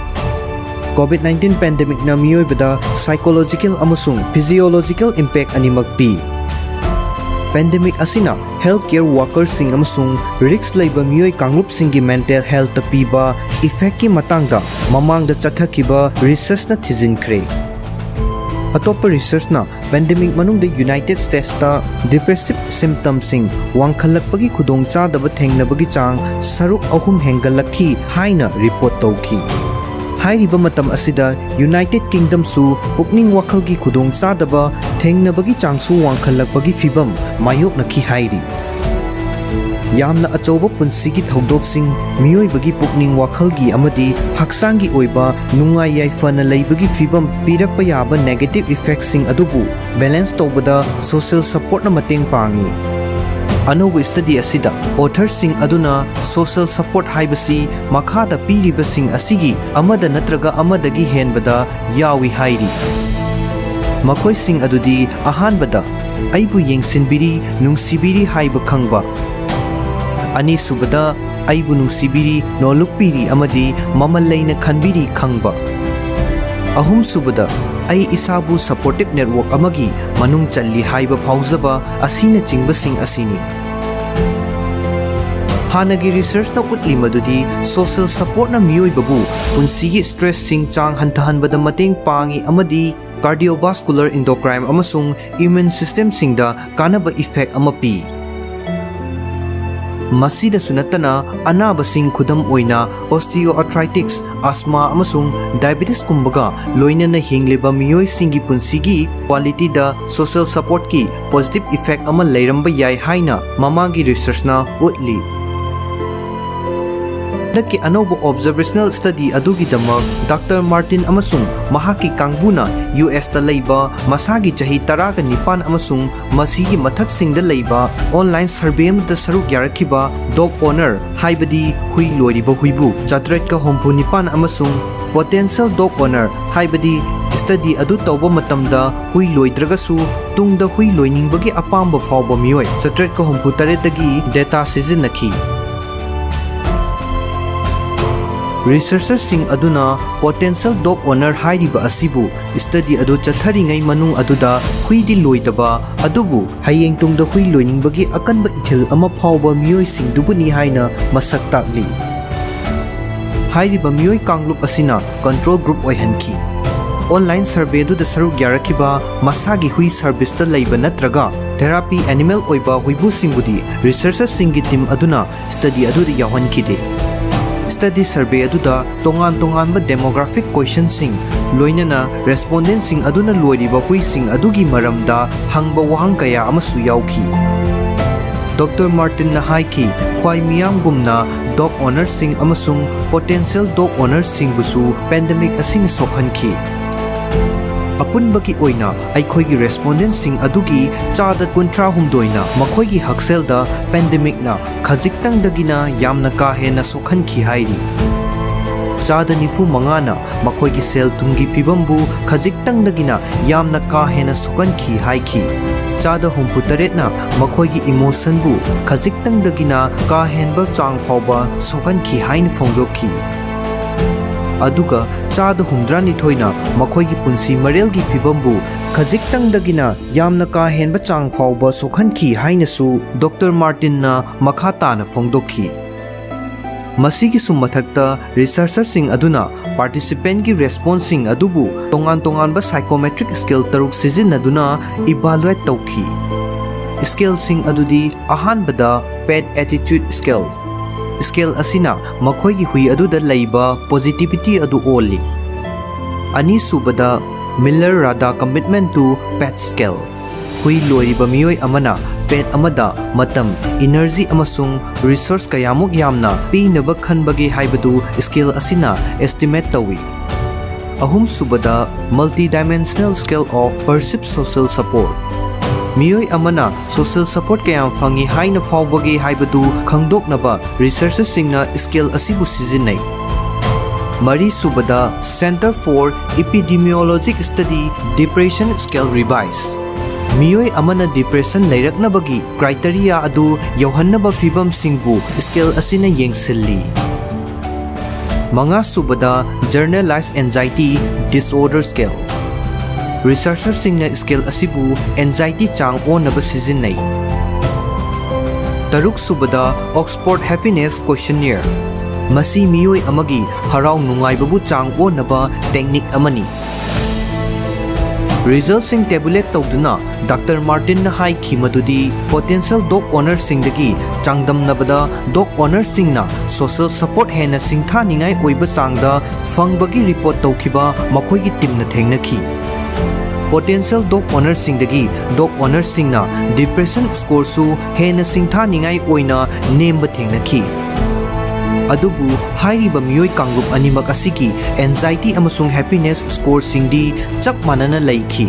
COVID nineteen pandemicꯅ ꯃꯤꯑꯣꯏꯕꯗ psychological ꯑꯃꯁꯨꯡ physiological impact ꯑꯅꯤꯃꯛ ꯄꯤ꯫ Pandemic ꯑꯁꯤꯅ healthcare workerꯁꯤꯡ ꯑꯃꯁꯨꯡ risk ꯂꯩꯕ ꯃꯤꯑꯣꯏ ꯀꯥꯡꯂꯨꯞꯁꯤꯡꯒꯤ mental healthꯇ ꯄꯤꯕ effectꯀꯤ ꯃꯇꯥꯡꯗ ꯃꯃꯥꯡꯗ ꯆꯠꯊꯈꯤꯕ researchꯅ ꯊꯤꯖꯤꯟꯈ꯭ꯔꯦ꯫ ꯑꯇꯣꯞꯄ researchꯅ pandemic ꯃꯅꯨꯡꯗ United Statesꯇ depressive symptomꯁꯤꯡ ꯋꯥꯡꯈꯠꯂꯛꯄꯒꯤ ꯈꯨꯗꯣꯡꯆꯥꯗꯕ ꯊꯦꯡꯅꯕꯒꯤ ꯆꯥꯡ ꯁꯔꯨꯛ ꯑꯍꯨꯝ ꯍꯦꯟꯒꯠꯂꯛꯈꯤ ꯍꯥꯏꯅ report ꯇꯧꯈꯤ꯫ ꯍꯥꯏꯔꯤꯕ ꯃꯇꯝ ꯑꯁꯤꯗ United Kingdomꯁꯨ ꯄꯨꯛꯅꯤꯡ ꯋꯥꯈꯜꯒꯤ ꯈꯨꯗꯣꯡꯆꯥꯗꯕ ꯊꯦꯡꯅꯕꯒꯤ ꯆꯥꯡꯁꯨ ꯋꯥꯡꯈꯠꯂꯛꯄꯒꯤ ꯐꯤꯚꯝ ꯃꯥꯌꯣꯛꯅꯈꯤ ꯍꯥꯏꯔꯤ꯫ ꯌꯥꯝꯅ ꯑꯆꯧꯕ ꯄꯨꯟꯁꯤꯒꯤ ꯊꯧꯗꯣꯛꯁꯤꯡ, ꯃꯤꯑꯣꯏꯕꯒꯤ ꯄꯨꯛꯅꯤꯡ ꯋꯥꯈꯜꯒꯤ ꯑꯃꯗꯤ ꯍꯛꯆꯥꯡꯒꯤ ꯑꯣꯏꯕ ꯅꯨꯡꯉꯥꯏ ꯌꯥꯏꯐꯅ ꯂꯩꯕꯒꯤ ꯐꯤꯚꯝ ꯄꯤꯔꯛꯄ ꯌꯥꯕ negative effectꯁꯤꯡ ꯑꯗꯨꯕꯨ balance ꯇꯧꯕꯗ social supportꯅ ꯃꯇꯦꯡ ꯄꯥꯡꯏ꯫ ꯑꯅꯧꯕ study ꯑꯁꯤꯗ authorꯁꯤꯡ ꯑꯗꯨꯅ social support ꯍꯥꯏꯕꯁꯤ ꯃꯈꯥꯗ ꯄꯤꯔꯤꯕꯁꯤꯡ ꯑꯁꯤꯒꯤ ꯑꯃꯗ ꯅꯠꯇ꯭ꯔꯒ ꯑꯃꯗꯒꯤ ꯍꯦꯟꯕꯗ ꯌꯥꯎꯏ ꯍꯥꯏꯔꯤ꯫ ꯃꯈꯣꯏꯁꯤꯡ ꯑꯗꯨꯗꯤ, ꯑꯍꯥꯟꯕꯗ, ꯑꯩꯕꯨ ꯌꯦꯡꯁꯤꯟꯕꯤꯔꯤ, ꯅꯨꯡꯁꯤꯕꯤꯔꯤ ꯍꯥꯏꯕ ꯈꯪꯕ꯫ ꯑꯅꯤꯁꯨꯕꯗ, ꯑꯩꯕꯨ ꯅꯨꯡꯁꯤꯕꯤꯔꯤ, ꯅꯣꯜꯂꯨꯛꯄꯤꯔꯤ ꯑꯃꯗꯤ ꯃꯃꯜ ꯂꯩꯅ ꯈꯟꯕꯤꯔꯤ ꯈꯪꯕ꯫ ꯑꯍꯨꯝꯁꯨꯕꯗ, ꯑꯩ ꯏꯁꯥꯕꯨ supportive network ꯑꯃꯒꯤ ꯃꯅꯨꯡ ꯆꯜꯂꯤ ꯍꯥꯏꯕ ꯐꯥꯎꯖꯕ ꯑꯁꯤꯅꯆꯤꯡꯕꯁꯤꯡ ꯑꯁꯤꯅꯤ꯫ ꯍꯥꯟꯅꯒꯤ ꯔꯤꯁꯔꯆꯅ ꯎꯠꯂꯤ ꯃꯗꯨꯗꯤ social supportꯅ ꯃꯤꯑꯣꯏꯕꯕꯨ ꯄꯨꯟꯁꯤꯒꯤ stressꯁꯤꯡ ꯆꯥꯡ ꯍꯟꯊꯍꯟꯕꯗ ꯃꯇꯦꯡ ꯄꯥꯡꯏ ꯑꯃꯗꯤ cardiovascular, endocrine ꯑꯃꯁꯨꯡ immune systemꯁꯤꯡꯗ ꯀꯥꯟꯅꯕ effect ꯑꯃ ꯄꯤ꯫ ꯃꯁꯤꯗꯁꯨ ꯅꯠꯇꯅ, ꯑꯅꯥꯕꯁꯤꯡ, ꯈꯨꯗꯝ ꯑꯣꯏꯅ osteoarthritis, asthma ꯑꯃꯁꯨꯡ diabetesꯀꯨꯝꯕꯒ ꯂꯣꯏꯅꯅ ꯍꯤꯡꯂꯤꯕ ꯃꯤꯑꯣꯏꯁꯤꯡꯒꯤ ꯄꯨꯟꯁꯤꯒꯤ qualityꯗ social supportꯀꯤ positive effect ꯑꯃ ꯂꯩꯔꯝꯕ ꯌꯥꯏ ꯍꯥꯏꯅ ꯃꯃꯥꯡꯒꯤ ꯔꯤꯁꯔꯆꯅ ꯎꯠꯂꯤ꯫ ꯍꯟꯗꯛꯀꯤ ꯑꯅꯧꯕ observational study ꯑꯗꯨꯒꯤꯗꯃꯛ ꯗꯥꯛꯇꯔ ꯃꯥꯔꯇꯤꯟ ꯑꯃꯁꯨꯡ ꯃꯍꯥꯛꯀꯤ ꯀꯥꯡꯕꯨꯅ ꯌꯨ ꯑꯦꯁꯇ ꯂꯩꯕ ꯃꯁꯥꯒꯤ ꯆꯍꯤ ꯇꯔꯥꯒ ꯅꯤꯄꯥꯟ ꯑꯃꯁꯨꯡ ꯃꯁꯤꯒꯤ ꯃꯊꯛꯁꯤꯡꯗ ꯂꯩꯕ online survey ꯑꯃꯗ ꯁꯔꯨꯛ ꯌꯥꯔꯛꯈꯤꯕ dog owner, ꯍꯥꯏꯕꯗꯤ ꯍꯨꯏ ꯂꯣꯏꯔꯤꯕ ꯍꯨꯏꯕꯨ ꯆꯥꯇ꯭ꯔꯦꯠꯀ ꯍꯨꯝꯐꯨ ꯅꯤꯄꯥꯟ ꯑꯃꯁꯨꯡ potential dog owner, ꯍꯥꯏꯕꯗꯤ study ꯑꯗꯨ ꯇꯧꯕ ꯃꯇꯝꯗ ꯍꯨꯏ ꯂꯣꯏꯗ꯭ꯔꯒꯁꯨ ꯇꯨꯡꯗ ꯍꯨꯏ ꯂꯣꯏꯅꯤꯡꯕꯒꯤ ꯑꯄꯥꯝꯕ ꯐꯥꯎꯕ ꯃꯤꯑꯣꯏ ꯆꯥꯇ꯭ꯔꯦꯠꯀ ꯍꯨꯝꯐꯨ ꯇꯔꯦꯠꯇꯒꯤ data ꯁꯤꯖꯤꯟꯅꯈꯤ꯫ ꯔꯤꯁꯔꯆꯔꯁꯤꯡ ꯑꯗꯨꯅ potential dog owner ꯍꯥꯏꯔꯤꯕ ꯑꯁꯤꯕꯨ study ꯑꯗꯨ ꯆꯠꯊꯔꯤꯉꯩ ꯃꯅꯨꯡ ꯑꯗꯨꯗ ꯍꯨꯏꯗꯤ ꯂꯣꯏꯗꯕ, ꯑꯗꯨꯕꯨ ꯍꯌꯦꯡ ꯇꯨꯡꯗ ꯍꯨꯏ ꯂꯣꯏꯅꯤꯡꯕꯒꯤ ꯑꯀꯟꯕ ꯏꯊꯤꯜ ꯑꯃ ꯐꯥꯎꯕ ꯃꯤꯑꯣꯏꯁꯤꯡꯗꯨꯕꯨꯅꯤ ꯍꯥꯏꯅ ꯃꯁꯛ ꯇꯥꯛꯂꯤ꯫ ꯍꯥꯏꯔꯤꯕ ꯃꯤꯑꯣꯏ ꯀꯥꯡꯂꯨꯞ ꯑꯁꯤꯅ control group ꯑꯣꯏꯍꯟꯈꯤ꯫ Online survey ꯑꯗꯨꯗ ꯁꯔꯨꯛ ꯌꯥꯔꯛꯈꯤꯕ ꯃꯁꯥꯒꯤ ꯍꯨꯏ serviceꯇ ꯂꯩꯕ ꯅꯠꯇ꯭ꯔꯒ therapy animal ꯑꯣꯏꯕ ꯍꯨꯏꯕꯨꯁꯤꯡꯕꯨꯗꯤ ꯔꯤꯁꯔꯆꯔꯁꯤꯡꯒꯤ team ꯑꯗꯨꯅ study ꯑꯗꯨꯗ ꯌꯥꯎꯍꯟꯈꯤꯗꯦ꯫ Study survey ꯑꯗꯨꯗ ꯇꯣꯉꯥꯟ ꯇꯣꯉꯥꯟꯕ demographic questionꯁꯤꯡ, ꯂꯣꯏꯅꯅ respondentꯁꯤꯡ ꯑꯗꯨꯅ ꯂꯣꯏꯔꯤꯕ ꯍꯨꯏꯁꯤꯡ ꯑꯗꯨꯒꯤ ꯃꯔꯝꯗ ꯍꯪꯕ ꯋꯥꯍꯪ ꯀꯌꯥ ꯑꯃꯁꯨ ꯌꯥꯎꯈꯤ꯫ ꯗꯣꯛꯇꯔ ꯃꯥꯔꯇꯤꯟꯅ ꯍꯥꯏꯈꯤ, ꯈ꯭ꯋꯥꯏ ꯃꯤꯌꯥꯝꯒꯨꯝꯅ dog ownerꯁꯤꯡ ꯑꯃꯁꯨꯡ potential dog ownerꯁꯤꯡꯕꯨꯁꯨ pandemic ꯑꯁꯤꯅ ꯁꯣꯛꯍꯟꯈꯤ꯫ ꯑꯄꯨꯟꯕꯒꯤ ꯑꯣꯏꯅ ꯑꯩꯈꯣꯏꯒꯤ respondentꯁꯤꯡ ꯑꯗꯨꯒꯤ ꯆꯥꯗ ꯀꯨꯟꯊ꯭ꯔꯥ ꯍꯨꯝꯗꯣꯏꯅ ꯃꯈꯣꯏꯒꯤ ꯍꯛꯁꯦꯜꯗ pandemicꯅ ꯈꯖꯤꯛꯇꯪꯗꯒꯤꯅ ꯌꯥꯝꯅ ꯀꯥ ꯍꯦꯟꯅ ꯁꯣꯛꯍꯟꯈꯤ ꯍꯥꯏꯔꯤ꯫ ꯆꯥꯗ ꯅꯤꯐꯨ ꯃꯉꯥꯅ ꯃꯈꯣꯏꯒꯤ ꯁꯦꯜ ꯊꯨꯝꯒꯤ ꯐꯤꯕꯝꯕꯨ ꯈꯖꯤꯛꯇꯪꯗꯒꯤꯅ ꯌꯥꯝꯅ ꯀꯥ ꯍꯦꯟꯅ ꯁꯣꯛꯍꯟꯈꯤ ꯍꯥꯏꯈꯤ꯫ ꯆꯥꯗ ꯍꯨꯝꯐꯨ ꯇꯔꯦꯠꯅ ꯃꯈꯣꯏꯒꯤ emotionꯕꯨ ꯈꯖꯤꯛꯇꯪꯗꯒꯤꯅ ꯀꯥ ꯍꯦꯟꯕ ꯆꯥꯡ ꯐꯥꯎꯕ ꯁꯣꯛꯍꯟꯈꯤ ꯍꯥꯏꯅ ꯐꯣꯡꯗꯣꯛꯈꯤ꯫ ꯑꯗꯨꯒ ꯆꯥꯗ ꯍꯨꯝꯗ꯭ꯔꯥꯅꯤꯊꯣꯏꯅ ꯃꯈꯣꯏꯒꯤ ꯄꯨꯟꯁꯤ ꯃꯔꯦꯜꯒꯤ ꯐꯤꯕꯝꯕꯨ ꯈꯖꯤꯛꯇꯪꯗꯒꯤꯅ ꯌꯥꯝꯅ ꯀꯥ ꯍꯦꯟꯕ ꯆꯥꯡ ꯐꯥꯎꯕ ꯁꯣꯛꯍꯟꯈꯤ ꯍꯥꯏꯅꯁꯨ ꯗꯣꯛꯇꯔ ꯃꯥꯔꯇꯤꯟꯅ ꯃꯈꯥ ꯇꯥꯅ ꯐꯣꯡꯗꯣꯛꯈꯤ꯫ ꯃꯁꯤꯒꯤꯁꯨ ꯃꯊꯛꯇ, ꯔꯤꯁꯔꯆꯔꯁꯤꯡ ꯑꯗꯨꯅ ꯄꯥꯔꯇꯤꯁꯤꯄꯦꯟꯒꯤ ꯔꯦꯁꯄꯣꯟꯁꯁꯤꯡ ꯑꯗꯨꯕꯨ ꯇꯣꯉꯥꯟ ꯇꯣꯉꯥꯟꯕ psychometric scale ꯇꯔꯨꯛ ꯁꯤꯖꯤꯟꯅꯗꯨꯅ ꯏꯚꯥꯂꯨꯑꯦꯠ ꯇꯧꯈꯤ꯫ ꯁ꯭ꯀꯦꯜꯁꯤꯡ ꯑꯗꯨꯗꯤ, ꯑꯍꯥꯟꯕꯗ, pet attitude scale꯫ ꯁ꯭ꯀꯦꯜ ꯑꯁꯤꯅ ꯃꯈꯣꯏꯒꯤ ꯍꯨꯏ ꯑꯗꯨꯗ ꯂꯩꯕ ꯄꯣꯖꯤꯇꯤꯚꯤꯇꯤ ꯑꯗꯨ ꯑꯣꯜꯂꯤ꯫ ꯑꯅꯤꯁꯨꯕꯗ, Miller Rada Commitment to Pet Scale꯫ ꯍꯨꯏ ꯂꯣꯏꯔꯤꯕ ꯃꯤꯑꯣꯏ ꯑꯃꯅ ꯄꯦꯠ ꯑꯃꯗ ꯃꯇꯝ, ꯏꯅꯔꯖꯤ ꯑꯃꯁꯨꯡ ꯔꯤꯁꯣꯔꯁ ꯀꯌꯥꯃꯨꯛ ꯌꯥꯝꯅ ꯄꯤꯅꯕ ꯈꯟꯕꯒꯦ ꯍꯥꯏꯕꯗꯨ ꯁ꯭ꯀꯦꯜ ꯑꯁꯤꯅ ꯑꯦꯁꯇꯤꯃꯦꯠ ꯇꯧꯏ꯫ ꯑꯍꯨꯝꯁꯨꯕꯗ, Multidimensional Scale of Perceived Social Support꯫ ꯃꯤꯑꯣꯏ ꯑꯃꯅ ꯁꯣꯁꯤꯌꯦꯜ ꯁꯄꯣꯔꯠ ꯀꯌꯥꯝ ꯐꯪꯏ ꯍꯥꯏꯅ ꯐꯥꯎꯕꯒꯦ ꯍꯥꯏꯕꯗꯨ ꯈꯪꯗꯣꯛꯅꯕ ꯔꯤꯁꯔꯆꯔꯁꯤꯡꯅ ꯁ꯭ꯀꯦꯜ ꯑꯁꯤꯕꯨ ꯁꯤꯖꯤꯟꯅꯩ꯫ ꯃꯔꯤꯁꯨꯕꯗ, Center for Epidemiologic Study Depression Scale Revise꯫ ꯃꯤꯑꯣꯏ ꯑꯃꯅ ꯗꯤꯄ꯭ꯔꯦꯁꯟ ꯂꯩꯔꯛꯅꯕꯒꯤ ꯀ꯭ꯔꯥꯏꯇꯦꯔꯤꯌꯥ ꯑꯗꯨ ꯌꯧꯍꯟꯅꯕ ꯐꯤꯚꯝꯁꯤꯡꯕꯨ ꯁ꯭ꯀꯦꯜ ꯑꯁꯤꯅ ꯌꯦꯡꯁꯤꯜꯂꯤ꯫ ꯃꯉꯥꯁꯨꯕꯗ, Generalized Anxiety Disorder Scale꯫ ꯔꯤꯁꯔꯆꯔꯁꯤꯡꯅ ꯁ꯭ꯀꯦꯜ ꯑꯁꯤꯕꯨ ꯑꯦꯟꯖꯥꯏꯇꯤ ꯆꯥꯡ ꯑꯣꯟꯅꯕ ꯁꯤꯖꯤꯟꯅꯩ꯫ ꯇꯔꯨꯛꯁꯨꯕꯗ, Oxford Happiness Questionnaire꯫ ꯃꯁꯤ ꯃꯤꯑꯣꯏ ꯑꯃꯒꯤ ꯍꯔꯥꯎ ꯅꯨꯡꯉꯥꯏꯕꯕꯨ ꯆꯥꯡ ꯑꯣꯟꯅꯕ ꯇꯦꯛꯅꯤꯛ ꯑꯃꯅꯤ꯫ ꯔꯤꯖꯜꯁꯤꯡ ꯇꯦꯕꯨꯂꯦꯠ ꯇꯧꯗꯨꯅ ꯗꯥꯛꯇꯔ ꯃꯥꯔꯇꯤꯟꯅ ꯍꯥꯏꯈꯤ ꯃꯗꯨꯗꯤ, ꯄꯣꯇꯦꯟꯁꯤꯌꯦꯜ ꯗꯣꯒ ꯑꯣꯅꯔꯁꯤꯡꯗꯒꯤ ꯆꯥꯡꯗꯝꯅꯕꯗ, ꯗꯣꯒ ꯑꯣꯅꯔꯁꯤꯡꯅ ꯁꯣꯁꯤꯌꯦꯜ ꯁꯄꯣꯔꯠ ꯍꯦꯟꯅ ꯁꯤꯡꯊꯥꯅꯤꯡꯉꯥꯏ ꯑꯣꯏꯕ ꯆꯥꯡꯗ ꯐꯪꯕꯒꯤ ꯔꯤꯄꯣꯔꯠ ꯇꯧꯈꯤꯕ ꯃꯈꯣꯏꯒꯤ ꯇꯤꯝꯅ ꯊꯦꯡꯅꯈꯤ꯫ ꯄꯣꯇꯦꯟꯁꯤꯌꯦꯜ ꯗꯣꯒ ꯑꯣꯅꯔꯁꯤꯡꯗꯒꯤ ꯗꯣꯒ ꯑꯣꯅꯔꯁꯤꯡꯅ ꯗꯤꯄ꯭ꯔꯦꯁꯟ ꯁ꯭ꯀꯣꯔꯁꯨ ꯍꯦꯟꯅ ꯁꯤꯡꯊꯥꯅꯤꯡꯉꯥꯏ ꯑꯣꯏꯅ ꯅꯦꯝꯕ ꯊꯦꯡꯅꯈꯤ꯫ ꯑꯗꯨꯕꯨ ꯍꯥꯏꯔꯤꯕ ꯃꯤꯑꯣꯏ ꯀꯥꯡꯂꯨꯞ ꯑꯅꯤꯃꯛ ꯑꯁꯤꯒꯤ ꯑꯦꯟꯖꯥꯏꯇꯤ ꯑꯃꯁꯨꯡ ꯍꯦꯄꯤꯅꯦꯁ ꯁ꯭ꯀꯣꯔꯁꯤꯡꯗꯤ ꯆꯞ ꯃꯥꯟꯅꯅ ꯂꯩꯈꯤ꯫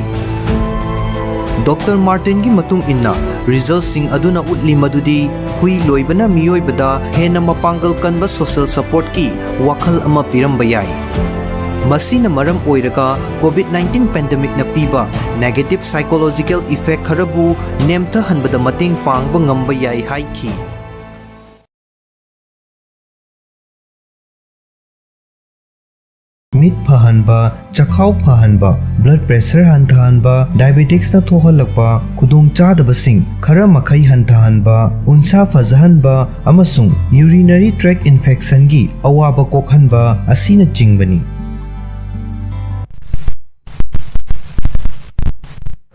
ꯗꯣꯛꯇꯔ ꯃꯥꯔꯇꯤꯟꯒꯤ ꯃꯇꯨꯡ ꯏꯟꯅ, ꯔꯤꯖꯜꯁꯤꯡ ꯑꯗꯨꯅ ꯎꯠꯂꯤ ꯃꯗꯨꯗꯤ ꯍꯨꯏ ꯂꯣꯏꯕꯅ ꯃꯤꯑꯣꯏꯕꯗ ꯍꯦꯟꯅ ꯃꯄꯥꯡꯒꯜ ꯀꯟꯕ ꯁꯣꯁꯤꯌꯦꯜ ꯁꯄꯣꯔꯠꯀꯤ ꯋꯥꯈꯜ ꯑꯃ ꯄꯤꯔꯝꯕ ꯌꯥꯏ꯫ ꯃꯁꯤꯅ ꯃꯔꯝ ꯑꯣꯏꯔꯒ ꯀꯣꯚꯤꯗ ꯅꯥꯏꯟꯇꯤꯟ ꯄꯦꯟꯗꯦꯃꯤꯛꯅ ꯄꯤꯕ ꯅꯦꯒꯦꯇꯤꯚ ꯁꯥꯏꯀꯣꯂꯣꯖꯤꯀꯦꯜ ꯏꯐꯦꯛ ꯈꯔꯕꯨ ꯅꯦꯝꯊꯍꯟꯕꯗ ꯃꯇꯦꯡ ꯄꯥꯡꯕ ꯉꯝꯕ ꯌꯥꯏ ꯍꯥꯏꯈꯤ꯫ ꯃꯤꯠ ꯐꯍꯟꯕ, ꯆꯈꯥꯎ ꯐꯍꯟꯕ, blood pressure ꯍꯟꯊꯍꯟꯕ, diabeticsꯅ ꯊꯣꯛꯍꯜꯂꯛꯄ ꯈꯨꯗꯣꯡꯆꯥꯗꯕꯁꯤꯡ ꯈꯔ ꯃꯈꯩ ꯍꯟꯊꯍꯟꯕ, ꯎꯟꯁꯥ ꯐꯖꯍꯟꯕ ꯑꯃꯁꯨꯡ urinary tract infectionꯒꯤ ꯑꯋꯥꯕ ꯀꯣꯛꯍꯟꯕ ꯑꯁꯤꯅꯆꯤꯡꯕꯅꯤ꯫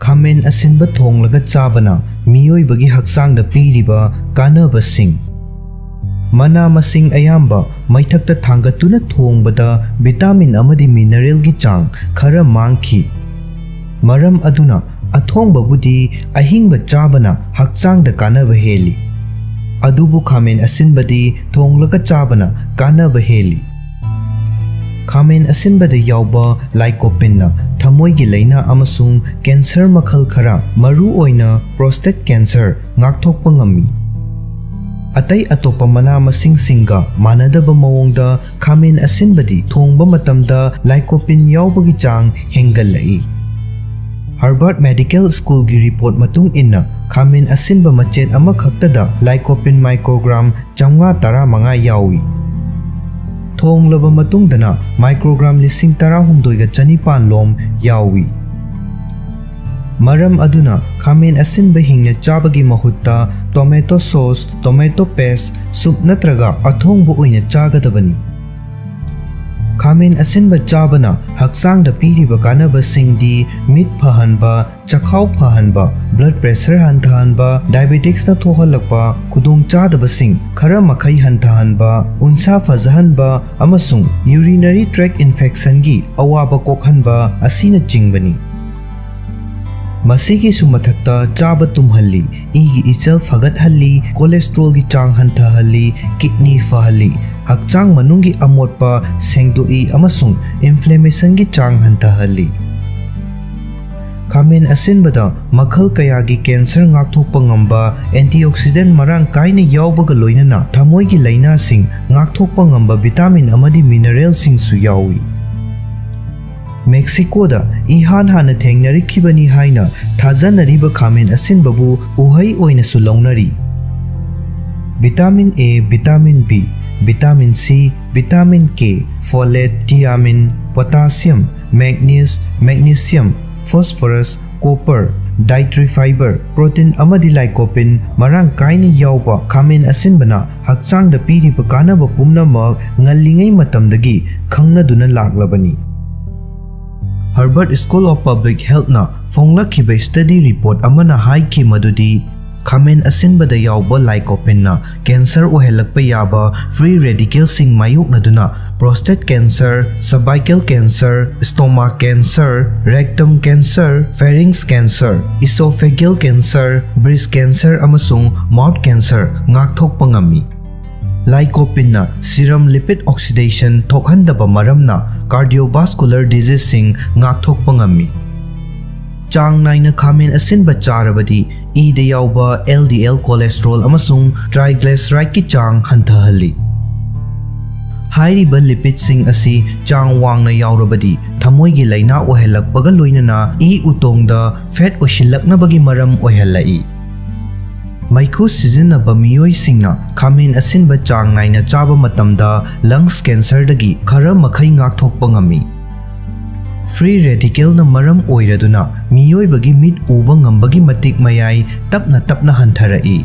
ꯈꯥꯃꯦꯟ ꯑꯁꯤꯟꯕ ꯊꯣꯡꯂꯒ ꯆꯥꯕꯅ ꯃꯤꯑꯣꯏꯕꯒꯤ ꯍꯛꯆꯥꯡꯗ ꯄꯤꯔꯤꯕ ꯀꯥꯟꯅꯕꯁꯤꯡ꯫ ꯃꯅꯥ ꯃꯁꯤꯡ ꯑꯌꯥꯝꯕ ꯃꯩꯊꯛꯇ ꯊꯥꯡꯒꯠꯇꯨꯅ ꯊꯣꯡꯕꯗ vitamin ꯑꯃꯗꯤ mineralꯒꯤ ꯆꯥꯡ ꯈꯔ ꯃꯥꯡꯈꯤ꯫ ꯃꯔꯝ ꯑꯗꯨꯅ ꯑꯊꯣꯡꯕꯕꯨꯗꯤ ꯑꯍꯤꯡꯕ ꯆꯥꯕꯅ ꯍꯛꯆꯥꯡꯗ ꯀꯥꯟꯅꯕ ꯍꯦꯜꯂꯤ꯫ ꯑꯗꯨꯕꯨ ꯈꯥꯃꯦꯟ ꯑꯁꯤꯟꯕꯗꯤ ꯊꯣꯡꯂꯒ ꯆꯥꯕꯅ ꯀꯥꯟꯅꯕ ꯍꯦꯜꯂꯤ꯫ ꯈꯥꯃꯦꯟ ꯑꯁꯤꯟꯕꯗ ꯌꯥꯎꯕ lycopeneꯅ ꯊꯃꯣꯏꯒꯤ ꯂꯥꯏꯅꯥ ꯑꯃꯁꯨꯡ cancer ꯃꯈꯜ ꯈꯔ, ꯃꯔꯨꯑꯣꯏꯅ prostate cancer, ꯉꯥꯛꯊꯣꯛꯄ ꯉꯝꯃꯤ꯫ ꯑꯇꯩ ꯑꯇꯣꯞꯄ ꯃꯅꯥ ꯃꯁꯤꯡꯁꯤꯡꯒ ꯃꯥꯟꯅꯗꯕ ꯃꯑꯣꯡꯗ ꯈꯥꯃꯦꯟ ꯑꯁꯤꯟꯕꯗꯤ ꯊꯣꯡꯕ ꯃꯇꯝꯗ lycopene ꯌꯥꯎꯕꯒꯤ ꯆꯥꯡ ꯍꯦꯟꯒꯠꯂꯛꯏ꯫ Harvard Medical Schoolꯒꯤ report ꯃꯇꯨꯡ ꯏꯟꯅ, ꯈꯥꯃꯦꯟ ꯑꯁꯤꯟꯕ ꯃꯆꯦꯠ ꯑꯃꯈꯛꯇꯗ lycopene microgram ꯆꯥꯝꯃꯉꯥ ꯇꯔꯥꯃꯉꯥ ꯌꯥꯎꯏ꯫ ꯊꯣꯡꯂꯕ ꯃꯇꯨꯡꯗꯅ microgram ꯂꯤꯁꯤꯡ ꯇꯔꯥꯍꯨꯝꯗꯣꯏꯒ ꯆꯅꯤꯄꯥꯟ ꯂꯣꯝ ꯌꯥꯎꯏ꯫ ꯃꯔꯝ ꯑꯗꯨꯅ ꯈꯥꯃꯦꯟ ꯑꯁꯤꯟꯕ ꯍꯤꯡꯅ ꯆꯥꯕꯒꯤ ꯃꯍꯨꯠꯇ tomato sauce, tomato paste, soup ꯅꯠꯇ꯭ꯔꯒ ꯑꯊꯣꯡꯕ ꯑꯣꯏꯅ ꯆꯥꯒꯗꯕꯅꯤ꯫ ꯈꯥꯃꯦꯟ ꯑꯁꯤꯟꯕ ꯆꯥꯕꯅ ꯍꯛꯆꯥꯡꯗ ꯄꯤꯔꯤꯕ ꯀꯥꯟꯅꯕꯁꯤꯡꯗꯤ ꯃꯤꯠ ꯐꯍꯟꯕ, ꯆꯈꯥꯎ ꯐꯍꯟꯕ, blood pressure ꯍꯟꯊꯍꯟꯕ, diabeticsꯅ ꯊꯣꯛꯍꯜꯂꯛꯄ ꯈꯨꯗꯣꯡꯆꯥꯗꯕꯁꯤꯡ ꯈꯔ ꯃꯈꯩ ꯍꯟꯊꯍꯟꯕ, ꯎꯟꯁꯥ ꯐꯖꯍꯟꯕ ꯑꯃꯁꯨꯡ urinary tract infectionꯒꯤ ꯑꯋꯥꯕ ꯀꯣꯛꯍꯟꯕ ꯑꯁꯤꯅꯆꯤꯡꯕꯅꯤ꯫ ꯃꯁꯤꯒꯤꯁꯨ ꯃꯊꯛꯇ ꯆꯥꯕ ꯇꯨꯝꯍꯜꯂꯤ, ꯏꯒꯤ ꯏꯆꯦꯜ ꯐꯒꯠꯍꯜꯂꯤ, cholesterolꯒꯤ ꯆꯥꯡ ꯍꯟꯊꯍꯜꯂꯤ, kidney ꯐꯍꯜꯂꯤ, ꯍꯛꯆꯥꯡ ꯃꯅꯨꯡꯒꯤ ꯑꯃꯣꯠꯄ ꯁꯦꯡꯗꯣꯛꯏ ꯑꯃꯁꯨꯡ inflammationꯒꯤ ꯆꯥꯡ ꯍꯟꯊꯍꯜꯂꯤ꯫ ꯈꯥꯃꯦꯟ ꯑꯁꯤꯟꯕꯗ ꯃꯈꯜ ꯀꯌꯥꯒꯤ cancer ꯉꯥꯛꯊꯣꯛꯄ ꯉꯝꯕ antioxidant ꯃꯔꯥꯡ ꯀꯥꯏꯅ ꯌꯥꯎꯕꯒ ꯂꯣꯏꯅꯅ ꯊꯃꯣꯏꯒꯤ ꯂꯥꯏꯅꯥꯁꯤꯡ ꯉꯥꯛꯊꯣꯛꯄ ꯉꯝꯕ vitamin ꯑꯃꯗꯤ mineralꯁꯤꯡꯁꯨ ꯌꯥꯎꯏ꯫ ꯃꯦꯛꯁꯤꯀꯣꯗ ꯏꯍꯥꯟ ꯍꯥꯟꯅ ꯊꯦꯡꯅꯔꯛꯈꯤꯕꯅꯤ ꯍꯥꯏꯅ ꯊꯥꯖꯅꯔꯤꯕ ꯈꯥꯃꯦꯟ ꯑꯁꯤꯟꯕꯕꯨ ꯎꯍꯩ ꯑꯣꯏꯅꯁꯨ ꯂꯧꯅꯔꯤ꯫ Vitamin A, vitamin B, vitamin C, vitamin K, folate, thiamine, potassium, manganese, magnesium, phosphorus, copper, dietary fiber, protein ꯑꯃꯗꯤ lycopene ꯃꯔꯥꯡ ꯀꯥꯏꯅ ꯌꯥꯎꯕ ꯈꯥꯃꯦꯟ ꯑꯁꯤꯟꯕꯅ ꯍꯛꯆꯥꯡꯗ ꯄꯤꯔꯤꯕ ꯀꯥꯟꯅꯕ ꯄꯨꯝꯅꯃꯛ ꯉꯜꯂꯤꯉꯩ ꯃꯇꯝꯗꯒꯤ ꯈꯪꯅꯗꯨꯅ ꯂꯥꯛꯂꯕꯅꯤ꯫ Harvard School of Public Healthꯅ ꯐꯣꯡꯂꯛꯈꯤꯕ study report ꯑꯃꯅ ꯍꯥꯏꯈꯤ ꯃꯗꯨꯗꯤ ꯈꯥꯃꯦꯟ ꯑꯁꯤꯟꯕꯗ ꯌꯥꯎꯕ lycopeneꯅ cancer ꯑꯣꯏꯍꯜꯂꯛꯄ ꯌꯥꯕ free radicalꯁꯤꯡ ꯃꯥꯌꯣꯛꯅꯗꯨꯅ prostate cancer, cervical cancer, stomach cancer, rectum cancer, pharynx cancer, esophageal cancer, breast cancer ꯑꯃꯁꯨꯡ mouth cancer ꯉꯥꯛꯊꯣꯛꯄ ꯉꯝꯃꯤ꯫ Lycopeneꯅ serum lipid oxidation ꯊꯣꯛꯍꯟꯗꯕ ꯃꯔꯝꯅ cardiovascular diseaseꯁꯤꯡ ꯉꯥꯛꯊꯣꯛꯄ ꯉꯝꯃꯤ꯫ ꯆꯥꯡ ꯅꯥꯏꯅ ꯈꯥꯃꯦꯟ ꯑꯁꯤꯟꯕ ꯆꯥꯔꯕꯗꯤ ꯏꯗ ꯌꯥꯎꯕ LDL cholesterol ꯑꯃꯁꯨꯡ triglycerideꯀꯤ ꯆꯥꯡ ꯍꯟꯊꯍꯜꯂꯤ꯫ ꯍꯥꯏꯔꯤꯕ lipidꯁꯤꯡ ꯑꯁꯤ ꯆꯥꯡ ꯋꯥꯡꯅ ꯌꯥꯎꯔꯕꯗꯤ ꯊꯃꯣꯏꯒꯤ ꯂꯥꯏꯅꯥ ꯑꯣꯏꯍꯜꯂꯛꯄꯒ ꯂꯣꯏꯅꯅ ꯏ ꯎꯇꯣꯡꯗ fat ꯑꯣꯏꯁꯤꯜꯂꯛꯅꯕꯒꯤ ꯃꯔꯝ ꯑꯣꯏꯍꯜꯂꯛꯏ꯫ ꯃꯩꯈꯨ ꯁꯤꯖꯤꯟꯅꯕ ꯃꯤꯑꯣꯏꯁꯤꯡꯅ ꯈꯥꯃꯦꯟ ꯑꯁꯤꯟꯕ ꯆꯥꯡ ꯅꯥꯏꯅ ꯆꯥꯕ ꯃꯇꯝꯗ lungs cancerꯗꯒꯤ ꯈꯔ ꯃꯈꯩ ꯉꯥꯛꯊꯣꯛꯄ ꯉꯝꯃꯤ꯫ Free radicalꯅ ꯃꯔꯝ ꯑꯣꯏꯔꯗꯨꯅ ꯃꯤꯑꯣꯏꯕꯒꯤ ꯃꯤꯠ ꯎꯕ ꯉꯝꯕꯒꯤ ꯃꯇꯤꯛ ꯃꯌꯥꯏ ꯇꯞꯅ ꯇꯞꯅ ꯍꯟꯊꯔꯛꯏ꯫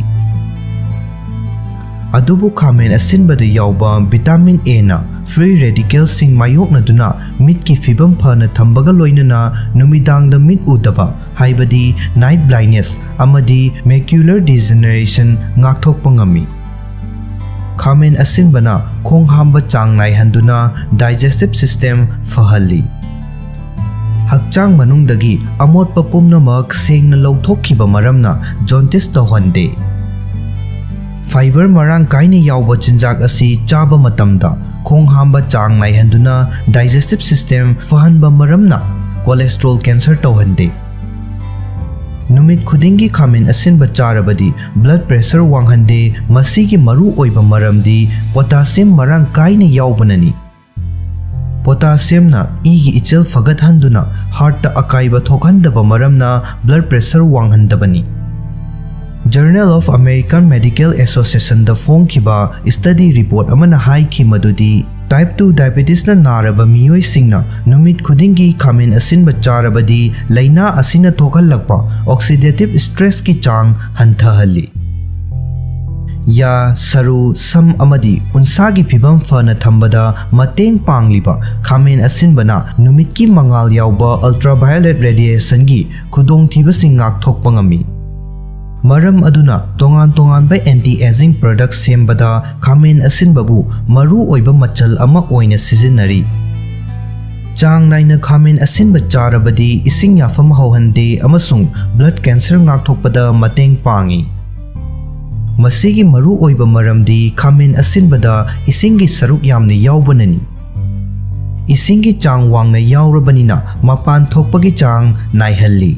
ꯑꯗꯨꯕꯨ ꯈꯥꯃꯦꯟ ꯑꯁꯤꯟꯕꯗ ꯌꯥꯎꯕ vitamin Aꯅ free radicalꯁꯤꯡ ꯃꯥꯌꯣꯛꯅꯗꯨꯅ ꯃꯤꯠꯀꯤ ꯐꯤꯕꯝ ꯐꯅ ꯊꯝꯕꯒ ꯂꯣꯏꯅꯅ ꯅꯨꯃꯤꯗꯥꯡꯗ ꯃꯤꯠ ꯎꯗꯕ, ꯍꯥꯏꯕꯗꯤ night blindness ꯑꯃꯗꯤ macular degeneration ꯉꯥꯛꯊꯣꯛꯄ ꯉꯝꯃꯤ꯫ ꯈꯥꯃꯦꯟ ꯑꯁꯤꯟꯕꯅ ꯈꯣꯡ ꯍꯥꯝꯕ ꯆꯥꯡ ꯅꯥꯏꯍꯟꯗꯨꯅ digestive system ꯐꯍꯜꯂꯤ꯫ ꯍꯛꯆꯥꯡ ꯃꯅꯨꯡꯗꯒꯤ ꯑꯃꯣꯠꯄ ꯄꯨꯝꯅꯃꯛ ꯁꯦꯡꯅ ꯂꯧꯊꯣꯛꯈꯤꯕ ꯃꯔꯝꯅ jaundice ꯇꯧꯍꯟꯗꯦ꯫ Fiber ꯃꯔꯥꯡ ꯀꯥꯏꯅ ꯌꯥꯎꯕ ꯆꯤꯟꯖꯥꯛ ꯑꯁꯤ ꯆꯥꯕ ꯃꯇꯝꯗ ꯈꯣꯡ ꯍꯥꯝꯕ ꯆꯥꯡ ꯅꯥꯏꯍꯟꯗꯨꯅ digestive system ꯐꯍꯟꯕ ꯃꯔꯝꯅ cholesterol cancer ꯇꯧꯍꯟꯗꯦ꯫ ꯅꯨꯃꯤꯠ ꯈꯨꯗꯤꯡꯒꯤ ꯈꯥꯃꯦꯟ ꯑꯁꯤꯟꯕ ꯆꯥꯔꯕꯗꯤ blood pressure ꯋꯥꯡꯍꯟꯗꯦ꯫ ꯃꯁꯤꯒꯤ ꯃꯔꯨ ꯑꯣꯏꯕ ꯃꯔꯝꯗꯤ potassium ꯃꯔꯥꯡ ꯀꯥꯏꯅ ꯌꯥꯎꯕꯅꯅꯤ꯫ Potassiumꯅ ꯏꯒꯤ ꯏꯆꯦꯜ ꯐꯒꯠꯍꯟꯗꯨꯅ heartꯇ ꯑꯀꯥꯏꯕ ꯊꯣꯛꯍꯟꯗꯕ ꯃꯔꯝꯅ blood pressure ꯋꯥꯡꯍꯟꯗꯕꯅꯤ꯫ Journal of American Medical Associationꯗ ꯐꯣꯡꯈꯤꯕ study report ꯑꯃꯅ ꯍꯥꯏꯈꯤ ꯃꯗꯨꯗꯤ type two diabetesꯅ ꯅꯥꯔꯕ ꯃꯤꯑꯣꯏꯁꯤꯡꯅ ꯅꯨꯃꯤꯠ ꯈꯨꯗꯤꯡꯒꯤ ꯈꯥꯃꯦꯟ ꯑꯁꯤꯟꯕ ꯆꯥꯔꯕꯗꯤ ꯂꯥꯏꯅꯥ ꯑꯁꯤꯅ ꯊꯣꯛꯍꯜꯂꯛꯄ oxidative stressꯀꯤ ꯆꯥꯡ ꯍꯟꯊꯍꯜꯂꯤ꯫ ꯌꯥ, ꯁꯔꯨ, ꯁꯝ ꯑꯃꯗꯤ ꯎꯟꯁꯥꯒꯤ ꯐꯤꯕꯝ ꯐꯅ ꯊꯝꯕꯗ ꯃꯇꯦꯡ ꯄꯥꯡꯂꯤꯕ ꯈꯥꯃꯦꯟ ꯑꯁꯤꯟꯕꯅ ꯅꯨꯃꯤꯠꯀꯤ ꯃꯉꯥꯜ ꯌꯥꯎꯕ ultraviolet radiationꯒꯤ ꯈꯨꯗꯣꯡꯊꯤꯕꯁꯤꯡ ꯉꯥꯛꯊꯣꯛꯄ ꯉꯝꯃꯤ꯫ ꯃꯔꯝ ꯑꯗꯨꯅ ꯇꯣꯉꯥꯟ ꯇꯣꯉꯥꯟꯕ anti aging product ꯁꯦꯝꯕꯗ ꯈꯥꯃꯦꯟ ꯑꯁꯤꯟꯕꯕꯨ ꯃꯔꯨ ꯑꯣꯏꯕ ꯃꯆꯜ ꯑꯃ ꯑꯣꯏꯅ ꯁꯤꯖꯤꯟꯅꯔꯤ꯫ ꯆꯥꯡ ꯅꯥꯏꯅ ꯈꯥꯃꯦꯟ ꯑꯁꯤꯟꯕ ꯆꯥꯔꯕꯗꯤ ꯏꯁꯤꯡ ꯌꯥꯐꯝ ꯍꯧꯍꯟꯗꯦ ꯑꯃꯁꯨꯡ blood cancer ꯉꯥꯛꯊꯣꯛꯄꯗ ꯃꯇꯦꯡ ꯄꯥꯡꯏ꯫ ꯃꯁꯤꯒꯤ ꯃꯔꯨ ꯑꯣꯏꯕ ꯃꯔꯝꯗꯤ ꯈꯥꯃꯦꯟ ꯑꯁꯤꯟꯕꯗ ꯏꯁꯤꯡꯒꯤ ꯁꯔꯨꯛ ꯌꯥꯝꯅ ꯌꯥꯎꯕꯅꯅꯤ꯫ ꯏꯁꯤꯡꯒꯤ ꯆꯥꯡ ꯋꯥꯡꯅ ꯌꯥꯎꯔꯕꯅꯤꯅ ꯃꯄꯥꯟ ꯊꯣꯛꯄꯒꯤ ꯆꯥꯡ ꯅꯥꯏꯍꯜꯂꯤ꯫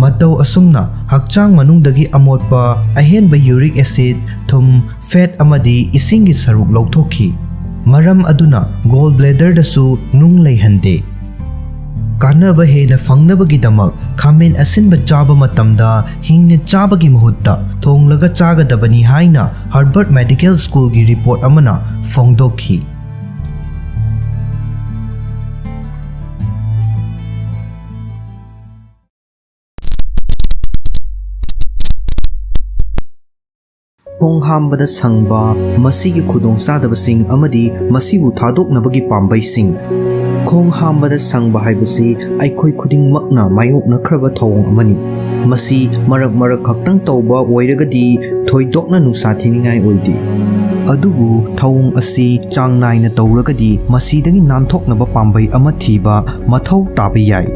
ꯃꯇꯧ ꯑꯁꯨꯝꯅ ꯍꯛꯆꯥꯡ ꯃꯅꯨꯡꯗꯒꯤ ꯑꯃꯣꯠꯄ, ꯑꯍꯦꯟꯕ uric acid, ꯊꯨꯝ, fat ꯑꯃꯗꯤ ꯏꯁꯤꯡꯒꯤ ꯁꯔꯨꯛ ꯂꯧꯊꯣꯛꯈꯤ꯫ ꯃꯔꯝ ꯑꯗꯨꯅ gallbladderꯗꯁꯨ ꯅꯨꯡ ꯂꯩꯍꯟꯗꯦ꯫ ꯀꯥꯟꯅꯕ ꯍꯦꯟꯅ ꯐꯪꯅꯕꯒꯤꯗꯃꯛ ꯈꯥꯃꯦꯟ ꯑꯁꯤꯟꯕ ꯆꯥꯕ ꯃꯇꯝꯗ ꯍꯤꯡꯅ ꯆꯥꯕꯒꯤ ꯃꯍꯨꯠꯇ ꯊꯣꯡꯂꯒ ꯆꯥꯒꯗꯕꯅꯤ ꯍꯥꯏꯅ Harvard Medical Schoolꯒꯤ report ꯑꯃꯅ ꯐꯣꯡꯗꯣꯛꯈꯤ꯫ ꯈꯣꯡ ꯍꯥꯝꯕꯗ ꯁꯪꯕ, ꯃꯁꯤꯒꯤ ꯈꯨꯗꯣꯡꯆꯥꯗꯕꯁꯤꯡ ꯑꯃꯗꯤ ꯃꯁꯤꯕꯨ ꯊꯥꯗꯣꯛꯅꯕꯒꯤ ꯄꯥꯝꯕꯩꯁꯤꯡ꯫ ꯈꯣꯡ ꯍꯥꯝꯕꯗ ꯁꯪꯕ ꯍꯥꯏꯕꯁꯤ ꯑꯩꯈꯣꯏ ꯈꯨꯗꯤꯡꯃꯛꯅ ꯃꯥꯌꯣꯛꯅꯈ꯭ꯔꯕ ꯊꯧꯑꯣꯡ ꯑꯃꯅꯤ꯫ ꯃꯁꯤ ꯃꯔꯛ ꯃꯔꯛ ꯈꯛꯇꯪ ꯇꯧꯕ ꯑꯣꯏꯔꯒꯗꯤ ꯊꯣꯏꯗꯣꯛꯅ ꯅꯨꯡꯁꯥ ꯊꯤꯅꯤꯡꯉꯥꯏ ꯑꯣꯏꯗꯦ꯫ ꯑꯗꯨꯕꯨ ꯊꯧꯑꯣꯡ ꯑꯁꯤ ꯆꯥꯡ ꯅꯥꯏꯅ ꯇꯧꯔꯒꯗꯤ ꯃꯁꯤꯗꯒꯤ ꯅꯥꯟꯊꯣꯛꯅꯕ ꯄꯥꯝꯕꯩ ꯑꯃ ꯊꯤꯕ ꯃꯊꯧ ꯇꯥꯕ ꯌꯥꯏ꯫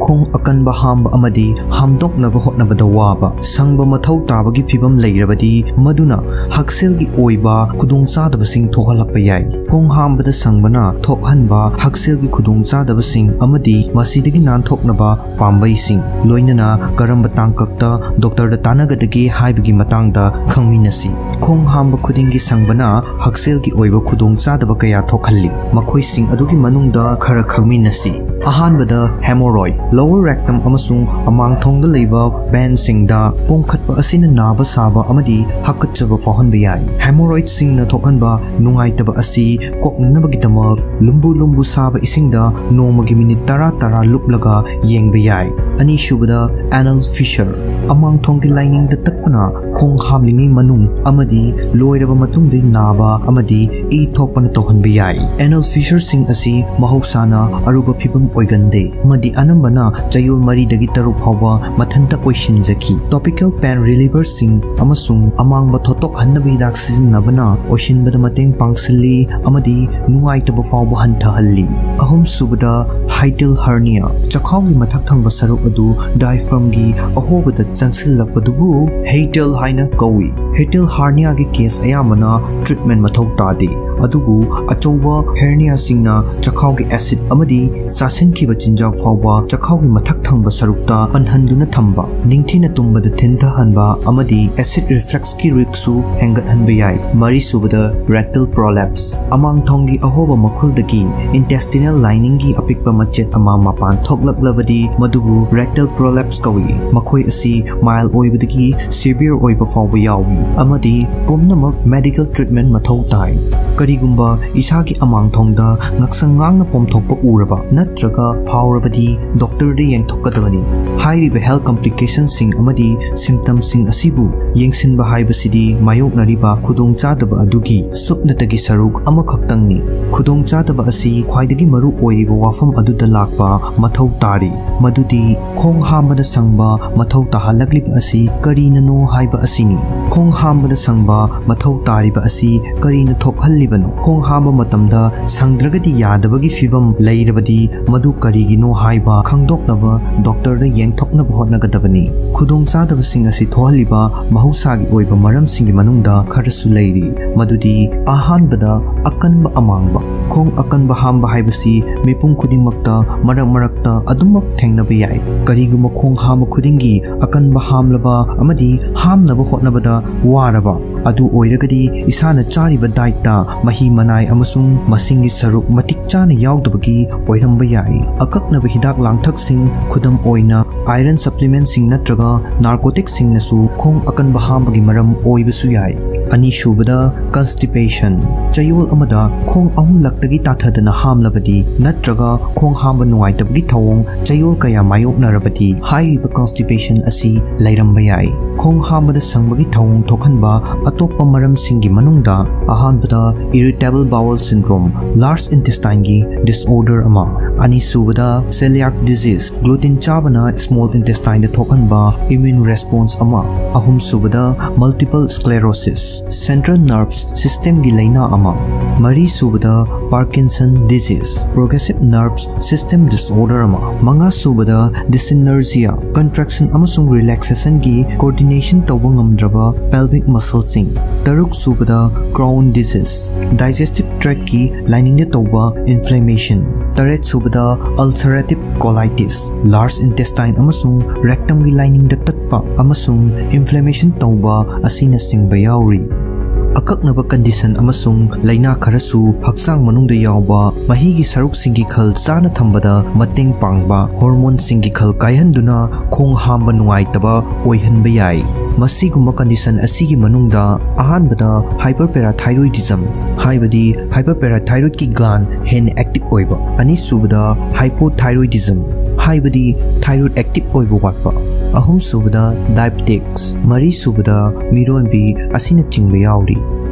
ꯈꯣꯡ ꯑꯀꯟꯕ ꯍꯥꯝꯕ ꯑꯃꯗꯤ ꯍꯥꯝꯗꯣꯛꯅꯕ ꯍꯣꯠꯅꯕꯗ ꯋꯥꯕ꯫ ꯁꯪꯕ ꯃꯊꯧ ꯇꯥꯕꯒꯤ ꯐꯤꯚꯝ ꯂꯩꯔꯕꯗꯤ ꯃꯗꯨꯅ ꯍꯛꯁꯦꯜꯒꯤ ꯑꯣꯏꯕ ꯈꯨꯗꯣꯡꯆꯥꯗꯕꯁꯤꯡ ꯊꯣꯛꯍꯜꯂꯛꯄ ꯌꯥꯏ꯫ ꯈꯣꯡ ꯍꯥꯝꯕꯗ ꯁꯪꯕꯅ ꯊꯣꯛꯍꯟꯕ ꯍꯛꯁꯦꯜꯒꯤ ꯈꯨꯗꯣꯡꯆꯥꯗꯕꯁꯤꯡ ꯑꯃꯗꯤ ꯃꯁꯤꯗꯒꯤ ꯅꯥꯟꯊꯣꯛꯅꯕ ꯄꯥꯝꯕꯩꯁꯤꯡ, ꯂꯣꯏꯅꯅ ꯀꯔꯝꯕ ꯇꯥꯡꯀꯛꯇ ꯗꯣꯛꯇꯔꯗ ꯇꯥꯟꯅꯒꯗꯒꯦ ꯍꯥꯏꯕꯒꯤ ꯃꯇꯥꯡꯗ ꯈꯪꯃꯤꯟꯅꯁꯤ꯫ ꯈꯣꯡ ꯍꯥꯝꯕ ꯈꯨꯗꯤꯡꯒꯤ ꯁꯪꯕꯅ ꯍꯛꯁꯦꯜꯒꯤ ꯑꯣꯏꯕ ꯈꯨꯗꯣꯡꯆꯥꯗꯕ ꯀꯌꯥ ꯊꯣꯛꯍꯜꯂꯤ꯫ ꯃꯈꯣꯏꯁꯤꯡ ꯑꯗꯨꯒꯤ ꯃꯅꯨꯡꯗ ꯈꯔ ꯈꯪꯃꯤꯟꯅꯁꯤ꯫ ꯑꯍꯥꯟꯕꯗ, hemorrhoid꯫ Lower rectum ꯑꯃꯁꯨꯡ ꯑꯃꯥꯡꯊꯣꯡꯗ ꯂꯩꯕ ꯕꯦꯟꯁꯤꯡꯗ ꯄꯣꯝꯈꯠꯄ ꯑꯁꯤꯅ ꯅꯥꯕ ꯁꯥꯕ ꯑꯃꯗꯤ ꯍꯥꯀꯠꯆꯕ ꯐꯥꯎꯍꯟꯕ ꯌꯥꯏ꯫ ꯍꯦꯃꯣꯔꯣꯏꯗꯁꯤꯡꯅ ꯊꯣꯛꯍꯟꯕ ꯅꯨꯡꯉꯥꯏꯇꯕ ꯑꯁꯤ ꯀꯣꯛꯅꯅꯕꯒꯤꯗꯃꯛ ꯂꯨꯝꯕꯨ ꯂꯨꯝꯕꯨ ꯁꯥꯕ ꯏꯁꯤꯡꯗ ꯅꯣꯡꯃꯒꯤ ꯃꯤꯅꯤꯠ ꯇꯔꯥ ꯇꯔꯥ ꯂꯨꯞꯂꯒ ꯌꯦꯡꯕ ꯌꯥꯏ꯫ ꯑꯅꯤꯁꯨꯕꯗ, anal fissure꯫ ꯑꯃꯥꯡꯊꯣꯡꯒꯤ ꯂꯥꯏꯅꯤꯡꯗ ꯇꯠꯄꯅ ꯈꯣꯡ ꯍꯥꯝꯂꯤꯉꯩ ꯃꯅꯨꯡ ꯑꯃꯗꯤ ꯂꯣꯏꯔꯕ ꯃꯇꯨꯡꯗ ꯅꯥꯕ ꯑꯃꯗꯤ ꯏ ꯊꯣꯛꯄꯅ ꯇꯧꯍꯟꯕ ꯌꯥꯏ꯫ Anal fissureꯁꯤꯡ ꯑꯁꯤ ꯃꯍꯧꯁꯥꯅ ꯑꯔꯨꯕ ꯐꯤꯚꯝ ꯑꯣꯏꯒꯟꯗꯦ ꯑꯃꯗꯤ ꯑꯅꯝꯕꯅ ꯆꯌꯣꯜ ꯃꯔꯤꯗꯒꯤ ꯇꯔꯨꯛ ꯐꯥꯎꯕ ꯃꯊꯟꯇ ꯑꯣꯏꯁꯤꯟꯖꯈꯤ꯫ Topical pain relieverꯁꯤꯡ ꯑꯃꯁꯨꯡ ꯑꯃꯥꯡꯕ ꯊꯣꯠꯇꯣꯛꯍꯟꯅꯕ ꯍꯤꯗꯥꯛ ꯁꯤꯖꯤꯟꯅꯕꯅ ꯑꯣꯏꯁꯤꯟꯕꯗ ꯃꯇꯦꯡ ꯄꯥꯡꯁꯤꯜꯂꯤ ꯑꯃꯗꯤ ꯅꯨꯡꯉꯥꯏꯇꯕ ꯐꯥꯎꯕ ꯍꯟꯊꯍꯜꯂꯤ꯫ ꯑꯍꯨꯝꯁꯨꯕꯗ, hiatal hernia꯫ ꯆꯈꯥꯎꯒꯤ ꯃꯊꯛ ꯊꯪꯕ ꯁꯔꯨꯛ ꯑꯗꯨ diaphragmꯒꯤ ꯑꯍꯣꯕꯗ ꯆꯪꯁꯤꯜꯂꯛꯄꯗꯨꯕꯨ hiatal ꯍꯥꯏꯅ ꯀꯧꯏ꯫ Hiatal herniaꯒꯤ case ꯑꯌꯥꯝꯕꯅ treatment ꯃꯊꯧ ꯇꯥꯗꯦ, ꯑꯗꯨꯕꯨ ꯑꯆꯧꯕ herniaꯁꯤꯡꯅ ꯆꯈꯥꯎꯒꯤ acid ꯑꯃꯗꯤ ꯆꯥꯁꯤꯟꯈꯤꯕ ꯆꯤꯟꯖꯥꯛ ꯐꯥꯎꯕ ꯆꯈꯥꯎꯒꯤ ꯃꯊꯛ ꯊꯪꯕ ꯁꯔꯨꯛꯇ ꯄꯟꯍꯟꯗꯨꯅ ꯊꯝꯕ, ꯅꯤꯡꯊꯤꯅ ꯇꯨꯝꯕꯗ ꯊꯤꯟꯊꯍꯟꯕ ꯑꯃꯗꯤ acid refluxꯀꯤ riskꯁꯨ ꯍꯦꯟꯒꯠꯍꯟꯕ ꯌꯥꯏ꯫ ꯃꯔꯤꯁꯨꯕꯗ, rectal prolapse꯫ ꯑꯃꯥꯡꯊꯣꯡꯒꯤ ꯑꯍꯣꯕ ꯃꯈꯨꯜꯗꯒꯤ intestinal liningꯒꯤ ꯑꯄꯤꯛꯄ ꯃꯆꯦꯠ ꯑꯃ ꯃꯄꯥꯟ ꯊꯣꯛꯂꯛꯂꯕꯗꯤ ꯃꯗꯨꯕꯨ rectal prolapse ꯀꯧꯏ꯫ ꯃꯈꯣꯏ ꯑꯁꯤ mild ꯑꯣꯏꯕꯗꯒꯤ severe ꯑꯣꯏꯕ ꯐꯥꯎꯕ ꯌꯥꯎꯏ ꯑꯃꯗꯤ ꯄꯨꯝꯅꯃꯛ medical treatment ꯃꯊꯧ ꯇꯥꯏ꯫ ꯀꯔꯤꯒꯨꯝꯕ ꯏꯁꯥꯒꯤ ꯑꯃꯥꯡꯊꯣꯡꯗ ꯉꯛꯁꯪ ꯉꯥꯡꯅ ꯄꯣꯝꯊꯣꯛꯄ ꯎꯔꯕ ꯅꯠꯇ꯭ꯔꯒ ꯐꯥꯎꯔꯕꯗꯤ doctorꯗ ꯌꯦꯡꯊꯣꯛꯀꯗꯕꯅꯤ꯫ ꯍꯥꯏꯔꯤꯕ health complicationꯁꯤꯡ ꯑꯃꯗꯤ symptomꯁꯤꯡ ꯑꯁꯤꯕꯨ ꯌꯦꯡꯁꯤꯟꯕ ꯍꯥꯏꯕꯁꯤꯗꯤ ꯃꯥꯌꯣꯛꯅꯔꯤꯕ ꯈꯨꯗꯣꯡꯆꯥꯗꯕ ꯑꯗꯨꯒꯤ ꯁꯨꯞꯅꯇꯒꯤ ꯁꯔꯨꯛ ꯑꯃꯈꯛꯇꯪꯅꯤ꯫ ꯈꯨꯗꯣꯡꯆꯥꯗꯕ ꯑꯁꯤ ꯈ꯭ꯋꯥꯏꯗꯒꯤ ꯃꯔꯨ ꯑꯣꯏꯔꯤꯕ ꯋꯥꯐꯝ ꯑꯗꯨꯗ ꯂꯥꯛꯄ ꯃꯊꯧ ꯇꯥꯔꯤ, ꯃꯗꯨꯗꯤ ꯈꯣꯡ ꯍꯥꯝꯕꯗ ꯁꯪꯕ ꯃꯊꯧ ꯇꯥꯍꯜꯂꯛꯂꯤꯕ ꯑꯁꯤ ꯀꯔꯤꯅꯅꯣ ꯍꯥꯏꯕ ꯑꯁꯤꯅꯤ꯫ ꯈꯣꯡ ꯍꯥꯝꯕꯗ ꯁꯪꯕ ꯃꯊꯧ ꯇꯥꯔꯤꯕ ꯑꯁꯤ ꯀꯔꯤꯅ ꯊꯣꯛꯍꯜꯂꯤꯕꯅꯣ? ꯈꯣꯡ ꯍꯥꯝꯕ ꯃꯇꯝꯗ ꯁꯪꯗ꯭ꯔꯒꯗꯤ ꯌꯥꯗꯕꯒꯤ ꯐꯤꯚꯝ ꯂꯩꯔꯕꯗꯤ ꯃꯗꯨ ꯀꯔꯤꯒꯤꯅꯣ ꯍꯥꯏꯕ ꯈꯪꯗꯣꯛꯅꯕ doctorꯗ ꯌꯦꯡꯊꯣꯛꯅꯕ ꯍꯣꯠꯅꯒꯗꯕꯅꯤ꯫ ꯈꯨꯗꯣꯡꯆꯥꯗꯕꯁꯤꯡ ꯑꯁꯤ ꯊꯣꯛꯍꯜꯂꯤꯕ ꯃꯍꯧꯁꯥꯒꯤ ꯑꯣꯏꯕ ꯃꯔꯝꯁꯤꯡꯒꯤ ꯃꯅꯨꯡꯗ ꯈꯔꯁꯨ ꯂꯩꯔꯤ, ꯃꯗꯨꯗꯤ ꯑꯍꯥꯟꯕꯗ ꯑꯀꯟꯕ ꯑꯃꯥꯡꯕ꯫ ꯈꯣꯡ ꯑꯀꯟꯕ ꯍꯥꯝꯕ ꯍꯥꯏꯕꯁꯤ ꯃꯤꯄꯨꯝ ꯈꯨꯗꯤꯡꯃꯛꯇ ꯃꯔꯛ ꯃꯔꯛꯇ ꯑꯗꯨꯃꯛ ꯊꯦꯡꯅꯕ ꯌꯥꯏ꯫ ꯀꯔꯤꯒꯨꯝꯕ ꯈꯣꯡ ꯍꯥꯝꯕ ꯈꯨꯗꯤꯡꯒꯤ ꯑꯀꯟꯕ ꯍꯥꯝꯂꯕ ꯑꯃꯗꯤ ꯍꯥꯝꯅꯕ ꯍꯣꯠꯅꯕꯗ ꯋꯥꯔꯕ ꯑꯗꯨ ꯑꯣꯏꯔꯒꯗꯤ ꯏꯁꯥꯅ ꯆꯥꯔꯤꯕ dietꯇ ꯃꯍꯤ ꯃꯅꯥꯏ ꯑꯃꯁꯨꯡ ꯃꯁꯤꯡꯒꯤ ꯁꯔꯨꯛ ꯃꯇꯤꯛ ꯆꯥꯅ ꯌꯥꯎꯗꯕꯒꯤ ꯑꯣꯏꯔꯝꯕ ꯌꯥꯏ꯫ ꯑꯀꯛꯅꯕ ꯍꯤꯗꯥꯛ ꯂꯥꯡꯊꯛꯁꯤꯡ, ꯈꯨꯗꯝ ꯑꯣꯏꯅ iron supplementꯁꯤꯡ ꯅꯠꯇ꯭ꯔꯒ narcoticꯁꯤꯡꯅꯁꯨ ꯈꯣꯡ ꯑꯀꯟꯕ ꯍꯥꯝꯕꯒꯤ ꯃꯔꯝ ꯑꯣꯏꯕꯁꯨ ꯌꯥꯏ꯫ ꯑꯅꯤꯁꯨꯕꯗ, constipation꯫ ꯆꯌꯣꯜ ꯑꯃꯗ ꯈꯣꯡ ꯑꯍꯨꯝꯂꯛꯇꯒꯤ ꯇꯥꯊꯗꯅ ꯍꯥꯝꯂꯕꯗꯤ ꯅꯠꯇ꯭ꯔꯒ ꯈꯣꯡ ꯍꯥꯝꯕ ꯅꯨꯡꯉꯥꯏꯇꯕꯒꯤ ꯊꯧꯑꯣꯡ ꯆꯌꯣꯜ ꯀꯌꯥ ꯃꯥꯌꯣꯛꯅꯔꯕꯗꯤ ꯍꯥꯏꯔꯤꯕ constipation ꯑꯁꯤ ꯂꯩꯔꯝꯕ ꯌꯥꯏ꯫ ꯈꯣꯡ ꯍꯥꯝꯕꯗ ꯁꯪꯕꯒꯤ ꯊꯧꯑꯣꯡ ꯊꯣꯛꯍꯟꯕ ꯑꯇꯣꯞꯄ ꯃꯔꯝꯁꯤꯡꯒꯤ ꯃꯅꯨꯡꯗ ꯑꯍꯥꯟꯕꯗ irritable bowel syndrome, large intestineꯒꯤ disorder ꯑꯃ, ꯑꯅꯤꯁꯨꯕꯗ celiac disease, gluten ꯆꯥꯕꯅ small intestineꯗ ꯊꯣꯛꯍꯟꯕ immune response ꯑꯃ, ꯑꯍꯨꯝꯁꯨꯕꯗ multiple sclerosis, central nervous systemꯒꯤ ꯂꯩꯅꯥ ꯑꯃ, ꯃꯔꯤꯁꯨꯕꯗ Parkinson disease, progressive nervous system disorder ꯑꯃ, ꯃꯉꯥꯁꯨꯕꯗ dyssynergia, contraction ꯑꯃꯁꯨꯡ relaxationꯒꯤ coordination ꯇꯧꯕ ꯉꯝꯗ꯭ꯔꯕ pelvic muscleꯁꯤꯡ, ꯇꯔꯨꯛꯁꯨꯕꯗ Crohn disease, digestive tractꯀꯤ liningꯗ ꯇꯧꯕ inflammation, ꯇꯔꯦꯠꯁꯨꯕꯗ ulcerative colitis, large intestine ꯑꯃꯁꯨꯡ rectumꯒꯤ liningꯗ ꯇꯠꯄ ꯑꯃꯁꯨꯡ inflammation ꯇꯧꯕ ꯑꯁꯤꯅꯆꯤꯡꯕ ꯌꯥꯎꯔꯤ꯫ ꯑꯀꯛꯅꯕ condition ꯑꯃꯁꯨꯡ ꯂꯩꯅꯥ ꯈꯔꯁꯨ ꯍꯛꯆꯥꯡ ꯃꯅꯨꯡꯗ ꯌꯥꯎꯕ ꯃꯍꯤꯒꯤ ꯁꯔꯨꯛꯁꯤꯡꯒꯤ ꯈꯜ ꯆꯥꯅ ꯊꯝꯕꯗ ꯃꯇꯦꯡ ꯄꯥꯡꯕ hormoneꯁꯤꯡꯒꯤ ꯈꯜ ꯀꯥꯏꯍꯟꯗꯨꯅ ꯈꯣꯡ ꯍꯥꯝꯕ ꯅꯨꯡꯉꯥꯏꯇꯕ ꯑꯣꯏꯍꯟꯕ ꯌꯥꯏ꯫ ꯃꯁꯤꯒꯨꯝꯕ condition ꯑꯁꯤꯒꯤ ꯃꯅꯨꯡꯗ ꯑꯍꯥꯟꯕꯗ hyperparathyroidism, ꯍꯥꯏꯕꯗꯤ hyperparathyroidꯀꯤ gland ꯍꯦꯟꯅ active ꯑꯣꯏꯕ, ꯑꯅꯤꯁꯨꯕꯗ hypothyroidism, ꯍꯥꯏꯕꯗꯤ thyroid active ꯑꯣꯏꯕ ꯋꯥꯠꯄ, ꯑꯍꯨꯝꯁꯨꯕꯗ diabetics, ꯃꯔꯤꯁꯨꯕꯗ ꯃꯤꯔꯣꯟꯕꯤ ꯑꯁꯤꯅꯆꯤꯡꯕ ꯌꯥꯎꯔꯤ꯫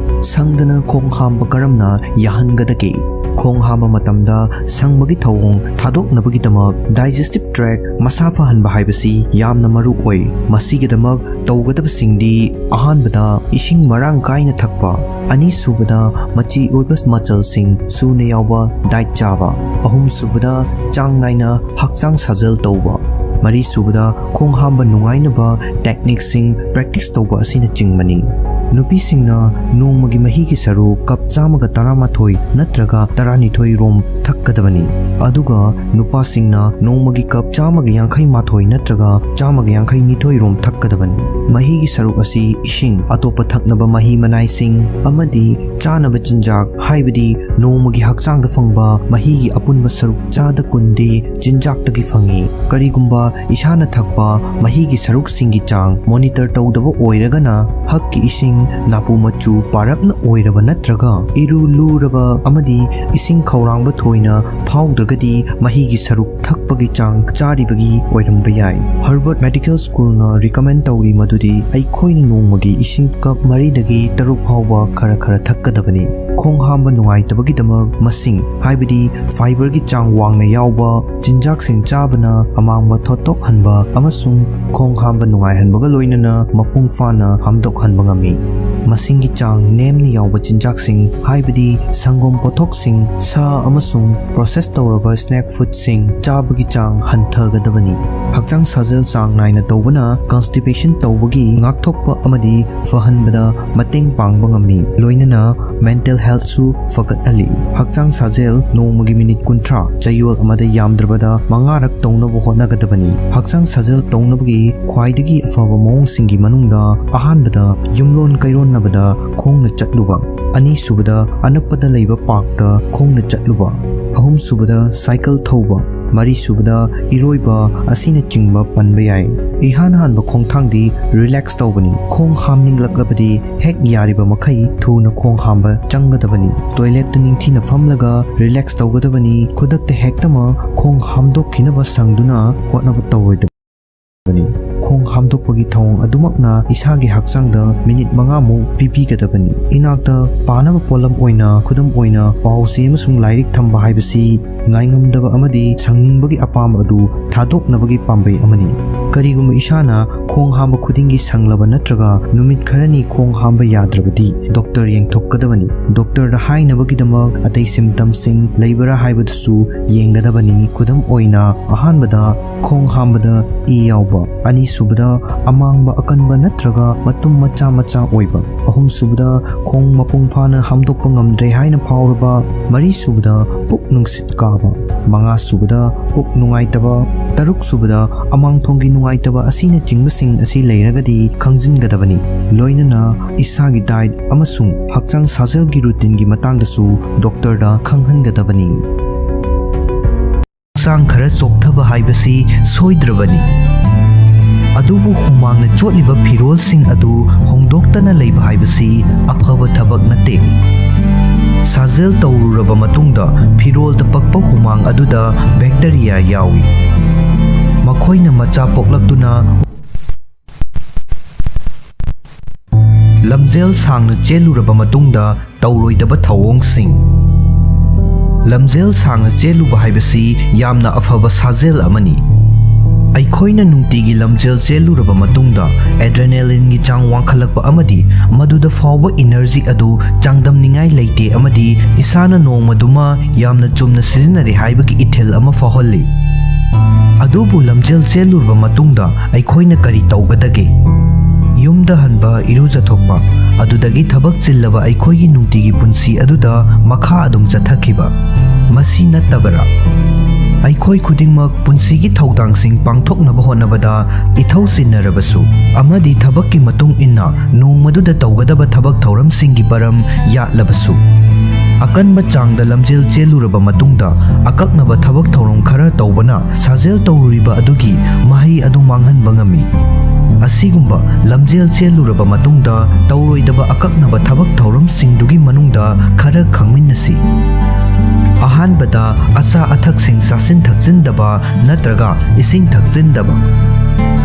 ꯁꯪꯗꯅ ꯈꯣꯡ ꯍꯥꯝꯕ ꯀꯔꯝꯅ ꯌꯥꯍꯟꯒꯗꯒꯦ? ꯈꯣꯡ ꯍꯥꯝꯕ ꯃꯇꯝꯗ ꯁꯪꯕꯒꯤ ꯊꯧꯑꯣꯡ ꯊꯥꯗꯣꯛꯅꯕꯒꯤꯗꯃꯛ digestive tract ꯃꯁꯥ ꯐꯍꯟꯕ ꯍꯥꯏꯕꯁꯤ ꯌꯥꯝꯅ ꯃꯔꯨ ꯑꯣꯏ꯫ ꯃꯁꯤꯒꯤꯗꯃꯛ ꯇꯧꯒꯗꯕꯁꯤꯡꯗꯤ ꯑꯍꯥꯟꯕꯗ ꯏꯁꯤꯡ ꯃꯔꯥꯡ ꯀꯥꯏꯅ ꯊꯛꯄ, ꯑꯅꯤꯁꯨꯕꯗ ꯃꯆꯤ ꯑꯣꯏꯕ ꯃꯆꯜꯁꯤꯡ ꯁꯨꯅ ꯌꯥꯎꯕ diet ꯆꯥꯕ, ꯑꯍꯨꯝꯁꯨꯕꯗ ꯆꯥꯡ ꯅꯥꯏꯅ ꯍꯛꯆꯥꯡ ꯁꯥꯖꯦꯜ ꯇꯧꯕ, ꯃꯔꯤꯁꯨꯕꯗ ꯈꯣꯡ ꯍꯥꯝꯕ ꯅꯨꯡꯉꯥꯏꯅꯕ techniqueꯁꯤꯡ practice ꯇꯧꯕ ꯑꯁꯤꯅꯆꯤꯡꯕꯅꯤ꯫ ꯅꯨꯄꯤꯁꯤꯡꯅ ꯅꯣꯡꯃꯒꯤ ꯃꯍꯤꯒꯤ ꯁꯔꯨꯛ ꯀꯞ ꯆꯥꯝꯃꯒ ꯇꯔꯥꯃꯥꯊꯣꯏ ꯅꯠꯇ꯭ꯔꯒ ꯇꯔꯥꯅꯤꯊꯣꯏ ꯔꯣꯝ ꯊꯛꯀꯗꯕꯅꯤ, ꯑꯗꯨꯒ ꯅꯨꯄꯥꯁꯤꯡꯅ ꯅꯣꯡꯃꯒꯤ ꯀꯞ ꯆꯥꯝꯃꯒ ꯌꯥꯡꯈꯩ ꯃꯥꯊꯣꯏ ꯅꯠꯇ꯭ꯔꯒ ꯆꯥꯝꯃꯒ ꯌꯥꯡꯈꯩ ꯅꯤꯊꯣꯏ ꯔꯣꯝ ꯊꯛꯀꯗꯕꯅꯤ꯫ ꯃꯍꯤꯒꯤ ꯁꯔꯨꯛ ꯑꯁꯤ ꯏꯁꯤꯡ, ꯑꯇꯣꯞꯄ ꯊꯛꯅꯕ ꯃꯍꯤ ꯃꯅꯥꯏꯁꯤꯡ ꯑꯃꯗꯤ ꯆꯥꯅꯕ ꯆꯤꯟꯖꯥꯛ, ꯍꯥꯏꯕꯗꯤ ꯅꯣꯡꯃꯒꯤ ꯍꯛꯆꯥꯡꯗ ꯐꯪꯕ ꯃꯍꯤꯒꯤ ꯑꯄꯨꯟꯕ ꯁꯔꯨꯛ ꯆꯥꯗ ꯀꯨꯟꯗꯤ ꯆꯤꯟꯖꯥꯛꯇꯒꯤ ꯐꯪꯏ꯫ ꯀꯔꯤꯒꯨꯝꯕ ꯏꯁꯥꯅ ꯊꯛꯄ ꯃꯍꯤꯒꯤ ꯁꯔꯨꯛꯁꯤꯡꯒꯤ ꯆꯥꯡ ꯃꯣꯅꯤꯇꯔ ꯇꯧꯗꯕ ꯑꯣꯏꯔꯒꯅ, ꯍꯛꯀꯤ ꯏꯁꯤꯡ ꯅꯥꯄꯨ ꯃꯆꯨ ꯄꯥꯔꯞꯅ ꯑꯣꯏꯔꯕ ꯅꯠꯇ꯭ꯔꯒ ꯏꯔꯨ ꯂꯨꯔꯕ ꯑꯃꯗꯤ ꯏꯁꯤꯡ ꯈꯧꯔꯥꯡꯕ ꯊꯣꯏꯅ ꯐꯥꯎꯗ꯭ꯔꯒꯗꯤ, ꯃꯍꯤꯒꯤ ꯁꯔꯨꯛ ꯊꯛꯄꯒꯤ ꯆꯥꯡ ꯆꯥꯔꯤꯕꯒꯤ ꯑꯣꯏꯔꯝꯕ ꯌꯥꯏ꯫ ꯍꯔꯕꯔꯠ ꯃꯦꯗꯤꯀꯦꯜ ꯁ꯭ꯀꯨꯜꯅ ꯔꯤꯀꯃꯦꯟ ꯇꯧꯔꯤ ꯃꯗꯨꯗꯤ ꯑꯩꯈꯣꯏꯅ ꯅꯣꯡꯃꯒꯤ ꯏꯁꯤꯡ ꯀꯞ ꯃꯔꯤꯗꯒꯤ ꯇꯔꯨꯛ ꯐꯥꯎꯕ ꯈꯔ ꯈꯔ ꯊꯛꯀꯗꯕꯅꯤ꯫ ꯈꯣꯡ ꯍꯥꯝꯕ ꯅꯨꯡꯉꯥꯏꯇꯕꯒꯤꯗꯃꯛ ꯃꯁꯤꯡ, ꯍꯥꯏꯕꯗꯤ ꯐꯥꯏꯕꯔꯒꯤ ꯆꯥꯡ ꯋꯥꯡꯅ ꯌꯥꯎꯕ ꯆꯤꯟꯖꯥꯛꯁꯤꯡ ꯆꯥꯕꯅ ꯑꯃꯥꯡꯕ ꯊꯣꯠꯇꯣꯛꯍꯟꯕ ꯑꯃꯁꯨꯡ ꯈꯣꯡ ꯍꯥꯝꯕ ꯅꯨꯡꯉꯥꯏꯍꯟꯕꯒ ꯂꯣꯏꯅꯅ ꯃꯄꯨꯡ ꯐꯥꯅ ꯍꯥꯝꯗꯣꯛꯍꯟꯕ ꯉꯝꯃꯤ꯫ ꯃꯁꯤꯡꯒꯤ ꯆꯥꯡ ꯅꯦꯝꯅ ꯌꯥꯎꯕ ꯆꯤꯟꯖꯥꯛꯁꯤꯡ, ꯍꯥꯏꯕꯗꯤ ꯁꯪꯒꯣꯝ ꯄꯣꯠꯊꯣꯛꯁꯤꯡ, ꯁꯥ ꯑꯃꯁꯨꯡ ꯄ꯭ꯔꯣꯁꯦꯁ ꯇꯧꯔꯕ ꯁ꯭ꯅꯦꯛ ꯐꯨꯗꯁꯤꯡ ꯆꯥꯕꯒꯤ ꯆꯥꯡ ꯍꯟꯊꯒꯗꯕꯅꯤ꯫ ꯍꯛꯆꯥꯡ ꯁꯥꯖꯦꯜ ꯆꯥꯡ ꯅꯥꯏꯅ ꯇꯧꯕꯅ ꯀꯟꯁꯇꯤꯄꯦꯁꯟ ꯇꯧꯕꯒꯤ ꯉꯥꯛꯊꯣꯛꯄ ꯑꯃꯗꯤ ꯐꯍꯟꯕꯗ ꯃꯇꯦꯡ ꯄꯥꯡꯕ ꯉꯝꯃꯤ, ꯂꯣꯏꯅꯅ ꯃꯦꯟꯇꯦꯜ ꯍꯦꯜꯊꯁꯨ ꯐꯒꯠꯍꯜꯂꯤ꯫ ꯍꯛꯆꯥꯡ ꯁꯥꯖꯦꯜ ꯅꯣꯡꯃꯒꯤ ꯃꯤꯅꯤꯠ ꯀꯨꯟꯊ꯭ꯔꯥ, ꯆꯌꯣꯜ ꯑꯃꯗ ꯌꯥꯝꯗ꯭ꯔꯕꯗ ꯃꯉꯥꯔꯛ ꯇꯧꯅꯕ ꯍꯣꯠꯅꯒꯗꯕꯅꯤ꯫ ꯍꯛꯆꯥꯡ ꯁꯥꯖꯦꯜ ꯇꯧꯅꯕꯒꯤ ꯈ꯭ꯋꯥꯏꯗꯒꯤ ꯑꯐꯕ ꯃꯑꯣꯡꯁꯤꯡꯒꯤ ꯃꯅꯨꯡꯗ ꯑꯍꯥꯟꯕꯗ ꯌꯨꯝꯂꯣꯟ ꯀꯩꯔꯣꯟꯅꯕꯗ ꯈꯣꯡꯅ ꯆꯠꯂꯨꯕ, ꯑꯅꯤꯁꯨꯕꯗ ꯑꯅꯛꯄꯗ ꯂꯩꯕ ꯄꯥꯔꯛꯇ ꯈꯣꯡꯅ ꯆꯠꯂꯨꯕ, ꯑꯍꯨꯝꯁꯨꯕꯗ ꯁꯥꯏꯀꯜ ꯊꯧꯕ, ꯃꯔꯤꯁꯨꯕꯗ ꯏꯔꯣꯏꯕ ꯑꯁꯤꯅꯆꯤꯡꯕ ꯄꯟꯕ ꯌꯥꯏ꯫ ꯏꯍꯥꯟ ꯍꯥꯟꯕ ꯈꯣꯡꯊꯥꯡꯗꯤ ꯔꯤꯂꯦꯛꯁ ꯇꯧꯕꯅꯤ꯫ ꯈꯣꯡ ꯍꯥꯝꯅꯤꯡꯂꯛꯂꯕꯗꯤ ꯍꯦꯛ ꯌꯥꯔꯤꯕ ꯃꯈꯩ ꯊꯨꯅ ꯈꯣꯡ ꯍꯥꯝꯕ ꯆꯪꯒꯗꯕꯅꯤ꯫ ꯇꯣꯏꯂꯦꯠꯇ ꯅꯤꯡꯊꯤꯅ ꯐꯝꯂꯒ ꯔꯤꯂꯦꯛꯁ ꯇꯧꯒꯗꯕꯅꯤ꯫ ꯈꯨꯗꯛꯇ ꯍꯦꯛꯇꯃꯛ ꯈꯣꯡ ꯍꯥꯝꯗꯣꯛꯈꯤꯅꯕ ꯁꯪꯗꯨꯅ ꯍꯣꯠꯅꯕ ꯇꯧꯔꯣꯏꯗꯕꯅꯤ꯫ ꯈꯣꯡ ꯍꯥꯝꯗꯣꯛꯄꯒꯤ ꯊꯧꯑꯣꯡ ꯑꯗꯨꯃꯛꯅ ꯏꯁꯥꯒꯤ ꯍꯛꯆꯥꯡꯗ ꯃꯤꯅꯤꯠ ꯃꯉꯥꯃꯨꯛ ꯄꯤꯕꯤꯒꯗꯕꯅꯤ꯫ ꯏꯅꯥꯛꯇ ꯄꯥꯅꯕ ꯄꯣꯠꯂꯝ ꯑꯣꯏꯅ, ꯈꯨꯗꯝ ꯑꯣꯏꯅ, ꯄꯥꯎ ꯆꯦ ꯑꯃꯁꯨꯡ ꯂꯥꯏꯔꯤꯛ ꯊꯝꯕ ꯍꯥꯏꯕꯁꯤ ꯉꯥꯏꯉꯝꯗꯕ ꯑꯃꯗꯤ ꯁꯪꯅꯤꯡꯕꯒꯤ ꯑꯄꯥꯝꯕ ꯑꯗꯨ ꯊꯥꯗꯣꯛꯅꯕꯒꯤ ꯄꯥꯝꯕꯩ ꯑꯃꯅꯤ꯫ ꯀꯔꯤꯒꯨꯝꯕ ꯏꯁꯥꯅ ꯈꯣꯡ ꯍꯥꯝꯕ ꯈꯨꯗꯤꯡꯒꯤ ꯁꯪꯂꯕ ꯅꯠꯇ꯭ꯔꯒ ꯅꯨꯃꯤꯠ ꯈꯔꯅꯤ ꯈꯣꯡ ꯍꯥꯝꯕ ꯌꯥꯗ꯭ꯔꯕꯗꯤ, ꯗꯣꯛꯇꯔ ꯌꯦꯡꯊꯣꯛꯀꯗꯕꯅꯤ꯫ ꯗꯣꯛꯇꯔꯗ ꯍꯥꯏꯅꯕꯒꯤꯗꯃꯛ ꯑꯇꯩ ꯁꯤꯝꯇꯝꯁꯤꯡ ꯂꯩꯕ꯭ꯔꯥ ꯍꯥꯏꯕꯗꯨꯁꯨ ꯌꯦꯡꯒꯗꯕꯅꯤ꯫ ꯈꯨꯗꯝ ꯑꯣꯏꯅ, ꯑꯍꯥꯟꯕꯗ ꯈꯣꯡ ꯍꯥꯝꯕꯗ ꯏ ꯌꯥꯎꯕ, ꯑꯅꯤꯁꯨꯕ ꯁꯨꯕꯗ ꯑꯃꯥꯡꯕ ꯑꯀꯟꯕ ꯅꯠꯇ꯭ꯔꯒ ꯃꯇꯨꯝ ꯃꯆꯥ ꯃꯆꯥ ꯑꯣꯏꯕ, ꯑꯍꯨꯝꯁꯨꯕꯗ ꯈꯣꯡ ꯃꯄꯨꯡ ꯐꯥꯅ ꯍꯥꯝꯗꯣꯛꯄ ꯉꯝꯗ꯭ꯔꯦ ꯍꯥꯏꯅ ꯐꯥꯎꯔꯕ, ꯃꯔꯤꯁꯨꯕꯗ ꯄꯨꯛ ꯅꯨꯡꯁꯤꯠ ꯀꯥꯕ, ꯃꯉꯥꯁꯨꯕꯗ ꯄꯨꯛ ꯅꯨꯡꯉꯥꯏꯇꯕ, ꯇꯔꯨꯛꯁꯨꯕꯗ ꯑꯃꯥꯡꯊꯣꯡꯒꯤ ꯅꯨꯡꯉꯥꯏꯇꯕ ꯑꯁꯤꯅꯆꯤꯡꯕꯁꯤꯡ ꯑꯁꯤ ꯂꯩꯔꯒꯗꯤ ꯈꯪꯖꯤꯟꯒꯗꯕꯅꯤ꯫ ꯂꯣꯏꯅꯅ ꯏꯁꯥꯒꯤ ꯗꯥꯏꯠ ꯑꯃꯁꯨꯡ ꯍꯛꯆꯥꯡ ꯁꯥꯖꯦꯜꯒꯤ ꯔꯨꯇꯤꯟꯒꯤ ꯃꯇꯥꯡꯗꯁꯨ ꯗꯣꯛꯇꯔꯗ ꯈꯪꯍꯟꯒꯗꯕꯅꯤ꯫ ꯍꯛꯆꯥꯡ ꯈꯔ ꯆꯣꯛꯊꯕ ꯍꯥꯏꯕꯁꯤ ꯁꯣꯏꯗ꯭ꯔꯕꯅꯤ꯫ ꯑꯗꯨꯕꯨ ꯍꯨꯃꯥꯡꯅ ꯆꯣꯠꯂꯤꯕ ꯐꯤꯔꯣꯜꯁꯤꯡ ꯑꯗꯨ ꯍꯣꯡꯗꯣꯛꯇꯅ ꯂꯩꯕ ꯍꯥꯏꯕꯁꯤ ꯑꯐꯕ ꯊꯕꯛ ꯅꯠꯇꯦ꯫ ꯁꯥꯖꯦꯜ ꯇꯧꯔꯨꯔꯕ ꯃꯇꯨꯡꯗ ꯐꯤꯔꯣꯜꯗ ꯄꯛꯄ ꯍꯨꯃꯥꯡ ꯑꯗꯨꯗ ꯕꯦꯛꯇꯔꯤꯌꯥ ꯌꯥꯎꯏ꯫ ꯃꯈꯣꯏꯅ ꯃꯆꯥ ꯄꯣꯛꯂꯛꯇꯨꯅ ꯂꯝꯖꯦꯜ ꯁꯥꯡꯅ ꯆꯦꯜꯂꯨꯔꯕ ꯃꯇꯨꯡꯗ ꯇꯧꯔꯣꯏꯗꯕ ꯊꯧꯑꯣꯡꯁꯤꯡ꯫ ꯂꯝꯖꯦꯜ ꯁꯥꯡꯅ ꯆꯦꯜꯂꯨꯕ ꯍꯥꯏꯕꯁꯤ ꯌꯥꯝꯅ ꯑꯐꯕ ꯁꯥꯖꯦꯜ ꯑꯃꯅꯤ꯫ ꯑꯩꯈꯣꯏꯅ ꯅꯨꯡꯇꯤꯒꯤ ꯂꯝꯖꯦꯜ ꯆꯦꯜꯂꯨꯔꯕ ꯃꯇꯨꯡꯗ ꯑꯦꯗ꯭ꯔꯦꯅꯦꯂꯤꯟꯒꯤ ꯆꯥꯡ ꯋꯥꯡꯈꯠꯂꯛꯄ ꯑꯃꯗꯤ ꯃꯗꯨꯗ ꯐꯥꯎꯕ ꯏꯅꯔꯖꯤ ꯑꯗꯨ ꯆꯥꯡꯗꯝꯅꯤꯡꯉꯥꯏ ꯂꯩꯇꯦ ꯑꯃꯗꯤ ꯏꯁꯥꯅ ꯅꯣꯡꯃꯗꯨꯃ ꯌꯥꯝꯅ ꯆꯨꯝꯅ ꯁꯤꯖꯤꯟꯅꯔꯦ ꯍꯥꯏꯕꯒꯤ ꯏꯊꯤꯜ ꯑꯃ ꯐꯥꯎꯍꯜꯂꯤ꯫ ꯑꯗꯨꯕꯨ ꯂꯝꯖꯦꯜ ꯆꯦꯜꯂꯨꯔꯕ ꯃꯇꯨꯡꯗ ꯑꯩꯈꯣꯏꯅ ꯀꯔꯤ ꯇꯧꯒꯗꯒꯦ? ꯌꯨꯝꯗ ꯍꯟꯕ, ꯏꯔꯨꯖꯊꯣꯛꯄ, ꯑꯗꯨꯗꯒꯤ ꯊꯕꯛ ꯆꯤꯜꯂꯕ ꯑꯩꯈꯣꯏꯒꯤ ꯅꯨꯡꯇꯤꯒꯤ ꯄꯨꯟꯁꯤ ꯑꯗꯨꯗ ꯃꯈꯥ ꯑꯗꯨꯝ ꯆꯠꯊꯈꯤꯕ꯫ ꯃꯁꯤ ꯅꯠꯇꯕꯔꯥ? ꯑꯩꯈꯣꯏ ꯈꯨꯗꯤꯡꯃꯛ ꯄꯨꯟꯁꯤꯒꯤ ꯊꯧꯗꯥꯡꯁꯤꯡ ꯄꯥꯡꯊꯣꯛꯅꯕ ꯍꯣꯠꯅꯕꯗ ꯏꯊꯧ ꯆꯤꯟꯅꯔꯕꯁꯨ ꯑꯃꯗꯤ ꯊꯕꯛꯀꯤ ꯃꯇꯨꯡ ꯏꯟꯅ ꯅꯣꯡꯃꯗꯨꯗ ꯇꯧꯒꯗꯕ ꯊꯕꯛ ꯊꯧꯔꯝꯁꯤꯡꯒꯤ ꯃꯔꯝ ꯌꯥꯠꯂꯕꯁꯨ, ꯑꯀꯟꯕ ꯆꯥꯡꯗ ꯂꯝꯖꯦꯜ ꯆꯦꯜꯂꯨꯔꯕ ꯃꯇꯨꯡꯗ ꯑꯀꯛꯅꯕ ꯊꯕꯛ ꯊꯧꯔꯝ ꯈꯔ ꯇꯧꯕꯅ ꯁꯥꯖꯦꯜ ꯇꯧꯔꯨꯔꯤꯕ ꯑꯗꯨꯒꯤ ꯃꯍꯩ ꯑꯗꯨ ꯃꯥꯡꯍꯟꯕ ꯉꯝꯃꯤ꯫ ꯑꯁꯤꯒꯨꯝꯕ ꯂꯝꯖꯦꯜ ꯆꯦꯜꯂꯨꯔꯕ ꯃꯇꯨꯡꯗ ꯇꯧꯔꯣꯏꯗꯕ ꯑꯀꯛꯅꯕ ꯊꯕꯛ ꯊꯧꯔꯝꯁꯤꯡꯗꯨꯒꯤ ꯃꯅꯨꯡꯗ ꯈꯔ ꯈꯪꯃꯤꯟꯅꯁꯤ꯫ ꯑꯍꯥꯟꯕꯗ, ꯑꯆꯥ ꯑꯊꯛꯁꯤꯡ ꯆꯥꯁꯤꯟ ꯊꯛꯆꯤꯟꯗꯕ ꯅꯠꯇ꯭ꯔꯒ ꯏꯁꯤꯡ ꯊꯛꯆꯤꯟꯗꯕ꯫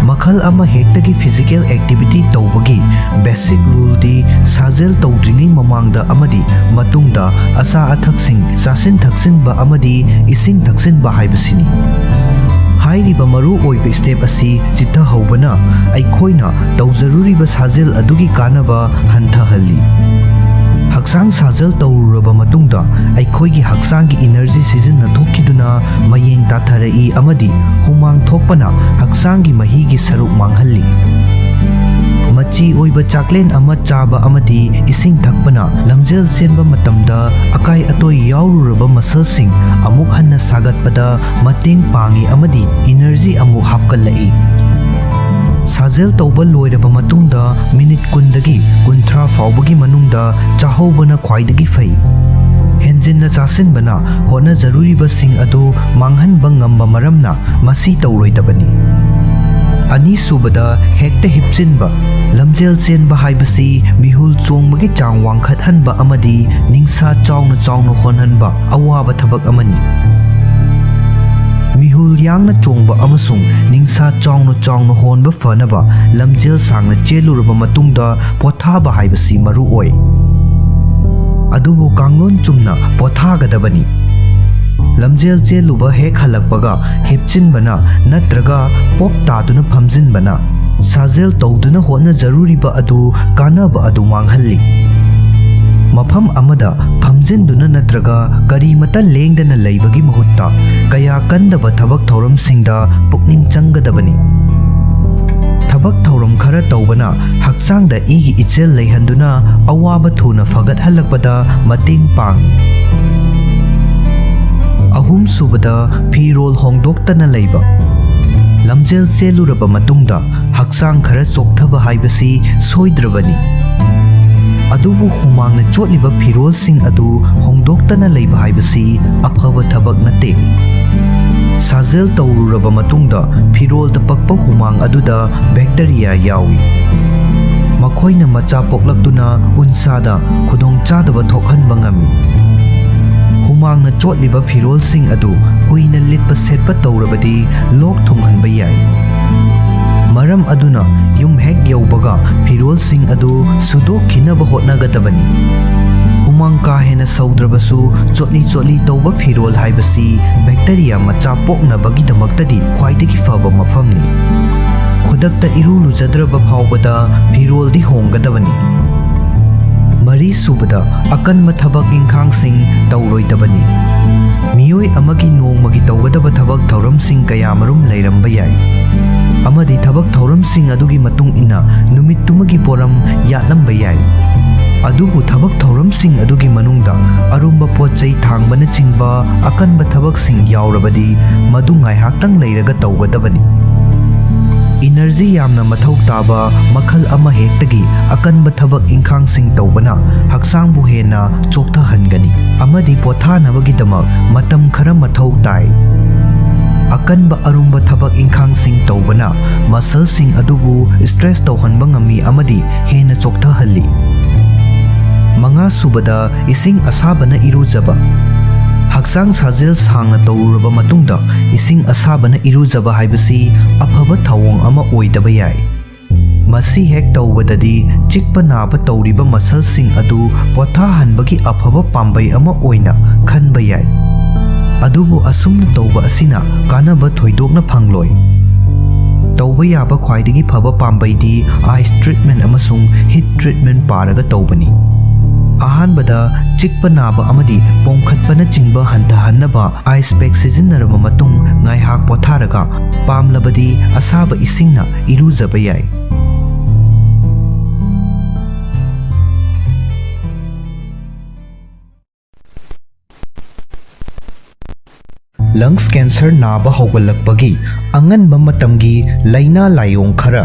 ꯃꯈꯜ ꯑꯃ ꯍꯦꯛꯇꯒꯤ ꯐꯤꯖꯤꯀꯦꯜ ꯑꯦꯛꯇꯤꯚꯤꯇꯤ ꯇꯧꯕꯒꯤ ꯕꯦꯁꯤꯛ ꯔꯨꯜꯗꯤ ꯁꯥꯖꯦꯜ ꯇꯧꯗ꯭ꯔꯤꯉꯩ ꯃꯃꯥꯡꯗ ꯑꯃꯗꯤ ꯃꯇꯨꯡꯗ ꯑꯆꯥ ꯑꯊꯛꯁꯤꯡ ꯆꯥꯁꯤꯟ ꯊꯛꯆꯤꯟꯕ ꯑꯃꯗꯤ ꯏꯁꯤꯡ ꯊꯛꯆꯤꯟꯕ ꯍꯥꯏꯕꯁꯤꯅꯤ꯫ ꯍꯥꯏꯔꯤꯕ ꯃꯔꯨ ꯑꯣꯏꯕ ꯁ꯭ꯇꯦꯞ ꯑꯁꯤ ꯆꯤꯠꯊꯍꯧꯕꯅ ꯑꯩꯈꯣꯏꯅ ꯇꯧꯖꯔꯨꯔꯤꯕ ꯁꯥꯖꯦꯜ ꯑꯗꯨꯒꯤ ꯀꯥꯟꯅꯕ ꯍꯟꯊꯍꯜꯂꯤ꯫ ꯍꯛꯆꯥꯡ ꯁꯥꯖꯦꯜ ꯇꯧꯔꯨꯔꯕ ꯃꯇꯨꯡꯗ ꯑꯩꯈꯣꯏꯒꯤ ꯍꯛꯆꯥꯡꯒꯤ ꯏꯅꯔꯖꯤ ꯁꯤꯖꯤꯟꯅꯊꯣꯛꯈꯤꯗꯨꯅ ꯃꯌꯦꯡ ꯇꯥꯊꯔꯛꯏ ꯑꯃꯗꯤ ꯍꯨꯃꯥꯡ ꯊꯣꯛꯄꯅ ꯍꯛꯆꯥꯡꯒꯤ ꯃꯍꯤꯒꯤ ꯁꯔꯨꯛ ꯃꯥꯡꯍꯜꯂꯤ꯫ ꯃꯆꯤ ꯑꯣꯏꯕ ꯆꯥꯛꯂꯦꯟ ꯑꯃ ꯆꯥꯕ ꯑꯃꯗꯤ ꯏꯁꯤꯡ ꯊꯛꯄꯅ ꯂꯝꯖꯦꯜ ꯆꯦꯟꯕ ꯃꯇꯝꯗ ꯑꯀꯥꯏ ꯑꯇꯣꯏ ꯌꯥꯎꯔꯨꯔꯕ ꯃꯁꯜꯁꯤꯡ ꯑꯃꯨꯛ ꯍꯟꯅ ꯁꯥꯒꯠꯄꯗ ꯃꯇꯦꯡ ꯄꯥꯡꯏ ꯑꯃꯗꯤ ꯏꯅꯔꯖꯤ ꯑꯃꯨꯛ ꯍꯥꯞꯀꯠꯂꯛꯏ꯫ ꯁꯥꯖꯦꯜ ꯇꯧꯕ ꯂꯣꯏꯔꯕ ꯃꯇꯨꯡꯗ ꯃꯤꯅꯤꯠ ꯀꯨꯟꯗꯒꯤ ꯀꯨꯟꯊ꯭ꯔꯥ ꯐꯥꯎꯕꯒꯤ ꯃꯅꯨꯡꯗ ꯆꯥꯍꯧꯕꯅ ꯈ꯭ꯋꯥꯏꯗꯒꯤ ꯐꯩ꯫ ꯍꯦꯟꯖꯤꯟꯅ ꯆꯥꯁꯤꯟꯕꯅ ꯍꯣꯠꯅꯖꯔꯨꯔꯤꯕꯁꯤꯡ ꯑꯗꯨ ꯃꯥꯡꯍꯟꯕ ꯉꯝꯕ ꯃꯔꯝꯅ ꯃꯁꯤ ꯇꯧꯔꯣꯏꯗꯕꯅꯤ꯫ ꯑꯅꯤꯁꯨꯕꯗ, ꯍꯦꯛꯇ ꯍꯤꯞꯆꯤꯟꯕ꯫ ꯂꯝꯖꯦꯜ ꯆꯦꯟꯕ ꯍꯥꯏꯕꯁꯤ ꯃꯤꯍꯨꯜ ꯆꯣꯡꯕꯒꯤ ꯆꯥꯡ ꯋꯥꯡꯈꯠꯍꯟꯕ ꯑꯃꯗꯤ ꯅꯤꯡꯁꯥ ꯆꯥꯎꯅ ꯆꯥꯎꯅ ꯍꯣꯟꯍꯟꯕ ꯑꯋꯥꯕ ꯊꯕꯛ ꯑꯃꯅꯤ꯫ ꯃꯤꯍꯨꯜ ꯌꯥꯡꯅ ꯆꯣꯡꯕ ꯑꯃꯁꯨꯡ ꯅꯤꯡꯁꯥ ꯆꯥꯎꯅ ꯆꯥꯎꯅ ꯍꯣꯟꯕ ꯐꯅꯕ ꯂꯝꯖꯦꯜ ꯁꯥꯡꯅ ꯆꯦꯜꯂꯨꯔꯕ ꯃꯇꯨꯡꯗ ꯄꯣꯊꯥꯕ ꯍꯥꯏꯕꯁꯤ ꯃꯔꯨ ꯑꯣꯏ꯫ ꯑꯗꯨꯕꯨ ꯀꯥꯡꯂꯣꯟ ꯆꯨꯝꯅ ꯄꯣꯊꯥꯒꯗꯕꯅꯤ꯫ ꯂꯝꯖꯦꯜ ꯆꯦꯜꯂꯨꯕ ꯍꯦꯛ ꯍꯜꯂꯛꯄꯒ ꯍꯤꯞꯆꯤꯟꯕꯅ ꯅꯠꯇ꯭ꯔꯒ ꯄꯣꯞ ꯇꯥꯗꯨꯅ ꯐꯝꯖꯤꯟꯕꯅ ꯁꯥꯖꯦꯜ ꯇꯧꯗꯨꯅ ꯍꯣꯠꯅꯖꯔꯨꯔꯤꯕ ꯑꯗꯨ ꯀꯥꯟꯅꯕ ꯑꯗꯨ ꯃꯥꯡꯍꯜꯂꯤ꯫ ꯃꯐꯝ ꯑꯃꯗ ꯐꯝꯖꯤꯟꯗꯨꯅ ꯅꯠꯇ꯭ꯔꯒ ꯀꯔꯤꯃꯇ ꯂꯦꯡꯗꯅ ꯂꯩꯕꯒꯤ ꯃꯍꯨꯠꯇ ꯀꯌꯥ ꯀꯟꯗꯕ ꯊꯕꯛ ꯊꯧꯔꯝꯁꯤꯡꯗ ꯄꯨꯛꯅꯤꯡ ꯆꯪꯒꯗꯕꯅꯤ꯫ ꯊꯕꯛ ꯊꯧꯔꯝ ꯈꯔ ꯇꯧꯕꯅ ꯍꯛꯆꯥꯡꯗ ꯏꯒꯤ ꯏꯆꯦꯜ ꯂꯩꯍꯟꯗꯨꯅ ꯑꯋꯥꯕ ꯊꯨꯅ ꯐꯒꯠꯍꯜꯂꯛꯄꯗ ꯃꯇꯦꯡ ꯄꯥꯡꯏ꯫ ꯑꯍꯨꯝꯁꯨꯕꯗ, ꯐꯤꯔꯣꯜ ꯍꯣꯡꯗꯣꯛꯇꯅ ꯂꯩꯕ꯫ ꯂꯝꯖꯦꯜ ꯆꯦꯜꯂꯨꯔꯕ ꯃꯇꯨꯡꯗ ꯍꯛꯆꯥꯡ ꯈꯔ ꯆꯣꯛꯊꯕ ꯍꯥꯏꯕꯁꯤ ꯁꯣꯏꯗ꯭ꯔꯕꯅꯤ꯫ ꯑꯗꯨꯕꯨ ꯍꯨꯃꯥꯡꯅ ꯆꯣꯠꯂꯤꯕ ꯐꯤꯔꯣꯜꯁꯤꯡ ꯑꯗꯨ ꯍꯣꯡꯗꯣꯛꯇꯅ ꯂꯩꯕ ꯍꯥꯏꯕꯁꯤ ꯑꯐꯕ ꯊꯕꯛ ꯅꯠꯇꯦ꯫ ꯁꯥꯖꯦꯜ ꯇꯧꯔꯨꯔꯕ ꯃꯇꯨꯡꯗ ꯐꯤꯔꯣꯜꯗ ꯄꯛꯄ ꯍꯨꯃꯥꯡ ꯑꯗꯨꯗ ꯕꯦꯛꯇꯔꯤꯌꯥ ꯌꯥꯎꯏ꯫ ꯃꯈꯣꯏꯅ ꯃꯆꯥ ꯄꯣꯛꯂꯛꯇꯨꯅ ꯎꯟꯁꯥꯗ ꯈꯨꯗꯣꯡꯆꯥꯗꯕ ꯊꯣꯛꯍꯟꯕ ꯉꯝꯃꯤ꯫ ꯍꯨꯃꯥꯡꯅ ꯆꯣꯠꯂꯤꯕ ꯐꯤꯔꯣꯜꯁꯤꯡ ꯑꯗꯨ ꯀꯨꯏꯅ ꯂꯤꯠꯄ ꯁꯦꯠꯄ ꯇꯧꯔꯕꯗꯤ ꯂꯣꯛ ꯊꯨꯡꯍꯟꯕ ꯌꯥꯏ꯫ ꯃꯔꯝ ꯑꯗꯨꯅ ꯌꯨꯝ ꯍꯦꯛ ꯌꯧꯕꯒ ꯐꯤꯔꯣꯜꯁꯤꯡ ꯑꯗꯨ ꯁꯨꯗꯣꯛꯈꯤꯅꯕ ꯍꯣꯠꯅꯒꯗꯕꯅꯤ꯫ ꯍꯨꯃꯥꯡ ꯀꯥ ꯍꯦꯟꯅ ꯁꯧꯗ꯭ꯔꯕꯁꯨ ꯆꯣꯠꯂꯤ ꯆꯣꯠꯂꯤ ꯇꯧꯕ ꯐꯤꯔꯣꯜ ꯍꯥꯏꯕꯁꯤ ꯕꯦꯛꯇꯔꯤꯌꯥ ꯃꯆꯥ ꯄꯣꯛꯅꯕꯒꯤꯗꯃꯛꯇꯗꯤ ꯈ꯭ꯋꯥꯏꯗꯒꯤ ꯐꯕ ꯃꯐꯝꯅꯤ꯫ ꯈꯨꯗꯛꯇ ꯏꯔꯨ ꯂꯨꯖꯗ꯭ꯔꯕ ꯐꯥꯎꯕꯗ ꯐꯤꯔꯣꯜꯗꯤ ꯍꯣꯡꯒꯗꯕꯅꯤ꯫ ꯃꯔꯤꯁꯨꯕꯗ, ꯑꯀꯟꯕ ꯊꯕꯛ ꯏꯪꯈꯥꯡꯁꯤꯡ ꯇꯧꯔꯣꯏꯗꯕꯅꯤ꯫ ꯃꯤꯑꯣꯏ ꯑꯃꯒꯤ ꯅꯣꯡꯃꯒꯤ ꯇꯧꯒꯗꯕ ꯊꯕꯛ ꯊꯧꯔꯝꯁꯤꯡ ꯀꯌꯥꯃꯔꯨꯝ ꯂꯩꯔꯝꯕ ꯌꯥꯏ, ꯑꯃꯗꯤ ꯊꯕꯛ ꯊꯧꯔꯝꯁꯤꯡ ꯑꯗꯨꯒꯤ ꯃꯇꯨꯡ ꯏꯟꯅ ꯅꯨꯃꯤꯠꯇꯨꯃꯒꯤ ꯄꯣꯔꯝ ꯌꯥꯠꯂꯝꯕ ꯌꯥꯏ꯫ ꯑꯗꯨꯕꯨ ꯊꯕꯛ ꯊꯧꯔꯝꯁꯤꯡ ꯑꯗꯨꯒꯤ ꯃꯅꯨꯡꯗ ꯑꯔꯨꯝꯕ ꯄꯣꯠ ꯆꯩ ꯊꯥꯡꯕꯅꯆꯤꯡꯕ ꯑꯀꯟꯕ ꯊꯕꯛꯁꯤꯡ ꯌꯥꯎꯔꯕꯗꯤ, ꯃꯗꯨ ꯉꯥꯏꯍꯥꯛꯇꯪ ꯂꯩꯔꯒ ꯇꯧꯒꯗꯕꯅꯤ꯫ ꯏꯅꯔꯖꯤ ꯌꯥꯝꯅ ꯃꯊꯧ ꯇꯥꯕ ꯃꯈꯜ ꯑꯃꯍꯦꯛꯇꯒꯤ ꯑꯀꯟꯕ ꯊꯕꯛ ꯏꯪꯈꯥꯡꯁꯤꯡ ꯇꯧꯕꯅ ꯍꯛꯆꯥꯡꯕꯨ ꯍꯦꯟꯅ ꯆꯣꯛꯊꯍꯟꯒꯅꯤ ꯑꯃꯗꯤ ꯄꯣꯊꯥꯅꯕꯒꯤꯗꯃꯛ ꯃꯇꯝ ꯈꯔ ꯃꯊꯧ ꯇꯥꯏ꯫ ꯑꯀꯟꯕ ꯑꯔꯨꯝꯕ ꯊꯕꯛ ꯏꯪꯈꯥꯡꯁꯤꯡ ꯇꯧꯕꯅ ꯃꯁꯜꯁꯤꯡ ꯑꯗꯨꯕꯨ ꯁ꯭ꯇ꯭ꯔꯦꯁ ꯇꯧꯍꯟꯕ ꯉꯝꯃꯤ ꯑꯃꯗꯤ ꯍꯦꯟꯅ ꯆꯣꯛꯊꯍꯜꯂꯤ꯫ ꯃꯉꯥꯁꯨꯕꯗ, ꯏꯁꯤꯡ ꯑꯁꯥꯕꯅ ꯏꯔꯨꯖꯕ꯫ ꯍꯛꯆꯥꯡ ꯁꯥꯖꯦꯜ ꯁꯥꯡꯅ ꯇꯧꯔꯨꯔꯕ ꯃꯇꯨꯡꯗ ꯏꯁꯤꯡ ꯑꯁꯥꯕꯅ ꯏꯔꯨꯖꯕ ꯍꯥꯏꯕꯁꯤ ꯑꯐꯕ ꯊꯧꯑꯣꯡ ꯑꯃ ꯑꯣꯏꯗꯕ ꯌꯥꯏ꯫ ꯃꯁꯤ ꯍꯦꯛ ꯇꯧꯕꯗꯗꯤ ꯆꯤꯛꯄ ꯅꯥꯕ ꯇꯧꯔꯤꯕ ꯃꯁꯜꯁꯤꯡ ꯑꯗꯨ ꯄꯣꯊꯥꯍꯟꯕꯒꯤ ꯑꯐꯕ ꯄꯥꯝꯕꯩ ꯑꯃ ꯑꯣꯏꯅ ꯈꯟꯕ ꯌꯥꯏ꯫ ꯑꯗꯨꯕꯨ ꯑꯁꯨꯝꯅ ꯇꯧꯕ ꯑꯁꯤꯅ ꯀꯥꯟꯅꯕ ꯊꯣꯏꯗꯣꯛꯅ ꯐꯪꯂꯣꯏ꯫ ꯇꯧꯕ ꯌꯥꯕ ꯈ꯭ꯋꯥꯏꯗꯒꯤ ꯐꯕ ꯄꯥꯝꯕꯩꯗꯤ ꯑꯥꯏꯁ ꯇ꯭ꯔꯤꯠꯃꯦꯟ ꯑꯃꯁꯨꯡ ꯍꯤꯠ ꯇ꯭ꯔꯤꯠꯃꯦꯟ ꯄꯥꯔꯒ ꯇꯧꯕꯅꯤ꯫ ꯑꯍꯥꯟꯕꯗ, ꯆꯤꯛꯄ ꯅꯥꯕ ꯑꯃꯗꯤ ꯄꯣꯝꯈꯠꯄꯅꯆꯤꯡꯕ ꯍꯟꯊꯍꯟꯅꯕ ꯑꯥꯏꯁ ꯄꯦꯛ ꯁꯤꯖꯤꯟꯅꯔꯕ ꯃꯇꯨꯡ ꯉꯥꯏꯍꯥꯛ ꯄꯣꯊꯥꯔꯒ, ꯄꯥꯝꯂꯕꯗꯤ ꯑꯁꯥꯕ ꯏꯁꯤꯡꯅ ꯏꯔꯨꯖꯕ ꯌꯥꯏ꯫ ꯂꯪꯁ ꯀꯦꯟꯁꯔ ꯅꯥꯕ ꯍꯧꯒꯠꯂꯛꯄꯒꯤ ꯑꯉꯟꯕ ꯃꯇꯝꯒꯤ ꯂꯥꯏꯅꯥ ꯂꯥꯏꯑꯣꯡ ꯈꯔ꯫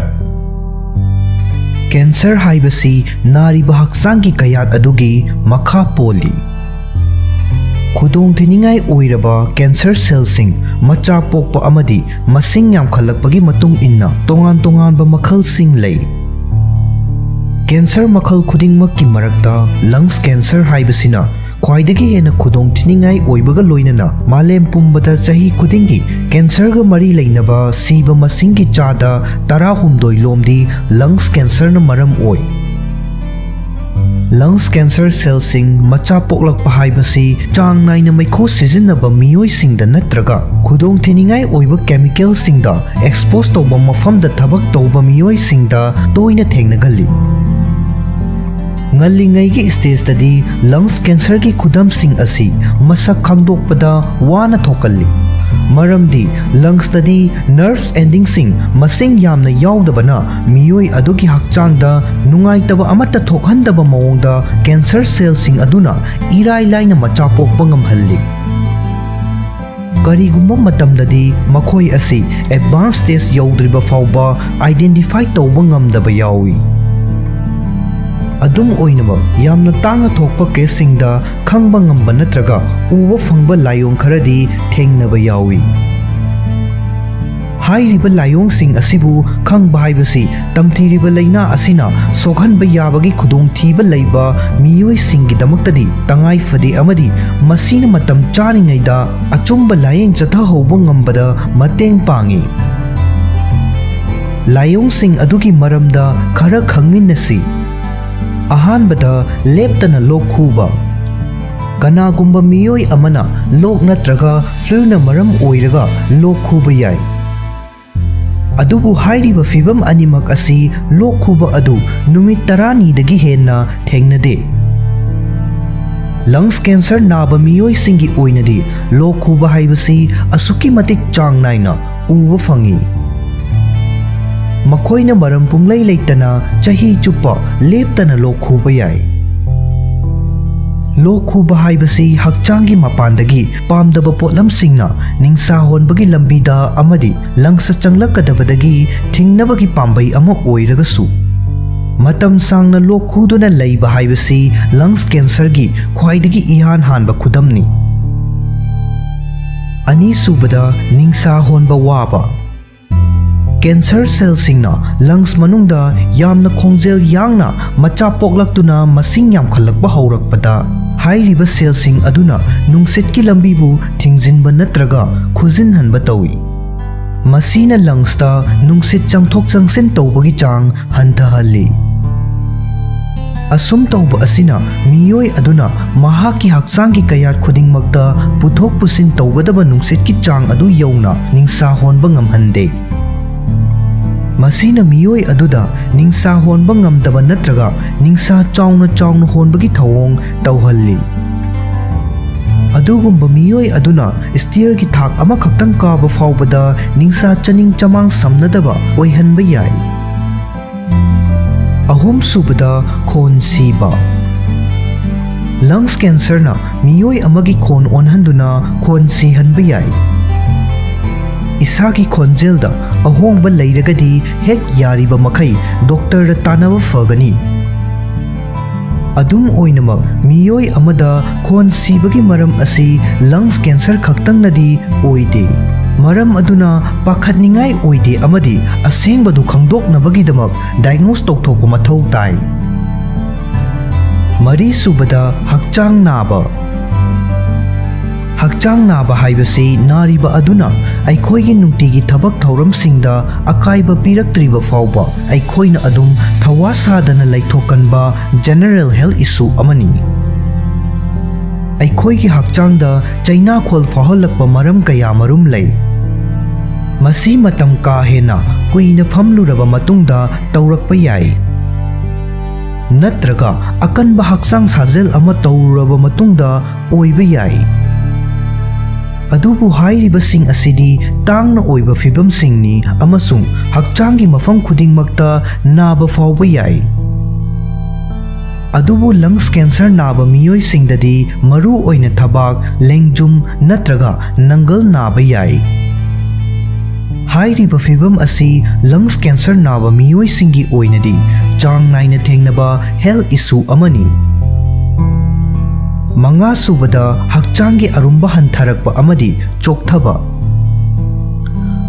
ꯀꯦꯟꯁꯔ ꯍꯥꯏꯕꯁꯤ ꯅꯥꯔꯤꯕ ꯍꯛꯆꯥꯡꯒꯤ ꯀꯌꯥꯠ ꯑꯗꯨꯒꯤ ꯃꯈꯥ ꯄꯣꯜꯂꯤ꯫ ꯈꯨꯗꯣꯡꯊꯤꯅꯤꯡꯉꯥꯏ ꯑꯣꯏꯔꯕ ꯀꯦꯟꯁꯔ ꯁꯦꯜꯁꯤꯡ ꯃꯆꯥ ꯄꯣꯛꯄ ꯑꯃꯗꯤ ꯃꯁꯤꯡ ꯌꯥꯝꯈꯠꯂꯛꯄꯒꯤ ꯃꯇꯨꯡ ꯏꯟꯅ ꯇꯣꯉꯥꯟ ꯇꯣꯉꯥꯟꯕ ꯃꯈꯜꯁꯤꯡ ꯂꯩ꯫ ꯀꯦꯟꯁꯔ ꯃꯈꯜ ꯈꯨꯗꯤꯡꯃꯛꯀꯤ ꯃꯔꯛꯇ ꯂꯪꯁ ꯀꯦꯟꯁꯔ ꯍꯥꯏꯕꯁꯤꯅ ꯈ꯭ꯋꯥꯏꯗꯒꯤ ꯍꯦꯟꯅ ꯈꯨꯗꯣꯡꯊꯤꯅꯤꯡꯉꯥꯏ ꯑꯣꯏꯕꯒ ꯂꯣꯏꯅꯅ ꯃꯥꯂꯦꯝ ꯄꯨꯝꯕꯗ ꯆꯍꯤ ꯈꯨꯗꯤꯡꯒꯤ ꯀꯦꯟꯁꯔꯒ ꯃꯔꯤ ꯂꯩꯅꯕ ꯁꯤꯕ ꯃꯁꯤꯡꯒꯤ ꯆꯥꯗ ꯇꯔꯥꯍꯨꯝꯗꯣꯏ ꯂꯣꯝꯗꯤ ꯂꯪꯁ ꯀꯦꯟꯁꯔꯅ ꯃꯔꯝ ꯑꯣꯏ꯫ ꯂꯪꯁ ꯀꯦꯟꯁꯔ ꯁꯦꯜꯁꯤꯡ ꯃꯆꯥ ꯄꯣꯛꯂꯛꯄ ꯍꯥꯏꯕꯁꯤ ꯆꯥꯡ ꯅꯥꯏꯅ ꯃꯩꯈꯨ ꯁꯤꯖꯤꯟꯅꯕ ꯃꯤꯑꯣꯏꯁꯤꯡꯗ ꯅꯠꯇ꯭ꯔꯒ ꯈꯨꯗꯣꯡꯊꯤꯅꯤꯡꯉꯥꯏ ꯑꯣꯏꯕ ꯀꯦꯃꯤꯀꯦꯜꯁꯤꯡꯗ ꯑꯦꯛꯁꯄꯣꯖ ꯇꯧꯕ ꯃꯐꯝꯗ ꯊꯕꯛ ꯇꯧꯕ ꯃꯤꯑꯣꯏꯁꯤꯡꯗ ꯇꯣꯏꯅ ꯊꯦꯡꯅꯒꯜꯂꯤ꯫ ꯉꯜꯂꯤꯉꯩꯒꯤ stageꯇꯗꯤ lungs cancerꯒꯤ ꯈꯨꯗꯝꯁꯤꯡ ꯑꯁꯤ ꯃꯁꯛ ꯈꯪꯗꯣꯛꯄꯗ ꯋꯥꯅ ꯊꯣꯛꯀꯜꯂꯤ꯫ ꯃꯔꯝꯗꯤ lungsꯇꯗꯤ nerve endingꯁꯤꯡ ꯃꯁꯤꯡ ꯌꯥꯝꯅ ꯌꯥꯎꯗꯕꯅ ꯃꯤꯑꯣꯏ ꯑꯗꯨꯒꯤ ꯍꯛꯆꯥꯡꯗ ꯅꯨꯡꯉꯥꯏꯇꯕ ꯑꯃꯠꯇ ꯊꯣꯛꯍꯟꯗꯕ ꯃꯑꯣꯡꯗ cancer cellꯁꯤꯡ ꯑꯗꯨꯅ ꯏꯔꯥꯏ ꯂꯥꯏꯅ ꯃꯆꯥ ꯄꯣꯛꯄ ꯉꯝꯍꯜꯂꯤ꯫ ꯀꯔꯤꯒꯨꯝꯕ ꯃꯇꯝꯗꯗꯤ ꯃꯈꯣꯏ ꯑꯁꯤ advanced stage ꯌꯧꯗ꯭ꯔꯤꯕ ꯐꯥꯎꯕ identify ꯇꯧꯕ ꯉꯝꯗꯕ ꯌꯥꯎꯏ꯫ ꯑꯗꯨꯝ ꯑꯣꯏꯅꯃꯛ, ꯌꯥꯝꯅ ꯇꯥꯡꯅ ꯊꯣꯛꯄ caseꯁꯤꯡꯗ ꯈꯪꯕ ꯉꯝꯕ ꯅꯠꯇ꯭ꯔꯒ ꯎꯕ ꯐꯪꯕ ꯂꯥꯏꯑꯣꯡ ꯈꯔꯗꯤ ꯊꯦꯡꯅꯕ ꯌꯥꯎꯏ꯫ ꯍꯥꯏꯔꯤꯕ ꯂꯥꯏꯑꯣꯡꯁꯤꯡ ꯑꯁꯤꯕꯨ ꯈꯪꯕ ꯍꯥꯏꯕꯁꯤ ꯇꯝꯊꯤꯔꯤꯕ ꯂꯥꯏꯅꯥ ꯑꯁꯤꯅ ꯁꯣꯛꯍꯟꯕ ꯌꯥꯕꯒꯤ ꯈꯨꯗꯣꯡꯊꯤꯕ ꯂꯩꯕ ꯃꯤꯑꯣꯏꯁꯤꯡꯒꯤꯗꯃꯛꯇꯗꯤ ꯇꯉꯥꯏ ꯐꯗꯦ, ꯑꯃꯗꯤ ꯃꯁꯤꯅ ꯃꯇꯝ ꯆꯥꯔꯤꯉꯩꯗ ꯑꯆꯨꯝꯕ ꯂꯥꯌꯦꯡ ꯆꯠꯊꯍꯧꯕ ꯉꯝꯕꯗ ꯃꯇꯦꯡ ꯄꯥꯡꯏ꯫ ꯂꯥꯏꯑꯣꯡꯁꯤꯡ ꯑꯗꯨꯒꯤ ꯃꯔꯝꯗ ꯈꯔ ꯈꯪꯃꯤꯟꯅꯁꯤ꯫ ꯑꯍꯥꯟꯕꯗ, ꯂꯦꯞꯇꯅ ꯂꯣꯛ ꯈꯨꯕ꯫ ꯀꯅꯥꯒꯨꯝꯕ ꯃꯤꯑꯣꯏ ꯑꯃꯅ ꯂꯣꯛ ꯅꯠꯇ꯭ꯔꯒ fluꯅ ꯃꯔꯝ ꯑꯣꯏꯔꯒ ꯂꯣꯛ ꯈꯨꯕ ꯌꯥꯏ꯫ ꯑꯗꯨꯕꯨ ꯍꯥꯏꯔꯤꯕ ꯐꯤꯚꯝ ꯑꯅꯤꯃꯛ ꯑꯁꯤ ꯂꯣꯛ ꯈꯨꯕ ꯑꯗꯨ ꯅꯨꯃꯤꯠ ꯇꯔꯥꯅꯤꯗꯒꯤ ꯍꯦꯟꯅ ꯊꯦꯡꯅꯗꯦ꯫ Lungs cancer ꯅꯥꯕ ꯃꯤꯑꯣꯏꯁꯤꯡꯒꯤ ꯑꯣꯏꯅꯗꯤ ꯂꯣꯛ ꯈꯨꯕ ꯍꯥꯏꯕꯁꯤ ꯑꯁꯨꯛꯀꯤ ꯃꯇꯤꯛ ꯆꯥꯡ ꯅꯥꯏꯅ ꯎꯕ ꯐꯪꯏ꯫ ꯃꯈꯣꯏꯅ ꯃꯔꯝ ꯄꯨꯡꯂꯩ ꯂꯩꯇꯅ ꯆꯍꯤ ꯆꯨꯞꯄ ꯂꯦꯞꯇꯅ ꯂꯣꯛ ꯈꯨꯕ ꯌꯥꯏ꯫ ꯂꯣꯛ ꯈꯨꯕ ꯍꯥꯏꯕꯁꯤ ꯍꯛꯆꯥꯡꯒꯤ ꯃꯄꯥꯟꯗꯒꯤ ꯄꯥꯝꯗꯕ ꯄꯣꯠꯂꯝꯁꯤꯡꯅ ꯅꯤꯡꯁꯥ ꯍꯣꯟꯕꯒꯤ ꯂꯝꯕꯤꯗ ꯑꯃꯗꯤ lungs ꯆꯪꯂꯛꯀꯗꯕꯗꯒꯤ ꯊꯤꯡꯅꯕꯒꯤ ꯄꯥꯝꯕꯩ ꯑꯃ ꯑꯣꯏꯔꯒꯁꯨ, ꯃꯇꯝ ꯁꯥꯡꯅ ꯂꯣꯛ ꯈꯨꯗꯨꯅ ꯂꯩꯕ ꯍꯥꯏꯕꯁꯤ lungs cancerꯒꯤ ꯈ꯭ꯋꯥꯏꯗꯒꯤ ꯏꯍꯥꯟ ꯍꯥꯟꯕ ꯈꯨꯗꯝꯅꯤ꯫ ꯑꯅꯤꯁꯨꯕꯗ, ꯅꯤꯡꯁꯥ ꯍꯣꯟꯕ ꯋꯥꯕ꯫ Cancer cellꯁꯤꯡꯅ lungs ꯃꯅꯨꯡꯗ ꯌꯥꯝꯅ ꯈꯣꯡꯖꯦꯜ ꯌꯥꯡꯅ ꯃꯆꯥ ꯄꯣꯛꯂꯛꯇꯨꯅ ꯃꯁꯤꯡ ꯌꯥꯝꯈꯠꯂꯛꯄ ꯍꯧꯔꯛꯄꯗ, ꯍꯥꯏꯔꯤꯕ cellꯁꯤꯡ ꯑꯗꯨꯅ ꯅꯨꯡꯁꯤꯠꯀꯤ ꯂꯝꯕꯤꯕꯨ ꯊꯤꯡꯖꯤꯟꯕ ꯅꯠꯇ꯭ꯔꯒ ꯈꯨꯖꯤꯟꯍꯟꯕ ꯇꯧꯏ꯫ ꯃꯁꯤꯅ lungsꯇ ꯅꯨꯡꯁꯤꯠ ꯆꯪꯊꯣꯛ ꯆꯪꯁꯤꯟ ꯇꯧꯕꯒꯤ ꯆꯥꯡ ꯍꯟꯊꯍꯜꯂꯤ꯫ ꯑꯁꯨꯝ ꯇꯧꯕ ꯑꯁꯤꯅ ꯃꯤꯑꯣꯏ ꯑꯗꯨꯅ ꯃꯍꯥꯛꯀꯤ ꯍꯛꯆꯥꯡꯒꯤ ꯀꯌꯥꯠ ꯈꯨꯗꯤꯡꯃꯛꯇ ꯄꯨꯊꯣꯛ ꯄꯨꯁꯤꯟ ꯇꯧꯒꯗꯕ ꯅꯨꯡꯁꯤꯠꯀꯤ ꯆꯥꯡ ꯑꯗꯨ ꯌꯧꯅ ꯅꯤꯡꯁꯥ ꯍꯣꯟꯕ ꯉꯝꯍꯟꯗꯦ꯫ ꯃꯁꯤꯅ ꯃꯤꯑꯣꯏ ꯑꯗꯨꯗ ꯅꯤꯡꯁꯥ ꯍꯣꯟꯕ ꯉꯝꯗꯕ ꯅꯠꯇ꯭ꯔꯒ ꯅꯤꯡꯁꯥ ꯆꯥꯎꯅ ꯆꯥꯎꯅ ꯍꯣꯟꯕꯒꯤ ꯊꯧꯑꯣꯡ ꯇꯧꯍꯜꯂꯤ꯫ ꯑꯗꯨꯒꯨꯝꯕ ꯃꯤꯑꯣꯏ ꯑꯗꯨꯅ ꯁ꯭ꯇꯤꯌꯔꯒꯤ ꯊꯥꯛ ꯑꯃꯈꯛꯇꯪ ꯀꯥꯕ ꯐꯥꯎꯕꯗ ꯅꯤꯡꯁꯥ ꯆꯅꯤꯡ ꯆꯃꯥꯡ ꯁꯝꯅꯗꯕ ꯑꯣꯏꯍꯟꯕ ꯌꯥꯏ꯫ ꯑꯍꯨꯝꯁꯨꯕꯗ, ꯈꯣꯟ ꯁꯤꯕ꯫ ꯂꯪꯁ ꯀꯦꯟꯁꯔꯅ ꯃꯤꯑꯣꯏ ꯑꯃꯒꯤ ꯈꯣꯟ ꯑꯣꯟꯍꯟꯗꯨꯅ ꯈꯣꯟ ꯁꯤꯍꯟꯕ ꯌꯥꯏ꯫ ꯏꯁꯥꯒꯤ ꯈꯣꯟꯖꯦꯜꯗ ꯑꯍꯣꯡꯕ ꯂꯩꯔꯒꯗꯤ ꯍꯦꯛ ꯌꯥꯔꯤꯕ ꯃꯈꯩ ꯗꯣꯛꯇꯔꯗ ꯇꯥꯟꯅꯕ ꯐꯒꯅꯤ꯫ ꯑꯗꯨꯝ ꯑꯣꯏꯅꯃꯛ, ꯃꯤꯑꯣꯏ ꯑꯃꯗ ꯈꯣꯟ ꯁꯤꯕꯒꯤ ꯃꯔꯝ ꯑꯁꯤ ꯂꯪꯁ ꯀꯦꯟꯁꯔ ꯈꯛꯇꯪꯅꯗꯤ ꯑꯣꯏꯗꯦ꯫ ꯃꯔꯝ ꯑꯗꯨꯅ ꯄꯥꯈꯠꯅꯤꯡꯉꯥꯏ ꯑꯣꯏꯗꯦ ꯑꯃꯗꯤ ꯑꯁꯦꯡꯕꯗꯨ ꯈꯪꯗꯣꯛꯅꯕꯒꯤꯗꯃꯛ ꯗꯥꯏꯒꯅꯣꯁ ꯇꯧꯊꯣꯛꯄ ꯃꯊꯧ ꯇꯥꯏ꯫ ꯃꯔꯤꯁꯨꯕꯗ, ꯍꯛꯆꯥꯡ ꯅꯥꯕ꯫ ꯍꯛꯆꯥꯡ ꯅꯥꯕ ꯍꯥꯏꯕꯁꯤ ꯅꯥꯔꯤꯕ ꯑꯗꯨꯅ ꯑꯩꯈꯣꯏꯒꯤ ꯅꯨꯡꯇꯤꯒꯤ ꯊꯕꯛ ꯊꯧꯔꯝꯁꯤꯡꯗ ꯑꯀꯥꯏꯕ ꯄꯤꯔꯛꯇ꯭ꯔꯤꯕ ꯐꯥꯎꯕ ꯑꯩꯈꯣꯏꯅ ꯑꯗꯨꯝ ꯊꯋꯥ ꯁꯥꯗꯅ ꯂꯩꯊꯣꯛꯀꯟꯕ ꯖꯦꯅꯔꯦꯜ ꯍꯦꯜꯊ ꯏꯁꯨ ꯑꯃꯅꯤ꯫ ꯑꯩꯈꯣꯏꯒꯤ ꯍꯛꯆꯥꯡꯗ ꯆꯩꯅꯥꯈꯣꯜ ꯐꯥꯎꯍꯜꯂꯛꯄ ꯃꯔꯝ ꯀꯌꯥ ꯃꯔꯨꯝ ꯂꯩ꯫ ꯃꯁꯤ ꯃꯇꯝ ꯀꯥ ꯍꯦꯟꯅ ꯀꯨꯏꯅ ꯐꯝꯂꯨꯔꯕ ꯃꯇꯨꯡꯗ ꯇꯧꯔꯛꯄ ꯌꯥꯏ, ꯅꯠꯇ꯭ꯔꯒ ꯑꯀꯟꯕ ꯍꯛꯆꯥꯡ ꯁꯥꯖꯦꯜ ꯑꯃ ꯇꯧꯔꯨꯔꯕ ꯃꯇꯨꯡꯗ ꯑꯣꯏꯕ ꯌꯥꯏ꯫ ꯑꯗꯨꯕꯨ ꯍꯥꯏꯔꯤꯕꯁꯤꯡ ꯑꯁꯤꯗꯤ ꯇꯥꯡꯅ ꯑꯣꯏꯕ ꯐꯤꯚꯝꯁꯤꯡꯅꯤ ꯑꯃꯁꯨꯡ ꯍꯛꯆꯥꯡꯒꯤ ꯃꯐꯝ ꯈꯨꯗꯤꯡꯃꯛꯇ ꯅꯥꯕ ꯐꯥꯎꯕ ꯌꯥꯏ꯫ ꯑꯗꯨꯕꯨ ꯂꯪꯁ ꯀꯦꯟꯁꯔ ꯅꯥꯕ ꯃꯤꯑꯣꯏꯁꯤꯡꯗꯗꯤ ꯃꯔꯨ ꯑꯣꯏꯅ ꯊꯕꯥꯛ, ꯂꯦꯡꯖꯨꯝ ꯅꯠꯇ꯭ꯔꯒ ꯅꯪꯒꯜ ꯅꯥꯕ ꯌꯥꯏ꯫ ꯍꯥꯏꯔꯤꯕ ꯐꯤꯚꯝ ꯑꯁꯤ ꯂꯪꯁ ꯀꯦꯟꯁꯔ ꯅꯥꯕ ꯃꯤꯑꯣꯏꯁꯤꯡꯒꯤ ꯑꯣꯏꯅꯗꯤ ꯆꯥꯡ ꯅꯥꯏꯅ ꯊꯦꯡꯅꯕ ꯍꯦꯜꯊ ꯏꯁꯨ ꯑꯃꯅꯤ꯫ ꯃꯉꯥꯁꯨꯕꯗ, ꯍꯛꯆꯥꯡꯒꯤ ꯑꯔꯨꯝꯕ ꯍꯟꯊꯔꯛꯄ ꯑꯃꯗꯤ ꯆꯣꯛꯊꯕ꯫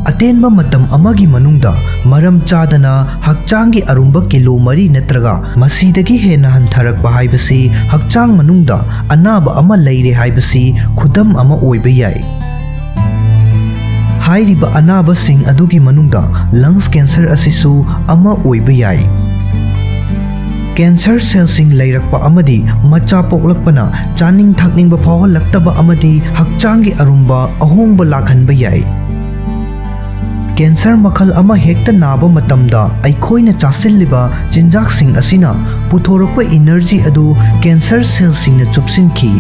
ꯑꯇꯦꯟꯕ ꯃꯇꯝ ꯑꯃꯒꯤ ꯃꯅꯨꯡꯗ ꯃꯔꯝ ꯆꯥꯗꯅ ꯍꯛꯆꯥꯡꯒꯤ ꯑꯔꯨꯝꯕ ꯀꯤꯂꯣ ꯃꯔꯤ ꯅꯠꯇ꯭ꯔꯒ ꯃꯁꯤꯗꯒꯤ ꯍꯦꯟꯅ ꯍꯟꯊꯔꯛꯄ ꯍꯥꯏꯕꯁꯤ ꯍꯛꯆꯥꯡ ꯃꯅꯨꯡꯗ ꯑꯅꯥꯕ ꯑꯃ ꯂꯩꯔꯦ ꯍꯥꯏꯕꯁꯤ ꯈꯨꯗꯝ ꯑꯃ ꯑꯣꯏꯕ ꯌꯥꯏ꯫ ꯍꯥꯏꯔꯤꯕ ꯑꯅꯥꯕꯁꯤꯡ ꯑꯗꯨꯒꯤ ꯃꯅꯨꯡꯗ ꯂꯪꯁ ꯀꯦꯟꯁꯔ ꯑꯁꯤꯁꯨ ꯑꯃ ꯑꯣꯏꯕ ꯌꯥꯏ꯫ ꯀꯦꯟꯁꯔ ꯁꯦꯜꯁꯤꯡ ꯂꯩꯔꯛꯄ ꯑꯃꯗꯤ ꯃꯆꯥ ꯄꯣꯛꯂꯛꯄꯅ ꯆꯥꯅꯤꯡ ꯊꯛꯅꯤꯡꯕ ꯐꯥꯎꯍꯜꯂꯛꯇꯕ ꯑꯃꯗꯤ ꯍꯛꯆꯥꯡꯒꯤ ꯑꯔꯨꯝꯕ ꯑꯍꯣꯡꯕ ꯂꯥꯛꯍꯟꯕ ꯌꯥꯏ꯫ ꯀꯦꯟꯁꯔ ꯃꯈꯜ ꯑꯃ ꯍꯦꯛꯇ ꯅꯥꯕ ꯃꯇꯝꯗ ꯑꯩꯈꯣꯏꯅ ꯆꯥꯁꯤꯜꯂꯤꯕ ꯆꯤꯟꯖꯥꯛꯁꯤꯡ ꯑꯁꯤꯅ ꯄꯨꯊꯣꯔꯛꯄ ꯏꯅꯔꯖꯤ ꯑꯗꯨ ꯀꯦꯟꯁꯔ ꯁꯦꯜꯁꯤꯡꯅ ꯆꯨꯞꯁꯤꯟꯈꯤ꯫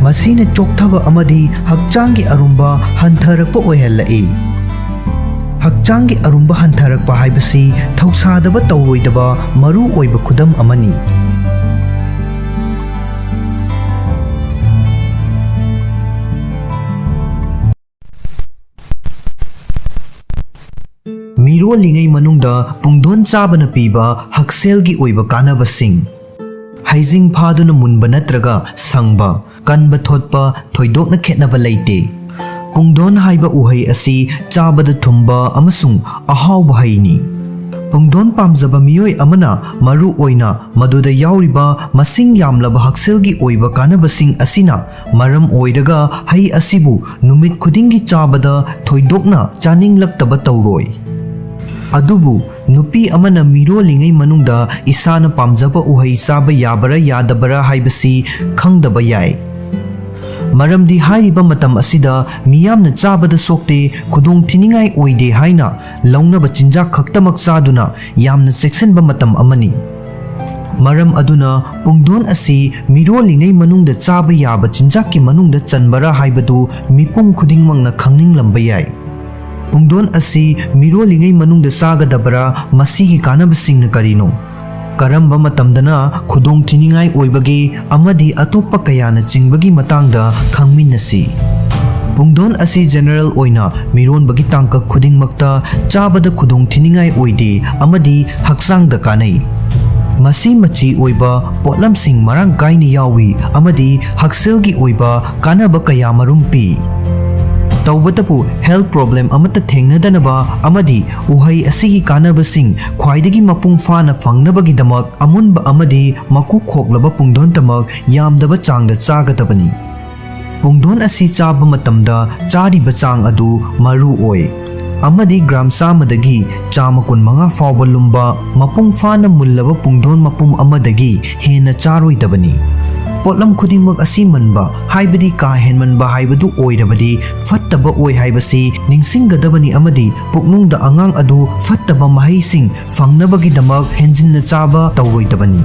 ꯃꯁꯤꯅ ꯆꯣꯛꯊꯕ ꯑꯃꯗꯤ ꯍꯛꯆꯥꯡꯒꯤ ꯑꯔꯨꯝꯕ ꯍꯟꯊꯔꯛꯄ ꯑꯣꯏꯍꯜꯂꯛꯏ꯫ ꯍꯛꯆꯥꯡꯒꯤ ꯑꯔꯨꯝꯕ ꯍꯟꯊꯔꯛꯄ ꯍꯥꯏꯕꯁꯤ ꯊꯧꯁꯥꯗꯕ ꯇꯧꯔꯣꯏꯗꯕ ꯃꯔꯨ ꯑꯣꯏꯕ ꯈꯨꯗꯝ ꯑꯃꯅꯤ꯫ ꯃꯤꯔꯣꯜꯂꯤꯉꯩ ꯃꯅꯨꯡꯗ ꯄꯨꯡꯗꯣꯟ ꯆꯥꯕꯅ ꯄꯤꯕ ꯍꯛꯁꯦꯜꯒꯤ ꯑꯣꯏꯕ ꯀꯥꯟꯅꯕꯁꯤꯡ꯫ ꯍꯩꯖꯤꯡ ꯐꯥꯗꯨꯅ ꯃꯨꯟꯕ ꯅꯠꯇ꯭ꯔꯒ ꯁꯪꯕ, ꯀꯟꯕ ꯊꯣꯠꯄ ꯊꯣꯏꯗꯣꯛꯅ ꯈꯦꯠꯅꯕ ꯂꯩꯇꯦ꯫ ꯄꯨꯡꯗꯣꯟ ꯍꯥꯏꯕ ꯎꯍꯩ ꯑꯁꯤ ꯆꯥꯕꯗ ꯊꯨꯝꯕ ꯑꯃꯁꯨꯡ ꯑꯍꯥꯎꯕ ꯍꯩꯅꯤ꯫ ꯄꯨꯡꯗꯣꯟ ꯄꯥꯝꯖꯕ ꯃꯤꯑꯣꯏ ꯑꯃꯅ ꯃꯔꯨ ꯑꯣꯏꯅ ꯃꯗꯨꯗ ꯌꯥꯎꯔꯤꯕ ꯃꯁꯤꯡ ꯌꯥꯝꯂꯕ ꯍꯛꯁꯦꯜꯒꯤ ꯑꯣꯏꯕ ꯀꯥꯟꯅꯕꯁꯤꯡ ꯑꯁꯤꯅ ꯃꯔꯝ ꯑꯣꯏꯔꯒ ꯍꯩ ꯑꯁꯤꯕꯨ ꯅꯨꯃꯤꯠ ꯈꯨꯗꯤꯡꯒꯤ ꯆꯥꯕꯗ ꯊꯣꯏꯗꯣꯛꯅ ꯆꯥꯅꯤꯡꯂꯛꯇꯕ ꯇꯧꯔꯣꯏ꯫ ꯑꯗꯨꯕꯨ ꯅꯨꯄꯤ ꯑꯃꯅ ꯃꯤꯔꯣꯜꯂꯤꯉꯩ ꯃꯅꯨꯡꯗ ꯏꯁꯥꯅ ꯄꯥꯝꯖꯕ ꯎꯍꯩ ꯆꯥꯕ ꯌꯥꯕꯔꯥ ꯌꯥꯗꯕꯔꯥ ꯍꯥꯏꯕꯁꯤ ꯈꯪꯗꯕ ꯌꯥꯏ꯫ ꯃꯔꯝꯗꯤ ꯍꯥꯏꯔꯤꯕ ꯃꯇꯝ ꯑꯁꯤꯗ ꯃꯤꯌꯥꯝꯅ ꯆꯥꯕꯗ ꯁꯣꯛꯇꯦ, ꯈꯨꯗꯣꯡ ꯊꯤꯅꯤꯡꯉꯥꯏ ꯑꯣꯏꯗꯦ ꯍꯥꯏꯅ ꯂꯧꯅꯕ ꯆꯤꯟꯖꯥꯛ ꯈꯛꯇꯃꯛ ꯆꯥꯗꯨꯅ ꯌꯥꯝꯅ ꯆꯦꯛꯁꯤꯟꯕ ꯃꯇꯝ ꯑꯃꯅꯤ꯫ ꯃꯔꯝ ꯑꯗꯨꯅ ꯄꯨꯡꯗꯣꯟ ꯑꯁꯤ ꯃꯤꯔꯣꯜꯂꯤꯉꯩ ꯃꯅꯨꯡꯗ ꯆꯥꯕ ꯌꯥꯕ ꯆꯤꯟꯖꯥꯛꯀꯤ ꯃꯅꯨꯡꯗ ꯆꯟꯕꯔꯥ ꯍꯥꯏꯕꯗꯨ ꯃꯤꯄꯨꯝ ꯈꯨꯗꯤꯡꯃꯛꯅ ꯈꯪꯅꯤꯡꯂꯝꯕ ꯌꯥꯏ꯫ ꯄꯨꯡꯗꯣꯟ ꯑꯁꯤ ꯃꯤꯔꯣꯜꯂꯤꯉꯩ ꯃꯅꯨꯡꯗ ꯆꯥꯒꯗꯕꯔꯥ? ꯃꯁꯤꯒꯤ ꯀꯥꯟꯅꯕꯁꯤꯡꯅ ꯀꯔꯤꯅꯣ? ꯀꯔꯝꯕ ꯃꯇꯝꯗꯅ ꯈꯨꯗꯣꯡ ꯊꯤꯅꯤꯡꯉꯥꯏ ꯑꯣꯏꯕꯒꯦ? ꯑꯃꯗꯤ ꯑꯇꯣꯞꯄ ꯀꯌꯥꯅ ꯆꯤꯡꯕꯒꯤ ꯃꯇꯥꯡꯗ ꯈꯪꯃꯤꯟꯅꯁꯤ꯫ ꯄꯨꯡꯗꯣꯟ ꯑꯁꯤ ꯖꯦꯅꯔꯦꯜ ꯑꯣꯏꯅ ꯃꯤꯔꯣꯟꯕꯒꯤ ꯇꯥꯡꯀꯛ ꯈꯨꯗꯤꯡꯃꯛꯇ ꯆꯥꯕꯗ ꯈꯨꯗꯣꯡ ꯊꯤꯅꯤꯡꯉꯥꯏ ꯑꯣꯏꯗꯦ ꯑꯃꯗꯤ ꯍꯛꯆꯥꯡꯗ ꯀꯥꯟꯅꯩ꯫ ꯃꯁꯤ ꯃꯆꯤ ꯑꯣꯏꯕ ꯄꯣꯠꯂꯝꯁꯤꯡ ꯃꯔꯥꯡ ꯀꯥꯏꯅ ꯌꯥꯎꯏ ꯑꯃꯗꯤ ꯍꯛꯁꯦꯜꯒꯤ ꯑꯣꯏꯕ ꯀꯥꯟꯅꯕ ꯀꯌꯥ ꯃꯔꯨꯝ ꯄꯤ꯫ ꯇꯧꯕꯇꯕꯨ, ꯍꯦꯜꯊ ꯄ꯭ꯔꯣꯕ꯭ꯂꯦꯝ ꯑꯃꯠꯇ ꯊꯦꯡꯅꯗꯅꯕ ꯑꯃꯗꯤ ꯎꯍꯩ ꯑꯁꯤꯒꯤ ꯀꯥꯟꯅꯕꯁꯤꯡ ꯈ꯭ꯋꯥꯏꯗꯒꯤ ꯃꯄꯨꯡ ꯐꯥꯅ ꯐꯪꯅꯕꯒꯤꯗꯃꯛ, ꯑꯃꯨꯟꯕ ꯑꯃꯗꯤ ꯃꯀꯨ ꯈꯣꯛꯂꯕ ꯄꯨꯡꯗꯣꯟꯇꯃꯛ ꯌꯥꯝꯗꯕ ꯆꯥꯡꯗ ꯆꯥꯒꯗꯕꯅꯤ꯫ ꯄꯨꯡꯗꯣꯟ ꯑꯁꯤ ꯆꯥꯕ ꯃꯇꯝꯗ ꯆꯥꯔꯤꯕ ꯆꯥꯡ ꯑꯗꯨ ꯃꯔꯨ ꯑꯣꯏ, ꯑꯃꯗꯤ ꯒ꯭ꯔꯥꯝ ꯆꯥꯝꯃꯗꯒꯤ ꯆꯥꯝꯃ ꯀꯨꯟꯃꯉꯥ ꯐꯥꯎꯕ ꯂꯨꯝꯕ ꯃꯄꯨꯡ ꯐꯥꯅ ꯃꯨꯜꯂꯕ ꯄꯨꯡꯗꯣꯟ ꯃꯄꯨꯝ ꯑꯃꯗꯒꯤ ꯍꯦꯟꯅ ꯆꯥꯔꯣꯏꯗꯕꯅꯤ꯫ ꯄꯣꯠꯂꯝ ꯈꯨꯗꯤꯡꯃꯛ ꯑꯁꯤ ꯃꯟꯕ, ꯍꯥꯏꯕꯗꯤ ꯀꯥ ꯍꯦꯟꯃꯟꯕ ꯍꯥꯏꯕꯗꯨ ꯑꯣꯏꯔꯕꯗꯤ ꯐꯠꯇꯕ ꯑꯣꯏ ꯍꯥꯏꯕꯁꯤ ꯅꯤꯡꯁꯤꯡꯒꯗꯕꯅꯤ ꯑꯃꯗꯤ ꯄꯨꯛꯅꯨꯡꯗ ꯑꯉꯥꯡ ꯑꯗꯨ ꯐꯠꯇꯕ ꯃꯍꯩꯁꯤꯡ ꯐꯪꯅꯕꯒꯤꯗꯃꯛ ꯍꯦꯟꯖꯤꯟꯅ ꯆꯥꯕ ꯇꯧꯔꯣꯏꯗꯕꯅꯤ꯫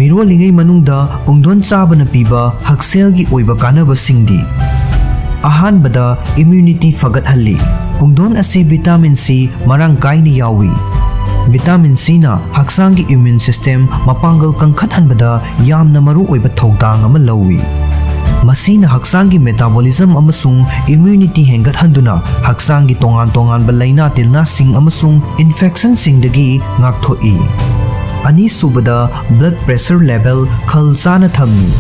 ꯃꯤꯔꯣꯜꯂꯤꯉꯩ ꯃꯅꯨꯡꯗ ꯄꯨꯡꯗꯣꯟ ꯆꯥꯕꯅ ꯄꯤꯕ ꯍꯛꯁꯦꯜꯒꯤ ꯑꯣꯏꯕ ꯀꯥꯟꯅꯕꯁꯤꯡꯗꯤ: ꯑꯍꯥꯟꯕꯗ, immunity ꯐꯒꯠꯍꯜꯂꯤ꯫ ꯄꯨꯡꯗꯣꯟ ꯑꯁꯤ vitamin C ꯃꯔꯥꯡ ꯀꯥꯏꯅ ꯌꯥꯎꯏ꯫ Vitamin Cꯅ ꯍꯛꯆꯥꯡꯒꯤ immune system ꯃꯄꯥꯡꯒꯜ ꯀꯟꯈꯠꯍꯟꯕꯗ ꯌꯥꯝꯅ ꯃꯔꯨ ꯑꯣꯏꯕ ꯊꯧꯗꯥꯡ ꯑꯃ ꯂꯧꯏ꯫ ꯃꯁꯤꯅ ꯍꯛꯆꯥꯡꯒꯤ metabolism ꯑꯃꯁꯨꯡ immunity ꯍꯦꯟꯒꯠꯍꯟꯗꯨꯅ ꯍꯛꯆꯥꯡꯒꯤ ꯇꯣꯉꯥꯟ ꯇꯣꯉꯥꯟꯕ ꯂꯥꯏꯅꯥ ꯇꯤꯜꯅꯥꯁꯤꯡ ꯑꯃꯁꯨꯡ infectionꯁꯤꯡꯗꯒꯤ ꯉꯥꯛꯊꯣꯛꯏ꯫ ꯑꯅꯤꯁꯨꯕꯗ, blood pressure level ꯈꯜ ꯆꯥꯅ ꯊꯝꯃꯤ꯫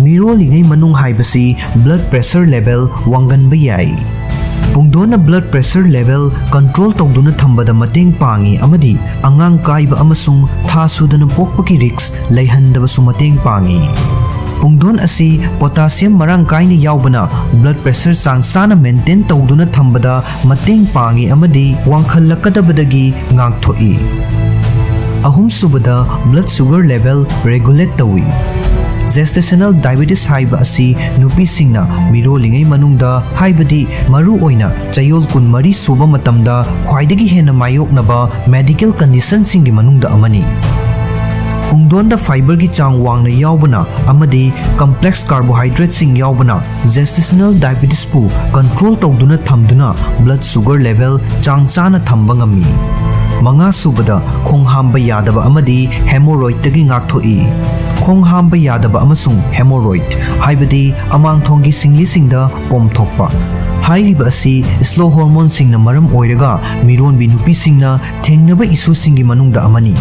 ꯃꯤꯔꯣꯜꯂꯤꯉꯩ ꯃꯅꯨꯡ ꯍꯥꯏꯕꯁꯤ blood pressure level ꯋꯥꯡꯒꯟꯕ ꯌꯥꯏ꯫ ꯄꯨꯡꯗꯣꯟꯅ blood pressure level control ꯇꯧꯗꯨꯅ ꯊꯝꯕꯗ ꯃꯇꯦꯡ ꯄꯥꯡꯏ ꯑꯃꯗꯤ ꯑꯉꯥꯡ ꯀꯥꯏꯕ ꯑꯃꯁꯨꯡ ꯊꯥ ꯁꯨꯗꯅ ꯄꯣꯛꯄꯒꯤ risk ꯂꯩꯍꯟꯗꯕꯁꯨ ꯃꯇꯦꯡ ꯄꯥꯡꯏ꯫ ꯄꯨꯡꯗꯣꯟ ꯑꯁꯤ potassium ꯃꯔꯥꯡ ꯀꯥꯏꯅ ꯌꯥꯎꯕꯅ blood pressure ꯆꯥꯡ ꯆꯥꯅ maintain ꯇꯧꯗꯨꯅ ꯊꯝꯕꯗ ꯃꯇꯦꯡ ꯄꯥꯡꯏ ꯑꯃꯗꯤ ꯋꯥꯡꯈꯠꯂꯛꯀꯗꯕꯗꯒꯤ ꯉꯥꯛꯊꯣꯛꯏ꯫ ꯑꯍꯨꯝꯁꯨꯕꯗ, blood sugar level regulate ꯇꯧꯏ꯫ Gestational diabetes ꯍꯥꯏꯕ ꯑꯁꯤ ꯅꯨꯄꯤꯁꯤꯡꯅ ꯃꯤꯔꯣꯜꯂꯤꯉꯩ ꯃꯅꯨꯡꯗ, ꯍꯥꯏꯕꯗꯤ ꯃꯔꯨ ꯑꯣꯏꯅ ꯆꯌꯣꯜ ꯀꯨꯟꯃꯔꯤ ꯁꯨꯕ ꯃꯇꯝꯗ ꯈ꯭ꯋꯥꯏꯗꯒꯤ ꯍꯦꯟꯅ ꯃꯥꯌꯣꯛꯅꯕ medical conditionꯁꯤꯡꯒꯤ ꯃꯅꯨꯡꯗ ꯑꯃꯅꯤ꯫ ꯄꯨꯡꯗꯣꯟꯗ fiberꯒꯤ ꯆꯥꯡ ꯋꯥꯡꯅ ꯌꯥꯎꯕꯅ ꯑꯃꯗꯤ complex carbohydrateꯁꯤꯡ ꯌꯥꯎꯕꯅ gestational diabetesꯄꯨ control ꯇꯧꯗꯨꯅ ꯊꯝꯗꯨꯅ blood sugar level ꯆꯥꯡ ꯆꯥꯅ ꯊꯝꯕ ꯉꯝꯃꯤ꯫ ꯃꯉꯥꯁꯨꯕꯗ, ꯈꯣꯡ ꯍꯥꯝꯕ ꯌꯥꯗꯕ ꯑꯃꯗꯤ hemorrhoidꯇꯒꯤ ꯉꯥꯛꯊꯣꯛꯏ꯫ ꯈꯣꯡ ꯍꯥꯝꯕ ꯌꯥꯗꯕ ꯑꯃꯁꯨꯡ hemorrhoid, ꯍꯥꯏꯕꯗꯤ ꯑꯃꯥꯡꯊꯣꯡꯒꯤ ꯁꯤꯡꯂꯤꯁꯤꯡꯗ ꯄꯣꯝꯊꯣꯛꯄ, ꯍꯥꯏꯔꯤꯕ ꯑꯁꯤ slow hormoneꯁꯤꯡꯅ ꯃꯔꯝ ꯑꯣꯏꯔꯒ ꯃꯤꯔꯣꯟꯕꯤ ꯅꯨꯄꯤꯁꯤꯡꯅ ꯊꯦꯡꯅꯕ issueꯁꯤꯡꯒꯤ ꯃꯅꯨꯡꯗ ꯑꯃꯅꯤ꯫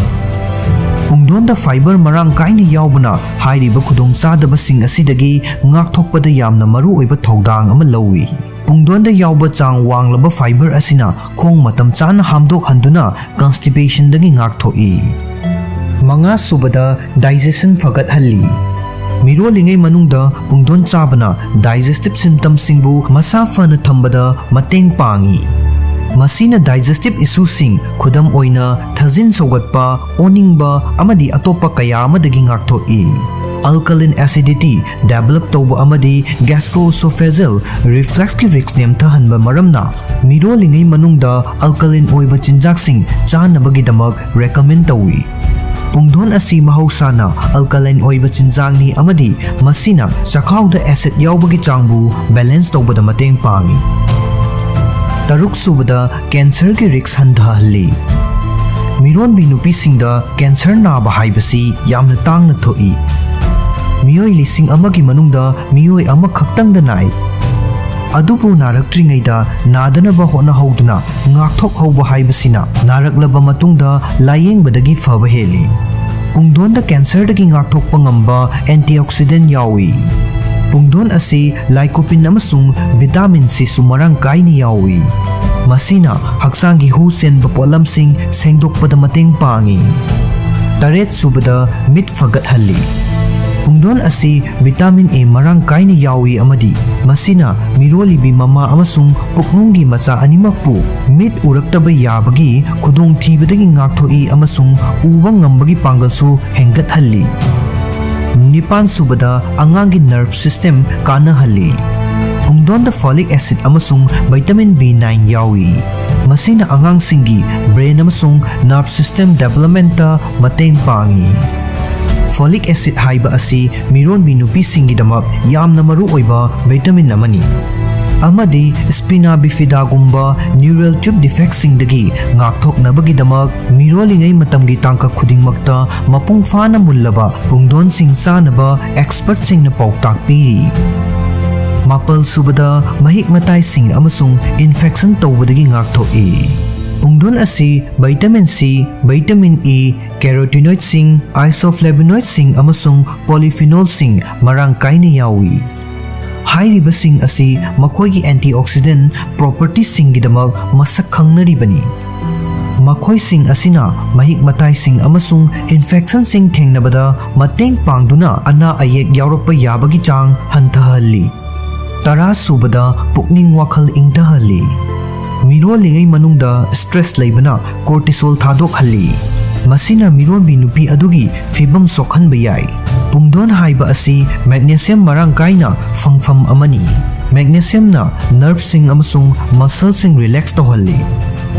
ꯄꯨꯡꯗꯣꯟꯗ fiber ꯃꯔꯥꯡ ꯀꯥꯏꯅ ꯌꯥꯎꯕꯅ ꯍꯥꯏꯔꯤꯕ ꯈꯨꯗꯣꯡꯆꯥꯗꯕꯁꯤꯡ ꯑꯁꯤꯗꯒꯤ ꯉꯥꯛꯊꯣꯛꯄꯗ ꯌꯥꯝꯅ ꯃꯔꯨꯑꯣꯏꯕ ꯊꯧꯗꯥꯡ ꯑꯃ ꯂꯧꯏ꯫ ꯄꯨꯡꯗꯣꯟꯗ ꯌꯥꯎꯕ ꯆꯥꯡ ꯋꯥꯡꯂꯕ fiber ꯑꯁꯤꯅ ꯈꯣꯡ ꯃꯇꯝ ꯆꯥꯅ ꯍꯥꯝꯗꯣꯛꯍꯟꯗꯨꯅ constipationꯗꯒꯤ ꯉꯥꯛꯊꯣꯛꯏ꯫ ꯃꯉꯥꯁꯨꯕꯗ, digestion ꯐꯒꯠꯍꯜꯂꯤ꯫ ꯃꯤꯔꯣꯜꯂꯤꯉꯩ ꯃꯅꯨꯡꯗ ꯄꯨꯡꯗꯣꯟ ꯆꯥꯕꯅ digestive symptomꯁꯤꯡꯕꯨ ꯃꯁꯥ ꯐꯅ ꯊꯝꯕꯗ ꯃꯇꯦꯡ ꯄꯥꯡꯏ꯫ ꯃꯁꯤꯅ digestive issueꯁꯤꯡ, ꯈꯨꯗꯝ ꯑꯣꯏꯅ ꯊꯥꯖꯤꯟ ꯁꯧꯒꯠꯄ, ꯑꯣꯅꯤꯡꯕ ꯑꯃꯗꯤ ꯑꯇꯣꯞꯄ ꯀꯌꯥ ꯑꯃꯗꯒꯤ ꯉꯥꯛꯊꯣꯛꯏ꯫ Alkaline acidity develop ꯇꯧꯕ ꯑꯃꯗꯤ gastroesophageal refluxꯀꯤ risk ꯅꯦꯝꯊꯍꯟꯕ ꯃꯔꯝꯅ ꯃꯤꯔꯣꯜꯂꯤꯉꯩ ꯃꯅꯨꯡꯗ alkaline ꯑꯣꯏꯕ ꯆꯤꯟꯖꯥꯛꯁꯤꯡ ꯆꯥꯅꯕꯒꯤꯗꯃꯛ recommend ꯇꯧꯏ꯫ ꯄꯨꯡꯗꯣꯟ ꯑꯁꯤ ꯃꯍꯧꯁꯥꯅ alkaline ꯑꯣꯏꯕ ꯆꯤꯟꯖꯥꯛꯅꯤ ꯑꯃꯗꯤ ꯃꯁꯤꯅ ꯆꯈꯥꯎꯗ acid ꯌꯥꯎꯕꯒꯤ ꯆꯥꯡꯕꯨ balance ꯇꯧꯕꯗ ꯃꯇꯦꯡ ꯄꯥꯡꯏ꯫ ꯇꯔꯨꯛ ꯁꯨꯕꯗ, cancerꯒꯤ risk ꯍꯟꯊꯍꯜꯂꯤ꯫ ꯃꯤꯔꯣꯟꯕꯤ ꯅꯨꯄꯤꯁꯤꯡꯗ cancer ꯅꯥꯕ ꯍꯥꯏꯕꯁꯤ ꯌꯥꯝꯅ ꯇꯥꯡꯅ ꯊꯣꯛꯏ꯫ ꯃꯤꯑꯣꯏ ꯂꯤꯁꯤꯡ ꯑꯃꯒꯤ ꯃꯅꯨꯡꯗ ꯃꯤꯑꯣꯏ ꯑꯃꯈꯛꯇꯪꯗ ꯅꯥꯏ꯫ ꯑꯗꯨꯕꯨ ꯅꯥꯔꯛꯇ꯭ꯔꯤꯉꯩꯗ ꯅꯥꯗꯅꯕ ꯍꯣꯠꯅꯍꯧꯗꯨꯅ ꯉꯥꯛꯊꯣꯛꯍꯧꯕ ꯍꯥꯏꯕꯁꯤꯅ ꯅꯥꯔꯛꯂꯕ ꯃꯇꯨꯡꯗ ꯂꯥꯌꯦꯡꯕꯗꯒꯤ ꯐꯕ ꯍꯦꯜꯂꯤ꯫ ꯄꯨꯡꯗꯣꯟꯗ cancerꯗꯒꯤ ꯉꯥꯛꯊꯣꯛꯄ ꯉꯝꯕ antioxidant ꯌꯥꯎꯏ꯫ ꯄꯨꯡꯗꯣꯟ ꯑꯁꯤ lycopene ꯑꯃꯁꯨꯡ vitamin Cꯁꯨ ꯃꯔꯥꯡ ꯀꯥꯏꯅ ꯌꯥꯎꯏ꯫ ꯃꯁꯤꯅ ꯍꯛꯆꯥꯡꯒꯤ ꯍꯨ ꯆꯦꯟꯕ ꯄꯣꯠꯂꯝꯁꯤꯡ ꯁꯦꯡꯗꯣꯛꯄꯗ ꯃꯇꯦꯡ ꯄꯥꯡꯏ꯫ ꯇꯔꯦꯠ ꯁꯨꯕꯗ, ꯃꯤꯠ ꯐꯒꯠꯍꯜꯂꯤ꯫ ꯄꯨꯡꯗꯣꯟ ꯑꯁꯤ vitamin A ꯃꯔꯥꯡ ꯀꯥꯏꯅ ꯌꯥꯎꯏ ꯑꯃꯗꯤ ꯃꯁꯤꯅ ꯃꯤꯔꯣꯜꯂꯤꯕꯤ ꯃꯃꯥ ꯑꯃꯁꯨꯡ ꯄꯨꯛꯅꯨꯡꯒꯤ ꯃꯆꯥ ꯑꯅꯤꯃꯛꯄꯨ ꯃꯤꯠ ꯎꯔꯛꯇꯕ ꯌꯥꯕꯒꯤ ꯈꯨꯗꯣꯡꯊꯤꯕꯗꯒꯤ ꯉꯥꯛꯊꯣꯛꯏ ꯑꯃꯁꯨꯡ ꯎꯕ ꯉꯝꯕꯒꯤ ꯄꯥꯡꯒꯜꯁꯨ ꯍꯦꯟꯒꯠꯍꯜꯂꯤ꯫ ꯅꯤꯄꯥꯟ ꯁꯨꯕꯗ, ꯑꯉꯥꯡꯒꯤ nerve system ꯀꯥꯟꯅꯍꯜꯂꯤ꯫ ꯄꯨꯡꯗꯣꯟꯗ folic acid ꯑꯃꯁꯨꯡ vitamin B nine ꯌꯥꯎꯏ꯫ ꯃꯁꯤꯅ ꯑꯉꯥꯡꯁꯤꯡꯒꯤ brain ꯑꯃꯁꯨꯡ nerve system developmentꯇ ꯃꯇꯦꯡ ꯄꯥꯡꯏ꯫ Folic acid ꯍꯥꯏꯕ ꯑꯁꯤ ꯃꯤꯔꯣꯟꯕꯤ ꯅꯨꯄꯤꯁꯤꯡꯒꯤꯗꯃꯛ ꯌꯥꯝꯅ ꯃꯔꯨꯑꯣꯏꯕ vitamin ꯑꯃꯅꯤ, ꯑꯃꯗꯤ spina bifidaꯒꯨꯝꯕ neural tube defectꯁꯤꯡꯗꯒꯤ ꯉꯥꯛꯊꯣꯛꯅꯕꯒꯤꯗꯃꯛ ꯃꯤꯔꯣꯜꯂꯤꯉꯩ ꯃꯇꯝꯒꯤ ꯇꯥꯡꯀꯛ ꯈꯨꯗꯤꯡꯃꯛꯇ ꯃꯄꯨꯡ ꯐꯥꯅ ꯃꯨꯜꯂꯕ ꯄꯨꯡꯗꯣꯟꯁꯤꯡ ꯆꯥꯅꯕ expertꯁꯤꯡꯅ ꯄꯥꯎꯇꯥꯛ ꯄꯤꯔꯤ꯫ ꯃꯥꯄꯜ ꯁꯨꯕꯗ, ꯃꯍꯤꯛ ꯃꯇꯥꯏꯁꯤꯡ ꯑꯃꯁꯨꯡ infection ꯇꯧꯕꯗꯒꯤ ꯉꯥꯛꯊꯣꯛꯏ꯫ ꯄꯨꯡꯗꯣꯟ ꯑꯁꯤ vitamin C, vitamin E, carotenoidꯁꯤꯡ, isoflavonoidꯁꯤꯡ ꯑꯃꯁꯨꯡ polyphenolꯁꯤꯡ ꯃꯔꯥꯡ ꯀꯥꯏꯅ ꯌꯥꯎꯏ꯫ ꯍꯥꯏꯔꯤꯕꯁꯤꯡ ꯑꯁꯤ ꯃꯈꯣꯏꯒꯤ antioxidant propertyꯁꯤꯡꯒꯤꯗꯃꯛ ꯃꯁꯛ ꯈꯪꯅꯔꯤꯕꯅꯤ꯫ ꯃꯈꯣꯏꯁꯤꯡ ꯑꯁꯤꯅ ꯃꯍꯤꯛ ꯃꯇꯥꯏꯁꯤꯡ ꯑꯃꯁꯨꯡ infectionꯁꯤꯡ ꯊꯦꯡꯅꯕꯗ ꯃꯇꯦꯡ ꯄꯥꯡꯗꯨꯅ ꯑꯅꯥ ꯑꯌꯦꯛ ꯌꯥꯎꯔꯛꯄ ꯌꯥꯕꯒꯤ ꯆꯥꯡ ꯍꯟꯊꯍꯜꯂꯤ꯫ ꯇꯔꯥ ꯁꯨꯕꯗ, ꯄꯨꯛꯅꯤꯡ ꯋꯥꯈꯜ ꯏꯪꯊꯍꯜꯂꯤ꯫ ꯃꯤꯔꯣꯜꯂꯤꯉꯩ ꯃꯅꯨꯡꯗ stress ꯂꯩꯕꯅ cortisol ꯊꯥꯗꯣꯛꯍꯜꯂꯤ꯫ ꯃꯁꯤꯅ ꯃꯤꯔꯣꯟꯕꯤ ꯅꯨꯄꯤ ꯑꯗꯨꯒꯤ ꯐꯤꯕꯝ ꯁꯣꯛꯍꯟꯕ ꯌꯥꯏ꯫ ꯄꯨꯡꯗꯣꯟ ꯍꯥꯏꯕ ꯑꯁꯤ ꯃꯦꯒꯅꯦꯁꯤꯌꯝ ꯃꯔꯥꯡ ꯀꯥꯏꯅ ꯐꯪꯐꯝ ꯑꯃꯅꯤ꯫ ꯃꯦꯒꯅꯦꯁꯤꯌꯝꯅ ꯅꯔꯚꯁꯤꯡ ꯑꯃꯁꯨꯡ ꯃꯁꯜꯁꯤꯡ ꯔꯤꯂꯦꯛꯁ ꯇꯧꯍꯜꯂꯤ꯫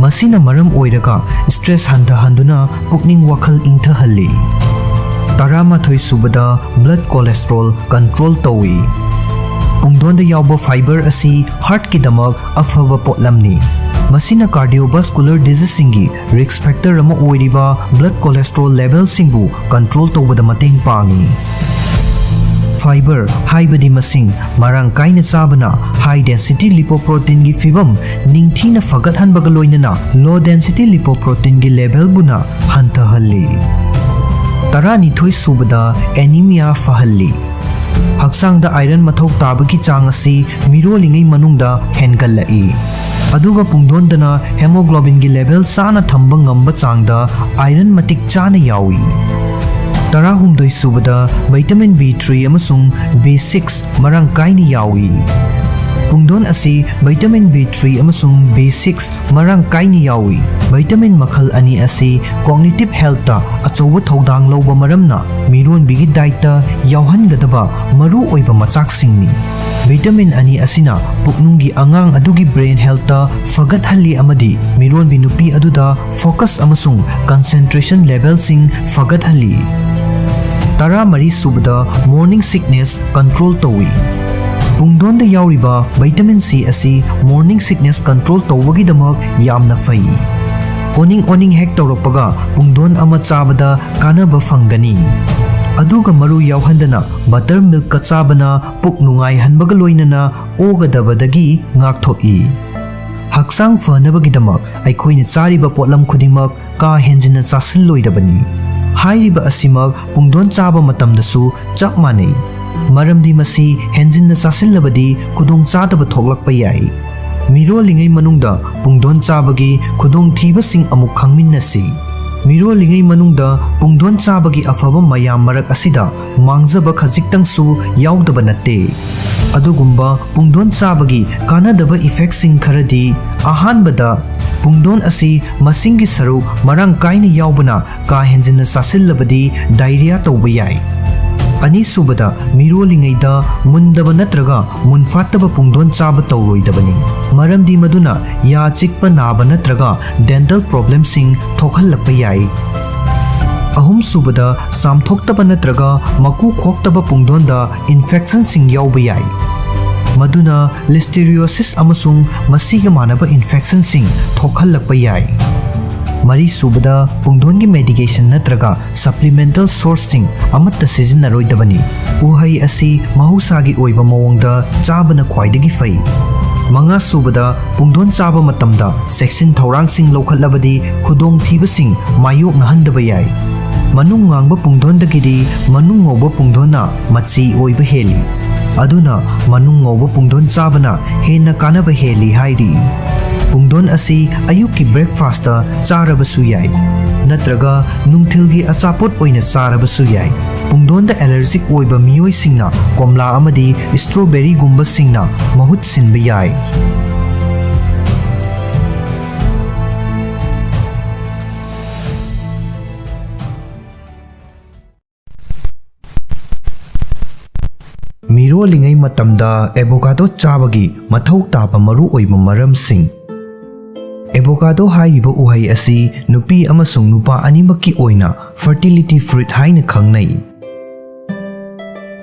ꯃꯁꯤꯅ ꯃꯔꯝ ꯑꯣꯏꯔꯒ ꯁ꯭ꯇ꯭ꯔꯦꯁ ꯍꯟꯊꯍꯟꯗꯨꯅ ꯄꯨꯛꯅꯤꯡ ꯋꯥꯈꯜ ꯏꯪꯊꯍꯜꯂꯤ꯫ ꯇꯔꯥꯃꯥꯊꯣꯏ ꯁꯨꯕꯗ, ꯕ꯭ꯂꯗ ꯀꯣꯂꯦꯁꯇ꯭ꯔꯣꯜ ꯀꯟꯇ꯭ꯔꯣꯜ ꯇꯧꯏ꯫ ꯄꯨꯡꯗꯣꯟꯗ ꯌꯥꯎꯕ ꯐꯥꯏꯕꯔ ꯑꯁꯤ ꯍꯥꯔꯠꯀꯤꯗꯃꯛ ꯑꯐꯕ ꯄꯣꯠꯂꯝꯅꯤ꯫ ꯃꯁꯤꯅ ꯀꯥꯔꯗꯤꯑꯣꯚꯥꯁꯀꯨꯂꯔ ꯗꯤꯖꯤꯖꯁꯤꯡꯒꯤ ꯔꯤꯁ꯭ꯛ ꯐꯦꯛꯇꯔ ꯑꯃ ꯑꯣꯏꯔꯤꯕ ꯕ꯭ꯂꯗ ꯀꯣꯂꯦꯁꯇ꯭ꯔꯣꯜ ꯂꯦꯚꯦꯜꯁꯤꯡꯕꯨ ꯀꯟꯇ꯭ꯔꯣꯜ ꯇꯧꯕꯗ ꯃꯇꯦꯡ ꯄꯥꯡꯏ꯫ ꯐꯥꯏꯕꯔ ꯍꯥꯏꯕꯗꯤ ꯃꯁꯤꯡ ꯃꯔꯥꯡ ꯀꯥꯏꯅ ꯆꯥꯕꯅ ꯍꯥꯏ ꯗꯦꯟꯁꯤꯇꯤ ꯂꯤꯄꯣꯄ꯭ꯔꯣꯇꯤꯟꯒꯤ ꯐꯤꯕꯝ ꯅꯤꯡꯊꯤꯅ ꯐꯒꯠꯍꯟꯕꯒ ꯂꯣꯏꯅꯅ ꯂꯣ ꯗꯦꯟꯁꯤꯇꯤ ꯂꯤꯄꯣꯄ꯭ꯔꯣꯇꯤꯟꯒꯤ ꯂꯦꯚꯦꯜꯕꯨꯅ ꯍꯟꯊꯍꯜꯂꯤ꯫ ꯇꯔꯥꯅꯤꯊꯣꯏ ꯁꯨꯕꯗ, ꯑꯦꯅꯤꯃꯤꯌꯥ ꯐꯍꯜꯂꯤ꯫ ꯍꯛꯆꯥꯡꯗ ꯑꯥꯏꯔꯟ ꯃꯊꯧ ꯇꯥꯕꯒꯤ ꯆꯥꯡ ꯑꯁꯤ ꯃꯤꯔꯣꯜꯂꯤꯉꯩ ꯃꯅꯨꯡꯗ ꯍꯦꯟꯒꯠꯂꯛꯏ꯫ ꯑꯗꯨꯒ ꯄꯨꯡꯗꯣꯟꯗꯅ ꯍꯦꯃꯣꯒ꯭ꯂꯣꯕꯤꯟꯒꯤ ꯂꯦꯚꯦꯜ ꯆꯥꯅ ꯊꯝꯕ ꯉꯝꯕ ꯆꯥꯡꯗ ꯑꯥꯏꯔꯟ ꯃꯇꯤꯛ ꯆꯥꯅ ꯌꯥꯎꯏ꯫ ꯇꯔꯥꯍꯨꯝꯗꯣꯏ ꯁꯨꯕꯗ, ꯚꯤꯇꯥꯃꯤꯟ ꯕꯤ ꯊ꯭ꯔꯤ ꯑꯃꯁꯨꯡ ꯕꯤ ꯁꯤꯛꯁ ꯃꯔꯥꯡ ꯀꯥꯏꯅ ꯌꯥꯎꯏ꯫ ꯄꯨꯡꯗꯣꯟ ꯑꯁꯤ ꯚꯤꯇꯥꯃꯤꯟ ꯕꯤ ꯊ꯭ꯔꯤ ꯑꯃꯁꯨꯡ ꯕꯤ ꯁꯤꯛꯁ ꯃꯔꯥꯡ ꯀꯥꯏꯅ ꯌꯥꯎꯏ꯫ ꯚꯤꯇꯥꯃꯤꯟ ꯃꯈꯜ ꯑꯅꯤ ꯑꯁꯤ ꯀꯣꯒꯅꯤꯇꯤꯚ ꯍꯦꯜꯊꯇ ꯑꯆꯧꯕ ꯊꯧꯗꯥꯡ ꯂꯧꯕ ꯃꯔꯝꯅ ꯃꯤꯔꯣꯟꯕꯤꯒꯤ ꯗꯥꯏꯠꯇ ꯌꯥꯎꯍꯟꯒꯗꯕ ꯃꯔꯨꯑꯣꯏꯕ ꯃꯆꯥꯛꯁꯤꯡꯅꯤ꯫ ꯚꯤꯇꯥꯃꯤꯟ ꯑꯅꯤ ꯑꯁꯤꯅ ꯄꯨꯛꯅꯨꯡꯒꯤ ꯑꯉꯥꯡ ꯑꯗꯨꯒꯤ ꯕ꯭ꯔꯦꯟ ꯍꯦꯜꯊꯇ ꯐꯒꯠꯍꯜꯂꯤ ꯑꯃꯗꯤ ꯃꯤꯔꯣꯟꯕꯤ ꯅꯨꯄꯤ ꯑꯗꯨꯗ ꯐꯣꯀꯁ ꯑꯃꯁꯨꯡ ꯀꯟꯁꯦꯟꯇ꯭ꯔꯦꯁꯟ ꯂꯦꯚꯦꯜꯁꯤꯡ ꯐꯒꯠꯍꯜꯂꯤ꯫ ꯇꯔꯥꯃꯔꯤ ꯁꯨꯕꯗ, ꯃꯣꯔꯅꯤꯡ ꯁꯤꯛꯅꯦꯁ ꯀꯟꯇ꯭ꯔꯣꯜ ꯇꯧꯏ꯫ ꯄꯨꯡꯗꯣꯟꯗ ꯌꯥꯎꯔꯤꯕ ꯚꯤꯇꯥꯃꯤꯟ ꯁꯤ ꯑꯁꯤ ꯃꯣꯔꯅꯤꯡ ꯁꯤꯛꯅꯦꯁ ꯀꯟꯇ꯭ꯔꯣꯜ ꯇꯧꯕꯒꯤꯗꯃꯛ ꯌꯥꯝꯅ ꯐꯩ꯫ ꯑꯣꯅꯤꯡ ꯑꯣꯅꯤꯡ ꯍꯦꯛ ꯇꯧꯔꯛꯄꯒ ꯄꯨꯡꯗꯣꯟ ꯑꯃ ꯆꯥꯕꯗ ꯀꯥꯟꯅꯕ ꯐꯪꯒꯅꯤ꯫ ꯑꯗꯨꯒ ꯃꯔꯨ ꯌꯥꯎꯍꯟꯗꯅ ꯕꯇꯔ ꯃꯤꯜꯛꯀ ꯆꯥꯕꯅ ꯄꯨꯛ ꯅꯨꯡꯉꯥꯏꯍꯟꯕꯒ ꯂꯣꯏꯅꯅ ꯑꯣꯒꯗꯕꯗꯒꯤ ꯉꯥꯛꯊꯣꯛꯏ꯫ ꯍꯛꯆꯥꯡ ꯐꯅꯕꯒꯤꯗꯃꯛ ꯑꯩꯈꯣꯏꯅ ꯆꯥꯔꯤꯕ ꯄꯣꯠꯂꯝ ꯈꯨꯗꯤꯡꯃꯛ ꯀꯥ ꯍꯦꯟꯖꯤꯟꯅ ꯆꯥꯁꯤꯜꯂꯣꯏꯗꯕꯅꯤ꯫ ꯍꯥꯏꯔꯤꯕ ꯑꯁꯤꯃꯛ ꯄꯨꯡꯗꯣꯟ ꯆꯥꯕ ꯃꯇꯝꯗꯁꯨ ꯆꯞ ꯃꯥꯟꯅꯩ, ꯃꯔꯝꯗꯤ ꯃꯁꯤ ꯍꯦꯟꯖꯤꯟꯅ ꯆꯥꯁꯤꯜꯂꯕꯗꯤ ꯈꯨꯗꯣꯡꯆꯥꯗꯕ ꯊꯣꯛꯂꯛꯄ ꯌꯥꯏ꯫ ꯃꯤꯔꯣꯜꯂꯤꯉꯩ ꯃꯅꯨꯡꯗ ꯄꯨꯡꯗꯣꯟ ꯆꯥꯕꯒꯤ ꯈꯨꯗꯣꯡꯊꯤꯕꯁꯤꯡ ꯑꯃꯨꯛ ꯈꯪꯃꯤꯟꯅꯁꯤ꯫ ꯃꯤꯔꯣꯜꯂꯤꯉꯩ ꯃꯅꯨꯡꯗ ꯄꯨꯡꯗꯣꯟ ꯆꯥꯕꯒꯤ ꯑꯐꯕ ꯃꯌꯥꯝ ꯃꯔꯛ ꯑꯁꯤꯗ ꯃꯥꯡꯖꯕ ꯈꯖꯤꯛꯇꯪꯁꯨ ꯌꯥꯎꯗꯕ ꯅꯠꯇꯦ꯫ ꯑꯗꯨꯒꯨꯝꯕ ꯄꯨꯡꯗꯣꯟ ꯆꯥꯕꯒꯤ ꯀꯥꯟꯅꯗꯕ ꯏꯐꯦꯛꯁꯤꯡ ꯈꯔꯗꯤ, ꯑꯍꯥꯟꯕꯗ, ꯄꯨꯡꯗꯣꯟ ꯑꯁꯤ ꯃꯁꯤꯡꯒꯤ ꯁꯔꯨꯛ ꯃꯔꯥꯡ ꯀꯥꯏꯅ ꯌꯥꯎꯕꯅ ꯀꯥ ꯍꯦꯟꯖꯤꯟꯅ ꯆꯥꯁꯤꯜꯂꯕꯗꯤ ꯗꯥꯏꯔꯤꯌꯥ ꯇꯧꯕ ꯌꯥꯏ꯫ ꯑꯅꯤꯁꯨꯕꯗ, ꯃꯤꯔꯣꯜꯂꯤꯉꯩꯗ ꯃꯨꯟꯗꯕ ꯅꯠꯇ꯭ꯔꯒ ꯃꯨꯟꯐꯥꯠꯇꯕ ꯄꯨꯡꯗꯣꯟ ꯆꯥꯕ ꯇꯧꯔꯣꯏꯗꯕꯅꯤ, ꯃꯔꯝꯗꯤ ꯃꯗꯨꯅ ꯌꯥ ꯆꯤꯛꯄ ꯅꯥꯕ ꯅꯠꯇ꯭ꯔꯒ dental problemꯁꯤꯡ ꯊꯣꯛꯍꯜꯂꯛꯄ ꯌꯥꯏ꯫ ꯑꯍꯨꯝꯁꯨꯕꯗ, ꯆꯥꯝꯊꯣꯛꯇꯕ ꯅꯠꯇ꯭ꯔꯒ ꯃꯀꯨ ꯈꯣꯛꯇꯕ ꯄꯨꯡꯗꯣꯟꯗ infectionꯁꯤꯡ ꯌꯥꯎꯕ ꯌꯥꯏ, ꯃꯗꯨꯅ listeriosis ꯑꯃꯁꯨꯡ ꯃꯁꯤꯒ ꯃꯥꯟꯅꯕ infectionꯁꯤꯡ ꯊꯣꯛꯍꯜꯂꯛꯄ ꯌꯥꯏ꯫ ꯃꯔꯤꯁꯨꯕꯗ, ꯄꯨꯡꯗꯣꯟꯒꯤ medication ꯅꯠꯇ꯭ꯔꯒ supplemental sourceꯁꯤꯡ ꯑꯃꯠꯇ ꯁꯤꯖꯤꯟꯅꯔꯣꯏꯗꯕꯅꯤ꯫ ꯎꯍꯩ ꯑꯁꯤ ꯃꯍꯧꯁꯥꯒꯤ ꯑꯣꯏꯕ ꯃꯑꯣꯡꯗ ꯆꯥꯕꯅ ꯈ꯭ꯋꯥꯏꯗꯒꯤ ꯐꯩ꯫ ꯃꯉꯥꯁꯨꯕꯗ, ꯄꯨꯡꯗꯣꯟ ꯆꯥꯕ ꯃꯇꯝꯗ ꯆꯦꯛꯁꯤꯟ ꯊꯧꯔꯥꯡꯁꯤꯡ ꯂꯧꯈꯠꯂꯕꯗꯤ ꯈꯨꯗꯣꯡꯊꯤꯕꯁꯤꯡ ꯃꯥꯌꯣꯛꯅꯍꯟꯗꯕ ꯌꯥꯏ꯫ ꯃꯅꯨꯡ ꯉꯥꯡꯕ ꯄꯨꯡꯗꯣꯟꯗꯒꯤꯗꯤ ꯃꯅꯨꯡ ꯉꯧꯕ ꯄꯨꯡꯗꯣꯟꯅ ꯃꯆꯤ ꯑꯣꯏꯕ ꯍꯦꯜꯂꯤ, ꯑꯗꯨꯅ ꯃꯅꯨꯡ ꯉꯧꯕ ꯄꯨꯡꯗꯣꯟ ꯆꯥꯕꯅ ꯍꯦꯟꯅ ꯀꯥꯟꯅꯕ ꯍꯦꯜꯂꯤ ꯍꯥꯏꯔꯤ꯫ ꯄꯨꯡꯗꯣꯟ ꯑꯁꯤ ꯑꯌꯨꯛꯀꯤ breakfastꯇ ꯆꯥꯔꯕꯁꯨ ꯌꯥꯏ, ꯅꯠꯇ꯭ꯔꯒ ꯅꯨꯡꯊꯤꯜꯒꯤ ꯑꯆꯥꯄꯣꯠ ꯑꯣꯏꯅ ꯆꯥꯔꯕꯁꯨ ꯌꯥꯏ꯫ ꯄꯨꯡꯗꯣꯟꯗ allergic ꯑꯣꯏꯕ ꯃꯤꯑꯣꯏꯁꯤꯡꯅ ꯀꯣꯝꯂꯥ ꯑꯃꯗꯤ strawberryꯒꯨꯝꯕꯁꯤꯡꯅ ꯃꯍꯨꯠ ꯁꯤꯟꯕ ꯌꯥꯏ꯫ ꯃꯤꯔꯣꯜꯂꯤꯉꯩ ꯃꯇꯝꯗ avocado ꯆꯥꯕꯒꯤ ꯃꯊꯧ ꯇꯥꯕ ꯃꯔꯨꯑꯣꯏꯕ ꯃꯔꯝꯁꯤꯡ꯫ Avocado ꯍꯥꯏꯔꯤꯕ ꯎꯍꯩ ꯑꯁꯤ ꯅꯨꯄꯤ ꯑꯃꯁꯨꯡ ꯅꯨꯄꯥ ꯑꯅꯤꯃꯛꯀꯤ ꯑꯣꯏꯅ fertility fruit ꯍꯥꯏꯅ ꯈꯪꯅꯩ꯫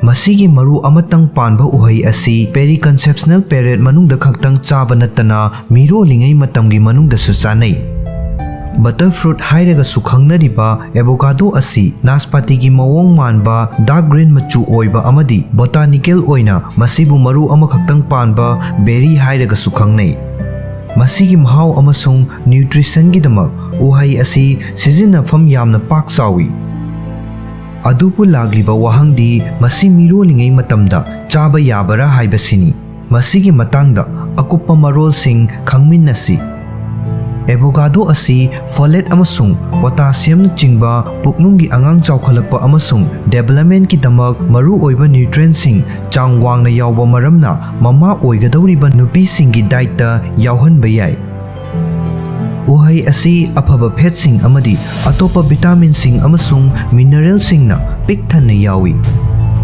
ꯃꯁꯤꯒꯤ ꯃꯔꯨ ꯑꯃꯇꯪ ꯄꯥꯟꯕ ꯎꯍꯩ ꯑꯁꯤ periconceptional period ꯃꯅꯨꯡꯗ ꯈꯛꯇꯪ ꯆꯥꯕ ꯅꯠꯇꯅ ꯃꯤꯔꯣꯜꯂꯤꯉꯩ ꯃꯇꯝꯒꯤ ꯃꯅꯨꯡꯗꯁꯨ ꯆꯥꯅꯩ꯫ Butter fruit ꯍꯥꯏꯔꯒꯁꯨ ꯈꯪꯅꯔꯤꯕ avocado ꯑꯁꯤ ꯅꯥꯁꯄꯥꯇꯤꯒꯤ ꯃꯑꯣꯡ ꯃꯥꯟꯕ dark green ꯃꯆꯨ ꯑꯣꯏꯕ ꯑꯃꯗꯤ botanical ꯑꯣꯏꯅ ꯃꯁꯤꯕꯨ ꯃꯔꯨ ꯑꯃꯈꯛꯇꯪ ꯄꯥꯟꯕ berry ꯍꯥꯏꯔꯒꯁꯨ ꯈꯪꯅꯩ꯫ ꯃꯁꯤꯒꯤ ꯃꯍꯥꯎ ꯑꯃꯁꯨꯡ nutritionꯒꯤꯗꯃꯛ ꯎꯍꯩ ꯑꯁꯤ ꯁꯤꯖꯤꯟꯅꯐꯝ ꯌꯥꯝꯅ ꯄꯥꯛ ꯆꯥꯎꯏ꯫ ꯑꯗꯨꯕꯨ ꯂꯥꯛꯂꯤꯕ ꯋꯥꯍꯪꯗꯤ ꯃꯁꯤ ꯃꯤꯔꯣꯜꯂꯤꯉꯩ ꯃꯇꯝꯗ ꯆꯥꯕ ꯌꯥꯕꯔꯥ ꯍꯥꯏꯕꯁꯤꯅꯤ꯫ ꯃꯁꯤꯒꯤ ꯃꯇꯥꯡꯗ ꯑꯀꯨꯞꯄ ꯃꯔꯣꯜꯁꯤꯡ ꯈꯪꯃꯤꯟꯅꯁꯤ꯫ Avocado ꯑꯁꯤ folate ꯑꯃꯁꯨꯡ potassiumꯅꯆꯤꯡꯕ ꯄꯨꯛꯅꯨꯡꯒꯤ ꯑꯉꯥꯡ ꯆꯥꯎꯈꯠꯂꯛꯄ ꯑꯃꯁꯨꯡ developmentꯀꯤꯗꯃꯛ ꯃꯔꯨꯑꯣꯏꯕ nutrientꯁꯤꯡ ꯆꯥꯡ ꯋꯥꯡꯅ ꯌꯥꯎꯕ ꯃꯔꯝꯅ ꯃꯃꯥ ꯑꯣꯏꯒꯗꯧꯔꯤꯕ ꯅꯨꯄꯤꯁꯤꯡꯒꯤ dietꯇ ꯌꯥꯎꯍꯟꯕ ꯌꯥꯏ꯫ ꯎꯍꯩ ꯑꯁꯤ ꯑꯐꯕ fatꯁꯤꯡ ꯑꯃꯗꯤ ꯑꯇꯣꯞꯄ vitaminꯁꯤꯡ ꯑꯃꯁꯨꯡ mineralꯁꯤꯡꯅ ꯄꯤꯛ ꯊꯟꯅ ꯌꯥꯎꯏ꯫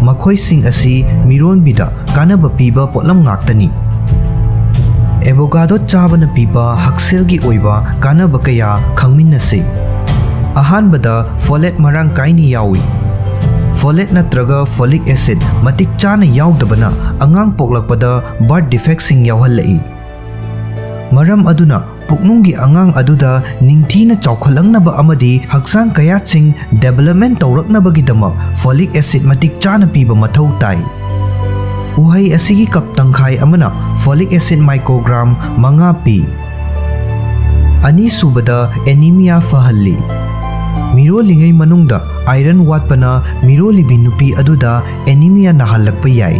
ꯃꯈꯣꯏꯁꯤꯡ ꯑꯁꯤ ꯃꯤꯔꯣꯟꯕꯤꯗ ꯀꯥꯟꯅꯕ ꯄꯤꯕ ꯄꯣꯠꯂꯝ ꯉꯥꯛꯇꯅꯤ꯫ ꯑꯦꯕꯣꯒꯥꯗꯣ ꯆꯥꯕꯅ ꯄꯤꯕ ꯍꯛꯁꯦꯜꯒꯤ ꯑꯣꯏꯕ ꯀꯥꯟꯅꯕ ꯀꯌꯥ ꯈꯪꯃꯤꯟꯅꯁꯤ꯫ ꯑꯍꯥꯟꯕꯗ, ꯐꯣꯂꯦꯠ ꯃꯔꯥꯡ ꯀꯥꯏꯅ ꯌꯥꯎꯏ꯫ ꯐꯣꯂꯦꯠ ꯅꯠꯇ꯭ꯔꯒ ꯐꯣꯂꯤꯛ ꯑꯦꯁꯤꯗ ꯃꯇꯤꯛ ꯆꯥꯅ ꯌꯥꯎꯗꯕꯅ ꯑꯉꯥꯡ ꯄꯣꯛꯂꯛꯄꯗ ꯕꯥꯔꯊ ꯗꯤꯐꯦꯛꯁꯤꯡ ꯌꯥꯎꯍꯜꯂꯛꯏ꯫ ꯃꯔꯝ ꯑꯗꯨꯅ ꯄꯨꯛꯅꯨꯡꯒꯤ ꯑꯉꯥꯡ ꯑꯗꯨꯗ ꯅꯤꯡꯊꯤꯅ ꯆꯥꯎꯈꯠꯂꯛꯅꯕ ꯑꯃꯗꯤ ꯍꯛꯆꯥꯡ ꯀꯌꯥꯠꯁꯤꯡ ꯗꯤꯕꯦꯂꯞꯃꯦꯟ ꯇꯧꯔꯛꯅꯕꯒꯤꯗꯃꯛ ꯐꯣꯂꯤꯛ ꯑꯦꯁꯤꯗ ꯃꯇꯤꯛ ꯆꯥꯅ ꯄꯤꯕ ꯃꯊꯧ ꯇꯥꯏ꯫ ꯎꯍꯩ ꯑꯁꯤꯒꯤ ꯀꯞ ꯇꯪꯈꯥꯏ ꯑꯃꯅ ꯐꯣꯂꯤꯛ ꯑꯦꯁꯤꯗ ꯃꯥꯏꯀ꯭ꯔꯣꯒ꯭ꯔꯥꯝ ꯃꯉꯥ ꯄꯤ꯫ ꯑꯅꯤꯁꯨꯕꯗ, ꯑꯦꯅꯤꯃꯤꯌꯥ ꯐꯍꯜꯂꯤ꯫ ꯃꯤꯔꯣꯜꯂꯤꯉꯩ ꯃꯅꯨꯡꯗ ꯑꯥꯏꯔꯟ ꯋꯥꯠꯄꯅ ꯃꯤꯔꯣꯜꯂꯤꯕꯤ ꯅꯨꯄꯤ ꯑꯗꯨꯗ ꯑꯦꯅꯤꯃꯤꯌꯥ ꯅꯥꯍꯜꯂꯛꯄ ꯌꯥꯏ꯫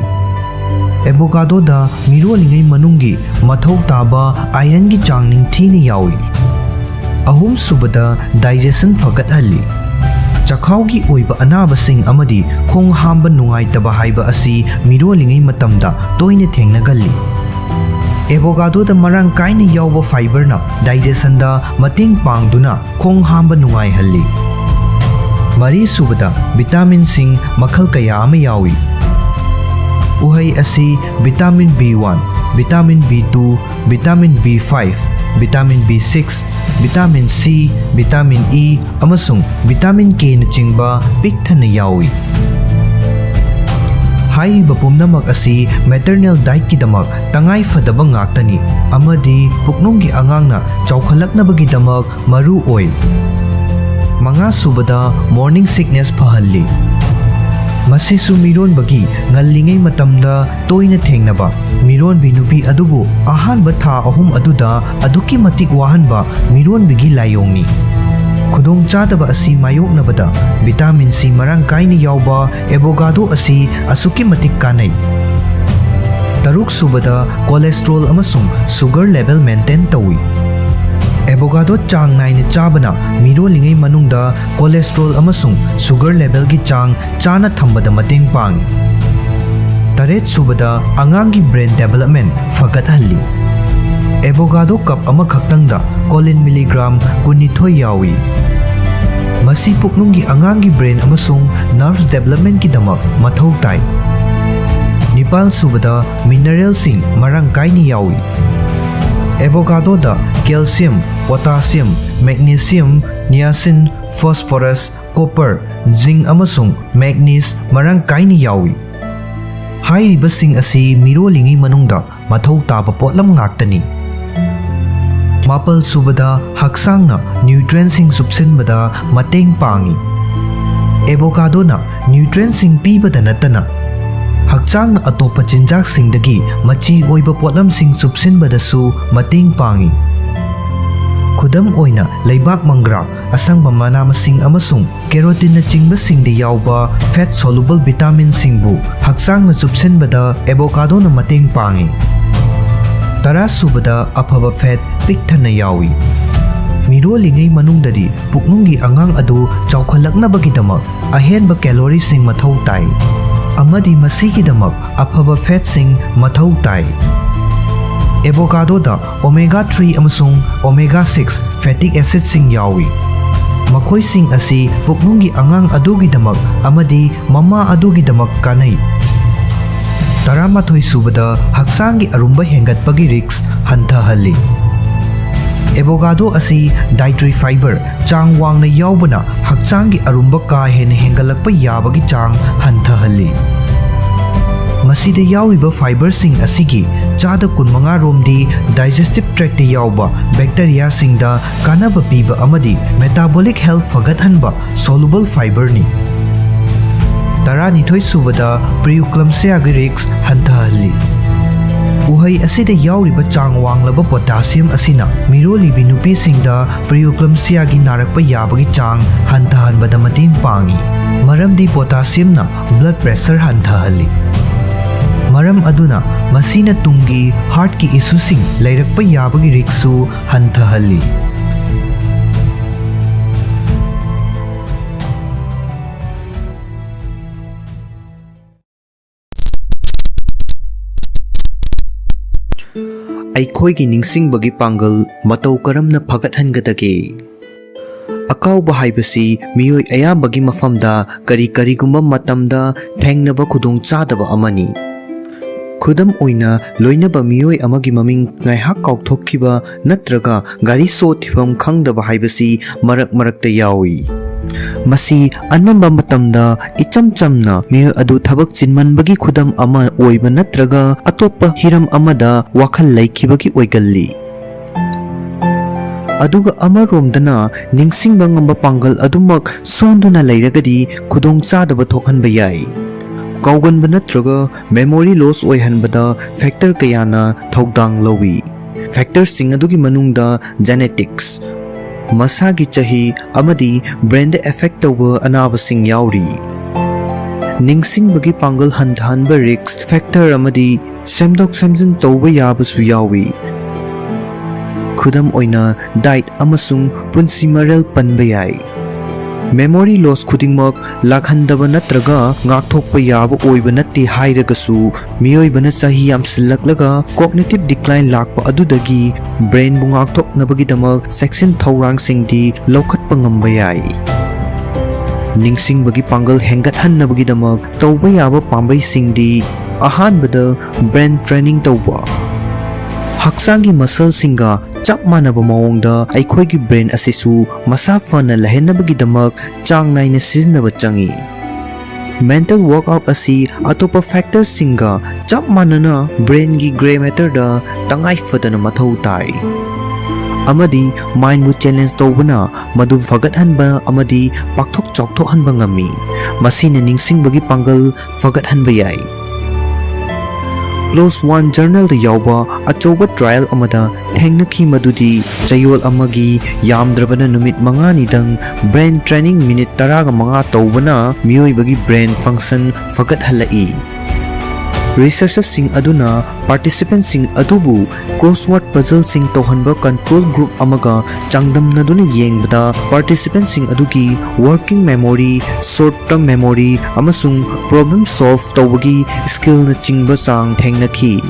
ꯑꯦꯕꯣꯒꯥꯗꯣꯗ ꯃꯤꯔꯣꯜꯂꯤꯉꯩ ꯃꯅꯨꯡꯒꯤ ꯃꯊꯧ ꯇꯥꯕ ꯑꯥꯏꯔꯟꯒꯤ ꯆꯥꯡ ꯅꯤꯡꯊꯤꯅ ꯌꯥꯎꯏ꯫ ꯑꯍꯨꯝꯁꯨꯕꯗ, ꯗꯥꯏꯖꯦꯁꯟ ꯐꯒꯠꯍꯜꯂꯤ꯫ ꯆꯈꯥꯎꯒꯤ ꯑꯣꯏꯕ ꯑꯅꯥꯕꯁꯤꯡ ꯑꯃꯗꯤ ꯈꯣꯡ ꯍꯥꯝꯕ ꯅꯨꯡꯉꯥꯏꯇꯕ ꯍꯥꯏꯕ ꯑꯁꯤ ꯃꯤꯔꯣꯜꯂꯤꯉꯩ ꯃꯇꯝꯗ ꯇꯣꯏꯅ ꯊꯦꯡꯅꯒꯜꯂꯤ꯫ ꯑꯦꯕꯣꯒꯥꯗꯣꯗ ꯃꯔꯥꯡ ꯀꯥꯏꯅ ꯌꯥꯎꯕ ꯐꯥꯏꯕꯔꯅ ꯗꯥꯏꯖꯦꯁꯟꯗ ꯃꯇꯦꯡ ꯄꯥꯡꯗꯨꯅ ꯈꯣꯡ ꯍꯥꯝꯕ ꯅꯨꯡꯉꯥꯏꯍꯜꯂꯤ꯫ ꯃꯔꯤꯁꯨꯕꯗ, ꯚꯤꯇꯥꯃꯤꯟꯁꯤꯡ ꯃꯈꯜ ꯀꯌꯥ ꯑꯃ ꯌꯥꯎꯏ꯫ ꯎꯍꯩ ꯑꯁꯤ vitamin B one, vitamin B two, vitamin B five, vitamin B six, vitamin C, vitamin E ꯑꯃꯁꯨꯡ ꯚꯤꯇꯥꯃꯤꯟ ꯀꯦꯅꯆꯤꯡꯕ ꯄꯤꯛ ꯊꯟꯅ ꯌꯥꯎꯏ꯫ ꯍꯥꯏꯔꯤꯕ ꯄꯨꯝꯅꯃꯛ ꯑꯁꯤ ꯃꯦꯇꯔꯅꯦꯜ ꯗꯥꯏꯠꯀꯤꯗꯃꯛ ꯇꯉꯥꯏ ꯐꯗꯕ ꯉꯥꯛꯇꯅꯤ ꯑꯃꯗꯤ ꯄꯨꯛꯅꯨꯡꯒꯤ ꯑꯉꯥꯡꯅ ꯆꯥꯎꯈꯠꯂꯛꯅꯕꯒꯤꯗꯃꯛ ꯃꯔꯨ ꯑꯣꯏ꯫ ꯃꯉꯥꯁꯨꯕꯗ, ꯃꯣꯔꯅꯤꯡ ꯁꯤꯛꯅꯦꯁ ꯐꯍꯜꯂꯤ꯫ ꯃꯁꯤꯁꯨ ꯃꯤꯔꯣꯟꯕꯒꯤ ꯉꯜꯂꯤꯉꯩ ꯃꯇꯝꯗ ꯇꯣꯏꯅ ꯊꯦꯡꯅꯕ ꯃꯤꯔꯣꯟꯕꯤ ꯅꯨꯄꯤ ꯑꯗꯨꯕꯨ ꯑꯍꯥꯟꯕ ꯊꯥ ꯑꯍꯨꯝ ꯑꯗꯨꯗ ꯑꯗꯨꯛꯀꯤ ꯃꯇꯤꯛ ꯋꯥꯍꯟꯕ ꯃꯤꯔꯣꯟꯕꯤꯒꯤ ꯂꯥꯏꯑꯣꯡꯅꯤ꯫ ꯈꯨꯗꯣꯡꯆꯥꯗꯕ ꯑꯁꯤ ꯃꯥꯌꯣꯛꯅꯕꯗ ꯚꯤꯇꯥꯃꯤꯟ ꯁꯤ ꯃꯔꯥꯡ ꯀꯥꯏꯅ ꯌꯥꯎꯕ ꯑꯦꯕꯣꯒꯥꯗꯣ ꯑꯁꯤ ꯑꯁꯨꯛꯀꯤ ꯃꯇꯤꯛ ꯀꯥꯟꯅꯩ꯫ ꯇꯔꯨꯛꯁꯨꯕꯗ, ꯀꯣꯂꯦꯁꯇ꯭ꯔꯣꯜ ꯑꯃꯁꯨꯡ ꯁꯨꯒꯔ ꯂꯦꯚꯦꯜ ꯃꯦꯟꯇꯦꯟ ꯇꯧꯏ꯫ ꯑꯦꯕꯣꯒꯥꯗꯣ ꯆꯥꯡ ꯅꯥꯏꯅ ꯆꯥꯕꯅ ꯃꯤꯔꯣꯜꯂꯤꯉꯩ ꯃꯅꯨꯡꯗ ꯀꯣꯂꯦꯁꯇ꯭ꯔꯣꯜ ꯑꯃꯁꯨꯡ ꯁꯨꯒꯔ ꯂꯦꯚꯦꯜꯒꯤ ꯆꯥꯡ ꯆꯥꯅ ꯊꯝꯕꯗ ꯃꯇꯦꯡ ꯄꯥꯡꯏ꯫ ꯇꯔꯦꯠꯁꯨꯕꯗ, ꯑꯉꯥꯡꯒꯤ ꯕ꯭ꯔꯦꯟ ꯗꯦꯕꯂꯞꯃꯦꯟ ꯐꯒꯠꯍꯜꯂꯤ꯫ ꯑꯦꯕꯣꯒꯥꯗꯣ ꯀꯞ ꯑꯃꯈꯛꯇꯪꯗ ꯀꯣꯂꯤꯟ ꯃꯤꯂꯤꯒ꯭ꯔꯥꯝ ꯀꯨꯟꯅꯤꯊꯣꯏ ꯌꯥꯎꯏ꯫ ꯃꯁꯤ ꯄꯨꯛꯅꯨꯡꯒꯤ ꯑꯉꯥꯡꯒꯤ brain ꯑꯃꯁꯨꯡ nerves developmentꯀꯤꯗꯃꯛ ꯃꯊꯧ ꯇꯥꯏ꯫ ꯅꯤꯄꯥꯜ ꯁꯨꯕꯗ, mineralꯁꯤꯡ ꯃꯔꯥꯡ ꯀꯥꯏꯅ ꯌꯥꯎꯏ꯫ Avocadoꯗ calcium, potassium, magnesium, niacin, phosphorus, copper, zinc ꯑꯃꯁꯨꯡ manganese ꯃꯔꯥꯡ ꯀꯥꯏꯅ ꯌꯥꯎꯏ꯫ ꯍꯥꯏꯔꯤꯕꯁꯤꯡ ꯑꯁꯤ ꯃꯤꯔꯣꯜꯂꯤꯉꯩ ꯃꯅꯨꯡꯗ ꯃꯊꯧ ꯇꯥꯕ ꯄꯣꯠꯂꯝ ꯉꯥꯛꯇꯅꯤ꯫ ꯃꯥꯄꯜ ꯁꯨꯕꯗ, ꯍꯛꯆꯥꯡꯅ nutrientꯁꯤꯡ ꯆꯨꯞꯁꯤꯟꯕꯗ ꯃꯇꯦꯡ ꯄꯥꯡꯏ꯫ Avocadoꯅ nutrientꯁꯤꯡ ꯄꯤꯕꯗ ꯅꯠꯇꯅ ꯍꯛꯆꯥꯡꯅ ꯑꯇꯣꯞꯄ ꯆꯤꯟꯖꯥꯛꯁꯤꯡꯗꯒꯤ ꯃꯆꯤ ꯑꯣꯏꯕ ꯄꯣꯠꯂꯝꯁꯤꯡ ꯆꯨꯞꯁꯤꯟꯕꯗꯁꯨ ꯃꯇꯦꯡ ꯄꯥꯡꯏ꯫ ꯈꯨꯗꯝ ꯑꯣꯏꯅ, ꯂꯩꯕꯥꯛ ꯃꯪꯒ꯭ꯔꯥ, ꯑꯁꯪꯕ ꯃꯅꯥ ꯃꯁꯤꯡ ꯑꯃꯁꯨꯡ carotinꯅꯆꯤꯡꯕꯁꯤꯡꯗ ꯌꯥꯎꯕ fat soluble vitaminꯁꯤꯡꯕꯨ ꯍꯛꯆꯥꯡꯅ ꯆꯨꯞꯁꯤꯟꯕꯗ avocadoꯅ ꯃꯇꯦꯡ ꯄꯥꯡꯏ꯫ ꯇꯔꯥ ꯁꯨꯕꯗ, ꯑꯐꯕ fat ꯄꯤꯛ ꯊꯟꯅ ꯌꯥꯎꯏ꯫ ꯃꯤꯔꯣꯜꯂꯤꯉꯩ ꯃꯅꯨꯡꯗꯗꯤ ꯄꯨꯛꯅꯨꯡꯒꯤ ꯑꯉꯥꯡ ꯑꯗꯨ ꯆꯥꯎꯈꯠꯂꯛꯅꯕꯒꯤꯗꯃꯛ ꯑꯍꯦꯟꯕ calorieꯁꯤꯡ ꯃꯊꯧ ꯇꯥꯏ, ꯑꯃꯗꯤ ꯃꯁꯤꯒꯤꯗꯃꯛ ꯑꯐꯕ fatꯁꯤꯡ ꯃꯊꯧ ꯇꯥꯏ꯫ Avocadoꯗ omega three ꯑꯃꯁꯨꯡ omega six fatty acidꯁꯤꯡ ꯌꯥꯎꯏ꯫ ꯃꯈꯣꯏꯁꯤꯡ ꯑꯁꯤ ꯄꯨꯛꯅꯨꯡꯒꯤ ꯑꯉꯥꯡ ꯑꯗꯨꯒꯤꯗꯃꯛ ꯑꯃꯗꯤ ꯃꯃꯥ ꯑꯗꯨꯒꯤꯗꯃꯛ ꯀꯥꯟꯅꯩ꯫ ꯇꯔꯥꯃꯥꯊꯣꯏ ꯁꯨꯕꯗ, ꯍꯛꯆꯥꯡꯒꯤ ꯑꯔꯨꯝꯕ ꯍꯦꯟꯒꯠꯄꯒꯤ risk ꯍꯟꯊꯍꯜꯂꯤ꯫ Avocado ꯑꯁꯤ dietary fiber ꯆꯥꯡ ꯋꯥꯡꯅ ꯌꯥꯎꯕꯅ ꯍꯛꯆꯥꯡꯒꯤ ꯑꯔꯨꯝꯕ ꯀꯥ ꯍꯦꯟꯅ ꯍꯦꯟꯒꯠꯂꯛꯄ ꯌꯥꯕꯒꯤ ꯆꯥꯡ ꯍꯟꯊꯍꯜꯂꯤ꯫ ꯃꯁꯤꯗ ꯌꯥꯎꯔꯤꯕ fiberꯁꯤꯡ ꯑꯁꯤꯒꯤ ꯆꯥꯗ ꯀꯨꯟꯃꯉꯥ ꯔꯣꯝꯗꯤ digestive tractꯇ ꯌꯥꯎꯕ bacteriaꯁꯤꯡꯗ ꯀꯥꯟꯅꯕ ꯄꯤꯕ ꯑꯃꯗꯤ metabolic health ꯐꯒꯠꯍꯟꯕ soluble fiberꯅꯤ꯫ ꯇꯔꯥꯅꯤꯊꯣꯏ ꯁꯨꯕꯗ, preeclampsiaꯒꯤ risk ꯍꯟꯊꯍꯜꯂꯤ꯫ ꯎꯍꯩ ꯑꯁꯤꯗ ꯌꯥꯎꯔꯤꯕ ꯆꯥꯡ ꯋꯥꯡꯂꯕ potassium ꯑꯁꯤꯅ ꯃꯤꯔꯣꯜꯂꯤꯕꯤ ꯅꯨꯄꯤꯁꯤꯡꯗ preeclampsiaꯒꯤ ꯅꯥꯔꯛꯄ ꯌꯥꯕꯒꯤ ꯆꯥꯡ ꯍꯟꯊꯍꯟꯕꯗ ꯃꯇꯦꯡ ꯄꯥꯡꯏ, ꯃꯔꯝꯗꯤ potassiumꯅ blood pressure ꯍꯟꯊꯍꯜꯂꯤ꯫ ꯃꯔꯝ ꯑꯗꯨꯅ ꯃꯁꯤꯅ ꯇꯨꯡꯒꯤ heartꯀꯤ issueꯁꯤꯡ ꯂꯩꯔꯛꯄ ꯌꯥꯕꯒꯤ riskꯁꯨ ꯍꯟꯊꯍꯜꯂꯤ꯫ ꯑꯩꯈꯣꯏꯒꯤ ꯅꯤꯡꯁꯤꯡꯕꯒꯤ ꯄꯥꯡꯒꯜ ꯃꯇꯧ ꯀꯔꯝꯅ ꯐꯒꯠꯍꯟꯒꯗꯒꯦ? ꯑꯀꯥꯎꯕ ꯍꯥꯏꯕꯁꯤ ꯃꯤꯑꯣꯏ ꯑꯌꯥꯝꯕꯒꯤ ꯃꯐꯝꯗ ꯀꯔꯤ ꯀꯔꯤꯒꯨꯝꯕ ꯃꯇꯝꯗ ꯊꯦꯡꯅꯕ ꯈꯨꯗꯣꯡꯆꯥꯗꯕ ꯑꯃꯅꯤ꯫ ꯈꯨꯗꯝ ꯑꯣꯏꯅ, ꯂꯣꯏꯅꯕ ꯃꯤꯑꯣꯏ ꯑꯃꯒꯤ ꯃꯃꯤꯡ ꯉꯥꯏꯍꯥꯛ ꯀꯥꯎꯊꯣꯛꯈꯤꯕ ꯅꯠꯇ꯭ꯔꯒ ꯒꯥꯔꯤ ꯁꯣ ꯊꯤꯐꯝ ꯈꯪꯗꯕ ꯍꯥꯏꯕꯁꯤ ꯃꯔꯛ ꯃꯔꯛꯇ ꯌꯥꯎꯏ꯫ ꯃꯁꯤ ꯑꯅꯝꯕ ꯃꯇꯝꯗ ꯏꯆꯝ ꯆꯝꯅ ꯃꯤꯑꯣꯏ ꯑꯗꯨ ꯊꯕꯛ ꯆꯤꯟꯃꯟꯕꯒꯤ ꯈꯨꯗꯝ ꯑꯃ ꯑꯣꯏꯕ ꯅꯠꯇ꯭ꯔꯒ ꯑꯇꯣꯞꯄ ꯍꯤꯔꯝ ꯑꯃꯗ ꯋꯥꯈꯜ ꯂꯩꯈꯤꯕꯒꯤ ꯑꯣꯏꯒꯜꯂꯤ꯫ ꯑꯗꯨꯒ ꯑꯃꯔꯣꯝꯗꯅ, ꯅꯤꯡꯁꯤꯡꯕ ꯉꯝꯕ ꯄꯥꯡꯒꯜ ꯑꯗꯨꯃꯛ ꯁꯣꯟꯗꯨꯅ ꯂꯩꯔꯒꯗꯤ ꯈꯨꯗꯣꯡꯆꯥꯗꯕ ꯊꯣꯛꯍꯟꯕ ꯌꯥꯏ꯫ ꯀꯥꯎꯒꯟꯕ ꯅꯠꯇ꯭ꯔꯒ memory loss ꯑꯣꯏꯍꯟꯕꯗ factor ꯀꯌꯥꯅ ꯊꯧꯗꯥꯡ ꯂꯧꯏ꯫ Factorꯁꯤꯡ ꯑꯗꯨꯒꯤ ꯃꯅꯨꯡꯗ genetics, ꯃꯁꯥꯒꯤ ꯆꯍꯤ ꯑꯃꯗꯤ brainꯗ effect ꯇꯧꯕ ꯑꯅꯥꯕꯁꯤꯡ ꯌꯥꯎꯔꯤ꯫ ꯅꯤꯡꯁꯤꯡꯕꯒꯤ ꯄꯥꯡꯒꯜ ꯍꯟꯊꯍꯟꯕ risk factor ꯑꯃꯗꯤ ꯁꯦꯝꯗꯣꯛ ꯁꯦꯝꯖꯤꯟ ꯇꯧꯕ ꯌꯥꯕꯁꯨ ꯌꯥꯎꯏ꯫ ꯈꯨꯗꯝ ꯑꯣꯏꯅ, diet ꯑꯃꯁꯨꯡ ꯄꯨꯟꯁꯤ ꯃꯔꯦꯜ ꯄꯟꯕ ꯌꯥꯏ꯫ Memory loss ꯈꯨꯗꯤꯡꯃꯛ ꯂꯥꯛꯍꯟꯗꯕ ꯅꯠꯇ꯭ꯔꯒ ꯉꯥꯛꯊꯣꯛꯄ ꯌꯥꯕ ꯑꯣꯏꯕ ꯅꯠꯇꯦ ꯍꯥꯏꯔꯒꯁꯨ, ꯃꯤꯑꯣꯏꯕꯅ ꯆꯍꯤ ꯌꯥꯝꯁꯤꯜꯂꯛꯂꯒ cognitive decline ꯂꯥꯛꯄ ꯑꯗꯨꯗꯒꯤ brainꯕꯨ ꯉꯥꯛꯊꯣꯛꯅꯕꯒꯤꯗꯃꯛ ꯆꯦꯛꯁꯤꯟ ꯊꯧꯔꯥꯡꯁꯤꯡꯗꯤ ꯂꯧꯈꯠꯄ ꯉꯝꯕ ꯌꯥꯏ꯫ ꯅꯤꯡꯁꯤꯡꯕꯒꯤ ꯄꯥꯡꯒꯜ ꯍꯦꯟꯒꯠꯍꯟꯅꯕꯒꯤꯗꯃꯛ ꯇꯧꯕ ꯌꯥꯕ ꯄꯥꯝꯕꯩꯁꯤꯡꯗꯤ, ꯑꯍꯥꯟꯕꯗ, brain training ꯇꯧꯕ꯫ ꯍꯛꯆꯥꯡꯒꯤ muscleꯁꯤꯡꯒ ꯆꯞ ꯃꯥꯟꯅꯕ ꯃꯑꯣꯡꯗ ꯑꯩꯈꯣꯏꯒꯤ brain ꯑꯁꯤꯁꯨ ꯃꯁꯥ ꯐꯅ ꯂꯩꯍꯟꯅꯕꯒꯤꯗꯃꯛ ꯆꯥꯡ ꯅꯥꯏꯅ ꯁꯤꯖꯤꯟꯅꯕ ꯆꯪꯏ꯫ Mental workout ꯑꯁꯤ ꯑꯇꯣꯞꯄ factorꯁꯤꯡꯒ ꯆꯞ ꯃꯥꯟꯅꯅ brainꯒꯤ grey matterꯗ ꯇꯉꯥꯏ ꯐꯗꯅ ꯃꯊꯧ ꯇꯥꯏ꯫ ꯑꯃꯗꯤ mindꯕꯨ challenge ꯇꯧꯕꯅ ꯃꯗꯨ ꯐꯒꯠꯍꯟꯕ ꯑꯃꯗꯤ ꯄꯥꯛꯊꯣꯛ ꯆꯥꯎꯊꯣꯛꯍꯟꯕ ꯉꯝꯃꯤ꯫ ꯃꯁꯤꯅ ꯅꯤꯡꯁꯤꯡꯕꯒꯤ ꯄꯥꯡꯒꯜ ꯐꯒꯠꯍꯟꯕ ꯌꯥꯏ꯫ Close One Journalꯗ ꯌꯥꯎꯕ ꯑꯆꯧꯕ trial ꯑꯃꯗ ꯊꯦꯡꯅꯈꯤ, ꯃꯗꯨꯗꯤ ꯆꯌꯣꯜ ꯑꯃꯒꯤ ꯌꯥꯝꯗ꯭ꯔꯕꯗ ꯅꯨꯃꯤꯠ ꯃꯉꯥꯅꯤꯗꯪ brain training minute ꯇꯔꯥꯒ ꯃꯉꯥ ꯇꯧꯕꯅ ꯃꯤꯑꯣꯏꯕꯒꯤ brain function ꯐꯒꯠꯍꯜꯂꯛꯏ꯫ Researcherꯁꯤꯡ ꯑꯗꯨꯅ participantꯁꯤꯡ ꯑꯗꯨꯕꯨ crossword puzzleꯁꯤꯡ ꯇꯧꯍꯟꯕ control group ꯑꯃꯒ ꯆꯥꯡꯗꯝꯅꯗꯨꯅ ꯌꯦꯡꯕꯗ, participantꯁꯤꯡ ꯑꯗꯨꯒꯤ working memory, short term memory ꯑꯃꯁꯨꯡ problem solve ꯇꯧꯕꯒꯤ skillꯅꯆꯤꯡꯕ ꯆꯥꯡ ꯊꯦꯡꯅꯈꯤ꯫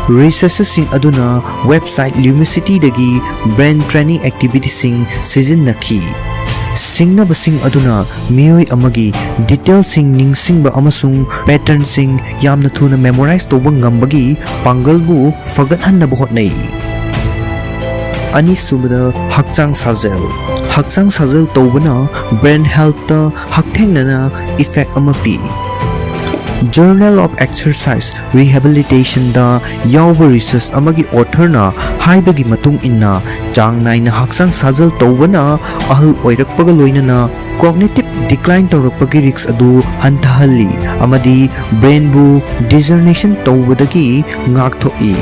Researcherꯁꯤꯡ ꯑꯗꯨꯅ website Lumicityꯗꯒꯤ brain training activityꯁꯤꯡ ꯁꯤꯖꯤꯟꯅꯈꯤ꯫ ꯁꯤꯡꯅꯕꯁꯤꯡ ꯑꯗꯨꯅ ꯃꯤꯑꯣꯏ ꯑꯃꯒꯤ detailꯁꯤꯡ ꯅꯤꯡꯁꯤꯡꯕ ꯑꯃꯁꯨꯡ patternꯁꯤꯡ ꯌꯥꯝꯅ ꯊꯨꯅ memorize ꯇꯧꯕ ꯉꯝꯕꯒꯤ ꯄꯥꯡꯒꯜꯕꯨ ꯐꯒꯠꯍꯟꯅꯕ ꯍꯣꯠꯅꯩ꯫ ꯑꯅꯤꯁꯨꯕꯗ, ꯍꯛꯆꯥꯡ ꯁꯥꯖꯦꯜ꯫ ꯍꯛꯆꯥꯡ ꯁꯥꯖꯦꯜ ꯇꯧꯕꯅ brain healthꯇ ꯍꯛꯊꯦꯡꯅꯅ effect ꯑꯃ ꯄꯤ꯫ Journal of Exercise Rehabilitationꯗ ꯌꯥꯎꯕ research ꯑꯃꯒꯤ authorꯅ ꯍꯥꯏꯕꯒꯤ ꯃꯇꯨꯡ ꯏꯟꯅ, ꯆꯥꯡ ꯅꯥꯏꯅ ꯍꯛꯆꯥꯡ ꯁꯥꯖꯦꯜ ꯇꯧꯕꯅ ꯑꯍꯜ ꯑꯣꯏꯔꯛꯄꯒ ꯂꯣꯏꯅꯅ cognitive decline ꯇꯧꯔꯛꯄꯒꯤ risk ꯑꯗꯨ ꯍꯟꯊꯍꯜꯂꯤ ꯑꯃꯗꯤ brainꯕꯨ degeneration ꯇꯧꯕꯗꯒꯤ ꯉꯥꯛꯊꯣꯛꯏ꯫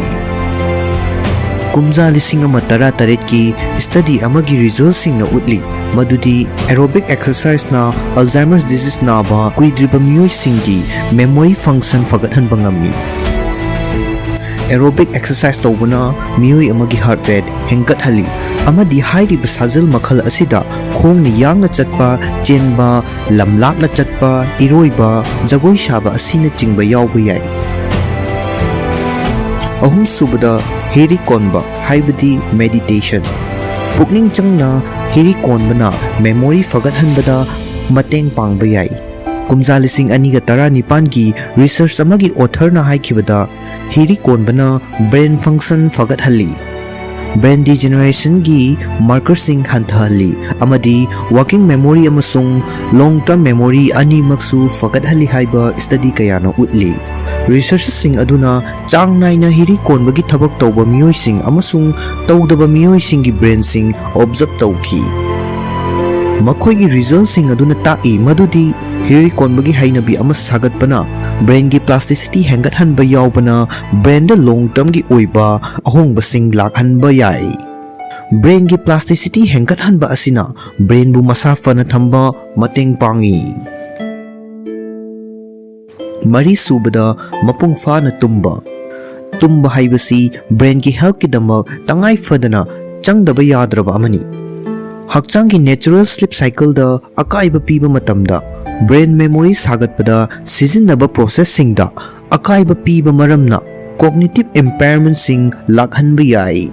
ꯀꯨꯝꯖꯥ ꯂꯤꯁꯤꯡ ꯑꯃ ꯇꯔꯥ ꯇꯔꯦꯠꯀꯤ study ꯑꯃꯒꯤ resultꯁꯤꯡꯅ ꯎꯠꯂꯤ ꯃꯗꯨꯗꯤ aerobic exerciseꯅ Alzheimer's disease ꯅꯥꯕ ꯀꯨꯏꯗ꯭ꯔꯤꯕ ꯃꯤꯑꯣꯏꯁꯤꯡꯒꯤ memory function ꯐꯒꯠꯍꯟꯕ ꯉꯝꯃꯤ꯫ Aerobic exercise ꯇꯧꯕꯅ ꯃꯤꯑꯣꯏ ꯑꯃꯒꯤ heart rate ꯍꯦꯟꯒꯠꯍꯜꯂꯤ ꯑꯃꯗꯤ ꯍꯥꯏꯔꯤꯕ ꯁꯥꯖꯦꯜ ꯃꯈꯜ ꯑꯁꯤꯗ ꯈꯣꯡꯅ ꯌꯥꯡꯅ ꯆꯠꯄ, ꯆꯦꯟꯕ, ꯂꯝꯂꯥꯞꯅ ꯆꯠꯄ, ꯏꯔꯣꯏꯕ, ꯖꯒꯣꯏ ꯁꯥꯕ ꯑꯁꯤꯅꯆꯤꯡꯕ ꯌꯥꯎꯕ ꯌꯥꯏ꯫ ꯑꯍꯨꯝꯁꯨꯕꯗ, ꯍꯤꯔꯤ ꯀꯣꯟꯕ ꯍꯥꯏꯕꯗꯤ meditation꯫ ꯄꯨꯛꯅꯤꯡ ꯆꯪꯅ ꯍꯤꯔꯤ ꯀꯣꯟꯕꯅ memory ꯐꯒꯠꯍꯟꯕꯗ ꯃꯇꯦꯡ ꯄꯥꯡꯕ ꯌꯥꯏ꯫ ꯀꯨꯝꯖꯥ ꯂꯤꯁꯤꯡ ꯑꯅꯤꯒ ꯇꯔꯥꯅꯤꯄꯥꯟꯒꯤ research ꯑꯃꯒꯤ authorꯅ ꯍꯥꯏꯈꯤꯕꯗ, ꯍꯤꯔꯤ ꯀꯣꯟꯕꯅ brain function ꯐꯒꯠꯍꯜꯂꯤ, brain degenerationꯒꯤ markerꯁꯤꯡ ꯍꯟꯊꯍꯜꯂꯤ ꯑꯃꯗꯤ working memory ꯑꯃꯁꯨꯡ long term memory ꯑꯅꯤꯃꯛꯁꯨ ꯐꯒꯠꯍꯜꯂꯤ ꯍꯥꯏꯕ study ꯀꯌꯥꯅ ꯎꯠꯂꯤ꯫ Researchꯁꯤꯡ ꯑꯗꯨꯅ ꯆꯥꯡ ꯅꯥꯏꯅ ꯍꯤꯔꯤ ꯀꯣꯟꯕꯒꯤ ꯊꯕꯛ ꯇꯧꯕ ꯃꯤꯑꯣꯏꯁꯤꯡ ꯑꯃꯁꯨꯡ ꯇꯧꯗꯕ ꯃꯤꯑꯣꯏꯁꯤꯡꯒꯤ brainꯁꯤꯡ observe ꯇꯧꯈꯤ꯫ ꯃꯈꯣꯏꯒꯤ resultꯁꯤꯡ ꯑꯗꯨꯅ ꯇꯥꯛꯏ ꯃꯗꯨꯗꯤ ꯍꯤꯔꯤ ꯀꯣꯟꯕꯒꯤ ꯍꯩꯅꯕꯤ ꯑꯃ ꯁꯥꯒꯠꯄꯅ brainꯒꯤ plasticity ꯍꯦꯟꯒꯠꯍꯟꯕ ꯌꯥꯎꯕꯅ brainꯗ long termꯒꯤ ꯑꯣꯏꯕ ꯑꯍꯣꯡꯕꯁꯤꯡ ꯂꯥꯛꯍꯟꯕ ꯌꯥꯏ꯫ Brainꯒꯤ plasticity ꯍꯦꯟꯒꯠꯍꯟꯕ ꯑꯁꯤꯅ brainꯕꯨ ꯃꯁꯥ ꯐꯅ ꯊꯝꯕ ꯃꯇꯦꯡ ꯄꯥꯡꯏ꯫ ꯃꯔꯤꯁꯨꯕꯗ, ꯃꯄꯨꯡ ꯐꯥꯅ ꯇꯨꯝꯕ꯫ ꯇꯨꯝꯕ ꯍꯥꯏꯕꯁꯤ brainꯒꯤ healthꯀꯤꯗꯃꯛ ꯇꯉꯥꯏ ꯐꯗꯅ ꯆꯪꯗꯕ ꯌꯥꯗ꯭ꯔꯕ ꯑꯃꯅꯤ꯫ ꯍꯛꯆꯥꯡꯒꯤ natural sleep cycleꯗ ꯑꯀꯥꯏꯕ ꯄꯤꯕ ꯃꯇꯝꯗ brain memory ꯁꯥꯒꯠꯄꯗ ꯁꯤꯖꯤꯟꯅꯕ processꯁꯤꯡꯗ ꯑꯀꯥꯏꯕ ꯄꯤꯕ ꯃꯔꯝꯅ cognitive impairmentꯁꯤꯡ ꯂꯥꯛꯍꯟꯕ ꯌꯥꯏ꯫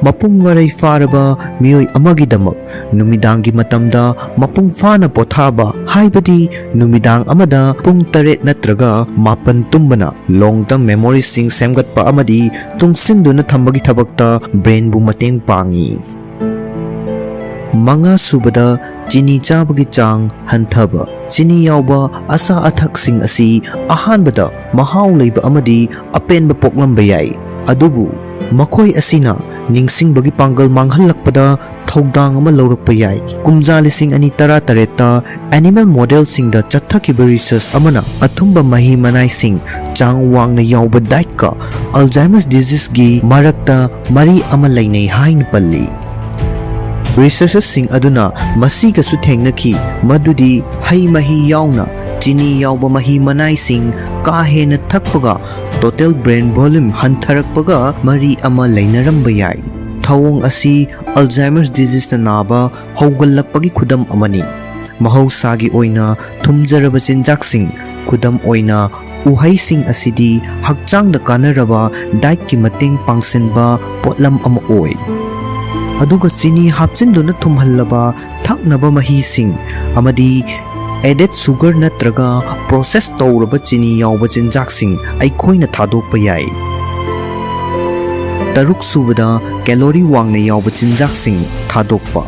ꯃꯄꯨꯡ ꯃꯔꯩ ꯐꯥꯔꯕ ꯃꯤꯑꯣꯏ ꯑꯃꯒꯤꯗꯃꯛ ꯅꯨꯃꯤꯗꯥꯡꯒꯤ ꯃꯇꯝꯗ ꯃꯄꯨꯡ ꯐꯥꯅ ꯄꯣꯊꯥꯕ, ꯍꯥꯏꯕꯗꯤ ꯅꯨꯃꯤꯗꯥꯡ ꯑꯃꯗ ꯄꯨꯡ ꯇꯔꯦꯠ ꯅꯠꯇ꯭ꯔꯒ ꯃꯥꯄꯟ ꯇꯨꯝꯕꯅ long term memoryꯁꯤꯡ ꯁꯦꯝꯒꯠꯄ ꯑꯃꯗꯤ ꯇꯨꯡꯁꯤꯟꯗꯨꯅ ꯊꯝꯕꯒꯤ ꯊꯕꯛꯇ brainꯕꯨ ꯃꯇꯦꯡ ꯄꯥꯡꯏ꯫ ꯃꯉꯥ ꯁꯨꯕꯗ, ꯆꯤꯅꯤ ꯆꯥꯕꯒꯤ ꯆꯥꯡ ꯍꯟꯊꯕ꯫ ꯆꯤꯅꯤ ꯌꯥꯎꯕ ꯑꯆꯥ ꯑꯊꯛꯁꯤꯡ ꯑꯁꯤ ꯑꯍꯥꯟꯕꯗ ꯃꯍꯥꯎ ꯂꯩꯕ ꯑꯃꯗꯤ ꯑꯄꯦꯟꯕ ꯄꯣꯛꯂꯝꯕ ꯌꯥꯏ, ꯑꯗꯨꯕꯨ ꯃꯈꯣꯏ ꯑꯁꯤꯅ ꯅꯤꯡꯁꯤꯡꯕꯒꯤ ꯄꯥꯡꯒꯜ ꯃꯥꯡꯍꯜꯂꯛꯄꯗ ꯊꯧꯗꯥꯡ ꯑꯃ ꯂꯧꯔꯛꯄ ꯌꯥꯏ꯫ ꯀꯨꯝꯖꯥ ꯂꯤꯁꯤꯡ ꯑꯅꯤ ꯇꯔꯥꯇꯔꯦꯠꯇ animal modelꯁꯤꯡꯗ ꯆꯠꯊꯈꯤꯕ research ꯑꯃꯅ ꯑꯊꯨꯝꯕ ꯃꯍꯤ ꯃꯅꯥꯏꯁꯤꯡ, ꯆꯥꯡ ꯋꯥꯡꯅ ꯌꯥꯎꯕ dietꯀ Alzheimer's diseaseꯒꯤ ꯃꯔꯛꯇ ꯃꯔꯤ ꯑꯃ ꯂꯩꯅꯩ ꯍꯥꯏꯅ ꯄꯜꯂꯤ꯫ Researchꯁꯤꯡ ꯑꯗꯨꯅ ꯃꯁꯤꯒꯁꯨ ꯊꯦꯡꯅꯈꯤ, ꯃꯗꯨꯗꯤ ꯍꯩ ꯃꯍꯤ ꯌꯥꯎꯅ ꯆꯤꯅꯤ ꯌꯥꯎꯕ ꯃꯍꯤ ꯃꯅꯥꯏꯁꯤꯡ ꯀꯥ ꯍꯦꯟꯅ ꯊꯛꯄꯒ total brain volume ꯍꯟꯊꯔꯛꯄꯒ ꯃꯔꯤ ꯑꯃ ꯂꯩꯅꯔꯝꯕ ꯌꯥꯏ꯫ ꯊꯧꯑꯣꯡ ꯑꯁꯤ Alzheimer's diseaseꯅ ꯅꯥꯕ ꯍꯧꯒꯠꯂꯛꯄꯒꯤ ꯈꯨꯗꯝ ꯑꯃꯅꯤ꯫ ꯃꯍꯧꯁꯥꯒꯤ ꯑꯣꯏꯅ ꯊꯨꯝꯖꯔꯕ ꯆꯤꯟꯖꯥꯛꯁꯤꯡ, ꯈꯨꯗꯝ ꯑꯣꯏꯅ ꯎꯍꯩꯁꯤꯡ ꯑꯁꯤꯗꯤ ꯍꯛꯆꯥꯡꯗ ꯀꯥꯟꯅꯔꯕ dietꯀꯤ ꯃꯇꯦꯡ ꯄꯥꯡꯁꯤꯟꯕ ꯄꯣꯠꯂꯝ ꯑꯃ ꯑꯣꯏ꯫ ꯑꯗꯨꯒ ꯆꯤꯅꯤ ꯍꯥꯞꯆꯤꯟꯗꯨꯅ ꯊꯨꯝꯍꯜꯂꯕ ꯊꯛꯅꯕ ꯃꯍꯤꯁꯤꯡ ꯑꯃꯗꯤ added sugar ꯅꯠꯇ꯭ꯔꯒ process ꯇꯧꯔꯕ ꯆꯤꯅꯤ ꯌꯥꯎꯕ ꯆꯤꯟꯖꯥꯛꯁꯤꯡ ꯑꯩꯈꯣꯏꯅ ꯊꯥꯗꯣꯛꯄ ꯌꯥꯏ꯫ ꯇꯔꯨꯛ ꯁꯨꯕꯗ, calorie ꯋꯥꯡꯅ ꯌꯥꯎꯕ ꯆꯤꯟꯖꯥꯛꯁꯤꯡ ꯊꯥꯗꯣꯛꯄ꯫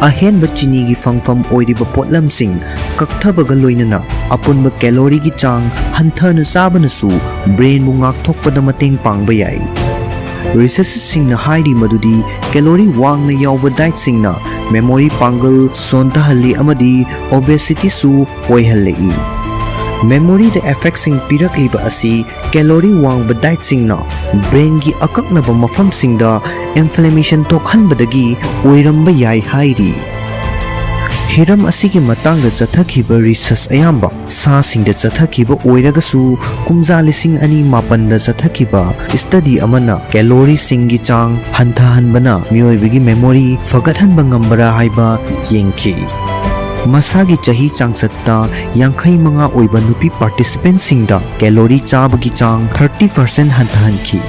ꯑꯍꯦꯟꯕ ꯆꯤꯅꯤꯒꯤ ꯐꯪꯐꯝ ꯑꯣꯏꯔꯤꯕ ꯄꯣꯠꯂꯝꯁꯤꯡ ꯀꯛꯊꯕꯒ ꯂꯣꯏꯅꯅ ꯑꯄꯨꯟꯕ calorie ꯒꯤ ꯆꯥꯡ ꯍꯟꯊꯅ ꯆꯥꯕꯅꯁꯨ brain ꯕꯨ ꯉꯥꯛꯊꯣꯛꯄꯗ ꯃꯇꯦꯡ ꯄꯥꯡꯕ ꯌꯥꯏ꯫ Researchers ꯁꯤꯡꯅ ꯍꯥꯏꯔꯤ ꯃꯗꯨꯗꯤ calorie ꯋꯥꯡꯅ ꯌꯥꯎꯕ diet ꯁꯤꯡꯅ memory ꯄꯥꯡꯒꯜ ꯁꯣꯟꯊꯍꯜꯂꯤ ꯑꯃꯗꯤ obesity ꯁꯨ ꯑꯣꯏꯍꯜꯂꯛꯏ꯫ Memory ꯗ effect ꯁꯤꯡ ꯄꯤꯔꯛꯂꯤꯕ ꯑꯁꯤ calorie ꯋꯥꯡꯕ diet ꯁꯤꯡꯅ brain ꯒꯤ ꯑꯀꯛꯅꯕ ꯃꯐꯝꯁꯤꯡꯗ inflammation ꯊꯣꯛꯍꯟꯕꯗꯒꯤ ꯑꯣꯏꯔꯝꯕ ꯌꯥꯏ ꯍꯥꯏꯔꯤ꯫ ꯍꯤꯔꯝ ꯑꯁꯤꯒꯤ ꯃꯇꯥꯡꯗ ꯆꯠꯊꯈꯤꯕ research ꯑꯌꯥꯝꯕ ꯁꯥꯁꯤꯡꯗ ꯆꯠꯊꯈꯤꯕ ꯑꯣꯏꯔꯒꯁꯨ, ꯀꯨꯝꯖꯥ ꯂꯤꯁꯤꯡ ꯑꯅꯤ ꯃꯥꯄꯟꯗ ꯆꯠꯊꯈꯤꯕ study ꯑꯃꯅ calorie ꯁꯤꯡꯒꯤ ꯆꯥꯡ ꯍꯟꯊꯍꯟꯕꯅ ꯃꯤꯑꯣꯏꯕꯒꯤ memory ꯐꯒꯠꯍꯟꯕ ꯉꯝꯕꯔꯥ ꯍꯥꯏꯕ ꯌꯦꯡꯈꯤ꯫ ꯃꯁꯥꯒꯤ ꯆꯍꯤ ꯆꯥꯡꯆꯠꯇ ꯌꯥꯡꯈꯩ ꯃꯉꯥ ꯑꯣꯏꯕ ꯅꯨꯄꯤ participantꯁꯤꯡꯗ calorie ꯆꯥꯕꯒꯤ ꯆꯥꯡ thirty percent ꯍꯟꯊꯍꯟꯈꯤ꯫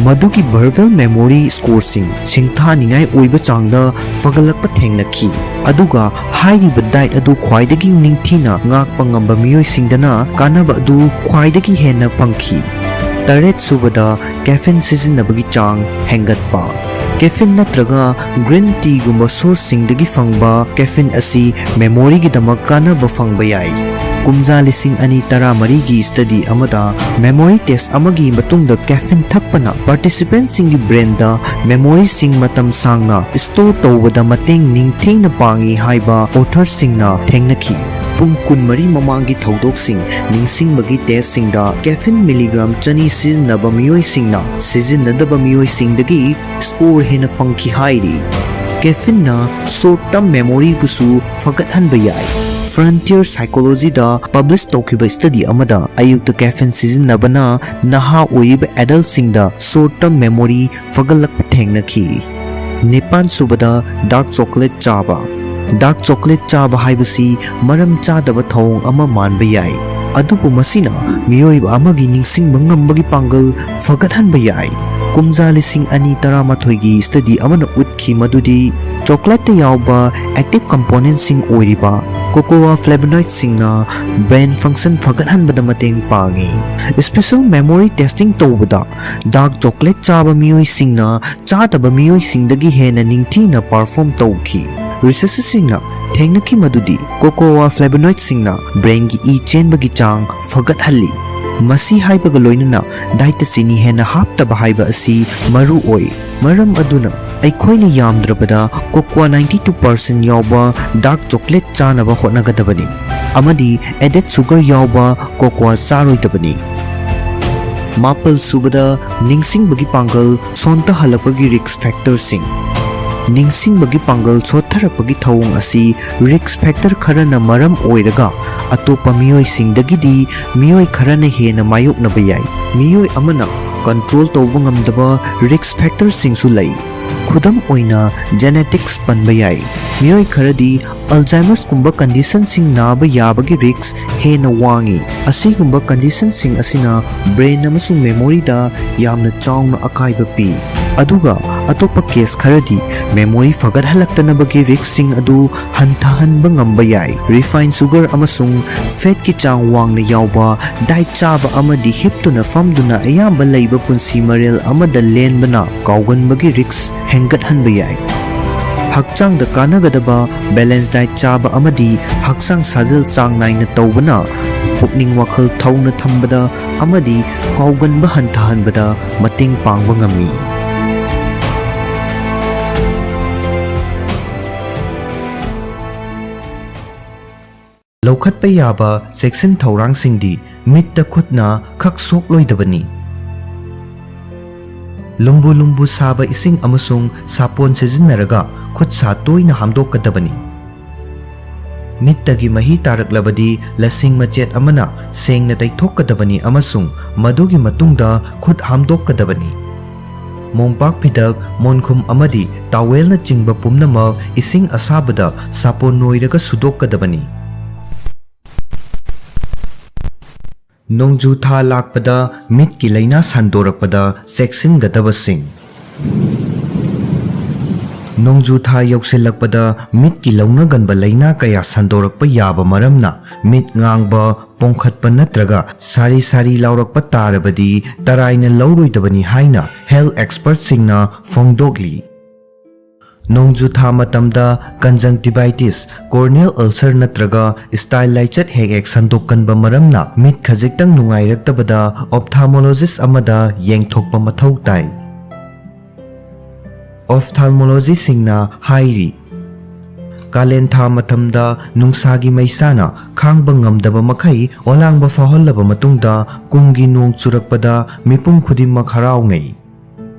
ꯃꯗꯨꯒꯤ verbal memory scoreꯁꯤꯡ ꯁꯤꯡꯊꯥꯅꯤꯡꯉꯥꯏ ꯑꯣꯏꯕ ꯆꯥꯡꯗ ꯐꯒꯠꯂꯛꯄ ꯊꯦꯡꯅꯈꯤ꯫ ꯑꯗꯨꯒ ꯍꯥꯏꯔꯤꯕ diet ꯑꯗꯨ ꯈ꯭ꯋꯥꯏꯗꯒꯤ ꯅꯤꯡꯊꯤꯅ ꯉꯥꯛꯄ ꯉꯝꯕ ꯃꯤꯑꯣꯏꯁꯤꯡꯗꯅ ꯀꯥꯟꯅꯕ ꯑꯗꯨ ꯈ꯭ꯋꯥꯏꯗꯒꯤ ꯍꯦꯟꯅ ꯐꯪꯈꯤ꯫ ꯇꯔꯦꯠ ꯁꯨꯕꯗ, caffeine ꯁꯤꯖꯤꯟꯅꯕꯒꯤ ꯆꯥꯡ ꯍꯦꯟꯒꯠꯄ꯫ Caffeine ꯅꯠꯇ꯭ꯔꯒ green teaꯒꯨꯝꯕ sourceꯁꯤꯡꯗꯒꯤ ꯐꯪꯕ caffeine ꯑꯁꯤ memoryꯒꯤꯗꯃꯛ ꯀꯥꯟꯅꯕ ꯐꯪꯕ ꯌꯥꯏ꯫ ꯀꯨꯝꯖꯥ ꯂꯤꯁꯤꯡ ꯑꯅꯤ ꯇꯔꯥꯃꯔꯤꯒꯤ study ꯑꯃꯗ memory test ꯑꯃꯒꯤ ꯃꯇꯨꯡꯗ caffeine ꯊꯛꯄꯅ participantꯁꯤꯡꯒꯤ brainꯗ memoryꯁꯤꯡ ꯃꯇꯝ ꯁꯥꯡꯅ store ꯇꯧꯕꯗ ꯃꯇꯦꯡ ꯅꯤꯡꯊꯤꯅ ꯄꯥꯡꯏ ꯍꯥꯏꯕ authorꯁꯤꯡꯅ ꯊꯦꯡꯅꯈꯤ꯫ ꯄꯨꯡ ꯀꯨꯟꯃꯔꯤ ꯃꯃꯥꯡꯒꯤ ꯊꯧꯗꯣꯛꯁꯤꯡ ꯅꯤꯡꯁꯤꯡꯕꯒꯤ testꯁꯤꯡꯗ caffeine milligram ꯆꯅꯤ ꯁꯤꯖꯤꯟꯅꯕ ꯃꯤꯑꯣꯏꯁꯤꯡꯅ ꯁꯤꯖꯤꯟꯅꯗꯕ ꯃꯤꯑꯣꯏꯁꯤꯡꯗꯒꯤ score ꯍꯦꯟꯅ ꯐꯪꯈꯤ ꯍꯥꯏꯔꯤ꯫ Caffeineꯅ short term memoryꯕꯨꯁꯨ ꯐꯒꯠꯍꯟꯕ ꯌꯥꯏ꯫ Frontier Psychologyꯗ publish ꯇꯧꯈꯤꯕ study ꯑꯃꯗ ꯑꯌꯨꯛꯇ caffeine ꯁꯤꯖꯤꯟꯅꯕꯅ ꯅꯍꯥ ꯑꯣꯏꯔꯤꯕ adultꯁꯤꯡꯗ short term memory ꯐꯒꯠꯂꯛꯄ ꯊꯦꯡꯅꯈꯤ꯫ ꯅꯤꯄꯥꯟ ꯁꯨꯕꯗ, dark chocolate ꯆꯥꯕ꯫ Dark chocolate ꯆꯥꯕ ꯍꯥꯏꯕꯁꯤ ꯃꯔꯝ ꯆꯥꯗꯕ ꯊꯧꯑꯣꯡ ꯑꯃ ꯃꯥꯟꯕ ꯌꯥꯏ, ꯑꯗꯨꯕꯨ ꯃꯁꯤꯅ ꯃꯤꯑꯣꯏꯕ ꯑꯃꯒꯤ ꯅꯤꯡꯁꯤꯡꯕ ꯉꯝꯕꯒꯤ ꯄꯥꯡꯒꯜ ꯐꯒꯠꯍꯟꯕ ꯌꯥꯏ꯫ ꯀꯨꯝꯖꯥ ꯂꯤꯁꯤꯡ ꯑꯅꯤ ꯇꯔꯥꯃꯥꯊꯣꯏꯒꯤ study ꯑꯃꯅ ꯎꯠꯈꯤ ꯃꯗꯨꯗꯤ chocolateꯇ ꯌꯥꯎꯕ active componentꯁꯤꯡ ꯑꯣꯏꯔꯤꯕ cocoa flavonoidꯁꯤꯡꯅ brain function ꯐꯒꯠꯍꯟꯕꯗ ꯃꯇꯦꯡ ꯄꯥꯡꯏ꯫ Special memory testing ꯇꯧꯕꯗ dark chocolate ꯆꯥꯕ ꯃꯤꯑꯣꯏꯁꯤꯡꯅ ꯆꯥꯗꯕ ꯃꯤꯑꯣꯏꯁꯤꯡꯗꯒꯤ ꯍꯦꯟꯅ ꯅꯤꯡꯊꯤꯅ perform ꯇꯧꯈꯤ꯫ Researcherꯁꯤꯡꯅ ꯊꯦꯡꯅꯈꯤ ꯃꯗꯨꯗꯤ cocoa flavonoidꯁꯤꯡꯅ brainꯒꯤ ꯏ ꯆꯦꯟꯕꯒꯤ ꯆꯥꯡ ꯐꯒꯠꯍꯜꯂꯤ꯫ ꯃꯁꯤ ꯍꯥꯏꯕꯒ ꯂꯣꯏꯅꯅ dietꯇ ꯆꯤꯅꯤ ꯍꯦꯟꯅ ꯍꯥꯞꯇꯕ ꯍꯥꯏꯕ ꯑꯁꯤ ꯃꯔꯨ ꯑꯣꯏ꯫ ꯃꯔꯝ ꯑꯗꯨꯅ ꯑꯩꯈꯣꯏꯅ ꯌꯥꯝꯗ꯭ꯔꯕꯗ cocoa ninety two percent ꯌꯥꯎꯕ dark chocolate ꯆꯥꯅꯕ ꯍꯣꯠꯅꯒꯗꯕꯅꯤ ꯑꯃꯗꯤ added sugar ꯌꯥꯎꯕ cocoa ꯆꯥꯔꯣꯏꯗꯕꯅꯤ꯫ ꯃꯥꯄꯜ ꯁꯨꯕꯗ, ꯅꯤꯡꯁꯤꯡꯕꯒꯤ ꯄꯥꯡꯒꯜ ꯁꯣꯟꯊꯍꯜꯂꯛꯄꯒꯤ risk factorꯁꯤꯡ꯫ ꯅꯤꯡꯁꯤꯡꯕꯒꯤ ꯄꯥꯡꯒꯜ ꯁꯣꯠꯊꯔꯛꯄꯒꯤ ꯊꯧꯑꯣꯡ ꯑꯁꯤ risk factor ꯈꯔꯅ ꯃꯔꯝ ꯑꯣꯏꯔꯒ ꯑꯇꯣꯞꯄ ꯃꯤꯑꯣꯏꯁꯤꯡꯗꯒꯤꯗꯤ ꯃꯤꯑꯣꯏ ꯈꯔꯅ ꯍꯦꯟꯅ ꯃꯥꯌꯣꯛꯅꯕ ꯌꯥꯏ꯫ ꯃꯤꯑꯣꯏ ꯑꯃꯅ control ꯇꯧꯕ ꯉꯝꯗꯕ risk factorꯁꯤꯡꯁꯨ ꯂꯩ꯫ ꯈꯨꯗꯝ ꯑꯣꯏꯅ, genetics ꯄꯟꯕ ꯌꯥꯏ꯫ ꯃꯤꯑꯣꯏ ꯈꯔꯗꯤ Alzheimerꯁꯀꯨꯝꯕ conditionꯁꯤꯡ ꯅꯥꯕ ꯌꯥꯕꯒꯤ risk ꯍꯦꯟꯅ ꯋꯥꯡꯏ꯫ ꯑꯁꯤꯒꯨꯝꯕ conditionꯁꯤꯡ ꯑꯁꯤꯅ brain ꯑꯃꯁꯨꯡ memoryꯗ ꯌꯥꯝꯅ ꯆꯥꯎꯅ ꯑꯀꯥꯏꯕ ꯄꯤ꯫ ꯑꯗꯨꯒ ꯑꯇꯣꯞꯄ case ꯈꯔꯗꯤ memory ꯐꯒꯠꯍꯜꯂꯛꯇꯅꯕꯒꯤ riskꯁꯤꯡ ꯑꯗꯨ ꯍꯟꯊꯍꯟꯕ ꯉꯝꯕ ꯌꯥꯏ꯫ Refined sugar ꯑꯃꯁꯨꯡ fatꯀꯤ ꯆꯥꯡ ꯋꯥꯡꯅ ꯌꯥꯎꯕ diet ꯆꯥꯕ ꯑꯃꯗꯤ ꯍꯤꯞꯇꯨꯅ ꯐꯝꯗꯨꯅ ꯑꯌꯥꯝꯕ ꯂꯩꯕ ꯄꯨꯟꯁꯤ ꯃꯔꯦꯜ ꯑꯃꯗ ꯂꯦꯟꯕꯅ ꯀꯥꯎꯒꯟꯕꯒꯤ risk ꯍꯦꯟꯒꯠꯍꯟꯕ ꯌꯥꯏ꯫ ꯍꯛꯆꯥꯡꯗ ꯀꯥꯟꯅꯒꯗꯕ balance diet ꯆꯥꯕ ꯑꯃꯗꯤ ꯍꯛꯆꯥꯡ ꯁꯥꯖꯦꯜ ꯆꯥꯡ ꯅꯥꯏꯅ ꯇꯧꯕꯅ ꯄꯨꯛꯅꯤꯡ ꯋꯥꯈꯜ ꯊꯧꯅ ꯊꯝꯕꯗ ꯑꯃꯗꯤ ꯀꯥꯎꯒꯟꯕ ꯍꯟꯊꯍꯟꯕꯗ ꯃꯇꯦꯡ ꯄꯥꯡꯕ ꯉꯝꯃꯤ꯫ ꯂꯧꯈꯠꯄ ꯌꯥꯕ ꯆꯦꯛꯁꯤꯟ ꯊꯧꯔꯥꯡꯁꯤꯡꯗꯤ: ꯃꯤꯠꯇ ꯈꯨꯠꯅ ꯈꯛ ꯁꯣꯛꯂꯣꯏꯗꯕꯅꯤ꯫ ꯂꯨꯝꯕꯨ ꯂꯨꯝꯕꯨ ꯁꯥꯕ ꯏꯁꯤꯡ ꯑꯃꯁꯨꯡ ꯁꯥꯄꯣꯟ ꯁꯤꯖꯤꯟꯅꯔꯒ ꯈꯨꯠ ꯁꯥ ꯇꯣꯏꯅ ꯍꯥꯝꯗꯣꯛꯀꯗꯕꯅꯤ꯫ ꯃꯤꯠꯇꯒꯤ ꯃꯍꯤ ꯇꯥꯔꯛꯂꯕꯗꯤ ꯂꯁꯤꯡ ꯃꯆꯦꯠ ꯑꯃꯅ ꯁꯦꯡꯅ ꯇꯩꯊꯣꯛꯀꯗꯕꯅꯤ ꯑꯃꯁꯨꯡ ꯃꯗꯨꯒꯤ ꯃꯇꯨꯡꯗ ꯈꯨꯠ ꯍꯥꯝꯗꯣꯛꯀꯗꯕꯅꯤ꯫ ꯃꯣꯝꯄꯥꯛ ꯐꯤꯗꯛ, ꯃꯣꯟꯈꯨꯝ ꯑꯃꯗꯤ towelꯅꯆꯤꯡꯕ ꯄꯨꯝꯅꯃꯛ ꯏꯁꯤꯡ ꯑꯁꯥꯕꯗ ꯁꯥꯄꯣꯟ ꯅꯣꯏꯔꯒ ꯁꯨꯗꯣꯛꯀꯗꯕꯅꯤ꯫ ꯅꯣꯡꯖꯨ ꯊꯥ ꯂꯥꯛꯄꯗ ꯃꯤꯠꯀꯤ ꯂꯥꯏꯅꯥ ꯁꯟꯗꯣꯔꯛꯄꯗ ꯆꯦꯛꯁꯤꯟꯒꯗꯕꯁꯤꯡ꯫ ꯅꯣꯡꯖꯨ ꯊꯥ ꯌꯧꯁꯤꯜꯂꯛꯄꯗ ꯃꯤꯠꯀꯤ ꯂꯧꯅꯒꯟꯕ ꯂꯥꯏꯅꯥ ꯀꯌꯥ ꯁꯟꯗꯣꯔꯛꯄ ꯌꯥꯕ ꯃꯔꯝꯅ, ꯃꯤꯠ ꯉꯥꯡꯕ, ꯄꯣꯝꯈꯠꯄ ꯅꯠꯇ꯭ꯔꯒ ꯁꯥꯔꯤ ꯁꯥꯔꯤ ꯂꯥꯎꯔꯛꯄ ꯇꯥꯔꯕꯗꯤ ꯇꯔꯥꯏꯅ ꯂꯧꯔꯣꯏꯗꯕꯅꯤ ꯍꯥꯏꯅ health expertꯁꯤꯡꯅ ꯐꯣꯡꯗꯣꯛꯂꯤ꯫ ꯅꯣꯡꯖꯨ ꯊꯥ ꯃꯇꯝꯗ conjunctivitis, corneal ulcer ꯅꯠꯇ꯭ꯔꯒ style ꯂꯥꯏꯆꯠ ꯍꯦꯛ ꯍꯦꯛ ꯁꯟꯗꯣꯛꯀꯟꯕ ꯃꯔꯝꯅ ꯃꯤꯠ ꯈꯖꯤꯛꯇꯪ ꯅꯨꯡꯉꯥꯏꯔꯛꯇꯕꯗ ophthalmologist ꯑꯃꯗ ꯌꯦꯡꯊꯣꯛꯄ ꯃꯊꯧ ꯇꯥꯏ꯫ Ophthalmologistꯁꯤꯡꯅ ꯍꯥꯏꯔꯤ, ꯀꯥꯂꯦꯟ ꯊꯥ ꯃꯇꯝꯗ ꯅꯨꯡꯁꯥꯒꯤ ꯃꯩꯁꯥꯅ ꯈꯥꯡꯕ ꯉꯝꯗꯕ ꯃꯈꯩ ꯑꯣꯂꯥꯡꯕ ꯐꯥꯎꯍꯜꯂꯕ ꯃꯇꯨꯡꯗ ꯀꯨꯝꯒꯤ ꯅꯣꯡ ꯆꯨꯔꯛꯄꯗ ꯃꯤꯄꯨꯝ ꯈꯨꯗꯤꯡꯃꯛ ꯍꯔꯥꯎꯅꯩ꯫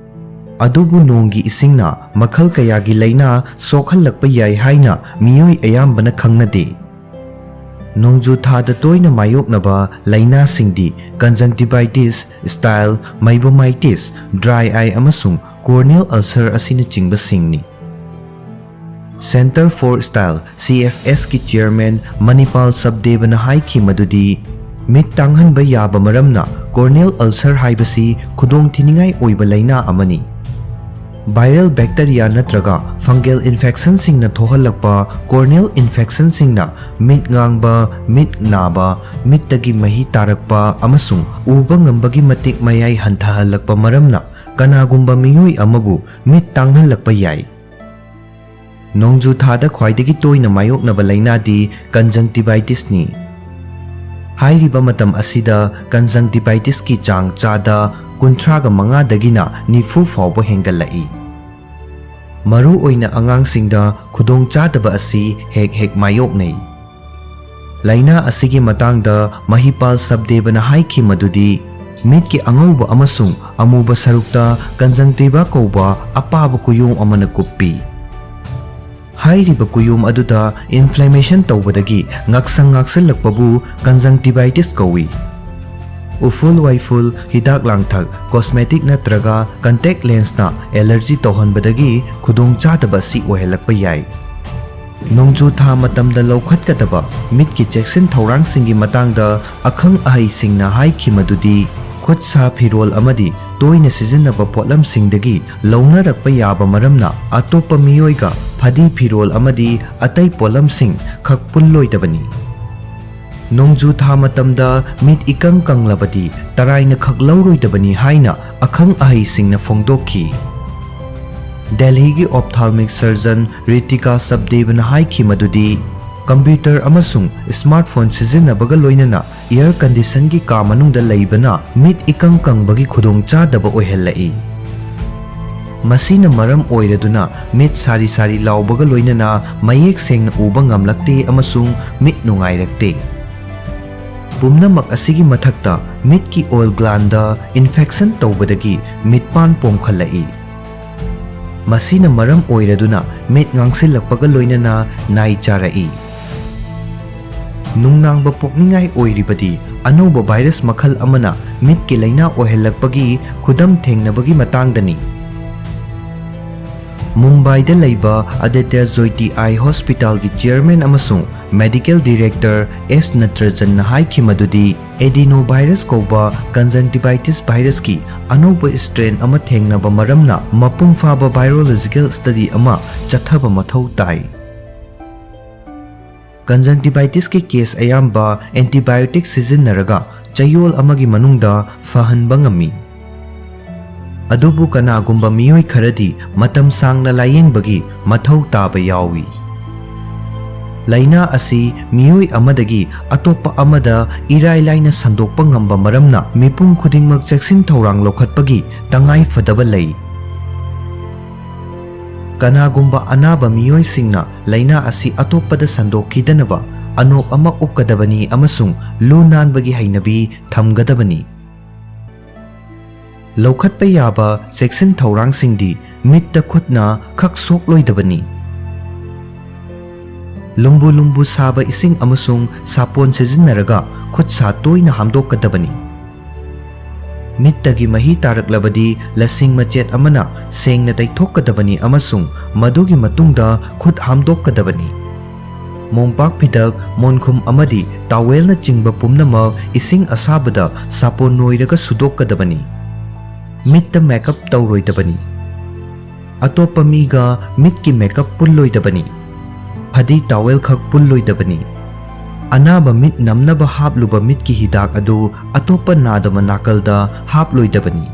ꯑꯗꯨꯕꯨ ꯅꯣꯡꯒꯤ ꯏꯁꯤꯡꯅ ꯃꯈꯜ ꯀꯌꯥꯒꯤ ꯂꯥꯏꯅꯥ ꯁꯣꯛꯍꯜꯂꯛꯄ ꯌꯥꯏ ꯍꯥꯏꯅ ꯃꯤꯑꯣꯏ ꯑꯌꯥꯝꯕꯅ ꯈꯪꯅꯗꯦ꯫ ꯅꯣꯡꯖꯨ ꯊꯥꯗ ꯇꯣꯏꯅ ꯃꯥꯌꯣꯛꯅꯕ ꯂꯥꯏꯅꯥꯁꯤꯡꯗꯤ conjunctivitis, style, meibomitis, dry eye ꯑꯃꯁꯨꯡ corneal ulcer ꯑꯁꯤꯅꯆꯤꯡꯕꯁꯤꯡꯅꯤ꯫ Centre for Style, C F S ꯀꯤ chairman ꯃꯅꯤꯄꯥꯜ ꯁꯕꯗꯦꯕꯅ ꯍꯥꯏꯈꯤ ꯃꯗꯨꯗꯤ, ꯃꯤꯠ ꯇꯥꯡꯍꯟꯕ ꯌꯥꯕ ꯃꯔꯝꯅ corneal ulcer ꯍꯥꯏꯕꯁꯤ ꯈꯨꯗꯣꯡꯊꯤꯅꯤꯡꯉꯥꯏ ꯑꯣꯏꯕ ꯂꯥꯏꯅꯥ ꯑꯃꯅꯤ꯫ Viral bacteria ꯅꯠꯇ꯭ꯔꯒ fungal infectionꯁꯤꯡꯅ ꯊꯣꯛꯍꯜꯂꯛꯄ corneal infectionꯁꯤꯡꯅ ꯃꯤꯠ ꯉꯥꯡꯕ, ꯃꯤꯠ ꯅꯥꯕ, ꯃꯤꯠꯇꯒꯤ ꯃꯍꯤ ꯇꯥꯔꯛꯄ ꯑꯃꯁꯨꯡ ꯎꯕ ꯉꯝꯕꯒꯤ ꯃꯇꯤꯛ ꯃꯌꯥꯏ ꯍꯟꯊꯍꯜꯂꯛꯄ ꯃꯔꯝꯅ ꯀꯅꯥꯒꯨꯝꯕ ꯃꯤꯑꯣꯏ ꯑꯃꯕꯨ ꯃꯤꯠ ꯇꯥꯡꯍꯜꯂꯛꯄ ꯌꯥꯏ꯫ ꯅꯣꯡꯖꯨ ꯊꯥꯗ ꯈ꯭ꯋꯥꯏꯗꯒꯤ ꯇꯣꯏꯅ ꯃꯥꯌꯣꯛꯅꯕ ꯂꯥꯏꯅꯥꯗꯤ conjunctivitisꯅꯤ꯫ ꯍꯥꯏꯔꯤꯕ ꯃꯇꯝ ꯑꯁꯤꯗ conjunctivitisꯀꯤ ꯆꯥꯡ ꯆꯥꯗ ꯀꯨꯟꯊ꯭ꯔꯥꯒ ꯃꯉꯥꯗꯒꯤꯅ ꯅꯤꯐꯨ ꯐꯥꯎꯕ ꯍꯦꯟꯒꯠꯂꯛꯏ꯫ ꯃꯔꯨꯑꯣꯏꯅ ꯑꯉꯥꯡꯁꯤꯡꯗ ꯈꯨꯗꯣꯡꯆꯥꯗꯕ ꯑꯁꯤ ꯍꯦꯛ ꯍꯦꯛ ꯃꯥꯌꯣꯛꯅꯩ꯫ ꯂꯥꯏꯅꯥ ꯑꯁꯤꯒꯤ ꯃꯇꯥꯡꯗ ꯃꯍꯤꯄꯥꯜ ꯁꯕꯗꯦꯕꯅ ꯍꯥꯏꯈꯤ ꯃꯗꯨꯗꯤ, ꯃꯤꯠꯀꯤ ꯑꯉꯧꯕ ꯑꯃꯁꯨꯡ ꯑꯃꯨꯕ ꯁꯔꯨꯛꯇ conjunctiva ꯀꯧꯕ ꯑꯄꯥꯕ ꯀꯨꯌꯣꯝ ꯑꯃꯅ ꯀꯨꯞꯄꯤ꯫ ꯍꯥꯏꯔꯤꯕ ꯀꯨꯌꯣꯝ ꯑꯗꯨꯗ inflammation ꯇꯧꯕꯗꯒꯤ ꯉꯛꯁꯪ ꯉꯥꯛꯁꯤꯜꯂꯛꯄꯕꯨ conjunctivitis ꯀꯧꯏ꯫ ꯎꯐꯨꯜ ꯋꯥꯏꯐꯨꯜ, ꯍꯤꯗꯥꯛ ꯂꯥꯡꯊꯛ, cosmetic ꯅꯠꯇ꯭ꯔꯒ contact lensꯅ allergy ꯇꯧꯍꯟꯕꯗꯒꯤ ꯈꯨꯗꯣꯡꯆꯥꯗꯕ ꯑꯁꯤ ꯑꯣꯏꯍꯜꯂꯛꯄ ꯌꯥꯏ꯫ ꯅꯣꯡꯖꯨ ꯊꯥ ꯃꯇꯝꯗ ꯂꯧꯈꯠꯀꯗꯕ ꯃꯤꯠꯀꯤ ꯆꯦꯛꯁꯤꯟ ꯊꯧꯔꯥꯡꯁꯤꯡꯒꯤ ꯃꯇꯥꯡꯗ ꯑꯈꯪ ꯑꯍꯩꯁꯤꯡꯅ ꯍꯥꯏꯈꯤ ꯃꯗꯨꯗꯤ, ꯈꯨꯠ ꯁꯥ ꯐꯤꯔꯣꯜ ꯑꯃꯗꯤ ꯇꯣꯏꯅ ꯁꯤꯖꯤꯟꯅꯕ ꯄꯣꯠꯂꯝꯁꯤꯡꯗꯒꯤ ꯂꯧꯅꯔꯛꯄ ꯌꯥꯕ ꯃꯔꯝꯅ ꯑꯇꯣꯞꯄ ꯃꯤꯑꯣꯏꯒ ꯐꯗꯤ ꯐꯤꯔꯣꯜ ꯑꯃꯗꯤ ꯑꯇꯩ ꯄꯣꯠꯂꯝꯁꯤꯡ ꯈꯛ ꯄꯨꯜꯂꯣꯏꯗꯕꯅꯤ꯫ ꯅꯣꯡꯖꯨ ꯊꯥ ꯃꯇꯝꯗ ꯃꯤꯠ ꯏꯀꯪ ꯀꯪꯂꯕꯗꯤ ꯇꯔꯥꯏꯅ ꯈꯛ ꯂꯧꯔꯣꯏꯗꯕꯅꯤ ꯍꯥꯏꯅ ꯑꯈꯪ ꯑꯍꯩꯁꯤꯡꯅ ꯐꯣꯡꯗꯣꯛꯈꯤ꯫ ꯗꯦꯜꯍꯤꯒꯤ ophthalmic surgeon ꯔꯤꯇꯤꯀꯥ ꯁꯕꯗꯦꯕꯅ ꯍꯥꯏꯈꯤ ꯃꯗꯨꯗꯤ, computer ꯑꯃꯁꯨꯡ smartphone ꯁꯤꯖꯤꯟꯅꯕꯒ ꯂꯣꯏꯅꯅ air conditionꯒꯤ ꯀꯥ ꯃꯅꯨꯡꯗ ꯂꯩꯕꯅ ꯃꯤꯠ ꯏꯀꯪ ꯀꯪꯕꯒꯤ ꯈꯨꯗꯣꯡꯆꯥꯗꯕ ꯑꯣꯏꯍꯜꯂꯛꯏ꯫ ꯃꯁꯤꯅ ꯃꯔꯝ ꯑꯣꯏꯔꯗꯨꯅ ꯃꯤꯠ ꯁꯥꯔꯤ ꯁꯥꯔꯤ ꯂꯥꯎꯕꯒ ꯂꯣꯏꯅꯅ ꯃꯌꯦꯛ ꯁꯦꯡꯅ ꯎꯕ ꯉꯝꯂꯛꯇꯦ ꯑꯃꯁꯨꯡ ꯃꯤꯠ ꯅꯨꯡꯉꯥꯏꯔꯛꯇꯦ꯫ ꯄꯨꯝꯅꯃꯛ ꯑꯁꯤꯒꯤ ꯃꯊꯛꯇ ꯃꯤꯠꯀꯤ oil glandꯗ infection ꯇꯧꯕꯗꯒꯤ ꯃꯤꯠꯄꯥꯟ ꯄꯣꯝꯈꯠꯂꯛꯏ꯫ ꯃꯁꯤꯅ ꯃꯔꯝ ꯑꯣꯏꯔꯗꯨꯅ ꯃꯤꯠ ꯉꯥꯡꯁꯤꯜꯂꯛꯄꯒ ꯂꯣꯏꯅꯅ ꯅꯥꯏ ꯆꯥꯔꯛꯏ꯫ ꯅꯨꯡꯅꯥꯡꯕ ꯄꯣꯛꯅꯤꯡꯉꯥꯏ ꯑꯣꯏꯔꯤꯕꯗꯤ ꯑꯅꯧꯕ ꯚꯥꯏꯔꯁ ꯃꯈꯜ ꯑꯃꯅ ꯃꯤꯠꯀꯤ ꯂꯥꯏꯅꯥ ꯑꯣꯏꯍꯜꯂꯛꯄꯒꯤ ꯈꯨꯗꯝ ꯊꯦꯡꯅꯕꯒꯤ ꯃꯇꯥꯡꯗꯅꯤ꯫ ꯃꯨꯝꯕꯥꯏꯗ ꯂꯩꯕ ꯑꯗꯤꯇ꯭ꯌ ꯖ꯭ꯌꯣꯇꯤ ꯑꯥꯏ ꯍꯣꯁꯄꯤꯇꯥꯜꯒꯤ ꯆꯤꯌꯔꯃꯦꯟ ꯑꯃꯁꯨꯡ ꯃꯦꯗꯤꯀꯦꯜ ꯗꯤꯔꯦꯛꯇꯔ ꯑꯦꯁ ꯅꯇ꯭ꯔꯖꯟꯅ ꯍꯥꯏꯈꯤ ꯃꯗꯨꯗꯤ, ꯑꯦꯗꯤꯅꯣꯚꯥꯏꯔꯁ ꯀꯧꯕ ꯀꯟꯖꯪꯇꯤꯚꯥꯏꯇꯤꯁ ꯚꯥꯏꯔꯁꯀꯤ ꯑꯅꯧꯕ ꯁ꯭ꯇ꯭ꯔꯦꯟ ꯑꯃ ꯊꯦꯡꯅꯕ ꯃꯔꯝꯅ ꯃꯄꯨꯡ ꯐꯥꯕ ꯚꯥꯏꯔꯣꯂꯣꯖꯤꯀꯦꯜ ꯁ꯭ꯇꯗꯤ ꯑꯃ ꯆꯠꯊꯕ ꯃꯊꯧ ꯇꯥꯏ꯫ ꯀꯟꯖꯪꯇꯤꯚꯥꯏꯇꯤꯁꯀꯤ ꯀꯦꯁ ꯑꯌꯥꯝꯕ ꯑꯦꯟꯇꯤꯕꯥꯏꯑꯣꯇꯤꯛ ꯁꯤꯖꯤꯟꯅꯔꯒ ꯆꯌꯣꯜ ꯑꯃꯒꯤ ꯃꯅꯨꯡꯗ ꯐꯍꯟꯕ ꯉꯝꯃꯤ꯫ ꯑꯗꯨꯕꯨ ꯀꯅꯥꯒꯨꯝꯕ ꯃꯤꯑꯣꯏ ꯈꯔꯗꯤ ꯃꯇꯝ ꯁꯥꯡꯅ ꯂꯥꯌꯦꯡꯕꯒꯤ ꯃꯊꯧ ꯇꯥꯕ ꯌꯥꯎꯏ꯫ ꯂꯥꯏꯅꯥ ꯑꯁꯤ ꯃꯤꯑꯣꯏ ꯑꯃꯗꯒꯤ ꯑꯇꯣꯞꯄ ꯑꯃꯗ ꯏꯔꯥꯏ ꯂꯥꯏꯅ ꯁꯟꯗꯣꯛꯄ ꯉꯝꯕ ꯃꯔꯝꯅ ꯃꯤꯄꯨꯝ ꯈꯨꯗꯤꯡꯃꯛ ꯆꯦꯛꯁꯤꯟ ꯊꯧꯔꯥꯡ ꯂꯧꯈꯠꯄꯒꯤ ꯇꯉꯥꯏ ꯐꯗꯕ ꯂꯩ꯫ ꯀꯅꯥꯒꯨꯝꯕ ꯑꯅꯥꯕ ꯃꯤꯑꯣꯏꯁꯤꯡꯅ ꯂꯥꯏꯅꯥ ꯑꯁꯤ ꯑꯇꯣꯞꯄꯗ ꯁꯟꯗꯣꯛꯈꯤꯗꯅꯕ ꯑꯅꯣꯞ ꯑꯃ ꯎꯞꯀꯗꯕꯅꯤ ꯑꯃꯁꯨꯡ ꯂꯨ ꯅꯥꯟꯕꯒꯤ ꯍꯩꯅꯕꯤ ꯊꯝꯒꯗꯕꯅꯤ꯫ ꯂꯧꯈꯠꯄ ꯌꯥꯕ ꯆꯦꯛꯁꯤꯟ ꯊꯧꯔꯥꯡꯁꯤꯡꯗꯤ ꯃꯤꯠꯇ ꯈꯨꯠꯅ ꯈꯛ ꯁꯣꯛꯂꯣꯏꯗꯕꯅꯤ꯫ ꯂꯨꯝꯕꯨ ꯂꯨꯝꯕꯨ ꯁꯥꯕ ꯏꯁꯤꯡ ꯑꯃꯁꯨꯡ ꯁꯥꯄꯣꯟ ꯁꯤꯖꯤꯟꯅꯔꯒ ꯈꯨꯠ ꯁꯥ ꯇꯣꯏꯅ ꯍꯥꯝꯗꯣꯛꯀꯗꯕꯅꯤ꯫ ꯃꯤꯠꯇꯒꯤ ꯃꯍꯤ ꯇꯥꯔꯛꯂꯕꯗꯤ ꯂꯁꯤꯡ ꯃꯆꯦꯠ ꯑꯃꯅ ꯁꯦꯡꯅ ꯇꯩꯊꯣꯛꯀꯗꯕꯅꯤ ꯑꯃꯁꯨꯡ ꯃꯗꯨꯒꯤ ꯃꯇꯨꯡꯗ ꯈꯨꯠ ꯍꯥꯝꯗꯣꯛꯀꯗꯕꯅꯤ꯫ ꯃꯣꯝꯄꯥꯛ ꯐꯤꯗꯛ, ꯃꯣꯟꯈꯨꯝ ꯑꯃꯗꯤ ꯇꯥꯋꯦꯜꯅꯆꯤꯡꯕ ꯄꯨꯝꯅꯃꯛ ꯏꯁꯤꯡ ꯑꯁꯥꯕꯗ ꯁꯥꯄꯣꯟ ꯅꯣꯏꯔꯒ ꯁꯨꯗꯣꯛꯀꯗꯕꯅꯤ꯫ ꯃꯤꯠꯇ ꯃꯦꯀꯞ ꯇꯧꯔꯣꯏꯗꯕꯅꯤ꯫ ꯑꯇꯣꯞꯄ ꯃꯤꯒ ꯃꯤꯠꯀꯤ ꯃꯦꯀꯞ ꯄꯨꯜꯂꯣꯏꯗꯕꯅꯤ꯫ ꯐꯗꯤ ꯇꯥꯋꯦꯜ ꯈꯛ ꯄꯨꯜꯂꯣꯏꯗꯕꯅꯤ꯫ ꯑꯅꯥꯕ ꯃꯤꯠ ꯅꯝꯅꯕ ꯍꯥꯞꯂꯨꯕ ꯃꯤꯠꯀꯤ ꯍꯤꯗꯥꯛ ꯑꯗꯨ ꯑꯇꯣꯞꯄ ꯅꯥꯗꯕ ꯅꯥꯀꯜꯗ ꯍꯥꯞꯂꯣꯏꯗꯕꯅꯤ꯫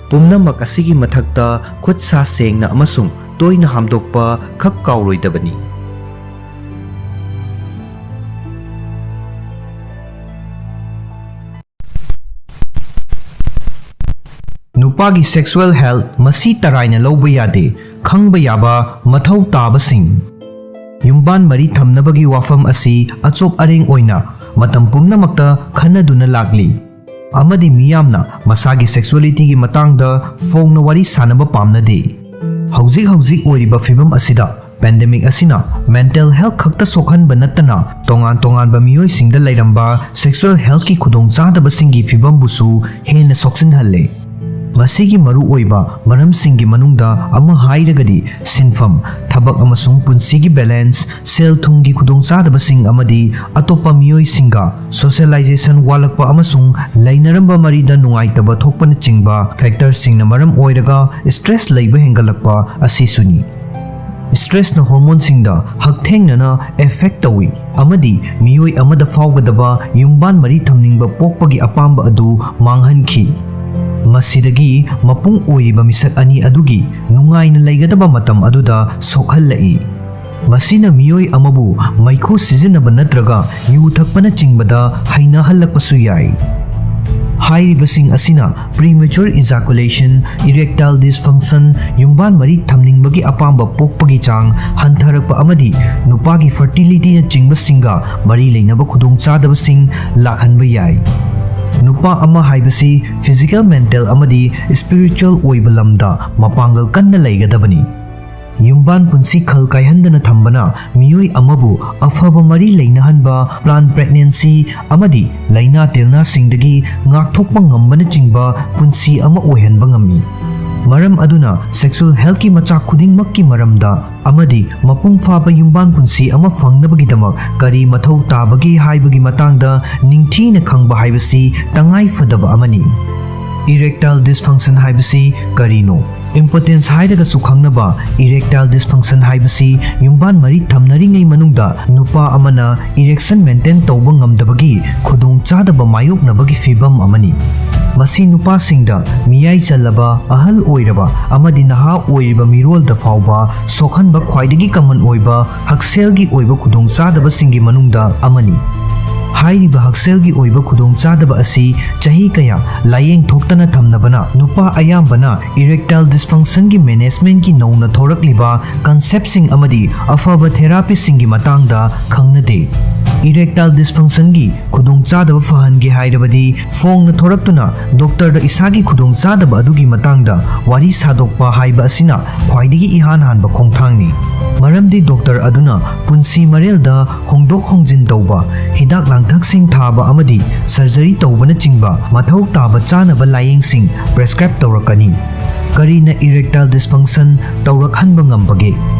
ꯄꯨꯝꯅꯃꯛ ꯑꯁꯤꯒꯤ ꯃꯊꯛꯇ ꯈꯨꯠ ꯁꯥ ꯁꯦꯡꯅ ꯑꯃꯁꯨꯡ ꯇꯣꯏꯅ ꯍꯥꯝꯗꯣꯛꯄ ꯈꯛ ꯀꯥꯎꯔꯣꯏꯗꯕꯅꯤ꯫ ꯅꯨꯄꯥꯒꯤ ꯁꯦꯛꯁꯨꯑꯦꯜ ꯍꯦꯜꯊ ꯃꯁꯤ ꯇꯔꯥꯏꯅ ꯂꯧꯕ ꯌꯥꯗꯦ꯫ ꯈꯪꯕ ꯌꯥꯕ ꯃꯊꯧ ꯇꯥꯕꯁꯤꯡ꯫ ꯌꯨꯝꯕꯥꯟ ꯃꯔꯤ ꯊꯝꯅꯕꯒꯤ ꯋꯥꯐꯝ ꯑꯁꯤ ꯑꯆꯣꯞ ꯑꯔꯦꯡ ꯑꯣꯏꯅ ꯃꯇꯝ ꯄꯨꯝꯅꯃꯛꯇ ꯈꯟꯅꯗꯨꯅ ꯂꯥꯛꯂꯤ, ꯑꯃꯗꯤ ꯃꯤꯌꯥꯝꯅ ꯃꯁꯥꯒꯤ ꯁꯦꯛꯁꯨꯑꯦꯂꯤꯇꯤꯒꯤ ꯃꯇꯥꯡꯗ ꯐꯣꯡꯅ ꯋꯥꯔꯤ ꯁꯥꯅꯕ ꯄꯥꯝꯅꯗꯦ꯫ ꯍꯧꯖꯤꯛ ꯍꯧꯖꯤꯛ ꯑꯣꯏꯔꯤꯕ ꯐꯤꯚꯝ ꯑꯁꯤꯗ ꯄꯦꯟꯗꯦꯃꯤꯛ ꯑꯁꯤꯅ ꯃꯦꯟꯇꯦꯜ ꯍꯦꯜꯊ ꯈꯛꯇ ꯁꯣꯛꯍꯟꯕ ꯅꯠꯇꯅ ꯇꯣꯉꯥꯟ ꯇꯣꯉꯥꯟꯕ ꯃꯤꯑꯣꯏꯁꯤꯡꯗ ꯂꯩꯔꯝꯕ ꯁꯦꯛꯁꯨꯑꯦꯜ ꯍꯦꯜꯊꯀꯤ ꯈꯨꯗꯣꯡꯆꯥꯗꯕꯁꯤꯡꯒꯤ ꯐꯤꯕꯝꯕꯨꯁꯨ ꯍꯦꯟꯅ ꯁꯣꯛꯆꯤꯟꯍꯜꯂꯦ꯫ ꯃꯁꯤꯒꯤ ꯃꯔꯨꯑꯣꯏꯕ ꯃꯔꯝꯁꯤꯡꯒꯤ ꯃꯅꯨꯡꯗ ꯑꯃ ꯍꯥꯏꯔꯒꯗꯤ ꯁꯤꯟꯐꯝ, ꯊꯕꯛ ꯑꯃꯁꯨꯡ ꯄꯨꯟꯁꯤꯒꯤ ꯕꯦꯂꯦꯟꯁ, ꯁꯦꯜ ꯊꯨꯝꯒꯤ ꯈꯨꯗꯣꯡꯆꯥꯗꯕꯁꯤꯡ ꯑꯃꯗꯤ ꯑꯇꯣꯞꯄ ꯃꯤꯑꯣꯏꯁꯤꯡꯒ ꯁꯣꯁꯤꯌꯦꯂꯥꯏꯖꯦꯁꯟ ꯋꯥꯠꯂꯛꯄ ꯑꯃꯁꯨꯡ ꯂꯩꯅꯔꯝꯕ ꯃꯔꯤꯗ ꯅꯨꯡꯉꯥꯏꯇꯕ ꯊꯣꯛꯄꯅꯆꯤꯡꯕ ꯐꯦꯛꯇꯔꯁꯤꯡꯅ ꯃꯔꯝ ꯑꯣꯏꯔꯒ ꯁ꯭ꯇ꯭ꯔꯦꯁ ꯂꯩꯕ ꯍꯦꯟꯒꯠꯂꯛꯄ ꯑꯁꯤꯁꯨꯅꯤ꯫ ꯁ꯭ꯇ꯭ꯔꯦꯁꯅ ꯍꯣꯔꯃꯣꯟꯁꯤꯡꯗ ꯍꯛꯊꯦꯡꯅꯅ ꯑꯦꯐꯦꯛ ꯇꯧꯏ ꯑꯃꯗꯤ ꯃꯤꯑꯣꯏ ꯑꯃꯗ ꯐꯥꯎꯒꯗꯕ ꯌꯨꯝꯕꯥꯟ ꯃꯔꯤ ꯊꯝꯅꯤꯡꯕ ꯄꯣꯛꯄꯒꯤ ꯑꯄꯥꯝꯕ ꯑꯗꯨ ꯃꯥꯡꯍꯟꯈꯤ꯫ ꯃꯁꯤꯗꯒꯤ ꯃꯄꯨꯡ ꯑꯣꯏꯔꯤꯕ ꯃꯤꯁꯛ ꯑꯅꯤ ꯑꯗꯨꯒꯤ ꯅꯨꯡꯉꯥꯏꯅ ꯂꯩꯒꯗꯕ ꯃꯇꯝ ꯑꯗꯨꯗ ꯁꯣꯛꯍꯜꯂꯛꯏ꯫ ꯃꯁꯤꯅ ꯃꯤꯑꯣꯏ ꯑꯃꯕꯨ ꯃꯩꯈꯨ ꯁꯤꯖꯤꯟꯅꯕ ꯅꯠꯇ꯭ꯔꯒ ꯌꯨ ꯊꯛꯄꯅꯆꯤꯡꯕꯗ ꯍꯩꯅꯍꯜꯂꯛꯄꯁꯨ ꯌꯥꯏ꯫ ꯍꯥꯏꯔꯤꯕꯁꯤꯡ ꯑꯁꯤꯅ premature ejaculation, erectile dysfunction, ꯌꯨꯝꯕꯥꯟ ꯃꯔꯤ ꯊꯝꯅꯤꯡꯕꯒꯤ ꯑꯄꯥꯝꯕ ꯄꯣꯛꯄꯒꯤ ꯆꯥꯡ ꯍꯟꯊꯔꯛꯄ ꯑꯃꯗꯤ ꯅꯨꯄꯥꯒꯤ ꯐꯔꯇꯤꯂꯤꯇꯤꯅꯆꯤꯡꯕꯁꯤꯡꯒ ꯃꯔꯤ ꯂꯩꯅꯕ ꯈꯨꯗꯣꯡꯆꯥꯗꯕꯁꯤꯡ ꯂꯥꯛꯍꯟꯕ ꯌꯥꯏ꯫ ꯅꯨꯄꯥ ꯑꯃ ꯍꯥꯏꯕꯁꯤ ꯐꯤꯖꯤꯀꯦꯜ, ꯃꯦꯟꯇꯦꯜ ꯑꯃꯗꯤ ꯁ꯭ꯄꯤꯔꯤꯆꯨꯋꯦꯜ ꯑꯣꯏꯕ ꯂꯝꯗ ꯃꯄꯥꯡꯒꯜ ꯀꯟꯅ ꯂꯩꯒꯗꯕꯅꯤ꯫ ꯌꯨꯝꯕꯥꯟ ꯄꯨꯟꯁꯤ ꯈꯜ ꯀꯥꯏꯍꯟꯗꯅ ꯊꯝꯕꯅ ꯃꯤꯑꯣꯏ ꯑꯃꯕꯨ ꯑꯐꯕ ꯃꯔꯤ ꯂꯩꯅꯍꯟꯕ, ꯄ꯭ꯂꯥꯟ ꯄ꯭ꯔꯦꯒꯅꯦꯟꯁꯤ ꯑꯃꯗꯤ ꯂꯥꯏꯅꯥ ꯇꯤꯜꯅꯥꯁꯤꯡꯗꯒꯤ ꯉꯥꯛꯊꯣꯛꯄ ꯉꯝꯕꯅꯆꯤꯡꯕ ꯄꯨꯟꯁꯤ ꯑꯃ ꯑꯣꯏꯍꯟꯕ ꯉꯝꯃꯤ꯫ ꯃꯔꯝ ꯑꯗꯨꯅ ꯁꯦꯛꯁꯨꯑꯦꯜ ꯍꯦꯜꯊꯀꯤ ꯃꯆꯥꯛ ꯈꯨꯗꯤꯡꯃꯛꯀꯤ ꯃꯔꯝꯗ ꯑꯃꯗꯤ ꯃꯄꯨꯡ ꯐꯥꯕ ꯌꯨꯝꯕꯥꯟ ꯄꯨꯟꯁꯤ ꯑꯃ ꯐꯪꯅꯕꯒꯤꯗꯃꯛ ꯀꯔꯤ ꯃꯊꯧ ꯇꯥꯕꯒꯦ ꯍꯥꯏꯕꯒꯤ ꯃꯇꯥꯡꯗ ꯅꯤꯡꯊꯤꯅ ꯈꯪꯕ ꯍꯥꯏꯕꯁꯤ ꯇꯉꯥꯏ ꯐꯗꯕ ꯑꯃꯅꯤ꯫ Erectile dysfunction ꯍꯥꯏꯕꯁꯤ ꯀꯔꯤꯅꯣ? ꯏꯝꯄꯣꯇꯦꯟꯁ ꯍꯥꯏꯔꯒꯁꯨ ꯈꯪꯅꯕ erectile dysfunction ꯍꯥꯏꯕꯁꯤ ꯌꯨꯝꯕꯥꯟ ꯃꯔꯤ ꯊꯝꯅꯔꯤꯉꯩ ꯃꯅꯨꯡꯗ ꯅꯨꯄꯥ ꯑꯃꯅ ꯏꯔꯦꯛꯁꯟ ꯃꯦꯟꯇꯦꯟ ꯇꯧꯕ ꯉꯝꯗꯕꯒꯤ ꯈꯨꯗꯣꯡꯆꯥꯗꯕ ꯃꯥꯌꯣꯛꯅꯕꯒꯤ ꯐꯤꯚꯝ ꯑꯃꯅꯤ꯫ ꯃꯁꯤ ꯅꯨꯄꯥꯁꯤꯡꯗ, ꯃꯤꯌꯥꯏ ꯆꯜꯂꯕ, ꯑꯍꯜ ꯑꯣꯏꯔꯕ ꯑꯃꯗꯤ ꯅꯍꯥ ꯑꯣꯏꯔꯤꯕ ꯃꯤꯔꯣꯜꯗ ꯐꯥꯎꯕ ꯁꯣꯛꯍꯟꯕ ꯈ꯭ꯋꯥꯏꯗꯒꯤ ꯀꯃꯟ ꯑꯣꯏꯕ ꯍꯛꯁꯦꯜꯒꯤ ꯑꯣꯏꯕ ꯈꯨꯗꯣꯡꯆꯥꯗꯕꯁꯤꯡꯒꯤ ꯃꯅꯨꯡꯗ ꯑꯃꯅꯤ꯫ ꯍꯥꯏꯔꯤꯕ ꯍꯛꯁꯦꯜꯒꯤ ꯑꯣꯏꯕ ꯈꯨꯗꯣꯡꯆꯥꯗꯕ ꯑꯁꯤ ꯆꯍꯤ ꯀꯌꯥ ꯂꯥꯌꯦꯡ ꯊꯣꯛꯇꯅ ꯊꯝꯅꯕꯅ ꯅꯨꯄꯥ ꯑꯌꯥꯝꯕꯅ erectile dysfunctionꯒꯤ ꯃꯦꯅꯦꯖꯃꯦꯟꯠꯀꯤ ꯅꯧꯅ ꯊꯣꯔꯛꯂꯤꯕ ꯀꯟꯁꯦꯞꯁꯤꯡ ꯑꯃꯗꯤ ꯑꯐꯕ ꯊꯦꯔꯥꯄꯤꯁꯤꯡꯒꯤ ꯃꯇꯥꯡꯗ ꯈꯪꯅꯗꯦ꯫ Erectile dysfunctionꯒꯤ ꯈꯨꯗꯣꯡꯆꯥꯗꯕ ꯐꯍꯟꯒꯦ ꯍꯥꯏꯔꯕꯗꯤ ꯐꯣꯡꯅ ꯊꯣꯔꯛꯇꯨꯅ ꯗꯣꯛꯇꯔꯗ ꯏꯁꯥꯒꯤ ꯈꯨꯗꯣꯡꯆꯥꯗꯕ ꯑꯗꯨꯒꯤ ꯃꯇꯥꯡꯗ ꯋꯥꯔꯤ ꯁꯥꯗꯣꯛꯄ ꯍꯥꯏꯕ ꯑꯁꯤꯅ ꯈ꯭ꯋꯥꯏꯗꯒꯤ ꯏꯍꯥꯟ ꯍꯥꯟꯕ ꯈꯣꯡꯊꯥꯡꯅꯤ꯫ ꯃꯔꯝꯗꯤ ꯗꯣꯛꯇꯔ ꯑꯗꯨꯅ ꯄꯨꯟꯁꯤ ꯃꯔꯦꯜꯗ ꯍꯣꯡꯗꯣꯛ ꯍꯣꯡꯖꯤꯟ ꯇꯧꯕ, ꯍꯤꯗꯥꯛ ꯂꯥꯡꯊꯛꯁꯤꯡ ꯊꯥꯕ ꯑꯃꯗꯤ ꯁꯔꯖꯔꯤ ꯇꯧꯕꯅꯆꯤꯡꯕ ꯃꯊꯧ ꯇꯥꯕ ꯆꯥꯅꯕ ꯂꯥꯌꯦꯡꯁꯤꯡ prescribe ꯇꯧꯔꯛꯀꯅꯤ꯫ ꯀꯔꯤꯅ erectile dysfunction ꯇꯧꯔꯛꯍꯟꯕ ꯉꯝꯕꯒꯦ?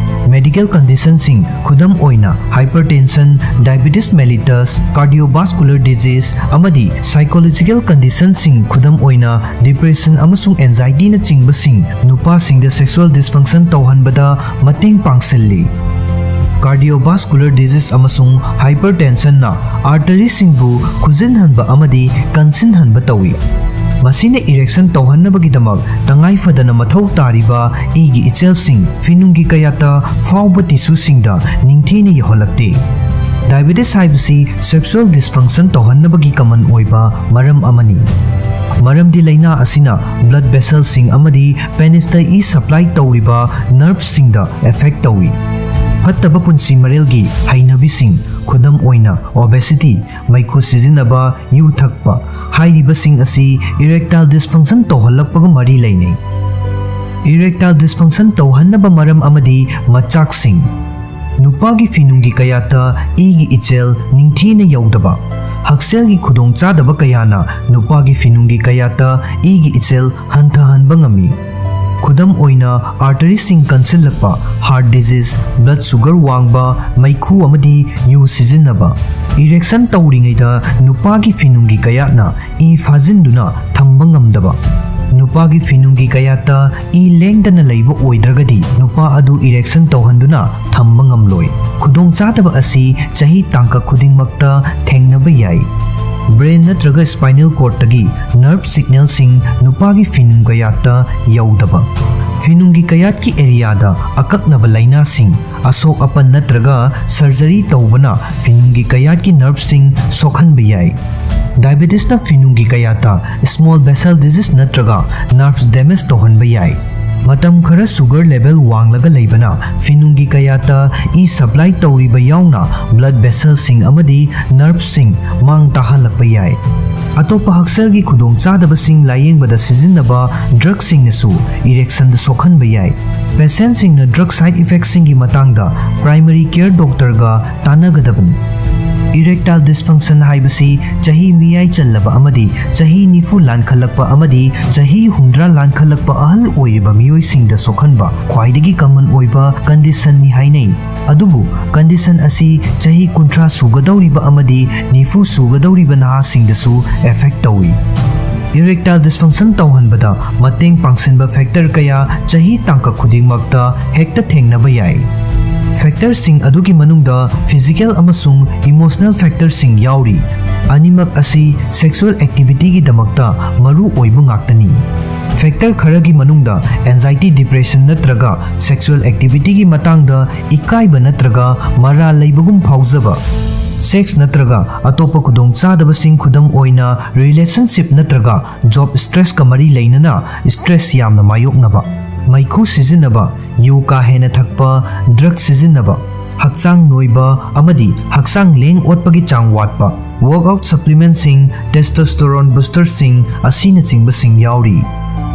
Medical conditionꯁꯤꯡ, ꯈꯨꯗꯝ ꯑꯣꯏꯅ hypertension, diabetes mellitus, cardiovascular disease, ꯑꯃꯗꯤ psychological conditionꯁꯤꯡ, ꯈꯨꯗꯝ ꯑꯣꯏꯅ depression ꯑꯃꯁꯨꯡ anxietyꯅꯆꯤꯡꯕꯁꯤꯡ, ꯅꯨꯄꯥꯁꯤꯡꯗ sexual dysfunction ꯇꯧꯍꯟꯕꯗ ꯃꯇꯦꯡ ꯄꯥꯡꯁꯤꯜꯂꯤ꯫ Cardiovascular disease ꯑꯃꯁꯨꯡ hypertensionꯅ arteryꯁꯤꯡꯕꯨ ꯈꯨꯖꯤꯟꯍꯟꯕ ꯑꯃꯗꯤ ꯀꯟꯁꯤꯟꯍꯟꯕ ꯇꯧꯏ꯫ ꯃꯁꯤꯅ erection ꯇꯧꯍꯟꯅꯕꯒꯤꯗꯃꯛ ꯇꯉꯥꯏ ꯐꯗꯅ ꯃꯊꯧ ꯇꯥꯔꯤꯕ ꯏꯒꯤ ꯏꯆꯦꯜꯁꯤꯡ ꯐꯤꯅꯨꯡꯒꯤ ꯀꯌꯥꯠꯇ ꯐꯥꯎꯕ tissueꯁꯤꯡꯗ ꯅꯤꯡꯊꯤꯅ ꯌꯧꯍꯜꯂꯛꯇꯦ꯫ Diabetes ꯍꯥꯏꯕꯁꯤ sexual dysfunction ꯇꯧꯍꯟꯅꯕꯒꯤ common ꯑꯣꯏꯕ ꯃꯔꯝ ꯑꯃꯅꯤ꯫ ꯃꯔꯝꯗꯤ ꯂꯥꯏꯅꯥ ꯑꯁꯤꯅ blood vesselꯁꯤꯡ ꯑꯃꯗꯤ penisꯇ ꯏ supply ꯇꯧꯔꯤꯕ nerveꯁꯤꯡꯗ affect ꯇꯧꯏ꯫ ꯐꯠꯇꯕ ꯄꯨꯟꯁꯤ ꯃꯔꯦꯜꯒꯤ ꯍꯩꯅꯕꯤꯁꯤꯡ, ꯈꯨꯗꯝ ꯑꯣꯏꯅ obesity, ꯃꯩꯈꯨ ꯁꯤꯖꯤꯟꯅꯕ, ꯌꯨ ꯊꯛꯄ ꯍꯥꯏꯔꯤꯕꯁꯤꯡ ꯑꯁꯤ erectile dysfunction ꯇꯧꯍꯜꯂꯛꯄꯒ ꯃꯔꯤ ꯂꯩꯅꯩ꯫ Erectile dysfunction ꯇꯧꯍꯟꯅꯕ ꯃꯔꯝ ꯑꯃꯗꯤ ꯃꯆꯥꯛꯁꯤꯡ꯫ ꯅꯨꯄꯥꯒꯤ ꯐꯤꯅꯨꯡꯒꯤ ꯀꯌꯥꯠꯇ ꯏꯒꯤ ꯏꯆꯦꯜ ꯅꯤꯡꯊꯤꯅ ꯌꯧꯗꯕ꯫ ꯍꯛꯁꯦꯜꯒꯤ ꯈꯨꯗꯣꯡꯆꯥꯗꯕ ꯀꯌꯥꯅ ꯅꯨꯄꯥꯒꯤ ꯐꯤꯅꯨꯡꯒꯤ ꯀꯌꯥꯠꯇ ꯏꯒꯤ ꯏꯆꯦꯜ ꯍꯟꯊꯍꯟꯕ ꯉꯝꯃꯤ꯫ ꯈꯨꯗꯝ ꯑꯣꯏꯅ, arteryꯁꯤꯡ ꯀꯟꯁꯤꯜꯂꯛꯄ, heart disease, blood sugar ꯋꯥꯡꯕ, ꯃꯩꯈꯨ ꯑꯃꯗꯤ ꯌꯨ ꯁꯤꯖꯤꯟꯅꯕ꯫ Erection ꯇꯧꯔꯤꯉꯩꯗ ꯅꯨꯄꯥꯒꯤ ꯐꯤꯅꯨꯡꯒꯤ ꯀꯌꯥꯠꯅ ꯏ ꯐꯥꯖꯤꯟꯗꯨꯅ ꯊꯝꯕ ꯉꯝꯗꯕ꯫ ꯅꯨꯄꯥꯒꯤ ꯐꯤꯅꯨꯡꯒꯤ ꯀꯌꯥꯠꯇ ꯏ ꯂꯦꯡꯗꯅ ꯂꯩꯕ ꯑꯣꯏꯗ꯭ꯔꯒꯗꯤ ꯅꯨꯄꯥ ꯑꯗꯨ erection ꯇꯧꯍꯟꯗꯨꯅ ꯊꯝꯕ ꯉꯝꯂꯣꯏ꯫ ꯈꯨꯗꯣꯡꯆꯥꯗꯕ ꯑꯁꯤ ꯆꯍꯤ ꯇꯥꯡꯀꯛ ꯈꯨꯗꯤꯡꯃꯛꯇ ꯊꯦꯡꯅꯕ ꯌꯥꯏ꯫ Brain ꯅꯠꯇ꯭ꯔꯒ spinal cordꯇꯒꯤ nerve signalꯁꯤꯡ ꯅꯨꯄꯥꯒꯤ ꯐꯤꯅꯨꯡ ꯀꯌꯥꯠꯇ ꯌꯧꯗꯕ꯫ ꯐꯤꯅꯨꯡꯒꯤ ꯀꯌꯥꯠꯀꯤ areaꯗ ꯑꯀꯛꯅꯕ ꯂꯥꯏꯅꯥꯁꯤꯡ, ꯑꯁꯣꯛ ꯑꯄꯟ ꯅꯠꯇ꯭ꯔꯒ surgery ꯇꯧꯕꯅ ꯐꯤꯅꯨꯡꯒꯤ ꯀꯌꯥꯠꯀꯤ nerveꯁꯤꯡ ꯁꯣꯛꯍꯟꯕ ꯌꯥꯏ꯫ Diabetesꯅ ꯐꯤꯅꯨꯡꯒꯤ ꯀꯌꯥꯠꯇ small vessel disease ꯅꯠꯇ꯭ꯔꯒ nerves damage ꯇꯧꯍꯟꯕ ꯌꯥꯏ꯫ ꯃꯇꯝ ꯈꯔ sugar level ꯋꯥꯡꯂꯒ ꯂꯩꯕꯅ ꯐꯤꯅꯨꯡꯒꯤ ꯀꯌꯥꯠꯇ ꯏ supply ꯇꯧꯔꯤꯕ ꯌꯥꯎꯅ blood vesselꯁꯤꯡ ꯑꯃꯗꯤ nerveꯁꯤꯡ ꯃꯥꯡ ꯇꯥꯍꯜꯂꯛꯄ ꯌꯥꯏ꯫ ꯑꯇꯣꯞꯄ ꯍꯛꯁꯦꯜꯒꯤ ꯈꯨꯗꯣꯡꯆꯥꯗꯕꯁꯤꯡ ꯂꯥꯌꯦꯡꯕꯗ ꯁꯤꯖꯤꯟꯅꯕ drugꯁꯤꯡꯅꯁꯨ erectionꯗ ꯁꯣꯛꯍꯟꯕ ꯌꯥꯏ꯫ Patientꯁꯤꯡꯅ drug side effectꯁꯤꯡꯒꯤ ꯃꯇꯥꯡꯗ primary care doctorꯒ ꯇꯥꯟꯅꯒꯗꯕꯅꯤ꯫ Erectile dysfunction ꯍꯥꯏꯕꯁꯤ ꯆꯍꯤ ꯃꯤꯌꯥꯏ ꯆꯜꯂꯕ ꯑꯃꯗꯤ ꯆꯍꯤ ꯅꯤꯐꯨ ꯂꯥꯟꯈꯠꯂꯛꯄ ꯑꯃꯗꯤ ꯆꯍꯤ ꯍꯨꯝꯗ꯭ꯔꯥ ꯂꯥꯟꯈꯠꯂꯛꯄ ꯑꯍꯜ ꯑꯣꯏꯔꯤꯕ ꯃꯤꯑꯣꯏꯁꯤꯡꯗ ꯁꯣꯛꯍꯟꯕ ꯈ꯭ꯋꯥꯏꯗꯒꯤ common ꯑꯣꯏꯕ conditionꯅꯤ ꯍꯥꯏꯅꯩ꯫ ꯑꯗꯨꯕꯨ condition ꯑꯁꯤ ꯆꯍꯤ ꯀꯨꯟꯊ꯭ꯔꯥ ꯁꯨꯒꯗꯧꯔꯤꯕ ꯑꯃꯗꯤ ꯅꯤꯐꯨ ꯁꯨꯒꯗꯧꯔꯤꯕ ꯅꯍꯥꯁꯤꯡꯗꯁꯨ affect ꯇꯧꯏ꯫ Erectile dysfunction ꯇꯧꯍꯟꯕꯗ ꯃꯇꯦꯡ ꯄꯥꯡꯁꯤꯟꯕ factor ꯀꯌꯥ ꯆꯍꯤ ꯇꯥꯡꯀꯛ ꯈꯨꯗꯤꯡꯃꯛꯇ ꯍꯦꯛꯇ ꯊꯦꯡꯅꯕ ꯌꯥꯏ꯫ Factorꯁꯤꯡ ꯑꯗꯨꯒꯤ ꯃꯅꯨꯡꯗ physical ꯑꯃꯁꯨꯡ emotional factorꯁꯤꯡ ꯌꯥꯎꯔꯤ꯫ ꯑꯅꯤꯃꯛ ꯑꯁꯤ sexual activityꯒꯤꯗꯃꯛꯇ ꯃꯔꯨ ꯑꯣꯏꯕ ꯉꯥꯛꯇꯅꯤ꯫ Factor ꯈꯔꯒꯤ ꯃꯅꯨꯡꯗ anxiety, depression ꯅꯠꯇ꯭ꯔꯒ sexual activityꯒꯤ ꯃꯇꯥꯡꯗ ꯏꯀꯥꯏꯕ ꯅꯠꯇ꯭ꯔꯒ ꯃꯔꯥꯜ ꯂꯩꯕꯒꯨꯝ ꯐꯥꯎꯖꯕ, sex ꯅꯠꯇ꯭ꯔꯒ ꯑꯇꯣꯞꯄ ꯈꯨꯗꯣꯡꯆꯥꯗꯕꯁꯤꯡ, ꯈꯨꯗꯝ ꯑꯣꯏꯅ relationship ꯅꯠꯇ꯭ꯔꯒ job stressꯀ ꯃꯔꯤ ꯂꯩꯅꯅ stress ꯌꯥꯝꯅ ꯃꯥꯌꯣꯛꯅꯕ, ꯃꯩꯈꯨ ꯁꯤꯖꯤꯟꯅꯕ, ꯌꯨ ꯀꯥ ꯍꯦꯟꯅ ꯊꯛꯄ, drug ꯁꯤꯖꯤꯟꯅꯕ, ꯍꯛꯆꯥꯡ ꯅꯣꯏꯕ ꯑꯃꯗꯤ ꯍꯛꯆꯥꯡ ꯂꯦꯡ ꯑꯣꯠꯄꯒꯤ ꯆꯥꯡ ꯋꯥꯠꯄ, workout supplementꯁꯤꯡ, testosterone boosterꯁꯤꯡ ꯑꯁꯤꯅꯆꯤꯡꯕꯁꯤꯡ ꯌꯥꯎꯔꯤ꯫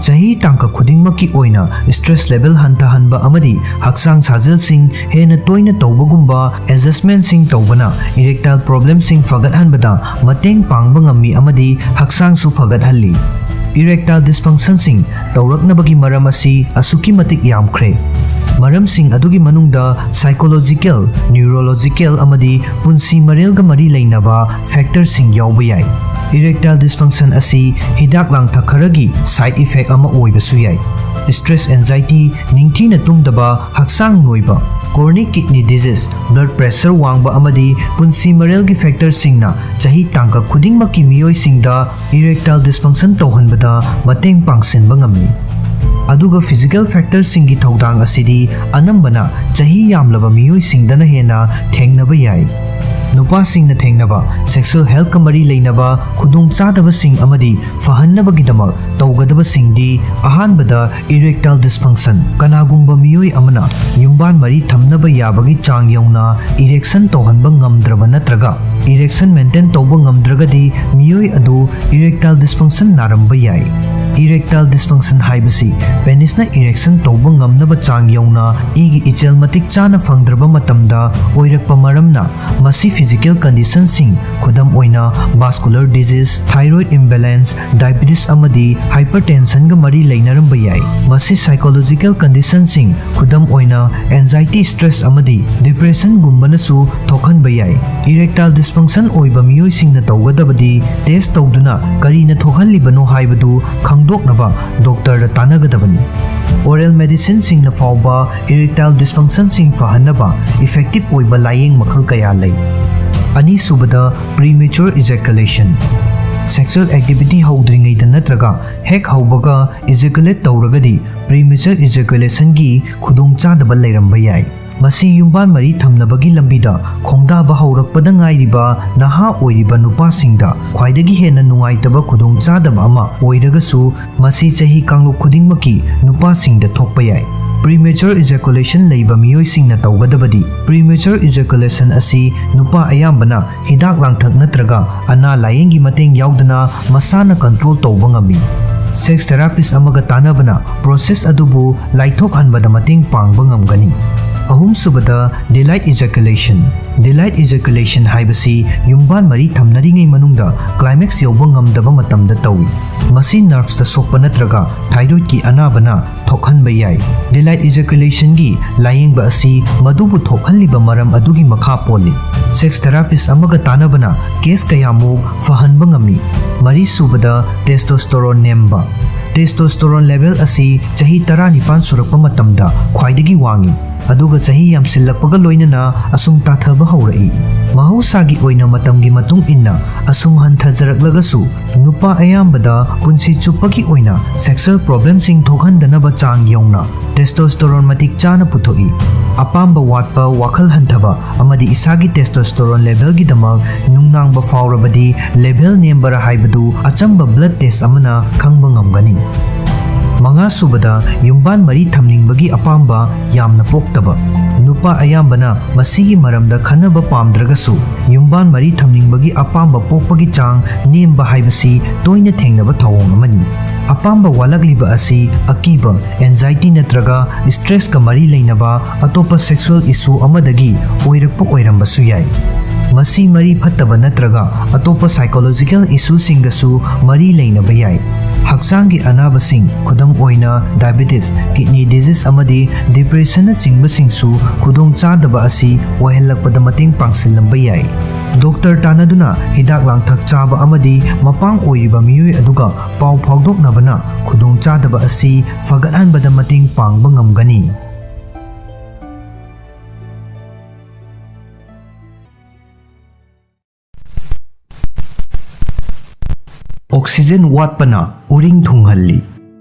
ꯆꯍꯤ ꯇꯥꯡꯀꯛ ꯈꯨꯗꯤꯡꯃꯛꯀꯤ ꯑꯣꯏꯅ stress level ꯍꯟꯊꯍꯟꯕ ꯑꯃꯗꯤ ꯍꯛꯆꯥꯡ ꯁꯥꯖꯦꯜꯁꯤꯡ ꯍꯦꯟꯅ ꯇꯣꯏꯅ ꯇꯧꯕꯒꯨꯝꯕ adjustmentꯁꯤꯡ ꯇꯧꯕꯅ erectile problemꯁꯤꯡ ꯐꯒꯠꯍꯟꯕꯗ ꯃꯇꯦꯡ ꯄꯥꯡꯕ ꯉꯝꯃꯤ ꯑꯃꯗꯤ ꯍꯛꯆꯥꯡꯁꯨ ꯐꯒꯠꯍꯜꯂꯤ꯫ Erectile dysfunctionꯁꯤꯡ ꯇꯧꯔꯛꯅꯕꯒꯤ ꯃꯔꯝ ꯑꯁꯤ ꯑꯁꯨꯛꯀꯤ ꯃꯇꯤꯛ ꯌꯥꯝꯈ꯭ꯔꯦ꯫ ꯃꯔꯝꯁꯤꯡ ꯑꯗꯨꯒꯤ ꯃꯅꯨꯡꯗ psychological, neurological ꯑꯃꯗꯤ ꯄꯨꯟꯁꯤ ꯃꯔꯦꯜꯒ ꯃꯔꯤ ꯂꯩꯅꯕ factorꯁꯤꯡ ꯌꯥꯎꯕ ꯌꯥꯏ꯫ Erectile dysfunction ꯑꯁꯤ ꯍꯤꯗꯥꯛ ꯂꯥꯡꯊꯛ ꯈꯔꯒꯤ side effect ꯑꯃ ꯑꯣꯏꯕꯁꯨ ꯌꯥꯏ꯫ Stress, anxiety, ꯅꯤꯡꯊꯤꯅ ꯇꯨꯝꯗꯕ, ꯍꯛꯆꯥꯡ ꯅꯣꯏꯕ, chronic kidney disease, blood pressure ꯋꯥꯡꯕ ꯑꯃꯗꯤ ꯄꯨꯟꯁꯤ ꯃꯔꯦꯜꯒꯤ factorꯁꯤꯡꯅ ꯆꯍꯤ ꯇꯥꯡꯀꯛ ꯈꯨꯗꯤꯡꯃꯛꯀꯤ ꯃꯤꯑꯣꯏꯁꯤꯡꯗ erectile dysfunction ꯇꯧꯍꯟꯕꯗ ꯃꯇꯦꯡ ꯄꯥꯡꯁꯤꯟꯕ ꯉꯝꯃꯤ꯫ ꯑꯗꯨꯒ physical factorꯁꯤꯡꯒꯤ ꯊꯧꯗꯥꯡ ꯑꯁꯤꯗꯤ ꯑꯅꯝꯕꯅ ꯆꯍꯤ ꯌꯥꯝꯂꯕ ꯃꯤꯑꯣꯏꯁꯤꯡꯗꯅ ꯍꯦꯟꯅ ꯊꯦꯡꯅꯕ ꯌꯥꯏ꯫ ꯅꯨꯄꯥꯁꯤꯡꯅ ꯊꯦꯡꯅꯕ sexual healthꯀ ꯃꯔꯤ ꯂꯩꯅꯕ ꯈꯨꯗꯣꯡꯆꯥꯗꯕꯁꯤꯡ ꯑꯃꯗꯤ ꯐꯍꯟꯅꯕꯒꯤꯗꯃꯛ ꯇꯧꯒꯗꯕꯁꯤꯡꯗꯤ: ꯑꯍꯥꯟꯕꯗ, erectile dysfunction꯫ ꯀꯅꯥꯒꯨꯝꯕ ꯃꯤꯑꯣꯏ ꯑꯃꯅ ꯌꯨꯝꯕꯥꯟ ꯃꯔꯤ ꯊꯝꯅꯕ ꯌꯥꯕꯒꯤ ꯆꯥꯡ ꯌꯧꯅ erection ꯇꯧꯍꯟꯕ ꯉꯝꯗ꯭ꯔꯕ ꯅꯠꯇ꯭ꯔꯒ erection maintain ꯇꯧꯕ ꯉꯝꯗ꯭ꯔꯒꯗꯤ ꯃꯤꯑꯣꯏ ꯑꯗꯨ erectile dysfunction ꯅꯥꯔꯝꯕ ꯌꯥꯏ꯫ Erectile dysfunction ꯍꯥꯏꯕꯁꯤ penisꯅ erection ꯇꯧꯕ ꯉꯝꯅꯕ ꯆꯥꯡ ꯌꯧꯅ ꯏꯒꯤ ꯏꯆꯦꯜ ꯃꯇꯤꯛ ꯆꯥꯅ ꯐꯪꯗ꯭ꯔꯕ ꯃꯇꯝꯗ ꯑꯣꯏꯔꯛꯄ ꯃꯔꯝꯅ, ꯃꯁꯤ physical conditionꯁꯤꯡ, ꯈꯨꯗꯝ ꯑꯣꯏꯅ vascular disease, thyroid imbalance, diabetes ꯑꯃꯗꯤ hypertensionꯒ ꯃꯔꯤ ꯂꯩꯅꯔꯝꯕ ꯌꯥꯏ꯫ ꯃꯁꯤ psychological conditionꯁꯤꯡ, ꯈꯨꯗꯝ ꯑꯣꯏꯅ anxiety, stress ꯑꯃꯗꯤ depressionꯒꯨꯝꯕꯅꯁꯨ ꯊꯣꯛꯍꯟꯕ ꯌꯥꯏ꯫ Erectile dysfunction ꯑꯣꯏꯕ ꯃꯤꯑꯣꯏꯁꯤꯡꯅ ꯇꯧꯒꯗꯕꯗꯤ test ꯇꯧꯗꯨꯅ ꯀꯔꯤꯅ ꯊꯣꯛꯍꯜꯂꯤꯕꯅꯣ ꯍꯥꯏꯕꯗꯨ ꯈꯪꯗꯣꯛꯅꯕ doctorꯗ ꯇꯥꯟꯅꯒꯗꯕꯅꯤ꯫ Oral medicineꯁꯤꯡꯅ ꯐꯥꯎꯕ erectile dysfunctionꯁꯤꯡ ꯐꯍꯟꯅꯕ effective ꯑꯣꯏꯕ ꯂꯥꯌꯦꯡ ꯃꯈꯜ ꯀꯌꯥ ꯂꯩ꯫ ꯑꯅꯤꯁꯨꯕꯗ, premature ejaculation꯫ Sexual activity ꯍꯧꯗ꯭ꯔꯤꯉꯩꯗ ꯅꯠꯇ꯭ꯔꯒ ꯍꯦꯛ ꯍꯧꯕꯒ ejaculate ꯇꯧꯔꯒꯗꯤ premature ejaculationꯒꯤ ꯈꯨꯗꯣꯡꯆꯥꯗꯕ ꯂꯩꯔꯝꯕ ꯌꯥꯏ꯫ ꯃꯁꯤ ꯌꯨꯝꯕꯥꯟ ꯃꯔꯤ ꯊꯝꯅꯕꯒꯤ ꯂꯝꯕꯤꯗ ꯈꯣꯡꯗꯥꯕ ꯍꯧꯔꯛꯄꯗ ꯉꯥꯏꯔꯤꯕ ꯅꯍꯥ ꯑꯣꯏꯔꯤꯕ ꯅꯨꯄꯥꯁꯤꯡꯗ ꯈ꯭ꯋꯥꯏꯗꯒꯤ ꯍꯦꯟꯅ ꯅꯨꯡꯉꯥꯏꯇꯕ ꯈꯨꯗꯣꯡꯆꯥꯗꯕ ꯑꯃ ꯑꯣꯏꯔꯒꯁꯨ, ꯃꯁꯤ ꯆꯍꯤ ꯀꯥꯡꯂꯨꯞ ꯈꯨꯗꯤꯡꯃꯛꯀꯤ ꯅꯨꯄꯥꯁꯤꯡꯗ ꯊꯣꯛꯄ ꯌꯥꯏ꯫ Premature ejaculation ꯂꯩꯕ ꯃꯤꯑꯣꯏꯁꯤꯡꯅ ꯇꯧꯒꯗꯕꯗꯤ: premature ejaculation ꯑꯁꯤ ꯅꯨꯄꯥ ꯑꯌꯥꯝꯕꯅ ꯍꯤꯗꯥꯛ ꯂꯥꯡꯊꯛ ꯅꯠꯇ꯭ꯔꯒ ꯑꯅꯥ ꯂꯥꯌꯦꯡꯒꯤ ꯃꯇꯦꯡ ꯌꯥꯎꯗꯅ ꯃꯁꯥꯅ control ꯇꯧꯕ ꯉꯝꯃꯤ꯫ Sex therapist ꯑꯃꯒ ꯇꯥꯟꯅꯕꯅ process ꯑꯗꯨꯕꯨ ꯂꯥꯏꯊꯣꯛꯍꯟꯕꯗ ꯃꯇꯦꯡ ꯄꯥꯡꯕ ꯉꯝꯒꯅꯤ꯫ ꯑꯍꯨꯝꯁꯨꯕꯗ, delayed ejaculation꯫ Delayed ejaculation ꯍꯥꯏꯕꯁꯤ ꯌꯨꯝꯕꯥꯟ ꯃꯔꯤ ꯊꯝꯅꯔꯤꯉꯩ ꯃꯅꯨꯡꯗ climax ꯌꯧꯕ ꯉꯝꯗꯕ ꯃꯇꯝꯗ ꯇꯧꯏ꯫ ꯃꯁꯤ nervesꯇ ꯁꯣꯛꯄ ꯅꯠꯇ꯭ꯔꯒ thyroidꯀꯤ ꯑꯅꯥꯕꯅ ꯊꯣꯛꯍꯟꯕ ꯌꯥꯏ꯫ Delayed ejaculationꯒꯤ ꯂꯥꯌꯦꯡꯕ ꯑꯁꯤ ꯃꯗꯨꯕꯨ ꯊꯣꯛꯍꯜꯂꯤꯕ ꯃꯔꯝ ꯑꯗꯨꯒꯤ ꯃꯈꯥ ꯄꯣꯜꯂꯤ꯫ Sex therapist ꯑꯃꯒ ꯇꯥꯟꯅꯕꯅ case ꯀꯌꯥꯃꯨꯛ ꯐꯍꯟꯕ ꯉꯝꯃꯤ꯫ ꯃꯔꯤꯁꯨꯕꯗ, testosterone ꯅꯦꯝꯕ꯫ Testosterone level ꯑꯁꯤ ꯆꯍꯤ ꯇꯔꯥꯅꯤꯄꯥꯟ ꯁꯨꯔꯛꯄ ꯃꯇꯝꯗ ꯈ꯭ꯋꯥꯏꯗꯒꯤ ꯋꯥꯡꯏ꯫ ꯑꯗꯨꯒ ꯆꯍꯤ ꯌꯥꯝꯁꯤꯜꯂꯛꯄꯒ ꯂꯣꯏꯅꯅ ꯑꯁꯨꯝ ꯇꯥꯊꯕ ꯍꯧꯔꯛꯏ꯫ ꯃꯍꯧꯁꯥꯒꯤ ꯑꯣꯏꯅ ꯃꯇꯝꯒꯤ ꯃꯇꯨꯡ ꯏꯟꯅ ꯑꯁꯨꯝ ꯍꯟꯊꯖꯔꯛꯂꯒꯁꯨ, ꯅꯨꯄꯥ ꯑꯌꯥꯝꯕꯗ ꯄꯨꯟꯁꯤ ꯆꯨꯞꯄꯒꯤ ꯑꯣꯏꯅ sexual problemꯁꯤꯡ ꯊꯣꯛꯍꯟꯗꯅꯕ ꯆꯥꯡ ꯌꯧꯅ testosterone ꯃꯇꯤꯛ ꯆꯥꯅ ꯄꯨꯊꯣꯛꯏ꯫ ꯑꯄꯥꯝꯕ ꯋꯥꯠꯄ, ꯋꯥꯈꯜ ꯍꯟꯊꯕ ꯑꯃꯗꯤ ꯏꯁꯥꯒꯤ testosterone levelꯒꯤꯗꯃꯛ ꯅꯨꯡꯅꯥꯡꯕ ꯐꯥꯎꯔꯕꯗꯤ level ꯅꯦꯝꯕꯔꯥ ꯍꯥꯏꯕꯗꯨ ꯑꯆꯝꯕ blood test ꯑꯃꯅ ꯈꯪꯕ ꯉꯝꯒꯅꯤ꯫ ꯃꯉꯥꯁꯨꯕꯗ, ꯌꯨꯝꯕꯥꯟ ꯃꯔꯤ ꯊꯝꯅꯤꯡꯕꯒꯤ ꯑꯄꯥꯝꯕ ꯌꯥꯝꯅ ꯄꯣꯛꯇꯕ꯫ ꯅꯨꯄꯥ ꯑꯌꯥꯝꯕꯅ ꯃꯁꯤꯒꯤ ꯃꯔꯝꯗ ꯈꯟꯅꯕ ꯄꯥꯝꯗ꯭ꯔꯒꯁꯨ, ꯌꯨꯝꯕꯥꯟ ꯃꯔꯤ ꯊꯝꯅꯤꯡꯕꯒꯤ ꯑꯄꯥꯝꯕ ꯄꯣꯛꯄꯒꯤ ꯆꯥꯡ ꯅꯦꯝꯕ ꯍꯥꯏꯕꯁꯤ ꯇꯣꯏꯅ ꯊꯦꯡꯅꯕ ꯊꯧꯑꯣꯡ ꯑꯃꯅꯤ꯫ ꯑꯄꯥꯝꯕ ꯋꯥꯠꯂꯛꯂꯤꯕ ꯑꯁꯤ ꯑꯀꯤꯕ, anxiety ꯅꯠꯇ꯭ꯔꯒ stresska ꯃꯔꯤ ꯂꯩꯅꯕ ꯑꯇꯣꯞꯄ sexual issue ꯑꯃꯗꯒꯤ ꯑꯣꯏꯔꯛꯄ ꯑꯣꯏꯔꯝꯕꯁꯨ ꯌꯥꯏ꯫ ꯃꯁꯤ ꯃꯔꯤ ꯐꯠꯇꯕ ꯅꯠꯇ꯭ꯔꯒ ꯑꯇꯣꯞꯄ psychological issueꯁꯤꯡꯒꯁꯨ ꯃꯔꯤ ꯂꯩꯅꯕ ꯌꯥꯏ꯫ ꯍꯛꯆꯥꯡꯒꯤ ꯑꯅꯥꯕꯁꯤꯡ, ꯈꯨꯗꯝ ꯑꯣꯏꯅ diabetes, kidney disease ꯑꯃꯗꯤ depressionꯅꯆꯤꯡꯕꯁꯤꯡꯁꯨ ꯈꯨꯗꯣꯡꯆꯥꯗꯕ ꯑꯁꯤ ꯑꯣꯏꯍꯜꯂꯛꯄꯗ ꯃꯇꯦꯡ ꯄꯥꯡꯁꯤꯜꯂꯝꯕ ꯌꯥꯏ꯫ ꯗꯣꯛꯇꯔ ꯇꯥꯟꯅꯗꯨꯅ ꯍꯤꯗꯥꯛ ꯂꯥꯡꯊꯛ ꯆꯥꯕ ꯑꯃꯗꯤ ꯃꯄꯥꯡ ꯑꯣꯏꯔꯤꯕ ꯃꯤꯑꯣꯏ ꯑꯗꯨꯒ ꯄꯥꯎ ꯐꯥꯎꯗꯣꯛꯅꯕꯅ ꯈꯨꯗꯣꯡꯆꯥꯗꯕ ꯑꯁꯤ ꯐꯒꯠꯍꯟꯕꯗ ꯃꯇꯦꯡ ꯄꯥꯡꯕ ꯉꯝꯒꯅꯤ꯫ Oxygen ꯋꯥꯠꯄꯅ ꯎꯔꯤꯡ ꯊꯨꯡꯍꯜꯂꯤ꯫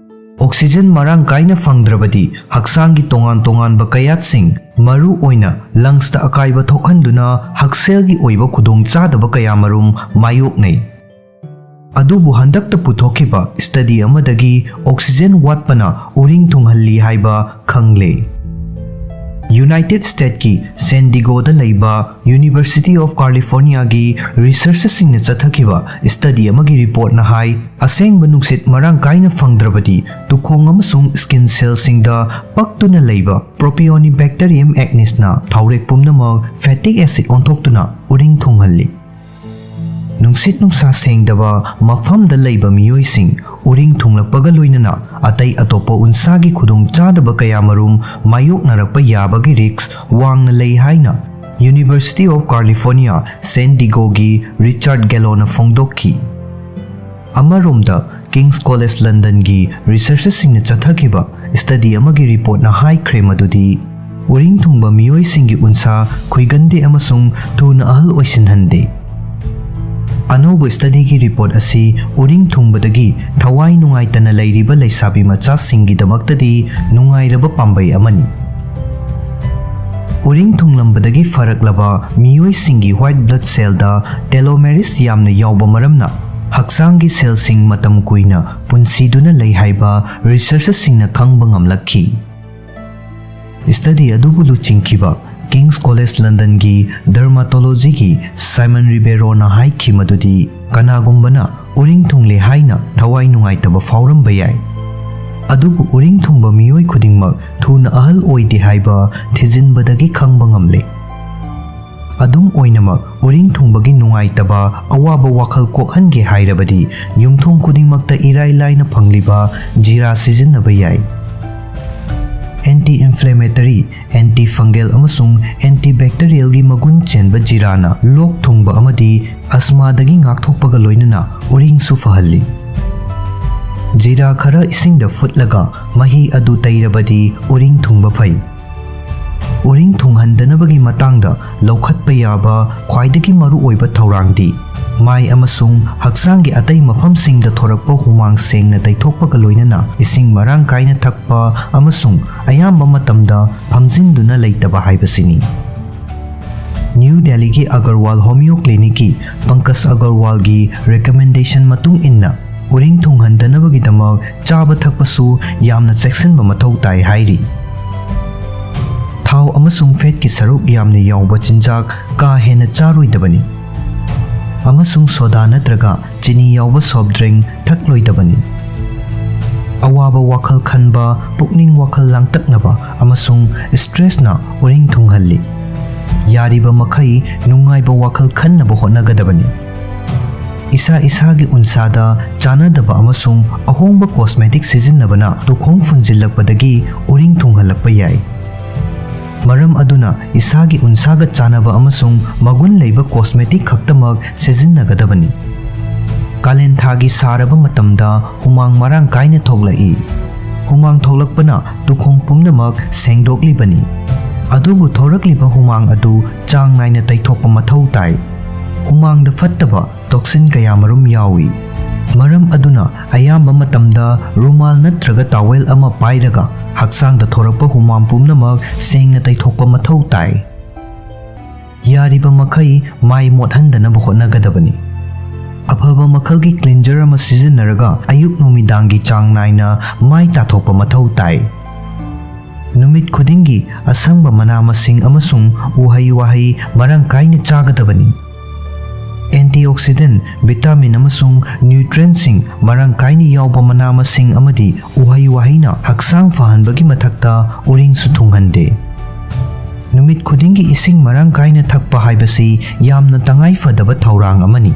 Oxygen ꯃꯔꯥꯡ ꯀꯥꯏꯅ ꯐꯪꯗ꯭ꯔꯕꯗꯤ ꯍꯛꯆꯥꯡꯒꯤ ꯇꯣꯉꯥꯟ ꯇꯣꯉꯥꯟꯕ ꯀꯌꯥꯠꯁꯤꯡ, ꯃꯔꯨ ꯑꯣꯏꯅ lungsꯇ ꯑꯀꯥꯏꯕ ꯊꯣꯛꯍꯟꯗꯨꯅ ꯍꯛꯁꯦꯜꯒꯤ ꯑꯣꯏꯕ ꯈꯨꯗꯣꯡꯆꯥꯗꯕ ꯀꯌꯥꯃꯔꯨꯝ ꯃꯥꯌꯣꯛꯅꯩ꯫ ꯑꯗꯨꯕꯨ ꯍꯟꯗꯛꯇ ꯄꯨꯊꯣꯛꯈꯤꯕ study ꯑꯃꯗꯒꯤ oxygen ꯋꯥꯠꯄꯅ ꯎꯔꯤꯡ ꯊꯨꯡꯍꯜꯂꯤ ꯍꯥꯏꯕ ꯈꯪꯂꯦ꯫ United Statesꯀꯤ San Diegoꯗ ꯂꯩꯕ University of Californiaꯒꯤ researcherꯁꯤꯡꯅ ꯆꯠꯊꯈꯤꯕ study ꯑꯃꯒꯤ reportꯅ ꯍꯥꯏ, ꯑꯁꯦꯡꯕ ꯅꯨꯡꯁꯤꯠ ꯃꯔꯥꯡ ꯀꯥꯏꯅ ꯐꯪꯗ꯭ꯔꯕꯗꯤ ꯇꯨꯈꯣꯡ ꯑꯃꯁꯨꯡ skin cellꯁꯤꯡꯗ ꯄꯛꯇꯨꯅ ꯂꯩꯕ Propionibacterium acnesꯅ ꯊꯥꯎꯔꯦꯛ ꯄꯨꯝꯅꯃꯛ fatty acid ꯑꯣꯟꯊꯣꯛꯇꯨꯅ ꯎꯔꯤꯡ ꯊꯨꯡꯍꯜꯂꯤ꯫ ꯅꯨꯡꯁꯤꯠ ꯅꯨꯡꯁꯥ ꯁꯦꯡꯗꯕ ꯃꯐꯝꯗ ꯂꯩꯕ ꯃꯤꯑꯣꯏꯁꯤꯡ ꯎꯔꯤꯡ ꯊꯨꯡꯂꯛꯄꯒ ꯂꯣꯏꯅꯅ ꯑꯇꯩ ꯑꯇꯣꯞꯄ ꯎꯟꯁꯥꯒꯤ ꯈꯨꯗꯣꯡꯆꯥꯗꯕ ꯀꯌꯥꯃꯔꯨꯝ ꯃꯥꯌꯣꯛꯅꯔꯛꯄ ꯌꯥꯕꯒꯤ risk ꯋꯥꯡꯅ ꯂꯩ ꯍꯥꯏꯅ University of California San Diegoꯒꯤ Richard Galloꯅ ꯐꯣꯡꯗꯣꯛꯈꯤ꯫ ꯑꯃꯔꯣꯝꯗ, King's College Londonꯒꯤ researcherꯁꯤꯡꯅ ꯆꯠꯊꯈꯤꯕ study ꯑꯃꯒꯤ reportꯅ ꯍꯥꯏꯈ꯭ꯔꯦ ꯃꯗꯨꯗꯤ ꯎꯔꯤꯡ ꯊꯨꯡꯕ ꯃꯤꯑꯣꯏꯁꯤꯡꯒꯤ ꯎꯟꯁꯥ ꯈꯨꯏꯒꯟꯗꯦ ꯑꯃꯁꯨꯡ ꯊꯨꯅ ꯑꯍꯜ ꯑꯣꯏꯁꯤꯟꯍꯟꯗꯦ꯫ ꯑꯅꯧꯕ ꯁ꯭ꯇꯗꯤꯒꯤ ꯔꯤꯄꯣꯔꯠ ꯑꯁꯤ ꯎꯔꯤꯡ ꯊꯨꯡꯕꯗꯒꯤ ꯊꯋꯥꯏ ꯅꯨꯡꯉꯥꯏꯇꯅ ꯂꯩꯔꯤꯕ ꯂꯩꯁꯥꯕꯤ ꯃꯆꯥꯁꯤꯡꯒꯤꯗꯃꯛꯇꯗꯤ ꯅꯨꯡꯉꯥꯏꯔꯕ ꯄꯥꯝꯕꯩ ꯑꯃꯅꯤ꯫ ꯎꯔꯤꯡ ꯊꯨꯡꯂꯝꯕꯗꯒꯤ ꯐꯔꯛꯂꯕ ꯃꯤꯑꯣꯏꯁꯤꯡꯒꯤ white blood cellꯗ telomerase ꯌꯥꯝꯅ ꯌꯥꯎꯕ ꯃꯔꯝꯅ ꯍꯛꯆꯥꯡꯒꯤ cellꯁꯤꯡ ꯃꯇꯝ ꯀꯨꯏꯅ ꯄꯨꯟꯁꯤꯗꯨꯅ ꯂꯩ ꯍꯥꯏꯕ researcherꯁꯤꯡꯅ ꯈꯪꯕ ꯉꯝꯂꯛꯈꯤ꯫ ꯁ꯭ꯇꯗꯤ ꯑꯗꯨꯕꯨ ꯂꯨꯆꯤꯡꯈꯤꯕ King's College Londonꯒꯤ dermatologyꯒꯤ Simon Ribeiroꯅ ꯍꯥꯏꯈꯤ ꯃꯗꯨꯗꯤ ꯀꯅꯥꯒꯨꯝꯕꯅ ꯎꯔꯤꯡ ꯊꯨꯡꯂꯦ ꯍꯥꯏꯅ ꯊꯋꯥꯏ ꯅꯨꯡꯉꯥꯏꯇꯕ ꯐꯥꯎꯔꯝꯕ ꯌꯥꯏ, ꯑꯗꯨꯕꯨ ꯎꯔꯤꯡ ꯊꯨꯡꯕ ꯃꯤꯑꯣꯏ ꯈꯨꯗꯤꯡꯃꯛ ꯊꯨꯅ ꯑꯍꯜ ꯑꯣꯏꯗꯦ ꯍꯥꯏꯕ ꯊꯤꯖꯤꯟꯕꯗꯒꯤ ꯈꯪꯕ ꯉꯝꯂꯦ꯫ ꯑꯗꯨꯝ ꯑꯣꯏꯅꯃꯛ, ꯎꯔꯤꯡ ꯊꯨꯡꯕꯒꯤ ꯅꯨꯡꯉꯥꯏꯇꯕ, ꯑꯋꯥꯕ ꯋꯥꯈꯜ ꯀꯣꯛꯍꯟꯒꯦ ꯍꯥꯏꯔꯕꯗꯤ ꯌꯨꯝꯊꯣꯡ ꯈꯨꯗꯤꯡꯃꯛꯇ ꯏꯔꯥꯏ ꯂꯥꯏꯅ ꯐꯪꯂꯤꯕ ꯖꯤꯔꯥ ꯁꯤꯖꯤꯟꯅꯕ ꯌꯥꯏ꯫ Anti-inflammatory, antifungal ꯑꯃꯁꯨꯡ antibacterialꯒꯤ ꯃꯒꯨꯟ ꯆꯦꯟꯕ ꯖꯤꯔꯥꯅ ꯂꯣꯛ ꯊꯨꯡꯕ ꯑꯃꯗꯤ ꯑꯁꯃꯥꯗꯒꯤ ꯉꯥꯛꯊꯣꯛꯄꯒ ꯂꯣꯏꯅꯅ ꯎꯔꯤꯡꯁꯨ ꯐꯍꯜꯂꯤ꯫ ꯖꯤꯔꯥ ꯈꯔ ꯏꯁꯤꯡꯗ ꯐꯨꯠꯂꯒ ꯃꯍꯤ ꯑꯗꯨ ꯇꯩꯔꯕꯗꯤ ꯎꯔꯤꯡ ꯊꯨꯡꯕ ꯐꯩ꯫ ꯎꯔꯤꯡ ꯊꯨꯡꯍꯟꯗꯅꯕꯒꯤ ꯃꯇꯥꯡꯗ ꯂꯧꯈꯠꯄ ꯌꯥꯕ ꯈ꯭ꯋꯥꯏꯗꯒꯤ ꯃꯔꯨꯑꯣꯏꯕ ꯊꯧꯔꯥꯡꯗꯤ ꯃꯥꯏ ꯑꯃꯁꯨꯡ ꯍꯛꯆꯥꯡꯒꯤ ꯑꯇꯩ ꯃꯐꯝꯁꯤꯡꯗ ꯊꯣꯔꯛꯄ ꯍꯨꯃꯥꯡ ꯁꯦꯡꯅ ꯇꯩꯊꯣꯛꯄꯒ ꯂꯣꯏꯅꯅ ꯏꯁꯤꯡ ꯃꯔꯥꯡ ꯀꯥꯏꯅ ꯊꯛꯄ ꯑꯃꯁꯨꯡ ꯑꯌꯥꯝꯕ ꯃꯇꯝꯗ ꯐꯝꯖꯤꯟꯗꯨꯅ ꯂꯩꯇꯕ ꯍꯥꯏꯕꯁꯤꯅꯤ꯫ ꯅ꯭ꯌꯨ ꯗꯦꯜꯂꯤꯒꯤ ꯑꯒꯔꯋꯥꯜ ꯍꯣꯃꯤꯌꯣ ꯀ꯭ꯂꯤꯅꯤꯛꯀꯤ ꯄꯪꯀꯖ ꯑꯒꯔꯋꯥꯜꯒꯤ recommendation ꯃꯇꯨꯡ ꯏꯟꯅ, ꯎꯔꯤꯡ ꯊꯨꯡꯍꯟꯗꯅꯕꯒꯤꯗꯃꯛ ꯆꯥꯕ ꯊꯛꯄꯁꯨ ꯌꯥꯝꯅ ꯆꯦꯛꯁꯤꯟꯕ ꯃꯊꯧ ꯇꯥꯏ ꯍꯥꯏꯔꯤ꯫ ꯊꯥꯎ ꯑꯃꯁꯨꯡ fatꯀꯤ ꯁꯔꯨꯛ ꯌꯥꯝꯅ ꯌꯥꯎꯕ ꯆꯤꯟꯖꯥꯛ ꯀꯥ ꯍꯦꯟꯅ ꯆꯥꯔꯣꯏꯗꯕꯅꯤ, ꯑꯃꯁꯨꯡ soda ꯅꯠꯇ꯭ꯔꯒ ꯆꯤꯅꯤ ꯌꯥꯎꯕ soft drink ꯊꯛꯂꯣꯏꯗꯕꯅꯤ꯫ ꯑꯋꯥꯕ ꯋꯥꯈꯜ ꯈꯟꯕ, ꯄꯨꯛꯅꯤꯡ ꯋꯥꯈꯜ ꯂꯥꯡꯇꯛꯅꯕ, ꯑꯃꯁꯨꯡ stressꯅ ꯎꯔꯤꯡ ꯊꯨꯡꯍꯜꯂꯤ꯫ ꯌꯥꯔꯤꯕ ꯃꯈꯩ ꯅꯨꯡꯉꯥꯏꯕ ꯋꯥꯈꯜ ꯈꯟꯅꯕ ꯍꯣꯠꯅꯒꯗꯕꯅꯤ꯫ ꯏꯁꯥ ꯏꯁꯥꯒꯤ ꯎꯟꯁꯥꯗ ꯆꯥꯅꯗꯕ ꯑꯃꯁꯨꯡ ꯑꯍꯣꯡꯕ cosmetic ꯁꯤꯖꯤꯟꯅꯕꯅ ꯇꯨꯈꯣꯡ ꯐꯨꯟꯖꯤꯜꯂꯛꯄꯗꯒꯤ ꯎꯔꯤꯡ ꯊꯨꯡꯍꯜꯂꯛꯄ ꯌꯥꯏ꯫ ꯃꯔꯝ ꯑꯗꯨꯅ ꯏꯁꯥꯒꯤ ꯎꯟꯁꯥꯒ ꯆꯥꯅꯕ ꯑꯃꯁꯨꯡ ꯃꯒꯨꯟ ꯂꯩꯕ cosmetic ꯈꯛꯇꯃꯛ ꯁꯤꯖꯤꯟꯅꯒꯗꯕꯅꯤ꯫ ꯀꯥꯂꯦꯟ ꯊꯥꯒꯤ ꯁꯥꯔꯕ ꯃꯇꯝꯗ ꯍꯨꯃꯥꯡ ꯃꯔꯥꯡ ꯀꯥꯏꯅ ꯊꯣꯛꯂꯛꯏ꯫ ꯍꯨꯃꯥꯡ ꯊꯣꯛꯂꯛꯄꯅ ꯇꯨꯈꯣꯡ ꯄꯨꯝꯅꯃꯛ ꯁꯦꯡꯗꯣꯛꯂꯤꯕꯅꯤ꯫ ꯑꯗꯨꯕꯨ ꯊꯣꯔꯛꯂꯤꯕ ꯍꯨꯃꯥꯡ ꯑꯗꯨ ꯆꯥꯡ ꯅꯥꯏꯅ ꯇꯩꯊꯣꯛꯄ ꯃꯊꯧ ꯇꯥꯏ꯫ ꯍꯨꯃꯥꯡꯗ ꯐꯠꯇꯕ toxin ꯀꯌꯥ ꯃꯔꯨꯝ ꯌꯥꯎꯏ꯫ ꯃꯔꯝ ꯑꯗꯨꯅ ꯑꯌꯥꯝꯕ ꯃꯇꯝꯗ ꯔꯨꯃꯥꯜ ꯅꯠꯇ꯭ꯔꯒ towel ꯑꯃ ꯄꯥꯏꯔꯒ ꯍꯛꯆꯥꯡꯗ ꯊꯣꯔꯛꯄ ꯍꯨꯃꯥꯡ ꯄꯨꯝꯅꯃꯛ ꯁꯦꯡꯅ ꯇꯩꯊꯣꯛꯄ ꯃꯊꯧ ꯇꯥꯏ꯫ ꯌꯥꯔꯤꯕ ꯃꯈꯩ ꯃꯥꯏ ꯃꯣꯠꯍꯟꯗꯅꯕ ꯍꯣꯠꯅꯒꯗꯕꯅꯤ꯫ ꯑꯐꯕ ꯃꯈꯜꯒꯤ cleanser ꯑꯃ ꯁꯤꯖꯤꯟꯅꯔꯒ ꯑꯌꯨꯛ ꯅꯨꯃꯤꯗꯥꯡꯒꯤ ꯆꯥꯡ ꯅꯥꯏꯅ ꯃꯥꯏ ꯇꯥꯊꯣꯛꯄ ꯃꯊꯧ ꯇꯥꯏ꯫ ꯅꯨꯃꯤꯠ ꯈꯨꯗꯤꯡꯒꯤ ꯑꯁꯪꯕ ꯃꯅꯥ ꯃꯁꯤꯡ ꯑꯃꯁꯨꯡ ꯎꯍꯩ ꯋꯥꯍꯩ ꯃꯔꯥꯡ ꯀꯥꯏꯅ ꯆꯥꯒꯗꯕꯅꯤ꯫ Antioxidant, vitamin ꯑꯃꯁꯨꯡ nutrientꯁꯤꯡ ꯃꯔꯥꯡ ꯀꯥꯏꯅ ꯌꯥꯎꯕ ꯃꯅꯥ ꯃꯁꯤꯡ ꯑꯃꯗꯤ ꯎꯍꯩ ꯋꯥꯍꯩꯅ ꯍꯛꯆꯥꯡ ꯐꯍꯟꯕꯒꯤ ꯃꯊꯛꯇ ꯎꯔꯤꯡꯁꯨ ꯊꯨꯡꯍꯟꯗꯦ꯫ ꯅꯨꯃꯤꯠ ꯈꯨꯗꯤꯡꯒꯤ ꯏꯁꯤꯡ ꯃꯔꯥꯡ ꯀꯥꯏꯅ ꯊꯛꯄ ꯍꯥꯏꯕꯁꯤ ꯌꯥꯝꯅ ꯇꯉꯥꯏ ꯐꯗꯕ ꯊꯧꯔꯥꯡ ꯑꯃꯅꯤ꯫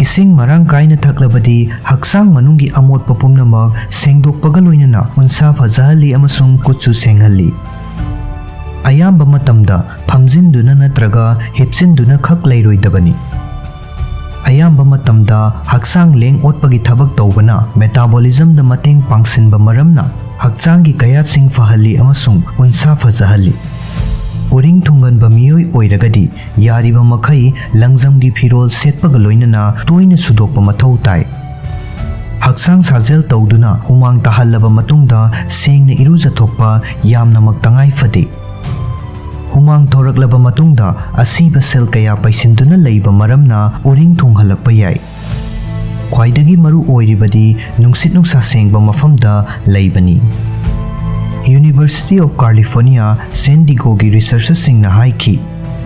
ꯏꯁꯤꯡ ꯃꯔꯥꯡ ꯀꯥꯏꯅ ꯊꯛꯂꯕꯗꯤ ꯍꯛꯆꯥꯡ ꯃꯅꯨꯡꯒꯤ ꯑꯃꯣꯠꯄ ꯄꯨꯝꯅꯃꯛ ꯁꯦꯡꯗꯣꯛꯄꯒ ꯂꯣꯏꯅꯅ ꯎꯟꯁꯥ ꯐꯖꯍꯜꯂꯤ ꯑꯃꯁꯨꯡ ꯀꯨꯠꯁꯨ ꯁꯦꯡꯍꯜꯂꯤ꯫ ꯑꯌꯥꯝꯕ ꯃꯇꯝꯗ ꯐꯝꯖꯤꯟꯗꯨꯅ ꯅꯠꯇ꯭ꯔꯒ ꯍꯤꯞꯆꯤꯟꯗꯨꯅ ꯈꯛ ꯂꯩꯔꯣꯏꯗꯕꯅꯤ꯫ ꯑꯌꯥꯝꯕ ꯃꯇꯝꯗ ꯍꯛꯆꯥꯡ ꯂꯦꯡ ꯑꯣꯠꯄꯒꯤ ꯊꯕꯛ ꯇꯧꯕꯅ metabolismꯗ ꯃꯇꯦꯡ ꯄꯥꯡꯁꯤꯟꯕ ꯃꯔꯝꯅ ꯍꯛꯆꯥꯡꯒꯤ ꯀꯌꯥꯠꯁꯤꯡ ꯐꯍꯜꯂꯤ ꯑꯃꯁꯨꯡ ꯎꯟꯁꯥ ꯐꯖꯍꯜꯂꯤ꯫ ꯎꯔꯤꯡ ꯊꯨꯡꯒꯟꯕ ꯃꯤꯑꯣꯏ ꯑꯣꯏꯔꯒꯗꯤ ꯌꯥꯔꯤꯕ ꯃꯈꯩ ꯂꯪꯖꯝꯒꯤ ꯐꯤꯔꯣꯜ ꯁꯦꯠꯄꯒ ꯂꯣꯏꯅꯅ ꯇꯣꯏꯅ ꯁꯨꯗꯣꯛꯄ ꯃꯊꯧ ꯇꯥꯏ꯫ ꯍꯛꯆꯥꯡ ꯁꯥꯖꯦꯜ ꯇꯧꯗꯨꯅ ꯍꯨꯃꯥꯡ ꯇꯥꯍꯜꯂꯕ ꯃꯇꯨꯡꯗ ꯁꯦꯡꯅ ꯏꯔꯨꯖꯊꯣꯛꯄ ꯌꯥꯝꯅꯃꯛ ꯇꯉꯥꯏ ꯐꯗꯦ꯫ ꯍꯨꯃꯥꯡ ꯊꯣꯔꯛꯂꯕ ꯃꯇꯨꯡꯗ ꯑꯁꯤꯕ cell ꯀꯌꯥ ꯄꯩꯁꯤꯟꯗꯨꯅ ꯂꯩꯕ ꯃꯔꯝꯅ ꯎꯔꯤꯡ ꯊꯨꯡꯍꯜꯂꯛꯄ ꯌꯥꯏ꯫ ꯈ꯭ꯋꯥꯏꯗꯒꯤ ꯃꯔꯨ ꯑꯣꯏꯔꯤꯕꯗꯤ ꯅꯨꯡꯁꯤꯠ ꯅꯨꯡꯁꯥ ꯁꯦꯡꯕ ꯃꯐꯝꯗ ꯂꯩꯕꯅꯤ꯫ University of California, San Diegoꯒꯤ researcherꯁꯤꯡꯅ ꯍꯥꯏꯈꯤ,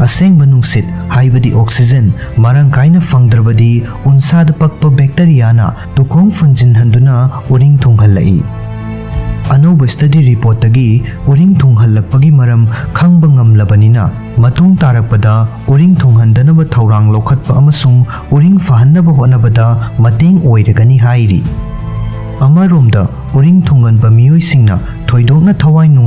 ꯑꯁꯦꯡꯕ ꯅꯨꯡꯁꯤꯠ, ꯍꯥꯏꯕꯗꯤ oxygen, ꯃꯔꯥꯡ ꯀꯥꯏꯅ ꯐꯪꯗ꯭ꯔꯕꯗꯤ ꯎꯟꯁꯥꯗ ꯄꯛꯄ bacteriaꯅ ꯇꯨꯈꯣꯡ ꯐꯨꯟꯖꯤꯟꯍꯟꯗꯨꯅ ꯎꯔꯤꯡ ꯊꯨꯡꯍꯜꯂꯛꯏ꯫ ꯑꯅꯧꯕ study reportꯇꯒꯤ ꯎꯔꯤꯡ ꯊꯨꯡꯍꯜꯂꯛꯄꯒꯤ ꯃꯔꯝ ꯈꯪꯕ ꯉꯝꯂꯕꯅꯤꯅ, ꯃꯇꯨꯡ ꯇꯥꯔꯛꯄꯗ ꯎꯔꯤꯡ ꯊꯨꯡꯍꯟꯗꯅꯕ ꯊꯧꯔꯥꯡ ꯂꯧꯈꯠꯄ ꯑꯃꯁꯨꯡ ꯎꯔꯤꯡ ꯐꯍꯟꯅꯕ ꯍꯣꯠꯅꯕꯗ ꯃꯇꯦꯡ ꯑꯣꯏꯔꯒꯅꯤ ꯍꯥꯏꯔꯤ꯫ ꯑꯃꯔꯣꯝꯗ, ꯎꯔꯤꯡ ꯊꯨꯡꯒꯟꯕ ꯃꯤꯑꯣꯏꯁꯤꯡꯅ ꯊꯣꯏꯗꯣꯛꯅ ꯊꯋꯥꯏ ꯅꯨꯡꯉꯥꯏ